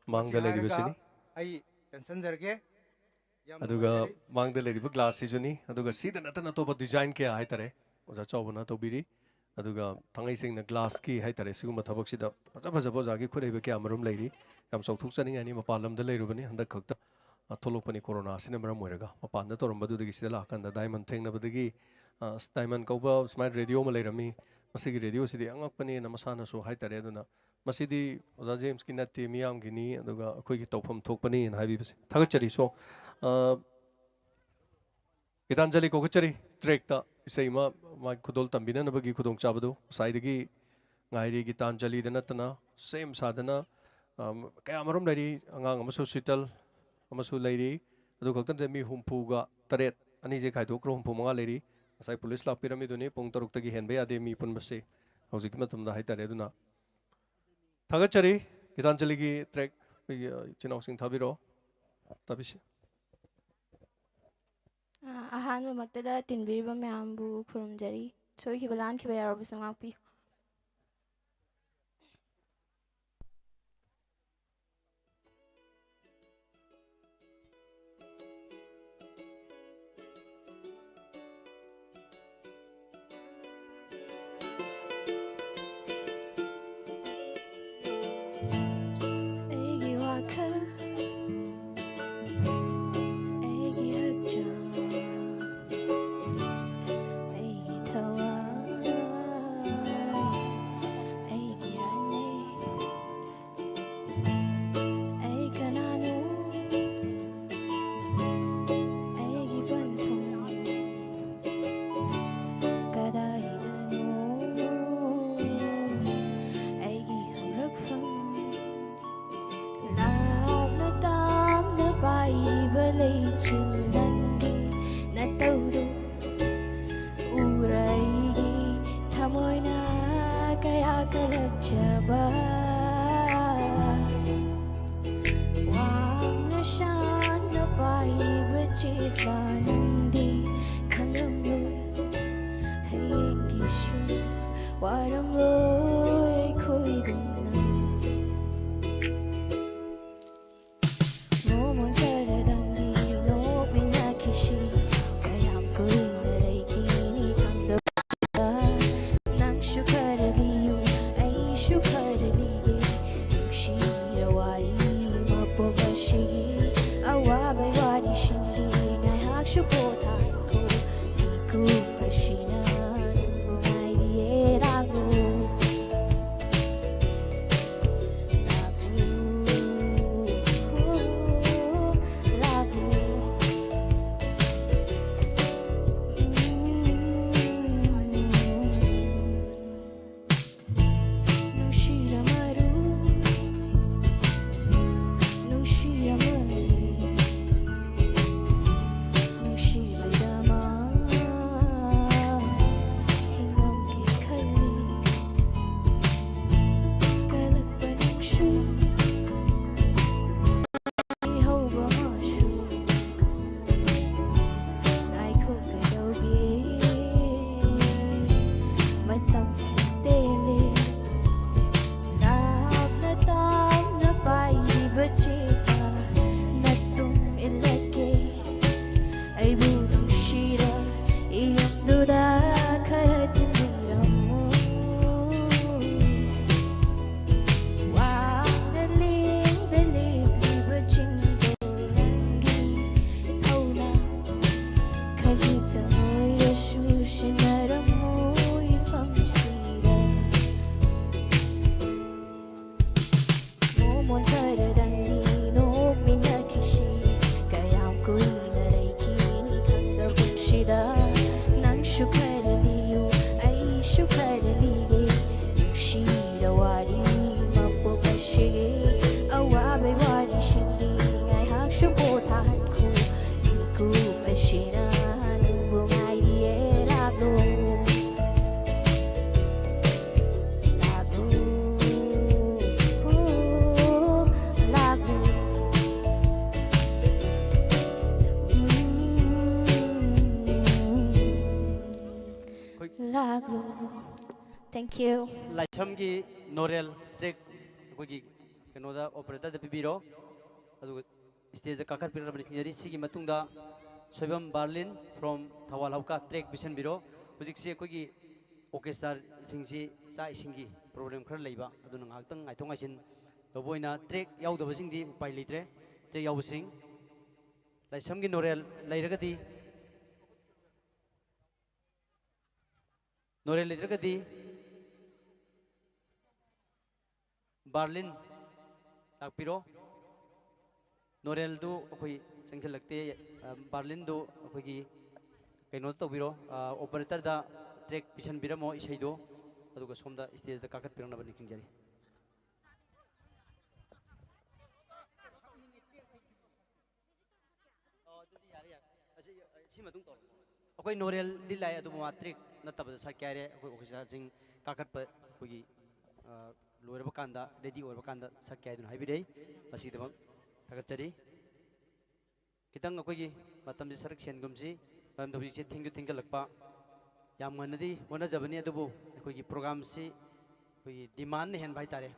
ꯃꯁꯤ ꯃꯥꯡꯗ ꯍꯥꯏꯔꯒ ꯂꯩꯔꯤꯕꯁꯤꯅꯤ꯫ ꯑꯩ ꯇꯦꯟꯁꯟꯖꯔꯒꯦ꯫ ꯌꯥꯝ ꯑꯗꯨꯒ ꯅꯨꯡꯉꯥꯏꯖꯔꯦ꯫ ꯃꯥꯡꯗ ꯂꯩꯔꯤꯕ ꯒ꯭ꯂꯥꯁꯁꯤꯁꯨꯅꯤ, ꯑꯗꯨꯒ ꯁꯤꯗ ꯅꯠꯇꯅ ꯑꯇꯣꯞꯄ ꯗꯤꯖꯥꯏꯟ ꯀꯌꯥ ꯍꯥꯏꯇꯥꯔꯦ ꯑꯣꯖꯥ ꯆꯥꯎꯕꯅ ꯇꯧꯕꯤꯔꯤ꯫ ꯑꯗꯨꯒ ꯊꯥꯡꯉꯩ ꯁꯦꯡꯅ ꯒ꯭ꯂꯥꯁꯀꯤ ꯍꯥꯏꯇꯥꯔꯦ, ꯁꯤꯒꯨꯝꯕ ꯊꯕꯛꯁꯤꯗ ꯐꯖ ꯐꯖꯕ ꯑꯣꯖꯥꯒꯤ ꯈꯨꯠ ꯍꯩꯕ ꯀꯌꯥ ꯃꯔꯨꯝ ꯂꯩꯔꯤ꯫ ꯌꯥꯝ ꯆꯥꯎꯊꯣꯛꯆꯅꯤꯡꯉꯥꯏꯅꯤ, ꯃꯄꯥꯟ ꯂꯝꯗ ꯂꯩꯔꯨꯕꯅꯤ, ꯍꯟꯗꯛ ꯈꯛꯇ ꯑ, ꯊꯣꯛꯂꯛꯄꯅꯤ꯫ ꯀꯣꯔꯣꯅꯥꯁꯤꯅ ꯃꯔꯝ ꯑꯣꯏꯔꯒ ꯃꯄꯥꯟꯗ ꯇꯧꯔꯝꯕꯗꯨꯗꯒꯤ ꯁꯤꯗ ꯂꯥꯛꯑꯀꯥꯟꯗ ꯗꯥꯏꯃꯟ ꯊꯦꯡꯅꯕꯗꯒꯤ, ꯑ, ꯑꯁ, ꯗꯥꯏꯃꯟ ꯀꯧꯕ ꯁꯨꯃꯥꯏꯅ ꯔꯦꯗꯤꯑꯣ ꯑꯃ ꯂꯩꯔꯝꯃꯤ, ꯃꯁꯤꯒꯤ ꯔꯦꯗꯤꯑꯣꯁꯤꯗꯤ ꯑꯉꯛꯄꯅꯦꯅ ꯃꯁꯥꯅꯁꯨ ꯍꯥꯏꯇꯥꯔꯦ꯫ ꯑꯗꯨꯅ ꯃꯁꯤꯗꯤ ꯑꯣꯖꯥ ꯖꯦꯝꯁꯀꯤ ꯅꯠꯇꯦ, ꯃꯤꯌꯥꯝꯒꯤꯅꯤ, ꯑꯗꯨꯒ ꯑꯩꯈꯣꯏꯒꯤ ꯇꯧꯐꯝ ꯊꯣꯛꯄꯅꯤꯅ ꯍꯥꯏꯕꯤꯕꯁꯦ ꯊꯥꯒꯠꯆꯔꯤ꯫ So, ꯑ, ꯒꯤꯇꯥꯟꯖꯂꯤ ꯀꯧꯒꯠꯆꯔꯤ꯫ ꯇ꯭ꯔꯦꯛꯇ ꯏꯁꯩ ꯑꯃ ꯃꯥꯒꯤ ꯈꯨꯗꯣꯜ ꯇꯝꯕꯤꯅꯅꯕꯒꯤ ꯈꯨꯗꯣꯡꯆꯥꯕꯗꯨ ꯉꯁꯥꯏꯗꯒꯤ ꯉꯥꯏꯔꯤ꯫ ꯒꯤꯇꯥꯟꯖꯂꯤꯗ ꯅꯠꯇꯅ ꯁꯦꯝ ꯁꯥꯗꯅ, ꯑꯝ, ꯀꯌꯥ ꯃꯔꯨꯝ ꯂꯩꯔꯤ꯫ ꯑꯉꯥꯡ ꯑꯃꯁꯨ, ꯁꯤꯇꯜ ꯑꯃꯁꯨ ꯂꯩꯔꯤ꯫ ꯑꯗꯨ ꯈꯛꯇ ꯅꯠꯇꯦ, ꯃꯤ ꯍꯨꯝꯐꯨꯒ ꯇꯔꯦꯠ, ꯑꯅꯤꯁꯦ ꯈꯥꯏꯗꯣꯛꯈ꯭ꯔꯣ, ꯍꯨꯝꯐꯨ ꯃꯉꯥ ꯂꯩꯔꯤ꯫ ꯉꯁꯥꯏ ꯄꯨꯂꯤꯁ ꯂꯥꯛꯄꯤꯔꯝꯃꯤꯗꯨꯅꯤ, ꯄꯨꯡ ꯇꯔꯨꯛꯇꯒꯤ ꯍꯦꯟꯕ ꯌꯥꯗꯦ ꯃꯤ ꯄꯨꯟꯕꯁꯦ ꯍꯧꯖꯤꯛꯀꯤ ꯃꯇꯝꯗ ꯍꯥꯏꯇꯥꯔꯦ꯫ ꯑꯗꯨꯅ ꯊꯥꯒꯠꯆꯔꯤ꯫ ꯒꯤꯇꯥꯟꯖꯂꯤꯒꯤ ꯇ꯭ꯔꯦꯛ ꯑꯩꯈꯣꯏꯒꯤ, ꯑ, ꯏꯆꯤꯟ ꯏꯅꯥꯎꯁꯤꯡ ꯊꯥꯕꯤꯔꯛꯑꯣ꯫ ꯇꯥꯕꯤꯁꯤ꯫ ꯑ, ꯑꯍꯥꯟꯕꯃꯛꯇꯗ ꯇꯤꯟꯕꯤꯔꯤꯕ ꯃꯌꯥꯝꯕꯨ ꯈꯨꯔꯨꯝꯖꯔꯤ꯫ ꯁꯣꯏꯈꯤꯕ ꯂꯥꯟꯈꯤꯕ ꯌꯥꯎꯔꯕꯁꯨ ꯉꯥꯛꯄꯤꯌꯨ꯫ ꯑꯩꯒꯤ ꯋꯥꯈꯜ, ꯑꯩꯒꯤ ꯍꯛꯆꯥꯡ, ꯑꯩꯒꯤ ꯊꯋꯥꯏ, ꯑꯩꯒꯤ ꯔꯥꯅꯤ, ꯑꯩ ꯀꯅꯥꯅꯣ? ꯑꯩꯒꯤ ꯄꯟꯊꯨꯡ ꯀꯗꯥꯏꯗꯅꯣ? ꯑꯩꯒꯤ ꯍꯧꯔꯛꯐꯝ ꯂꯥꯞꯅ ꯇꯥꯝꯅ ꯄꯥꯏꯕ ꯂꯩꯆꯤꯜ ꯅꯪꯒꯤ ꯅꯇꯧꯗꯣ ꯎꯔ ꯑꯩꯒꯤ ꯊꯃꯣꯏꯅ ꯀꯌꯥ ꯀꯜꯂꯛꯆꯕ꯫ ꯋꯥꯡꯅ ꯁꯥꯟꯅ ꯄꯥꯏꯕ ꯆꯦꯠꯂ ꯅꯪꯗꯤ ꯈꯪꯂꯝꯂꯣꯏ꯫ ꯍꯌꯦꯡꯒꯤꯁꯨ ꯋꯥꯔꯝꯂꯣꯏ ꯑꯩꯈꯣꯏꯒꯨꯝꯅ꯫ ꯃꯣꯃꯣꯟ ꯈꯔꯗꯪꯗꯤ ꯅꯣꯛꯃꯤꯟꯅꯈꯤꯁꯤ꯫ ꯀꯌꯥꯝ ꯀꯨꯏꯅ ꯂꯩꯈꯤꯅꯤ ꯈꯪꯗꯕ꯫ ꯅꯪꯁꯨ ꯈꯔ ꯂꯤꯌꯨ, ꯑꯩꯁꯨ ꯈꯔ ꯂꯤꯒꯦ꯫ ꯅꯨꯡꯁꯤꯔ ꯋꯥꯔꯤ ꯃꯄꯣꯛ ꯑꯁꯤꯒꯤ ꯑꯋꯥ ꯉꯥꯏꯍꯥꯛꯁꯨ ꯄꯣꯊꯥꯈꯣ, ꯃꯤꯀꯨꯞ ꯑꯁꯤꯅ ꯅꯪꯕꯨ ꯉꯥꯏꯔꯤꯌꯦ, ꯂꯥꯛꯂꯣ꯫ ꯂꯥꯛꯂꯣ, ꯂꯥꯛꯂꯣ꯫ ꯅꯨꯡꯁꯤꯔꯕ ꯃꯔꯨꯞ, ꯅꯨꯡꯁꯤꯔꯕ ꯃꯔꯨꯞ, ꯅꯨꯡꯁꯤꯕꯗꯃꯛ ꯍꯤꯡꯂꯝꯒꯦ ꯈꯜꯂꯤ꯫ ꯀꯜꯂꯛꯄ ꯅꯨꯡꯁꯤꯠ ꯍꯧꯕ ꯃꯆꯨ ꯉꯥꯏꯈꯣ ꯀꯩꯗꯧꯒꯦ? ꯃꯇꯝꯁꯤ ꯇꯦꯜꯂꯦ꯫ ꯇꯞꯅ ꯇꯞꯅ ꯄꯥꯏꯔꯤꯕ ꯆꯦꯞꯇ ꯅꯇꯨꯡ ꯏꯜꯂꯛꯀꯦ꯫ ꯑꯩꯕꯨ ꯅꯨꯡꯁꯤꯔ ꯌꯨꯝꯗꯨꯗ ꯈꯔ ꯊꯤꯟꯕꯤꯔꯝꯃꯨ꯫ ꯋꯥꯅ ꯂꯦꯡꯗ ꯂꯦꯞꯂꯤꯕ ꯆꯤꯡꯗꯣ ꯅꯪꯒꯤ ꯏꯊꯧꯅ ꯈꯖꯤꯛꯇꯪ ꯑꯣꯏꯔꯁꯨ ꯁꯤꯟꯅꯔꯝꯃꯨ ꯏꯐꯝꯁꯤꯗ꯫ ꯃꯣꯃꯣꯟ ꯈꯔꯗꯪꯗꯤ ꯅꯣꯛꯃꯤꯟꯅꯈꯤꯁꯤ꯫ ꯀꯌꯥꯝ ꯀꯨꯏꯅ ꯂꯩꯈꯤꯅꯤ ꯈꯪꯗ ꯄꯨꯟꯁꯤꯗ꯫ ꯅꯪꯁꯨ ꯈꯔ ꯂꯤꯌꯨ, ꯑꯩꯁꯨ ꯈꯔ ꯂꯤꯒꯦ꯫ ꯅꯨꯡꯁꯤꯗ ꯋꯥꯔꯤ ꯃꯄꯣꯛ ꯑꯁꯤꯒꯤ ꯑꯋꯥꯕꯩ ꯋꯥꯔꯤꯁꯤꯡꯗꯤ ꯉꯥꯏꯍꯥꯛꯁꯨ ꯄꯣꯊꯥꯍꯟꯈꯣ꯫ ꯃꯤꯀꯨꯞ ꯑꯁꯤꯅ ꯅꯪꯕꯨ ꯉꯥꯏꯔꯤꯌꯦ, ꯂꯥꯛꯂꯣ꯫ ꯂꯥꯛꯂꯣ, ꯂꯥꯛꯂꯣ꯫ ꯂꯥꯛꯂꯣ꯫ Thank you꯫ ꯂꯥꯏꯁ꯭ꯔꯝꯒꯤ ꯅꯣꯔꯦꯜ ꯇ꯭ꯔꯦꯛ ꯑꯩꯈꯣꯏꯒꯤ ꯀꯩꯅꯣꯗ ꯑꯣꯄꯔꯦꯇꯔꯗ ꯄꯤꯕꯤꯔꯣ, ꯑꯗꯨꯒ ꯁ꯭ꯇꯦꯖꯇ ꯀꯥꯈꯠꯄꯤꯔꯛꯅꯕ ꯅꯤꯡꯁꯤꯡꯖꯔꯤ꯫ ꯁꯤꯒꯤ ꯃꯇꯨꯡꯗ ꯁꯣꯏꯕꯝ ꯕꯥꯔꯂꯤꯟ from ꯊꯧꯕꯥꯜ ꯍꯧꯀꯥ ꯇ꯭ꯔꯦꯛ ꯄꯤꯁꯟꯕꯤꯔꯣ꯫ ꯍꯧꯖꯤꯛꯁꯤ ꯑꯩꯈꯣꯏꯒꯤ ꯑꯣꯔꯀꯦꯁꯇ꯭ꯔꯥꯁꯤꯡꯁꯤ ꯆꯥꯛ ꯏꯁꯤꯡꯒꯤ ꯄ꯭ꯔꯣꯕ꯭ꯂꯦꯝ ꯈꯔ ꯂꯩꯕ, ꯑꯗꯨꯅ ꯉꯥꯏꯍꯥꯛꯇꯪ ꯉꯥꯏꯊꯣꯛ ꯉꯥꯏꯁꯤꯟ ꯇꯧꯕ ꯑꯣꯏꯅ ꯇ꯭ꯔꯦꯛ ꯌꯥꯎꯗꯕꯁꯤꯡꯗꯤ ꯎꯄꯥꯏ ꯂꯩꯇ꯭ꯔꯦ꯫ ꯇ꯭ꯔꯦꯛ ꯌꯥꯎꯕꯁꯤꯡ ꯂꯥꯏꯁ꯭ꯔꯝꯒꯤ ꯅꯣꯔꯦꯜ ꯂꯩꯔꯒꯗꯤ, ꯅꯣꯔꯦꯜ ꯂꯩꯇ꯭ꯔꯒꯗꯤ ꯕꯥꯔꯂꯤꯟ ꯂꯥꯛꯄꯤꯔꯣ꯫ ꯅꯣꯔꯦꯜꯗꯨ ꯑꯩꯈꯣꯏ ꯆꯪꯁꯤꯜꯂꯛꯇꯦ꯫ ꯑ, ꯕꯥꯔꯂꯤꯟꯗꯨ ꯑꯩꯈꯣꯏꯒꯤ ꯀꯩꯅꯣ ꯇꯧꯕꯤꯔꯣ, ꯑ, ꯑꯣꯄꯔꯦꯇꯔꯗ ꯇ꯭ꯔꯦꯛ ꯄꯤꯁꯟꯕꯤꯔꯝꯃꯣ ꯏꯁꯩꯗꯣ, ꯑꯗꯨꯒ ꯁꯣꯝꯗ ꯁ꯭ꯇꯦꯖꯇ ꯀꯥꯈꯠꯄꯤꯔꯛꯅꯕ ꯅꯤꯡꯁꯤꯡꯖꯔꯤ꯫ ꯑꯣ, ꯑꯗꯨꯗꯤ ꯌꯥꯔꯦ, ꯌꯥꯔꯦ꯫ ꯑꯁꯤ, ꯁꯤ ꯃꯇꯨꯡ ꯇꯧꯔꯣ꯫ ꯑꯩꯈꯣꯏ ꯅꯣꯔꯦꯜꯗꯤ ꯂꯥꯛꯑꯦ, ꯑꯗꯨꯕꯨ ꯃꯥ ꯇ꯭ꯔꯦꯛ ꯅꯠꯇꯕꯗ ꯁꯛꯀꯦ ꯍꯥꯏꯔꯦ꯫ ꯑꯩꯈꯣꯏ ꯑꯣꯐꯤꯁꯥꯔꯁꯤꯡ ꯀꯥꯈꯠꯄ ꯑꯩꯈꯣꯏꯒꯤ, ꯑ, ꯂꯣꯏꯔꯕ ꯀꯥꯟꯗ, ꯔꯦꯗꯤ ꯑꯣꯏꯔꯕ ꯀꯥꯟꯗ ꯁꯛꯀꯦ ꯍꯥꯏꯗꯨꯅ ꯍꯥꯏꯕꯤꯔꯛꯏ꯫ ꯃꯁꯤꯒꯤꯗꯃꯛ ꯊꯥꯒꯠꯆꯔꯤ꯫ ꯈꯤꯇꯪ ꯑꯩꯈꯣꯏꯒꯤ ꯃꯇꯝꯁꯤ ꯁꯔꯨꯛ ꯁꯦꯟꯒꯨꯝꯁꯤ, ꯃꯔꯝꯗꯤ ꯍꯧꯖꯤꯛꯁꯦ ꯊꯦꯡꯁꯨ ꯊꯦꯡꯖꯜꯂꯛꯄ꯫ ꯌꯥꯝ ꯉꯟꯅꯗꯤ ꯍꯣꯠꯅꯖꯕꯅꯤ, ꯑꯗꯨꯕꯨ ꯑꯩꯈꯣꯏꯒꯤ ꯄ꯭ꯔꯣꯒ꯭ꯔꯥꯝꯁꯤ ꯑꯩꯈꯣꯏꯒꯤ ꯗꯤꯃꯥꯟꯅ ꯍꯦꯟꯕ ꯍꯥꯏꯇꯥꯔꯦ꯫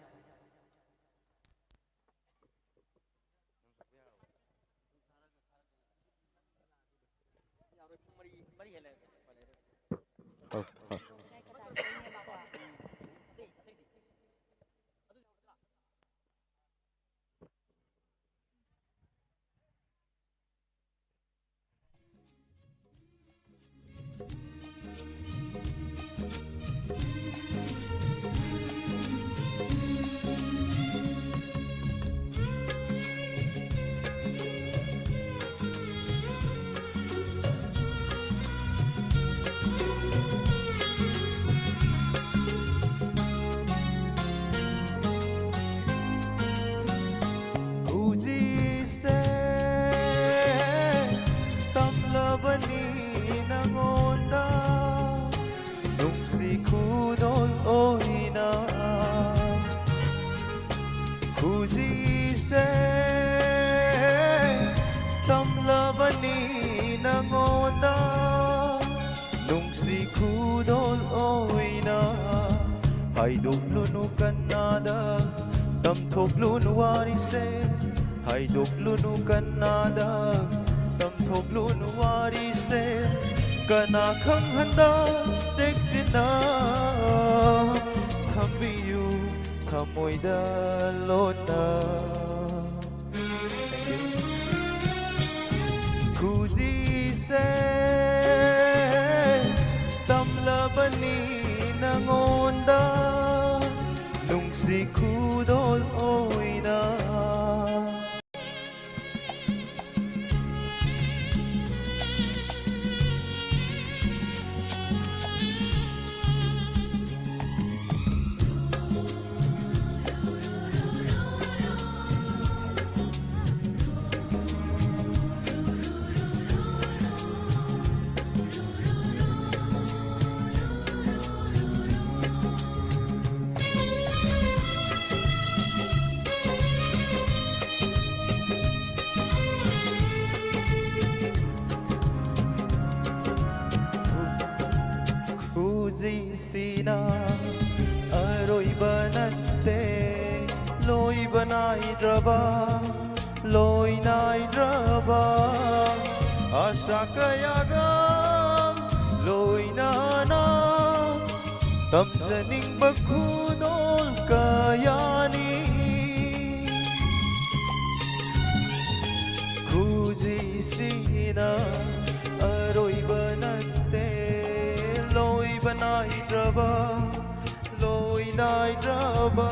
ꯈꯨꯖꯤꯁꯦ ꯇꯝꯂꯕꯅꯤ ꯅꯉꯣꯟꯗ, ꯅꯨꯡꯁꯤ ꯈꯨꯗꯣꯜ ꯑꯣꯏꯅ꯫ ꯈꯨꯖꯤꯁꯦ ꯇꯝꯂꯕꯅꯤ ꯅꯉꯣꯟꯗ, ꯅꯨꯡꯁꯤ ꯈꯨꯗꯣꯜ ꯑꯣꯏꯅ꯫ ꯍꯥꯏꯗꯣꯛꯂꯨꯅꯨ ꯀꯅꯥꯗ ꯇꯝꯊꯣꯛꯂꯨꯅꯨ ꯋꯥꯔꯤꯁꯦ, ꯍꯥꯏꯗꯣꯛꯂꯨꯅꯨ ꯀꯅꯥꯗ ꯇꯝꯊꯣꯛꯂꯨꯅꯨ ꯋꯥꯔꯤꯁꯦ꯫ ꯀꯅꯥ ꯈꯪꯍꯟꯗ ꯆꯦꯛꯁꯤꯟꯅ ꯊꯝꯕꯤꯌꯨ ꯊꯃꯣꯏꯗ ꯂꯣꯟꯅ꯫ Thank you. ꯈꯨꯖꯤꯁꯦ ꯇꯝꯂꯕꯅꯤ ꯅꯉꯣꯟꯗ, ꯅꯨꯡꯁꯤ ꯈꯨꯗꯣꯜ ꯑꯣꯏꯅ꯫ ꯈꯨꯖꯤꯁꯤꯅ ꯑꯔꯣꯏꯕ ꯅꯠꯇꯦ, ꯂꯣꯏꯕ ꯅꯥꯏꯗ꯭ꯔꯕ, ꯂꯣꯏ ꯅꯥꯏꯗ꯭ꯔꯕ ꯑꯁꯥ ꯀꯌꯥꯒ ꯂꯣꯏꯅꯅ ꯇꯝꯖꯅꯤꯡꯕ ꯈꯨꯗꯣꯜ ꯀꯌꯥꯅꯤ꯫ ꯈꯨꯖꯤꯁꯤꯅ ꯑꯔꯣꯏꯕ ꯅꯠꯇꯦ, ꯂꯣꯏꯕ ꯅꯥꯏꯗ꯭ꯔꯕ, ꯂꯣꯏ ꯅꯥꯏꯗ꯭ꯔꯕ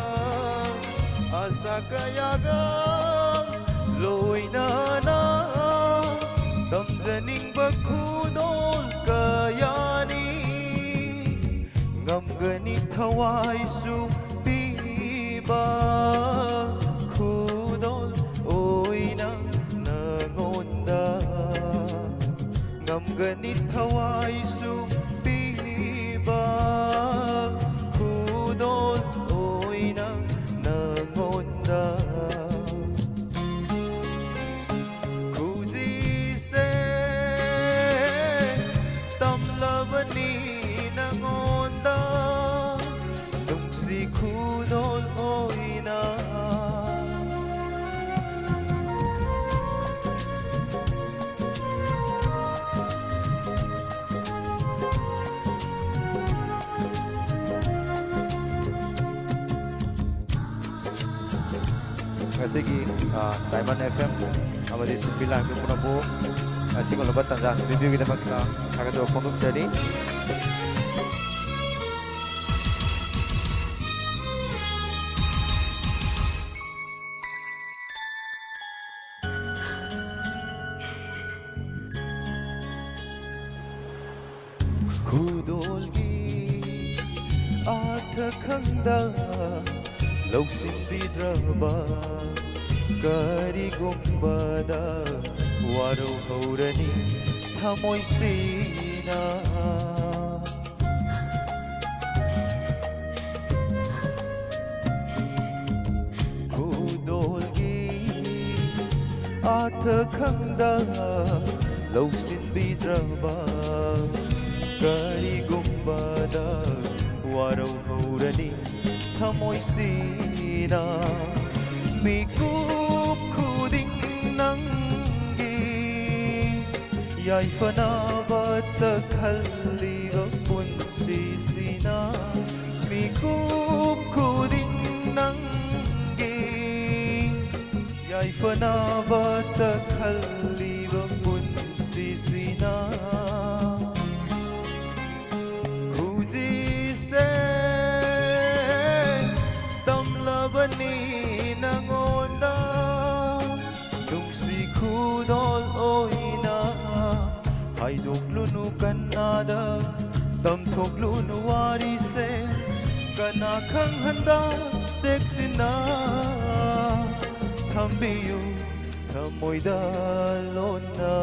ꯑꯁꯥ ꯀꯌꯥꯒ ꯂꯣꯏꯅꯅ ꯇꯝꯖꯅꯤꯡꯕ ꯈꯨꯗꯣꯜ ꯀꯌꯥꯅꯤ꯫ ꯉꯝꯒꯅꯤ ꯊꯋꯥꯏꯁꯨ ꯄꯤꯕ ꯈꯨꯗꯣꯜ ꯑꯣꯏꯅ ꯅꯉꯣꯟꯗ꯫ ꯉꯝꯒꯅꯤ ꯊꯋꯥꯏꯁꯨ ꯄꯤꯕ ꯈꯨꯗꯣꯜ ꯑꯣꯏꯅ ꯅꯉꯣꯟꯗ꯫ ꯈꯨꯖꯤꯁꯦ ꯇꯝꯂꯕꯅꯤ ꯅꯉꯣꯟꯗ, ꯅꯨꯡꯁꯤ ꯈꯨꯗꯣꯜ ꯑꯣꯏꯅ꯫ ꯉꯁꯤꯒꯤ, ꯑ, Diamond F M ꯑꯃꯗꯤ ꯁꯤꯟꯕꯤ ꯂꯥꯡꯕꯤ ꯄꯨꯝꯅꯃꯛꯄꯨ, ꯑ, ꯑꯁꯤꯒꯨꯝꯂꯕ ꯇꯥꯟꯖꯥ ꯑꯁꯤ ꯄꯤꯕꯤꯕꯒꯤꯗꯃꯛꯇ ꯊꯥꯒꯠꯆꯕ ꯐꯣꯡꯗꯣꯛꯆꯔꯤ꯫ ꯈꯨꯗꯣꯜꯒꯤ ꯑꯥꯔꯊ ꯈꯪꯗ ꯂꯧꯁꯤꯟꯕꯤꯗ꯭ꯔꯕ ꯀꯔꯤꯒꯨꯝꯕꯗ ꯋꯥꯔꯧꯍꯧꯔꯅꯤ ꯊꯃꯣꯏꯁꯤꯅ꯫ ꯈꯨꯗꯣꯜꯒꯤ ꯑꯥꯔꯊ ꯈꯪꯗ ꯂꯧꯁꯤꯟꯕꯤꯗ꯭ꯔꯕ ꯀꯔꯤꯒꯨꯝꯕꯗ ꯋꯥꯔꯧꯍꯧꯔꯅꯤ ꯊꯃꯣꯏꯁꯤꯅ꯫ ꯃꯤꯀꯨꯞ ꯈꯨꯗꯤꯡ ꯅꯪꯒꯤ ꯌꯥꯏꯐꯅꯕꯇ ꯈꯜꯂꯤꯕ ꯄꯨꯟꯁꯤꯁꯤꯅ꯫ ꯃꯤꯀꯨꯞ ꯈꯨꯗꯤꯡ ꯅꯪꯒꯤ ꯌꯥꯏꯐꯅꯕꯇ ꯈꯜꯂꯤꯕ ꯄꯨꯟꯁꯤꯁꯤꯅ꯫ ꯈꯨꯖꯤꯁꯦ ꯇꯝꯂꯕꯅꯤ ꯅꯉꯣꯟꯗ ꯅꯨꯡꯁꯤ ꯈꯨꯗꯣꯜ ꯑꯣꯏꯅ꯫ ꯍꯥꯏꯗꯣꯛꯂꯨꯅꯨ ꯀꯅꯥꯗ, ꯇꯝꯊꯣꯛꯂꯨꯅꯨ ꯋꯥꯔꯤꯁꯦ꯫ ꯀꯅꯥ ꯈꯪꯍꯟꯗ ꯆꯦꯛꯁꯤꯟꯅ ꯊꯝꯕꯤꯌꯨ ꯊꯃꯣꯏꯗ ꯂꯣꯟꯅ꯫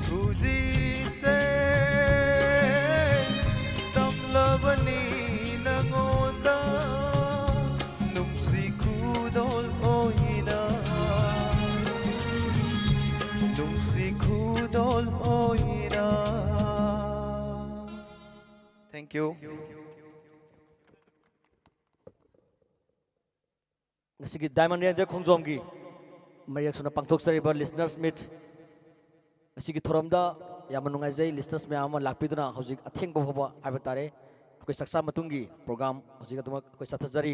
ꯍꯧꯖꯤꯛꯁꯦ ꯇꯝꯂꯕꯅꯤ ꯅꯉꯣꯟꯗ ꯅꯨꯡꯁꯤ ꯈꯨꯗꯣꯜ ꯑꯣꯏꯅ꯫ ꯅꯨꯡꯁꯤ ꯈꯨꯗꯣꯜ ꯑꯣꯏꯅ꯫ Thank you. ꯉꯁꯤꯒꯤ Diamond Real ꯈꯣꯡꯖꯣꯝꯒꯤ ꯃꯔꯤꯔꯛ ꯁꯨꯅ ꯄꯥꯡꯊꯣꯛꯆꯔꯤꯕ Listeners Meet ꯑꯁꯤꯒꯤ ꯊꯧꯔꯝꯗ ꯌꯥꯝꯅ ꯅꯨꯡꯉꯥꯏꯖꯩ꯫ Listeners ꯃꯌꯥꯝ ꯑꯃ ꯂꯥꯛꯄꯤꯗꯨꯅ ꯍꯧꯖꯤꯛ ꯑꯊꯦꯡꯕ ꯐꯥꯎꯕ ꯍꯥꯏꯕ ꯇꯥꯔꯦ, ꯑꯩꯈꯣꯏ ꯆꯥꯛꯆꯥ ꯃꯇꯨꯡꯒꯤ program ꯍꯧꯖꯤꯛ ꯑꯗꯨꯃꯛ ꯑꯩꯈꯣꯏ ꯆꯠꯊꯖꯔꯤ꯫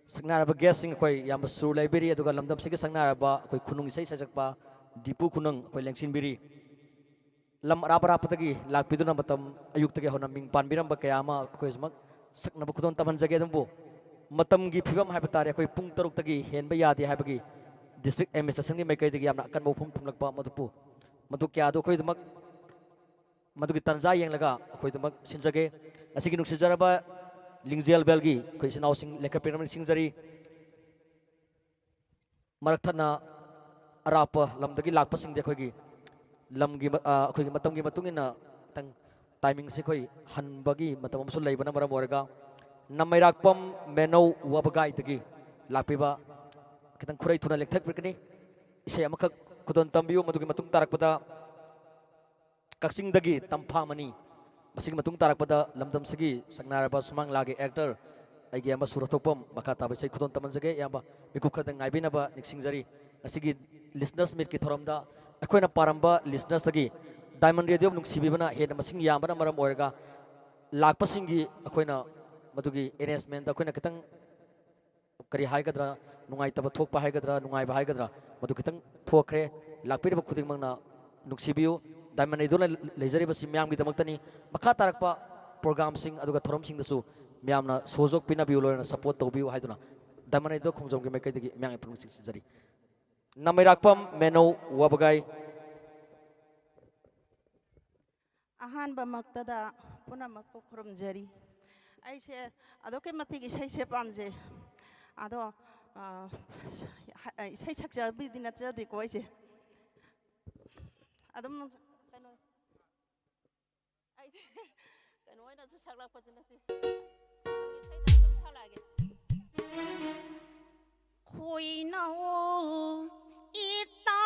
ꯁꯛꯅꯥꯏꯔꯕ ꯒꯦꯁꯁꯤꯡ ꯑꯩꯈꯣꯏ ꯌꯥꯝꯅ ꯁꯨꯔ ꯂꯩꯕꯤꯔꯤ, ꯑꯗꯨꯒ ꯂꯝꯗꯝꯁꯤꯒꯤ ꯁꯛꯅꯥꯏꯔꯕ ꯑꯩꯈꯣꯏ ꯈꯨꯅꯨꯡ ꯏꯁꯩ ꯁꯩꯁꯛꯄ ꯗꯤꯄꯨ ꯈꯨꯅꯨꯡ ꯑꯩꯈꯣꯏ ꯂꯦꯡꯁꯤꯟꯕꯤꯔꯤ꯫ ꯂꯝ ꯑꯔꯥꯞ ꯑꯔꯥꯞꯄꯗꯒꯤ ꯂꯥꯛꯄꯤꯗꯨꯅ ꯃꯇꯝ ꯑꯌꯨꯛꯇꯒꯤ ꯍꯧꯅ ꯃꯤꯡ ꯄꯥꯟꯕꯤꯔꯝꯕ ꯀꯌꯥ ꯑꯃ ꯑꯩꯈꯣꯏ ꯁꯨꯃꯛ ꯁꯛꯅꯕ ꯈꯨꯗꯣꯜ ꯇꯝꯍꯟꯖꯒꯦ꯫ ꯑꯗꯨꯕꯨ ꯃꯇꯝꯒꯤ ꯐꯤꯕꯝ ꯍꯥꯏꯕ ꯇꯥꯔꯦ, ꯑꯩꯈꯣꯏ ꯄꯨꯡ ꯇꯔꯨꯛꯇꯒꯤ ꯍꯦꯟꯕ ꯌꯥꯗꯦ ꯍꯥꯏꯕꯒꯤ ꯗꯤꯁꯇ꯭ꯔꯤꯛ ꯑꯦꯗꯃꯤꯅꯤꯁꯇ꯭ꯔꯦꯁꯟꯒꯤ ꯃꯥꯏꯀꯩꯗꯒꯤ ꯌꯥꯝꯅ ꯑꯀꯟꯕ ꯋꯥꯐꯝ ꯊꯝꯂꯛꯄ ꯃꯗꯨꯄꯨ, ꯃꯗꯨ ꯀꯌꯥꯗꯨ ꯑꯩꯈꯣꯏꯗꯃꯛ ꯃꯗꯨꯒꯤ ꯇꯥꯟꯖꯥ ꯌꯦꯡꯂꯒ ꯑꯩꯈꯣꯏꯗꯃꯛ ꯁꯤꯟꯖꯒꯦ꯫ ꯉꯁꯤꯒꯤ ꯅꯨꯡꯁꯤꯖꯔꯕ ꯂꯤꯡꯖꯦꯜ ꯕꯦꯜꯒꯤ ꯑꯩꯈꯣꯏ ꯏꯆꯤꯟ ꯏꯅꯥꯎꯁꯤꯡ ꯂꯦꯞꯈꯠꯄꯤꯔꯝꯕ ꯅꯤꯡꯁꯤꯡꯖꯔꯤ꯫ ꯃꯔꯛ ꯊꯠꯅ ꯑꯔꯥꯞꯄ ꯂꯝꯗꯒꯤ ꯂꯥꯛꯄꯁꯤꯡꯗꯤ ꯑꯩꯈꯣꯏꯒꯤ ꯂꯝꯒꯤ ꯃ-, ꯑ, ꯑꯩꯈꯣꯏꯒꯤ ꯃꯇꯝꯒꯤ ꯃꯇꯨꯡ ꯏꯟꯅ ꯈꯤꯇꯪ ꯇꯥꯏꯃꯤꯡꯁꯤ ꯑꯩꯈꯣꯏ ꯍꯟꯕꯒꯤ ꯃꯇꯝ ꯑꯃꯁꯨ ꯂꯩꯕꯅ ꯃꯔꯝ ꯑꯣꯏꯔꯒ ꯅꯝꯃꯩꯔꯥꯛꯄꯝ ꯃꯦꯅꯧ ꯋꯥꯕꯒꯥꯏꯗꯒꯤ ꯂꯥꯛꯄꯤꯕ ꯈꯤꯇꯪ ꯈꯨꯔꯩ ꯊꯨꯅ ꯂꯦꯡꯊꯠꯄꯤꯔꯛꯀꯅꯤ꯫ ꯏꯁꯩ ꯑꯃꯈꯛ ꯈꯨꯗꯣꯜ ꯇꯝꯕꯤꯌꯨ, ꯃꯗꯨꯒꯤ ꯃꯇꯨꯡ ꯇꯥꯔꯛꯄꯗ ꯀꯛꯆꯤꯡꯗꯒꯤ ꯇꯝꯐꯥ ꯃꯅꯤ꯫ ꯃꯁꯤꯒꯤ ꯃꯇꯨꯡ ꯇꯥꯔꯛꯄꯗ ꯂꯝꯗꯝꯁꯤꯒꯤ ꯁꯛꯅꯥꯏꯔꯕ ꯁꯨꯃꯥꯡ ꯂꯤꯂꯥꯒꯤ ꯑꯦꯛꯇꯔ ꯑꯩꯒꯤ ꯑꯃ ꯁꯨꯔ ꯊꯣꯛꯄꯝ, ꯃꯈꯥ ꯇꯥꯕ ꯏꯁꯩ ꯈꯨꯗꯣꯜ ꯇꯝꯍꯟꯖꯒꯦ꯫ ꯑꯌꯥꯝꯕ ꯃꯤꯀꯨꯞ ꯈꯔꯗꯪ ꯉꯥꯏꯕꯤꯅꯕ ꯅꯤꯡꯁꯤꯡꯖꯔꯤ꯫ ꯉꯁꯤꯒꯤ ꯂꯤꯁꯅꯔꯁ ꯃꯤꯠꯀꯤ ꯊꯧꯔꯝꯗ ꯑꯩꯈꯣꯏꯅ ꯄꯥꯔꯝꯕ ꯂꯤꯁꯅꯔꯁꯇꯒꯤ ꯗꯥꯏꯃꯟ ꯔꯦꯗꯤꯑꯣ ꯅꯨꯡꯁꯤꯕꯤꯕꯅ ꯍꯦꯟꯅ ꯃꯁꯤꯡ ꯌꯥꯝꯕꯅ ꯃꯔꯝ ꯑꯣꯏꯔꯒ ꯂꯥꯛꯄꯁꯤꯡꯒꯤ ꯑꯩꯈꯣꯏꯅ ꯃꯗꯨꯒꯤ ꯑꯦꯔꯦꯟꯖꯃꯦꯟꯗ ꯑꯩꯈꯣꯏꯅ ꯈꯤꯇꯪ ꯀꯔꯤ ꯍꯥꯏꯒꯗ꯭ꯔꯥ, ꯅꯨꯡꯉꯥꯏꯇꯕ ꯊꯣꯛꯄ ꯍꯥꯏꯒꯗ꯭ꯔꯥ, ꯅꯨꯡꯉꯥꯏꯕ ꯍꯥꯏꯒꯗ꯭ꯔꯥ, ꯃꯗꯨ ꯈꯤꯇꯪ ꯊꯣꯛꯈ꯭ꯔꯦ꯫ ꯂꯥꯛꯄꯤꯔꯤꯕ ꯈꯨꯗꯤꯡꯃꯛꯅ ꯅꯨꯡꯁꯤꯕꯤꯌꯨ꯫ ꯗꯥꯏꯃꯟ ꯔꯦꯗꯤꯑꯣꯅ ꯂꯩꯖꯔꯤꯕꯁꯤ ꯃꯤꯌꯥꯝꯒꯤꯗꯃꯛꯇꯅꯤ꯫ ꯃꯈꯥ ꯇꯥꯔꯛꯄ ꯄ꯭ꯔꯣꯒ꯭ꯔꯥꯝꯁꯤꯡ ꯑꯗꯨꯒ ꯊꯧꯔꯝꯁꯤꯡꯗꯁꯨ ꯃꯤꯌꯥꯝꯅ ꯁꯣꯖꯣꯛ ꯄꯤꯅꯕꯤꯌꯨ, ꯂꯣꯏꯅꯅ ꯁꯄꯣꯔꯠ ꯇꯧꯕꯤꯌꯨ ꯍꯥꯏꯗꯨꯅ ꯗꯥꯏꯃꯟ ꯔꯦꯗꯤꯑꯣ ꯈꯣꯡꯖꯣꯝꯒꯤ ꯃꯥꯏꯀꯩꯗꯒꯤ ꯃꯤꯌꯥꯝꯒꯤ ꯄꯨꯛꯅꯤꯡ ꯆꯤꯡꯁꯤꯟꯖꯔꯤ꯫ ꯅꯝꯃꯩꯔꯥꯛꯄꯝ ꯃꯦꯅꯧ ꯋꯥꯕꯒꯥꯏ꯫ ꯑꯍꯥꯟꯕꯃꯛꯇꯗ ꯄꯨꯝꯅꯃꯛꯄꯨ ꯈꯨꯔꯨꯝꯖꯔꯤ꯫ ꯑꯩꯁꯦ ꯑꯗꯨꯛꯀꯤ ꯃꯇꯤꯛ ꯏꯁꯩꯁꯦ ꯄꯥꯝꯖꯩ꯫ ꯑꯗꯣ, ꯑ, ꯏꯁꯩ ꯁꯛꯆꯕꯤꯗꯤ ꯅꯠꯆꯗꯦꯀꯣ ꯑꯩꯁꯦ꯫ ꯑꯗꯨꯝ ꯀꯩꯅꯣ, ꯑꯩꯗꯤ ꯀꯩꯅꯣ ꯑꯣꯏꯅꯁꯨ ꯁꯛꯂꯛꯄꯁꯨ ꯅꯠꯇꯦ꯫ ꯏꯁꯩꯗ ꯑꯗꯨꯝ ꯁꯛꯂꯛꯑꯒꯦ꯫ ꯈꯣꯏꯅꯧ ꯏꯇꯥ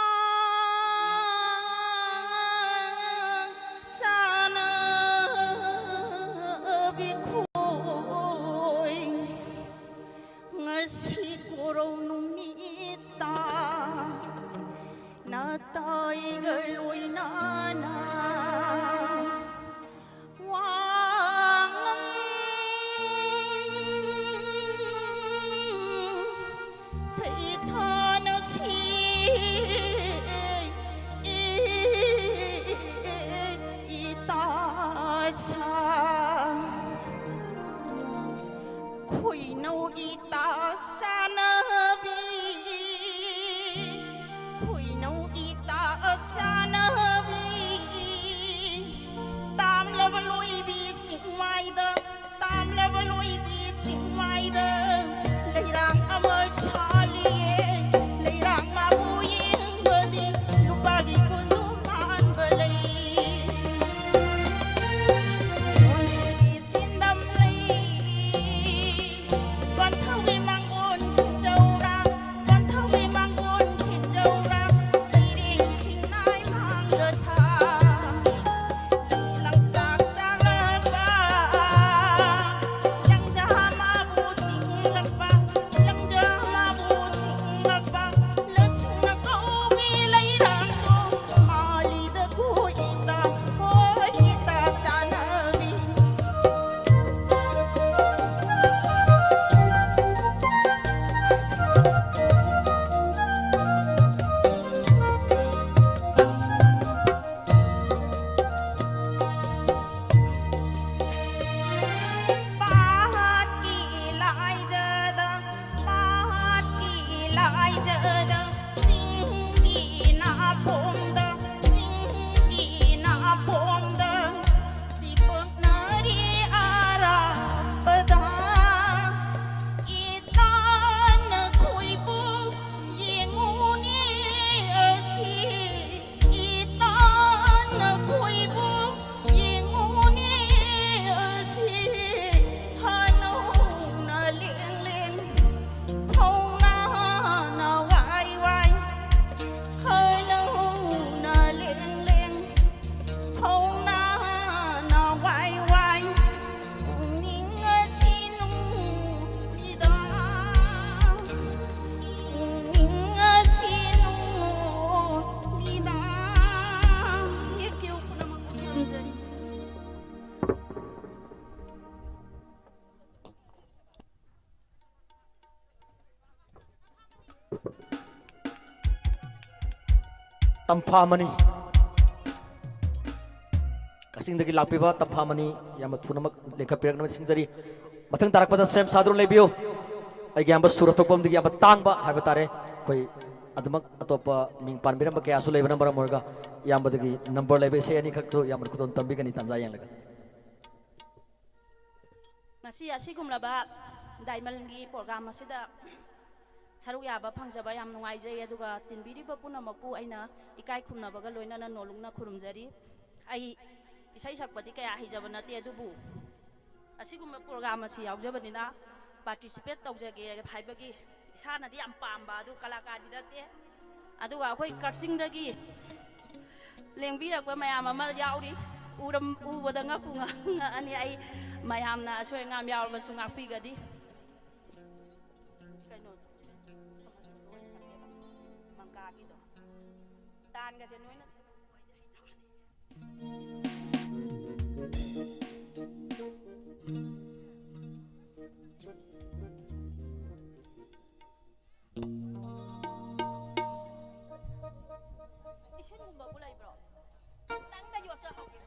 ꯆꯥꯅꯕꯤ ꯈꯣꯏ, ꯉꯁꯤ ꯀꯣꯔꯧ ꯅꯨꯃꯤꯠꯇ ꯅꯇꯩꯒ ꯂꯣꯏꯅꯅ ꯋꯥꯉꯝ ꯇꯝꯐꯥ ꯃꯅꯤ꯫ ꯀꯛꯆꯤꯡꯗꯒꯤ ꯂꯥꯛꯄꯤꯕ ꯇꯝꯐꯥ ꯃꯅꯤ ꯌꯥꯝꯅ ꯊꯨꯅꯃꯛ ꯂꯦꯡꯈꯠꯄꯤꯔꯛꯅꯕ ꯅꯤꯡꯁꯤꯡꯖꯔꯤ꯫ ꯃꯊꯪ ꯇꯥꯔꯛꯄꯗ ꯁꯦꯝ ꯁꯥꯗꯨꯅ ꯂꯩꯕꯤꯌꯨ꯫ ꯑꯩꯒꯤ ꯏꯌꯥꯝꯕ ꯁꯨꯔ ꯊꯣꯛꯄꯝꯗꯒꯤ ꯌꯥꯝꯅ ꯇꯥꯡꯕ ꯍꯥꯏꯕ ꯇꯥꯔꯦ꯫ ꯑꯩꯈꯣꯏ ꯑꯗꯨꯃꯛ ꯑꯇꯣꯞꯄ ꯃꯤꯡ ꯄꯥꯟꯕꯤꯔꯝꯕ ꯀꯌꯥꯁꯨ ꯂꯩꯕꯅ ꯃꯔꯝ ꯑꯣꯏꯔꯒ ꯏꯌꯥꯝꯕꯗꯒꯤ ꯅꯝꯕꯔ ꯂꯩꯕ ꯏꯁꯩ ꯑꯅꯤꯈꯛꯇꯨ ꯏꯌꯥꯝꯕꯅ ꯈꯨꯗꯣꯜ ꯇꯝꯕꯤꯒꯅꯤ ꯇꯥꯟꯖꯥ ꯌꯦꯡꯂꯒ꯫ ꯉꯁꯤ ꯑꯁꯤꯒꯨꯝꯂꯕ ꯗꯥꯏꯃꯟꯒꯤ ꯄ꯭ꯔꯣꯒ꯭ꯔꯥꯝ ꯑꯁꯤꯗ ꯁꯔꯨꯛ ꯌꯥꯕ ꯐꯪꯖꯕ ꯌꯥꯝ ꯅꯨꯡꯉꯥꯏꯖꯩ, ꯑꯗꯨꯒ ꯇꯤꯟꯕꯤꯔꯤꯕ ꯄꯨꯝꯅꯃꯛꯄꯨ ꯑꯩꯅ ꯏꯀꯥꯏ ꯈꯨꯝꯅꯕꯒ ꯂꯣꯏꯅꯅ ꯅꯣꯂꯨꯛꯅ ꯈꯨꯔꯨꯝꯖꯔꯤ꯫ ꯑꯩ ꯏꯁꯩ ꯁꯛꯄꯗꯤ ꯀꯌꯥ ꯍꯩꯖꯕ ꯅꯠꯇꯦ, ꯑꯗꯨꯕꯨ ꯑꯁꯤꯒꯨꯝꯕ ꯄ꯭ꯔꯣꯒ꯭ꯔꯥꯝ ꯑꯁꯤ ꯌꯥꯎꯖꯕꯅꯤꯅ ꯄꯥꯔꯇꯤꯁꯤꯄꯦꯠ ꯇꯧꯖꯒꯦ ꯍꯥꯏꯕꯒꯤ ꯏꯁꯥꯅꯗꯤ ꯌꯥꯝ ꯄꯥꯝꯕ ꯑꯗꯨ ꯀꯂꯥꯀꯥꯔꯗꯤ ꯅꯠꯇꯦ꯫ ꯑꯗꯨꯒ ꯑꯩꯈꯣꯏ ꯀꯛꯆꯤꯡꯗꯒꯤ ꯂꯦꯡꯕꯤꯔꯛꯄ ꯃꯌꯥꯝ ꯑꯃ ꯌꯥꯎꯔꯤ꯫ ꯎꯔꯝ-, ꯎꯕꯗ ꯉꯛꯄꯨ ꯉꯛ-, ꯉꯛꯑꯅꯤ꯫ ꯑꯩ ꯃꯌꯥꯝꯅ ꯑꯁꯣꯏ ꯑꯉꯥꯝ ꯌꯥꯎꯔꯕꯁꯨ ꯉꯥꯛꯄꯤꯒꯅꯤ꯫ ꯀꯩꯅꯣꯗꯣ, ꯃꯪꯒꯥꯒꯤꯗꯣ꯫ ꯇꯥꯟꯒꯁꯦ ꯅꯣꯏꯅ ꯏꯁꯤꯡꯒꯨꯝꯕꯕꯨ ꯂꯩꯕ꯭ꯔꯣ? ꯈꯤꯇꯪꯒ ꯌꯣꯠꯆꯍꯧꯒꯦ꯫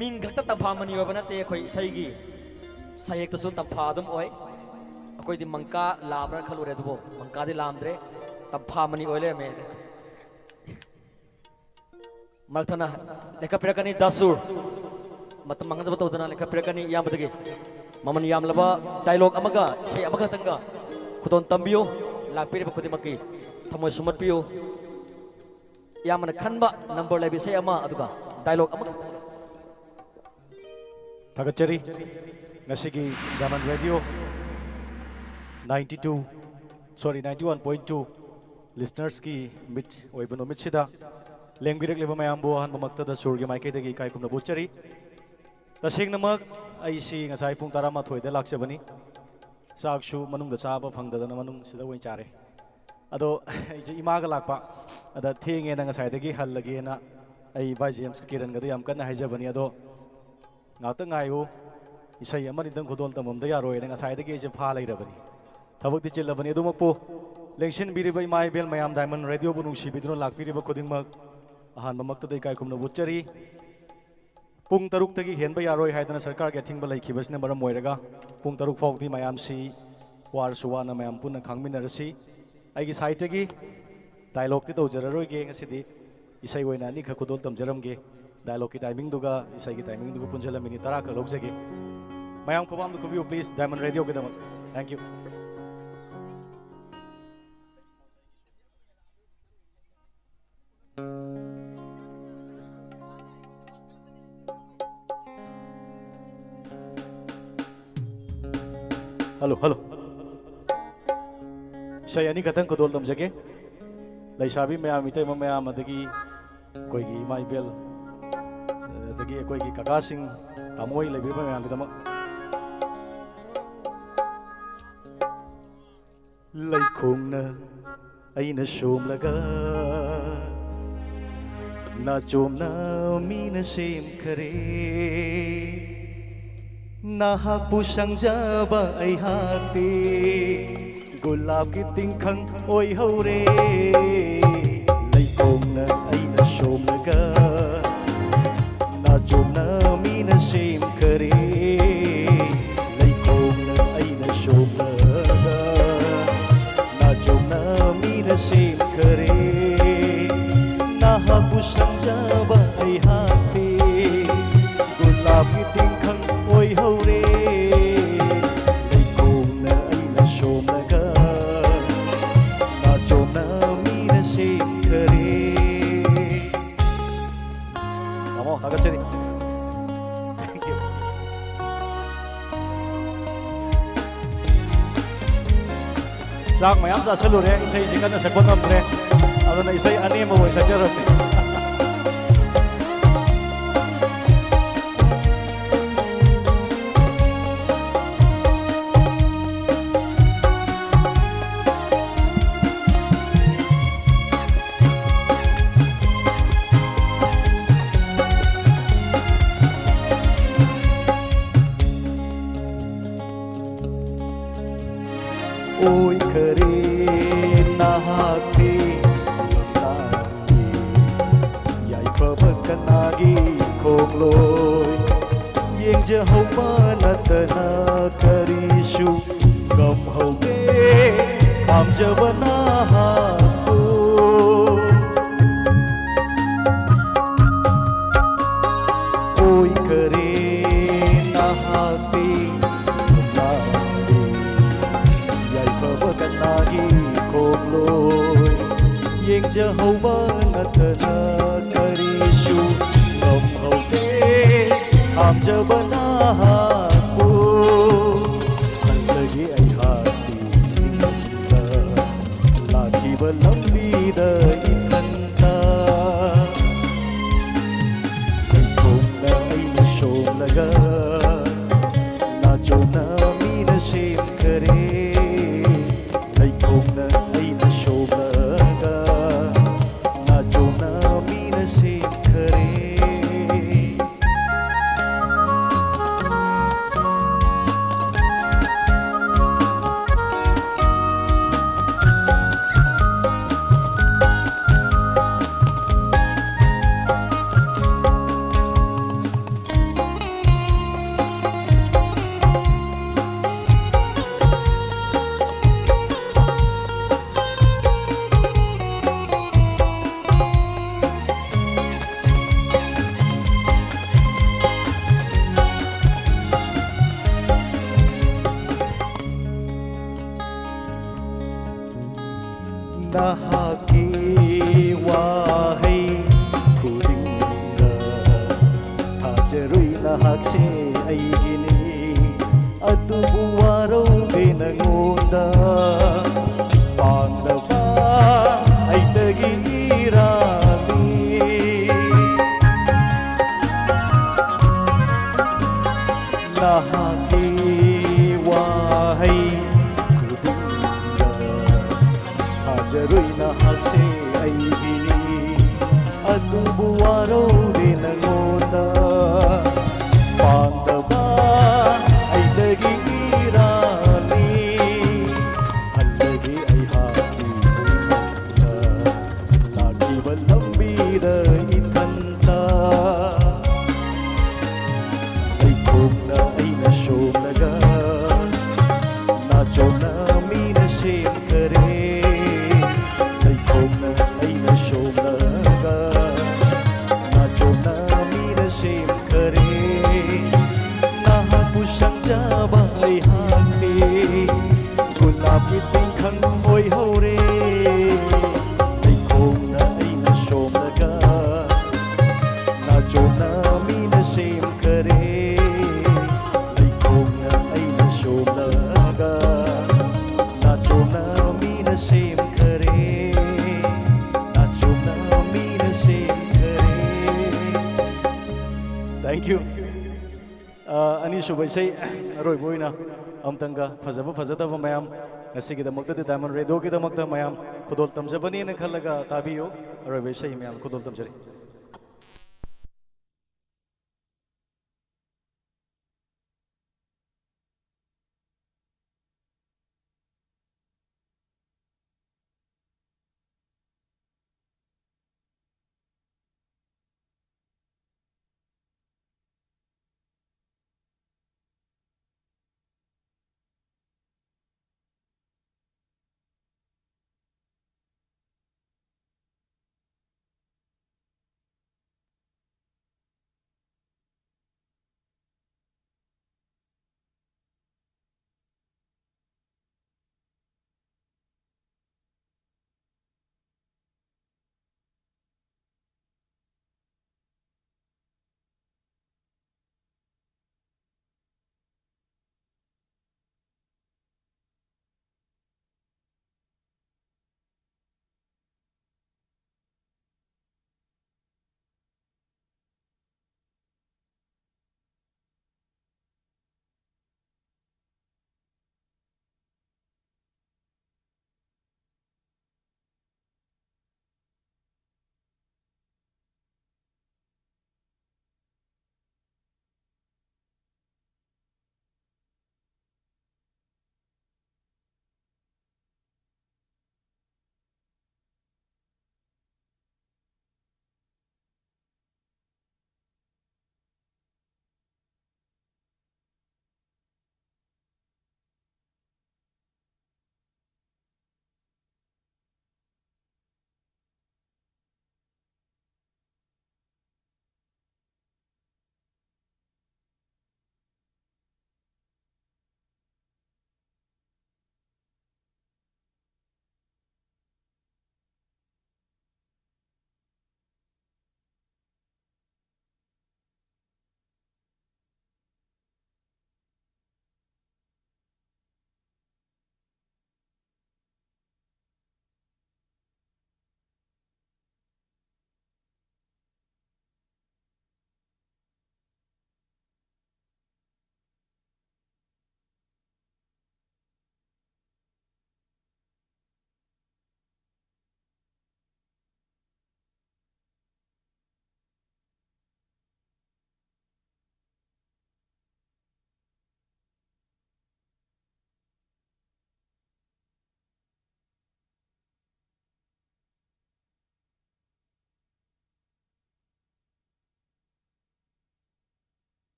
ꯃꯤꯡ ꯈꯛꯇ ꯇꯝꯐꯥ ꯃꯅꯤ ꯑꯣꯏꯕ ꯅꯠꯇꯦ, ꯑꯩꯈꯣꯏ ꯏꯁꯩꯒꯤ ꯁꯩꯍꯦꯛꯇꯁꯨ ꯇꯝꯐꯥ ꯑꯗꯨꯝ ꯑꯣꯏ꯫ ꯑꯩꯈꯣꯏꯗꯤ ꯃꯪꯀꯥ ꯂꯥꯝꯕ꯭ꯔꯥ ꯈꯜꯂꯨꯔꯦ, ꯑꯗꯨꯕꯨ ꯃꯪꯀꯥꯗꯤ ꯂꯥꯝꯗ꯭ꯔꯦ, ꯇꯝꯐꯥ ꯃꯅꯤ ꯑꯣꯏ ꯂꯩꯔꯝꯃꯦ꯫ ꯃꯔꯛ ꯊꯠꯅ ꯂꯦꯞꯈꯠꯄꯤꯔꯛꯀꯅꯤ ꯗꯥꯁꯨꯔ꯫ ꯃꯇꯝ ꯃꯥꯡꯍꯟꯖꯕ ꯇꯧꯗꯅ ꯂꯦꯞꯈꯠꯄꯤꯔꯛꯀꯅꯤ ꯏꯌꯥꯝꯕꯗꯒꯤ꯫ ꯃꯃꯜ ꯌꯥꯝꯂꯕ ꯗꯥꯏꯂꯣꯛ ꯑꯃꯒ ꯏꯁꯩ ꯑꯃꯈꯛꯇꯪꯒ ꯈꯨꯗꯣꯜ ꯇꯝꯕꯤꯌꯨ꯫ ꯂꯥꯛꯄꯤꯔꯤꯕ ꯈꯨꯗꯤꯡꯃꯛꯀꯤ ꯊꯃꯣꯏ ꯁꯨꯝꯍꯠꯄꯤꯌꯨ꯫ ꯏꯌꯥꯝꯕꯅ ꯈꯟꯕ ꯅꯝꯕꯔ ꯂꯩꯕ ꯏꯁꯩ ꯑꯃ, ꯑꯗꯨꯒ ꯗꯥꯏꯂꯣꯛ ꯑꯃꯈꯛꯇꯪꯒ꯫ ꯊꯥꯒꯠꯆꯔꯤ꯫ ꯉꯁꯤꯒꯤ ꯗꯥꯏꯃꯟ ꯔꯦꯗꯤꯑꯣ ꯅꯥꯏꯟꯇꯤ ꯇꯨ, ꯁꯣꯔꯤ, ꯅꯥꯏꯟꯇꯤ ꯋꯥꯟ ꯄꯣꯏꯟ ꯇꯨ ꯂꯤꯁꯅꯔꯁꯀꯤ ꯃꯤꯠ ꯑꯣꯏꯕ ꯅꯨꯃꯤꯠꯁꯤꯗ ꯂꯦꯡꯕꯤꯔꯛꯂꯤꯕ ꯃꯌꯥꯝꯕꯨ ꯑꯍꯥꯟꯕꯃꯛꯇꯗ ꯁꯨꯔꯒꯤ ꯃꯥꯏꯀꯩꯗꯒꯤ ꯏꯀꯥꯏ ꯈꯨꯝꯅꯕ ꯎꯠꯆꯔꯤ꯫ ꯇꯁꯦꯡꯅꯃꯛ ꯑꯩꯁꯤ ꯉꯁꯥꯏ ꯄꯨꯡ ꯇꯔꯥꯃꯥꯊꯣꯏꯗ ꯂꯥꯛꯆꯕꯅꯤ꯫ ꯆꯥꯛꯁꯨ ꯃꯅꯨꯡꯗ ꯆꯥꯕ ꯐꯪꯗꯗꯅ ꯃꯅꯨꯡꯁꯤꯗ ꯑꯣꯏꯅ ꯆꯥꯔꯦ꯫ ꯑꯗꯣ ꯑꯩꯁꯦ ꯏꯃꯥꯒ ꯂꯥꯛꯄ, ꯑꯗ ꯊꯦꯡꯉꯦꯅ ꯉꯁꯥꯏꯗꯒꯤ ꯍꯜꯂꯒꯦꯅ ꯑꯩ ꯚꯥꯏ ꯖꯦꯝꯁꯀ ꯀꯤꯔꯟꯒꯗꯣ ꯌꯥꯝ ꯀꯟꯅ ꯍꯥꯏꯖꯕꯅꯤ꯫ ꯑꯗꯣ ꯉꯥꯛꯇ ꯉꯥꯏꯌꯨ, ꯏꯁꯩ ꯑꯃꯅꯤꯗꯪ ꯈꯨꯗꯣꯜ ꯇꯝꯃꯝꯗ ꯌꯥꯔꯣꯏꯅ ꯉꯁꯥꯏꯗꯒꯤ ꯑꯩꯁꯦ ꯐꯥ ꯂꯩꯔꯕꯅꯤ꯫ ꯊꯕꯛꯇꯤ ꯆꯤꯜꯂꯕꯅꯤ, ꯑꯗꯨꯃꯛꯄꯨ ꯂꯦꯡꯁꯤꯟꯕꯤꯔꯤꯕ ꯏꯃꯥ ꯏꯕꯦꯜ ꯃꯌꯥꯝ, ꯗꯥꯏꯃꯟ ꯔꯦꯗꯤꯑꯣꯕꯨ ꯅꯨꯡꯁꯤꯕꯤꯗꯨꯅ ꯂꯥꯛꯄꯤꯔꯤꯕ ꯈꯨꯗꯤꯡꯃꯛ ꯑꯍꯥꯟꯕꯃꯛꯇꯗ ꯏꯀꯥꯏ ꯈꯨꯝꯅꯕ ꯎꯠꯆꯔꯤ꯫ ꯄꯨꯡ ꯇꯔꯨꯛꯇꯒꯤ ꯍꯦꯟꯕ ꯌꯥꯔꯣꯏ ꯍꯥꯏꯗꯅ ꯁꯔꯀꯥꯔꯒꯤ ꯑꯊꯤꯡꯕ ꯂꯩꯈꯤꯕꯁꯤꯅ ꯃꯔꯝ ꯑꯣꯏꯔꯒ ꯄꯨꯡ ꯇꯔꯨꯛ ꯐꯥꯎꯗꯤ ꯃꯌꯥꯝꯁꯤ ꯋꯥꯔꯁꯨ ꯋꯥꯅ ꯃꯌꯥꯝ ꯄꯨꯟꯅ ꯈꯥꯡꯃꯤꯟꯅꯔꯁꯤ꯫ ꯑꯩꯒꯤ ꯁꯥꯏꯠꯇꯒꯤ ꯗꯥꯏꯂꯣꯛꯇꯤ ꯇꯧꯖꯔꯔꯣꯏꯒꯦ ꯉꯁꯤꯗꯤ꯫ ꯏꯁꯩ ꯑꯣꯏꯅ ꯑꯅꯤꯈꯛ ꯈꯨꯗꯣꯜ ꯇꯝꯖꯔꯝꯒꯦ꯫ ꯗꯥꯏꯂꯣꯛꯀꯤ ꯇꯥꯏꯃꯤꯡꯗꯨꯒ ꯏꯁꯩꯒꯤ ꯇꯥꯏꯃꯤꯡꯗꯨꯒ ꯄꯨꯟꯁꯤꯜꯂ ꯃꯤꯅꯤꯠ ꯇꯔꯥ ꯈꯛ ꯂꯧꯖꯒꯦ꯫ ꯃꯌꯥꯝ ꯈꯨꯕꯥꯝꯗ ꯈꯨꯕꯤꯌꯨ please, ꯗꯥꯏꯃꯟ ꯔꯦꯗꯤꯑꯣꯒꯤꯗꯃꯛ꯫ Thank you. Hello, hello. ꯏꯁꯩ ꯑꯅꯤ ꯈꯛꯇꯪ ꯈꯨꯗꯣꯜ ꯇꯝꯖꯒꯦ꯫ ꯂꯩꯁꯥꯕꯤ ꯃꯌꯥꯝ, ꯏꯇꯩꯃ ꯃꯌꯥꯝ, ꯑꯗꯒꯤ ꯑꯩꯈꯣꯏꯒꯤ ꯏꯃꯥ ꯏꯕꯦꯜ, ꯑꯗꯒꯤ ꯑꯩꯈꯣꯏꯒꯤ ꯀꯀꯥꯁꯤꯡ, ꯇꯥꯃꯣ ꯍꯣꯏ ꯂꯩꯕꯤꯔꯤꯕ ꯃꯌꯥꯝꯒꯤꯗꯃꯛ꯫ ꯂꯩꯈꯣꯡꯅ ꯑꯩꯅ ꯁꯣꯝꯂꯒ ꯅꯥꯆꯣꯝꯅ ꯃꯤꯅ ꯁꯦꯝꯈꯔꯦ꯫ ꯅꯍꯥꯛꯄꯨ ꯁꯪꯖꯕ ꯑꯩꯍꯥꯛꯇꯤ ꯒꯨꯂꯥꯞꯀꯤ ꯇꯤꯡꯈꯪ ꯑꯣꯏꯍꯧꯔꯦ꯫ ꯂꯩꯈꯣꯡꯅ ꯑꯩꯅ ꯁꯣꯝꯂꯒ ꯅꯥꯆꯣꯝꯅ ꯁꯪꯖꯕ ꯑꯩꯍꯥꯛꯇꯤ ꯒꯨꯂꯥꯞꯀꯤ ꯇꯤꯡꯈꯪ ꯑꯣꯏꯍꯧꯔꯦ꯫ ꯂꯩꯈꯣꯡꯅ ꯑꯩꯅ ꯁꯣꯝꯂꯒ ꯅꯥꯆꯣꯝꯅ ꯃꯤꯅ ꯁꯦꯝꯈꯔꯦ꯫ ꯇꯥꯃꯣ, ꯊꯥꯒꯠꯆꯔꯤ꯫ Thank you. ꯆꯥꯛ ꯃꯌꯥꯝ ꯆꯥꯁꯤꯜꯂꯨꯔꯦ, ꯏꯁꯩꯁꯤ ꯀꯟꯅ ꯁꯛꯄ ꯉꯝꯗ꯭ꯔꯦ, ꯑꯗꯨꯅ ꯏꯁꯩ ꯑꯅꯦꯝꯕ ꯑꯣꯏꯅ ꯁꯛꯆꯔꯝꯃꯦ꯫ ꯑꯣꯏꯈꯔꯦ ꯅꯍꯥꯛꯀꯤ ꯂꯝꯂꯥꯟꯒꯤ ꯌꯥꯏꯐꯕ ꯀꯅꯥꯒꯤ ꯈꯣꯡꯂꯣꯏ? ꯌꯦꯡꯖꯍꯧꯕ ꯅꯠꯇꯅ ꯀꯔꯤꯁꯨ ꯉꯝꯍꯧꯗꯦ ꯄꯥꯝꯖꯕ ꯅꯍꯥꯛꯄꯨ꯫ ꯑꯣꯏꯈꯔꯦ ꯅꯍꯥꯛꯇꯤ ꯂꯥꯛꯂꯤ ꯌꯥꯏꯐꯕ ꯀꯅꯥꯒꯤ ꯈꯣꯡꯂꯣꯏ? ꯌꯦꯡꯖꯍꯧꯕ ꯅꯠꯇꯅ ꯀꯔꯤꯁꯨ ꯉꯝꯍꯧꯗꯦ ꯄꯥꯝꯖꯕ ꯅꯍꯥꯛꯄꯨ꯫ ꯈꯜꯂꯒꯦ ꯑꯩꯍꯥꯛꯇꯤ ꯂꯥꯛꯈꯤꯕ ꯁꯦ ꯑꯩꯒꯤꯅꯤ, ꯑꯗꯨꯕꯨ ꯋꯥꯔꯧꯗꯦ ꯅꯉꯣꯟꯗ꯫ ꯄꯥꯝꯗꯕ ꯑꯩꯇꯒꯤ ꯏꯔꯥꯜꯅꯤ꯫ ꯅꯍꯥꯛꯀꯤ ꯋꯥꯍꯩ ꯈꯨꯗꯤꯡꯗ ꯊꯥꯖꯔꯨꯏ ꯅꯍꯥꯛꯁꯦ ꯑꯩꯒꯤꯅꯤ, ꯑꯗꯨꯕꯨ ꯋꯥꯔꯧꯗꯦ ꯅꯉꯣꯟꯗ꯫ ꯄꯥꯝꯗꯕ ꯑꯩꯗꯒꯤ ꯏꯔꯥꯅꯤ, ꯍꯜꯂꯒꯦ ꯑꯩꯍꯥꯛꯀꯤ ꯄꯨꯛꯅꯤꯡꯗ꯫ ꯂꯥꯛꯂꯤꯕ ꯂꯝꯕꯤꯗ ꯏꯊꯟꯇ ꯂꯩꯈꯣꯡꯅ ꯑꯩꯅ ꯁꯣꯝꯂꯒ, ꯅꯥꯆꯣꯝꯅ ꯃꯤꯅ ꯁꯦꯝꯈꯔꯦ꯫ ꯂꯩꯈꯣꯡꯅ ꯑꯩꯅ ꯁꯣꯝꯂꯒ, ꯅꯥꯆꯣꯝꯅ ꯃꯤꯅ ꯁꯦꯝꯈꯔꯦ꯫ ꯅꯍꯥꯛꯄꯨ ꯁꯪꯖꯕ ꯑꯩꯍꯥꯛꯇꯤ ꯒꯨꯂꯥꯞꯀꯤ ꯇꯤꯡꯈꯪ ꯑꯣꯏꯍꯧꯔꯦ꯫ ꯂꯩꯈꯣꯡꯅ ꯑꯩꯅ ꯁꯣꯝꯂꯒ, ꯅꯥꯆꯣꯝꯅ ꯃꯤꯅ ꯁꯦꯝꯈꯔꯦ꯫ ꯂꯩꯈꯣꯡꯅ ꯑꯩꯅ ꯁꯣꯝꯂꯒ, ꯅꯥꯆꯣꯝꯅ ꯃꯤꯅ ꯁꯦꯝꯈꯔꯦ꯫ ꯅꯥꯆꯣꯝꯅ ꯃꯤꯅ ꯁꯦꯝꯈꯔꯦ꯫ Thank you. ꯑ, ꯑꯅꯤꯁꯨꯕ ꯏꯁꯩ, ꯑꯔꯣꯏꯕ ꯑꯣꯏꯅ ꯑꯃꯨꯛꯇꯪꯒ ꯐꯖꯕ ꯐꯖꯗꯕ ꯃꯌꯥꯝ, ꯉꯁꯤꯒꯤꯗꯃꯛꯇꯗꯤ Diamond Radio ꯒꯤꯗꯃꯛꯇ ꯃꯌꯥꯝ ꯈꯨꯗꯣꯜ ꯇꯝꯖꯕꯅꯦꯅ ꯈꯜꯂꯒ ꯇꯥꯕꯤꯌꯨ꯫ ꯑꯔꯣꯏꯕ ꯏꯁꯩ ꯃꯌꯥꯝ ꯈꯨꯗꯣꯜ ꯇꯝꯖꯔꯤ꯫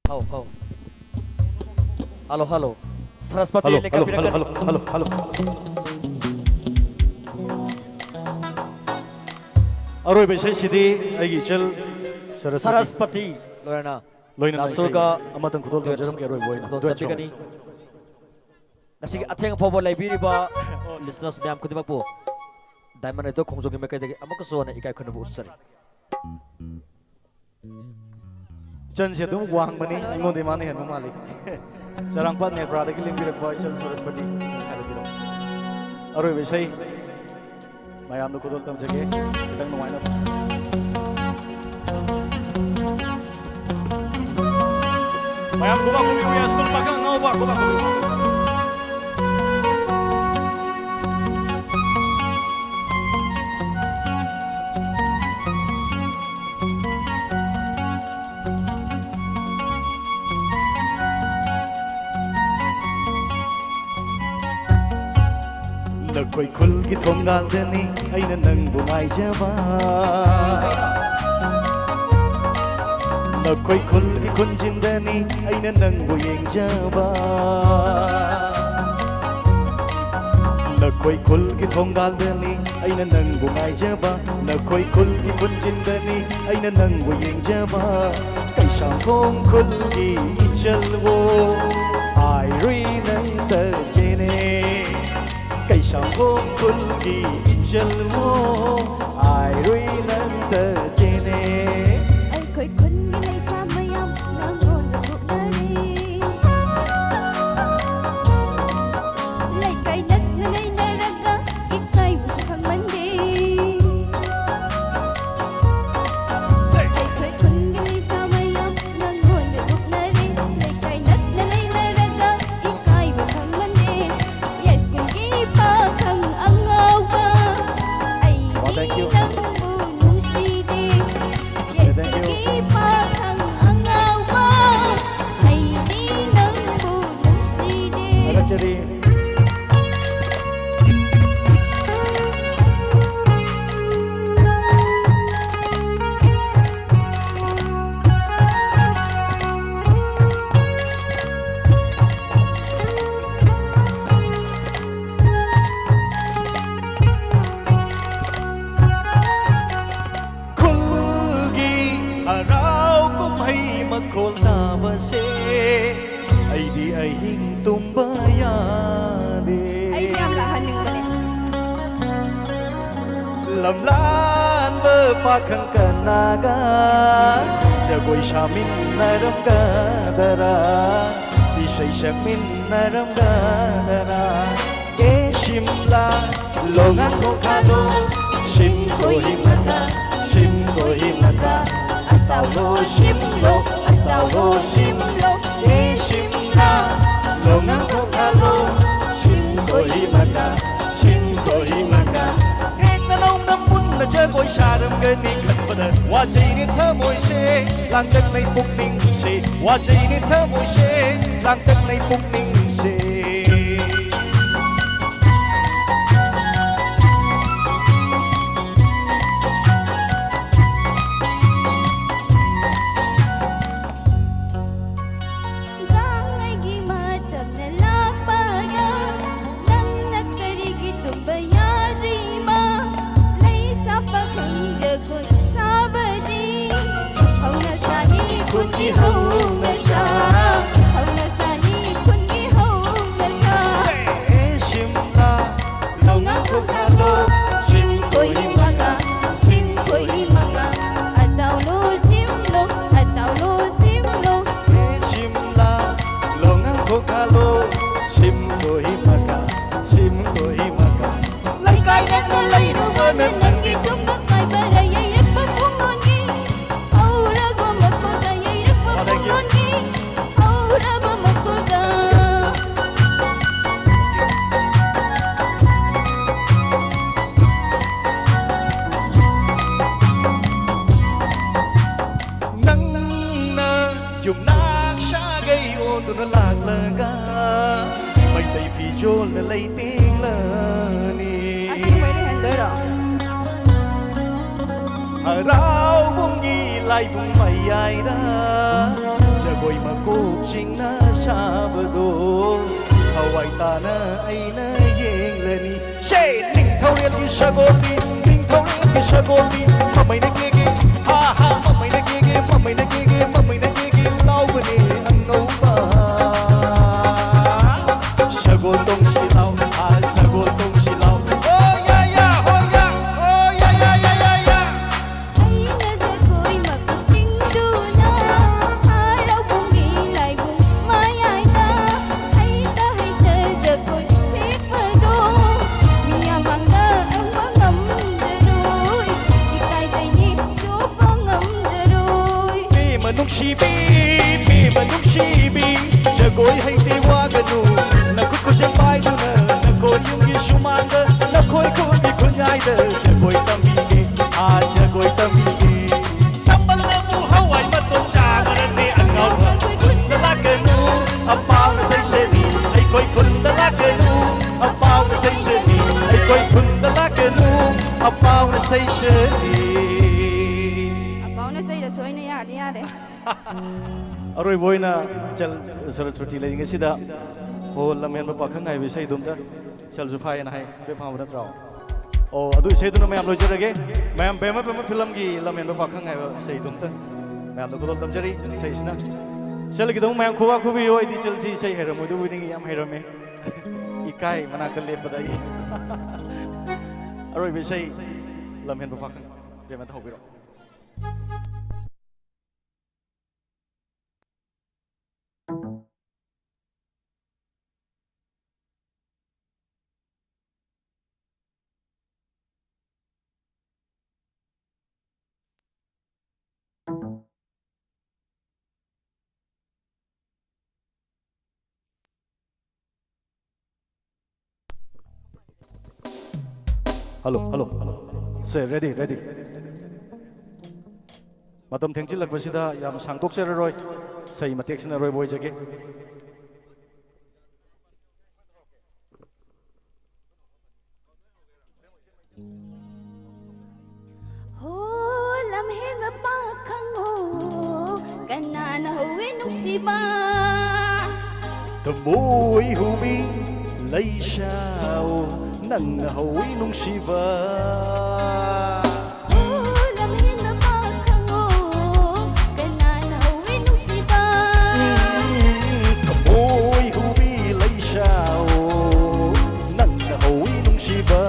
ꯍꯥꯎ, ꯍꯥꯎ꯫ Hello, hello. ꯁꯔꯁꯄꯇꯤ ꯍꯜꯂꯣ, ꯍꯜꯂꯣ, ꯂꯩꯈꯠꯄꯤꯔꯛꯀꯅꯤ꯫ Hello, hello, hello, hello. ꯑꯔꯣꯏꯕ ꯏꯁꯩꯁꯤꯗꯤ ꯑꯩꯒꯤ ꯏꯆꯜ ꯁꯔꯁꯄꯇꯤ꯫ ꯁꯔꯁꯄꯇꯤ ꯂꯣꯏꯅꯅ ꯂꯣꯏꯅꯅ ꯅꯥꯁꯨꯔꯒ ꯏꯁꯩ ꯑꯃꯇꯪ ꯈꯨꯗꯣꯜ ꯗꯨꯌꯦꯠ ꯇꯝꯖꯔꯝꯒꯦ ꯑꯔꯣꯏꯕ ꯑꯣꯏꯅ꯫ ꯈꯨꯗꯣꯜ ꯗꯨꯌꯦꯠ ꯁꯣꯡ꯫ ꯇꯝꯕꯤꯒꯅꯤ꯫ ꯉꯁꯤꯒꯤ ꯑꯊꯦꯡ ꯐꯥꯎꯕ ꯂꯩꯕꯤꯔꯤꯕ listeners ꯃꯌꯥꯝ ꯈꯨꯗꯤꯡꯃꯛꯄꯨ Diamond Radio ꯈꯣꯡꯖꯣꯝꯒꯤ ꯃꯥꯏꯀꯩꯗꯒꯤ ꯑꯃꯨꯛꯀꯁꯨ ꯍꯟꯅ ꯏꯀꯥꯏ ꯈꯨꯝꯅꯕ ꯎꯠꯆꯔꯤ꯫ ꯏꯆꯟꯁꯦ ꯑꯗꯨꯝ ꯋꯥꯡꯕꯅꯤ, ꯑꯩꯉꯣꯟꯗ ꯃꯥꯅ ꯍꯦꯟꯕ ꯃꯥꯜꯂꯤ꯫ ꯆꯔꯥꯡꯄꯥꯠ ꯅꯦꯄ꯭ꯔꯥꯗꯒꯤ ꯂꯦꯡꯕꯤꯔꯛꯄ ꯏꯆꯜ ꯁꯔꯁꯄꯇꯤ ꯍꯥꯏꯕꯤꯔꯣ꯫ ꯑꯔꯣꯏꯕ ꯏꯁꯩ ꯃꯌꯥꯝꯗ ꯈꯨꯗꯣꯜ ꯇꯝꯖꯒꯦ, ꯈꯤꯇꯪ ꯅꯨꯡꯉꯥꯏꯅ꯫ ꯃꯌꯥꯝ ꯈꯨꯕꯥꯛ ꯈꯨꯕꯤꯌꯨ, ꯌꯥꯏꯁ꯭ꯀꯨꯜ ꯄꯥꯈꯪ ꯑꯉꯥꯎꯕ, ꯈꯨꯕꯥꯛ ꯈꯨꯕꯤꯌꯨ꯫ ꯅꯈꯣꯏ ꯈꯨꯜꯒꯤ ꯊꯣꯡꯒꯥꯜꯗꯅꯤ ꯑꯩꯅ ꯅꯪꯕꯨ ꯉꯥꯏꯖꯕ꯫ ꯅꯈꯣꯏ ꯈꯨꯜꯒꯤ ꯈꯨꯟꯖꯤꯟꯗꯅꯤ ꯑꯩꯅ ꯅꯪꯕꯨ ꯌꯦꯡꯖꯕ꯫ ꯅꯈꯣꯏ ꯈꯨꯜꯒꯤ ꯊꯣꯡꯒꯥꯜꯗꯅꯤ ꯑꯩꯅ ꯅꯪꯕꯨ ꯉꯥꯏꯖꯕ꯫ ꯅꯈꯣꯏ ꯈꯨꯜꯒꯤ ꯈꯨꯟꯖꯤꯟꯗꯅꯤ ꯑꯩꯅ ꯅꯪꯕꯨ ꯌꯦꯡꯖꯕ꯫ ꯀꯩꯁꯥꯝꯊꯣꯡ ꯈꯨꯜꯒꯤ ꯏꯆꯜꯕꯨ ꯍꯥꯏꯔꯨꯏ ꯅꯪꯇ ꯆꯦꯅꯦ꯫ ꯀꯩꯁꯥꯝꯊꯣꯡ ꯈꯨꯜꯒꯤ ꯏꯆꯜꯕꯨ ꯍꯥꯏꯔꯨꯏ ꯅꯪꯇ ꯆꯦꯅꯦ꯫ ꯑꯩꯈꯣꯏ ꯈꯨꯟꯒꯤ ꯂꯩꯁꯥ ꯃꯌꯥꯝ ꯅꯪꯉꯣꯟꯗ ꯃꯨꯛꯅꯔꯦ꯫ ꯂꯩꯀꯥꯏ ꯅꯛꯅ ꯂꯩꯅꯔꯒ ꯏꯀꯥꯏꯕꯁꯨ ꯈꯪꯃꯟꯗꯦ꯫ ꯑꯩꯈꯣꯏ ꯈꯨꯟꯒꯤ ꯂꯩꯁꯥ ꯃꯌꯥꯝ ꯅꯪꯉꯣꯟꯗ ꯃꯨꯛꯅꯔꯦ꯫ ꯂꯩꯀꯥꯏ ꯅꯛꯅ ꯂꯩꯅꯔꯒ ꯏꯀꯥꯏꯕ ꯈꯪꯃꯟꯗꯦ꯫ ꯌꯥꯏꯁ꯭ꯀꯨꯜꯒꯤ ꯄꯥꯈꯪ ꯑꯉꯥꯎꯕ, ꯑꯩꯗꯤ ꯅꯪꯕꯨ ꯅꯨꯡꯁꯤꯗꯦ꯫ ꯂꯝꯂꯥꯟꯕ ꯄꯥꯈꯪ ꯀꯅꯥꯒ ꯖꯒꯣꯏ ꯁꯥꯃꯤꯟꯅꯔꯝꯒꯗꯔꯥ? ꯏꯁꯩ ꯁꯛꯃꯤꯟꯅꯔꯝꯒꯗꯔꯥ? ꯑꯦ ꯁꯤꯝꯂꯥ, ꯂꯣꯉꯥꯡ ꯈꯣꯡꯈꯥꯂꯣ, ꯁꯤꯝ ꯀꯣꯍꯤꯃꯒ, ꯁꯤꯝ ꯀꯣꯍꯤꯃꯒ, ꯑꯇꯥꯎꯂꯣ ꯁꯤꯝꯂꯣ, ꯑꯇꯥꯎꯂꯣ ꯁꯤꯝꯂꯣ꯫ ꯑꯦ ꯁꯤꯝꯂꯥ, ꯂꯣꯉꯥꯡ ꯈꯣꯡꯈꯥꯂꯣ, ꯁꯤꯝ ꯀꯣꯍꯤꯃꯒ, ꯁꯤꯝ ꯀꯣꯍꯤꯃꯒ꯫ ꯍꯦꯛ ꯅꯅꯧꯅ ꯄꯨꯟꯅ ꯖꯒꯣꯏ ꯁꯥꯔꯝꯒꯅꯤ ꯈꯟꯕꯗ ꯋꯥꯖꯩꯅꯦ ꯊꯃꯣꯏꯁꯦ, ꯂꯥꯡꯇꯛꯅꯩ ꯄꯨꯛꯅꯤꯡꯁꯦ, ꯋꯥꯖꯩꯅꯦ ꯊꯃꯣꯏꯁꯦ, ꯂꯥꯡꯇꯛꯅꯩ ꯄꯨꯛꯅꯤꯡꯁꯦ꯫ ꯒꯥꯡꯉꯩꯒꯤ ꯃꯇꯝꯅ ꯂꯥꯛꯄꯗ ꯅꯪꯅ ꯀꯔꯤꯒꯤ ꯇꯨꯝꯕ ꯌꯥꯗ꯭ꯔꯤꯃ? ꯂꯩꯁꯥ ꯄꯥꯈꯪ ꯖꯒꯣꯏ ꯁꯥꯕꯗꯤ ꯍꯧꯅꯁꯥꯅꯤ ꯈꯨꯟꯒꯤ ꯍꯧꯅꯁꯥ, ꯍꯧꯅꯁꯥꯅꯤ ꯈꯨꯟꯒꯤ ꯍꯧꯅꯁꯥ꯫ ꯑꯦ ꯁꯤꯝꯂꯥ, ꯂꯧꯅ ꯈꯣꯡꯊꯥꯡꯂꯣ, ꯁꯤꯝ ꯀꯣꯏꯃꯒ, ꯁꯤꯝ ꯀꯣꯏꯃꯒ, ꯑꯇꯥꯎꯂꯣ ꯁꯤꯝꯂꯣ, ꯑꯇꯥꯎꯂꯣ ꯁꯤꯝꯂꯣ꯫ ꯑꯦ ꯁꯤꯝꯂꯥ, ꯂꯣꯉꯥꯡ ꯈꯣꯡꯀꯥꯂꯣ, ꯁꯤꯝ ꯀꯣꯏꯃꯒ, ꯁꯤꯝ ꯀꯣꯏꯃꯒ꯫ ꯂꯩꯀꯥꯏ ꯅꯛꯅ ꯂꯩꯔꯨꯕꯅ ꯅꯪꯒꯤ ꯇꯨꯝꯕ ꯀꯥꯏꯕꯔ ꯌꯩꯔꯛꯄ ꯄꯨꯡꯂꯣꯟꯒꯤ ꯍꯧꯔꯒ ꯃꯀꯣꯛꯇ ꯌꯩꯔꯛꯄ ꯄꯨꯡꯂꯣꯟꯒꯤ ꯍꯧꯔꯕ ꯃꯈꯨꯜꯗ꯫ ꯅꯪꯅ ꯌꯨꯝꯅꯥꯛ ꯁꯥꯒꯩ ꯑꯣꯟꯗꯨꯅ ꯂꯥꯛꯂꯒ ꯃꯩꯇꯩ ꯐꯤꯖꯣꯜꯅ ꯂꯩꯇꯦꯡꯂꯅꯤ꯫ ꯑꯁꯦꯡꯕꯩ ꯂꯩꯍꯟꯗꯣꯏꯔꯣ? ꯍꯔꯥꯎꯕꯨꯡꯒꯤ ꯂꯥꯏꯕꯨꯡ ꯃꯌꯥꯏꯗ ꯖꯒꯣꯏ ꯃꯀꯣꯛ ꯆꯤꯡꯅ ꯁꯥꯕꯗꯣ ꯊꯋꯥꯏ ꯇꯥꯅ ꯑꯩꯅ ꯌꯦꯡꯂꯅꯤ꯫ ꯁꯦ! ꯅꯤꯡꯊꯧꯔꯦꯜꯒꯤ ꯁꯒꯣꯜꯗꯤ, ꯅꯤꯡꯊꯧꯔꯦꯜꯒꯤ ꯁꯒꯣꯜꯗꯤ ꯃꯃꯩꯅ ꯀꯦꯒꯦ, ꯍꯥ ꯍꯥ, ꯃꯃꯩꯅ ꯀꯦꯒꯦ, ꯃꯃꯩꯅ ꯀꯦꯒꯦ, ꯃꯃꯩꯅ ꯀꯦꯒꯦ ꯂꯥꯎꯕꯅꯦ ꯑꯉꯧꯕ꯫ ꯁꯒꯣꯜ ꯇꯣꯡꯁꯤ ꯂꯥꯎ, ꯍꯥ, ꯁꯒꯣꯜ ꯇꯣꯡꯁꯤ ꯂꯥꯎ꯫ ꯑꯣ ꯌꯥ ꯌꯥ, ꯍꯣ ꯌꯥ, ꯍꯣ ꯖꯒꯣꯏ ꯇꯝꯕꯤꯒꯦ, ꯑꯥ, ꯖꯒꯣꯏ ꯇꯝꯕꯤꯒꯦ꯫ ꯆꯝꯕꯜꯗꯕꯨ ꯍꯋꯥꯏ ꯃꯇꯣꯟ ꯆꯥꯕꯅꯗꯦ ꯑꯉꯥꯎꯕ꯫ ꯈꯨꯟꯗ ꯂꯥꯛꯀꯅꯨ, ꯑꯄꯥꯎꯅ ꯆꯩꯁꯅꯤ꯫ ꯑꯩꯈꯣꯏ ꯈꯨꯟꯗ ꯂꯥꯛꯀꯅꯨ, ꯑꯄꯥꯎꯅ ꯆꯩꯁꯅꯤ꯫ ꯑꯩꯈꯣꯏ ꯈꯨꯟꯗ ꯂꯥꯛꯀꯅꯨ, ꯑꯄꯥꯎꯅ ꯆꯩꯁꯅꯤ꯫ ꯑꯄꯥꯎꯅ ꯆꯩꯔꯁꯨ ꯑꯩꯅ ꯌꯥꯔꯗꯤ ꯌꯥꯔꯦ꯫ ꯑꯔꯣꯏꯕ ꯑꯣꯏꯅ ꯏꯆꯜ ꯁꯔꯁꯋꯇꯤ ꯂꯩꯔꯤꯉꯩꯁꯤꯗ, ꯍꯣ ꯂꯝꯍꯦꯟꯕ ꯄꯥꯈꯪ ꯍꯥꯏꯕ ꯏꯁꯩꯗꯨꯝꯇ꯫ ꯏꯆꯜꯁꯨ ꯐꯥꯏꯌꯦꯅ ꯍꯥꯏ, ꯏꯕꯦꯝ ꯐꯥꯕ ꯅꯠꯇ꯭ꯔꯣ? ꯑꯣ, ꯑꯗꯨ ꯏꯁꯩꯗꯨꯅ ꯃꯌꯥꯝ ꯂꯣꯏꯖꯔꯒꯦ꯫ ꯃꯌꯥꯝ ꯕꯦꯝꯃ ꯕꯦꯝꯃ ꯐꯤꯂꯝꯒꯤ ꯂꯝꯍꯦꯟꯕ ꯄꯥꯈꯪ ꯍꯥꯏꯕ ꯏꯁꯩꯗꯨꯝꯇ ꯃꯌꯥꯝꯗ ꯈꯨꯗꯣꯜ ꯇꯝꯖꯔꯤ꯫ ꯏꯁꯩꯁꯤꯅ ꯏꯆꯜꯒꯤꯗꯃꯛ ꯃꯌꯥꯝ ꯈꯨꯕꯥꯛ ꯈꯨꯕꯤꯌꯨ꯫ ꯑꯩꯗꯤ ꯏꯆꯜꯁꯤ ꯏꯁꯩ ꯍꯩꯔꯝꯃꯣꯏꯗꯕꯨ ꯅꯤꯡꯉꯤ, ꯌꯥꯝ ꯍꯩꯔꯝꯃꯦ꯫ ꯏꯀꯥꯏ ꯃꯅꯥꯛꯇ ꯂꯦꯞꯄꯗ ꯑꯩ꯫ ꯑꯔꯣꯏꯕ ꯏꯁꯩ ꯂꯝꯍꯦꯟꯕ ꯄꯥꯈꯪ ꯕꯦꯝꯃ ꯍꯧꯕꯤꯔꯛꯑꯣ꯫ Hello, hello, hello. ꯁꯦ, ꯔꯦꯗꯤ, ꯔꯦꯗꯤ꯫ ꯃꯇꯝ ꯊꯦꯡꯖꯤꯜꯂꯛꯄꯁꯤꯗ ꯌꯥꯝ ꯁꯥꯡꯗꯣꯛꯆꯔꯔꯣꯏ꯫ ꯏꯁꯩ ꯃꯇꯦꯛꯁꯤꯅ ꯑꯔꯣꯏꯕ ꯑꯣꯏꯖꯒꯦ꯫ ꯍꯣ, ꯂꯝꯍꯦꯟꯕ ꯄꯥꯈꯪꯉꯣ, ꯀꯅꯥꯅ ꯍꯧꯋꯤ ꯅꯨꯡꯁꯤꯕ? ꯊꯃꯣꯏ ꯍꯨꯕꯤ ꯂꯩꯁꯥꯑꯣ, ꯅꯪꯅ ꯍꯧꯋꯤ ꯅꯨꯡꯁꯤꯕ꯫ ꯍꯣ, ꯂꯝꯍꯦꯟꯕ ꯄꯥꯈꯪꯉꯣ, ꯀꯅꯥꯅ ꯍꯧꯋꯤ ꯅꯨꯡꯁꯤꯕ? ꯎꯝ, ꯊꯃꯣꯏ ꯍꯨꯕꯤ ꯂꯩꯁꯥꯑꯣ, ꯅꯪꯅ ꯍꯧꯋꯤ ꯅꯨꯡꯁꯤꯕ꯫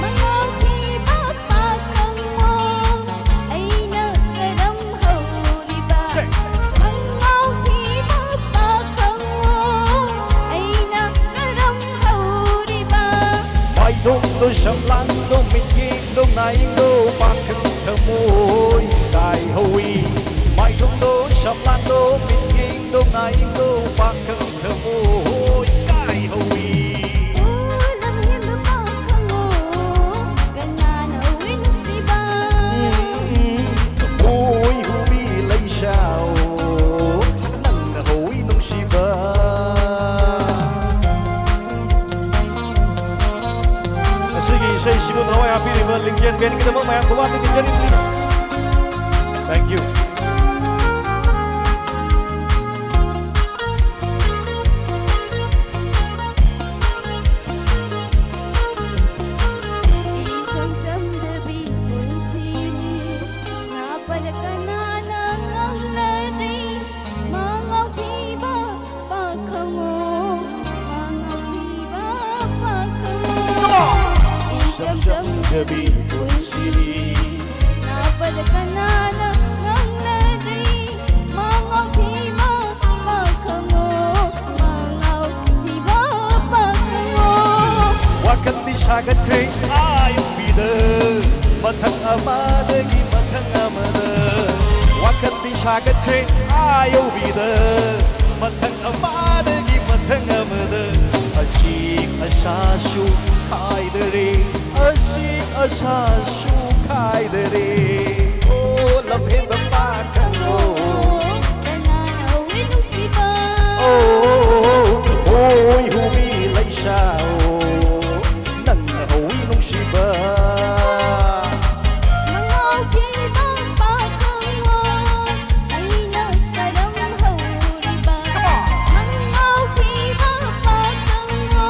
ꯃꯉꯥꯎ ꯊꯤꯕ ꯄꯥꯈꯪꯉꯣ, ꯑꯩꯅ ꯀꯔꯝ ꯍꯧꯔꯤꯕ? ꯁꯦ꯫ ꯃꯉꯥꯎ ꯊꯤꯕ ꯄꯥꯈꯪꯉꯣ, ꯑꯩꯅ ꯀꯔꯝ ꯍꯧꯔꯤꯕ? ꯃꯥꯏꯊꯣꯡꯗꯣ ꯁꯝꯂꯥꯡꯗꯣ ꯃꯤꯠꯌꯦꯡꯗꯣ ꯉꯥꯏꯗꯣ ꯄꯥꯈꯪ ꯊꯃꯣꯏ ꯀꯥꯏꯍꯧꯏ꯫ ꯃꯥꯏꯊꯣꯡꯗꯣ ꯁꯝꯂꯥꯡꯗꯣ ꯃꯤꯠꯌꯦꯡꯗꯣ ꯉꯥꯏꯗꯣ ꯄꯥꯈꯪ ꯊꯃꯣꯏ ꯀꯥꯏꯍꯧꯏ꯫ ꯑꯣ, ꯂꯝꯍꯦꯟꯕ ꯄꯥꯈꯪ ꯁꯤꯒꯤ ꯏꯁꯩꯁꯤꯕꯨ ꯊꯋꯥꯏ ꯍꯥꯞꯄꯤꯔꯤꯕ ꯂꯤꯡꯖꯦꯜ ꯕꯦꯟꯒꯤꯗꯃꯛ ꯃꯌꯥꯝ ꯈꯨꯕꯥꯛꯇ ꯄꯤꯖꯔꯤ, please. Thank you. ꯏꯆꯝ ꯆꯝꯖꯕꯤ ꯄꯨꯟꯁꯤꯅꯤ, ꯅꯥꯄꯜ ꯀꯅꯥꯅ ꯉꯝꯂꯔꯤ? ꯃꯉꯥꯎ ꯊꯤꯕ ꯄꯥꯈꯪꯉꯣ, ꯃꯉꯥꯎ ꯊꯤꯕ ꯄꯥꯈꯪꯉꯣ꯫ Come on! ꯏꯆꯝ ꯆꯝꯖꯕꯤ ꯄꯨꯟꯁꯤꯅꯤ, ꯅꯥꯄꯜ ꯀꯅꯥꯅ ꯉꯝꯂꯔꯤ? ꯃꯉꯥꯎ ꯊꯤꯕ ꯄꯥꯈꯪꯉꯣ, ꯃꯉꯥꯎ ꯊꯤꯕ ꯄꯥꯈꯪꯉꯣ꯫ ꯋꯥꯈꯜꯗꯤ ꯁꯥꯒꯠꯈ꯭ꯔꯦ ꯑꯌꯨꯛꯄꯤꯗ, ꯃꯊꯪ ꯑꯃꯗꯒꯤ ꯃꯊꯪ ꯑꯃꯗ꯫ ꯋꯥꯈꯜꯗꯤ ꯁꯥꯒꯠꯈ꯭ꯔꯦ ꯑꯌꯨꯛꯄꯤꯗ, ꯃꯊꯪ ꯑꯃꯗꯒꯤ ꯃꯊꯪ ꯑꯃꯗ꯫ ꯑꯁꯤꯛ ꯑꯁꯥꯁꯨ ꯈꯥꯏꯗꯔꯦ, ꯑꯁꯤꯛ ꯑꯁꯥꯁꯨ ꯈꯥꯏꯗꯔꯦ꯫ ꯑꯣ, ꯂꯝꯍꯦꯟꯕ ꯄꯥꯈꯪꯂꯣ꯫ ꯀꯅꯥ ꯍꯧꯏ ꯅꯨꯡꯁꯤꯕ? ꯑꯣ, ꯑꯣꯏ ꯍꯨꯕꯤ ꯂꯩꯁꯥꯑꯣ, ꯅꯪꯅ ꯍꯧꯏ ꯅꯨꯡꯁꯤꯕ꯫ ꯃꯉꯥꯎꯈꯤꯕ ꯄꯥꯈꯪꯂꯣ, ꯑꯩꯅ ꯀꯔꯝ ꯍꯧꯔꯤꯕ? ꯃꯉꯥꯎꯈꯤꯕ ꯄꯥꯈꯪꯂꯣ,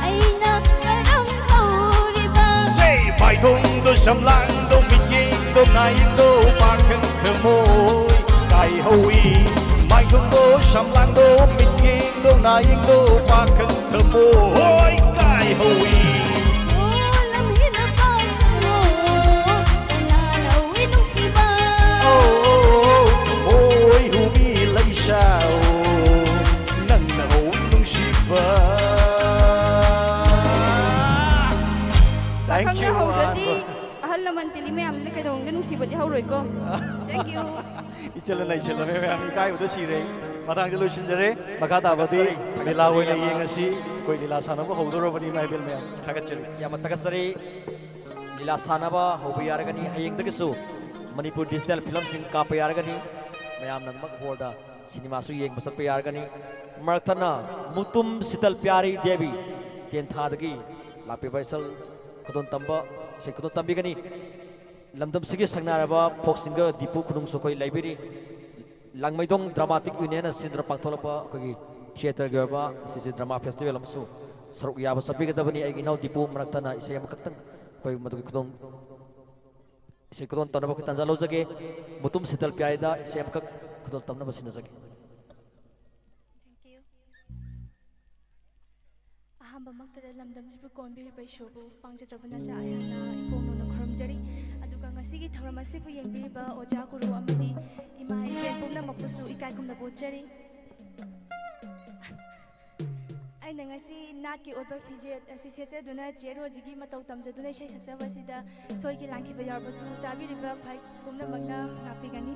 ꯑꯩꯅ ꯀꯔꯝ ꯍꯧꯔꯤꯕ? ꯁꯦ! ꯃꯥꯏꯊꯣꯡꯗꯣ ꯁꯝꯂꯥꯡꯗꯣ ꯃꯤꯠꯌꯦꯡꯗꯣ ꯅꯥꯌꯦꯡꯗꯣ ꯄꯥꯈꯪ ꯊꯃꯣꯏ ꯀꯥꯏꯍꯧꯏ꯫ ꯃꯥꯏꯊꯣꯡꯗꯣ ꯁꯝꯂꯥꯡꯗꯣ ꯃꯤꯠꯌꯦꯡꯗꯣ ꯅꯥꯌꯦꯡꯗꯣ ꯄꯥꯈꯪ ꯊꯃꯣꯏ ꯀꯥꯏꯍꯧꯏ꯫ ꯑꯣ, ꯂꯝꯍꯦꯟꯕ ꯄꯥꯈꯪꯂꯣ, ꯀꯅꯥ ꯂꯧꯏ ꯅꯨꯡꯁꯤꯕ? ꯑꯣ, ꯑꯣꯏ ꯍꯨꯕꯤ ꯂꯩꯁꯥꯑꯣ, ꯅꯪꯅ ꯍꯧꯏ ꯅꯨꯡꯁꯤꯕ꯫ Thank ꯄꯥꯈꯪꯅ you, ꯍꯧꯗ꯭ꯔꯗꯤ ꯑꯍꯥꯟꯕ꯫ ꯑꯍꯜ ꯂꯃꯟ ꯇꯤꯂꯤ ꯃꯌꯥꯝꯁꯤꯅ ꯀꯩꯗꯧꯅꯨꯡꯗ ꯅꯨꯡꯁꯤꯕꯗꯤ ꯍꯧꯔꯣꯏꯀꯣ꯫ Thank you꯫ ꯏꯆꯜꯅ ꯅꯩꯁꯜꯂꯝꯃꯦ ꯃꯌꯥꯝ, ꯏꯀꯥꯏꯕꯗ ꯁꯤꯔꯦ꯫ ꯃꯇꯥꯡꯁꯦ ꯂꯣꯏꯁꯤꯟꯖꯔꯦ꯫ ꯃꯈꯥ ꯇꯥꯕꯗꯤ ꯊꯥꯒꯠꯆꯔꯤ, ꯂꯤꯂꯥ ꯊꯥꯒꯠꯆꯔꯤ, ꯑꯣꯏꯅ ꯌꯥꯝꯅ꯫ ꯌꯦꯡꯉꯁꯤ꯫ ꯑꯩꯈꯣꯏ ꯂꯤꯂꯥ ꯁꯥꯟꯅꯕ ꯍꯧꯗꯧꯔꯕꯅꯤ, ꯏꯃꯥ ꯏꯕꯦꯜ ꯃꯌꯥꯝ꯫ ꯊꯥꯒꯠꯆꯔꯤ꯫ ꯌꯥꯝꯅ ꯊꯥꯒꯠꯆꯔꯤ꯫ ꯂꯤꯂꯥ ꯁꯥꯟꯅꯕ ꯍꯧꯕ ꯌꯥꯔꯒꯅꯤ꯫ ꯍꯌꯦꯡꯗꯒꯤꯁꯨ ꯃꯅꯤꯄꯨꯔ ꯗꯤꯖꯤꯇꯦꯜ ꯐꯤꯂꯝꯁꯤꯡ ꯀꯥꯞꯄ ꯌꯥꯔꯒꯅꯤ꯫ ꯃꯌꯥꯝꯅ ꯑꯗꯨꯃꯛ ꯍꯣꯜꯗ ꯁꯤꯅꯦꯃꯥꯁꯨ ꯌꯦꯡꯕ ꯆꯠꯄ ꯌꯥꯔꯒꯅꯤ꯫ ꯃꯔꯛꯊꯠꯅ ꯃꯨꯇꯨꯝ ꯁꯤꯇꯜ ꯄ꯭ꯌꯥꯔꯤ ꯗꯦꯕꯤ ꯇꯦꯟꯊꯥꯗꯒꯤ ꯂꯥꯛꯄꯤꯕ ꯏꯁꯩ ꯈꯨꯗꯣꯜ ꯇꯝꯕ, ꯏꯁꯩ ꯈꯨꯗꯣꯜ ꯇꯝꯕꯤꯒꯅꯤ꯫ ꯂꯝꯗꯝꯁꯤꯒꯤ ꯁꯛꯅꯥꯏꯔꯕ folk singer ꯗꯤꯄꯨ ꯈꯨꯅꯨꯡꯁꯨ ꯑꯩꯈꯣꯏ ꯂꯩꯕꯤꯔꯤ꯫ ꯂꯥꯡꯃꯩꯗꯣꯡ Dramatic Union ꯅ ꯁꯤꯟꯗꯨꯅ ꯄꯥꯡꯊꯣꯛꯂꯛꯄ ꯑꯩꯈꯣꯏꯒꯤ theatre ꯒꯤ ꯑꯣꯏꯕ ꯁꯤꯁꯤ drama festival ꯑꯃꯁꯨ ꯁꯔꯨꯛ ꯌꯥꯕ ꯆꯠꯄꯤꯒꯗꯕꯅꯤ꯫ ꯑꯩꯒꯤ ꯏꯅꯥꯎ ꯗꯤꯄꯨ ꯃꯅꯥꯛꯇꯅ ꯏꯁꯩ ꯑꯃꯈꯛꯇꯪ ꯑꯩꯈꯣꯏ ꯃꯗꯨꯒꯤ ꯈꯨꯗꯣꯡ ꯏꯁꯩ ꯈꯨꯗꯣꯜ ꯇꯝꯅꯕ ꯑꯩꯈꯣꯏ ꯇꯥꯟꯖꯥ ꯂꯧꯖꯒꯦ꯫ ꯃꯨꯇꯨꯝ ꯁꯤꯇꯜ ꯄꯤꯌꯥꯏꯗ ꯏꯁꯩ ꯑꯃꯈꯛ ꯈꯨꯗꯣꯜ ꯇꯝꯅꯕ ꯁꯤꯟꯅꯖꯒꯦ꯫ Thank you. ꯑꯍꯥꯟꯕꯃꯛꯇꯗ ꯂꯝꯗꯝꯁꯤꯕꯨ ꯀꯣꯟꯕꯤꯔꯤꯕ ꯏꯁꯣꯔꯕꯨ ꯄꯥꯡꯖꯗ꯭ꯔꯕ ꯅꯆꯥ ꯑꯩꯍꯥꯛꯅ ꯏꯀꯣꯛ ꯅꯧꯅ ꯈꯨꯔꯨꯝꯖꯔꯤ꯫ ꯑꯗꯨꯒ ꯉꯁꯤꯒꯤ ꯊꯧꯔꯝ ꯑꯁꯤꯕꯨ ꯌꯦꯡꯕꯤꯔꯤꯕ ꯑꯣꯖꯥ ꯒꯨꯔꯨ ꯑꯃꯗꯤ ꯏꯃꯥ ꯏꯕꯦꯟ ꯄꯨꯝꯅꯃꯛꯄꯨꯁꯨ ꯏꯀꯥꯏ ꯈꯨꯝꯅꯕ ꯎꯠꯆꯔꯤ꯫ ꯑꯩꯅ ꯉꯁꯤ ꯅꯥꯠꯀꯤ ꯑꯣꯏꯕ ꯐꯤꯖꯦꯠ ꯑꯁꯤ ꯁꯦꯠꯆꯗꯨꯅ ꯆꯦ ꯔꯣꯖꯤꯒꯤ ꯃꯇꯧ ꯇꯝꯖꯗꯨꯅ ꯏꯁꯩ ꯁꯛꯆꯕ ꯑꯁꯤꯗ ꯁꯣꯏꯈꯤ ꯂꯥꯟꯈꯤꯕ ꯌꯥꯎꯔꯕꯁꯨ ꯇꯥꯕꯤꯔꯤꯕ ꯈ꯭ꯋꯥꯏ ꯄꯨꯝꯅꯃꯛꯅ ꯉꯥꯛꯄꯤꯒꯅꯤ꯫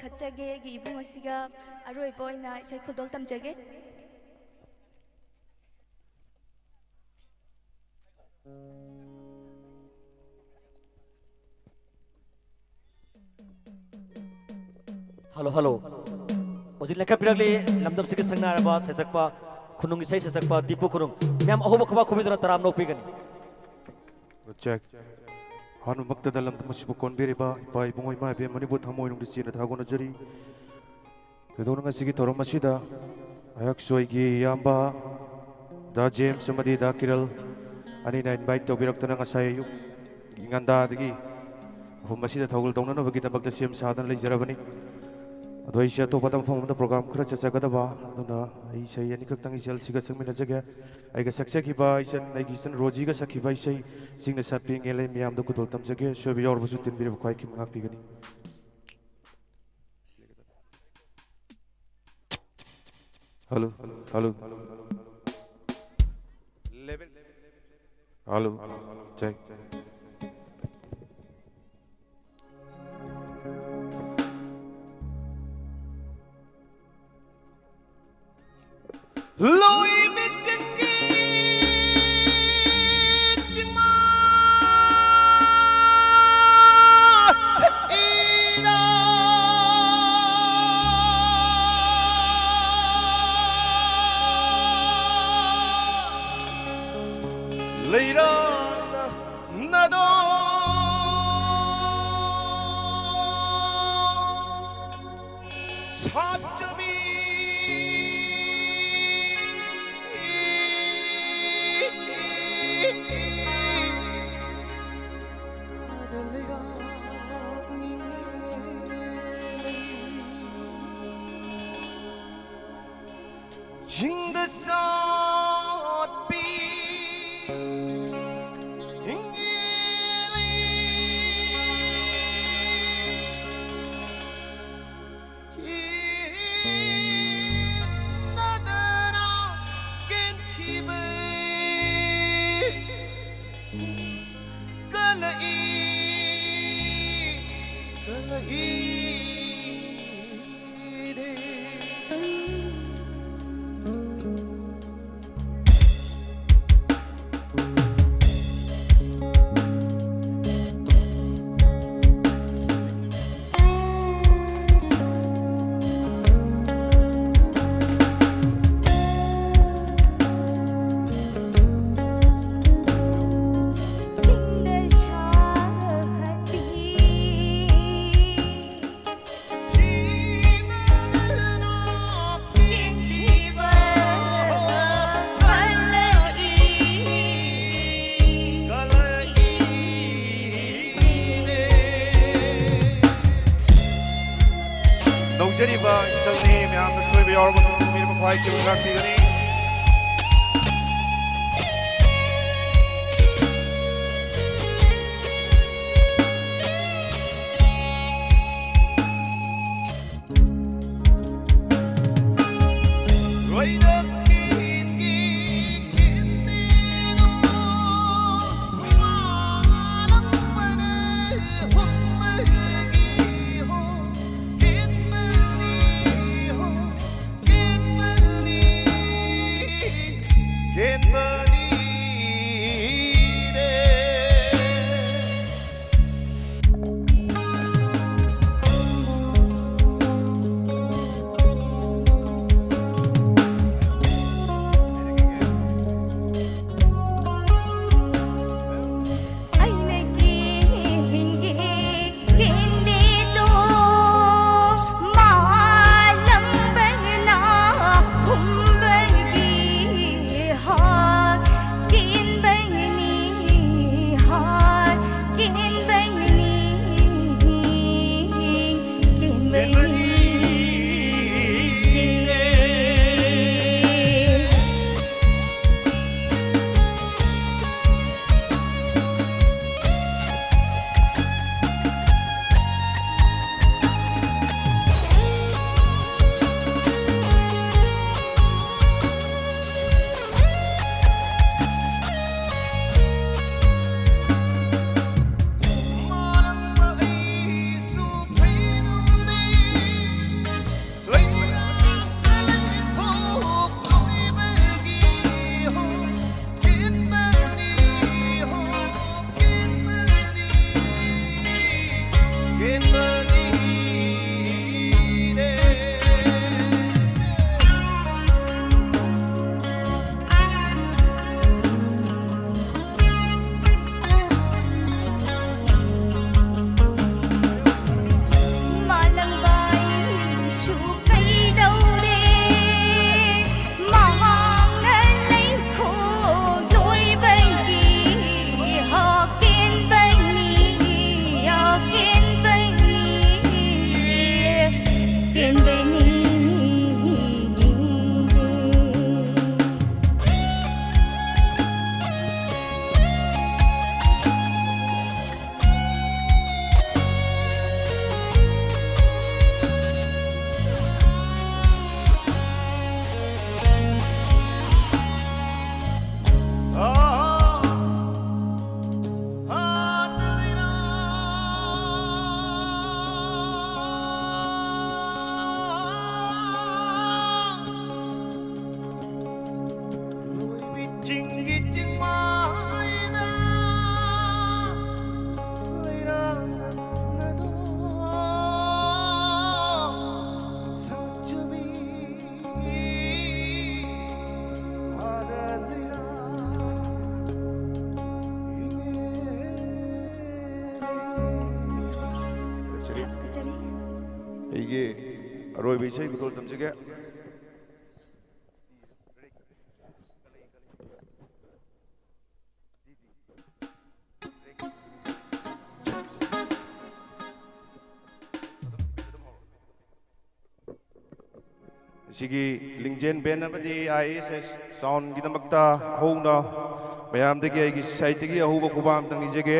ꯈꯠꯆꯒꯦ꯫ ꯑꯩꯒꯤ ꯏꯕꯨꯡ ꯑꯁꯤꯒ ꯑꯔꯣꯏꯕ ꯑꯣꯏꯅ ꯏꯁꯩ ꯈꯨꯗꯣꯜ ꯇꯝꯖꯒꯦ꯫ Hello, hello. ꯍꯧꯖꯤꯛ ꯂꯦꯡꯈꯠꯄꯤꯔꯛꯂꯤ ꯂꯝꯗꯝꯁꯤꯒꯤ ꯁꯛꯅꯥꯏꯔꯕ ꯁꯩꯁꯛꯄ, ꯈꯨꯅꯨꯡ ꯏꯁꯩ ꯁꯩꯁꯛꯄ ꯗꯤꯄꯨ ꯈꯨꯅꯨꯡ꯫ ꯃꯌꯥꯝ ꯑꯍꯧꯕ ꯈꯨꯕꯥꯛ ꯈꯨꯕꯤꯗꯨꯅ ꯇꯔꯥꯝꯅ ꯑꯣꯛꯄꯤꯒꯅꯤ꯫ ꯆꯦꯛ꯫ ꯑꯍꯥꯟꯕꯃꯛꯇꯗ ꯂꯝꯗꯝ ꯑꯁꯤꯕꯨ ꯀꯣꯟꯕꯤꯔꯤꯕ ꯏꯄꯥ ꯏꯕꯨꯡꯉꯣ ꯏꯃꯥ ꯏꯕꯦꯟ ꯃꯅꯤꯄꯨꯔ ꯊꯃꯣꯏꯅꯨꯡꯗ ꯆꯦꯟꯅ ꯊꯥꯒꯣꯟꯅꯖꯔꯤ꯫ ꯀꯩꯗꯧꯅ ꯉꯁꯤꯒꯤ ꯊꯧꯔꯝ ꯑꯁꯤꯗ ꯑꯩꯍꯥꯛꯁꯨ ꯑꯩꯒꯤ ꯏꯌꯥꯝꯕ ꯗꯥ ꯖꯦꯝꯁ ꯑꯃꯗꯤ ꯗꯥ ꯀꯤꯔꯜ ꯑꯅꯤꯅ ꯏꯟꯚꯥꯏꯠ ꯇꯧꯕꯤꯔꯛꯇꯨꯅ ꯉꯁꯥꯏ ꯑꯌꯨꯛ ꯉꯟꯗꯥꯗꯒꯤ ꯃꯐꯝ ꯑꯁꯤꯗ ꯊꯧꯒꯜ ꯇꯧꯅꯅꯕꯒꯤꯗꯃꯛꯇ ꯁꯦꯝ ꯁꯥꯗꯨꯅ ꯂꯩꯖꯔꯕꯅꯤ꯫ ꯑꯗꯣ ꯑꯩꯁꯦ ꯑꯇꯣꯞꯄꯗ ꯃꯐꯝ ꯑꯃꯗ ꯄ꯭ꯔꯣꯒ꯭ꯔꯥꯝ ꯈꯔ ꯆꯠꯆꯒꯗꯕ, ꯑꯗꯨꯅ ꯑꯩ ꯏꯁꯩ ꯑꯅꯤꯈꯛꯇꯪ ꯏꯆꯜꯁꯤꯒ ꯁꯛꯃꯤꯟꯅꯖꯒꯦ꯫ ꯑꯩꯒ ꯁꯛꯆꯈꯤꯕ ꯏꯆꯟ, ꯑꯩꯒꯤ ꯏꯆꯟ ꯔꯣꯖꯤꯒ ꯁꯛꯈꯤꯕ ꯏꯁꯩ ꯆꯤꯡꯅ ꯁꯥꯠꯄꯤ ꯉꯦꯂꯩ ꯃꯌꯥꯝꯗ ꯈꯨꯗꯣꯜ ꯇꯝꯖꯒꯦ꯫ ꯑꯁꯣꯏꯕ ꯌꯥꯎꯔꯕꯁꯨ ꯇꯤꯟꯕꯤꯔꯕ ꯈ꯭ꯋꯥꯏ ꯈꯤꯝ ꯉꯥꯛꯄꯤꯒꯅꯤ꯫ Hello, hello. Hello, check. ꯂꯣꯏꯃꯤꯠ ꯆꯤꯡꯒꯤ ꯆꯤꯡꯃꯥ ꯏꯗ ꯂꯩꯔꯥꯡꯅ ꯅꯥꯗꯣ ꯁꯥꯠꯆꯕꯤ ꯆꯤꯡꯗ ꯁꯥꯠꯄꯤ ꯏꯪꯒꯦꯂꯩ ꯆꯤꯠꯅꯗꯅ ꯀꯦꯟꯈꯤꯕ ꯀꯂꯛꯏ, ꯀꯂꯛꯏ꯫ ꯇꯧꯖꯔꯤꯕ ꯏꯁꯩꯅꯤ꯫ ꯃꯌꯥꯝꯅ ꯁꯣꯏꯕ ꯌꯥꯎꯔꯕ ꯃꯇꯨꯡꯗ ꯃꯤꯅꯤꯠ ꯃꯈꯥꯏ ꯀꯤꯂꯣꯃꯤꯇꯔ ꯄꯤꯒꯅꯤ꯫ ꯑꯩꯒꯤ ꯑꯔꯣꯏꯕ ꯏꯁꯩ ꯈꯨꯗꯣꯜ ꯇꯝꯖꯒꯦ꯫ ꯑꯁꯤꯒꯤ ꯂꯤꯡꯖꯦꯜ ꯕꯦꯟ ꯑꯃꯗꯤ ꯑꯥꯏ ꯑꯦꯁ ꯑꯦꯁ ꯁꯥꯎꯟꯒꯤꯗꯃꯛꯇ ꯍꯧꯅ ꯃꯌꯥꯝꯗꯒꯤ ꯑꯩꯒꯤ ꯁꯥꯏꯠꯇꯒꯤ ꯑꯍꯧꯕ ꯈꯨꯕꯥꯛ ꯑꯝꯇꯪ ꯅꯤꯖꯒꯦ꯫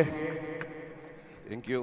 Thank you.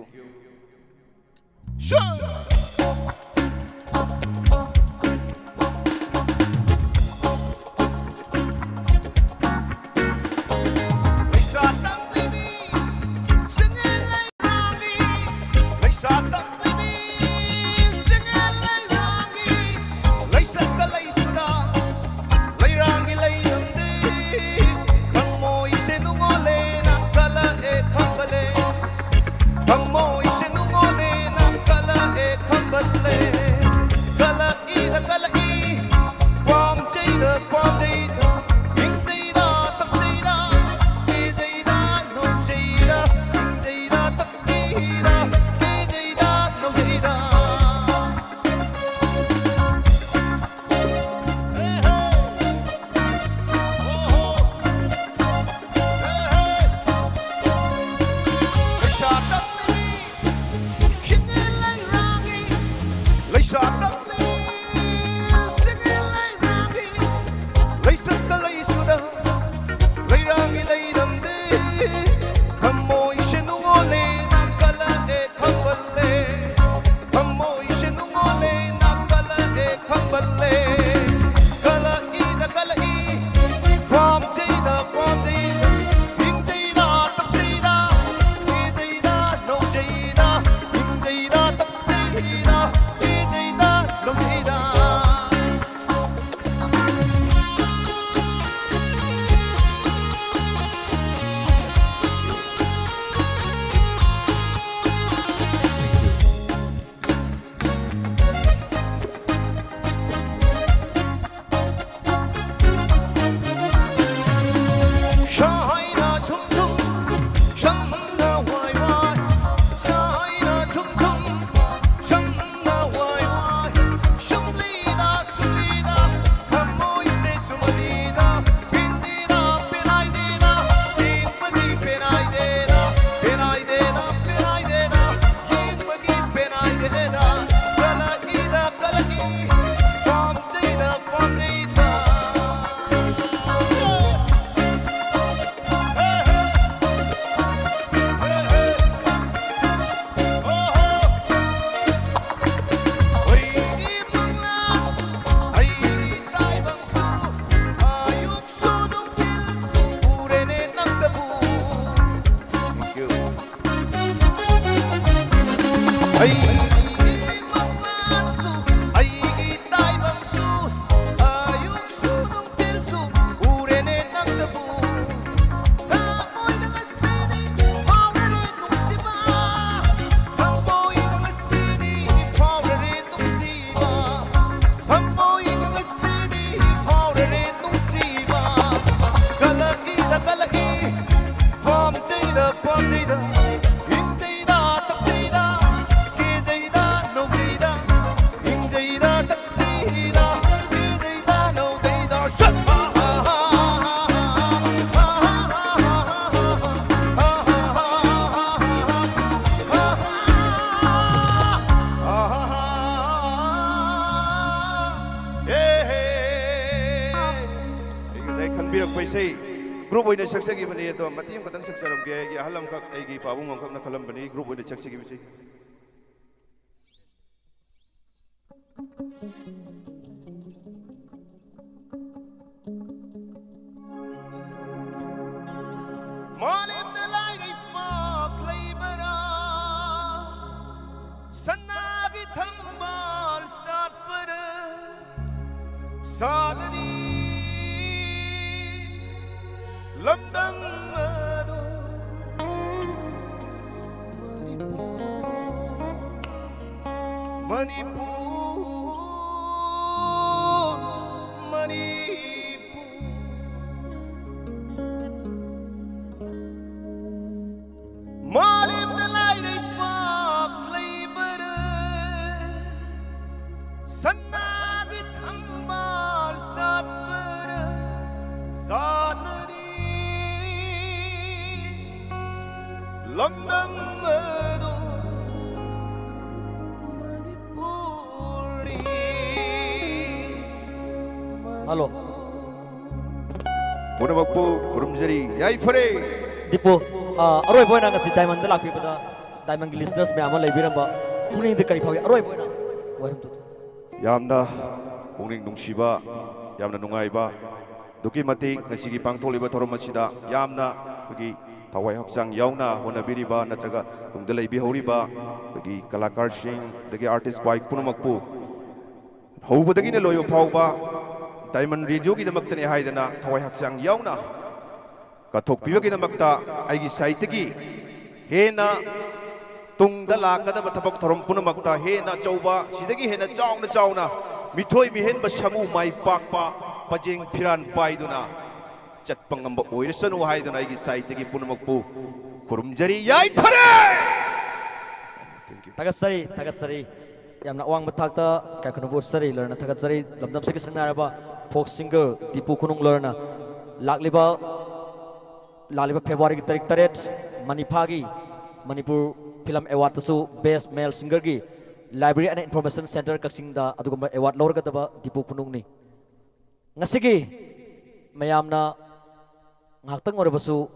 ꯁꯛꯄ ꯏꯁꯩ ꯒ꯭ꯔꯨꯞ ꯑꯣꯏꯅ ꯁꯛꯆꯈꯤꯕꯅꯤ꯫ ꯑꯗꯣ ꯃꯇꯦꯛ ꯑꯃꯈꯛꯇꯪ ꯁꯛꯆꯔꯝꯒꯦ꯫ ꯑꯩꯒꯤ ꯑꯍꯜ ꯑꯃꯈꯛ, ꯑꯩꯒꯤ ꯄꯥꯕꯨꯡ ꯑꯃꯈꯛꯅ ꯈꯜꯂꯝꯕꯅꯤ ꯒ꯭ꯔꯨꯞ ꯑꯣꯏꯅ ꯁꯛꯆꯈꯤꯕ ꯏꯁꯩ꯫ ꯃꯥꯂꯦꯝꯗ ꯂꯥꯏꯔꯩꯄꯥꯛ ꯂꯩꯕꯔꯥ? ꯁꯅꯥꯒꯤ ꯊꯝꯕꯥꯜ ꯁꯥꯠꯄꯔꯥ? ꯁꯥꯠꯂꯗꯤ ꯂꯝꯗꯝ ꯑꯗꯣ ꯃꯅꯤꯄꯨꯔ, ꯃꯅꯤꯄꯨꯔ, ꯃꯅꯤꯄꯨꯔ꯫ ꯃꯥꯂꯦꯝꯗ ꯂꯥꯏꯔꯩꯄꯥꯛ ꯂꯩꯕꯔꯥ? ꯁꯅꯥꯒꯤ ꯊꯝꯕꯥꯜ ꯁꯥꯠꯄꯔꯥ? ꯁꯥꯠꯂꯗꯤ ꯂꯝꯗꯝ ꯑꯗꯣ ꯃꯅꯤꯄꯨꯔꯅꯤ꯫ ꯍꯜꯂꯣ꯫ ꯄꯨꯝꯅꯃꯛꯄꯨ ꯈꯨꯔꯨꯝꯖꯔꯤ꯫ ꯌꯥꯏꯐꯔꯦ꯫ ꯗꯤꯄꯨ, ꯑ, ꯑꯔꯣꯏꯕ ꯑꯣꯏꯅ ꯉꯁꯤ ꯗꯥꯏꯃꯟꯗ ꯂꯥꯛꯄꯤꯕꯗ ꯗꯥꯏꯃꯟꯒꯤ ꯂꯤꯁꯅꯔꯁ ꯃꯌꯥꯝ ꯑꯃ ꯂꯩꯕꯤꯔꯝꯕ, ꯄꯨꯛꯅꯤꯡꯗ ꯀꯔꯤ ꯐꯥꯎꯏ? ꯑꯔꯣꯏꯕ ꯑꯣꯏꯅ ꯋꯥꯍꯩ ꯑꯝꯇ꯫ ꯌꯥꯝꯅ ꯄꯨꯛꯅꯤꯡ ꯅꯨꯡꯁꯤꯕ, ꯌꯥꯝꯅ ꯅꯨꯡꯉꯥꯏꯕ, ꯑꯗꯨꯛꯀꯤ ꯃꯇꯤꯛ ꯉꯁꯤꯒꯤ ꯄꯥꯡꯊꯣꯛꯂꯤꯕ ꯊꯧꯔꯝ ꯑꯁꯤꯗ ꯌꯥꯝꯅ ꯑꯩꯈꯣꯏꯒꯤ ꯊꯋꯥꯏ ꯍꯛꯆꯥꯡ ꯌꯥꯎꯅ ꯍꯣꯠꯅꯕꯤꯔꯤꯕ ꯅꯠꯇ꯭ꯔꯒ ꯇꯨꯡꯗ ꯂꯩꯕꯤꯍꯧꯔꯤꯕ ꯑꯩꯈꯣꯏꯒꯤ ꯀꯂꯥꯀꯥꯔꯁꯤꯡ ꯑꯗꯒꯤ ꯑꯥꯔꯇꯤꯁ ꯄꯨꯝꯅꯃꯛꯄꯨ ꯍꯧꯕꯗꯒꯤꯅ ꯂꯣꯏꯕ ꯐꯥꯎꯕ ꯗꯥꯏꯃꯟ ꯔꯦꯗꯤꯑꯣꯒꯤꯗꯃꯛꯇꯅꯤ ꯍꯥꯏꯗꯅ ꯊꯋꯥꯏ ꯍꯛꯆꯥꯡ ꯌꯥꯎꯅ ꯀꯠꯊꯣꯛꯄꯤꯕꯒꯤꯗꯃꯛꯇ ꯑꯩꯒꯤ ꯁꯥꯏꯠꯇꯒꯤ ꯍꯦꯟꯅ ꯇꯨꯡꯗ ꯂꯥꯛꯀꯗꯕ ꯊꯕꯛ ꯊꯧꯔꯝ ꯄꯨꯝꯅꯃꯛꯇ ꯍꯦꯟꯅ ꯑꯆꯧꯕ, ꯁꯤꯗꯒꯤ ꯍꯦꯟꯅ ꯆꯥꯎꯅ ꯆꯥꯎꯅ ꯃꯤꯊꯣꯏ ꯃꯤꯍꯦꯟꯕ ꯁꯃꯨ ꯃꯥꯏ ꯄꯥꯛꯄ ꯄꯖꯦꯡ ꯐꯤꯔꯥꯟ ꯄꯥꯏꯗꯨꯅ ꯆꯠꯄ ꯉꯝꯕ ꯑꯣꯏꯔꯁꯅꯨ ꯍꯥꯏꯗꯨꯅ ꯑꯩꯒꯤ ꯁꯥꯏꯠꯇꯒꯤ ꯄꯨꯝꯅꯃꯛꯄꯨ ꯈꯨꯔꯨꯝꯖꯔꯤ꯫ ꯌꯥꯏꯐꯔꯦ! Thank you. ꯊꯥꯒꯠꯆꯔꯤ, ꯊꯥꯒꯠꯆꯔꯤ꯫ ꯌꯥꯝꯅ ꯑꯋꯥꯡꯕ ꯊꯥꯛꯇ ꯏꯀꯥꯏ ꯈꯨꯝꯅꯕ ꯎꯠꯆꯔꯤ꯫ ꯂꯣꯏꯅꯅ ꯊꯥꯒꯠꯆꯔꯤ ꯂꯝꯗꯝꯁꯤꯒꯤ ꯁꯛꯅꯥꯏꯔꯕ ꯐꯣꯛ ꯁꯤꯡꯒꯔ ꯗꯤꯄꯨ ꯈꯨꯅꯨꯡ ꯂꯣꯏꯅꯅ ꯂꯥꯛꯂꯤꯕ, ꯂꯥꯛꯂꯤꯕ ꯐꯦꯕ꯭ꯔꯨꯋꯥꯔꯤꯒꯤ ꯇꯥꯔꯤꯛ ꯇꯔꯦꯠ, ꯃꯅꯤꯐꯥꯒꯤ ꯃꯅꯤꯄꯨꯔ ꯐꯤꯂꯝ ꯑꯦꯋꯥꯔꯗꯇꯁꯨ ꯕꯦꯁ ꯃꯦꯜ ꯁꯤꯡꯒꯔꯒꯤ ꯂꯥꯏꯕ꯭ꯔꯦꯔꯤ ꯑꯦꯟ ꯏꯟꯐꯣꯔꯃꯦꯁꯟ ꯁꯦꯟꯇꯔ ꯀꯛꯆꯤꯡꯗ ꯑꯗꯨꯒꯨꯝꯕ ꯑꯦꯋꯥꯔꯗ ꯂꯧꯔꯒꯗꯕ ꯗꯤꯄꯨ ꯈꯨꯅꯨꯡꯅꯤ꯫ ꯉꯁꯤꯒꯤ ꯃꯌꯥꯝꯅ ꯉꯥꯏꯍꯥꯛꯇꯪ ꯑꯣꯏꯔꯕꯁꯨ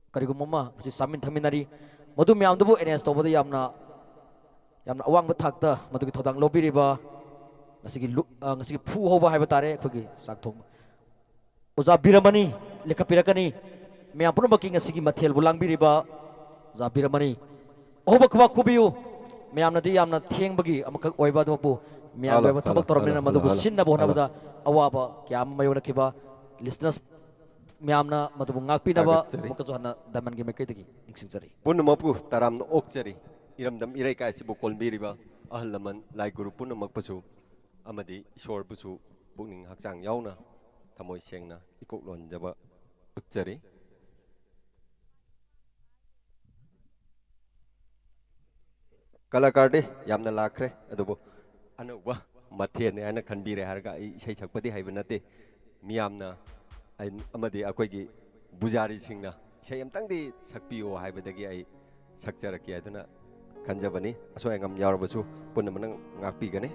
ꯀꯔꯤꯒꯨꯝꯕ ꯑꯃ ꯉꯁꯤ ꯆꯥꯃꯤꯟ ꯊꯛꯃꯤꯟꯅꯔꯤ꯫ ꯃꯗꯨ ꯃꯌꯥꯝꯗꯨꯕꯨ arrange ꯇꯧꯕꯗ ꯌꯥꯝꯅ, ꯌꯥꯝꯅ ꯑꯋꯥꯡꯕ ꯊꯥꯛꯇ ꯃꯗꯨꯒꯤ ꯊꯧꯗꯥꯡ ꯂꯧꯕꯤꯔꯤꯕ ꯉꯁꯤꯒꯤ ꯂꯨ-, ꯑ, ꯉꯁꯤꯒꯤ ꯐꯨ ꯍꯧꯕ ꯍꯥꯏꯕ ꯇꯥꯔꯦ, ꯑꯩꯈꯣꯏꯒꯤ ꯆꯥꯛ ꯊꯣꯡꯕ ꯑꯣꯖꯥ ꯕꯤꯔꯃꯅꯤ ꯂꯤꯈꯠꯄꯤꯔꯛꯀꯅꯤ꯫ ꯃꯌꯥꯝ ꯄꯨꯝꯅꯃꯛꯀꯤ ꯉꯁꯤꯒꯤ ꯃꯊꯦꯜꯕꯨ ꯂꯥꯡꯕꯤꯔꯤꯕ ꯑꯣꯖꯥ ꯕꯤꯔꯃꯅꯤ꯫ ꯑꯍꯧꯕ ꯈꯨꯕꯥꯛ ꯈꯨꯕꯤꯌꯨ꯫ ꯃꯌꯥꯝꯅꯗꯤ ꯌꯥꯝꯅ ꯊꯦꯡꯕꯒꯤ ꯑꯃꯈꯛ ꯑꯣꯏꯕ ꯑꯗꯨꯕꯨ ꯃꯤꯌꯥꯝꯒꯤ ꯍꯜꯂꯣ, ꯑꯣꯏꯕ ꯊꯕꯛ ꯍꯜꯂꯣ, ꯇꯧꯔꯕꯅꯤꯅ ꯍꯜꯂꯣ, ꯃꯗꯨꯕꯨ ꯍꯜꯂꯣ, ꯁꯤꯟꯅꯕ ꯍꯜꯂꯣ꯫ ꯍꯣꯠꯅꯕꯗ ꯑꯋꯥꯕ ꯀꯌꯥ ꯑꯃ ꯃꯥꯌꯣꯛꯅꯈꯤꯕ listeners ꯃꯌꯥꯝꯅ ꯃꯗꯨꯕꯨ ꯉꯥꯛꯄꯤꯅꯕ ꯊꯥꯒꯠꯆꯔꯤ꯫ ꯑꯃꯨꯛꯀꯁꯨ ꯍꯟꯅ ꯗꯥꯏꯃꯟꯒꯤ ꯃꯥꯏꯀꯩꯗꯒꯤ ꯅꯤꯡꯁꯤꯡꯖꯔꯤ꯫ ꯄꯨꯝꯅꯃꯛꯄꯨ ꯇꯔꯥꯝꯅ ꯑꯣꯛꯆꯔꯤ꯫ ꯏꯔꯝꯗꯝ ꯏꯔꯩ ꯀꯥꯏꯁꯤꯕꯨ ꯀꯣꯟꯕꯤꯔꯤꯕ ꯑꯍꯜ ꯂꯃꯟ, ꯂꯥꯏ ꯒꯨꯔꯨ ꯄꯨꯝꯅꯃꯛꯄꯨꯁꯨ ꯑꯃꯗꯤ ꯏꯁꯣꯔꯕꯨꯁꯨ ꯄꯨꯛꯅꯤꯡ ꯍꯛꯆꯥꯡ ꯌꯥꯎꯅ ꯊꯃꯣꯏ ꯁꯦꯡꯅ ꯏꯀꯣꯛ ꯂꯣꯟꯖꯕ ꯎꯠꯆꯔꯤ꯫ ꯀꯂꯥꯀꯥꯔꯗꯤ ꯌꯥꯝꯅ ꯂꯥꯛꯈ꯭ꯔꯦ, ꯑꯗꯨꯕꯨ ꯑꯅꯧꯕ ꯃꯊꯦꯜꯅꯤ ꯍꯥꯏꯅ ꯈꯟꯕꯤꯔꯦ ꯍꯥꯏꯔꯒ ꯑꯩ ꯏꯁꯩ ꯁꯛꯄꯗꯤ ꯍꯩꯕ ꯅꯠꯇꯦ꯫ ꯃꯤꯌꯥꯝꯅ ꯑꯩ-, ꯑꯃꯗꯤ ꯑꯩꯈꯣꯏꯒꯤ ꯄꯨꯖꯥꯔꯤꯁꯤꯡꯅ ꯏꯁꯩ ꯑꯝꯇꯪꯗꯤ ꯁꯛꯄꯤꯌꯨ ꯍꯥꯏꯕꯗꯒꯤ ꯑꯩ ꯁꯛꯆꯔꯛꯀꯦ ꯍꯥꯏꯗꯨꯅ ꯈꯟꯖꯕꯅꯤ꯫ ꯑꯁꯣꯏ ꯑꯉꯥꯝ ꯌꯥꯎꯔꯕꯁꯨ ꯄꯨꯝꯅꯃꯛꯅ ꯉꯥꯛꯄꯤꯒꯅꯤ꯫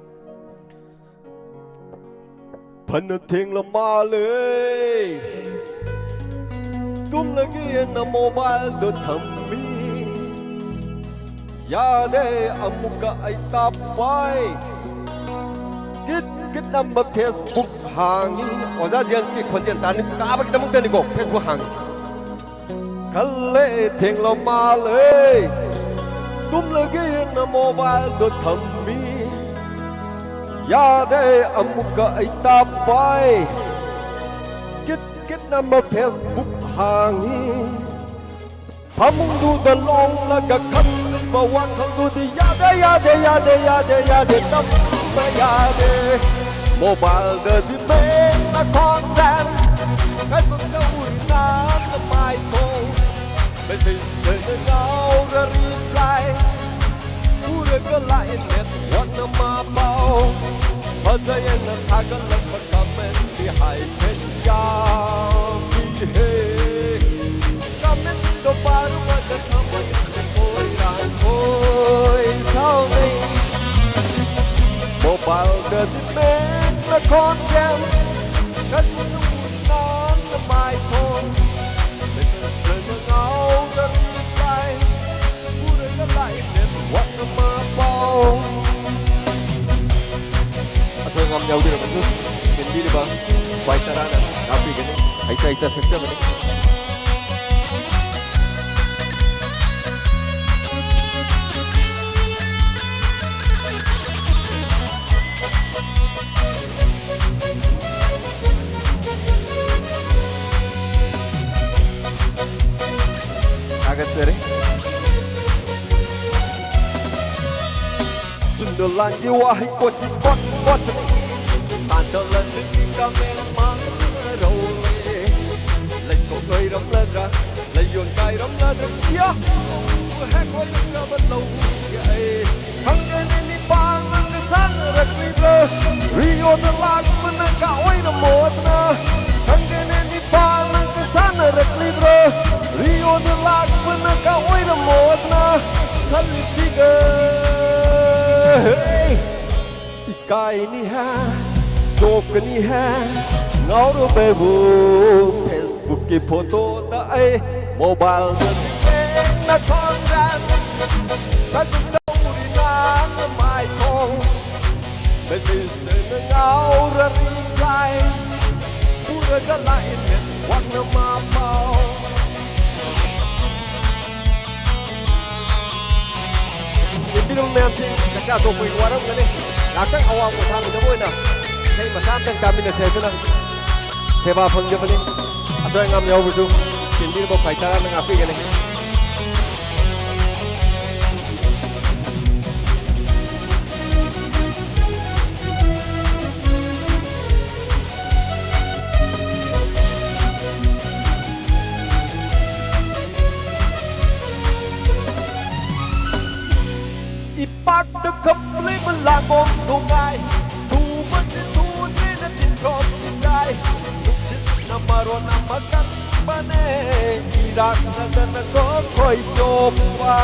ꯐꯅ ꯊꯦꯡꯂ ꯃꯥꯜꯂꯦ, ꯇꯨꯝꯂꯒꯦꯅ mobileꯗꯣ ꯊꯝꯃꯤ꯫ ꯌꯥꯗꯦ, ꯑꯃꯨꯛꯀ ꯑꯩ ꯇꯥꯞ ꯄꯥꯏ꯫ ꯀꯤꯠ ꯀꯤꯠ ꯅꯝꯕ Facebook ꯍꯥꯡꯉꯤ꯫ ꯑꯣꯖꯥ ꯖꯦꯝꯁꯀꯤ ꯈꯣꯟꯖꯦꯜ ꯇꯥꯅꯤꯡ ꯇꯥꯕꯒꯤꯗꯃꯛꯇꯅꯤꯀꯣ Facebook ꯍꯥꯡꯉꯤꯁꯦ꯫ ꯈꯜꯂꯦ ꯊꯦꯡꯂ ꯃꯥꯜꯂꯦ, ꯇꯨꯝꯂꯒꯦꯅ mobileꯗꯣ ꯊꯝꯃꯤ꯫ ꯌꯥꯗꯦ, ꯑꯃꯨꯛꯀ ꯑꯩ ꯇꯥꯞ ꯄꯥꯏ꯫ ꯀꯤꯠ ꯀꯤꯠ ꯅꯝꯕ Facebook ꯍꯥꯡꯉꯤ꯫ ꯐꯃꯨꯡꯗꯨꯗ ꯂꯣꯡꯂꯒ ꯈꯟꯕ ꯋꯥꯈꯜꯗꯨꯗꯤ ꯌꯥꯗꯦ, ꯌꯥꯗꯦ, ꯌꯥꯗꯦ, ꯌꯥꯗꯦ, ꯌꯥꯗꯦ, ꯇꯝꯕ ꯌꯥꯗꯦ꯫ Mobileꯗꯗꯤ ꯃꯦꯟꯅ content, Facebookꯇ ꯎꯔꯤ ꯅꯥꯟꯅ ꯃꯥꯏꯊꯣꯡ, messageꯇꯅ ꯉꯥꯎꯔ reply, ꯎꯔꯒ ꯂꯥꯛꯏ networkꯅ ꯃꯥꯄꯥꯎ, ꯐꯖꯩꯌꯦꯅ ꯊꯥꯒꯠꯂꯛꯄ commentꯗꯤ ꯍꯥꯏꯐꯦꯠ ꯌꯥꯝꯃꯤꯍꯦ꯫ Commentꯗꯣ ꯄꯥꯔꯨꯕꯗ ꯊꯃꯣꯏ ꯌꯥꯝꯅ ꯈꯣꯏ ꯔꯥꯡꯈꯣꯏ ꯁꯥꯎꯅꯩ꯫ Mobileꯗꯗꯤ ꯃꯦꯟꯅ content, ꯀꯟꯕꯅ ꯎꯔꯤ ꯅꯥꯟꯅ ꯃꯥꯏꯊꯣꯡ꯫ ꯃꯦꯁꯦꯖꯇꯅ ꯉꯥꯎꯔ reply꯫ ꯄꯨꯔꯒ ꯂꯥꯛꯏ network ꯑꯃ ꯄꯥꯎ꯫ ꯑꯁꯣꯏ ꯑꯉꯥꯝ ꯌꯥꯎꯕꯤꯔꯕꯁꯨ ꯄꯦꯟꯕꯤꯔꯤꯕ ꯈ꯭ꯋꯥꯏ ꯇꯔꯥꯅ ꯉꯥꯛꯄꯤꯒꯅꯤ꯫ ꯍꯩꯇ ꯍꯩꯇ ꯁꯛꯆꯕꯅꯤ꯫ ꯊꯥꯒꯠꯆꯔꯤ꯫ ꯆꯨꯝꯅ ꯂꯥꯟꯒꯤ ꯋꯥꯍꯩ ꯀꯣꯆꯤ ꯀꯣꯠ ꯀꯣꯠꯇꯅ ꯁꯥꯟꯇ ꯂꯟꯗꯟꯒꯤ ꯀꯃꯦꯟ ꯃꯥꯡꯔꯧꯔꯦ꯫ ꯂꯩꯀꯣꯛ ꯂꯣꯏꯔꯝꯂꯗ꯭ꯔꯥ? ꯂꯩꯌꯣꯟ ꯀꯥꯏꯔꯝꯂꯗ꯭ꯔꯥ? ꯏꯌꯥ! ꯍꯦꯛ ꯑꯣꯏꯔꯝꯗ꯭ꯔꯕ ꯂꯧꯒꯦ ꯑꯩ꯫ ꯈꯪꯗꯦꯅꯦ ꯅꯤꯄꯥꯡ ꯅꯪꯒ ꯁꯥꯟꯅꯔꯛꯂꯤꯕ꯭ꯔꯥ? ꯔꯤꯌꯣꯗ ꯂꯥꯛꯄꯅ ꯀꯥ ꯑꯣꯏꯔꯝꯃꯣꯗꯅ꯫ ꯈꯪꯗꯦꯅꯦ ꯅꯤꯄꯥꯡ ꯅꯪꯒ ꯁꯥꯟꯅꯔꯛꯂꯤꯕ꯭ꯔꯥ? ꯔꯤꯌꯣꯗ ꯂꯥꯛꯄꯅ ꯀꯥ ꯑꯣꯏꯔꯝꯃꯣꯗꯅ꯫ ꯈꯜꯂꯤꯁꯤꯒ ꯍꯦ! ꯏꯀꯥꯏꯅꯤ ꯍꯦ, ꯆꯣꯞꯀꯅꯤ ꯍꯦ, ꯉꯥꯎꯔꯕꯕꯨ Facebookꯀꯤ photoꯗ ꯑꯩ mobileꯗ ꯃꯤꯠꯌꯦꯡꯅ ꯈꯣꯡꯖꯦꯜ ꯇꯧꯔꯤ ꯅꯥꯟꯅ ꯃꯥꯏꯊꯣꯡ꯫ Messageꯇꯅ ꯉꯥꯎꯔ reply ꯄꯨꯔꯒ ꯂꯥꯛꯏ networkꯅ ꯃꯥꯄꯥꯎ꯫ ꯌꯦꯡꯕꯤꯔꯤꯕ ꯃꯌꯥꯝꯁꯤ ꯆꯥꯛꯆꯥ ꯇꯣꯛꯄꯒꯤ ꯋꯥꯔꯝꯒꯅꯤ꯫ ꯉꯥꯛꯇꯪ ꯑꯋꯥ ꯄꯣꯊꯥꯃꯤꯟꯅꯕ ꯑꯣꯏꯅ ꯏꯁꯩ ꯃꯆꯥ ꯑꯝꯇꯪ ꯇꯥꯃꯤꯟꯅꯁꯦ ꯍꯥꯏꯗꯨꯅ ꯁꯦꯕꯥ ꯐꯪꯖꯕꯅꯤ꯫ ꯑꯁꯣꯏ ꯑꯉꯥꯝ ꯌꯥꯎꯕꯁꯨ ꯆꯦꯟꯕꯤꯔꯤꯕ ꯈ꯭ꯋꯥꯏ ꯇꯔꯥꯅ ꯉꯥꯛꯄꯤꯒꯅꯤ꯫ ꯏꯄꯥꯛꯇ ꯈꯞꯂꯤꯕ ꯂꯥꯡꯒꯣꯡ ꯅꯨꯡꯉꯥꯏ꯫ ꯊꯨꯕꯗꯤ ꯊꯨꯗ꯭ꯔꯤꯅ ꯇꯤꯟꯊ꯭ꯔꯣꯛꯇꯤ ꯆꯥꯏ꯫ ꯅꯨꯡꯁꯤꯠꯅ ꯃꯔꯣꯟ ꯑꯃ ꯀꯟꯕꯅꯦ꯫ ꯏꯔꯥꯛꯅꯗꯅ ꯀꯣꯛꯈꯣꯏ ꯆꯣꯞꯄ꯫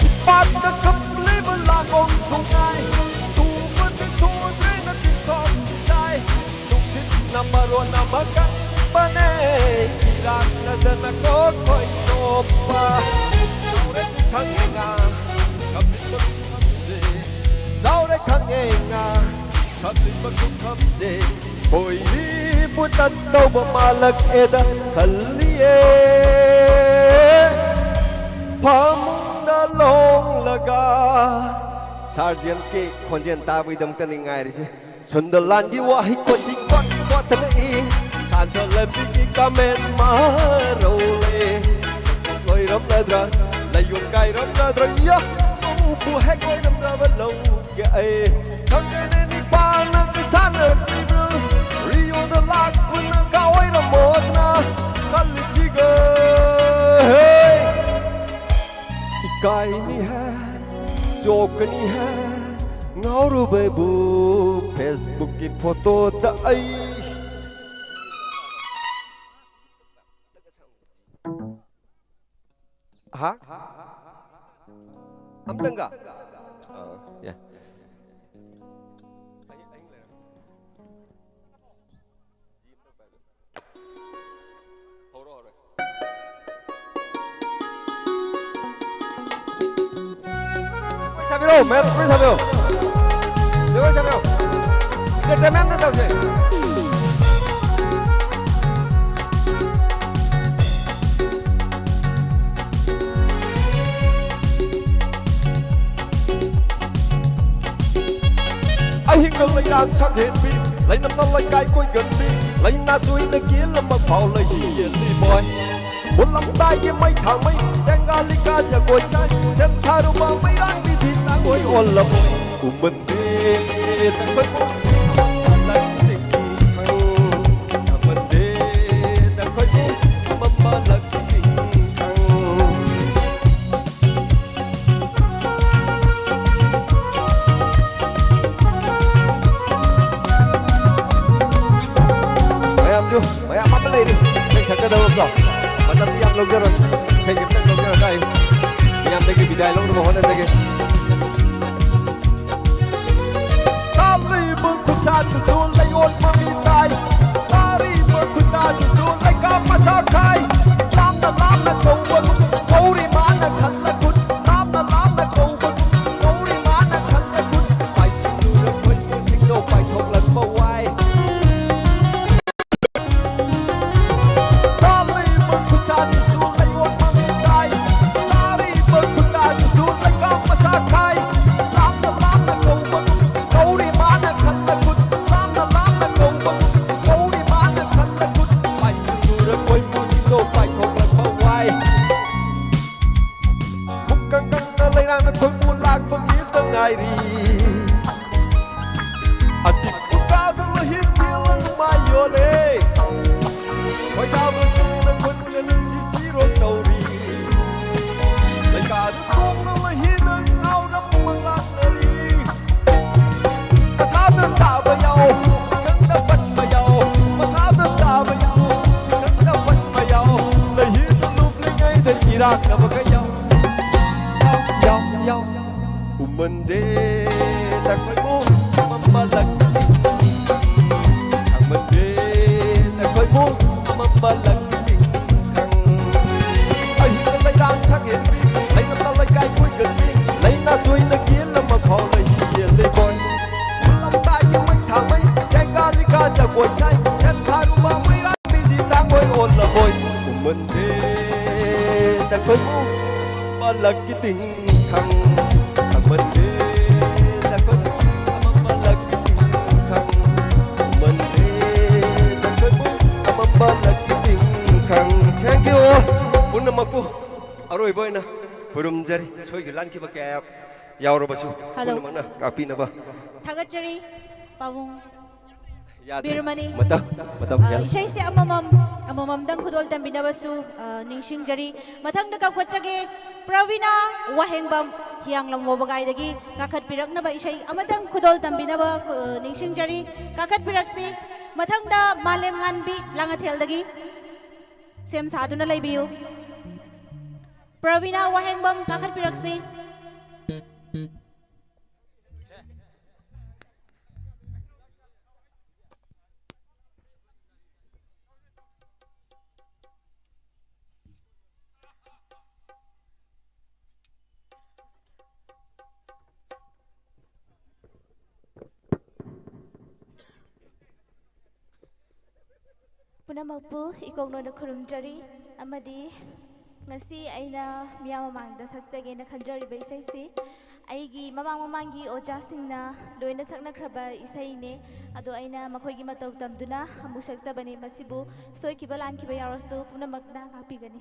ꯏꯄꯥꯛꯇ ꯈꯞꯂꯤꯕ ꯂꯥꯡꯒꯣꯡ ꯅꯨꯡꯉꯥꯏ꯫ ꯊꯨꯕꯗꯤ ꯊꯨꯗ꯭ꯔꯤꯅ ꯃꯀꯛꯄꯅꯦ ꯏꯔꯥꯛꯅꯗꯅ ꯀꯣꯛꯈꯣꯏ ꯆꯣꯞꯄ꯫ ꯆꯥꯎꯔꯦ ꯈꯪꯉꯦ ꯉꯥ ꯈꯞꯂꯤꯕ ꯈꯨꯈꯞꯁꯦ꯫ ꯆꯥꯎꯔꯦ ꯈꯪꯉꯦ ꯉꯥ ꯈꯞꯂꯤꯕ ꯈꯨꯈꯞꯁꯦ꯫ ꯈꯣꯏꯔꯤꯕꯨ ꯇꯠꯇꯧꯕ ꯃꯥꯜꯂꯛꯑꯦꯗ ꯈꯜꯂꯤꯌꯦ꯫ ꯐꯃꯨꯡꯗ ꯂꯣꯡꯂꯒ꯫ ꯁꯥꯔ ꯖꯦꯝꯁꯀꯤ ꯈꯣꯟꯖꯦꯜ ꯇꯥꯕꯒꯤꯗꯃꯛꯇꯅꯤ ꯉꯥꯏꯔꯤꯁꯦ꯫ ꯁꯨꯟꯗꯔꯂꯥꯟꯒꯤ ꯋꯥꯍꯩ ꯀꯣꯆꯤ ꯀꯣꯠ ꯀꯣꯠꯊꯔꯛꯏ꯫ ꯁꯥꯟꯊ ꯂꯝꯕꯤꯒꯤ ꯀꯃꯦꯟ ꯃꯥꯔꯧꯂꯦ꯫ ꯂꯣꯏꯔꯝꯂꯗ꯭ꯔꯥ? ꯂꯩꯌꯣꯟ ꯀꯥꯏꯔꯝꯂꯗ꯭ꯔꯥ? ꯌꯥ! ꯂꯧꯕꯨ ꯍꯦꯛ ꯂꯣꯏꯔꯝꯗ꯭ꯔꯕ ꯂꯧꯒꯦ ꯑꯩ꯫ ꯈꯪꯗꯦꯅꯦ ꯅꯤꯄꯥꯅ ꯁꯥꯟꯅꯔꯛꯂꯤꯕ꯭ꯔꯥ? ꯔꯤꯌꯣꯗ ꯂꯥꯛꯄꯅ ꯀꯥ ꯑꯣꯏꯔꯝꯃꯣꯗꯅ ꯈꯜꯂꯤꯁꯤꯒ꯫ ꯍꯦ! ꯏꯀꯥꯏꯅꯤ ꯍꯦ, ꯆꯣꯛꯀꯅꯤ ꯍꯦ, ꯉꯥꯎꯔꯨꯕꯕꯨ Facebookꯀꯤ photoꯗ ꯑꯩ꯫ ꯍꯥ? ꯑꯝꯇꯪꯒ? ꯑ, ꯌꯥ꯫ ꯍꯧꯔꯣ, ꯍꯧꯔꯣ꯫ ꯖꯒꯣꯏ ꯁꯥꯕꯤꯔꯣ, ꯃꯌꯥꯝ ꯖꯒꯣꯏ ꯁꯥꯕꯤꯔꯣ꯫ ꯖꯒꯣꯏ ꯁꯥꯕꯤꯔꯣ꯫ Entertainment ꯑꯝꯇ ꯇꯧꯁꯦ꯫ ꯑꯍꯤꯡꯒ ꯂꯩꯔꯥꯡ ꯁꯛꯍꯦꯟꯕꯤ, ꯂꯩꯅꯝꯅ ꯂꯩꯀꯥꯏ ꯀꯣꯏꯒꯟꯕꯤ, ꯂꯩꯅꯥ ꯆꯣꯏꯅ ꯀꯦꯜꯂꯝꯕ ꯐꯥꯎ ꯂꯩ ꯌꯦꯜꯂꯤ ꯃꯣꯏ꯫ ꯃꯨꯜꯂꯝꯗꯥꯏꯒꯤ ꯃꯩ ꯊꯥꯡꯃꯩ, ꯇꯦꯡꯒꯥꯂꯤ ꯀꯥ ꯖꯒꯣꯏ ꯁꯥꯏ, ꯁꯦꯟ ꯊꯥꯔꯨꯕ ꯃꯩꯔꯥꯡꯕꯤꯗꯤ ꯂꯥꯡꯉꯣꯏ ꯑꯣꯜꯂꯝꯃꯣꯏ꯫ ꯎꯃꯟꯗꯦ ꯇꯈꯣꯏ ꯎꯃꯟꯗꯦ ꯇꯈꯣꯏ ꯃꯃꯥ ꯂꯛꯁꯃꯤ꯫ ꯃꯌꯥꯝꯁꯨ ꯃꯌꯥꯝ ꯑꯃ ꯂꯩꯔꯤ ꯏꯁꯩ ꯁꯛꯀꯗꯕꯀꯣ꯫ ꯃꯇꯝꯗꯤ ꯌꯥꯝ ꯂꯧꯖꯔꯣꯏ꯫ ꯏꯁꯩꯁꯦ ꯑꯝꯇꯪ ꯂꯧꯖꯔꯒ ꯑꯩ ꯃꯌꯥꯝꯗꯒꯤ ꯕꯤꯗꯥꯏ ꯂꯧꯅꯕ ꯍꯣꯠꯅꯖꯒꯦ꯫ ꯇꯥꯜꯂꯤꯕ ꯈꯨꯠꯁꯥꯗꯨꯁꯨ ꯂꯩꯑꯣꯠ ꯃꯃꯤ ꯇꯥꯏ꯫ ꯇꯥꯔꯤꯕ ꯃꯁꯥꯈꯥꯏ ꯂꯥꯝꯅ ꯂꯥꯝꯅ ꯀꯧꯕꯒꯨꯝ ꯀꯧꯔꯤ ꯃꯥꯅ ꯈꯜꯂꯒꯨꯝ ꯂꯥꯝꯅ ꯂꯥꯝꯅ ꯀꯧꯕꯒꯨꯝ ꯀꯧꯔꯤ ꯃꯥꯅ ꯈꯜꯂꯒꯨꯝ ꯄꯥꯏꯁꯤꯜꯂꯨꯔ ꯈꯣꯏꯕꯨꯁꯤꯡꯗꯣ ꯄꯥꯏꯊꯣꯛꯂꯛꯄ ꯋꯥꯏ꯫ ꯆꯥꯂꯤꯕ ꯈꯨꯠꯁꯥꯗꯨꯁꯨ ꯂꯩꯉꯣꯠ ꯃꯃꯤ ꯇꯥꯏ꯫ ꯇꯥꯔꯤꯕ ꯈꯨꯠꯁꯥꯗꯨꯁꯨ ꯂꯩꯕꯥꯛ ꯃꯁꯥ ꯈꯥꯏ꯫ ꯂꯥꯝꯅ ꯂꯥꯝꯅ ꯀꯧꯕ ꯀꯧꯔꯤ ꯃꯥꯅ ꯈꯜꯂꯒꯨꯝ ꯂꯥꯝꯅ ꯂꯥꯝꯅ ꯀꯧꯕ ꯀꯧꯔꯤ ꯃꯥꯅ ꯈꯜꯂꯒꯨꯝ ꯄꯥꯏꯁꯤꯜꯂꯨꯔ ꯈꯣꯏꯕꯨꯁꯤꯡꯗꯣ ꯄꯥꯏꯊꯣꯛꯂꯛꯄ ꯋꯥꯏ꯫ ꯈꯨꯛꯀꯪ ꯀꯪꯅ ꯂꯩꯔꯥꯡꯅ ꯈꯣꯏꯕꯨ ꯂꯥꯛꯄ ꯃꯤꯇ ꯉꯥꯏꯔꯤ꯫ ꯑꯆꯤꯛꯄ ꯀꯥꯗ ꯃꯍꯤꯛ ꯆꯦꯜꯂ ꯅꯨꯡꯃꯥꯏ ꯌꯣꯜꯂꯦ꯫ ꯈꯣꯏꯗꯥꯕꯁꯤꯡꯅ ꯈꯨꯟꯒ ꯅꯨꯡꯁꯤ ꯆꯤꯔꯣꯜ ꯇꯧꯔꯤ꯫ ꯂꯩꯀꯥꯗ ꯇꯣꯡꯅ ꯃꯍꯤꯗ ꯉꯥꯎꯔꯛꯄ ꯂꯥꯛꯅꯔꯤ꯫ ꯃꯁꯥꯗ ꯇꯥꯕ ꯌꯥꯎ, ꯈꯪꯗ ꯄꯟꯕ ꯌꯥꯎ꯫ ꯃꯁꯥꯗ ꯇꯥꯕ ꯌꯥꯎ, ꯈꯪꯗ ꯄꯟꯕ ꯌꯥꯎ꯫ ꯂꯩꯍꯤꯗ ꯂꯨꯞꯂꯤꯉꯩꯗ ꯏꯔꯥꯛꯅꯕꯒ ꯌꯥꯎ꯫ ꯌꯥꯎ, ꯌꯥꯎ, ꯌꯥꯎ꯫ ꯎꯃꯟꯗꯦꯗ ꯈꯣꯏꯃꯨ ꯑꯃꯝꯕ ꯂꯛꯇꯤꯡ꯫ ꯈꯪꯃꯟꯗꯦꯗ ꯈꯣꯏꯃꯨ ꯑꯃꯝꯕ ꯂꯛꯇꯤꯡ ꯈꯪ꯫ ꯑꯍꯤꯡꯗ ꯂꯩꯔꯥꯡ ꯁꯛꯍꯦꯟꯕꯤ, ꯂꯩꯉꯥꯛꯇ ꯂꯩꯀꯥꯏ ꯀꯣꯏꯒꯟꯕꯤ, ꯂꯩꯅꯥ ꯆꯣꯏꯅ ꯀꯦꯜꯂꯝꯃ ꯐꯥꯎ ꯂꯩꯁꯤ ꯌꯦꯜꯂꯤꯕꯣꯏ꯫ ꯈꯨꯜꯂꯝꯗꯥꯏꯒꯤ ꯃꯩ ꯊꯥꯃꯩ, ꯀꯦꯡꯒꯥ ꯂꯤꯀꯥ ꯖꯒꯣꯏ ꯁꯥꯏ, ꯁꯦꯟ ꯊꯥꯔꯨꯕ ꯃꯩꯔꯥ ꯃꯤꯗꯤ ꯇꯥꯡꯒꯣꯏ ꯑꯣꯜꯂꯕꯣꯏ꯫ ꯎꯃꯟꯗꯦꯗ ꯈꯣꯏꯃꯨ ꯑꯃꯝꯕ ꯂꯛꯀꯤ ꯇꯤꯡꯈꯪ꯫ ꯈꯪꯃꯟꯗꯦꯗ ꯈꯣꯏꯃꯨ ꯑꯃꯝꯕ ꯂꯛꯀꯤ ꯇꯤꯡꯈꯪ꯫ ꯎꯃꯟꯗꯦꯗ ꯈꯣꯏꯃꯨ ꯑꯃꯝꯕ ꯂꯛꯀꯤ ꯇꯤꯡꯈꯪ꯫ Thank you꯫ ꯄꯨꯝꯅꯃꯛꯄꯨ ꯑꯔꯣꯏꯕ ꯑꯣꯏꯅ ꯈꯨꯔꯨꯝꯖꯔꯤ꯫ ꯁꯣꯏꯈꯤꯕ ꯂꯥꯟꯈꯤꯕ ꯀꯌꯥ ꯌꯥꯎꯔꯕꯁꯨ ꯍꯜꯂꯣ꯫ ꯄꯨꯝꯅꯃꯛꯅ ꯉꯥꯛꯄꯤꯅꯕ꯫ ꯊꯥꯒꯠꯆꯔꯤ ꯄꯥꯕꯨꯡ꯫ ꯌꯥꯗ꯭ꯔꯦ꯫ ꯕꯤꯔꯃꯅꯤ꯫ ꯃꯇꯝ, ꯃꯇꯝ ꯑ, ꯌꯥꯗ꯭ꯔꯦ꯫ ꯏꯁꯩꯁꯦ ꯑꯃꯃꯝ, ꯑꯃꯃꯝꯗꯪ ꯈꯨꯗꯣꯜ ꯇꯝꯕꯤꯅꯕꯁꯨ, ꯑ, ꯅꯤꯡꯁꯤꯡꯖꯔꯤ꯫ ꯃꯊꯪꯗ ꯀꯧꯈꯠꯆꯒꯦ, ꯄ꯭ꯔꯕꯤꯅꯥ ꯋꯥꯍꯦꯡꯕꯝ, ꯍꯤꯌꯥꯡꯂꯝ ꯋꯥꯕꯒꯥꯏꯗꯒꯤ ꯀꯥꯈꯠꯄꯤꯔꯛꯅꯕ ꯏꯁꯩ ꯑꯃꯇꯪ ꯈꯨꯗꯣꯜ ꯇꯝꯕꯤꯅꯕ, ꯑ, ꯅꯤꯡꯁꯤꯡꯖꯔꯤ꯫ ꯀꯥꯈꯠꯄꯤꯔꯛꯁꯤ꯫ ꯃꯊꯪꯗ ꯃꯥꯂꯦꯝꯉꯥꯟꯕꯤ ꯂꯥꯡꯉꯊꯦꯜꯗꯒꯤ ꯁꯦꯝ ꯁꯥꯗꯨꯅ ꯂꯩꯕꯤꯌꯨ꯫ ꯄ꯭ꯔꯕꯤꯅꯥ ꯋꯥꯍꯦꯡꯕꯝ ꯀꯥꯈꯠꯄꯤꯔꯛꯁꯤ꯫ ꯄꯨꯝꯅꯃꯛꯄꯨ ꯏꯀꯣꯛꯅꯣꯅ ꯈꯨꯔꯨꯝꯖꯔꯤ꯫ ꯑꯃꯗꯤ ꯉꯁꯤ ꯑꯩꯅ ꯃꯤꯌꯥꯝ ꯃꯃꯥꯡꯗ ꯁꯛꯆꯒꯦꯅ ꯈꯟꯖꯔꯤꯕ ꯏꯁꯩꯁꯤ ꯑꯩꯒꯤ ꯃꯃꯥꯡ ꯃꯃꯥꯡꯒꯤ ꯑꯣꯖꯥꯁꯤꯡꯅ ꯂꯣꯏꯅ ꯁꯛꯅꯈ꯭ꯔꯕ ꯏꯁꯩꯅꯦ꯫ ꯑꯗꯣ ꯑꯩꯅ ꯃꯈꯣꯏꯒꯤ ꯃꯇꯧ ꯇꯝꯗꯨꯅ ꯑꯃꯨꯛ ꯁꯛꯆꯕꯅꯤ꯫ ꯃꯁꯤꯕꯨ ꯁꯣꯏꯈꯤꯕ ꯂꯥꯟꯈꯤꯕ ꯌꯥꯎꯔꯁꯨ ꯄꯨꯝꯅꯃꯛꯅ ꯉꯥꯛꯄꯤꯒꯅꯤ꯫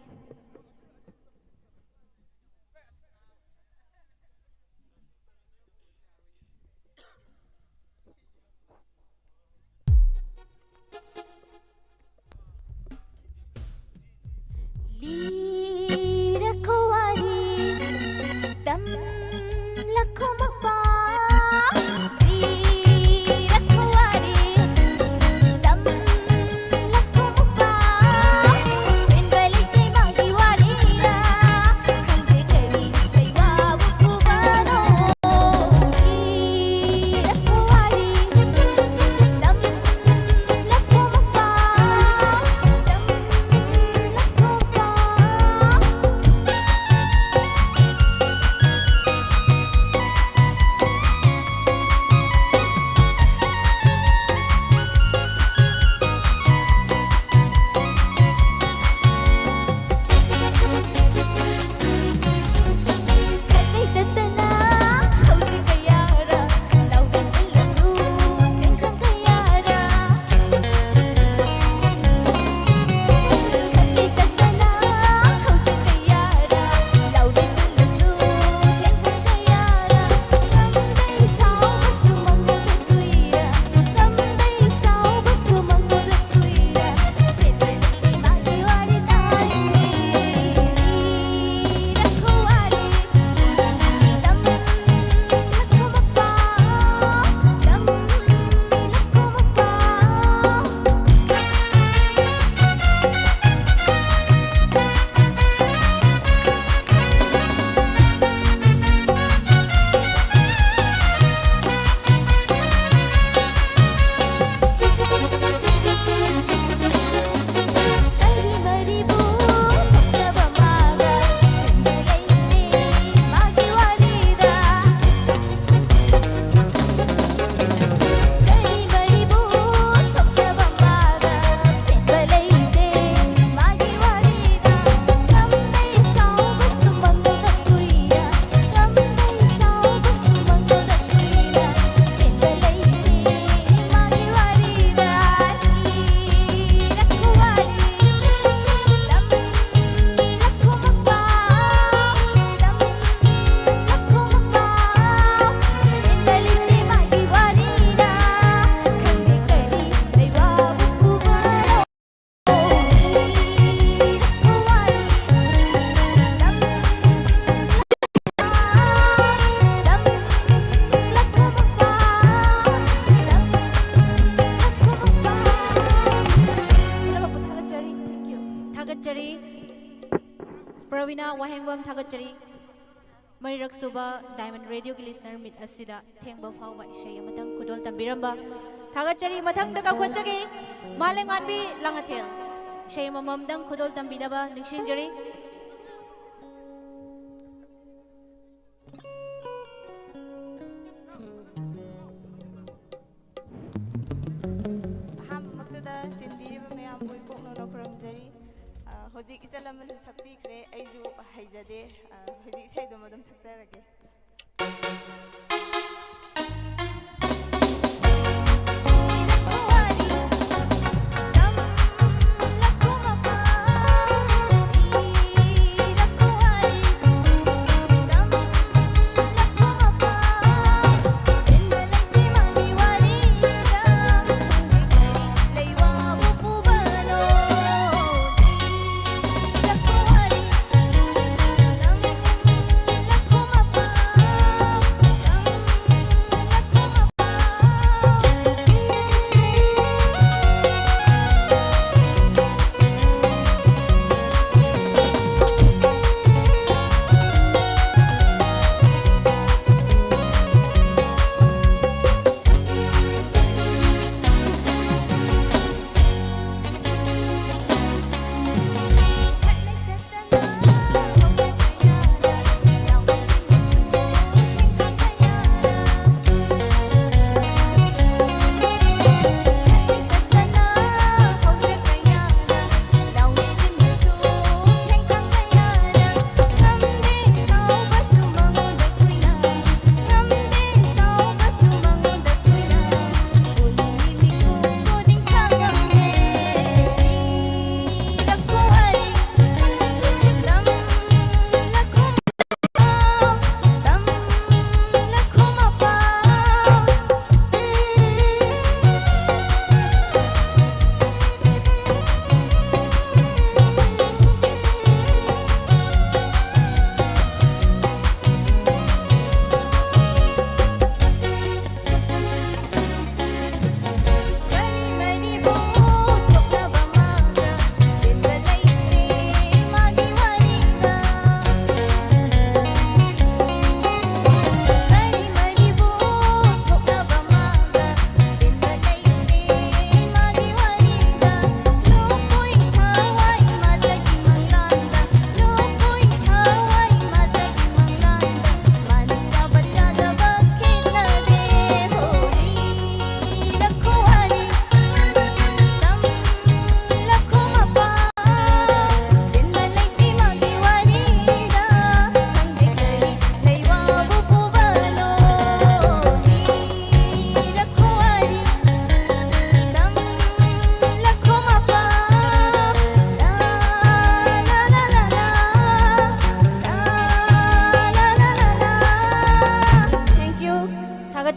ꯂꯤꯔꯛꯈꯣ ꯋꯥꯔꯤ, ꯇꯝꯂꯛꯈꯣ ꯃꯄꯥ꯫ ꯂꯤꯔꯛꯈꯣ ꯋꯥꯔꯤ, ꯇꯝꯂꯛꯈꯣ ꯃꯄꯥ꯫ ꯄꯦꯟꯕ ꯂꯩꯇꯦ ꯃꯥꯒꯤ ꯋꯥꯔꯤꯅ, ꯈꯪꯗꯦ ꯀꯔꯤ ꯀꯩ ꯋꯥꯕ ꯄꯨꯕꯅꯣ꯫ ꯂꯤꯔꯛꯈꯣ ꯋꯥꯔꯤ, ꯇꯝꯂꯛꯈꯣ ꯃꯄꯥ꯫ ꯅ ꯋꯥꯍꯦꯡꯕꯝ ꯊꯥꯒꯠꯆꯔꯤ꯫ ꯃꯔꯤꯔꯛ ꯁꯨꯕ Diamond Radio ꯒꯤ listener meet ꯑꯁꯤꯗ ꯊꯦꯡꯕ ꯐꯥꯎꯕ ꯏꯁꯩ ꯑꯃꯇꯪ ꯈꯨꯗꯣꯜ ꯇꯝꯕꯤꯔꯝꯕ ꯊꯥꯒꯠꯆꯔꯤ꯫ ꯃꯊꯪꯗ ꯀꯧꯈꯠꯆꯒꯦ ꯃꯥꯂꯦꯝꯉꯥꯟꯕꯤ ꯂꯥꯡꯉꯊꯦꯜ, ꯏꯁꯩ ꯑꯃꯃꯝꯗꯪ ꯈꯨꯗꯣꯜ ꯇꯝꯕꯤꯅꯕ ꯅꯤꯡꯁꯤꯡꯖꯔꯤ꯫ ꯑꯍꯥꯟꯕꯃꯛꯇꯗ ꯇꯤꯟꯕꯤꯔꯤꯕ ꯃꯌꯥꯝꯕꯨ ꯏꯀꯣꯛꯅꯧꯅ ꯈꯨꯔꯨꯝꯖꯔꯤ꯫ ꯑ, ꯍꯧꯖꯤꯛ ꯏꯆꯜ ꯑꯃꯅ ꯁꯛꯄꯤꯈ꯭ꯔꯦ, ꯑꯩꯁꯨ ꯍꯩꯖꯗꯦ꯫ ꯑ, ꯍꯧꯖꯤꯛ ꯏꯁꯩꯗꯨꯃ ꯑꯗꯨꯝ ꯁꯛꯆꯔꯒꯦ꯫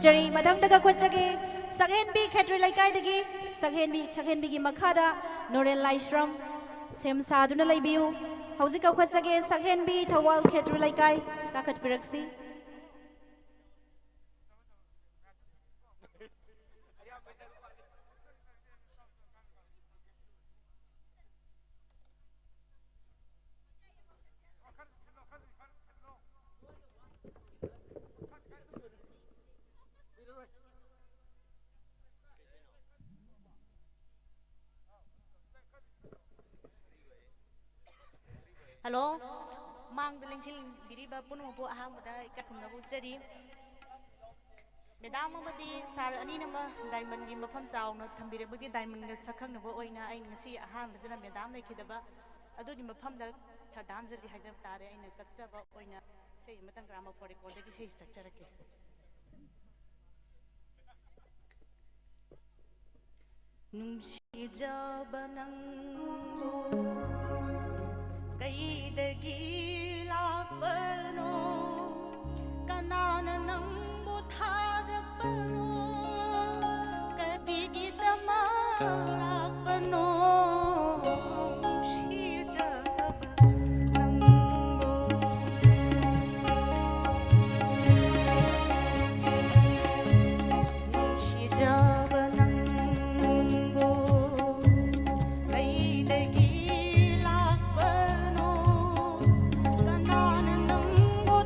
ꯆꯔꯤ꯫ ꯃꯊꯪꯗ ꯀꯧꯈꯠꯆꯒꯦ ꯁꯛꯍꯦꯟꯕꯤ ꯈꯦꯇ꯭ꯔꯤ ꯂꯩꯀꯥꯏꯗꯒꯤ꯫ ꯁꯛꯍꯦꯟꯕꯤ, ꯁꯛꯍꯦꯟꯕꯤꯒꯤ ꯃꯈꯥꯗ ꯅꯣꯔꯦꯟ ꯂꯥꯏꯁ꯭ꯔꯝ ꯁꯦꯝ ꯁꯥꯗꯨꯅ ꯂꯩꯕꯤꯌꯨ꯫ ꯍꯧꯖꯤꯛ ꯀꯧꯈꯠꯆꯒꯦ ꯁꯛꯍꯦꯟꯕꯤ ꯊꯧꯕꯥꯜ ꯈꯦꯇ꯭ꯔꯤ ꯂꯩꯀꯥꯏ ꯀꯥꯈꯠꯄꯤꯔꯛꯁꯤ꯫ ꯍꯜꯂꯣ꯫ ꯃꯥꯡꯗ ꯂꯦꯡꯁꯤꯟꯕꯤꯔꯤꯕ ꯄꯨꯝꯅꯃꯛꯄꯨ ꯑꯍꯥꯟꯕꯗ ꯏꯀꯥꯏ ꯈꯨꯝꯅꯕ ꯎꯠꯆꯔꯤ꯫ ꯃꯦꯗꯥꯝ ꯑꯃꯗꯤ ꯁꯥꯔ ꯑꯅꯤꯅ ꯑꯃ ꯗꯥꯏꯃꯟꯒꯤ ꯃꯐꯝ ꯆꯥꯎꯅ ꯊꯝꯕꯤꯔꯛꯄꯒꯤ ꯗꯥꯏꯃꯟꯒ ꯁꯛꯈꯪꯅꯕ ꯑꯣꯏꯅ ꯑꯩꯅ ꯉꯁꯤ ꯑꯍꯥꯟꯕꯁꯤꯅ ꯃꯦꯗꯥꯝ ꯂꯩꯈꯤꯗꯕ ꯑꯗꯨꯒꯤ ꯃꯐꯝꯗ ꯁ꯭ꯔꯗꯥꯟꯖꯂꯤ ꯍꯥꯏꯖꯕ ꯇꯥꯔꯦ꯫ ꯑꯩꯅ ꯀꯛꯆꯕ ꯑꯣꯏꯅ ꯏꯁꯩ ꯑꯃꯇꯪ ꯒ꯭ꯔꯥꯃꯣꯐꯣꯟ ꯔꯦꯀꯣꯔꯗꯒꯤ ꯏꯁꯩ ꯁꯛꯆꯔꯛꯀꯦ꯫ ꯅꯨꯡꯁꯤꯖꯕ ꯅꯪꯕꯨ ꯀꯩꯗꯒꯤ ꯂꯥꯛꯄꯅꯣ? ꯀꯅꯥꯅ ꯅꯪꯕꯨ ꯊꯥꯔꯛꯄꯅꯣ? ꯀꯔꯤꯒꯤꯗꯃꯛ ꯂꯥꯛꯄꯅꯣ? ꯅꯨꯡꯁꯤꯖꯕ ꯅꯪꯕꯨ ꯅꯨꯡꯁꯤꯖꯕ ꯅꯪꯕꯨ ꯀꯩꯗꯒꯤ ꯂꯥꯛꯄꯅꯣ? ꯀꯅꯥꯅ ꯅꯪꯕꯨ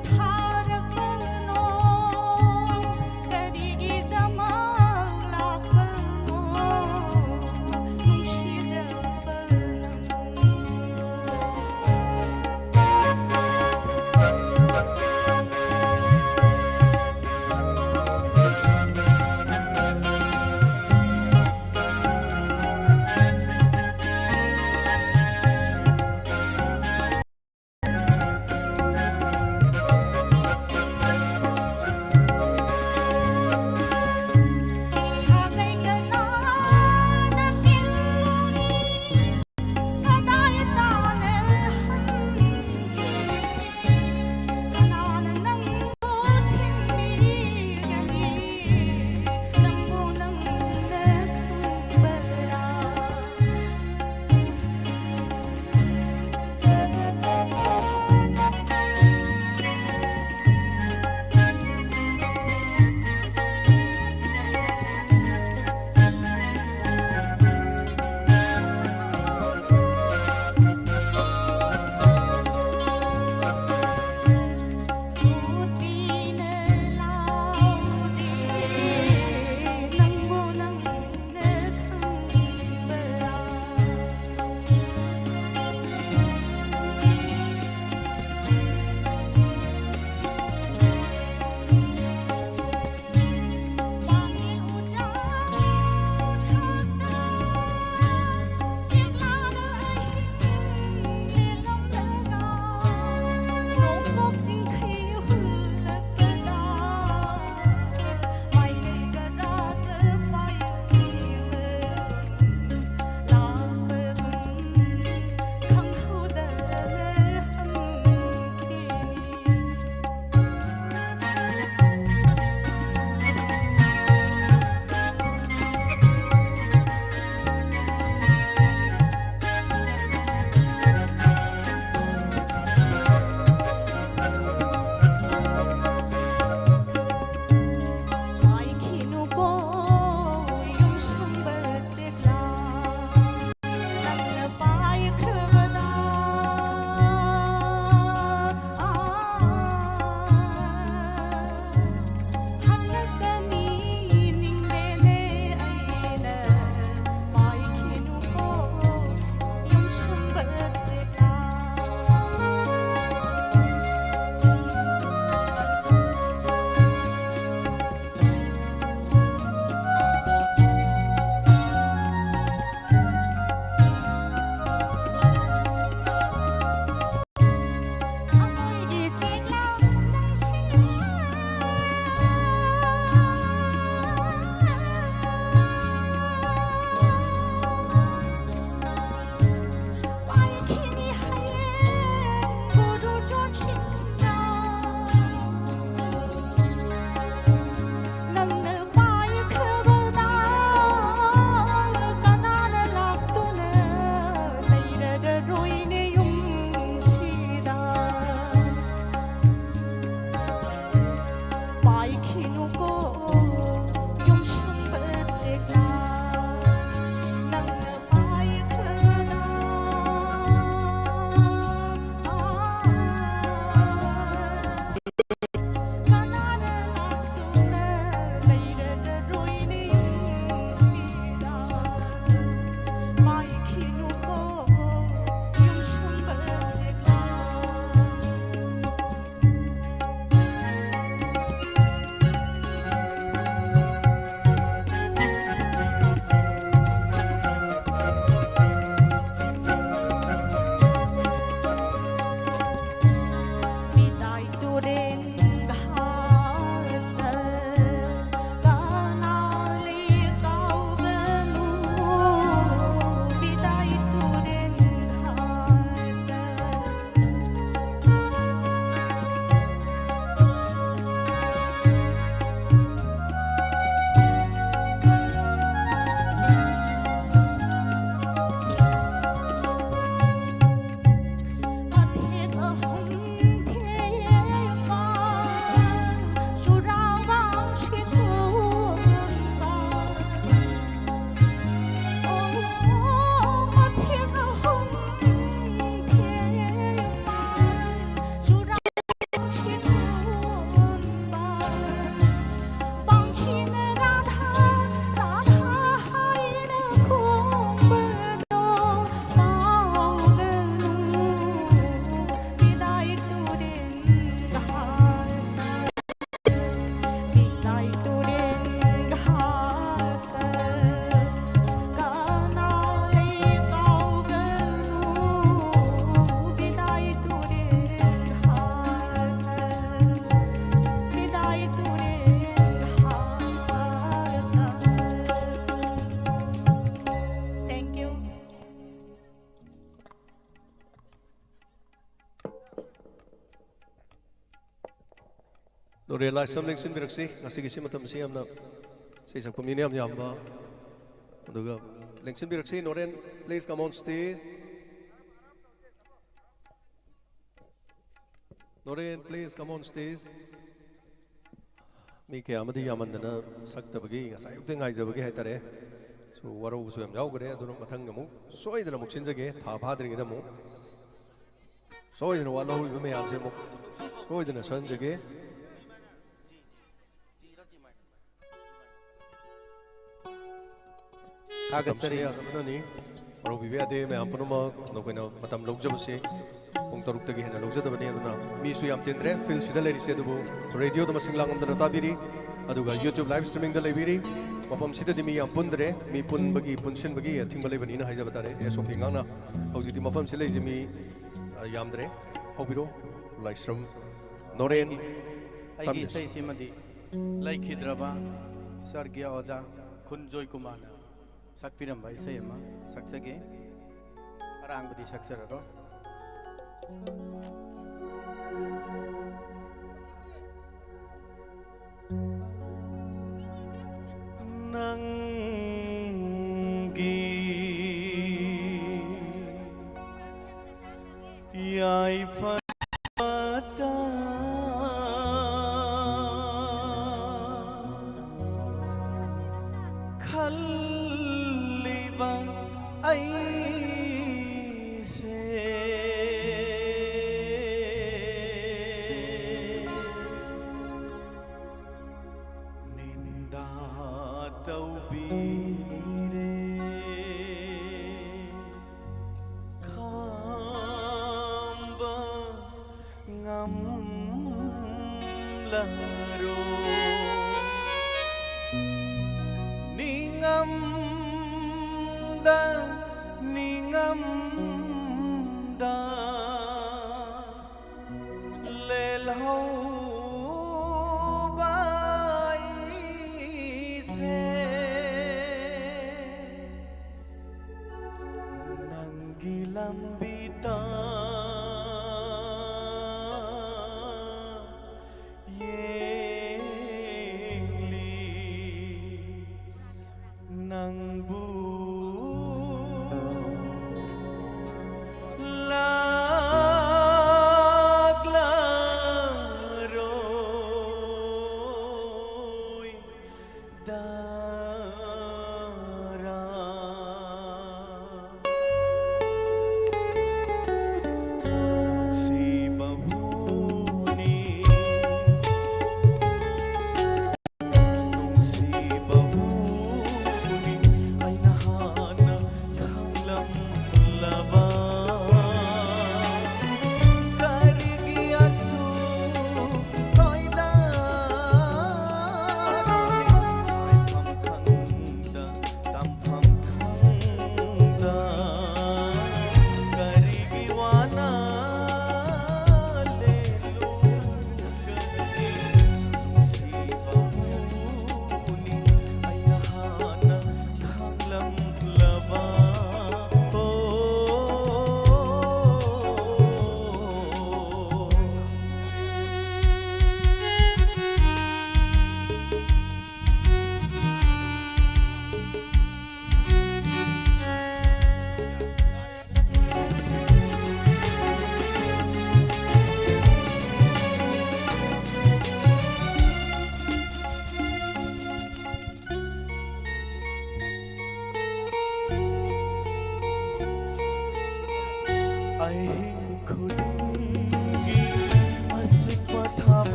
ꯔꯤꯌꯦꯂꯥꯏꯁ ꯑꯃ ꯂꯦꯡꯁꯤꯟꯕꯤꯔꯛꯁꯤ꯫ ꯉꯁꯤꯒꯤ ꯁꯤ ꯃꯇꯝꯁꯤ ꯌꯥꯝꯅ ꯏꯁꯩ ꯁꯛꯄ ꯃꯤꯅ ꯌꯥꯝ ꯌꯥꯝꯕ, ꯑꯗꯨꯒ ꯂꯦꯡꯁꯤꯟꯕꯤꯔꯛꯁꯤ꯫ Noren, please come on stage. Noren, please come on stage. ꯃꯤ ꯀꯌꯥ ꯑꯃꯗꯤ ꯌꯥꯝꯃꯟꯗꯅ ꯁꯛꯇꯕꯒꯤ ꯉꯁꯥꯏ ꯑꯌꯨꯛꯇ ꯉꯥꯏꯖꯕꯒꯤ ꯍꯥꯏꯇꯥꯔꯦ꯫ So, ꯋꯥꯔꯧꯕꯁꯨ ꯌꯥꯝ ꯌꯥꯎꯈ꯭ꯔꯦ꯫ ꯑꯗꯨꯅ ꯃꯊꯪ ꯑꯃꯨꯛ ꯁꯣꯏꯗꯅ ꯑꯃꯨꯛ ꯁꯤꯟꯖꯒꯦ꯫ ꯊꯥ ꯐꯥꯗ꯭ꯔꯤꯉꯩꯗ ꯑꯃꯨꯛ ꯁꯣꯏꯗꯅ ꯋꯥꯠꯍꯧꯔꯤꯕ ꯃꯌꯥꯝꯁꯦ ꯑꯃꯨꯛ ꯁꯣꯏꯗꯅ ꯁꯤꯟꯖꯒꯦ꯫ ꯊꯥꯒꯠꯆꯔꯤ꯫ ꯃꯇꯝꯁꯤꯅ ꯌꯥꯗꯕꯅꯅꯤ꯫ ꯋꯥꯔꯧꯕꯤꯕ ꯌꯥꯗꯦ ꯃꯌꯥꯝ ꯄꯨꯝꯅꯃꯛ꯫ ꯅꯈꯣꯏꯅ ꯃꯇꯝ ꯂꯧꯖꯕꯁꯦ ꯄꯨꯡ ꯇꯔꯨꯛꯇꯒꯤ ꯍꯦꯟꯅ ꯂꯧꯖꯗꯕꯅꯤ꯫ ꯑꯗꯨꯅ ꯃꯤꯁꯨ ꯌꯥꯝ ꯇꯤꯟꯗ꯭ꯔꯦ꯫ ꯐꯤꯜꯁꯤꯗ ꯂꯩꯔꯤꯁꯦ ꯑꯗꯨꯕꯨ ꯔꯦꯗꯤꯑꯣꯗ ꯃꯁꯤꯡ ꯂꯥꯡꯉꯝꯗꯅ ꯇꯥꯕꯤꯔꯤ꯫ ꯑꯗꯨꯒ YouTube live streamingꯗ ꯂꯩꯕꯤꯔꯤ꯫ ꯃꯐꯝꯁꯤꯗꯗꯤ ꯃꯤ ꯌꯥꯝ ꯄꯨꯟꯗ꯭ꯔꯦ꯫ ꯃꯤ ꯄꯨꯟꯕꯒꯤ, ꯄꯨꯟꯁꯤꯟꯕꯒꯤ ꯑꯊꯤꯡꯕ ꯂꯩꯕꯅꯤꯅ ꯍꯥꯏꯖꯕ ꯇꯥꯔꯦ꯫ ꯑꯦꯁ ꯑꯣ ꯄꯤ ꯉꯥꯛꯅ ꯍꯧꯖꯤꯛꯇꯤ ꯃꯐꯝꯁꯤ ꯂꯩꯁꯦ ꯃꯤ, ꯑ, ꯌꯥꯝꯗ꯭ꯔꯦ꯫ ꯍꯧꯕꯤꯔꯣ꯫ ꯂꯥꯏꯁ꯭ꯔꯝ ꯅꯣꯔꯦꯟ꯫ ꯑꯩꯒꯤ ꯇꯝꯕꯤꯁꯤ꯫ ꯏꯁꯩꯁꯤꯃꯗꯤ ꯂꯩꯈꯤꯗ꯭ꯔꯕ ꯁ꯭ꯋꯔꯒꯤꯌꯥ ꯑꯣꯖꯥ ꯈꯨꯟꯖꯣꯏ ꯀꯨꯃꯥꯔꯅ ꯁꯛꯄꯤꯔꯝꯕ ꯏꯁꯩ ꯑꯃ ꯁꯛꯆꯒꯦ꯫ ꯑꯔꯥꯡꯕꯗꯤ ꯁꯛꯆꯔꯔꯣꯏ꯫ ꯅꯪꯒꯤ ꯌꯥꯏꯐ ꯈꯜꯂꯤꯕ ꯑꯩꯁꯦ ꯅꯤꯟꯗꯥ ꯇꯧꯕꯤꯔꯦ꯫ ꯈꯥꯝꯕ ꯉꯝꯂꯔꯣꯏ꯫ ꯅꯤꯡꯉꯝꯗ ꯅꯤꯡꯉꯝꯗ ꯂꯦꯜꯍꯧꯕ ꯑꯩꯁꯦ ꯅꯪꯒꯤ ꯂꯝꯕꯤꯗ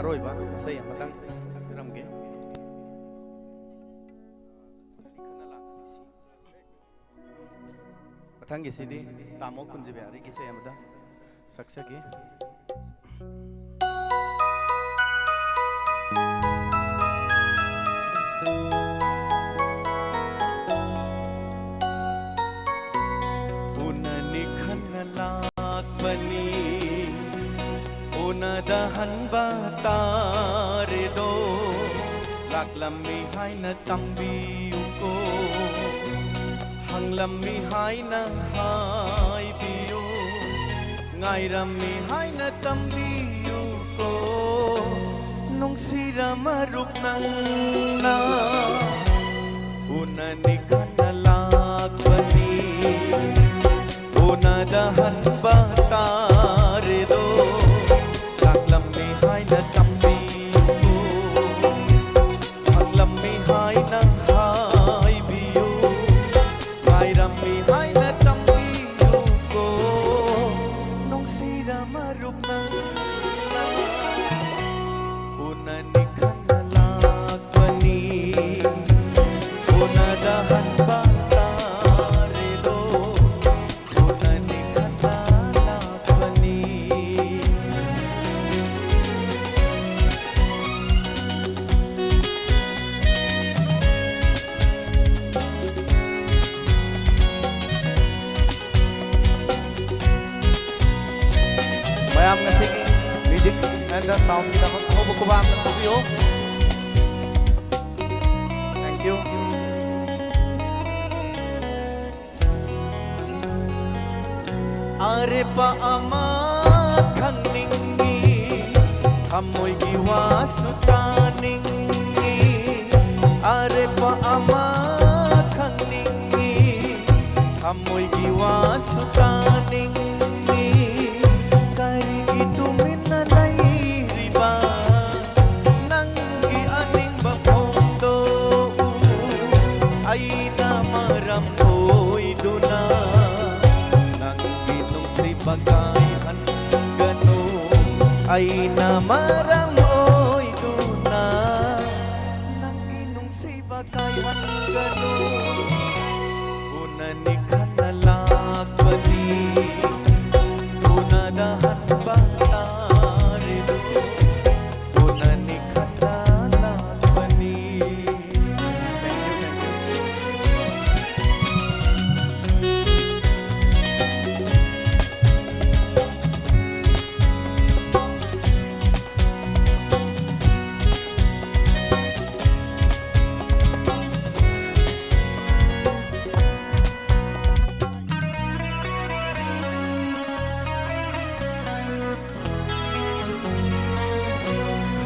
ꯑꯔꯣꯏꯕ ꯏꯁꯩ ꯑꯃꯇꯪ ꯁꯛꯆꯔꯝꯒꯦ꯫ ꯃꯊꯪꯒꯤꯁꯤꯗꯤ ꯇꯥꯃꯣ ꯀꯨꯟꯖꯕꯤꯍꯥꯔꯤꯒꯤ ꯏꯁꯩ ꯑꯃꯇꯪ ꯁꯛꯆꯒꯦ꯫ ꯎꯅꯅꯤ ꯈꯟꯅ ꯂꯥꯛꯄꯅꯤ, ꯎꯅꯗꯍꯟꯕ ꯇꯥꯔꯦꯗꯣ꯫ ꯂꯥꯛꯂꯝꯃꯤ ꯍꯥꯏꯅ ꯇꯝꯕꯤꯌꯨꯀꯣ, ꯍꯪꯂꯝꯃꯤ ꯍꯥꯏꯅ ꯍꯥꯏꯕꯤꯌꯨ, ꯉꯥꯏꯔꯝꯃꯤ ꯍꯥꯏꯅ ꯇꯝꯕꯤꯌꯨꯀꯣ, ꯅꯨꯡꯁꯤꯔ ꯃꯔꯨꯞ ꯅꯪꯅ꯫ ꯎꯅꯅꯤ ꯈꯟꯅ ꯂꯥꯛꯄꯅꯤ, ꯎꯅꯗꯍꯟꯕ ꯇꯥꯔꯦꯗꯣ꯫ ꯂꯥꯛꯂꯝꯃꯤ ꯍꯥꯏꯅ ꯇꯝꯕꯤꯌꯨ, ꯐꯪꯂꯝꯃꯤ ꯍꯥꯏꯅ ꯍꯥꯏꯕꯤꯌꯨ, ꯉꯥꯏꯔꯝꯃꯤ ꯍꯥꯏꯅ ꯇꯝꯕꯤꯌꯨꯀꯣ, ꯅꯨꯡꯁꯤꯔ ꯃꯔꯨꯞ ꯅꯪꯅ꯫ ꯎꯅꯅꯤ ꯈꯟꯅ ꯂꯥꯛꯄꯅꯤ, ꯎꯅꯗꯍꯟꯕ ꯇꯥꯔꯦꯗꯣ꯫ ꯎꯅꯅꯤ ꯈꯟꯅ ꯂꯥꯛꯄꯅꯤ꯫ ꯃꯌꯥꯝ ꯉꯁꯤꯒꯤ music and soundꯒꯤꯗꯃꯛ ꯑꯍꯧꯕ ꯈꯨꯕꯥꯛ ꯑꯃ ꯊꯧꯕꯤꯌꯨ꯫ Thank you. ꯑꯔꯦꯞꯄ ꯑꯃ ꯈꯪꯅꯤꯡꯉꯤ, ꯊꯃꯣꯏꯒꯤ ꯋꯥꯁꯨ ꯇꯥꯅꯤꯡꯉꯤ꯫ ꯑꯔꯦꯞꯄ ꯑꯃ ꯈꯪꯅꯤꯡꯉꯤ, ꯊꯃꯣꯏꯒꯤ ꯋꯥꯁꯨ ꯇꯥꯅꯤꯡꯉꯤ꯫ ꯀꯔꯤꯒꯤ ꯇꯨꯃꯤꯟꯅ ꯂꯩꯔꯤꯕ? ꯅꯪꯒꯤ ꯑꯅꯤꯡꯕ ꯐꯣꯡꯗꯣꯛꯎ꯫ ꯑꯩꯅ ꯃꯔꯝ ꯑꯣꯏꯗꯨꯅ ꯅꯪꯒꯤ ꯅꯨꯡꯁꯤꯕ ꯀꯥꯏꯍꯟꯒꯅꯨ꯫ ꯑꯩꯅ ꯃꯔꯝ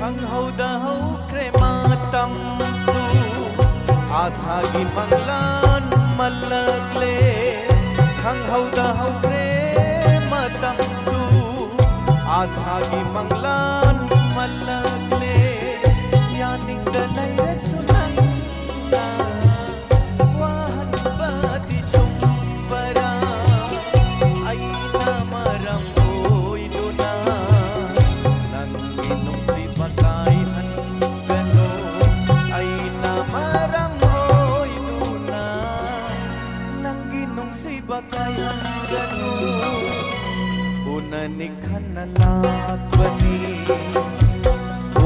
ꯈꯪꯍꯧꯗ ꯍꯧꯈ꯭ꯔꯦ ꯃꯇꯝꯁꯨ, ꯑꯥꯁꯥꯒꯤ ꯃꯪꯂꯥꯟ ꯃꯜꯂꯛꯂꯦ꯫ ꯈꯪꯍꯧꯗ ꯍꯧꯈ꯭ꯔꯦ ꯃꯇꯝꯁꯨ, ꯑꯥꯁꯥꯒꯤ ꯃꯪꯂꯥꯟ ꯃꯜꯂꯛꯂꯦ꯫ ꯌꯥꯅꯤꯡꯗ ꯂꯩꯔꯁꯨ ꯅꯪꯅ ꯋꯥꯍꯟꯕꯗꯤ ꯁꯨꯝꯕꯔꯥ? ꯑꯩꯅ ꯃꯔꯝ ꯑꯣꯏꯗꯨꯅ ꯅꯪꯒꯤ ꯅꯨꯡꯁꯤꯕ ꯀꯥꯏꯍꯟꯒꯅꯨ꯫ ꯑꯩꯅ ꯃꯔꯝ ꯑꯣꯏꯗꯨꯅ ꯅꯪꯒꯤ ꯅꯨꯡꯁꯤꯕ ꯀꯥꯏꯍꯟꯒꯅꯨ꯫ ꯎꯅꯅꯤ ꯈꯟꯅ ꯂꯥꯛꯄꯅꯤ,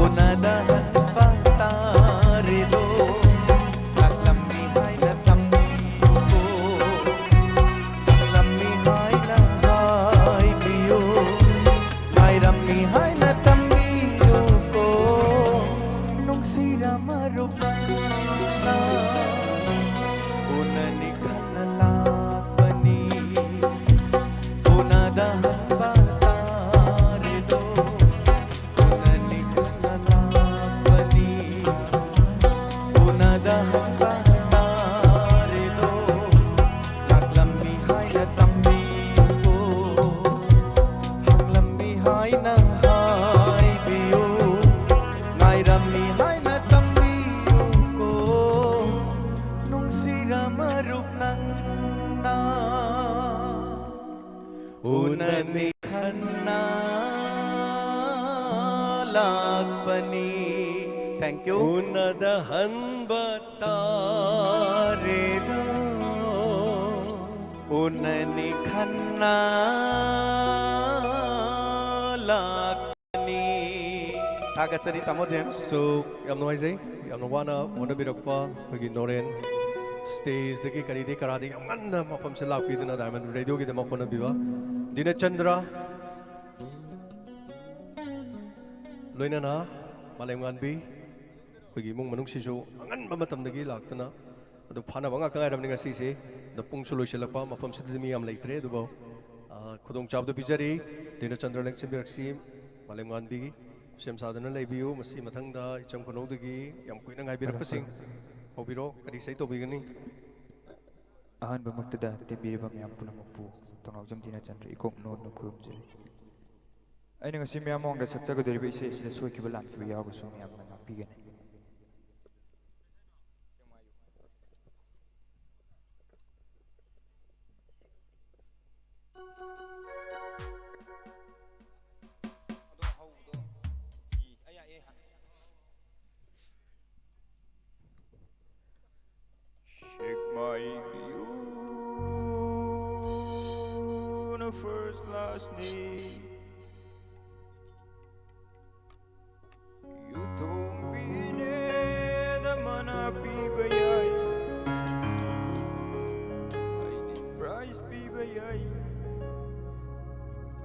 ꯎꯅꯗ ꯍꯟꯕ ꯇꯥꯔꯦꯗꯣ꯫ ꯂꯥꯛꯂꯝꯃꯤ ꯍꯥꯏꯅ ꯇꯝꯕꯤꯌꯨꯀꯣ, ꯂꯥꯛꯂꯝꯃꯤ ꯍꯥꯏꯅ ꯍꯥꯏꯕꯤꯌꯨ, ꯉꯥꯏꯔꯝꯃꯤ ꯍꯥꯏꯅ ꯇꯝꯕꯤꯌꯨꯀꯣ꯫ ꯅꯨꯡꯁꯤꯔ ꯃꯔꯨꯞ ꯅꯪꯅ ꯎꯅꯅꯤ ꯈꯟꯅ ꯂꯥꯛꯄꯅꯤ, ꯎꯅꯗ ꯍꯟꯕ ꯇꯥꯔꯦꯗꯣ꯫ ꯎꯅꯅꯤ ꯈꯟꯅ ꯂꯥꯛꯄꯅꯤ, ꯎꯅꯗ ꯍꯟꯕ ꯇꯥꯔꯦꯗꯣ꯫ ꯂꯥꯛꯂꯝꯃꯤ ꯍꯥꯏꯅ ꯇꯝꯕꯤꯌꯨꯀꯣ, ꯍꯪꯂꯝꯃꯤ ꯍꯥꯏꯅ ꯍꯥꯏꯕꯤꯌꯨ, ꯉꯥꯏꯔꯝꯃꯤ ꯍꯥꯏꯅ ꯇꯝꯕꯤꯌꯨꯀꯣ꯫ ꯅꯨꯡꯁꯤꯔ ꯃꯔꯨꯞ ꯅꯪꯅ ꯎꯅꯅꯤ ꯈꯟꯅ ꯂꯥꯛꯄꯅꯤ꯫ Thank you. ꯎꯅꯗ ꯍꯟꯕ ꯇꯥꯔꯦꯗꯣ꯫ ꯎꯅꯅꯤ ꯈꯟꯅ ꯂꯥꯛꯄꯅꯤ꯫ ꯊꯥꯒꯠꯆꯔꯤ ꯇꯥꯃꯣ ꯖꯦꯝꯁ꯫ So, ꯌꯥꯝ ꯅꯨꯡꯉꯥꯏꯖꯩ꯫ ꯌꯥꯝꯅ ꯋꯥꯅ ꯍꯣꯠꯅꯕꯤꯔꯛꯄ ꯑꯩꯈꯣꯏꯒꯤ ꯅꯣꯔꯦꯟ, stage ꯗꯒꯤ ꯀꯔꯤꯗꯒꯤ ꯀꯔꯥꯗꯒꯤ ꯌꯥꯝ ꯉꯟꯅ ꯃꯐꯝꯁꯦ ꯂꯥꯛꯄꯤꯗꯨꯅ Diamond Radio ꯒꯤꯗꯃꯛ ꯍꯣꯠꯅꯕꯤꯕ ꯗꯤꯅꯆꯟꯗ꯭ꯔ, ꯂꯣꯏꯅꯅ ꯃꯥꯂꯦꯝꯉꯥꯟꯕꯤ, ꯑꯩꯈꯣꯏꯒꯤ ꯏꯃꯨꯡ ꯃꯅꯨꯡꯁꯤꯁꯨ ꯑꯉꯟꯕ ꯃꯇꯝꯗꯒꯤ ꯂꯥꯛꯇꯨꯅ ꯑꯗꯨ ꯐꯥꯅꯕ ꯉꯥꯛꯇ ꯉꯥꯏꯔꯕꯅꯤ ꯉꯁꯤꯁꯦ꯫ ꯑꯗꯣ ꯄꯨꯡꯁꯨ ꯂꯣꯏꯁꯤꯜꯂꯛꯄ, ꯃꯐꯝꯁꯤꯗꯗꯤ ꯃꯤ ꯌꯥꯝ ꯂꯩꯇ꯭ꯔꯦ꯫ ꯑꯗꯨꯕꯨ, ꯑ, ꯈꯨꯗꯣꯡꯆꯥꯕꯗꯨ ꯄꯤꯖꯔꯤ꯫ ꯗꯤꯅꯆꯟꯗ꯭ꯔ ꯂꯦꯡꯁꯤꯟꯕꯤꯔꯛꯁꯤ, ꯃꯥꯂꯦꯝꯉꯥꯟꯕꯤꯒꯤ꯫ ꯁꯦꯝ ꯁꯥꯗꯨꯅ ꯂꯩꯕꯤꯌꯨ꯫ ꯃꯁꯤ ꯃꯊꯪꯗ ꯏꯆꯝ ꯈꯨꯅꯧꯗꯒꯤ ꯌꯥꯝ ꯀꯨꯏꯅ ꯉꯥꯏꯕꯤꯔꯛꯄꯁꯤꯡ ꯍꯧꯕꯤꯔꯣ꯫ ꯀꯔꯤ ꯏꯁꯩ ꯇꯧꯕꯤꯒꯅꯤ? ꯑꯍꯥꯟꯕꯃꯛꯇꯗ ꯇꯤꯟꯕꯤꯔꯤꯕ ꯃꯌꯥꯝ ꯄꯨꯝꯅꯃꯛꯄꯨ ꯊꯧꯅꯥꯎꯖꯝ ꯗꯤꯅꯆꯟꯗ꯭ꯔ ꯏꯀꯣꯛ ꯅꯣꯟꯅ ꯈꯨꯔꯨꯝꯖꯔꯤ꯫ ꯑꯩꯅ ꯉꯁꯤ ꯃꯌꯥꯝ ꯃꯃꯥꯡꯗ ꯁꯛꯆꯒꯗꯧꯔꯤꯕ ꯏꯁꯩ ꯑꯁꯤꯗ ꯁꯣꯏꯈꯤꯕ ꯂꯥꯟꯈꯤꯕ ꯌꯥꯎꯔꯒꯁꯨ ꯃꯌꯥꯝꯅ ꯉꯥꯛꯄꯤꯒꯅꯤ꯫ Shake my universe last night. ꯌꯨ ꯊꯣꯡꯕꯤꯅꯦꯗ ꯃꯅꯥ ꯄꯤꯕ ꯌꯥꯏ, ꯑꯩꯗꯤ ꯄ꯭ꯔꯥꯏꯖ ꯄꯤꯕ ꯌꯥꯏ꯫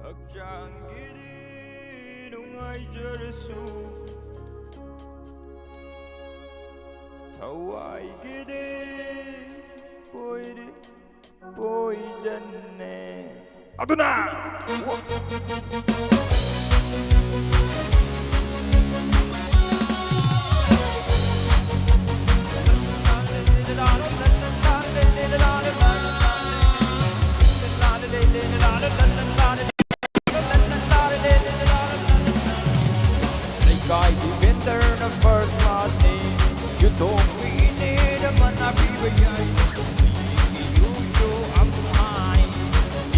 ꯍꯛꯆꯥꯡꯒꯤꯗꯤ ꯅꯨꯡꯉꯥꯏꯖꯔꯁꯨ, ꯊꯋꯥꯏꯒꯤꯗꯤ ꯄꯣꯏꯔꯤ ꯄꯣꯏꯖꯟꯅꯦ꯫ ꯑꯗꯨꯅ ꯂꯩꯀꯥꯏꯒꯤ ꯕꯦꯟꯗꯔꯅ ꯐꯥꯔꯁ ꯀ꯭ꯂꯥꯁꯅꯤ꯫ ꯌꯨꯊꯣꯡꯒꯤ ꯏꯅꯦꯗ ꯃꯅꯥ ꯄꯤꯕ ꯌꯥꯏ꯫ ꯃꯤꯒꯤ ꯌꯨꯝꯁꯨ ꯑꯃꯨꯛ ꯍꯥꯏ꯫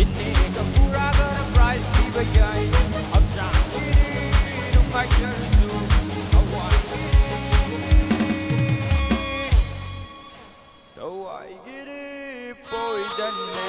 ꯏꯅꯦꯒ ꯄꯨꯔꯥꯒꯅ ꯄ꯭ꯔꯥꯏꯖ ꯄꯤꯕ ꯌꯥꯏ꯫ ꯍꯛꯆꯥꯡꯒꯤꯗꯤ ꯅꯨꯡꯉꯥꯏꯖꯔꯁꯨ ꯊꯋꯥꯏꯒꯤꯗꯤ ꯊꯋꯥꯏꯒꯤꯗꯤ ꯄꯣꯏꯖꯟꯅꯦ꯫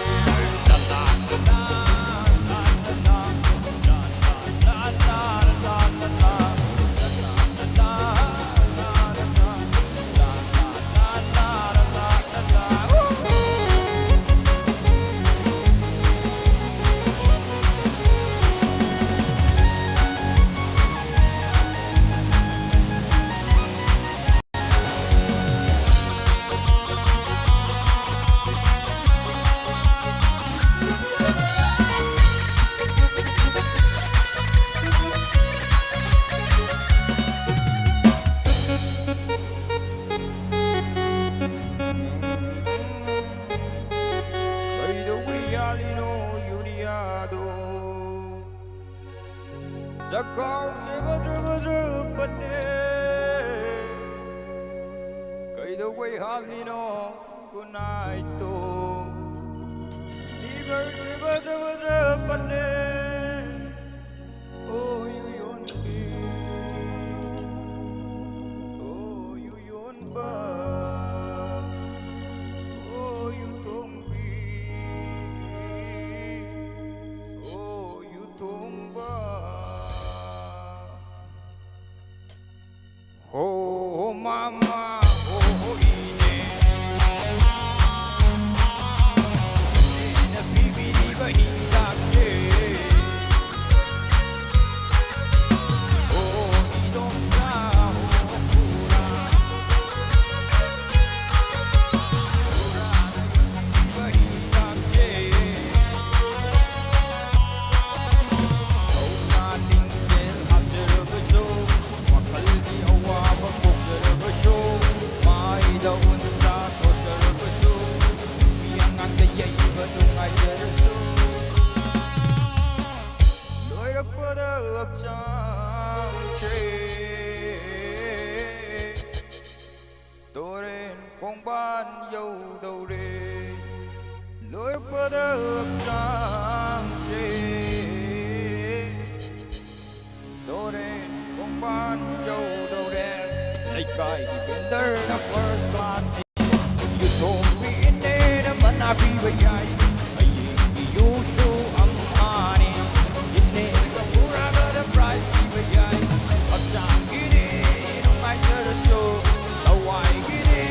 ꯀꯩ ꯍꯥꯞꯂꯤꯅꯣ ꯈꯨꯟꯅꯥꯏꯗꯣ? Liver ꯁꯦ ꯕꯗ꯭ꯔ ꯕꯗ꯭ꯔ ꯄꯜꯂꯦ꯫ ꯑꯣ ꯌꯨ ꯌꯣꯟꯕꯤ, ꯑꯣ ꯌꯨ ꯌꯣꯟꯕ, ꯑꯣ ꯌꯨ ꯊꯣꯡꯕꯤ, ꯑꯣ ꯌꯨ ꯊꯣꯡꯕ꯫ ꯍꯣ, ꯍꯣ, ꯃꯃꯥ, ꯍꯣ, ꯍꯣ, ꯏꯅꯦ꯫ ꯏꯅꯦꯅ ꯄꯤꯕꯤꯔꯤꯕ ꯍꯤꯗꯥꯛꯁꯦ꯫ ꯍꯣ, ꯏꯗꯣꯝꯆꯥ, ꯍꯣ, ꯈꯨꯔꯥ꯫ ꯈꯨꯔꯥꯅ ꯄꯤꯕ ꯍꯤꯗꯥꯛꯁꯦ꯫ ꯄꯧꯅꯥ ꯂꯤꯡꯖꯦꯜ ꯍꯥꯞꯆꯔꯕꯁꯨ, ꯋꯥꯈꯜꯒꯤ ꯑꯋꯥꯕ ꯀꯣꯛꯆꯔꯕꯁꯨ, ꯃꯥꯏꯗ ꯎꯟꯁꯥ ꯊꯣꯛꯆꯔꯕꯁꯨ, ꯅꯨꯄꯤ ꯑꯉꯥꯡꯗ ꯌꯩꯕ ꯅꯨꯡꯉꯥꯏꯖꯔꯁꯨ, ꯂꯣꯏꯔꯛꯄꯗ ꯍꯛꯆꯥꯡꯁꯦ ꯇꯨꯔꯦꯟ ꯈꯣꯡꯕꯥꯟ ꯌꯧꯗꯧꯔꯦ꯫ ꯂꯣꯏꯔꯛꯄꯗ ꯍꯛꯆꯥꯡꯁꯦ ꯇꯨꯔꯦꯟ ꯈꯣꯡꯕꯥꯟ ꯌꯧꯗꯧꯔꯦ꯫ ꯂꯩꯀꯥꯏꯒꯤ vendorꯅ first classꯅꯤ꯫ ꯌꯨꯊꯣꯡꯕꯤ ꯏꯅꯦꯅ ꯃꯅꯥ ꯄꯤꯕ ꯌꯥꯏ꯫ ꯍꯌꯦꯡꯒꯤ ꯌꯨꯁꯨ ꯑꯝꯍꯥꯅꯤ꯫ ꯏꯅꯦꯒ ꯄꯨꯔꯛꯑꯒ prize ꯄꯤꯕ ꯌꯥꯏ꯫ ꯍꯛꯆꯥꯡꯒꯤꯗꯤ ꯅꯨꯡꯉꯥꯏꯖꯔꯁꯨ ꯊꯋꯥꯏꯒꯤꯗꯤ,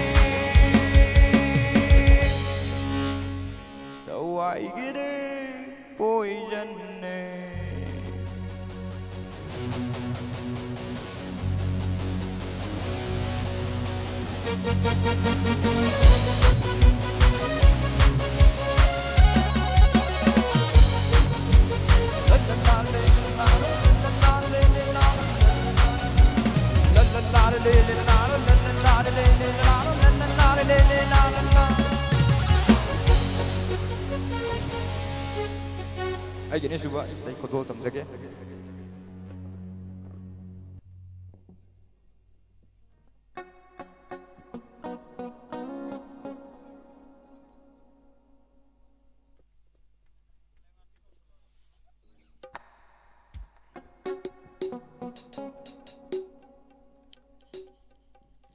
ꯊꯋꯥꯏꯒꯤꯗꯤ poisonꯅꯦ꯫ ꯑꯩꯒꯤ ꯑꯅꯤꯁꯨꯕ ꯏꯁꯩ ꯈꯨꯗꯣꯜ ꯇꯝꯖꯒꯦ꯫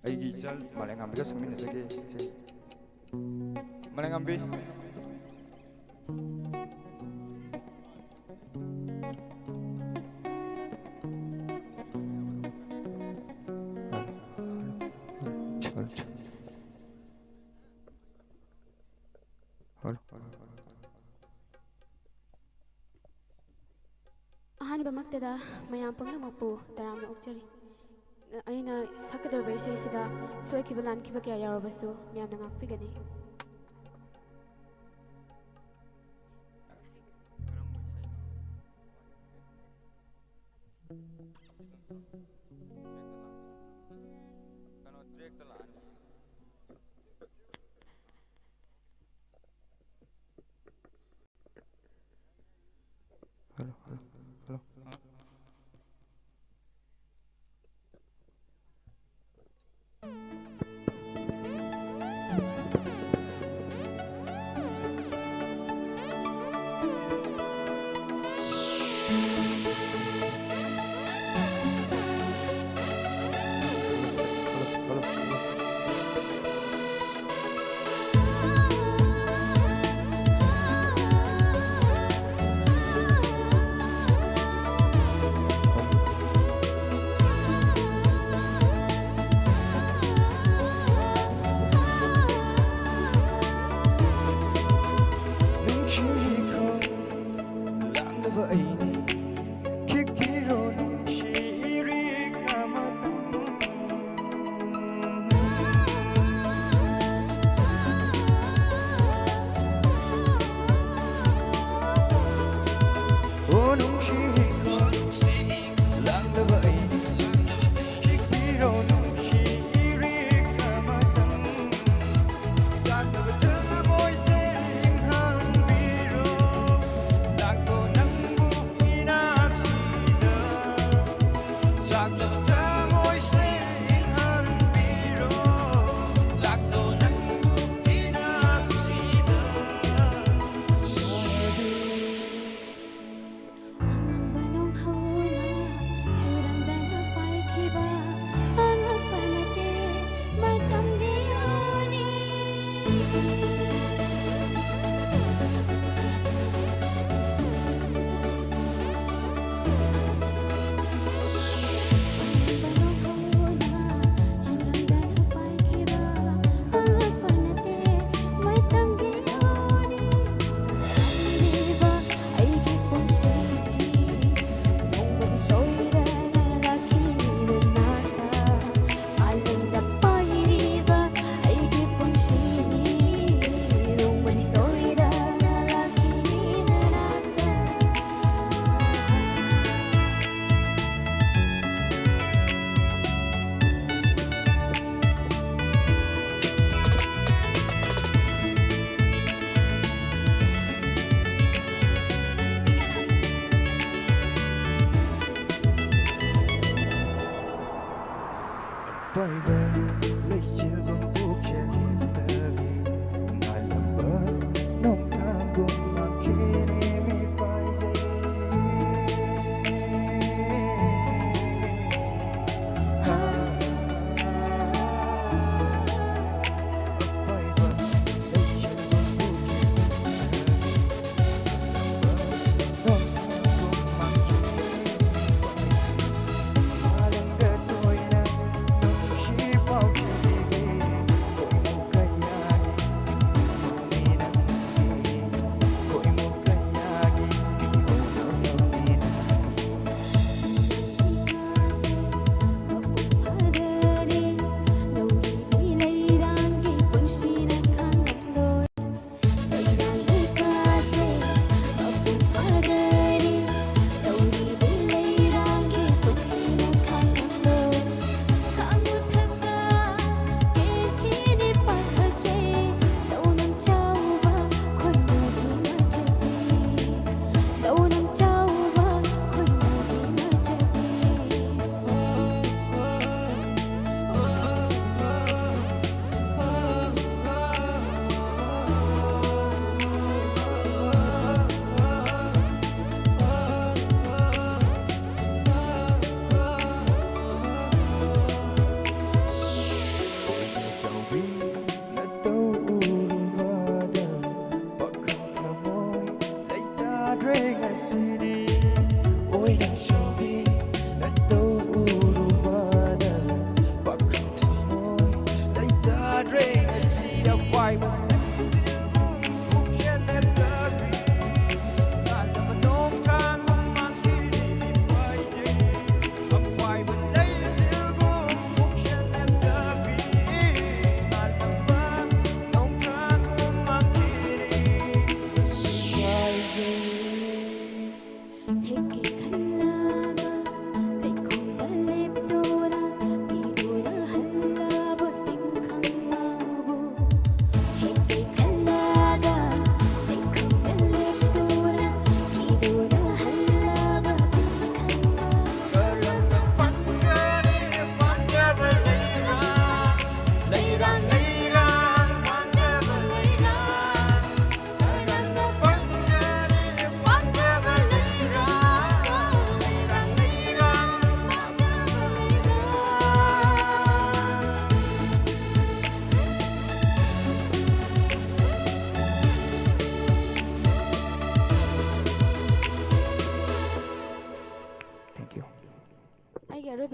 ꯑꯩꯒꯤ ꯏꯆꯜ ꯃꯥꯂꯦꯝꯉꯥꯝꯕꯤꯒ ꯁꯛꯃꯤꯟꯅꯖꯒꯦ, ꯏꯆꯦ꯫ ꯃꯥꯂꯦꯝꯉꯥꯝꯕꯤ꯫ ꯑꯍꯥꯟꯕꯃꯛꯇꯗ ꯃꯌꯥꯝ ꯄꯨꯝꯅꯃꯛꯄꯨ ꯇꯔꯥꯝꯅ ꯑꯣꯛꯆꯔꯤ꯫ ꯑꯩꯅ ꯁꯛꯀꯗꯧꯔꯤꯕ ꯏꯁꯩꯁꯤꯗ ꯁꯣꯏꯈꯤꯕ ꯂꯥꯟꯈꯤꯕ ꯀꯌꯥ ꯌꯥꯎꯔꯕꯁꯨ ꯃꯌꯥꯝꯅ ꯉꯥꯛꯄꯤꯒꯅꯤ꯫ ꯀꯩꯅꯣ, ꯇ꯭ꯔꯦꯛꯇ ꯂꯥꯛꯑꯅꯤ꯫ Hello, hello, hello. ꯄꯥꯏꯕ ꯂꯩꯆꯤꯜꯒꯨꯝ ꯄꯨꯛꯆꯦꯜ ꯂꯦꯞꯇꯕꯤ, ꯉꯥꯜꯂꯝꯕ ꯅꯣꯡꯊꯥꯡꯒꯨꯝ ꯃꯥꯡꯈꯤꯅꯤ ꯃꯤꯄꯥꯏꯖꯩ꯫ ꯍꯥ, ꯑꯄꯥꯏꯕ ꯂꯩꯆꯤꯜꯒꯨꯝ ꯄꯨꯛꯆꯦꯜ ꯂꯦꯞꯇꯕꯤ, ꯉꯥꯜꯂꯝꯕ ꯅꯣꯡꯊꯥꯡꯒꯨꯝ ꯃꯥꯡꯈꯤꯅꯤ ꯃꯤꯄꯥꯏꯖꯩ꯫ ꯃꯥꯂꯪꯗ ꯇꯣꯏꯅ ꯅꯨꯡꯁꯤ ꯄꯥꯎ ꯆꯦꯜꯂꯤꯕꯤ꯫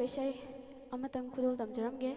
ꯏꯁꯩ ꯑꯃꯇꯪ ꯈꯨꯗꯣꯜ ꯇꯝꯖꯔꯝꯒꯦ꯫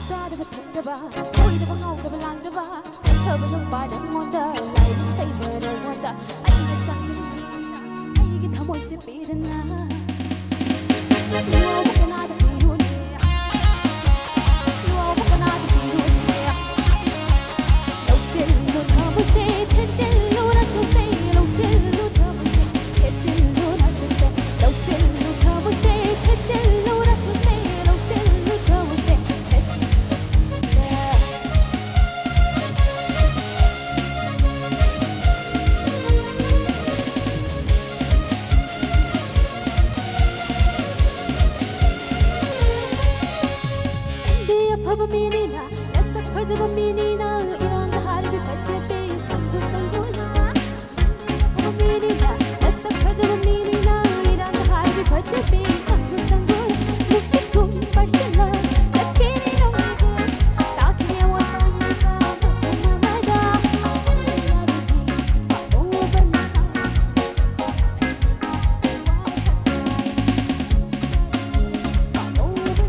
ꯆꯥꯗꯕ ꯊꯛꯇꯕ, ꯀꯣꯏꯗꯕ ꯉꯥꯎꯗꯕ ꯂꯥꯡꯗꯕ, ꯐꯕ ꯅꯨꯄꯥ ꯅꯪꯉꯣꯟꯗ, ꯂꯥꯏꯔꯤꯛ ꯍꯩꯕ ꯅꯪꯉꯣꯟꯗ, ꯑꯩꯅ ꯆꯥꯡꯗꯝꯅ, ꯑꯩꯒꯤ ꯊꯃꯣꯏꯁꯦ ꯄꯤꯗꯅ꯫ ꯂꯨꯍꯣꯡꯕ ꯀꯅꯥꯗ ꯄꯤꯔꯨꯅꯤ? ꯂꯨꯍꯣꯡꯕ ꯀꯅꯥꯗ ꯄꯤꯔꯨꯅꯤ? ꯂꯧꯁꯤꯜꯂꯨ ꯊꯃꯣꯏꯁꯦ, ꯊꯦꯠꯆꯤꯜꯂꯨ ꯅꯆꯨꯁꯦ, ꯂꯧꯁꯤꯜꯂꯨ ꯊꯃꯣꯏꯁꯦ, ꯊꯦꯠꯆꯤꯜꯂꯨ ꯅꯆꯨꯁꯦ, ꯂꯧꯁꯤꯜꯂꯨ ꯊꯃꯣꯏꯁꯦ, ꯊꯦꯠꯆꯤꯜꯂꯨ ꯅꯆꯨꯁꯦ, ꯂꯧꯁꯤꯜꯂꯨ ꯊꯃꯣꯏꯁꯦ, ꯊꯦꯠꯆꯤꯜꯂꯨ ꯅꯆꯨꯁꯦ꯫ ꯅꯪꯗꯤ ꯑꯐꯕ ꯃꯤꯅꯤꯅ, ꯅꯁꯛ ꯐꯖꯕ ꯃꯤꯅꯤꯅ, ꯏꯔꯥꯡꯗ ꯍꯥꯏꯔꯗꯤ ꯐꯠꯖꯕꯤ ꯁꯪꯒꯨ ꯁꯪꯒꯨꯅ꯫ ꯅꯪꯗꯤ ꯑꯐꯕ ꯃꯤꯅꯤꯅ, ꯅꯁꯛ ꯐꯖꯕ ꯃꯤꯅꯤꯅ, ꯏꯔꯥꯡꯗ ꯍꯥꯏꯔꯗꯤ ꯐꯠꯖꯕꯤ ꯁꯪꯒꯨ ꯁꯪꯒꯨꯅ꯫ ꯅꯨꯡꯁꯤꯠ ꯀꯨꯝ ꯄꯥꯏꯁꯤꯜꯂ ꯆꯠꯈꯤꯅꯤ ꯅꯪꯒꯤꯗꯤ, ꯇꯥꯈꯤꯅꯤ ꯑꯋꯥ ꯄꯥꯡꯂꯤꯕ ꯃꯐꯝ ꯑꯃꯗ꯫ ꯑꯃꯨꯕ ꯌꯥꯔꯤꯕꯤ, ꯑꯃꯨꯕ ꯅꯨꯄꯥ, ꯑꯃꯨꯕ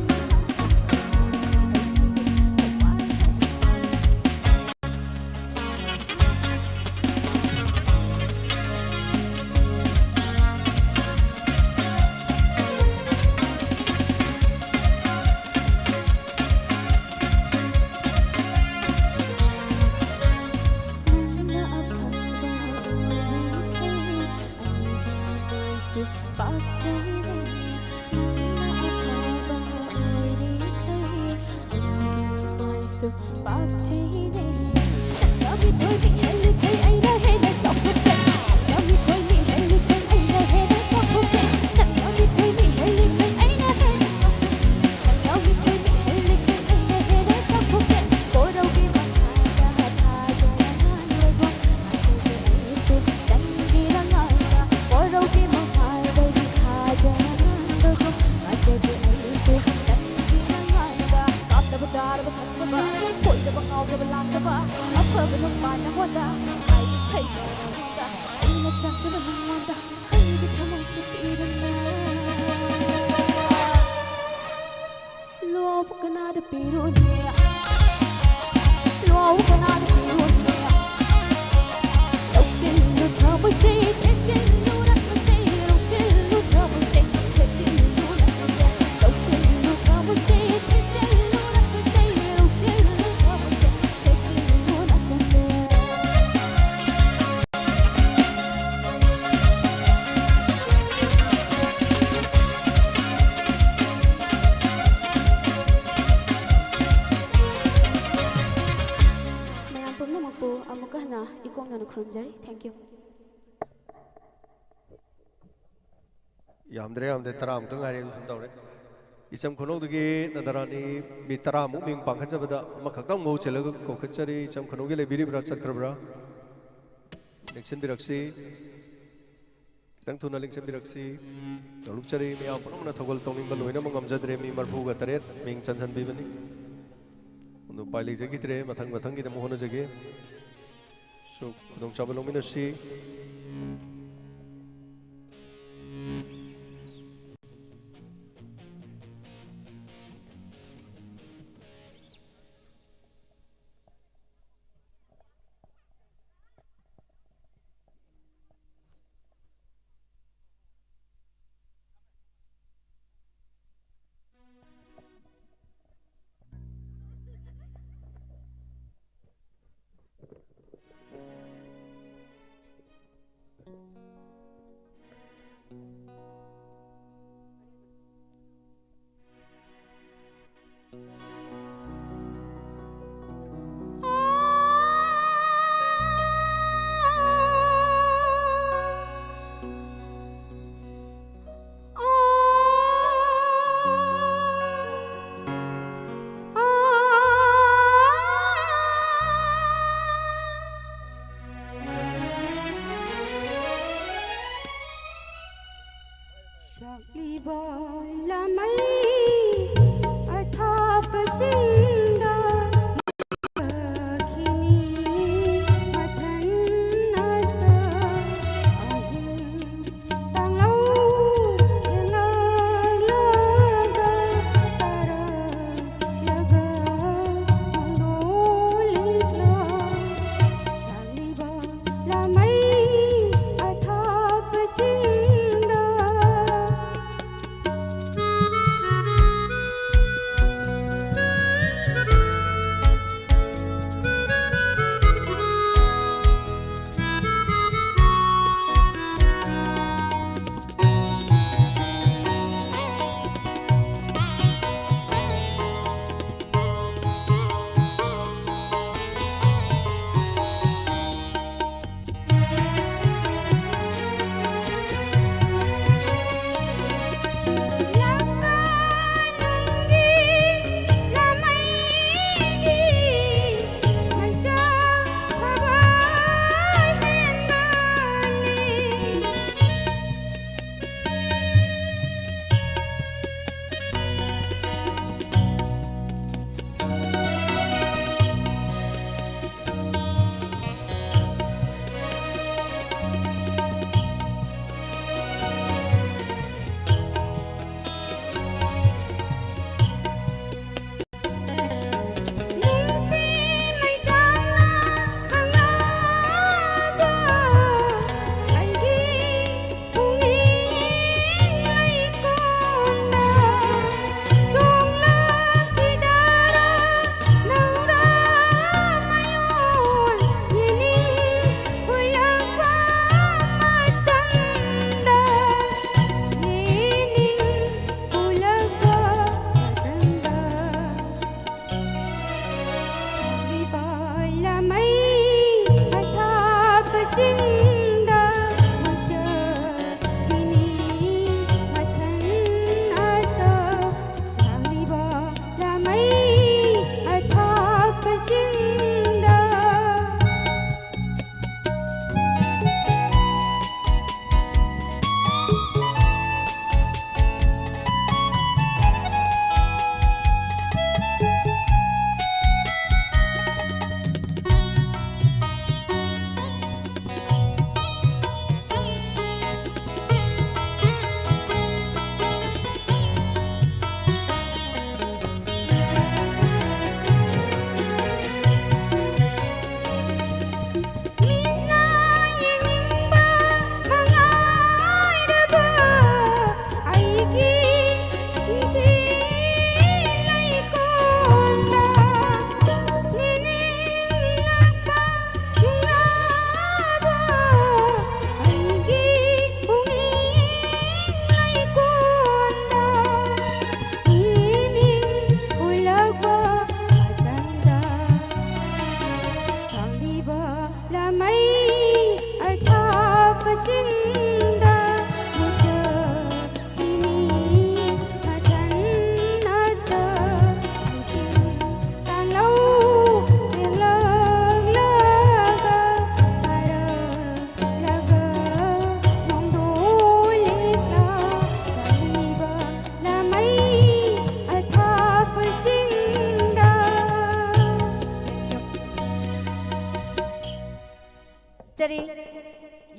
ꯄꯥꯛꯆꯩꯅꯦ꯫ ꯅꯪꯅ ꯃꯤꯊꯣꯏ ꯃꯤꯍꯦꯜꯂꯤꯈꯩ ꯑꯩꯅ ꯍꯦꯟꯅ ꯆꯥꯎꯊꯣꯛꯆꯩ꯫ ꯅꯪꯅ ꯃꯤꯊꯣꯏ ꯃꯤꯍꯦꯜꯂꯤꯈꯩ ꯑꯩꯅ ꯍꯦꯟꯅ ꯆꯥꯎꯊꯣꯛꯆꯩ꯫ ꯅꯪꯅ ꯃꯤꯊꯣꯏ ꯃꯤꯍꯦꯜꯂꯤꯈꯩ ꯑꯩꯅ ꯍꯦꯟꯅ ꯆꯥꯎꯊꯣꯛꯆꯩ꯫ ꯅꯪꯅ ꯃꯤꯊꯣꯏ ꯃꯤꯍꯦꯜꯂꯤꯈꯩ ꯑꯩꯅ ꯍꯦꯟꯅ ꯆꯥꯎꯊꯣꯛꯆꯩ꯫ ꯀꯣꯔꯧꯒꯤ ꯃꯈꯥꯗ ꯊꯥꯖ ꯂꯥꯡꯕꯒꯨꯝ ꯊꯥꯖꯒꯦ ꯑꯩꯁꯨ ꯅꯪꯒꯤ ꯂꯉꯥꯏꯗ꯫ ꯀꯣꯔꯧꯒꯤ ꯃꯈꯥꯗꯒꯤ ꯊꯥꯖ ꯂꯥꯡꯕꯒꯨꯝ ꯊꯥꯖꯒꯦ ꯑꯩꯁꯨ ꯅꯪꯒꯤ ꯂꯉꯥꯏꯗ꯫ ꯀꯥꯞꯇꯕ ꯆꯥꯔꯕ ꯊꯛꯇꯕ, ꯀꯣꯏꯗꯕ ꯉꯥꯎꯗꯕ ꯂꯥꯡꯗꯕ, ꯑꯐꯕ ꯅꯨꯄꯥ ꯅꯉꯣꯟꯗ ꯍꯥꯏꯕ ꯐꯩ ꯅꯉꯣꯟꯗ꯫ ꯑꯩꯅ ꯆꯥꯛꯆꯕ ꯅꯉꯣꯟꯗ ꯑꯩꯒꯤ ꯊꯃꯣꯏꯁꯦ ꯄꯤꯔꯝꯃꯦ꯫ ꯂꯣꯕ ꯀꯅꯥꯗ ꯄꯤꯔꯨꯅꯤ? ꯂꯣꯕ ꯀꯅꯥꯗ ꯄꯤꯔꯨꯅꯤ? ꯂꯧꯁꯤꯜꯂꯨ ꯊꯃꯣꯏꯁꯦ, ꯊꯦꯡꯖꯤꯜꯂꯨ ꯅꯪꯒꯤꯁꯦ, ꯂꯧꯁꯤꯜꯂꯨ ꯊꯃꯣꯏꯁꯦ, ꯊꯦꯡꯖꯤꯜꯂꯨ ꯅꯪꯒꯤꯁꯦ, ꯂꯧꯁꯤꯜꯂꯨ ꯊꯃꯣꯏꯁꯦ, ꯊꯦꯡꯖꯤꯜꯂꯨ ꯅꯪꯒꯤꯁꯦ, ꯂꯧꯁꯤꯜꯂꯨ ꯊꯃꯣꯏꯁꯦ, ꯊꯦꯡꯖꯤꯜꯂꯨ ꯅꯪꯒꯤꯁꯦ꯫ ꯃꯌꯥꯝ ꯄꯨꯝꯅꯃꯛꯄꯨ ꯑꯃꯨꯛꯀ ꯍꯟꯅ ꯏꯀꯣꯛꯅꯅ ꯈꯨꯔꯨꯝꯖꯔꯤ꯫ Thank you. ꯌꯥꯝꯗ꯭ꯔꯦ, ꯌꯥꯝꯗ꯭ꯔꯦ, ꯇꯔꯥꯃꯨꯛꯇ ꯉꯥꯏꯔꯦ, ꯑꯗꯨ ꯁꯨꯝ ꯇꯧꯔꯦ꯫ ꯏꯆꯝ ꯈꯨꯅꯧꯗꯒꯤ ꯅꯟꯗꯔꯥꯅꯤ ꯃꯤ ꯇꯔꯥꯃꯨꯛ ꯃꯤꯡ ꯄꯥꯡꯈꯠꯆꯕꯗ ꯑꯃꯈꯛꯇꯪ ꯃꯍꯨꯠ ꯁꯤꯜꯂꯒ ꯀꯧꯈꯠꯆꯔꯤ꯫ ꯏꯆꯝ ꯈꯨꯅꯧꯒꯤ ꯂꯩꯕꯤꯔꯤꯕ꯭ꯔꯥ, ꯆꯠꯈ꯭ꯔꯕ꯭ꯔꯥ? ꯂꯦꯡꯁꯤꯟꯕꯤꯔꯛꯁꯤ, ꯈꯤꯇꯪ ꯊꯨꯅ ꯂꯦꯡꯁꯤꯟꯕꯤꯔꯛꯁꯤ꯫ ꯅꯣꯂꯨꯛꯆꯔꯤ, ꯃꯤꯌꯥꯝ ꯄꯨꯝꯅꯃꯛꯅ ꯊꯧꯒꯜ ꯇꯧꯅꯤꯡꯕ ꯂꯣꯏꯅꯃꯛ ꯉꯝꯖꯗ꯭ꯔꯦ, ꯃꯤ ꯃꯔꯤꯐꯨꯒ ꯇꯔꯦꯠ ꯃꯤꯡ ꯆꯟꯁꯤꯟꯕꯤꯕꯅꯤ꯫ ꯑꯗꯨ ꯎꯄꯥꯏ ꯂꯩꯖꯈꯤꯗ꯭ꯔꯦ, ꯃꯊꯪ ꯃꯊꯪꯒꯤꯗ ꯑꯃꯨꯛ ꯍꯣꯠꯅꯖꯒꯦ꯫ ꯁꯨ ꯈꯨꯗꯣꯡꯆꯥꯕ ꯂꯧꯃꯤꯟꯅꯁꯤ꯫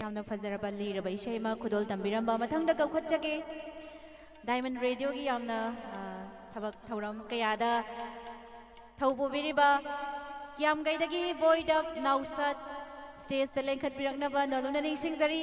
ꯌꯥꯝꯅ ꯐꯖꯔꯕ ꯂꯤꯔꯕ ꯏꯁꯩ ꯑꯃ ꯈꯨꯗꯣꯜ ꯇꯝꯕꯤꯔꯝꯕ꯫ ꯃꯊꯪꯗ ꯀꯧꯈꯠꯆꯒꯦ ꯗꯥꯏꯃꯟ ꯔꯦꯗꯤꯑꯣꯒꯤ ꯌꯥꯝꯅ, ꯑ, ꯊꯕꯛ ꯊꯧꯔꯝ ꯀꯌꯥꯗ ꯊꯧ ꯄꯨꯕꯤꯔꯤꯕ ꯀꯤꯌꯥꯝꯒꯩꯗꯒꯤ ꯕꯣꯏꯗ ꯅꯥꯎꯁꯠ ꯁ꯭ꯇꯦꯖꯇ ꯂꯦꯡꯈꯠꯄꯤꯔꯛꯅꯕ ꯅꯣꯂꯨꯛꯅ ꯅꯤꯡꯁꯤꯡꯖꯔꯤ꯫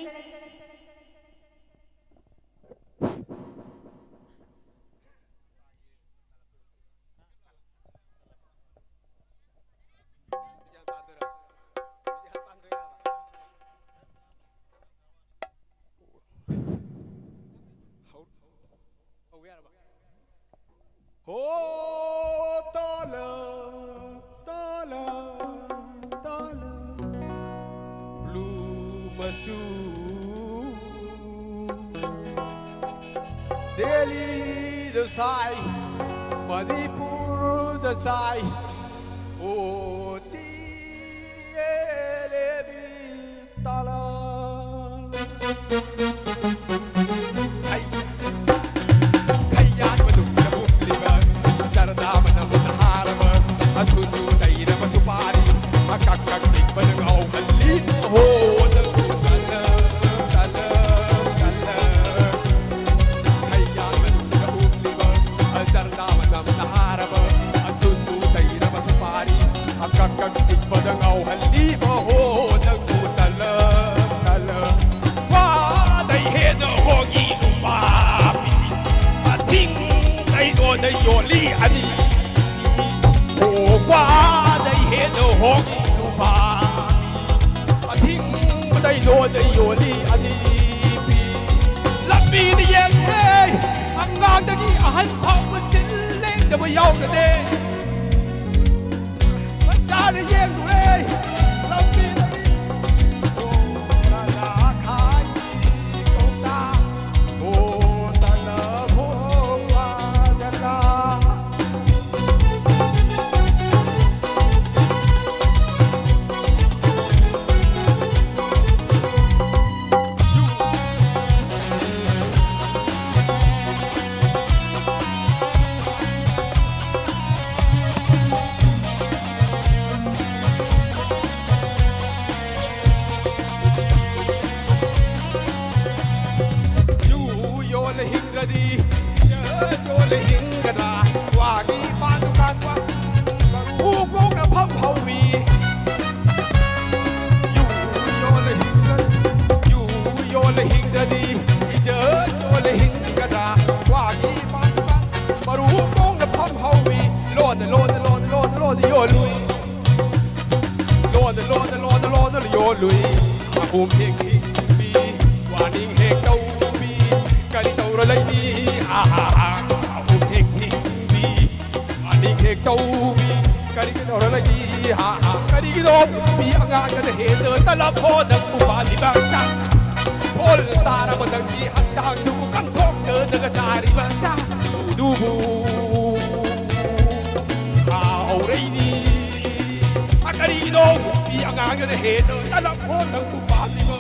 ꯍꯣ ꯇꯥꯂ, ꯇꯥꯂ, ꯇꯥꯂ, blue ꯃꯆꯨ꯫ ꯗꯦꯜꯂꯤꯗ ꯁꯥꯏ, ꯃꯅꯤꯄꯨꯔꯗ ꯁꯥꯏ, O T L A B ꯇꯥꯂ꯫ ꯈꯩ-, ꯈꯩꯌꯥꯟ ꯃꯅꯨꯡꯗ ꯎꯞꯂꯤꯕ ꯖꯔꯗꯥ ꯃꯅꯝꯅ ꯍꯥꯔꯕ, ꯑꯁꯨꯗꯨ ꯇꯩꯔꯕ ꯁꯨꯄꯥꯔꯤ, ꯑꯀꯛ ꯀꯛ ꯆꯤꯛꯄꯅ ꯉꯥꯎꯍꯜꯂꯤ꯫ ꯍꯣ, ꯇꯂ, ꯇꯂ, ꯇꯂ, ꯇꯂ꯫ ꯈꯩꯌꯥꯟ ꯃꯅꯨꯡꯗ ꯎꯞꯂꯤꯕ ꯖꯔꯗꯥ ꯃꯅꯝꯅ ꯍꯥꯔꯕ, ꯑꯁꯨꯗꯨ ꯇꯩꯔꯕ ꯁꯨꯄꯥꯔꯤ, ꯑꯀꯛ ꯀꯛ ꯆꯤꯛꯄꯗ ꯉꯥꯎꯍꯜꯂꯤꯕ ꯍꯣ ꯅꯪꯕꯨ ꯇꯂ ꯇꯂ꯫ ꯋꯥꯗꯩ ꯍꯦꯟꯅ ꯍꯣꯡꯉꯤ ꯅꯨꯄꯥ ꯃꯤ, ꯑꯊꯤꯡ ꯀꯩꯅꯣꯗ ꯌꯣꯜꯂꯤ ꯑꯅꯤ꯫ ꯑꯣ ꯋꯥꯗꯩ ꯍꯦꯟꯅ ꯍꯣꯡꯉꯤ ꯅꯨꯄꯥ ꯃꯤ, ꯑꯊꯤꯡꯕꯗꯩ ꯂꯣꯟꯗ ꯌꯣꯜꯂꯤ ꯑꯅꯤ ꯄꯤ꯫ ꯂꯝꯕꯤꯗ ꯌꯦꯡꯂꯨꯔꯦ, ꯑꯉꯥꯡꯗꯒꯤ ꯑꯍꯟ ꯐꯥꯎꯕ ꯁꯤꯜ ꯂꯦꯡꯗꯕ ꯌꯥꯎꯗꯦ꯫ ꯃꯆꯥꯗ ꯌꯦꯡꯂꯨꯔꯦ, ꯂꯝꯕꯤꯗꯒꯤ ꯀꯣꯛꯇ ꯈꯥꯏ ꯀꯣꯛꯇ꯫ ꯌꯣꯜꯂꯨꯏ꯫ ꯂꯣꯟꯅ, ꯂꯣꯟꯅ, ꯂꯣꯟꯅ, ꯂꯣꯟꯅ ꯌꯣꯜꯂꯨꯏ꯫ ꯑꯍꯨꯝ ꯍꯦꯛ ꯊꯤꯡꯕꯤ, ꯋꯥꯅꯤꯡ ꯍꯦꯛ ꯇꯧꯕꯤ, ꯀꯔꯤ ꯇꯧꯔ ꯂꯩꯅꯤ? ꯍꯥ, ꯍꯥ, ꯍꯥ꯫ ꯑꯍꯨꯝ ꯍꯦꯛ ꯊꯤꯡꯕꯤ, ꯋꯥꯅꯤꯡ ꯍꯦꯛ ꯇꯧꯕꯤ, ꯀꯔꯤꯒꯤ ꯇꯧꯔ ꯂꯩꯅꯤ? ꯍꯥ, ꯍꯥ꯫ ꯀꯔꯤꯒꯤꯅꯣ ꯅꯨꯄꯤ ꯑꯉꯥꯡꯅ ꯍꯦꯟꯅ ꯇꯂꯞ ꯍꯣ ꯅꯪꯕꯨ ꯄꯥꯜꯂꯤꯕ ꯆꯥꯛ? ꯐꯣꯜ ꯇꯥꯔꯕ ꯅꯪꯒꯤ ꯍꯛꯆꯥꯡꯗꯨꯕꯨ ꯀꯟꯊꯣꯛꯇꯅꯒ ꯆꯥꯔꯤꯕ ꯆꯥꯛ ꯑꯗꯨꯕꯨ ꯍꯥꯎꯔꯩꯅꯤ꯫ ꯀꯔꯤꯒꯤꯅꯣ ꯅꯨꯄꯤ ꯑꯉꯥꯡꯗꯅ ꯍꯦꯟꯅ ꯇꯂꯞ ꯍꯣ ꯅꯪꯕꯨ ꯄꯥꯝꯂꯤꯕ?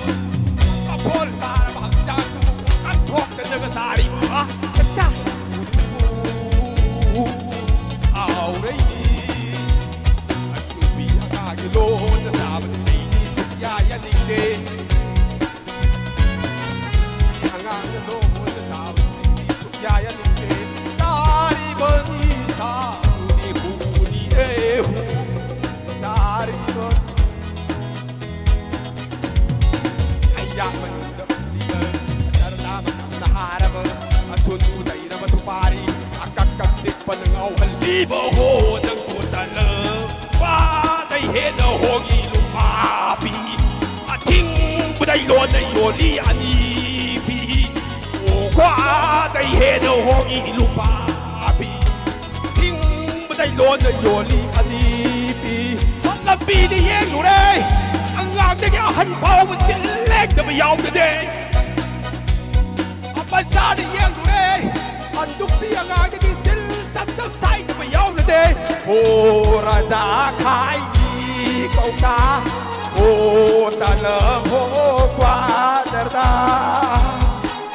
ꯃꯐꯣꯜ ꯇꯥꯔꯕ ꯍꯛꯆꯥꯡꯗꯨꯕꯨ ꯀꯟꯊꯣꯛꯇꯅꯒ ꯆꯥꯔꯤꯕ ꯆꯥꯛ ꯑꯗꯨꯕꯨ ꯍꯥꯎꯔꯩꯅꯤ꯫ ꯑꯁ ꯅꯨꯄꯤ ꯑꯉꯥꯡꯒꯤ ꯂꯣꯟꯗ ꯆꯥꯕꯗꯤ ꯑꯩꯗꯤ ꯁꯨꯛꯌꯥ ꯌꯥꯅꯤꯡꯗꯦ꯫ ꯑꯉꯥꯡꯅ ꯂꯣꯟꯅ ꯆꯥꯕꯗꯤ ꯁꯨꯛꯌꯥ ꯌꯥꯅꯤꯡꯗꯦ꯫ ꯆꯥꯔꯤꯕꯅꯤ ꯁꯥꯕꯅꯤ ꯍꯨꯅꯤ ꯑꯦ ꯍꯨ꯫ ꯆꯥꯔꯤꯕ ꯑꯩꯌꯥ ꯃꯅꯨꯡꯗ ꯎꯔꯤꯕ ꯗꯔꯗꯥ ꯃꯅꯝꯅ ꯍꯥꯔꯕ ꯑꯁꯨꯟ ꯎꯗꯩ ꯁꯨꯄꯥꯔꯤ ꯑꯀꯛ ꯀꯛ ꯆꯤꯛꯄꯅ ꯉꯥꯎꯍꯜꯂꯤꯕ ꯍꯣ ꯅꯪꯕꯨ ꯇꯜꯂ꯫ ꯅꯨꯄꯥꯗꯩ ꯍꯦꯟꯅ ꯍꯣꯡꯉꯤ ꯂꯨꯄꯥ ꯄꯤ꯫ ꯑꯊꯤꯡꯕꯗꯩ ꯂꯣꯟꯅ ꯌꯣꯜꯂꯤ ꯑꯅꯤ ꯄꯤ꯫ ꯑꯣ ꯈ꯭ꯋꯥꯗꯩ ꯍꯦꯟꯅ ꯍꯣꯡꯉꯤ ꯂꯨꯄꯥ ꯄꯤ꯫ ꯑꯊꯤꯡꯕꯗꯩ ꯂꯣꯟꯅ ꯌꯣꯜꯂꯤ ꯑꯅꯤ ꯄꯤ꯫ ꯂꯝꯕꯤꯗ ꯌꯦꯡꯂꯨꯔꯦ꯫ ꯑꯉꯥꯡꯗꯒꯤ ꯑꯍꯟ ꯐꯥꯎꯕ ꯆꯤꯜ ꯂꯦꯡꯗꯕ ꯌꯥꯎꯗꯗꯦ꯫ ꯕꯖꯥꯔꯗ ꯌꯦꯡꯂꯨꯔꯦ꯫ ꯍꯟꯗꯨꯛꯇꯤ ꯑꯉꯥꯡꯗꯒꯤ ꯁꯤꯜ ꯆꯞ ꯆꯞ ꯁꯥꯏꯗꯕ ꯌꯥꯎꯅꯗꯦ꯫ ꯍꯣ ꯔꯥꯖꯥ ꯈꯥꯏꯒꯤ ꯀꯧꯇꯥ, ꯍꯣ ꯇꯂꯞ, ꯍꯣ ꯀ꯭ꯋꯥꯇꯔꯗ꯫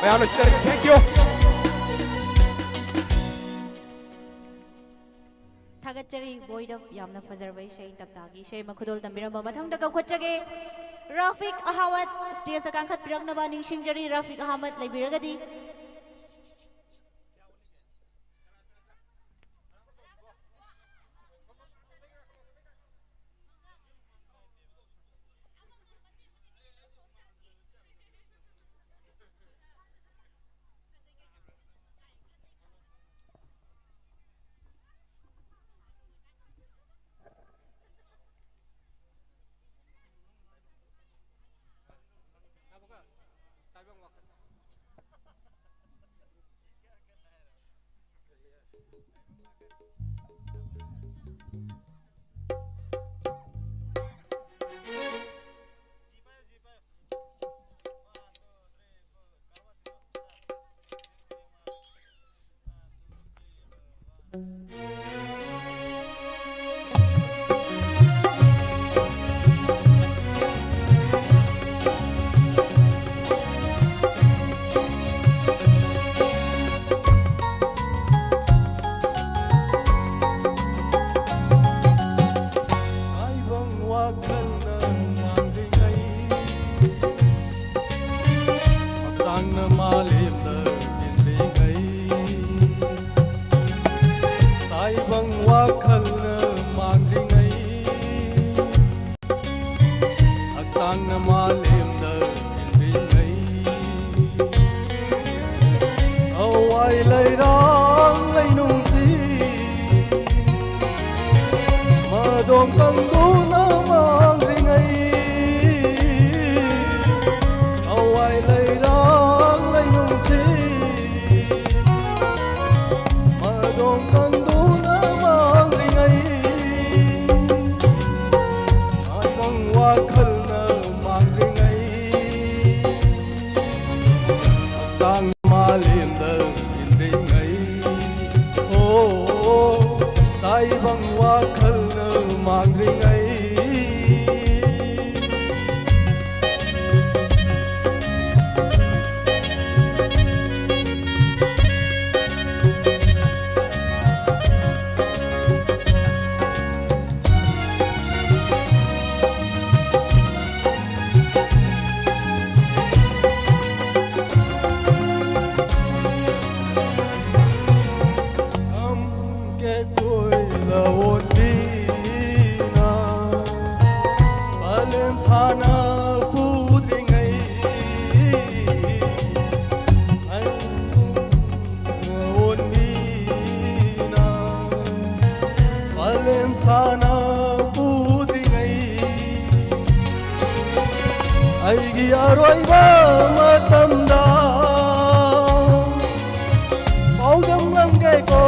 ꯃꯌꯥꯝꯅ ꯁꯤꯗ thank you꯫ ꯊꯥꯒꯠꯆꯔꯤ ꯕꯣꯏꯗ, ꯌꯥꯝꯅ ꯐꯖꯔꯕ ꯏꯁꯩ, ꯇꯞꯇꯥꯒꯤ ꯏꯁꯩ ꯑꯃ ꯈꯨꯗꯣꯜ ꯇꯝꯕꯤꯔꯝꯕ꯫ ꯃꯊꯪꯗ ꯀꯧꯈꯠꯆꯒꯦ ꯔꯥꯐꯤꯛ ꯑꯍꯃꯗ, stage ꯀꯥꯡꯈꯠꯄꯤꯔꯛꯅꯕ ꯅꯤꯡꯁꯤꯡꯖꯔꯤ꯫ ꯔꯥꯐꯤꯛ ꯑꯍꯃꯗ ꯂꯩꯕꯤꯔꯒꯗꯤ꯫ ꯇꯥꯏꯕꯪ ꯋꯥꯈꯜꯅ ꯃꯥꯡꯂꯤꯉꯩ, ꯍꯛꯆꯥꯡꯅ ꯃꯥꯂꯦꯝꯗ ꯇꯤꯜꯂꯤꯉꯩ, ꯇꯥꯏꯕꯪ ꯋꯥꯈꯜꯅ ꯃꯥꯡꯂꯤꯉꯩ, ꯍꯛꯆꯥꯡꯅ ꯃꯥꯂꯦꯝꯗ ꯇꯤꯜꯂꯤꯉꯩ, ꯊꯋꯥꯏ ꯂꯩꯔꯥꯡ ꯂꯩꯅꯨꯡꯁꯤ ꯃꯗꯣꯝ ꯀꯪꯗꯨꯅ ꯃꯥꯡꯂꯤꯉꯩ, ꯊꯋꯥꯏ ꯂꯩꯔꯥꯡ ꯂꯩꯅꯨꯡꯁꯤ ꯃꯗꯣꯝ ꯀꯪꯗꯨꯅ ꯃꯥꯡꯂꯤꯉꯩ, ꯇꯥꯏꯕꯪ ꯋꯥꯈꯜꯅ ꯃꯥꯡꯂꯤꯉꯩ, ꯍꯛꯆꯥꯡ ꯃꯥꯂꯦꯝꯗ ꯇꯤꯟꯗ꯭ꯔꯤꯉꯩ, ꯍꯣ, ꯇꯥꯏꯕꯪ ꯋꯥꯈꯜꯅ ꯃꯥꯡꯂꯤꯉꯩ꯫ ꯀꯦꯀꯣꯏ ꯂꯧꯑꯣꯟꯕꯤꯅ ꯄꯥꯂꯦꯝ ꯁꯥꯟꯅ ꯄꯨꯗ꯭ꯔꯤꯉꯩ, ꯂꯧꯑꯣꯟꯕꯤꯅ ꯄꯥꯂꯦꯝ ꯁꯥꯟꯅ ꯄꯨꯗ꯭ꯔꯤꯉꯩ, ꯑꯩꯒꯤ ꯑꯔꯣꯏꯕ ꯃꯇꯝꯗ ꯄꯥꯎꯗꯝ ꯉꯝꯒꯦꯀꯣ꯫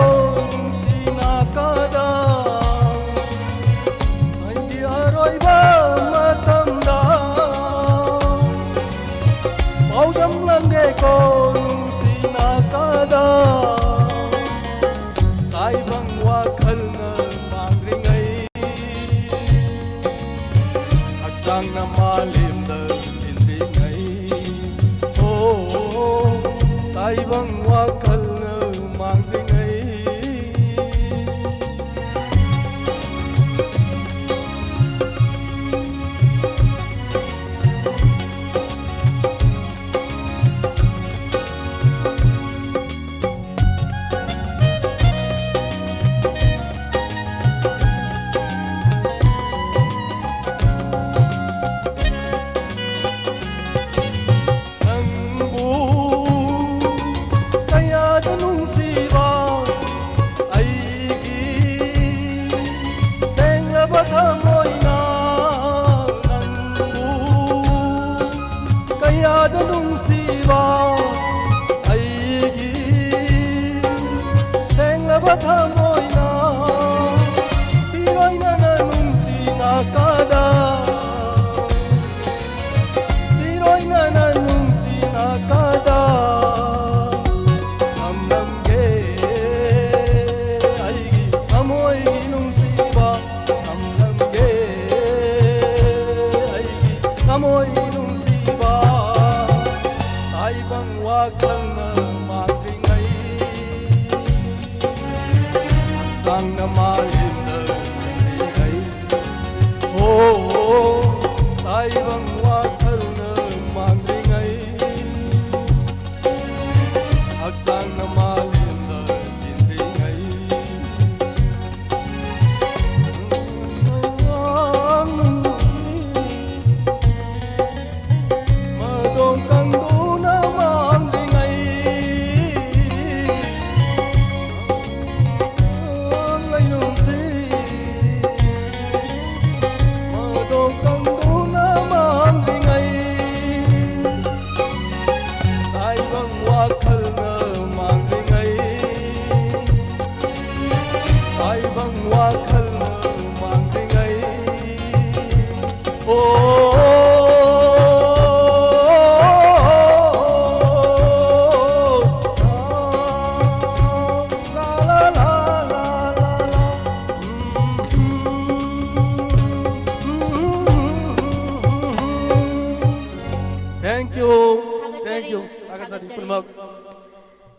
ꯊꯥꯒꯠꯆꯔꯤ ꯄꯨꯝꯅꯃꯛ꯫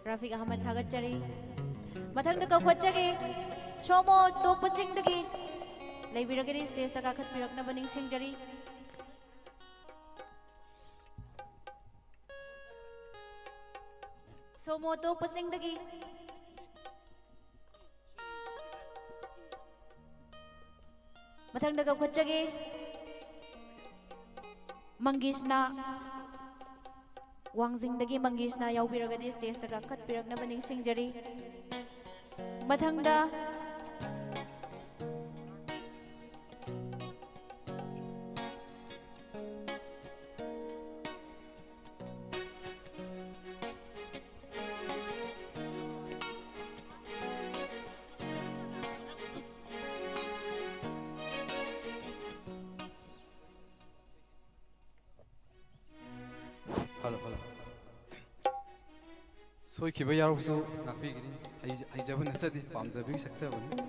ꯔꯥꯐꯤꯛ ꯑꯍꯃꯗ ꯊꯥꯒꯠꯆꯔꯤ꯫ ꯃꯊꯪꯗ ꯀꯧꯈꯠꯆꯒꯦ, ꯁꯣꯃꯣ ꯇꯣꯛꯄ ꯆꯤꯡꯗꯒꯤ ꯂꯩꯕꯤꯔꯒꯗꯤ stageꯇ ꯀꯥꯈꯠꯄꯤꯔꯛꯅꯕ ꯅꯤꯡꯁꯤꯡꯖꯔꯤ꯫ ꯁꯣꯃꯣ ꯇꯣꯛꯄ ꯆꯤꯡꯗꯒꯤ꯫ ꯃꯊꯪꯗ ꯀꯧꯈꯠꯆꯒꯦ, ꯃꯪꯒꯤꯁꯅꯥ, ꯋꯥꯡꯖꯤꯡꯗꯒꯤ ꯃꯪꯒꯤꯁꯅꯥ ꯌꯥꯎꯕꯤꯔꯒꯗꯤ stageꯇ ꯀꯥꯈꯠꯄꯤꯔꯛꯅꯕ ꯅꯤꯡꯁꯤꯡꯖꯔꯤ꯫ ꯃꯊꯪꯗ ꯍꯜꯂꯣ, ꯍꯜꯂꯣ꯫ ꯁꯣꯏꯈꯤꯕ ꯌꯥꯎꯔꯕꯁꯨ ꯉꯥꯛꯄꯤꯒꯅꯤ꯫ ꯍꯩꯖ-, ꯍꯩꯖꯕ ꯅꯠꯆꯗꯦ, ꯄꯥꯝꯖꯕꯒꯤ ꯁꯛꯆꯕꯅꯤ꯫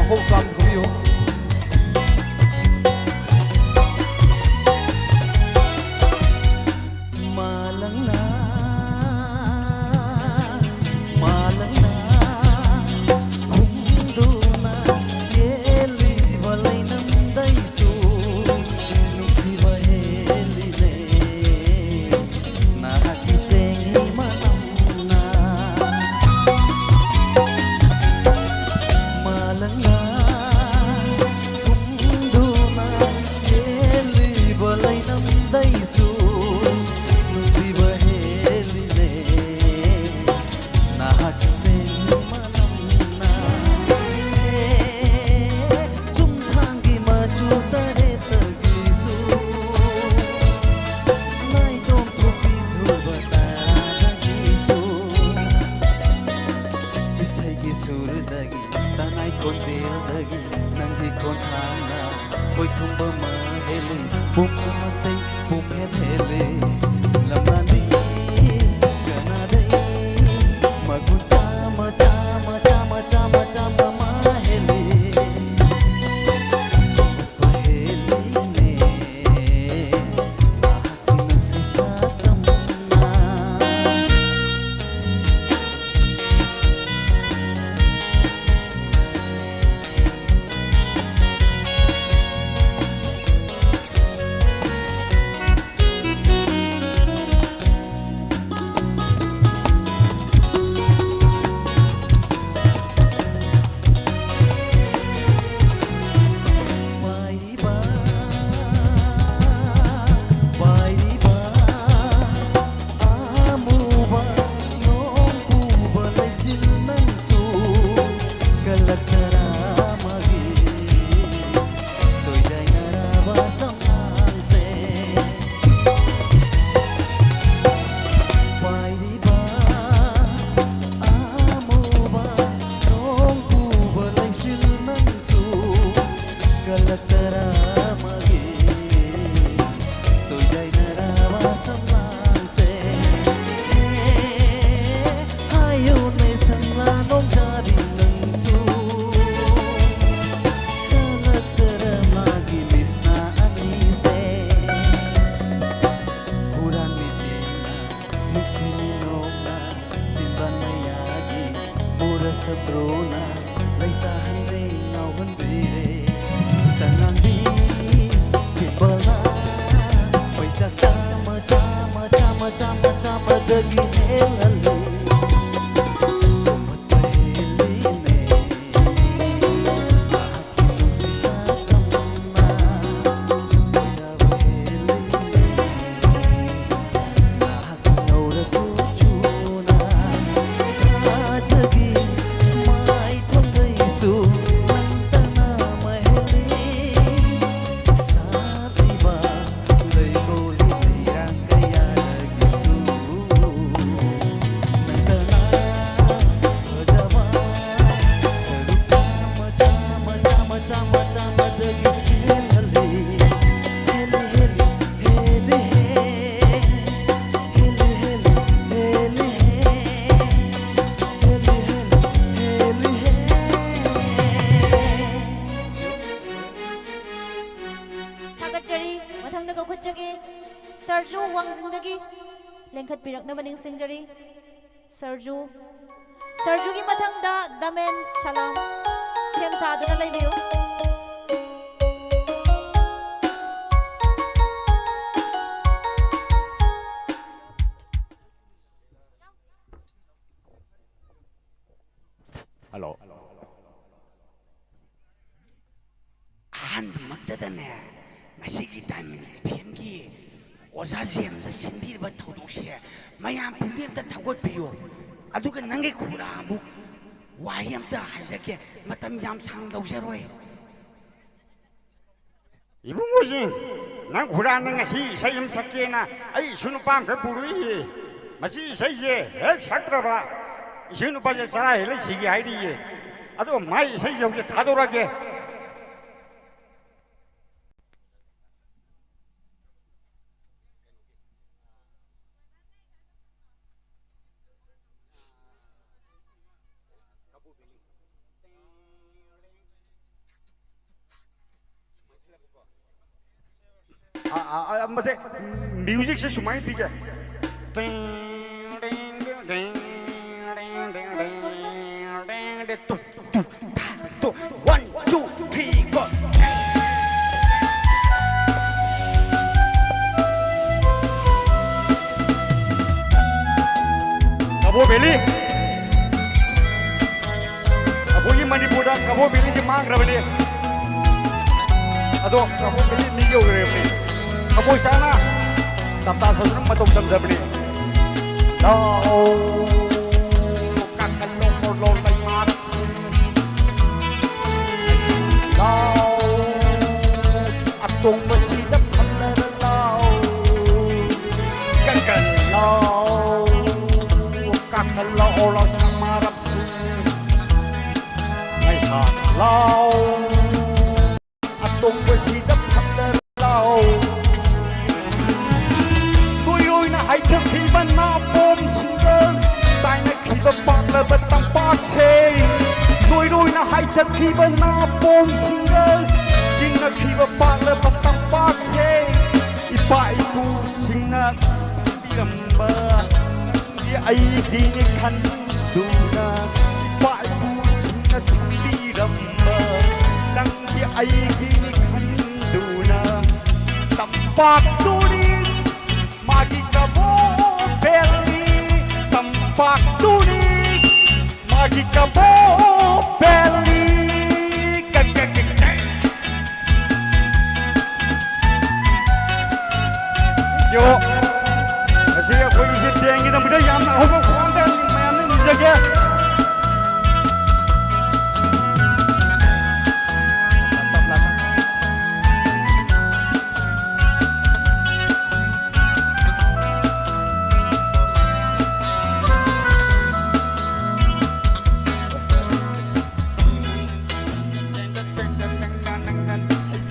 ꯐꯧ ꯀꯥꯝ ꯊꯧꯕꯤꯌꯨ꯫ ꯃꯥꯂꯪꯅ, ꯃꯥꯂꯪꯅ ꯍꯨꯝꯗꯨꯅ ꯌꯦꯜꯂꯤꯕ ꯂꯩꯅꯝꯗꯩꯁꯨ ꯅꯨꯡꯁꯤꯕ ꯍꯦꯜꯂꯤꯅꯦ꯫ ꯅꯍꯥꯛꯀꯤ ꯆꯦꯡꯍꯤ ꯃꯅꯝꯅ ꯃꯥꯂꯪꯅ ꯍꯨꯝꯗꯨꯅ ꯌꯦꯜꯂꯤꯕ ꯂꯩꯅꯝꯗꯩꯁꯨ ꯅꯨꯡꯁꯤꯕ ꯍꯦꯜꯂꯤꯅꯦ꯫ ꯅꯍꯥꯛꯀꯤ ꯆꯦꯡꯍꯤ ꯃꯅꯝꯅ ꯆꯨꯝꯊꯥꯡꯒꯤ ꯃꯆꯨ ꯇꯔꯦꯠꯇꯒꯤꯁꯨ ꯅꯥꯏꯇꯣꯝ ꯊꯣꯛꯄꯤꯗꯨꯕ ꯇꯔꯥꯗꯒꯤꯁꯨ ꯏꯁꯩꯒꯤ ꯁꯨꯔꯗꯒꯤ ꯇꯅꯥꯏ ꯈꯣꯟꯖꯦꯜꯗꯒꯤ ꯅꯪꯒꯤ ꯈꯣꯟꯊꯥꯡꯅ ꯈꯣꯏꯊꯨꯝꯕ ꯃꯍꯦꯜꯂꯤ ꯄꯨꯝ ꯑꯃꯇꯩ ꯄꯨꯝ ꯍꯦꯜ ꯍꯦꯜꯂꯤ ꯂꯝꯂꯥꯟꯗꯤ ꯀꯅꯥꯗꯩ ꯃꯒꯨꯟ ꯆꯥꯃ ꯆꯥꯃ ꯆꯥꯃ ꯆꯥꯃ ꯆꯥꯃ ꯃꯍꯦꯜꯂꯤ ꯁꯨꯝꯕ ꯍꯦꯜꯂꯤꯅꯦ ꯅꯍꯥꯛꯀꯤ ꯅꯨꯡꯁꯤ ꯁꯛꯇꯝꯅ ꯊꯥꯒꯠꯆꯔꯤ꯫ ꯃꯊꯪꯗ ꯀꯧꯈꯠꯆꯒꯦ, ꯁꯔꯖꯨ ꯋꯥꯡꯖꯤꯡꯗꯒꯤ ꯂꯦꯡꯈꯠꯄꯤꯔꯛꯅꯕ ꯅꯤꯡꯁꯤꯡꯖꯔꯤ꯫ ꯁꯔꯖꯨ, ꯁꯔꯖꯨꯒꯤ ꯃꯊꯪꯗ ꯗꯃꯦꯟ ꯁꯂꯥꯝ꯫ ꯁꯦꯝ ꯁꯥꯗꯨꯅ ꯂꯩꯕꯤꯌꯨ꯫ ꯍꯜꯂꯣ꯫ ꯑꯍꯥꯟꯕꯃꯛꯇꯗꯅꯦ, ꯉꯁꯤꯒꯤ ꯗꯥꯏꯃꯟ ꯑꯦꯐ ꯑꯦꯝꯒꯤ ꯑꯣꯖꯥ ꯖꯦꯝꯁꯇ ꯁꯤꯟꯕꯤꯔꯤꯕ ꯊꯧꯗꯣꯛꯁꯦ ꯃꯌꯥꯝ ꯄꯨꯝꯅꯃꯛꯇ ꯊꯧꯒꯠꯄꯤꯌꯨ꯫ ꯑꯗꯨꯒ ꯅꯪꯒꯤ ꯈꯨꯔꯥ ꯑꯃꯨꯛ ꯋꯥꯍꯩ ꯑꯝꯇ ꯍꯥꯏꯖꯒꯦ, ꯃꯇꯝ ꯌꯥꯝ ꯁꯥꯡꯅ ꯂꯧꯖꯔꯣꯏ꯫ ꯏꯕꯨꯡꯉꯣꯁꯤ, ꯅꯪ ꯈꯨꯔꯥꯅ ꯉꯁꯤ ꯏꯁꯩ ꯑꯃ ꯁꯛꯀꯦꯅ ꯑꯩ ꯏꯁꯨ ꯅꯨꯄꯥ ꯑꯃꯈꯛ ꯄꯨꯔꯛꯏꯌꯦ꯫ ꯃꯁꯤ ꯏꯁꯩꯁꯦ ꯍꯦꯛ ꯁꯛꯇ꯭ꯔꯕ ꯏꯁꯨ ꯅꯨꯄꯥꯁꯦ ꯆꯔꯥ ꯍꯦꯜꯂ ꯁꯤꯒꯦ ꯍꯥꯏꯔꯤꯌꯦ꯫ ꯑꯗꯣ ꯃꯥꯏ ꯏꯁꯩꯁꯦ ꯍꯧꯖꯤꯛ ꯊꯥꯗꯣꯔꯛꯑꯒꯦ꯫ ꯑ, ꯑ, ꯑ, ꯃꯁꯦ, ꯃ꯭ꯌꯨꯖꯤꯛꯁꯦ ꯁꯨꯃꯥꯏꯅ ꯄꯤꯒꯦ꯫ One, two, three, go. ꯀꯕꯣꯛ ꯕꯦꯂꯤꯁꯦ ꯃꯥꯡꯈ꯭ꯔꯕꯅꯤ꯫ ꯑꯗꯣ ꯀꯕꯣꯛ ꯕꯦꯂꯤ ꯃꯤ ꯌꯧꯈ꯭ꯔꯕꯅꯤ꯫ ꯀꯕꯣꯛ ꯆꯥꯅ ꯇꯞꯇꯥ ꯁꯟꯗꯨꯅ ꯃꯇꯧ ꯇꯝꯖꯕꯅꯤ꯫ ꯂꯥꯎ ꯀꯥꯈꯠꯂꯣ ꯀꯣꯂꯣ ꯂꯩꯃꯥꯔꯛꯁꯤꯡ꯫ ꯂꯥꯎ ꯑꯇꯣꯡꯕꯁꯤꯗ ꯐꯝꯂꯔ ꯂꯥꯎ꯫ ꯀꯟ ꯀꯟ ꯂꯥꯎ ꯀꯥꯈꯠꯂꯛꯑꯣ ꯂꯥꯎ ꯁꯃꯥꯔꯛꯁꯤꯡ꯫ ꯉꯥꯏꯍꯥꯛ ꯂꯥꯎ ꯑꯇꯣꯡꯕꯁꯤꯗ ꯐꯝꯂꯔ ꯂꯥꯎ꯫ ꯇꯣꯏꯔꯣꯏꯅ ꯍꯥꯏꯊꯈꯤꯕ ꯅꯥꯄꯣꯝꯁꯤꯡꯗ ꯇꯥꯏꯅꯈꯤꯕ ꯄꯥꯛꯂꯕ ꯇꯝꯄꯥꯛꯁꯦ꯫ ꯇꯣꯏꯔꯣꯏꯅ ꯍꯥꯏꯊꯈꯤꯕ ꯅꯥꯄꯣꯝꯁꯤꯡꯗ ꯇꯤꯡꯅꯈꯤꯕ ꯄꯥꯛꯂꯕ ꯇꯝꯄꯥꯛꯁꯦ꯫ ꯏꯄꯥ ꯏꯄꯨꯁꯤꯡꯅ ꯊꯝꯕꯤꯔꯝꯕ ꯅꯪꯗꯤ ꯑꯩꯒꯤꯅꯤ ꯈꯟꯗꯨꯅ ꯏꯄꯥ ꯏꯄꯨꯁꯤꯡꯅ ꯊꯝꯕꯤꯔꯝꯕ ꯅꯪꯗꯤ ꯑꯩꯒꯤꯅꯤ ꯈꯟꯗꯨꯅ ꯇꯝꯄꯥꯛꯇꯨꯅꯤ ꯃꯥꯒꯤ ꯀꯕꯣ ꯕꯦꯂꯤ꯫ ꯇꯝꯄꯥꯛꯇꯨꯅꯤ ꯃꯥꯒꯤ ꯀꯕꯣ ꯕꯦꯂꯤ꯫ ꯀ- ꯀ- ꯀ- ꯀ- ꯌꯣ꯫ ꯉꯁꯤ ꯑꯩꯈꯣꯏꯒꯤꯁꯦ ꯇꯦꯡꯒꯤꯗꯃꯛꯇ ꯌꯥꯝꯅ ꯑꯍꯧꯕ ꯈꯨꯋꯥꯡꯗ ꯃꯌꯥꯝꯅ ꯅꯤꯖꯒꯦ꯫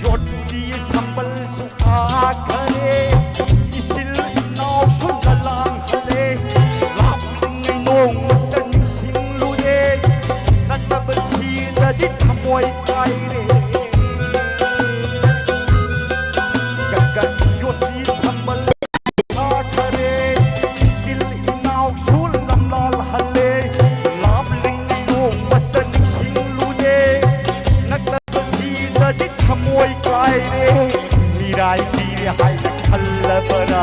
ꯌꯣꯠꯀꯤ ꯁꯝꯕꯜꯁꯨ ꯐꯥꯈꯔꯦ, ꯏꯆꯤꯜ ꯏꯅꯥꯎꯁꯨ ꯂꯥꯡꯍꯜꯂꯦ, ꯂꯥꯞꯂꯤꯉꯩ ꯅꯣꯡꯃꯇ ꯅꯤꯡꯁꯤꯡꯂꯨꯔꯦ, ꯅꯛꯅꯕꯁꯤꯗꯗꯤ ꯊꯃꯣꯏ ꯀꯥꯏꯔꯦ꯫ ꯒꯠ ꯒꯠ ꯌꯣꯠꯀꯤ ꯁꯝꯕꯜ ꯊꯥꯈꯔꯦ, ꯏꯆꯤꯜ ꯏꯅꯥꯎꯁꯨ ꯂꯝꯂꯥꯜꯍꯜꯂꯦ, ꯂꯥꯞꯂꯤꯉꯩ ꯅꯣꯡꯃꯇ ꯅꯤꯡꯁꯤꯡꯂꯨꯗꯦ, ꯅꯛꯂꯕꯁꯤꯗꯗꯤ ꯊꯃꯣꯏ ꯀꯥꯏꯔꯦ, ꯃꯤꯔꯥꯏꯕꯤꯔꯦ ꯍꯥꯏꯅ ꯈꯜꯂꯕꯔꯥ?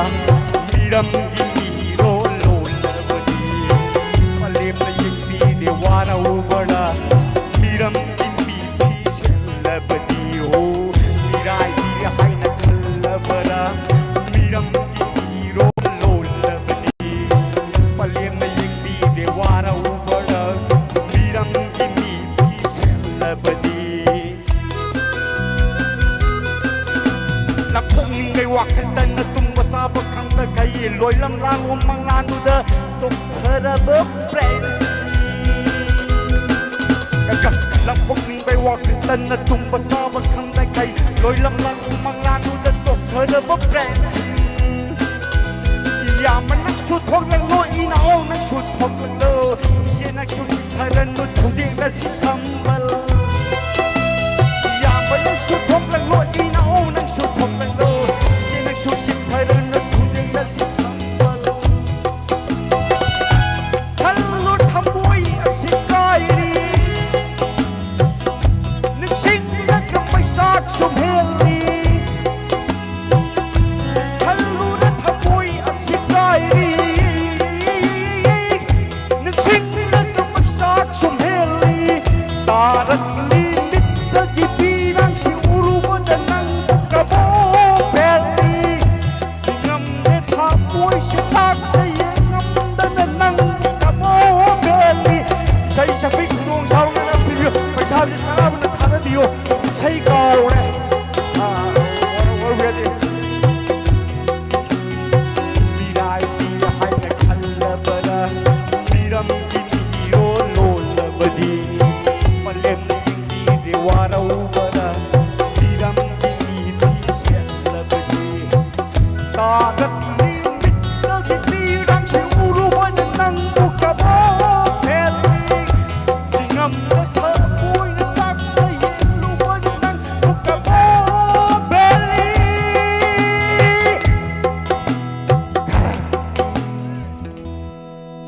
ꯃꯤꯔꯝꯒꯤ ꯃꯤꯔꯣꯜ ꯂꯣꯜꯂꯕꯗꯤ ꯃꯥꯂꯦꯝꯅ ꯌꯦꯡꯕꯤꯗꯦ ꯋꯥꯔꯧꯕꯔꯥ? ꯃꯤꯔꯝ ꯀꯩ ꯋꯥꯈꯟꯗꯅ ꯇꯨꯝꯕ ꯆꯥꯕ ꯈꯪꯗꯈꯩ ꯂꯣꯏꯂꯝ ꯂꯥꯡꯂꯨ ꯃꯉꯥꯟꯗꯨꯗ ꯆꯣꯛꯊꯔꯕ ꯄ꯭ꯔꯦꯟꯁ꯫ ꯂꯪꯄꯣꯛꯅꯤꯡꯕꯩ ꯋꯥꯈꯟꯗꯅ ꯇꯨꯝꯕ ꯆꯥꯕ ꯈꯪꯗꯈꯩ ꯂꯣꯏꯂꯝ ꯂꯥꯡꯂꯨ ꯃꯉꯥꯟꯗꯨꯗ ꯆꯣꯛꯊꯔꯕ ꯄ꯭ꯔꯦꯟꯁ꯫ ꯏꯌꯥꯝꯕ ꯅꯪꯁꯨ ꯊꯣꯛꯂꯛꯂꯣ, ꯏꯅꯥꯎ ꯅꯪꯁꯨ ꯊꯣꯛꯂꯛꯂꯣ, ꯏꯆꯦ ꯅꯪꯁꯨ ꯆꯤꯊꯔꯅꯨ ꯊꯨꯗꯦꯛꯂꯁꯤ ꯁꯝꯕꯜ꯫ ꯏꯌꯥꯝꯕ ꯅꯪꯁꯨ ꯊꯣꯛꯂꯛꯂꯣ, ꯏꯅꯥꯎ ꯅꯪꯁꯨ ꯊꯣꯛꯂꯛꯂꯣ, ꯏꯆꯦ ꯅꯪꯁꯨ ꯆꯤꯊꯔꯅꯨ ꯊꯨꯗꯦꯛꯂꯁꯤ ꯁꯝꯕꯜ꯫ ꯈꯜꯂꯨ ꯊꯃꯣꯏ ꯑꯁꯤ ꯀꯥꯏꯔꯤ, ꯅꯤꯡꯁꯤꯡꯂꯒ ꯃꯩꯆꯥꯛ ꯁꯨꯝ ꯍꯦꯜꯂꯤ꯫ ꯈꯜꯂꯨꯔ ꯊꯃꯣꯏ ꯑꯁꯤ ꯀꯥꯏꯔꯤ, ꯅꯤꯡꯁꯤꯡꯂꯒ ꯃꯩꯆꯥꯛ ꯁꯨꯝ ꯍꯦꯜꯂꯤ꯫ ꯇꯥꯔꯛꯂꯤ ꯃꯤꯠꯇꯒꯤ ꯄꯤꯔꯥꯡꯁꯤ ꯎꯔꯨꯕꯗ ꯅꯪꯕꯨ ꯀꯕꯣꯛ ꯍꯦꯜꯂꯤ꯫ ꯉꯝꯗꯦ ꯊꯃꯣꯏꯁꯤ ꯆꯥꯛꯁꯦ ꯌꯦꯡꯉꯝꯗꯅ ꯅꯪ ꯀꯕꯣꯛ ꯍꯦꯜꯂꯤ꯫ ꯏꯁꯩ ꯁꯛꯄꯤ ꯈꯨꯗꯣꯡ ꯆꯥꯕ ꯄꯤꯕꯤꯌꯨ꯫ ꯄꯩꯁꯥꯁꯤ ꯁꯅꯥꯕꯅ ꯊꯥꯗꯕꯤꯌꯨ꯫ ꯏꯁꯩ ꯀꯥꯎꯔꯦ꯫ ꯑꯥ, ꯋꯥꯔꯧ-, ꯋꯥꯔꯧꯕꯤꯔꯗꯤ꯫ ꯃꯤꯔꯥꯏꯕꯤ ꯍꯥꯏꯅ ꯈꯜꯂꯕꯔꯥ? ꯃꯤꯔꯝꯒꯤ ꯃꯤꯔꯣꯜ ꯂꯣꯜꯂꯕꯗꯤ꯫ ꯃꯥꯂꯦꯝꯒꯤ ꯃꯤꯗꯤ ꯋꯥꯔꯧꯕꯔꯥ? ꯃꯤꯔꯝꯒꯤ ꯃꯤꯗꯤ ꯁꯦꯠꯂꯕꯗꯤ꯫ ꯇꯥꯔꯛꯂꯤ ꯃꯤꯠꯇꯒꯤ ꯄꯤꯔꯥꯡꯁꯤ ꯎꯔꯨꯕꯗ ꯅꯪꯕꯨ ꯀꯕꯣꯛ ꯍꯦꯜꯂꯤ꯫ ꯅꯤꯡꯉꯝꯗ ꯊꯃꯣꯏꯅ ꯆꯥꯛꯇ ꯌꯦꯡꯂꯨꯕꯗ ꯅꯪꯕꯨ ꯀꯕꯣꯛ ꯍꯦꯜꯂꯤ꯫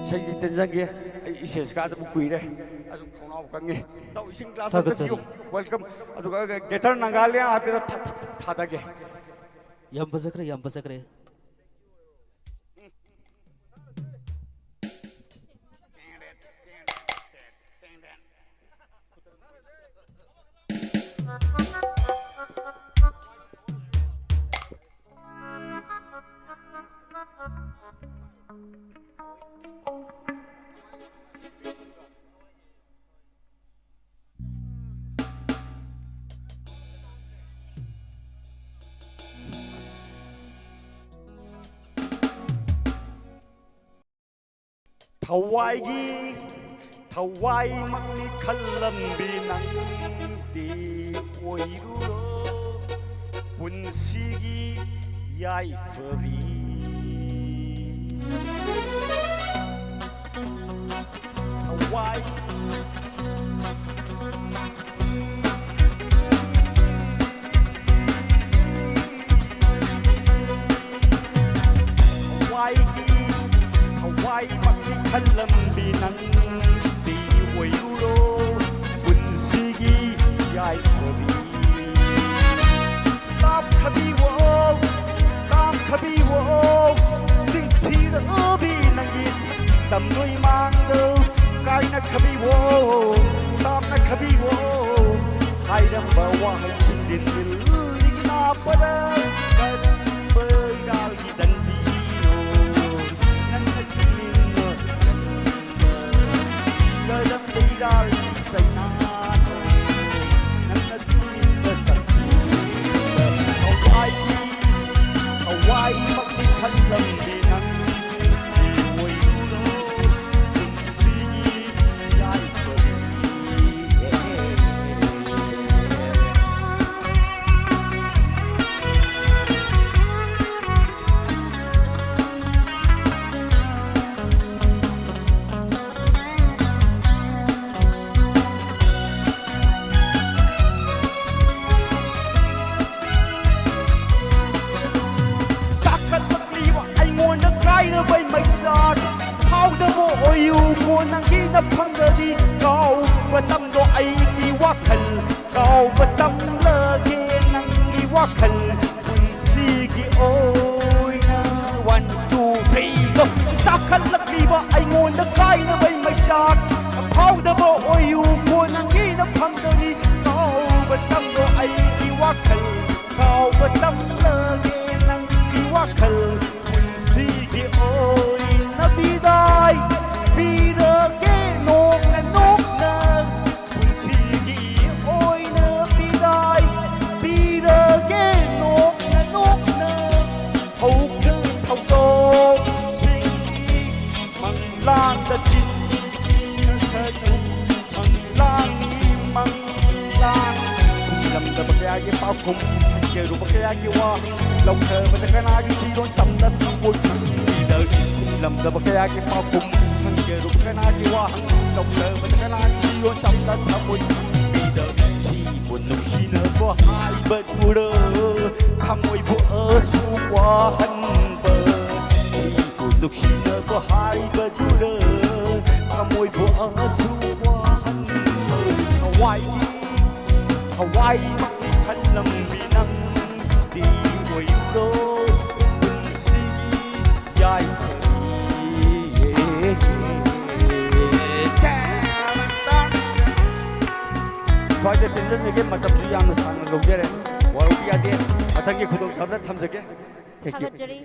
ꯏꯁꯩꯁꯤ ꯇꯦꯟꯖꯒꯦ꯫ ꯑꯩ ꯏꯁꯩ ꯀꯥꯗꯕ ꯀꯨꯏꯔꯦ꯫ ꯑꯗꯨꯝ ꯈꯧꯅꯥꯎ ꯀꯪꯉꯦ꯫ ꯏꯇꯥꯎ ꯏꯁꯤꯡ ꯒ꯭ꯂꯥꯁ ꯑꯝꯇ ꯊꯥꯒꯠꯆꯔꯤ꯫ ꯄꯤꯌꯨ꯫ Welcome꯫ ꯑꯗꯨꯒ ꯒꯦꯇꯔ ꯅꯥꯒꯥꯂꯦꯟ ꯍꯥꯏꯕꯗ ꯊꯥ-, ꯊꯥ-, ꯊꯥꯗꯒꯦ꯫ ꯌꯥꯝ ꯐꯖꯈ꯭ꯔꯦ, ꯌꯥꯝ ꯐꯖꯈ꯭ꯔꯦ꯫ ꯊꯋꯥꯏꯒꯤ ꯊꯋꯥꯏꯃꯛꯅꯤ ꯈꯜꯂꯝꯕꯤ ꯅꯪꯗꯤ ꯑꯣꯏꯔꯨꯔꯣ ꯄꯨꯟꯁꯤꯒꯤ ꯌꯥꯏꯐꯕꯤ꯫ ꯊꯋꯥꯏ ꯊꯋꯥꯏꯒꯤ ꯊꯋꯥꯏꯃꯛꯇꯤ ꯈꯜꯂꯝꯕꯤ ꯅꯪꯗꯤ ꯑꯣꯏꯔꯨꯔꯣ ꯄꯨꯟꯁꯤꯒꯤ ꯌꯥꯏꯐꯕꯤ꯫ ꯇꯥꯞꯈꯕꯤꯋꯣ ꯇꯥꯝꯈꯕꯤꯋꯣ ꯆꯤꯡꯊꯤꯔꯕꯤ ꯅꯪꯒꯤ ꯁꯛꯇꯝꯗꯣ ꯏꯃꯥꯡꯗ ꯀꯥꯏꯅꯈꯕꯤꯋꯣ ꯇꯥꯝꯅꯈꯕꯤꯋꯣ ꯍꯥꯏꯔꯝꯕ ꯋꯥꯍꯩꯁꯤꯡꯗꯤ ꯅꯤꯜꯂꯤꯒꯤ ꯅꯥꯄꯗ ꯀꯔꯝꯕ ꯏꯔꯥꯜꯒꯤ ꯗꯟꯗꯤꯅꯣ ꯅꯪꯅ ꯇꯨꯃꯤꯟꯅ ꯀꯔꯝꯕ ꯀꯔꯝꯕ ꯏꯔꯥꯜꯒꯤ ꯆꯩꯅꯥꯅꯣ ꯅꯪꯅ ꯇꯨꯃꯤꯟꯅ ꯁꯛꯈꯤꯕ ꯊꯋꯥꯏꯒꯤ ꯊꯋꯥꯏꯃꯛꯇꯤ ꯈꯜꯂꯝꯗꯦ ꯅꯪ ꯑꯣꯏꯔꯨꯔꯣ ꯄꯨꯟꯁꯤꯒꯤ ꯌꯥꯏꯐꯕꯤ꯫ ꯆꯥꯛꯈꯠꯂꯛꯂꯤꯕ ꯑꯩꯉꯣꯟꯗ ꯀꯥꯏꯔꯕꯩ ꯃꯩꯁꯥ ꯐꯥꯎꯗꯕ ꯑꯣꯏꯌꯨꯀꯣ ꯅꯪꯒꯤ ꯅꯐꯝꯗꯗꯤ ꯀꯥꯎꯕ ꯇꯝꯂꯣ ꯑꯩꯒꯤ ꯋꯥꯈꯜ ꯀꯥꯎꯕ ꯇꯝꯂꯒꯦ ꯅꯪꯒꯤ ꯋꯥꯈꯜ ꯄꯨꯟꯁꯤꯒꯤ ꯑꯣꯏꯅ one two three go ꯆꯥꯛꯈꯠꯂꯛꯂꯤꯕ ꯑꯩꯉꯣꯟꯗ ꯀꯥꯏꯅꯕꯩ ꯃꯩꯁꯥꯛ ꯐꯥꯎꯗꯕ ꯑꯣꯏꯌꯨꯀꯣ ꯅꯪꯒꯤ ꯅꯐꯝꯗꯗꯤ ꯀꯥꯎꯕ ꯇꯝꯂꯣ ꯑꯩꯒꯤ ꯋꯥꯈꯜ ꯀꯥꯎꯕ ꯇꯝꯂꯒꯦ ꯅꯪꯒꯤ ꯋꯥꯈꯜ ꯄꯨꯟꯁꯤꯒꯤ ꯑꯣꯏꯅ ꯕꯤꯗꯥꯏ ꯄꯤꯔꯒꯦ ꯅꯣꯛꯅ ꯅꯣꯛꯅ ꯄꯨꯟꯁꯤꯒꯤ ꯑꯣꯏꯅ ꯕꯤꯗꯥꯏ ꯄꯤꯔꯒꯦ ꯅꯣꯛꯅ ꯅꯣꯛꯅ ꯍꯧꯈ꯭ꯔ ꯊꯧꯗꯣꯛꯁꯤꯡꯒꯤ ꯃꯪꯂꯥꯟ ꯍꯪꯖꯔꯨꯕ ꯀꯌꯥꯒꯤ ꯋꯥꯍꯪ ꯂꯧꯊꯕꯗ ꯀꯅꯥꯒꯤ ꯁꯤꯔꯣꯟ ꯆꯝꯅ ꯊꯃꯣꯏ ꯈꯪꯕꯤꯗ? ꯈꯨꯝꯂꯝꯗꯕ ꯀꯌꯥꯒꯤ ꯄꯥꯎꯈꯨꯝ ꯍꯪꯖꯔꯨꯕ ꯀꯅꯥꯒꯤ ꯋꯥꯍꯪ ꯂꯧꯊꯕꯗ ꯀꯅꯥꯒꯤ ꯁꯤꯔꯣꯟ ꯆꯝꯅ ꯊꯃꯣꯏ ꯈꯪꯕꯤꯗ? ꯁꯤꯕꯨ ꯅꯨꯡꯁꯤꯅꯕ ꯍꯥꯏꯕꯗꯨꯔ ꯊꯃꯣꯏꯕꯨ ꯑꯁꯨꯛ ꯋꯥꯍꯟꯕ? ꯁꯤꯕꯨ ꯅꯨꯡꯁꯤꯅꯕ ꯍꯥꯏꯕꯗꯨꯔ ꯊꯃꯣꯏꯕꯨ ꯑꯁꯨꯛ ꯋꯥꯍꯟꯕ? ꯊꯋꯥꯏꯒꯤ ꯊꯋꯥꯏꯃꯛꯇꯤ ꯈꯜꯂꯝꯃꯤ ꯅꯪꯗꯤ ꯑꯣꯏꯔꯣ ꯄꯨꯟꯁꯤꯒꯤ ꯌꯥꯏꯐꯔꯤ꯫ ꯁ꯭ꯋꯥꯏꯗ ꯇꯦꯟꯖꯟꯖꯒꯦ, ꯃꯇꯝꯁꯨ ꯌꯥꯝꯅ ꯁꯥꯡꯅ ꯂꯧꯖꯔꯦ, ꯋꯥꯔꯧꯕ ꯌꯥꯗꯦ꯫ ꯃꯊꯪꯒꯤ ꯈꯨꯗꯣꯡꯆꯥꯕꯗ ꯊꯝꯖꯒꯦ꯫ Thank you. ꯊꯥꯒꯠꯆꯔꯤ꯫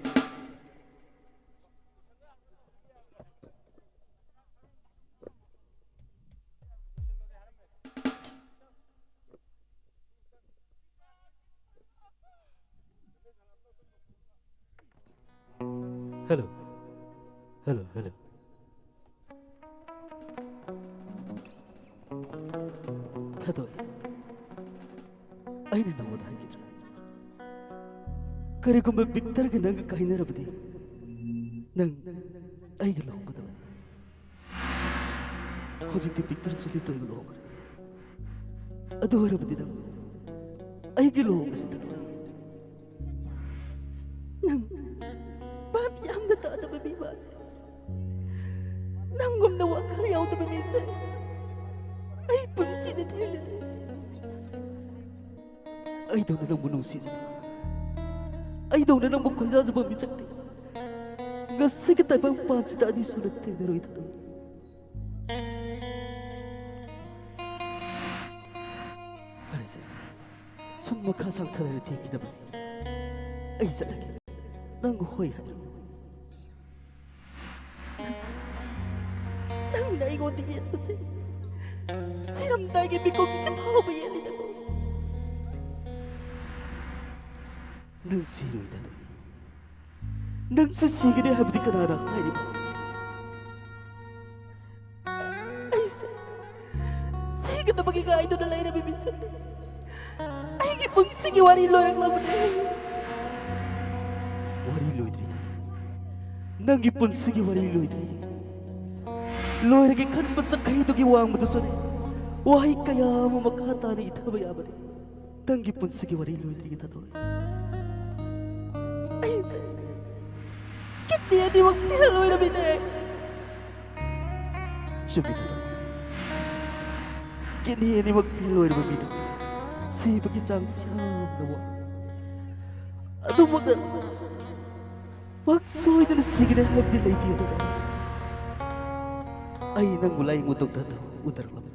Hello. Hello, hello. ꯊꯥꯗꯣꯛꯑꯦ꯫ ꯑꯩꯅ ꯅꯉꯣꯟꯗ ꯍꯥꯏꯈꯤꯗ꯭ꯔꯥ? ꯀꯔꯤꯒꯨꯝꯕ ꯕꯤꯛꯇꯔꯒ ꯅꯪꯒ ꯀꯥꯏꯅꯔꯕꯗꯤ, ꯅꯪ ꯑꯩꯒ ꯂꯨꯍꯣꯡꯒꯗꯕꯅꯤ꯫ ꯍꯧꯖꯤꯛꯇꯤ ꯕꯤꯛꯇꯔ ꯆꯨꯂꯤꯇꯣꯏꯒ ꯂꯨꯍꯣꯡꯈ꯭ꯔꯦ꯫ ꯑꯗꯨ ꯑꯣꯏꯔꯕꯗꯤ ꯅꯪ ꯑꯩꯒꯤ ꯂꯨꯍꯣꯡꯕꯁꯤꯗ ꯂꯣꯏ꯫ ꯅꯪ ꯚꯥꯞ ꯌꯥꯝꯅ ꯇꯥꯗꯕ ꯃꯤ ꯃꯥꯜꯂꯦ꯫ ꯅꯪꯒꯨꯝꯅ ꯋꯥꯈꯜ ꯌꯥꯎꯗꯕ ꯃꯤꯁꯦ ꯑꯩ ꯄꯨꯟꯁꯤꯗ ꯊꯦꯡꯅꯗ꯭ꯔꯤ꯫ ꯑꯩꯗꯧꯅ ꯅꯪꯕꯨ ꯅꯨꯡꯁꯤꯖꯕ, ꯑꯩꯗꯧꯅ ꯅꯪꯕꯨ ꯈꯣꯏꯗꯥꯖꯕ ꯃꯤꯁꯛꯇꯤ ꯉꯁꯤꯒꯤ ꯇꯥꯏꯕꯪꯄꯥꯟꯁꯤꯗ ꯑꯅꯤ ꯁꯨꯅ ꯊꯦꯡꯅꯔꯣꯏꯗꯕꯅꯤ꯫ ꯐꯔꯦꯁꯦ, ꯁꯨꯝ ꯃꯈꯥ ꯁꯥꯡꯊꯅ ꯊꯦꯡꯈꯤꯗꯕꯅꯤ꯫ ꯑꯩ ꯆꯠꯂꯒꯦ꯫ ꯅꯪ ꯍꯣꯏ ꯍꯥꯏꯔꯣ꯫ ꯅꯪꯅ ꯑꯩꯉꯣꯟꯗ ꯌꯦꯠꯄꯁꯦ ꯁꯤꯔꯝꯗꯥꯏꯒꯤ ꯃꯤꯀꯨꯞꯁꯤ ꯐꯥꯎꯕ ꯌꯦꯠꯂꯤꯗꯀꯣ꯫ ꯅꯪ ꯁꯤꯔꯣꯏꯗꯅ, ꯅꯪꯁꯨ ꯁꯤꯒꯅꯤ ꯍꯥꯏꯕꯗꯤ ꯀꯅꯥꯅ ꯍꯥꯏꯔꯤꯕ? ꯑꯩꯁꯦ ꯁꯤꯒꯗꯕꯒꯤ ꯉꯥꯏꯗꯨꯅ ꯂꯩꯔꯕ ꯃꯤꯁꯛꯅꯤ꯫ ꯑꯩꯒꯤ ꯄꯨꯟꯁꯤꯒꯤ ꯋꯥꯔꯤ ꯂꯣꯏꯔꯛꯂꯕꯅꯤ꯫ ꯋꯥꯔꯤ ꯂꯣꯏꯗ꯭ꯔꯤ꯫ ꯅꯪꯒꯤ ꯄꯨꯟꯁꯤꯒꯤ ꯋꯥꯔꯤ ꯂꯣꯏꯗ꯭ꯔꯤ꯫ ꯂꯣꯏꯔꯒꯦ ꯈꯟꯕ ꯆꯈꯩꯗꯨꯒꯤ ꯋꯥꯡꯃꯗꯨꯁꯨꯅꯦ, ꯋꯥꯍꯩ ꯀꯌꯥ ꯑꯃ ꯃꯈꯥ ꯇꯥꯅ ꯏꯊꯕ ꯌꯥꯕꯅꯤ꯫ ꯅꯪꯒꯤ ꯄꯨꯟꯁꯤꯒꯤ ꯋꯥꯔꯤ ꯂꯣꯏꯗ꯭ꯔꯤꯉꯩ ꯊꯥꯗꯣꯛꯑꯣ꯫ ꯑꯩꯁꯦ ꯀꯤꯠꯅꯤ ꯑꯅꯤꯃꯛ ꯐꯦꯜ ꯑꯣꯏꯔꯝꯃꯤꯅꯦ꯫ ꯆꯨꯝꯃꯤ ꯊꯥꯗꯣꯛꯑꯣ꯫ ꯀꯤꯠꯅꯤ ꯑꯅꯤꯃꯛ ꯐꯦꯜ ꯑꯣꯏꯔꯕ ꯃꯤꯗꯣ ꯁꯤꯕꯒꯤ ꯆꯥꯡꯁꯤ ꯌꯥꯝꯅ ꯋꯥꯡ꯫ ꯑꯗꯨꯃꯛꯅ ꯃꯍꯥꯛ ꯁꯣꯏꯗꯅ ꯁꯤꯒꯅꯤ ꯍꯥꯏꯕꯗꯤ ꯂꯩꯇꯦ ꯑꯗꯨꯗ꯫ ꯑꯩ ꯅꯪꯕꯨ ꯂꯥꯌꯦꯡꯕ ꯗꯣꯛꯇꯔꯗ ꯎꯅꯔꯛꯂꯕꯅꯤ꯫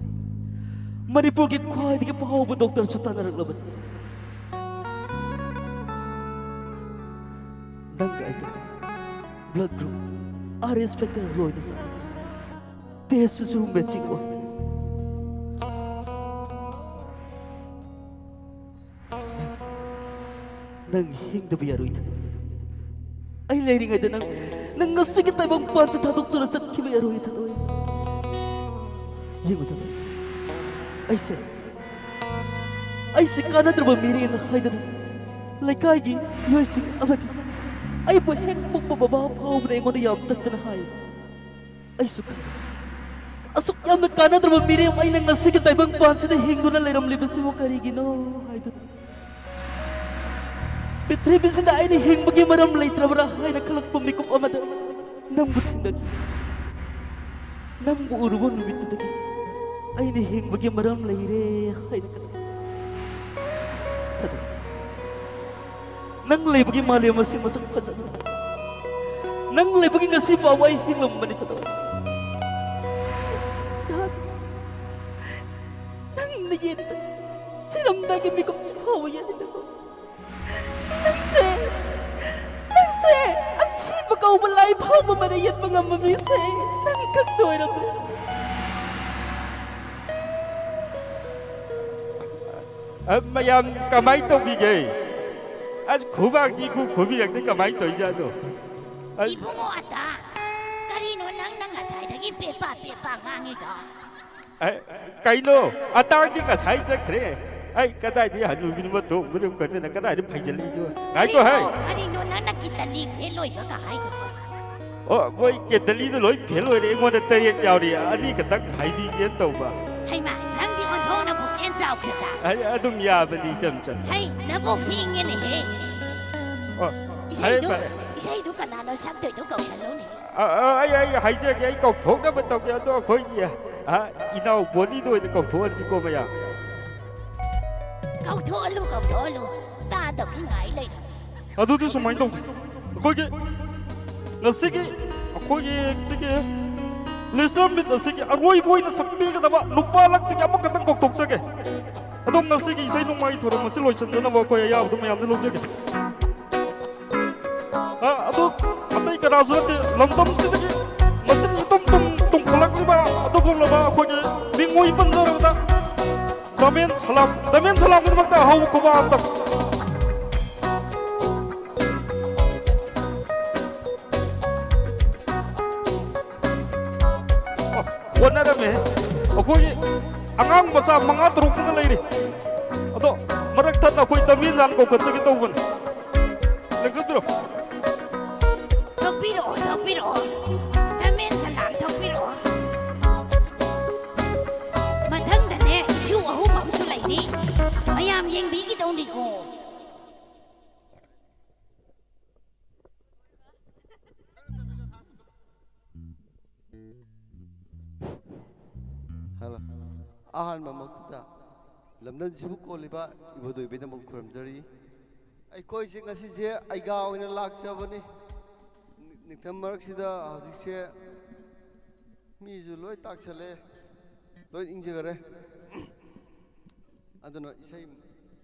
ꯃꯅꯤꯄꯨꯔꯒꯤ ꯈ꯭ꯋꯥꯏꯗꯒꯤ ꯐꯥꯎꯕ ꯗꯣꯛꯇꯔꯁꯨ ꯇꯥꯟꯅꯔꯛꯂꯕꯅꯤ꯫ ꯅꯪꯒ ꯑꯩꯒ blood group, R S factor ꯂꯣꯏꯅ ꯆꯥꯟꯅꯩ꯫ Test ꯁꯨ ꯃꯦꯆꯤꯡ ꯑꯣꯏ꯫ ꯅꯪ ꯍꯤꯡꯗꯕ ꯌꯥꯔꯣꯏ ꯊꯥꯗꯣꯏ꯫ ꯑꯩ ꯂꯩꯔꯤꯉꯩꯗ ꯅꯪ, ꯅꯪ ꯉꯁꯤꯒꯤ ꯇꯥꯏꯕꯪ ꯄꯥꯟꯁꯤ ꯊꯥꯗꯣꯛꯇꯨꯅ ꯆꯠꯈꯤꯕ ꯌꯥꯔꯣꯏ ꯊꯥꯗꯣꯏ꯫ ꯌꯦꯡꯉꯨ ꯊꯥꯗꯣꯏ, ꯑꯩꯁꯦ, ꯑꯩꯁꯦ ꯀꯥꯟꯅꯗ꯭ꯔꯕ ꯃꯤꯔꯦꯅ ꯍꯥꯏꯗꯅ ꯂꯩꯀꯥꯏꯒꯤ ꯃꯤꯑꯣꯏꯁꯤꯡ ꯑꯃꯗꯤ ꯑꯩꯕꯨ ꯍꯦꯛ ꯄꯣꯛꯄ ꯕꯕꯥ ꯐꯥꯎꯕꯅ ꯑꯩꯉꯣꯟꯗ ꯌꯥꯝ ꯇꯠꯇꯅ ꯍꯥꯏ꯫ ꯑꯩꯁꯨ ꯈꯪꯏ꯫ ꯑꯁꯨꯛ ꯌꯥꯝꯅ ꯀꯥꯟꯅꯗ꯭ꯔꯕ ꯃꯤꯔꯦꯝ ꯑꯩꯅ ꯉꯁꯤꯒꯤ ꯇꯥꯏꯕꯪ ꯄꯥꯟꯁꯤꯗ ꯍꯤꯡꯗꯨꯅ ꯂꯩꯔꯝꯂꯤꯕꯁꯤꯕꯨ ꯀꯔꯤꯒꯤꯅꯣ ꯍꯥꯏꯗꯨꯅ꯫ ꯄ꯭ꯔꯤꯊꯤꯕꯤꯁꯤꯗ ꯑꯩꯅ ꯍꯤꯡꯕꯒꯤ ꯃꯔꯝ ꯂꯩꯇ꯭ꯔꯕ꯭ꯔꯥ ꯍꯥꯏꯅ ꯈꯜꯂꯛꯄ ꯃꯤꯀꯨꯞ ꯑꯃꯗ ꯅꯪꯕꯨ ꯊꯦꯡꯅꯈꯤ꯫ ꯅꯪꯕꯨ ꯎꯔꯨꯕ ꯅꯨꯃꯤꯠꯇꯨꯗꯒꯤ ꯑꯩꯅ ꯍꯤꯡꯕꯒꯤ ꯃꯔꯝ ꯂꯩꯔꯦ ꯍꯥꯏꯅ ꯈꯜꯂꯛꯈꯤ꯫ ꯊꯥꯗꯣꯏ꯫ ꯅꯪ ꯂꯩꯕꯒꯤ ꯃꯥꯂꯦꯝ ꯑꯁꯤ ꯃꯁꯛ ꯐꯖꯅ ꯇꯥꯛꯏ꯫ ꯅꯪ ꯂꯩꯕꯒꯤ ꯉꯁꯤ ꯐꯥꯎꯕ ꯑꯩ ꯍꯤꯡꯂꯝꯕꯅꯤ ꯊꯥꯗꯣꯏ꯫ ꯅꯪꯅ ꯌꯦꯠꯄꯁꯦ ꯁꯤꯔꯝꯗꯥꯏꯒꯤ ꯃꯤꯀꯨꯞꯁꯤ ꯐꯥꯎꯕ ꯌꯦꯠꯂꯤꯕꯀꯣ꯫ ꯅꯪꯁꯦ, ꯅꯪꯁꯦ ꯑꯁꯤꯕ ꯀꯧꯕ ꯂꯥꯏ ꯐꯥꯎꯕ ꯃꯔꯩ ꯌꯦꯠꯄ ꯉꯝꯕ ꯃꯤꯁꯦ ꯅꯪ ꯈꯛꯇ ꯑꯣꯏꯔꯝꯃꯦ꯫ ꯑ, ꯃꯌꯥꯝ ꯀꯃꯥꯏꯅ ꯇꯧꯕꯤꯒꯦ? ꯑꯁ, ꯈꯨꯕꯥꯛꯁꯤ ꯏꯈꯨ ꯈꯨꯕꯤꯔꯛꯇꯦ, ꯀꯃꯥꯏꯅ ꯇꯧꯔꯤꯖꯥꯠꯅꯣ? ꯑꯁ, ꯏꯕꯨꯡꯉꯣ ꯑꯇꯥ, ꯀꯔꯤꯅꯣ ꯅꯪꯅ ꯉꯁꯥꯏꯗꯒꯤ ꯄꯦꯄꯥ ꯄꯦꯄꯥ ꯉꯥꯡꯉꯤꯗꯣ? ꯑꯦ, ꯀꯩꯅꯣ? ꯑꯇꯥꯡꯗꯤ ꯉꯁꯥꯏ ꯆꯠꯈ꯭ꯔꯦ꯫ ꯑꯩ ꯀꯗꯥꯏꯗꯒꯤ ꯍꯅꯨꯕꯤꯅꯣ ꯊꯣꯡꯕꯅꯣ ꯈꯪꯗꯅ ꯀꯗꯥꯏꯗ ꯐꯩꯖꯜꯂꯛꯏꯅꯣ? ꯉꯥꯏꯈꯣ ꯍꯦ! ꯀꯔꯤꯅꯣ, ꯀꯔꯤꯅꯣ ꯅꯪꯅ ꯀꯤꯇꯂꯤ ꯐꯦꯜ ꯑꯣꯏꯕꯒ ꯍꯥꯏꯗꯨꯕꯣ? ꯑꯣ, ꯃꯣꯏ ꯀꯦꯇꯂꯤꯗ ꯂꯣꯏ ꯐꯦꯜ ꯑꯣꯏꯔꯦ, ꯑꯩꯉꯣꯟꯗ ꯇꯔꯦꯠ ꯌꯥꯎꯔꯤ, ꯑꯅꯤ ꯈꯛꯇꯪ ꯈꯥꯏꯕꯤꯒꯦꯅ ꯇꯧꯕ꯫ ꯍꯩꯃꯥ, ꯅꯪꯗꯤ ꯑꯣꯟꯊꯣꯛꯅ ꯄꯨꯛꯆꯦꯜ ꯆꯥꯎꯈ꯭ꯔꯗ꯫ ꯑꯩ ꯑꯗꯨꯝ ꯌꯥꯕꯅꯤ, ꯏꯆꯝ ꯆꯝ꯫ ꯍꯩ, ꯅꯕꯣꯛꯁꯤ ꯏꯪꯉꯦꯅꯦꯍꯦ꯫ ꯑꯣ, ꯐꯔꯦ, ꯏꯁꯩꯗꯨ, ꯐꯔꯦ꯫ ꯏꯁꯩꯗꯨ ꯀꯅꯥꯅꯣ ꯁꯛꯇꯣꯏꯗꯣ ꯀꯧꯁꯜꯂꯨꯅꯦ꯫ ꯑ, ꯑ, ꯑꯩ, ꯑꯩ ꯍꯥꯏꯖꯒꯦ, ꯑꯩ ꯀꯧꯊꯣꯛꯅꯕ ꯇꯧꯒꯦ꯫ ꯑꯗꯣ ꯑꯩꯈꯣꯏꯒꯤ, ꯑ, ꯏꯅꯥꯎ ꯕꯣꯅꯤꯗꯣ ꯑꯣꯏꯅ ꯀꯧꯊꯣꯛꯍꯟꯁꯤꯀꯣ, ꯃꯌꯥꯝ꯫ ꯀꯧꯊꯣꯛꯍꯜꯂꯨ, ꯀꯧꯊꯣꯛꯍꯜꯂꯨ꯫ ꯇꯥꯗꯧꯒꯤ ꯉꯥꯏ ꯂꯩꯔꯝꯃꯤ꯫ ꯑꯗꯨꯗꯤ ꯁꯨꯃꯥꯏꯅ ꯇꯧꯁꯤ꯫ ꯑꯩꯈꯣꯏꯒꯤ ꯉꯁꯤꯒꯤ, ꯑꯩꯈꯣꯏꯒꯤ ꯁꯤꯒꯤ ꯂꯤꯁꯅꯔ ꯃꯤꯠ ꯑꯁꯤꯒꯤ ꯑꯔꯣꯏꯕ ꯑꯣꯏꯅ ꯁꯛꯄꯤꯒꯗꯕ ꯅꯨꯄꯥ ꯂꯛꯇꯒꯤ ꯑꯃꯈꯛꯇꯪ ꯀꯧꯊꯣꯛꯆꯒꯦ꯫ ꯑꯗꯣ ꯉꯁꯤꯒꯤ ꯏꯁꯩ ꯅꯣꯡꯃꯥꯏ ꯊꯧꯔꯝ ꯑꯁꯤ ꯂꯣꯏꯁꯤꯟꯖꯅꯕ ꯑꯩꯈꯣꯏ ꯑꯌꯥꯕꯗꯨ ꯃꯌꯥꯝꯗ ꯂꯧꯖꯒꯦ꯫ ꯑ, ꯑꯗꯨ ꯑꯇꯩ ꯀꯅꯥꯁꯨ ꯅꯠꯇꯦ, ꯂꯝꯗꯝꯁꯤꯗꯒꯤ ꯃꯆꯤꯟ ꯏꯇꯨꯝ ꯇꯨꯝ ꯇꯨꯝꯈꯠꯂꯛꯂꯤꯕ ꯑꯗꯨꯒꯨꯝꯂꯕ ꯑꯩꯈꯣꯏꯒꯤ ꯃꯤꯡꯑꯣꯏ ꯄꯟꯖꯔꯕꯗ ꯗꯃꯦꯟ ꯁꯂꯥꯝ, ꯗꯃꯦꯟ ꯁꯂꯥꯝꯒꯤꯗꯃꯛꯇ ꯑꯍꯧꯕ ꯈꯨꯕꯥꯛ ꯑꯝꯇꯪ꯫ ꯑꯣ, ꯑꯣꯟꯅꯔꯝꯃꯦ꯫ ꯑꯩꯈꯣꯏꯒꯤ ꯑꯉꯥꯡ ꯃꯆꯥ ꯃꯉꯥ ꯇꯔꯨꯛ ꯈꯛꯇ ꯂꯩꯔꯤ꯫ ꯑꯗꯣ ꯃꯔꯛ ꯊꯠꯅ ꯑꯩꯈꯣꯏ ꯗꯃꯦꯟ ꯂꯥꯟ ꯀꯧꯈꯠꯆꯒꯦ ꯇꯧꯕꯅꯤ꯫ ꯂꯦꯡꯈꯠꯄꯤꯔꯣ꯫ ꯊꯣꯛꯄꯤꯔꯛꯑꯣ, ꯊꯣꯛꯄꯤꯔꯛꯑꯣ꯫ ꯗꯃꯦꯟ ꯁꯂꯥꯝ ꯊꯣꯛꯄꯤꯔꯛꯑꯣ꯫ ꯃꯊꯪꯗꯅꯦ, ꯏꯁꯨ ꯑꯍꯨꯝ ꯑꯃꯁꯨ ꯂꯩꯔꯤ꯫ ꯃꯌꯥꯝ ꯌꯦꯡꯕꯤꯒꯗꯧꯅꯤꯀꯣ꯫ ꯍꯜꯂꯣ꯫ ꯑꯍꯥꯟꯕꯃꯛꯇꯗ ꯂꯝꯗꯝꯁꯤꯕꯨ ꯀꯣꯜꯂꯤꯕ ꯏꯕꯨꯙꯧ ꯏꯕꯦꯟꯅꯕꯨ ꯈꯨꯔꯨꯝꯖꯔꯤ꯫ ꯑꯩꯈꯣꯏꯁꯦ ꯉꯁꯤꯁꯦ ꯑꯩꯒꯥ ꯑꯣꯏꯅ ꯂꯥꯛꯆꯕꯅꯤ꯫ ꯅꯤꯡꯊꯝ ꯃꯔꯛꯁꯤꯗ ꯍꯧꯖꯤꯛꯁꯦ ꯃꯤꯁꯨ ꯂꯣꯏ ꯇꯥꯛꯁꯜꯂꯦ, ꯂꯣꯏ ꯏꯪꯖꯈꯔꯦ꯫ ꯑꯗꯨꯅ ꯏꯁꯩ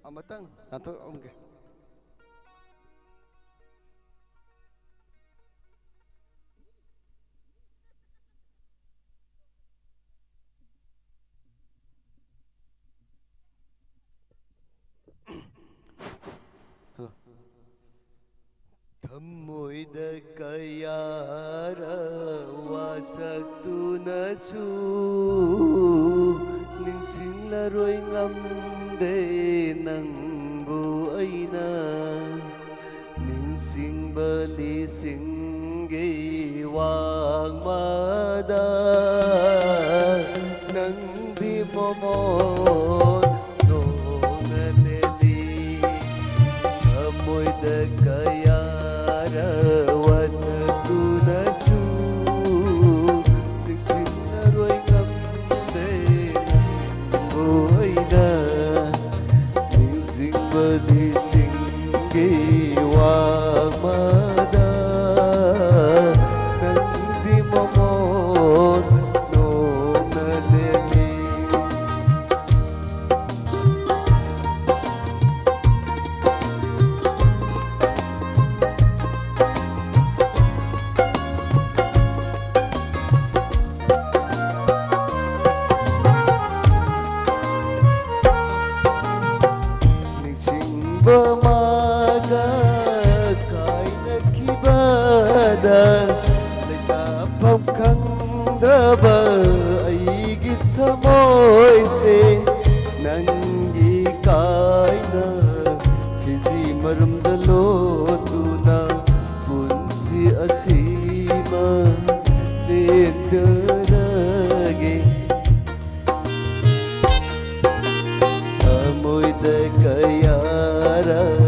ꯑꯃꯇꯪ ꯉꯥꯛꯊꯣꯛꯑꯝꯒꯦ꯫ ꯊꯃꯣꯏꯗ ꯀꯌꯥꯔ ꯋꯥꯁꯛꯇꯨꯅꯁꯨ ꯅꯤꯡꯁꯤꯡꯂꯔꯣꯏ ꯉꯝꯗꯦ꯫ ꯅꯪꯕꯨ ꯑꯩꯅ ꯅꯤꯡꯁꯤꯡꯕ ꯂꯤꯁꯤꯡꯒꯤ ꯋꯥꯡꯃꯗ ꯅꯪꯗꯤ ꯃꯣꯃꯣꯟ ꯅꯣꯡꯅ ꯂꯦꯜꯂꯤ꯫ ꯊꯃꯣꯏꯗ ꯀꯌꯥꯔ ꯋꯥꯁꯛꯇꯨꯅꯁꯨ ꯅꯤꯡꯁꯤꯡꯂꯔꯣꯏ ꯉꯝꯗꯦ ꯅꯪꯕꯨ ꯑꯩꯅ ꯅꯤꯡꯁꯤꯡꯕ ꯂꯤꯁꯤꯡꯒꯤ ꯋꯥꯡꯃꯗ ꯅꯪꯗꯤ ꯃꯣꯃꯣꯟ ꯅꯣꯡꯅ ꯂꯦꯝꯃꯤ꯫ ꯅꯤꯡꯁꯤꯡꯕ ꯃꯥꯒ ꯀꯥꯏꯅꯈꯤꯕꯗ ꯂꯩꯇꯥꯐꯝ ꯈꯪꯗ꯭ꯔꯕ ꯑꯩꯒꯤ ꯊꯃꯣꯏꯁꯦ ꯅꯪꯒꯤ ꯀꯥꯏꯅ ꯈꯤꯖꯤ ꯃꯔꯨꯝꯗ ꯂꯣꯠꯇꯨꯅ ꯄꯨꯟꯁꯤ ꯑꯁꯤꯃ ꯂꯦꯟꯖꯔꯒꯦ꯫ ꯊꯃꯣꯏꯗ ꯀꯌꯥꯔꯛ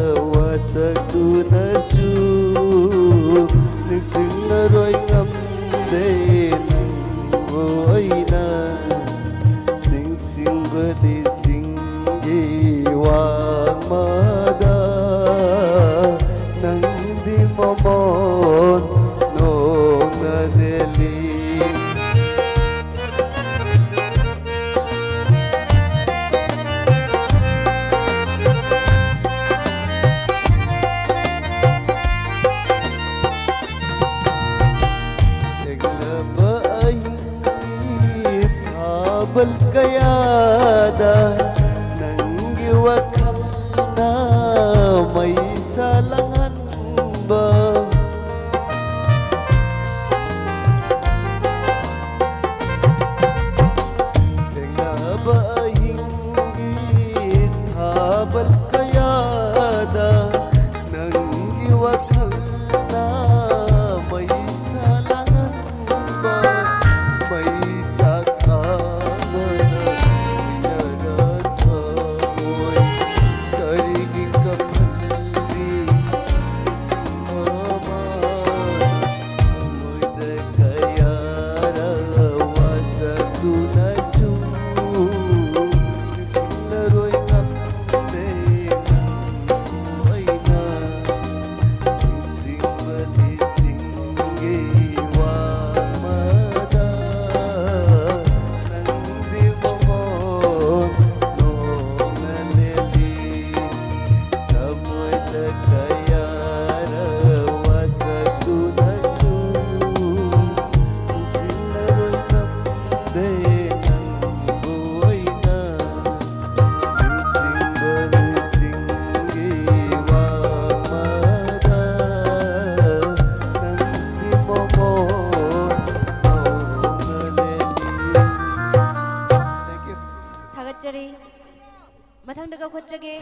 ꯀꯧꯈꯠꯆꯒꯦ꯫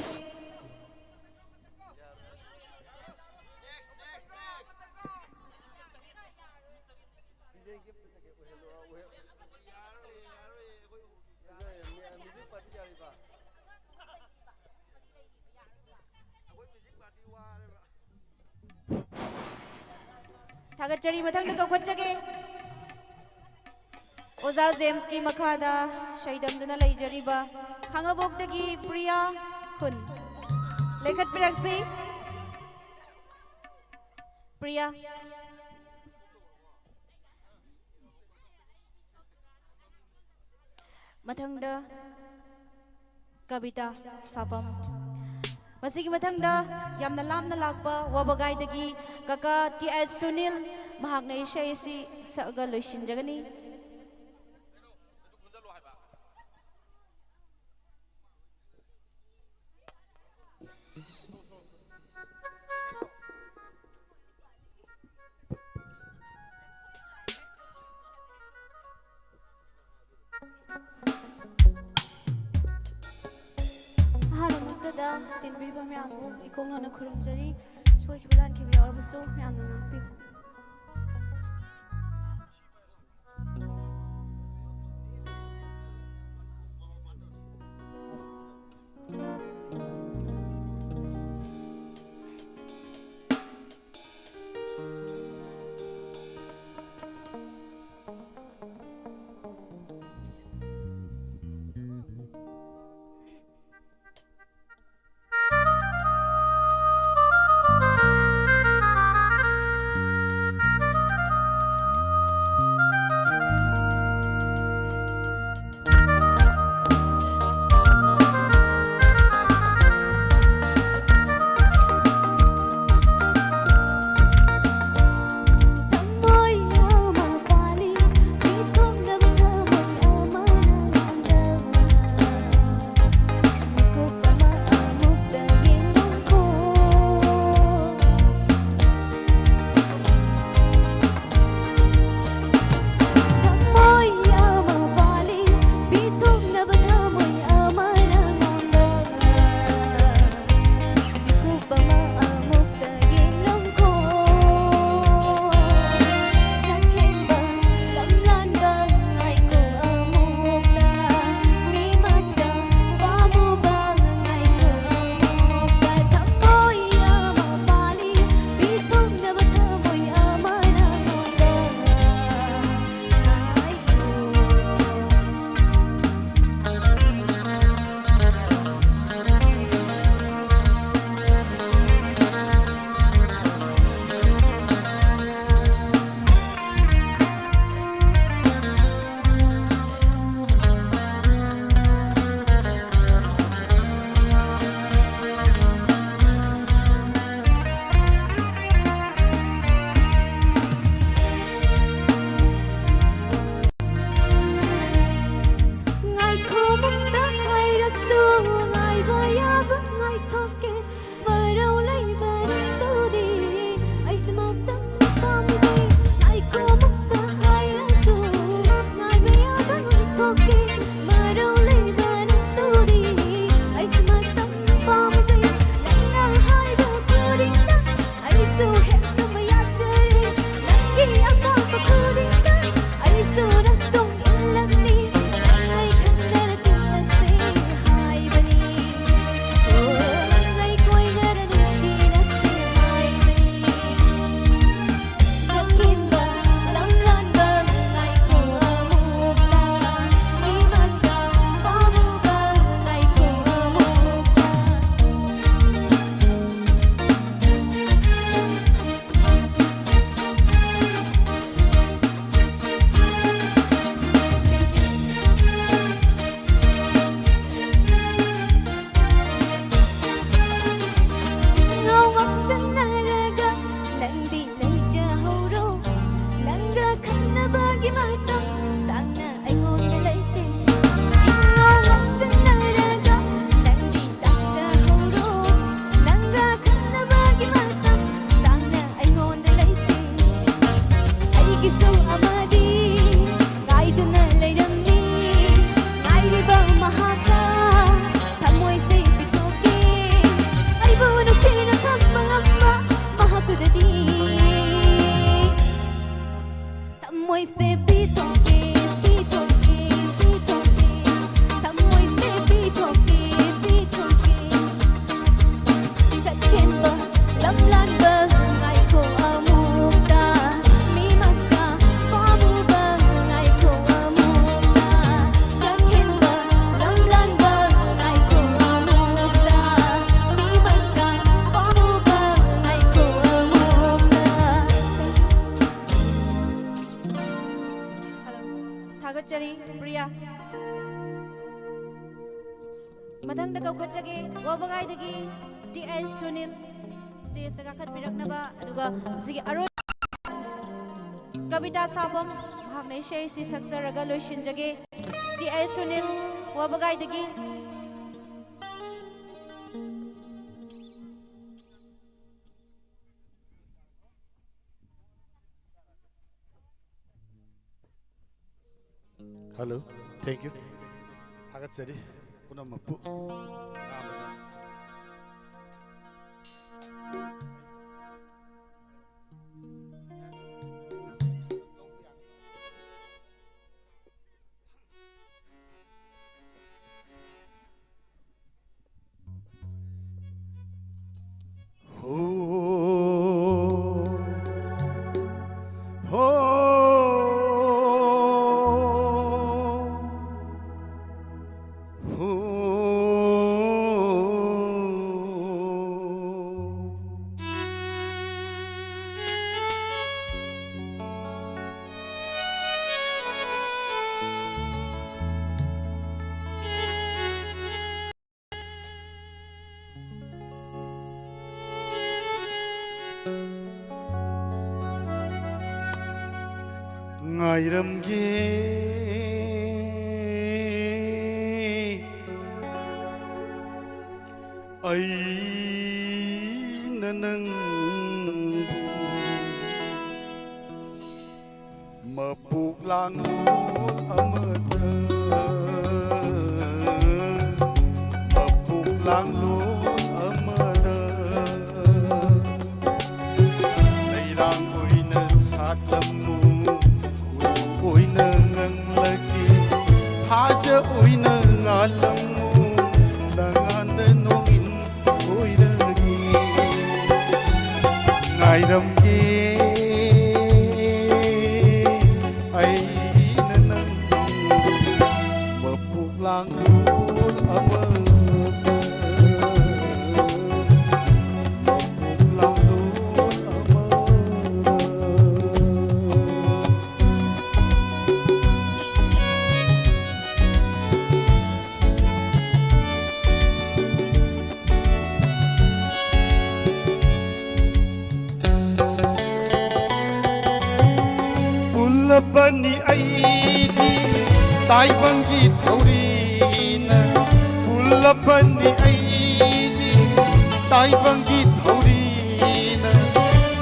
ꯊꯥꯒꯠꯆꯔꯤ꯫ ꯃꯊꯪꯗ ꯀꯧꯈꯠꯆꯒꯦ ꯑꯣꯖꯥ ꯖꯦꯝꯁꯀꯤ ꯃꯈꯥꯗ ꯁꯩꯗꯝꯗꯨꯅ ꯂꯩꯖꯔꯤꯕ ꯈꯥꯉꯕꯣꯛꯇꯒꯤ ꯄ꯭ꯔꯤꯌꯥ ꯈꯨꯟ꯫ ꯂꯦꯡꯈꯠꯄꯤꯔꯛꯁꯤ꯫ ꯄ꯭ꯔꯤꯌꯥ꯫ ꯃꯊꯪꯗ ꯀꯕꯤꯇꯥ ꯁꯥꯄꯝ꯫ ꯃꯁꯤꯒꯤ ꯃꯊꯪꯗ ꯌꯥꯝꯅ ꯂꯥꯞꯅ ꯂꯥꯛꯄ ꯋꯥꯕꯒꯥꯏꯗꯒꯤ ꯀꯀꯥ ꯇꯤ ꯑꯦꯁ ꯁꯨꯅꯤꯜ, ꯃꯍꯥꯛꯅ ꯏꯁꯩ ꯑꯁꯤ ꯁꯛꯑꯒ ꯂꯣꯏꯁꯤꯟꯖꯒꯅꯤ꯫ ꯑꯍꯥꯟꯕꯃꯛꯇꯗ ꯇꯤꯟꯕꯤꯔꯤꯕ ꯃꯌꯥꯝꯕꯨ ꯏꯀꯣꯛ ꯅꯧꯅ ꯈꯨꯔꯨꯝꯖꯔꯤ꯫ ꯁꯣꯏꯈꯤꯕ ꯂꯥꯟꯈꯤꯕ ꯌꯥꯎꯔꯕꯁꯨ ꯃꯌꯥꯝꯅ ꯉꯥꯛꯄꯤꯌꯨ꯫ ꯋꯥꯕꯒꯥꯏꯗꯒꯤ ꯇꯤ ꯑꯩꯆ ꯁꯨꯅꯤꯜ ꯁ꯭ꯇꯦꯖꯇ ꯀꯥꯈꯠꯄꯤꯔꯛꯅꯕ, ꯑꯗꯨꯒ ꯁꯤꯒꯤ ꯑꯔꯣꯏꯕ ꯀꯕꯤꯇꯥ ꯁꯥꯐꯝ, ꯃꯍꯥꯛꯅ ꯏꯁꯩ ꯑꯁꯤ ꯁꯛꯆꯔꯒ ꯂꯣꯏꯁꯤꯟꯖꯒꯦ꯫ ꯇꯤ ꯑꯩꯆ ꯁꯨꯅꯤꯜ, ꯋꯥꯕꯒꯥꯏꯗꯒꯤ꯫ Hello, thank you. ꯊꯥꯒꯠꯆꯔꯤ ꯄꯨꯝꯅꯃꯛꯄꯨ꯫ ꯍꯣ, ꯍꯣ, ꯍꯣ꯫ ꯉꯥꯏꯔꯝꯒꯦ ꯑꯩꯅ ꯅꯪꯕꯨ꯫ ꯃꯄꯣꯛ ꯂꯥꯡꯂꯣꯟ ꯑꯃꯗ, ꯃꯄꯣꯛ ꯂꯥꯡꯂꯣꯟ ꯑꯃꯗ, ꯂꯩꯔꯥꯡ ꯑꯣꯏꯅ ꯁꯥꯠꯂꯝꯃꯨ, ꯈꯨꯔꯨ ꯑꯣꯏꯅ ꯉꯪꯂꯒꯦ, ꯊꯥꯖ ꯑꯣꯏꯅ ꯉꯥꯜꯂꯝꯃꯨ, ꯅꯉꯥꯟꯗ ꯅꯣꯡꯏꯟ ꯑꯣꯏꯔꯒꯦ꯫ ꯉꯥꯏꯔꯝꯒꯦ ꯑꯩꯅ ꯅꯪꯕꯨ ꯃꯄꯣꯛ ꯂꯥꯡꯂꯣꯟ ꯑꯃꯗ꯫ ꯕꯅꯤ ꯑꯩꯗꯤ ꯇꯥꯏꯕꯪꯒꯤ ꯊꯧꯔꯤꯅ ꯄꯨꯜꯂꯕꯅꯤ ꯑꯩꯗꯤ ꯇꯥꯏꯕꯪꯒꯤ ꯊꯧꯔꯤꯅ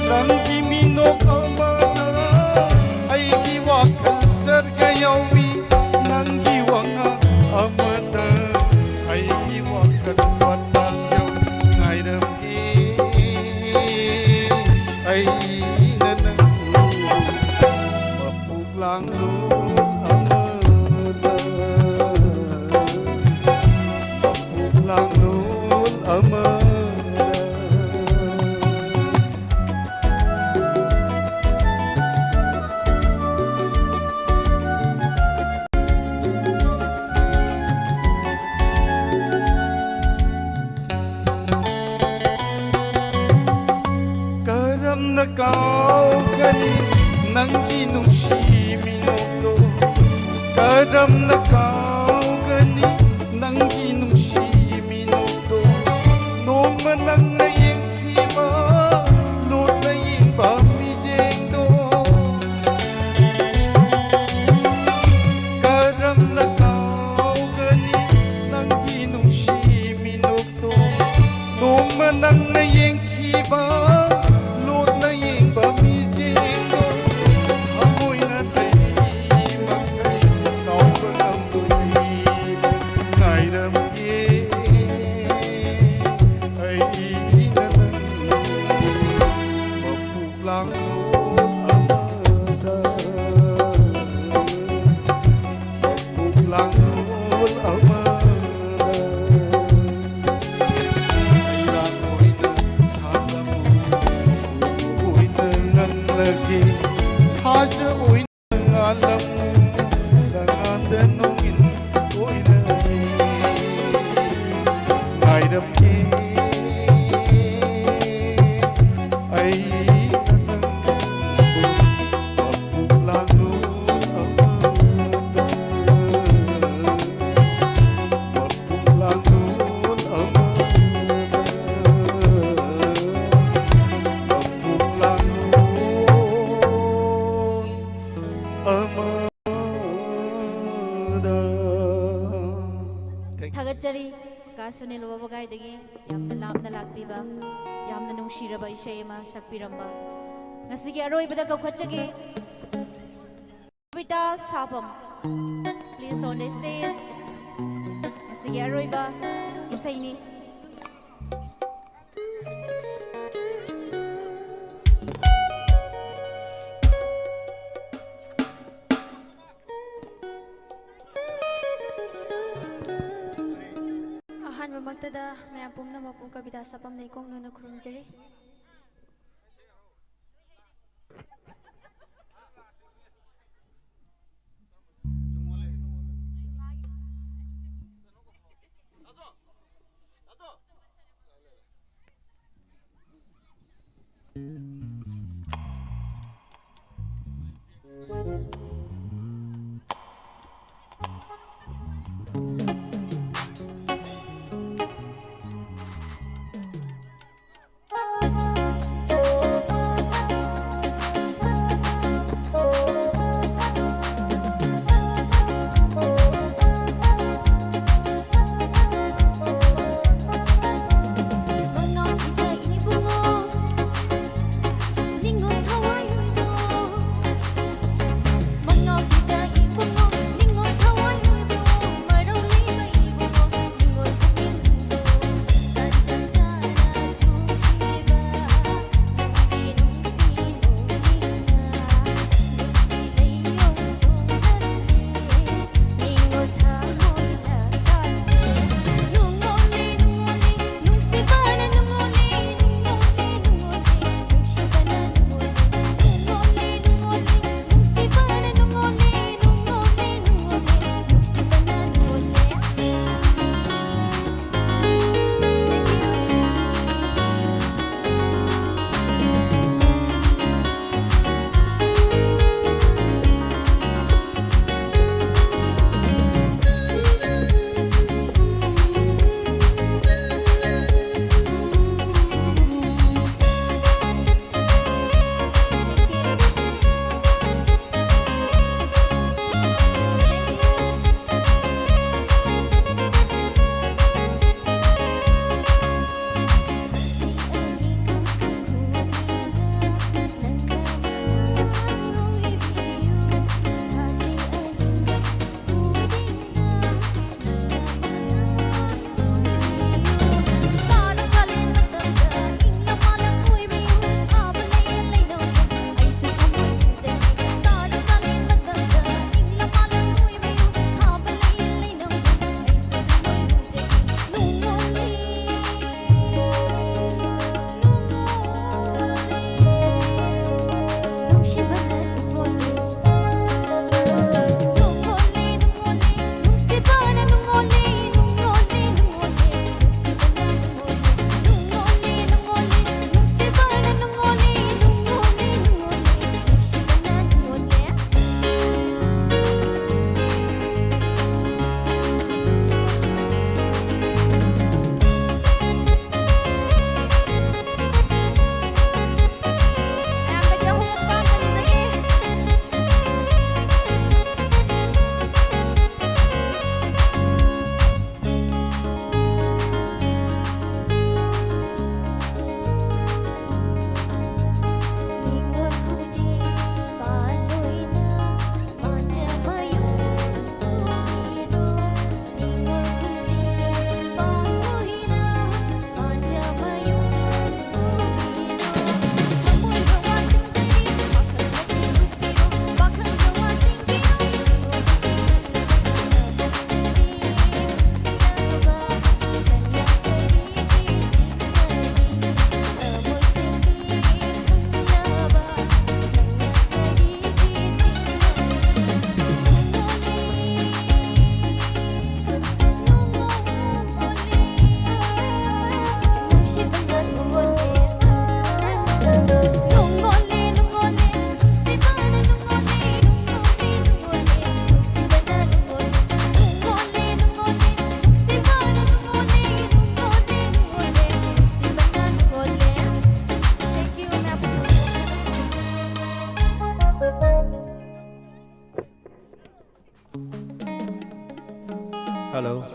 ꯅꯪꯒꯤ ꯃꯤꯅꯣꯛ ꯑꯃꯅ ꯑꯩꯒꯤ ꯋꯥꯈꯜ ꯁꯔꯒ ꯌꯧꯏ ꯅꯪꯒꯤ ꯋꯥꯉꯥꯡ ꯑꯃꯗ ꯑꯩꯒꯤ ꯋꯥꯈꯜ ꯋꯥꯇꯥꯡ ꯌꯧꯏ ꯉꯥꯏꯔꯝꯒꯦ ꯑꯩꯅ ꯅꯪꯕꯨ ꯃꯄꯣꯛ ꯂꯥꯡꯂꯣ ꯑꯃꯗ ꯃꯄꯣꯛ ꯂꯥꯡꯂꯣ ꯑꯃꯗ ꯀꯔꯝꯅ ꯀꯥꯎꯒꯅꯤ ꯅꯪꯒꯤ ꯅꯨꯡꯁꯤ ꯃꯤꯅꯣꯛꯇꯣ ꯀꯔꯝꯅ ꯀꯥꯎꯒꯅꯤ ꯅꯪꯒꯤ ꯅꯨꯡꯁꯤ ꯃꯤꯅꯣꯛꯇꯣ ꯅꯣꯡꯃ ꯅꯪꯅ ꯌꯦꯡꯈꯤꯕ ꯂꯣꯠꯅ ꯌꯦꯡꯕ ꯃꯤꯠꯌꯦꯡꯗꯣ ꯀꯔꯝꯅ ꯀꯥꯎꯒꯅꯤ ꯅꯪꯒꯤ ꯅꯨꯡꯁꯤ ꯃꯤꯅꯣꯛꯇꯣ ꯅꯣꯡꯃ ꯅꯪꯅ ꯌꯦꯡꯈꯤꯕ ꯂꯣꯠꯅ ꯌꯦꯡꯕ ꯃꯤꯠꯌꯦꯡꯗꯣ ꯊꯃꯣꯏꯅ ꯂꯩꯔꯤ ꯃꯈꯩ ꯀꯥꯎꯕ ꯉꯝꯂꯣꯏ ꯉꯥꯏꯔꯝꯒꯦ ꯑꯩꯅ ꯅꯪꯕꯨ ꯃꯄꯣꯛ ꯂꯥꯡꯂꯣ ꯑꯃꯗ ꯃꯄꯣꯛ ꯂꯥꯡꯂꯣ ꯑꯃꯗ ꯀꯩꯔꯥꯛ ꯑꯣꯏꯅ ꯁꯥꯠꯂꯝꯃꯨ ꯁꯨꯅꯤꯜ ꯋꯥꯕꯒꯥꯏꯗꯒꯤ ꯌꯥꯝꯅ ꯂꯥꯞꯅ ꯂꯥꯛꯄꯤꯕ, ꯌꯥꯝꯅ ꯅꯨꯡꯁꯤꯔꯕ ꯏꯁꯩ ꯑꯃ ꯁꯛꯄꯤꯔꯝꯕ꯫ ꯉꯁꯤꯒꯤ ꯑꯔꯣꯏꯕꯗ ꯀꯧꯈꯠꯆꯒꯦ ꯀꯕꯤꯇꯥ ꯁꯥꯄꯝ, please on the stage. ꯉꯁꯤꯒꯤ ꯑꯔꯣꯏꯕ ꯏꯁꯩꯅꯤ꯫ ꯑꯍꯥꯟꯕꯃꯛꯇꯗ ꯃꯌꯥꯝ ꯄꯨꯝꯅꯃꯛꯄꯨ ꯀꯕꯤꯇꯥ ꯁꯥꯄꯝꯅ ꯏꯀꯣꯛ ꯅꯣꯟꯅ ꯈꯨꯔꯨꯝꯖꯔꯤ꯫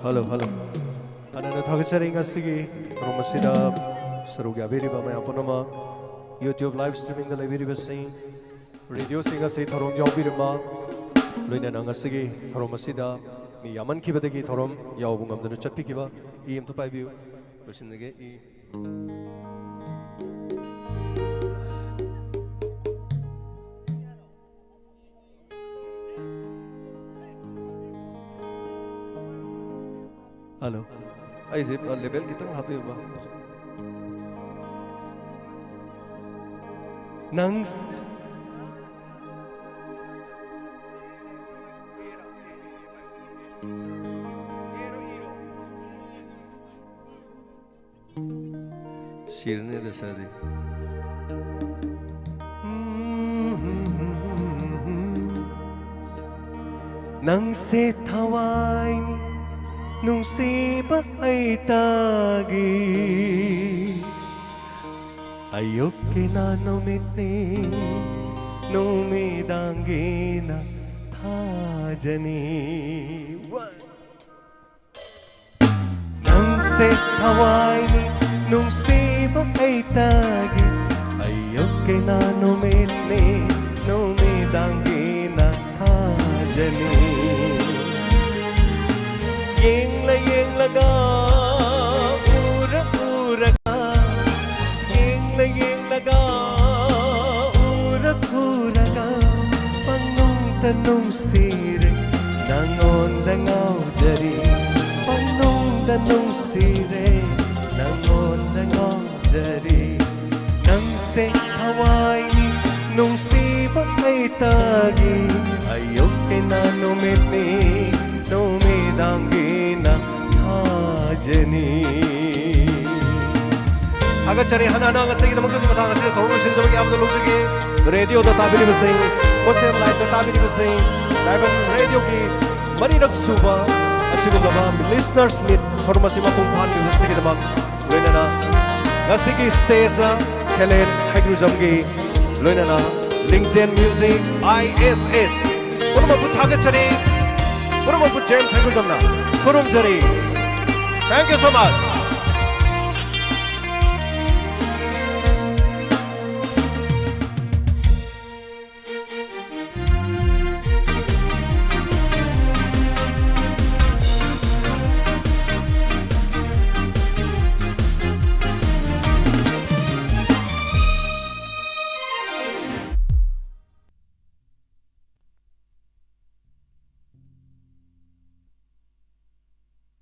Hello, hello. ꯍꯥꯟꯅ ꯊꯥꯒꯠꯆꯔꯤ ꯉꯁꯤꯒꯤ ꯊꯧꯔꯝ ꯑꯁꯤꯗ ꯁꯔꯨꯛ ꯌꯥꯕꯤꯔꯤꯕ ꯃꯌꯥꯝ ꯄꯨꯝꯅꯃꯛ, YouTube live streamingꯗ ꯂꯩꯕꯤꯔꯤꯕꯁꯤꯡ, radioꯁꯤꯡ ꯑꯁꯤ ꯊꯧꯔꯝ ꯌꯥꯎꯕꯤꯔꯝꯕ, ꯂꯣꯏꯅꯅ ꯉꯁꯤꯒꯤ ꯊꯧꯔꯝ ꯑꯁꯤꯗ ꯃꯤ ꯌꯥꯝꯃꯟꯈꯤꯕꯗꯒꯤ ꯊꯧꯔꯝ ꯌꯥꯎꯕ ꯉꯝꯗꯅ ꯆꯠꯄꯤꯈꯤꯕ꯫ ꯏ ꯑꯝꯇ ꯄꯥꯏꯕꯤꯌꯨ, ꯂꯣꯏꯁꯤꯟꯖꯒꯦ꯫ E Hello. ꯑꯩꯁꯦ, ꯑ, level ꯈꯤꯇꯪ ꯍꯥꯞꯄꯤꯌꯨꯕ꯫ ꯅꯪ ꯁꯤꯔꯅꯤꯗ ꯁꯥꯗꯤ꯫ ꯅꯪꯁꯦ ꯊꯋꯥꯏꯅꯤ ꯅꯨꯡꯁꯤꯕ ꯑꯩꯇꯒꯤ, ꯑꯌꯨꯛꯀꯤ ꯅꯨꯃꯤꯠꯅꯤ ꯅꯨꯃꯤꯗꯥꯡꯒꯤꯅ ꯊꯥꯖꯅꯤ꯫ ꯅꯪꯁꯦ ꯊꯋꯥꯏꯅꯤ ꯅꯨꯡꯁꯤꯕ ꯑꯩꯇꯒꯤ, ꯑꯌꯨꯛꯀꯤꯅ ꯅꯨꯃꯤꯠꯅꯤ ꯅꯨꯃꯤꯗꯥꯡꯒꯤꯅ ꯊꯥꯖꯅꯤ꯫ ꯌꯦꯡꯂ ꯌꯦꯡꯂꯒ, ꯎꯔ ꯎꯔꯒ, ꯌꯦꯡꯂ ꯌꯦꯡꯂꯒ, ꯎꯔ ꯎꯔꯒ, ꯄꯪꯅꯨꯡꯗ ꯅꯨꯡꯁꯤꯔꯦ, ꯅꯪꯉꯣꯟꯗ ꯉꯥꯎꯖꯔꯤ, ꯄꯪꯅꯨꯡꯗ ꯅꯨꯡꯁꯤꯔꯦ, ꯅꯪꯉꯣꯟꯗ ꯉꯥꯎꯖꯔꯤ꯫ ꯅꯪꯁꯦ ꯊꯋꯥꯏꯅꯤ ꯅꯨꯡꯁꯤꯕ ꯑꯩꯇꯒꯤ, ꯑꯌꯨꯛꯀꯤꯅ ꯅꯨꯃꯤꯠꯅꯤ ꯅꯨꯃꯤꯗꯥꯡꯒꯤꯅ ꯊꯥꯖꯅꯤ꯫ ꯊꯥꯒꯠꯆꯔꯤ꯫ ꯍꯥꯟꯅ ꯍꯥꯟꯅ ꯉꯁꯤꯒꯤꯗꯃꯛꯇꯗꯤ ꯃꯇꯥꯡ ꯑꯁꯤꯗ ꯊꯧꯔꯝ ꯂꯣꯏꯁꯤꯟꯖꯕꯒꯤ ꯑꯌꯥꯕꯗ ꯂꯧꯖꯒꯦ꯫ Radioꯗ ꯇꯥꯕꯤꯔꯤꯕꯁꯤꯡ, Ocean Liveꯇ ꯇꯥꯕꯤꯔꯤꯕꯁꯤꯡ, Diamond Radioꯒꯤ ꯃꯔꯤꯔꯛ ꯁꯨꯕ ꯑꯁꯤꯒꯨꯝꯂꯕ listeners meet ꯊꯧꯔꯝ ꯑꯁꯤ ꯃꯄꯨꯡ ꯐꯥꯍꯟꯕꯤꯕꯁꯤꯒꯤꯗꯃꯛ, ꯂꯣꯏꯅꯅ ꯉꯁꯤꯒꯤ stageꯗ ꯈꯦꯂꯦꯟ ꯍꯩꯒ꯭ꯔꯨꯖꯝꯒꯤ, ꯂꯣꯏꯅꯅ ꯂꯤꯡꯖꯦꯜ Music, I S S, ꯄꯨꯝꯅꯃꯛꯄꯨ ꯊꯥꯒꯠꯆꯔꯤ꯫ ꯄꯨꯝꯅꯃꯛꯄꯨ James ꯍꯩꯒ꯭ꯔꯨꯖꯝꯅ ꯈꯨꯔꯨꯝꯖꯔꯤ꯫ Thank you so much.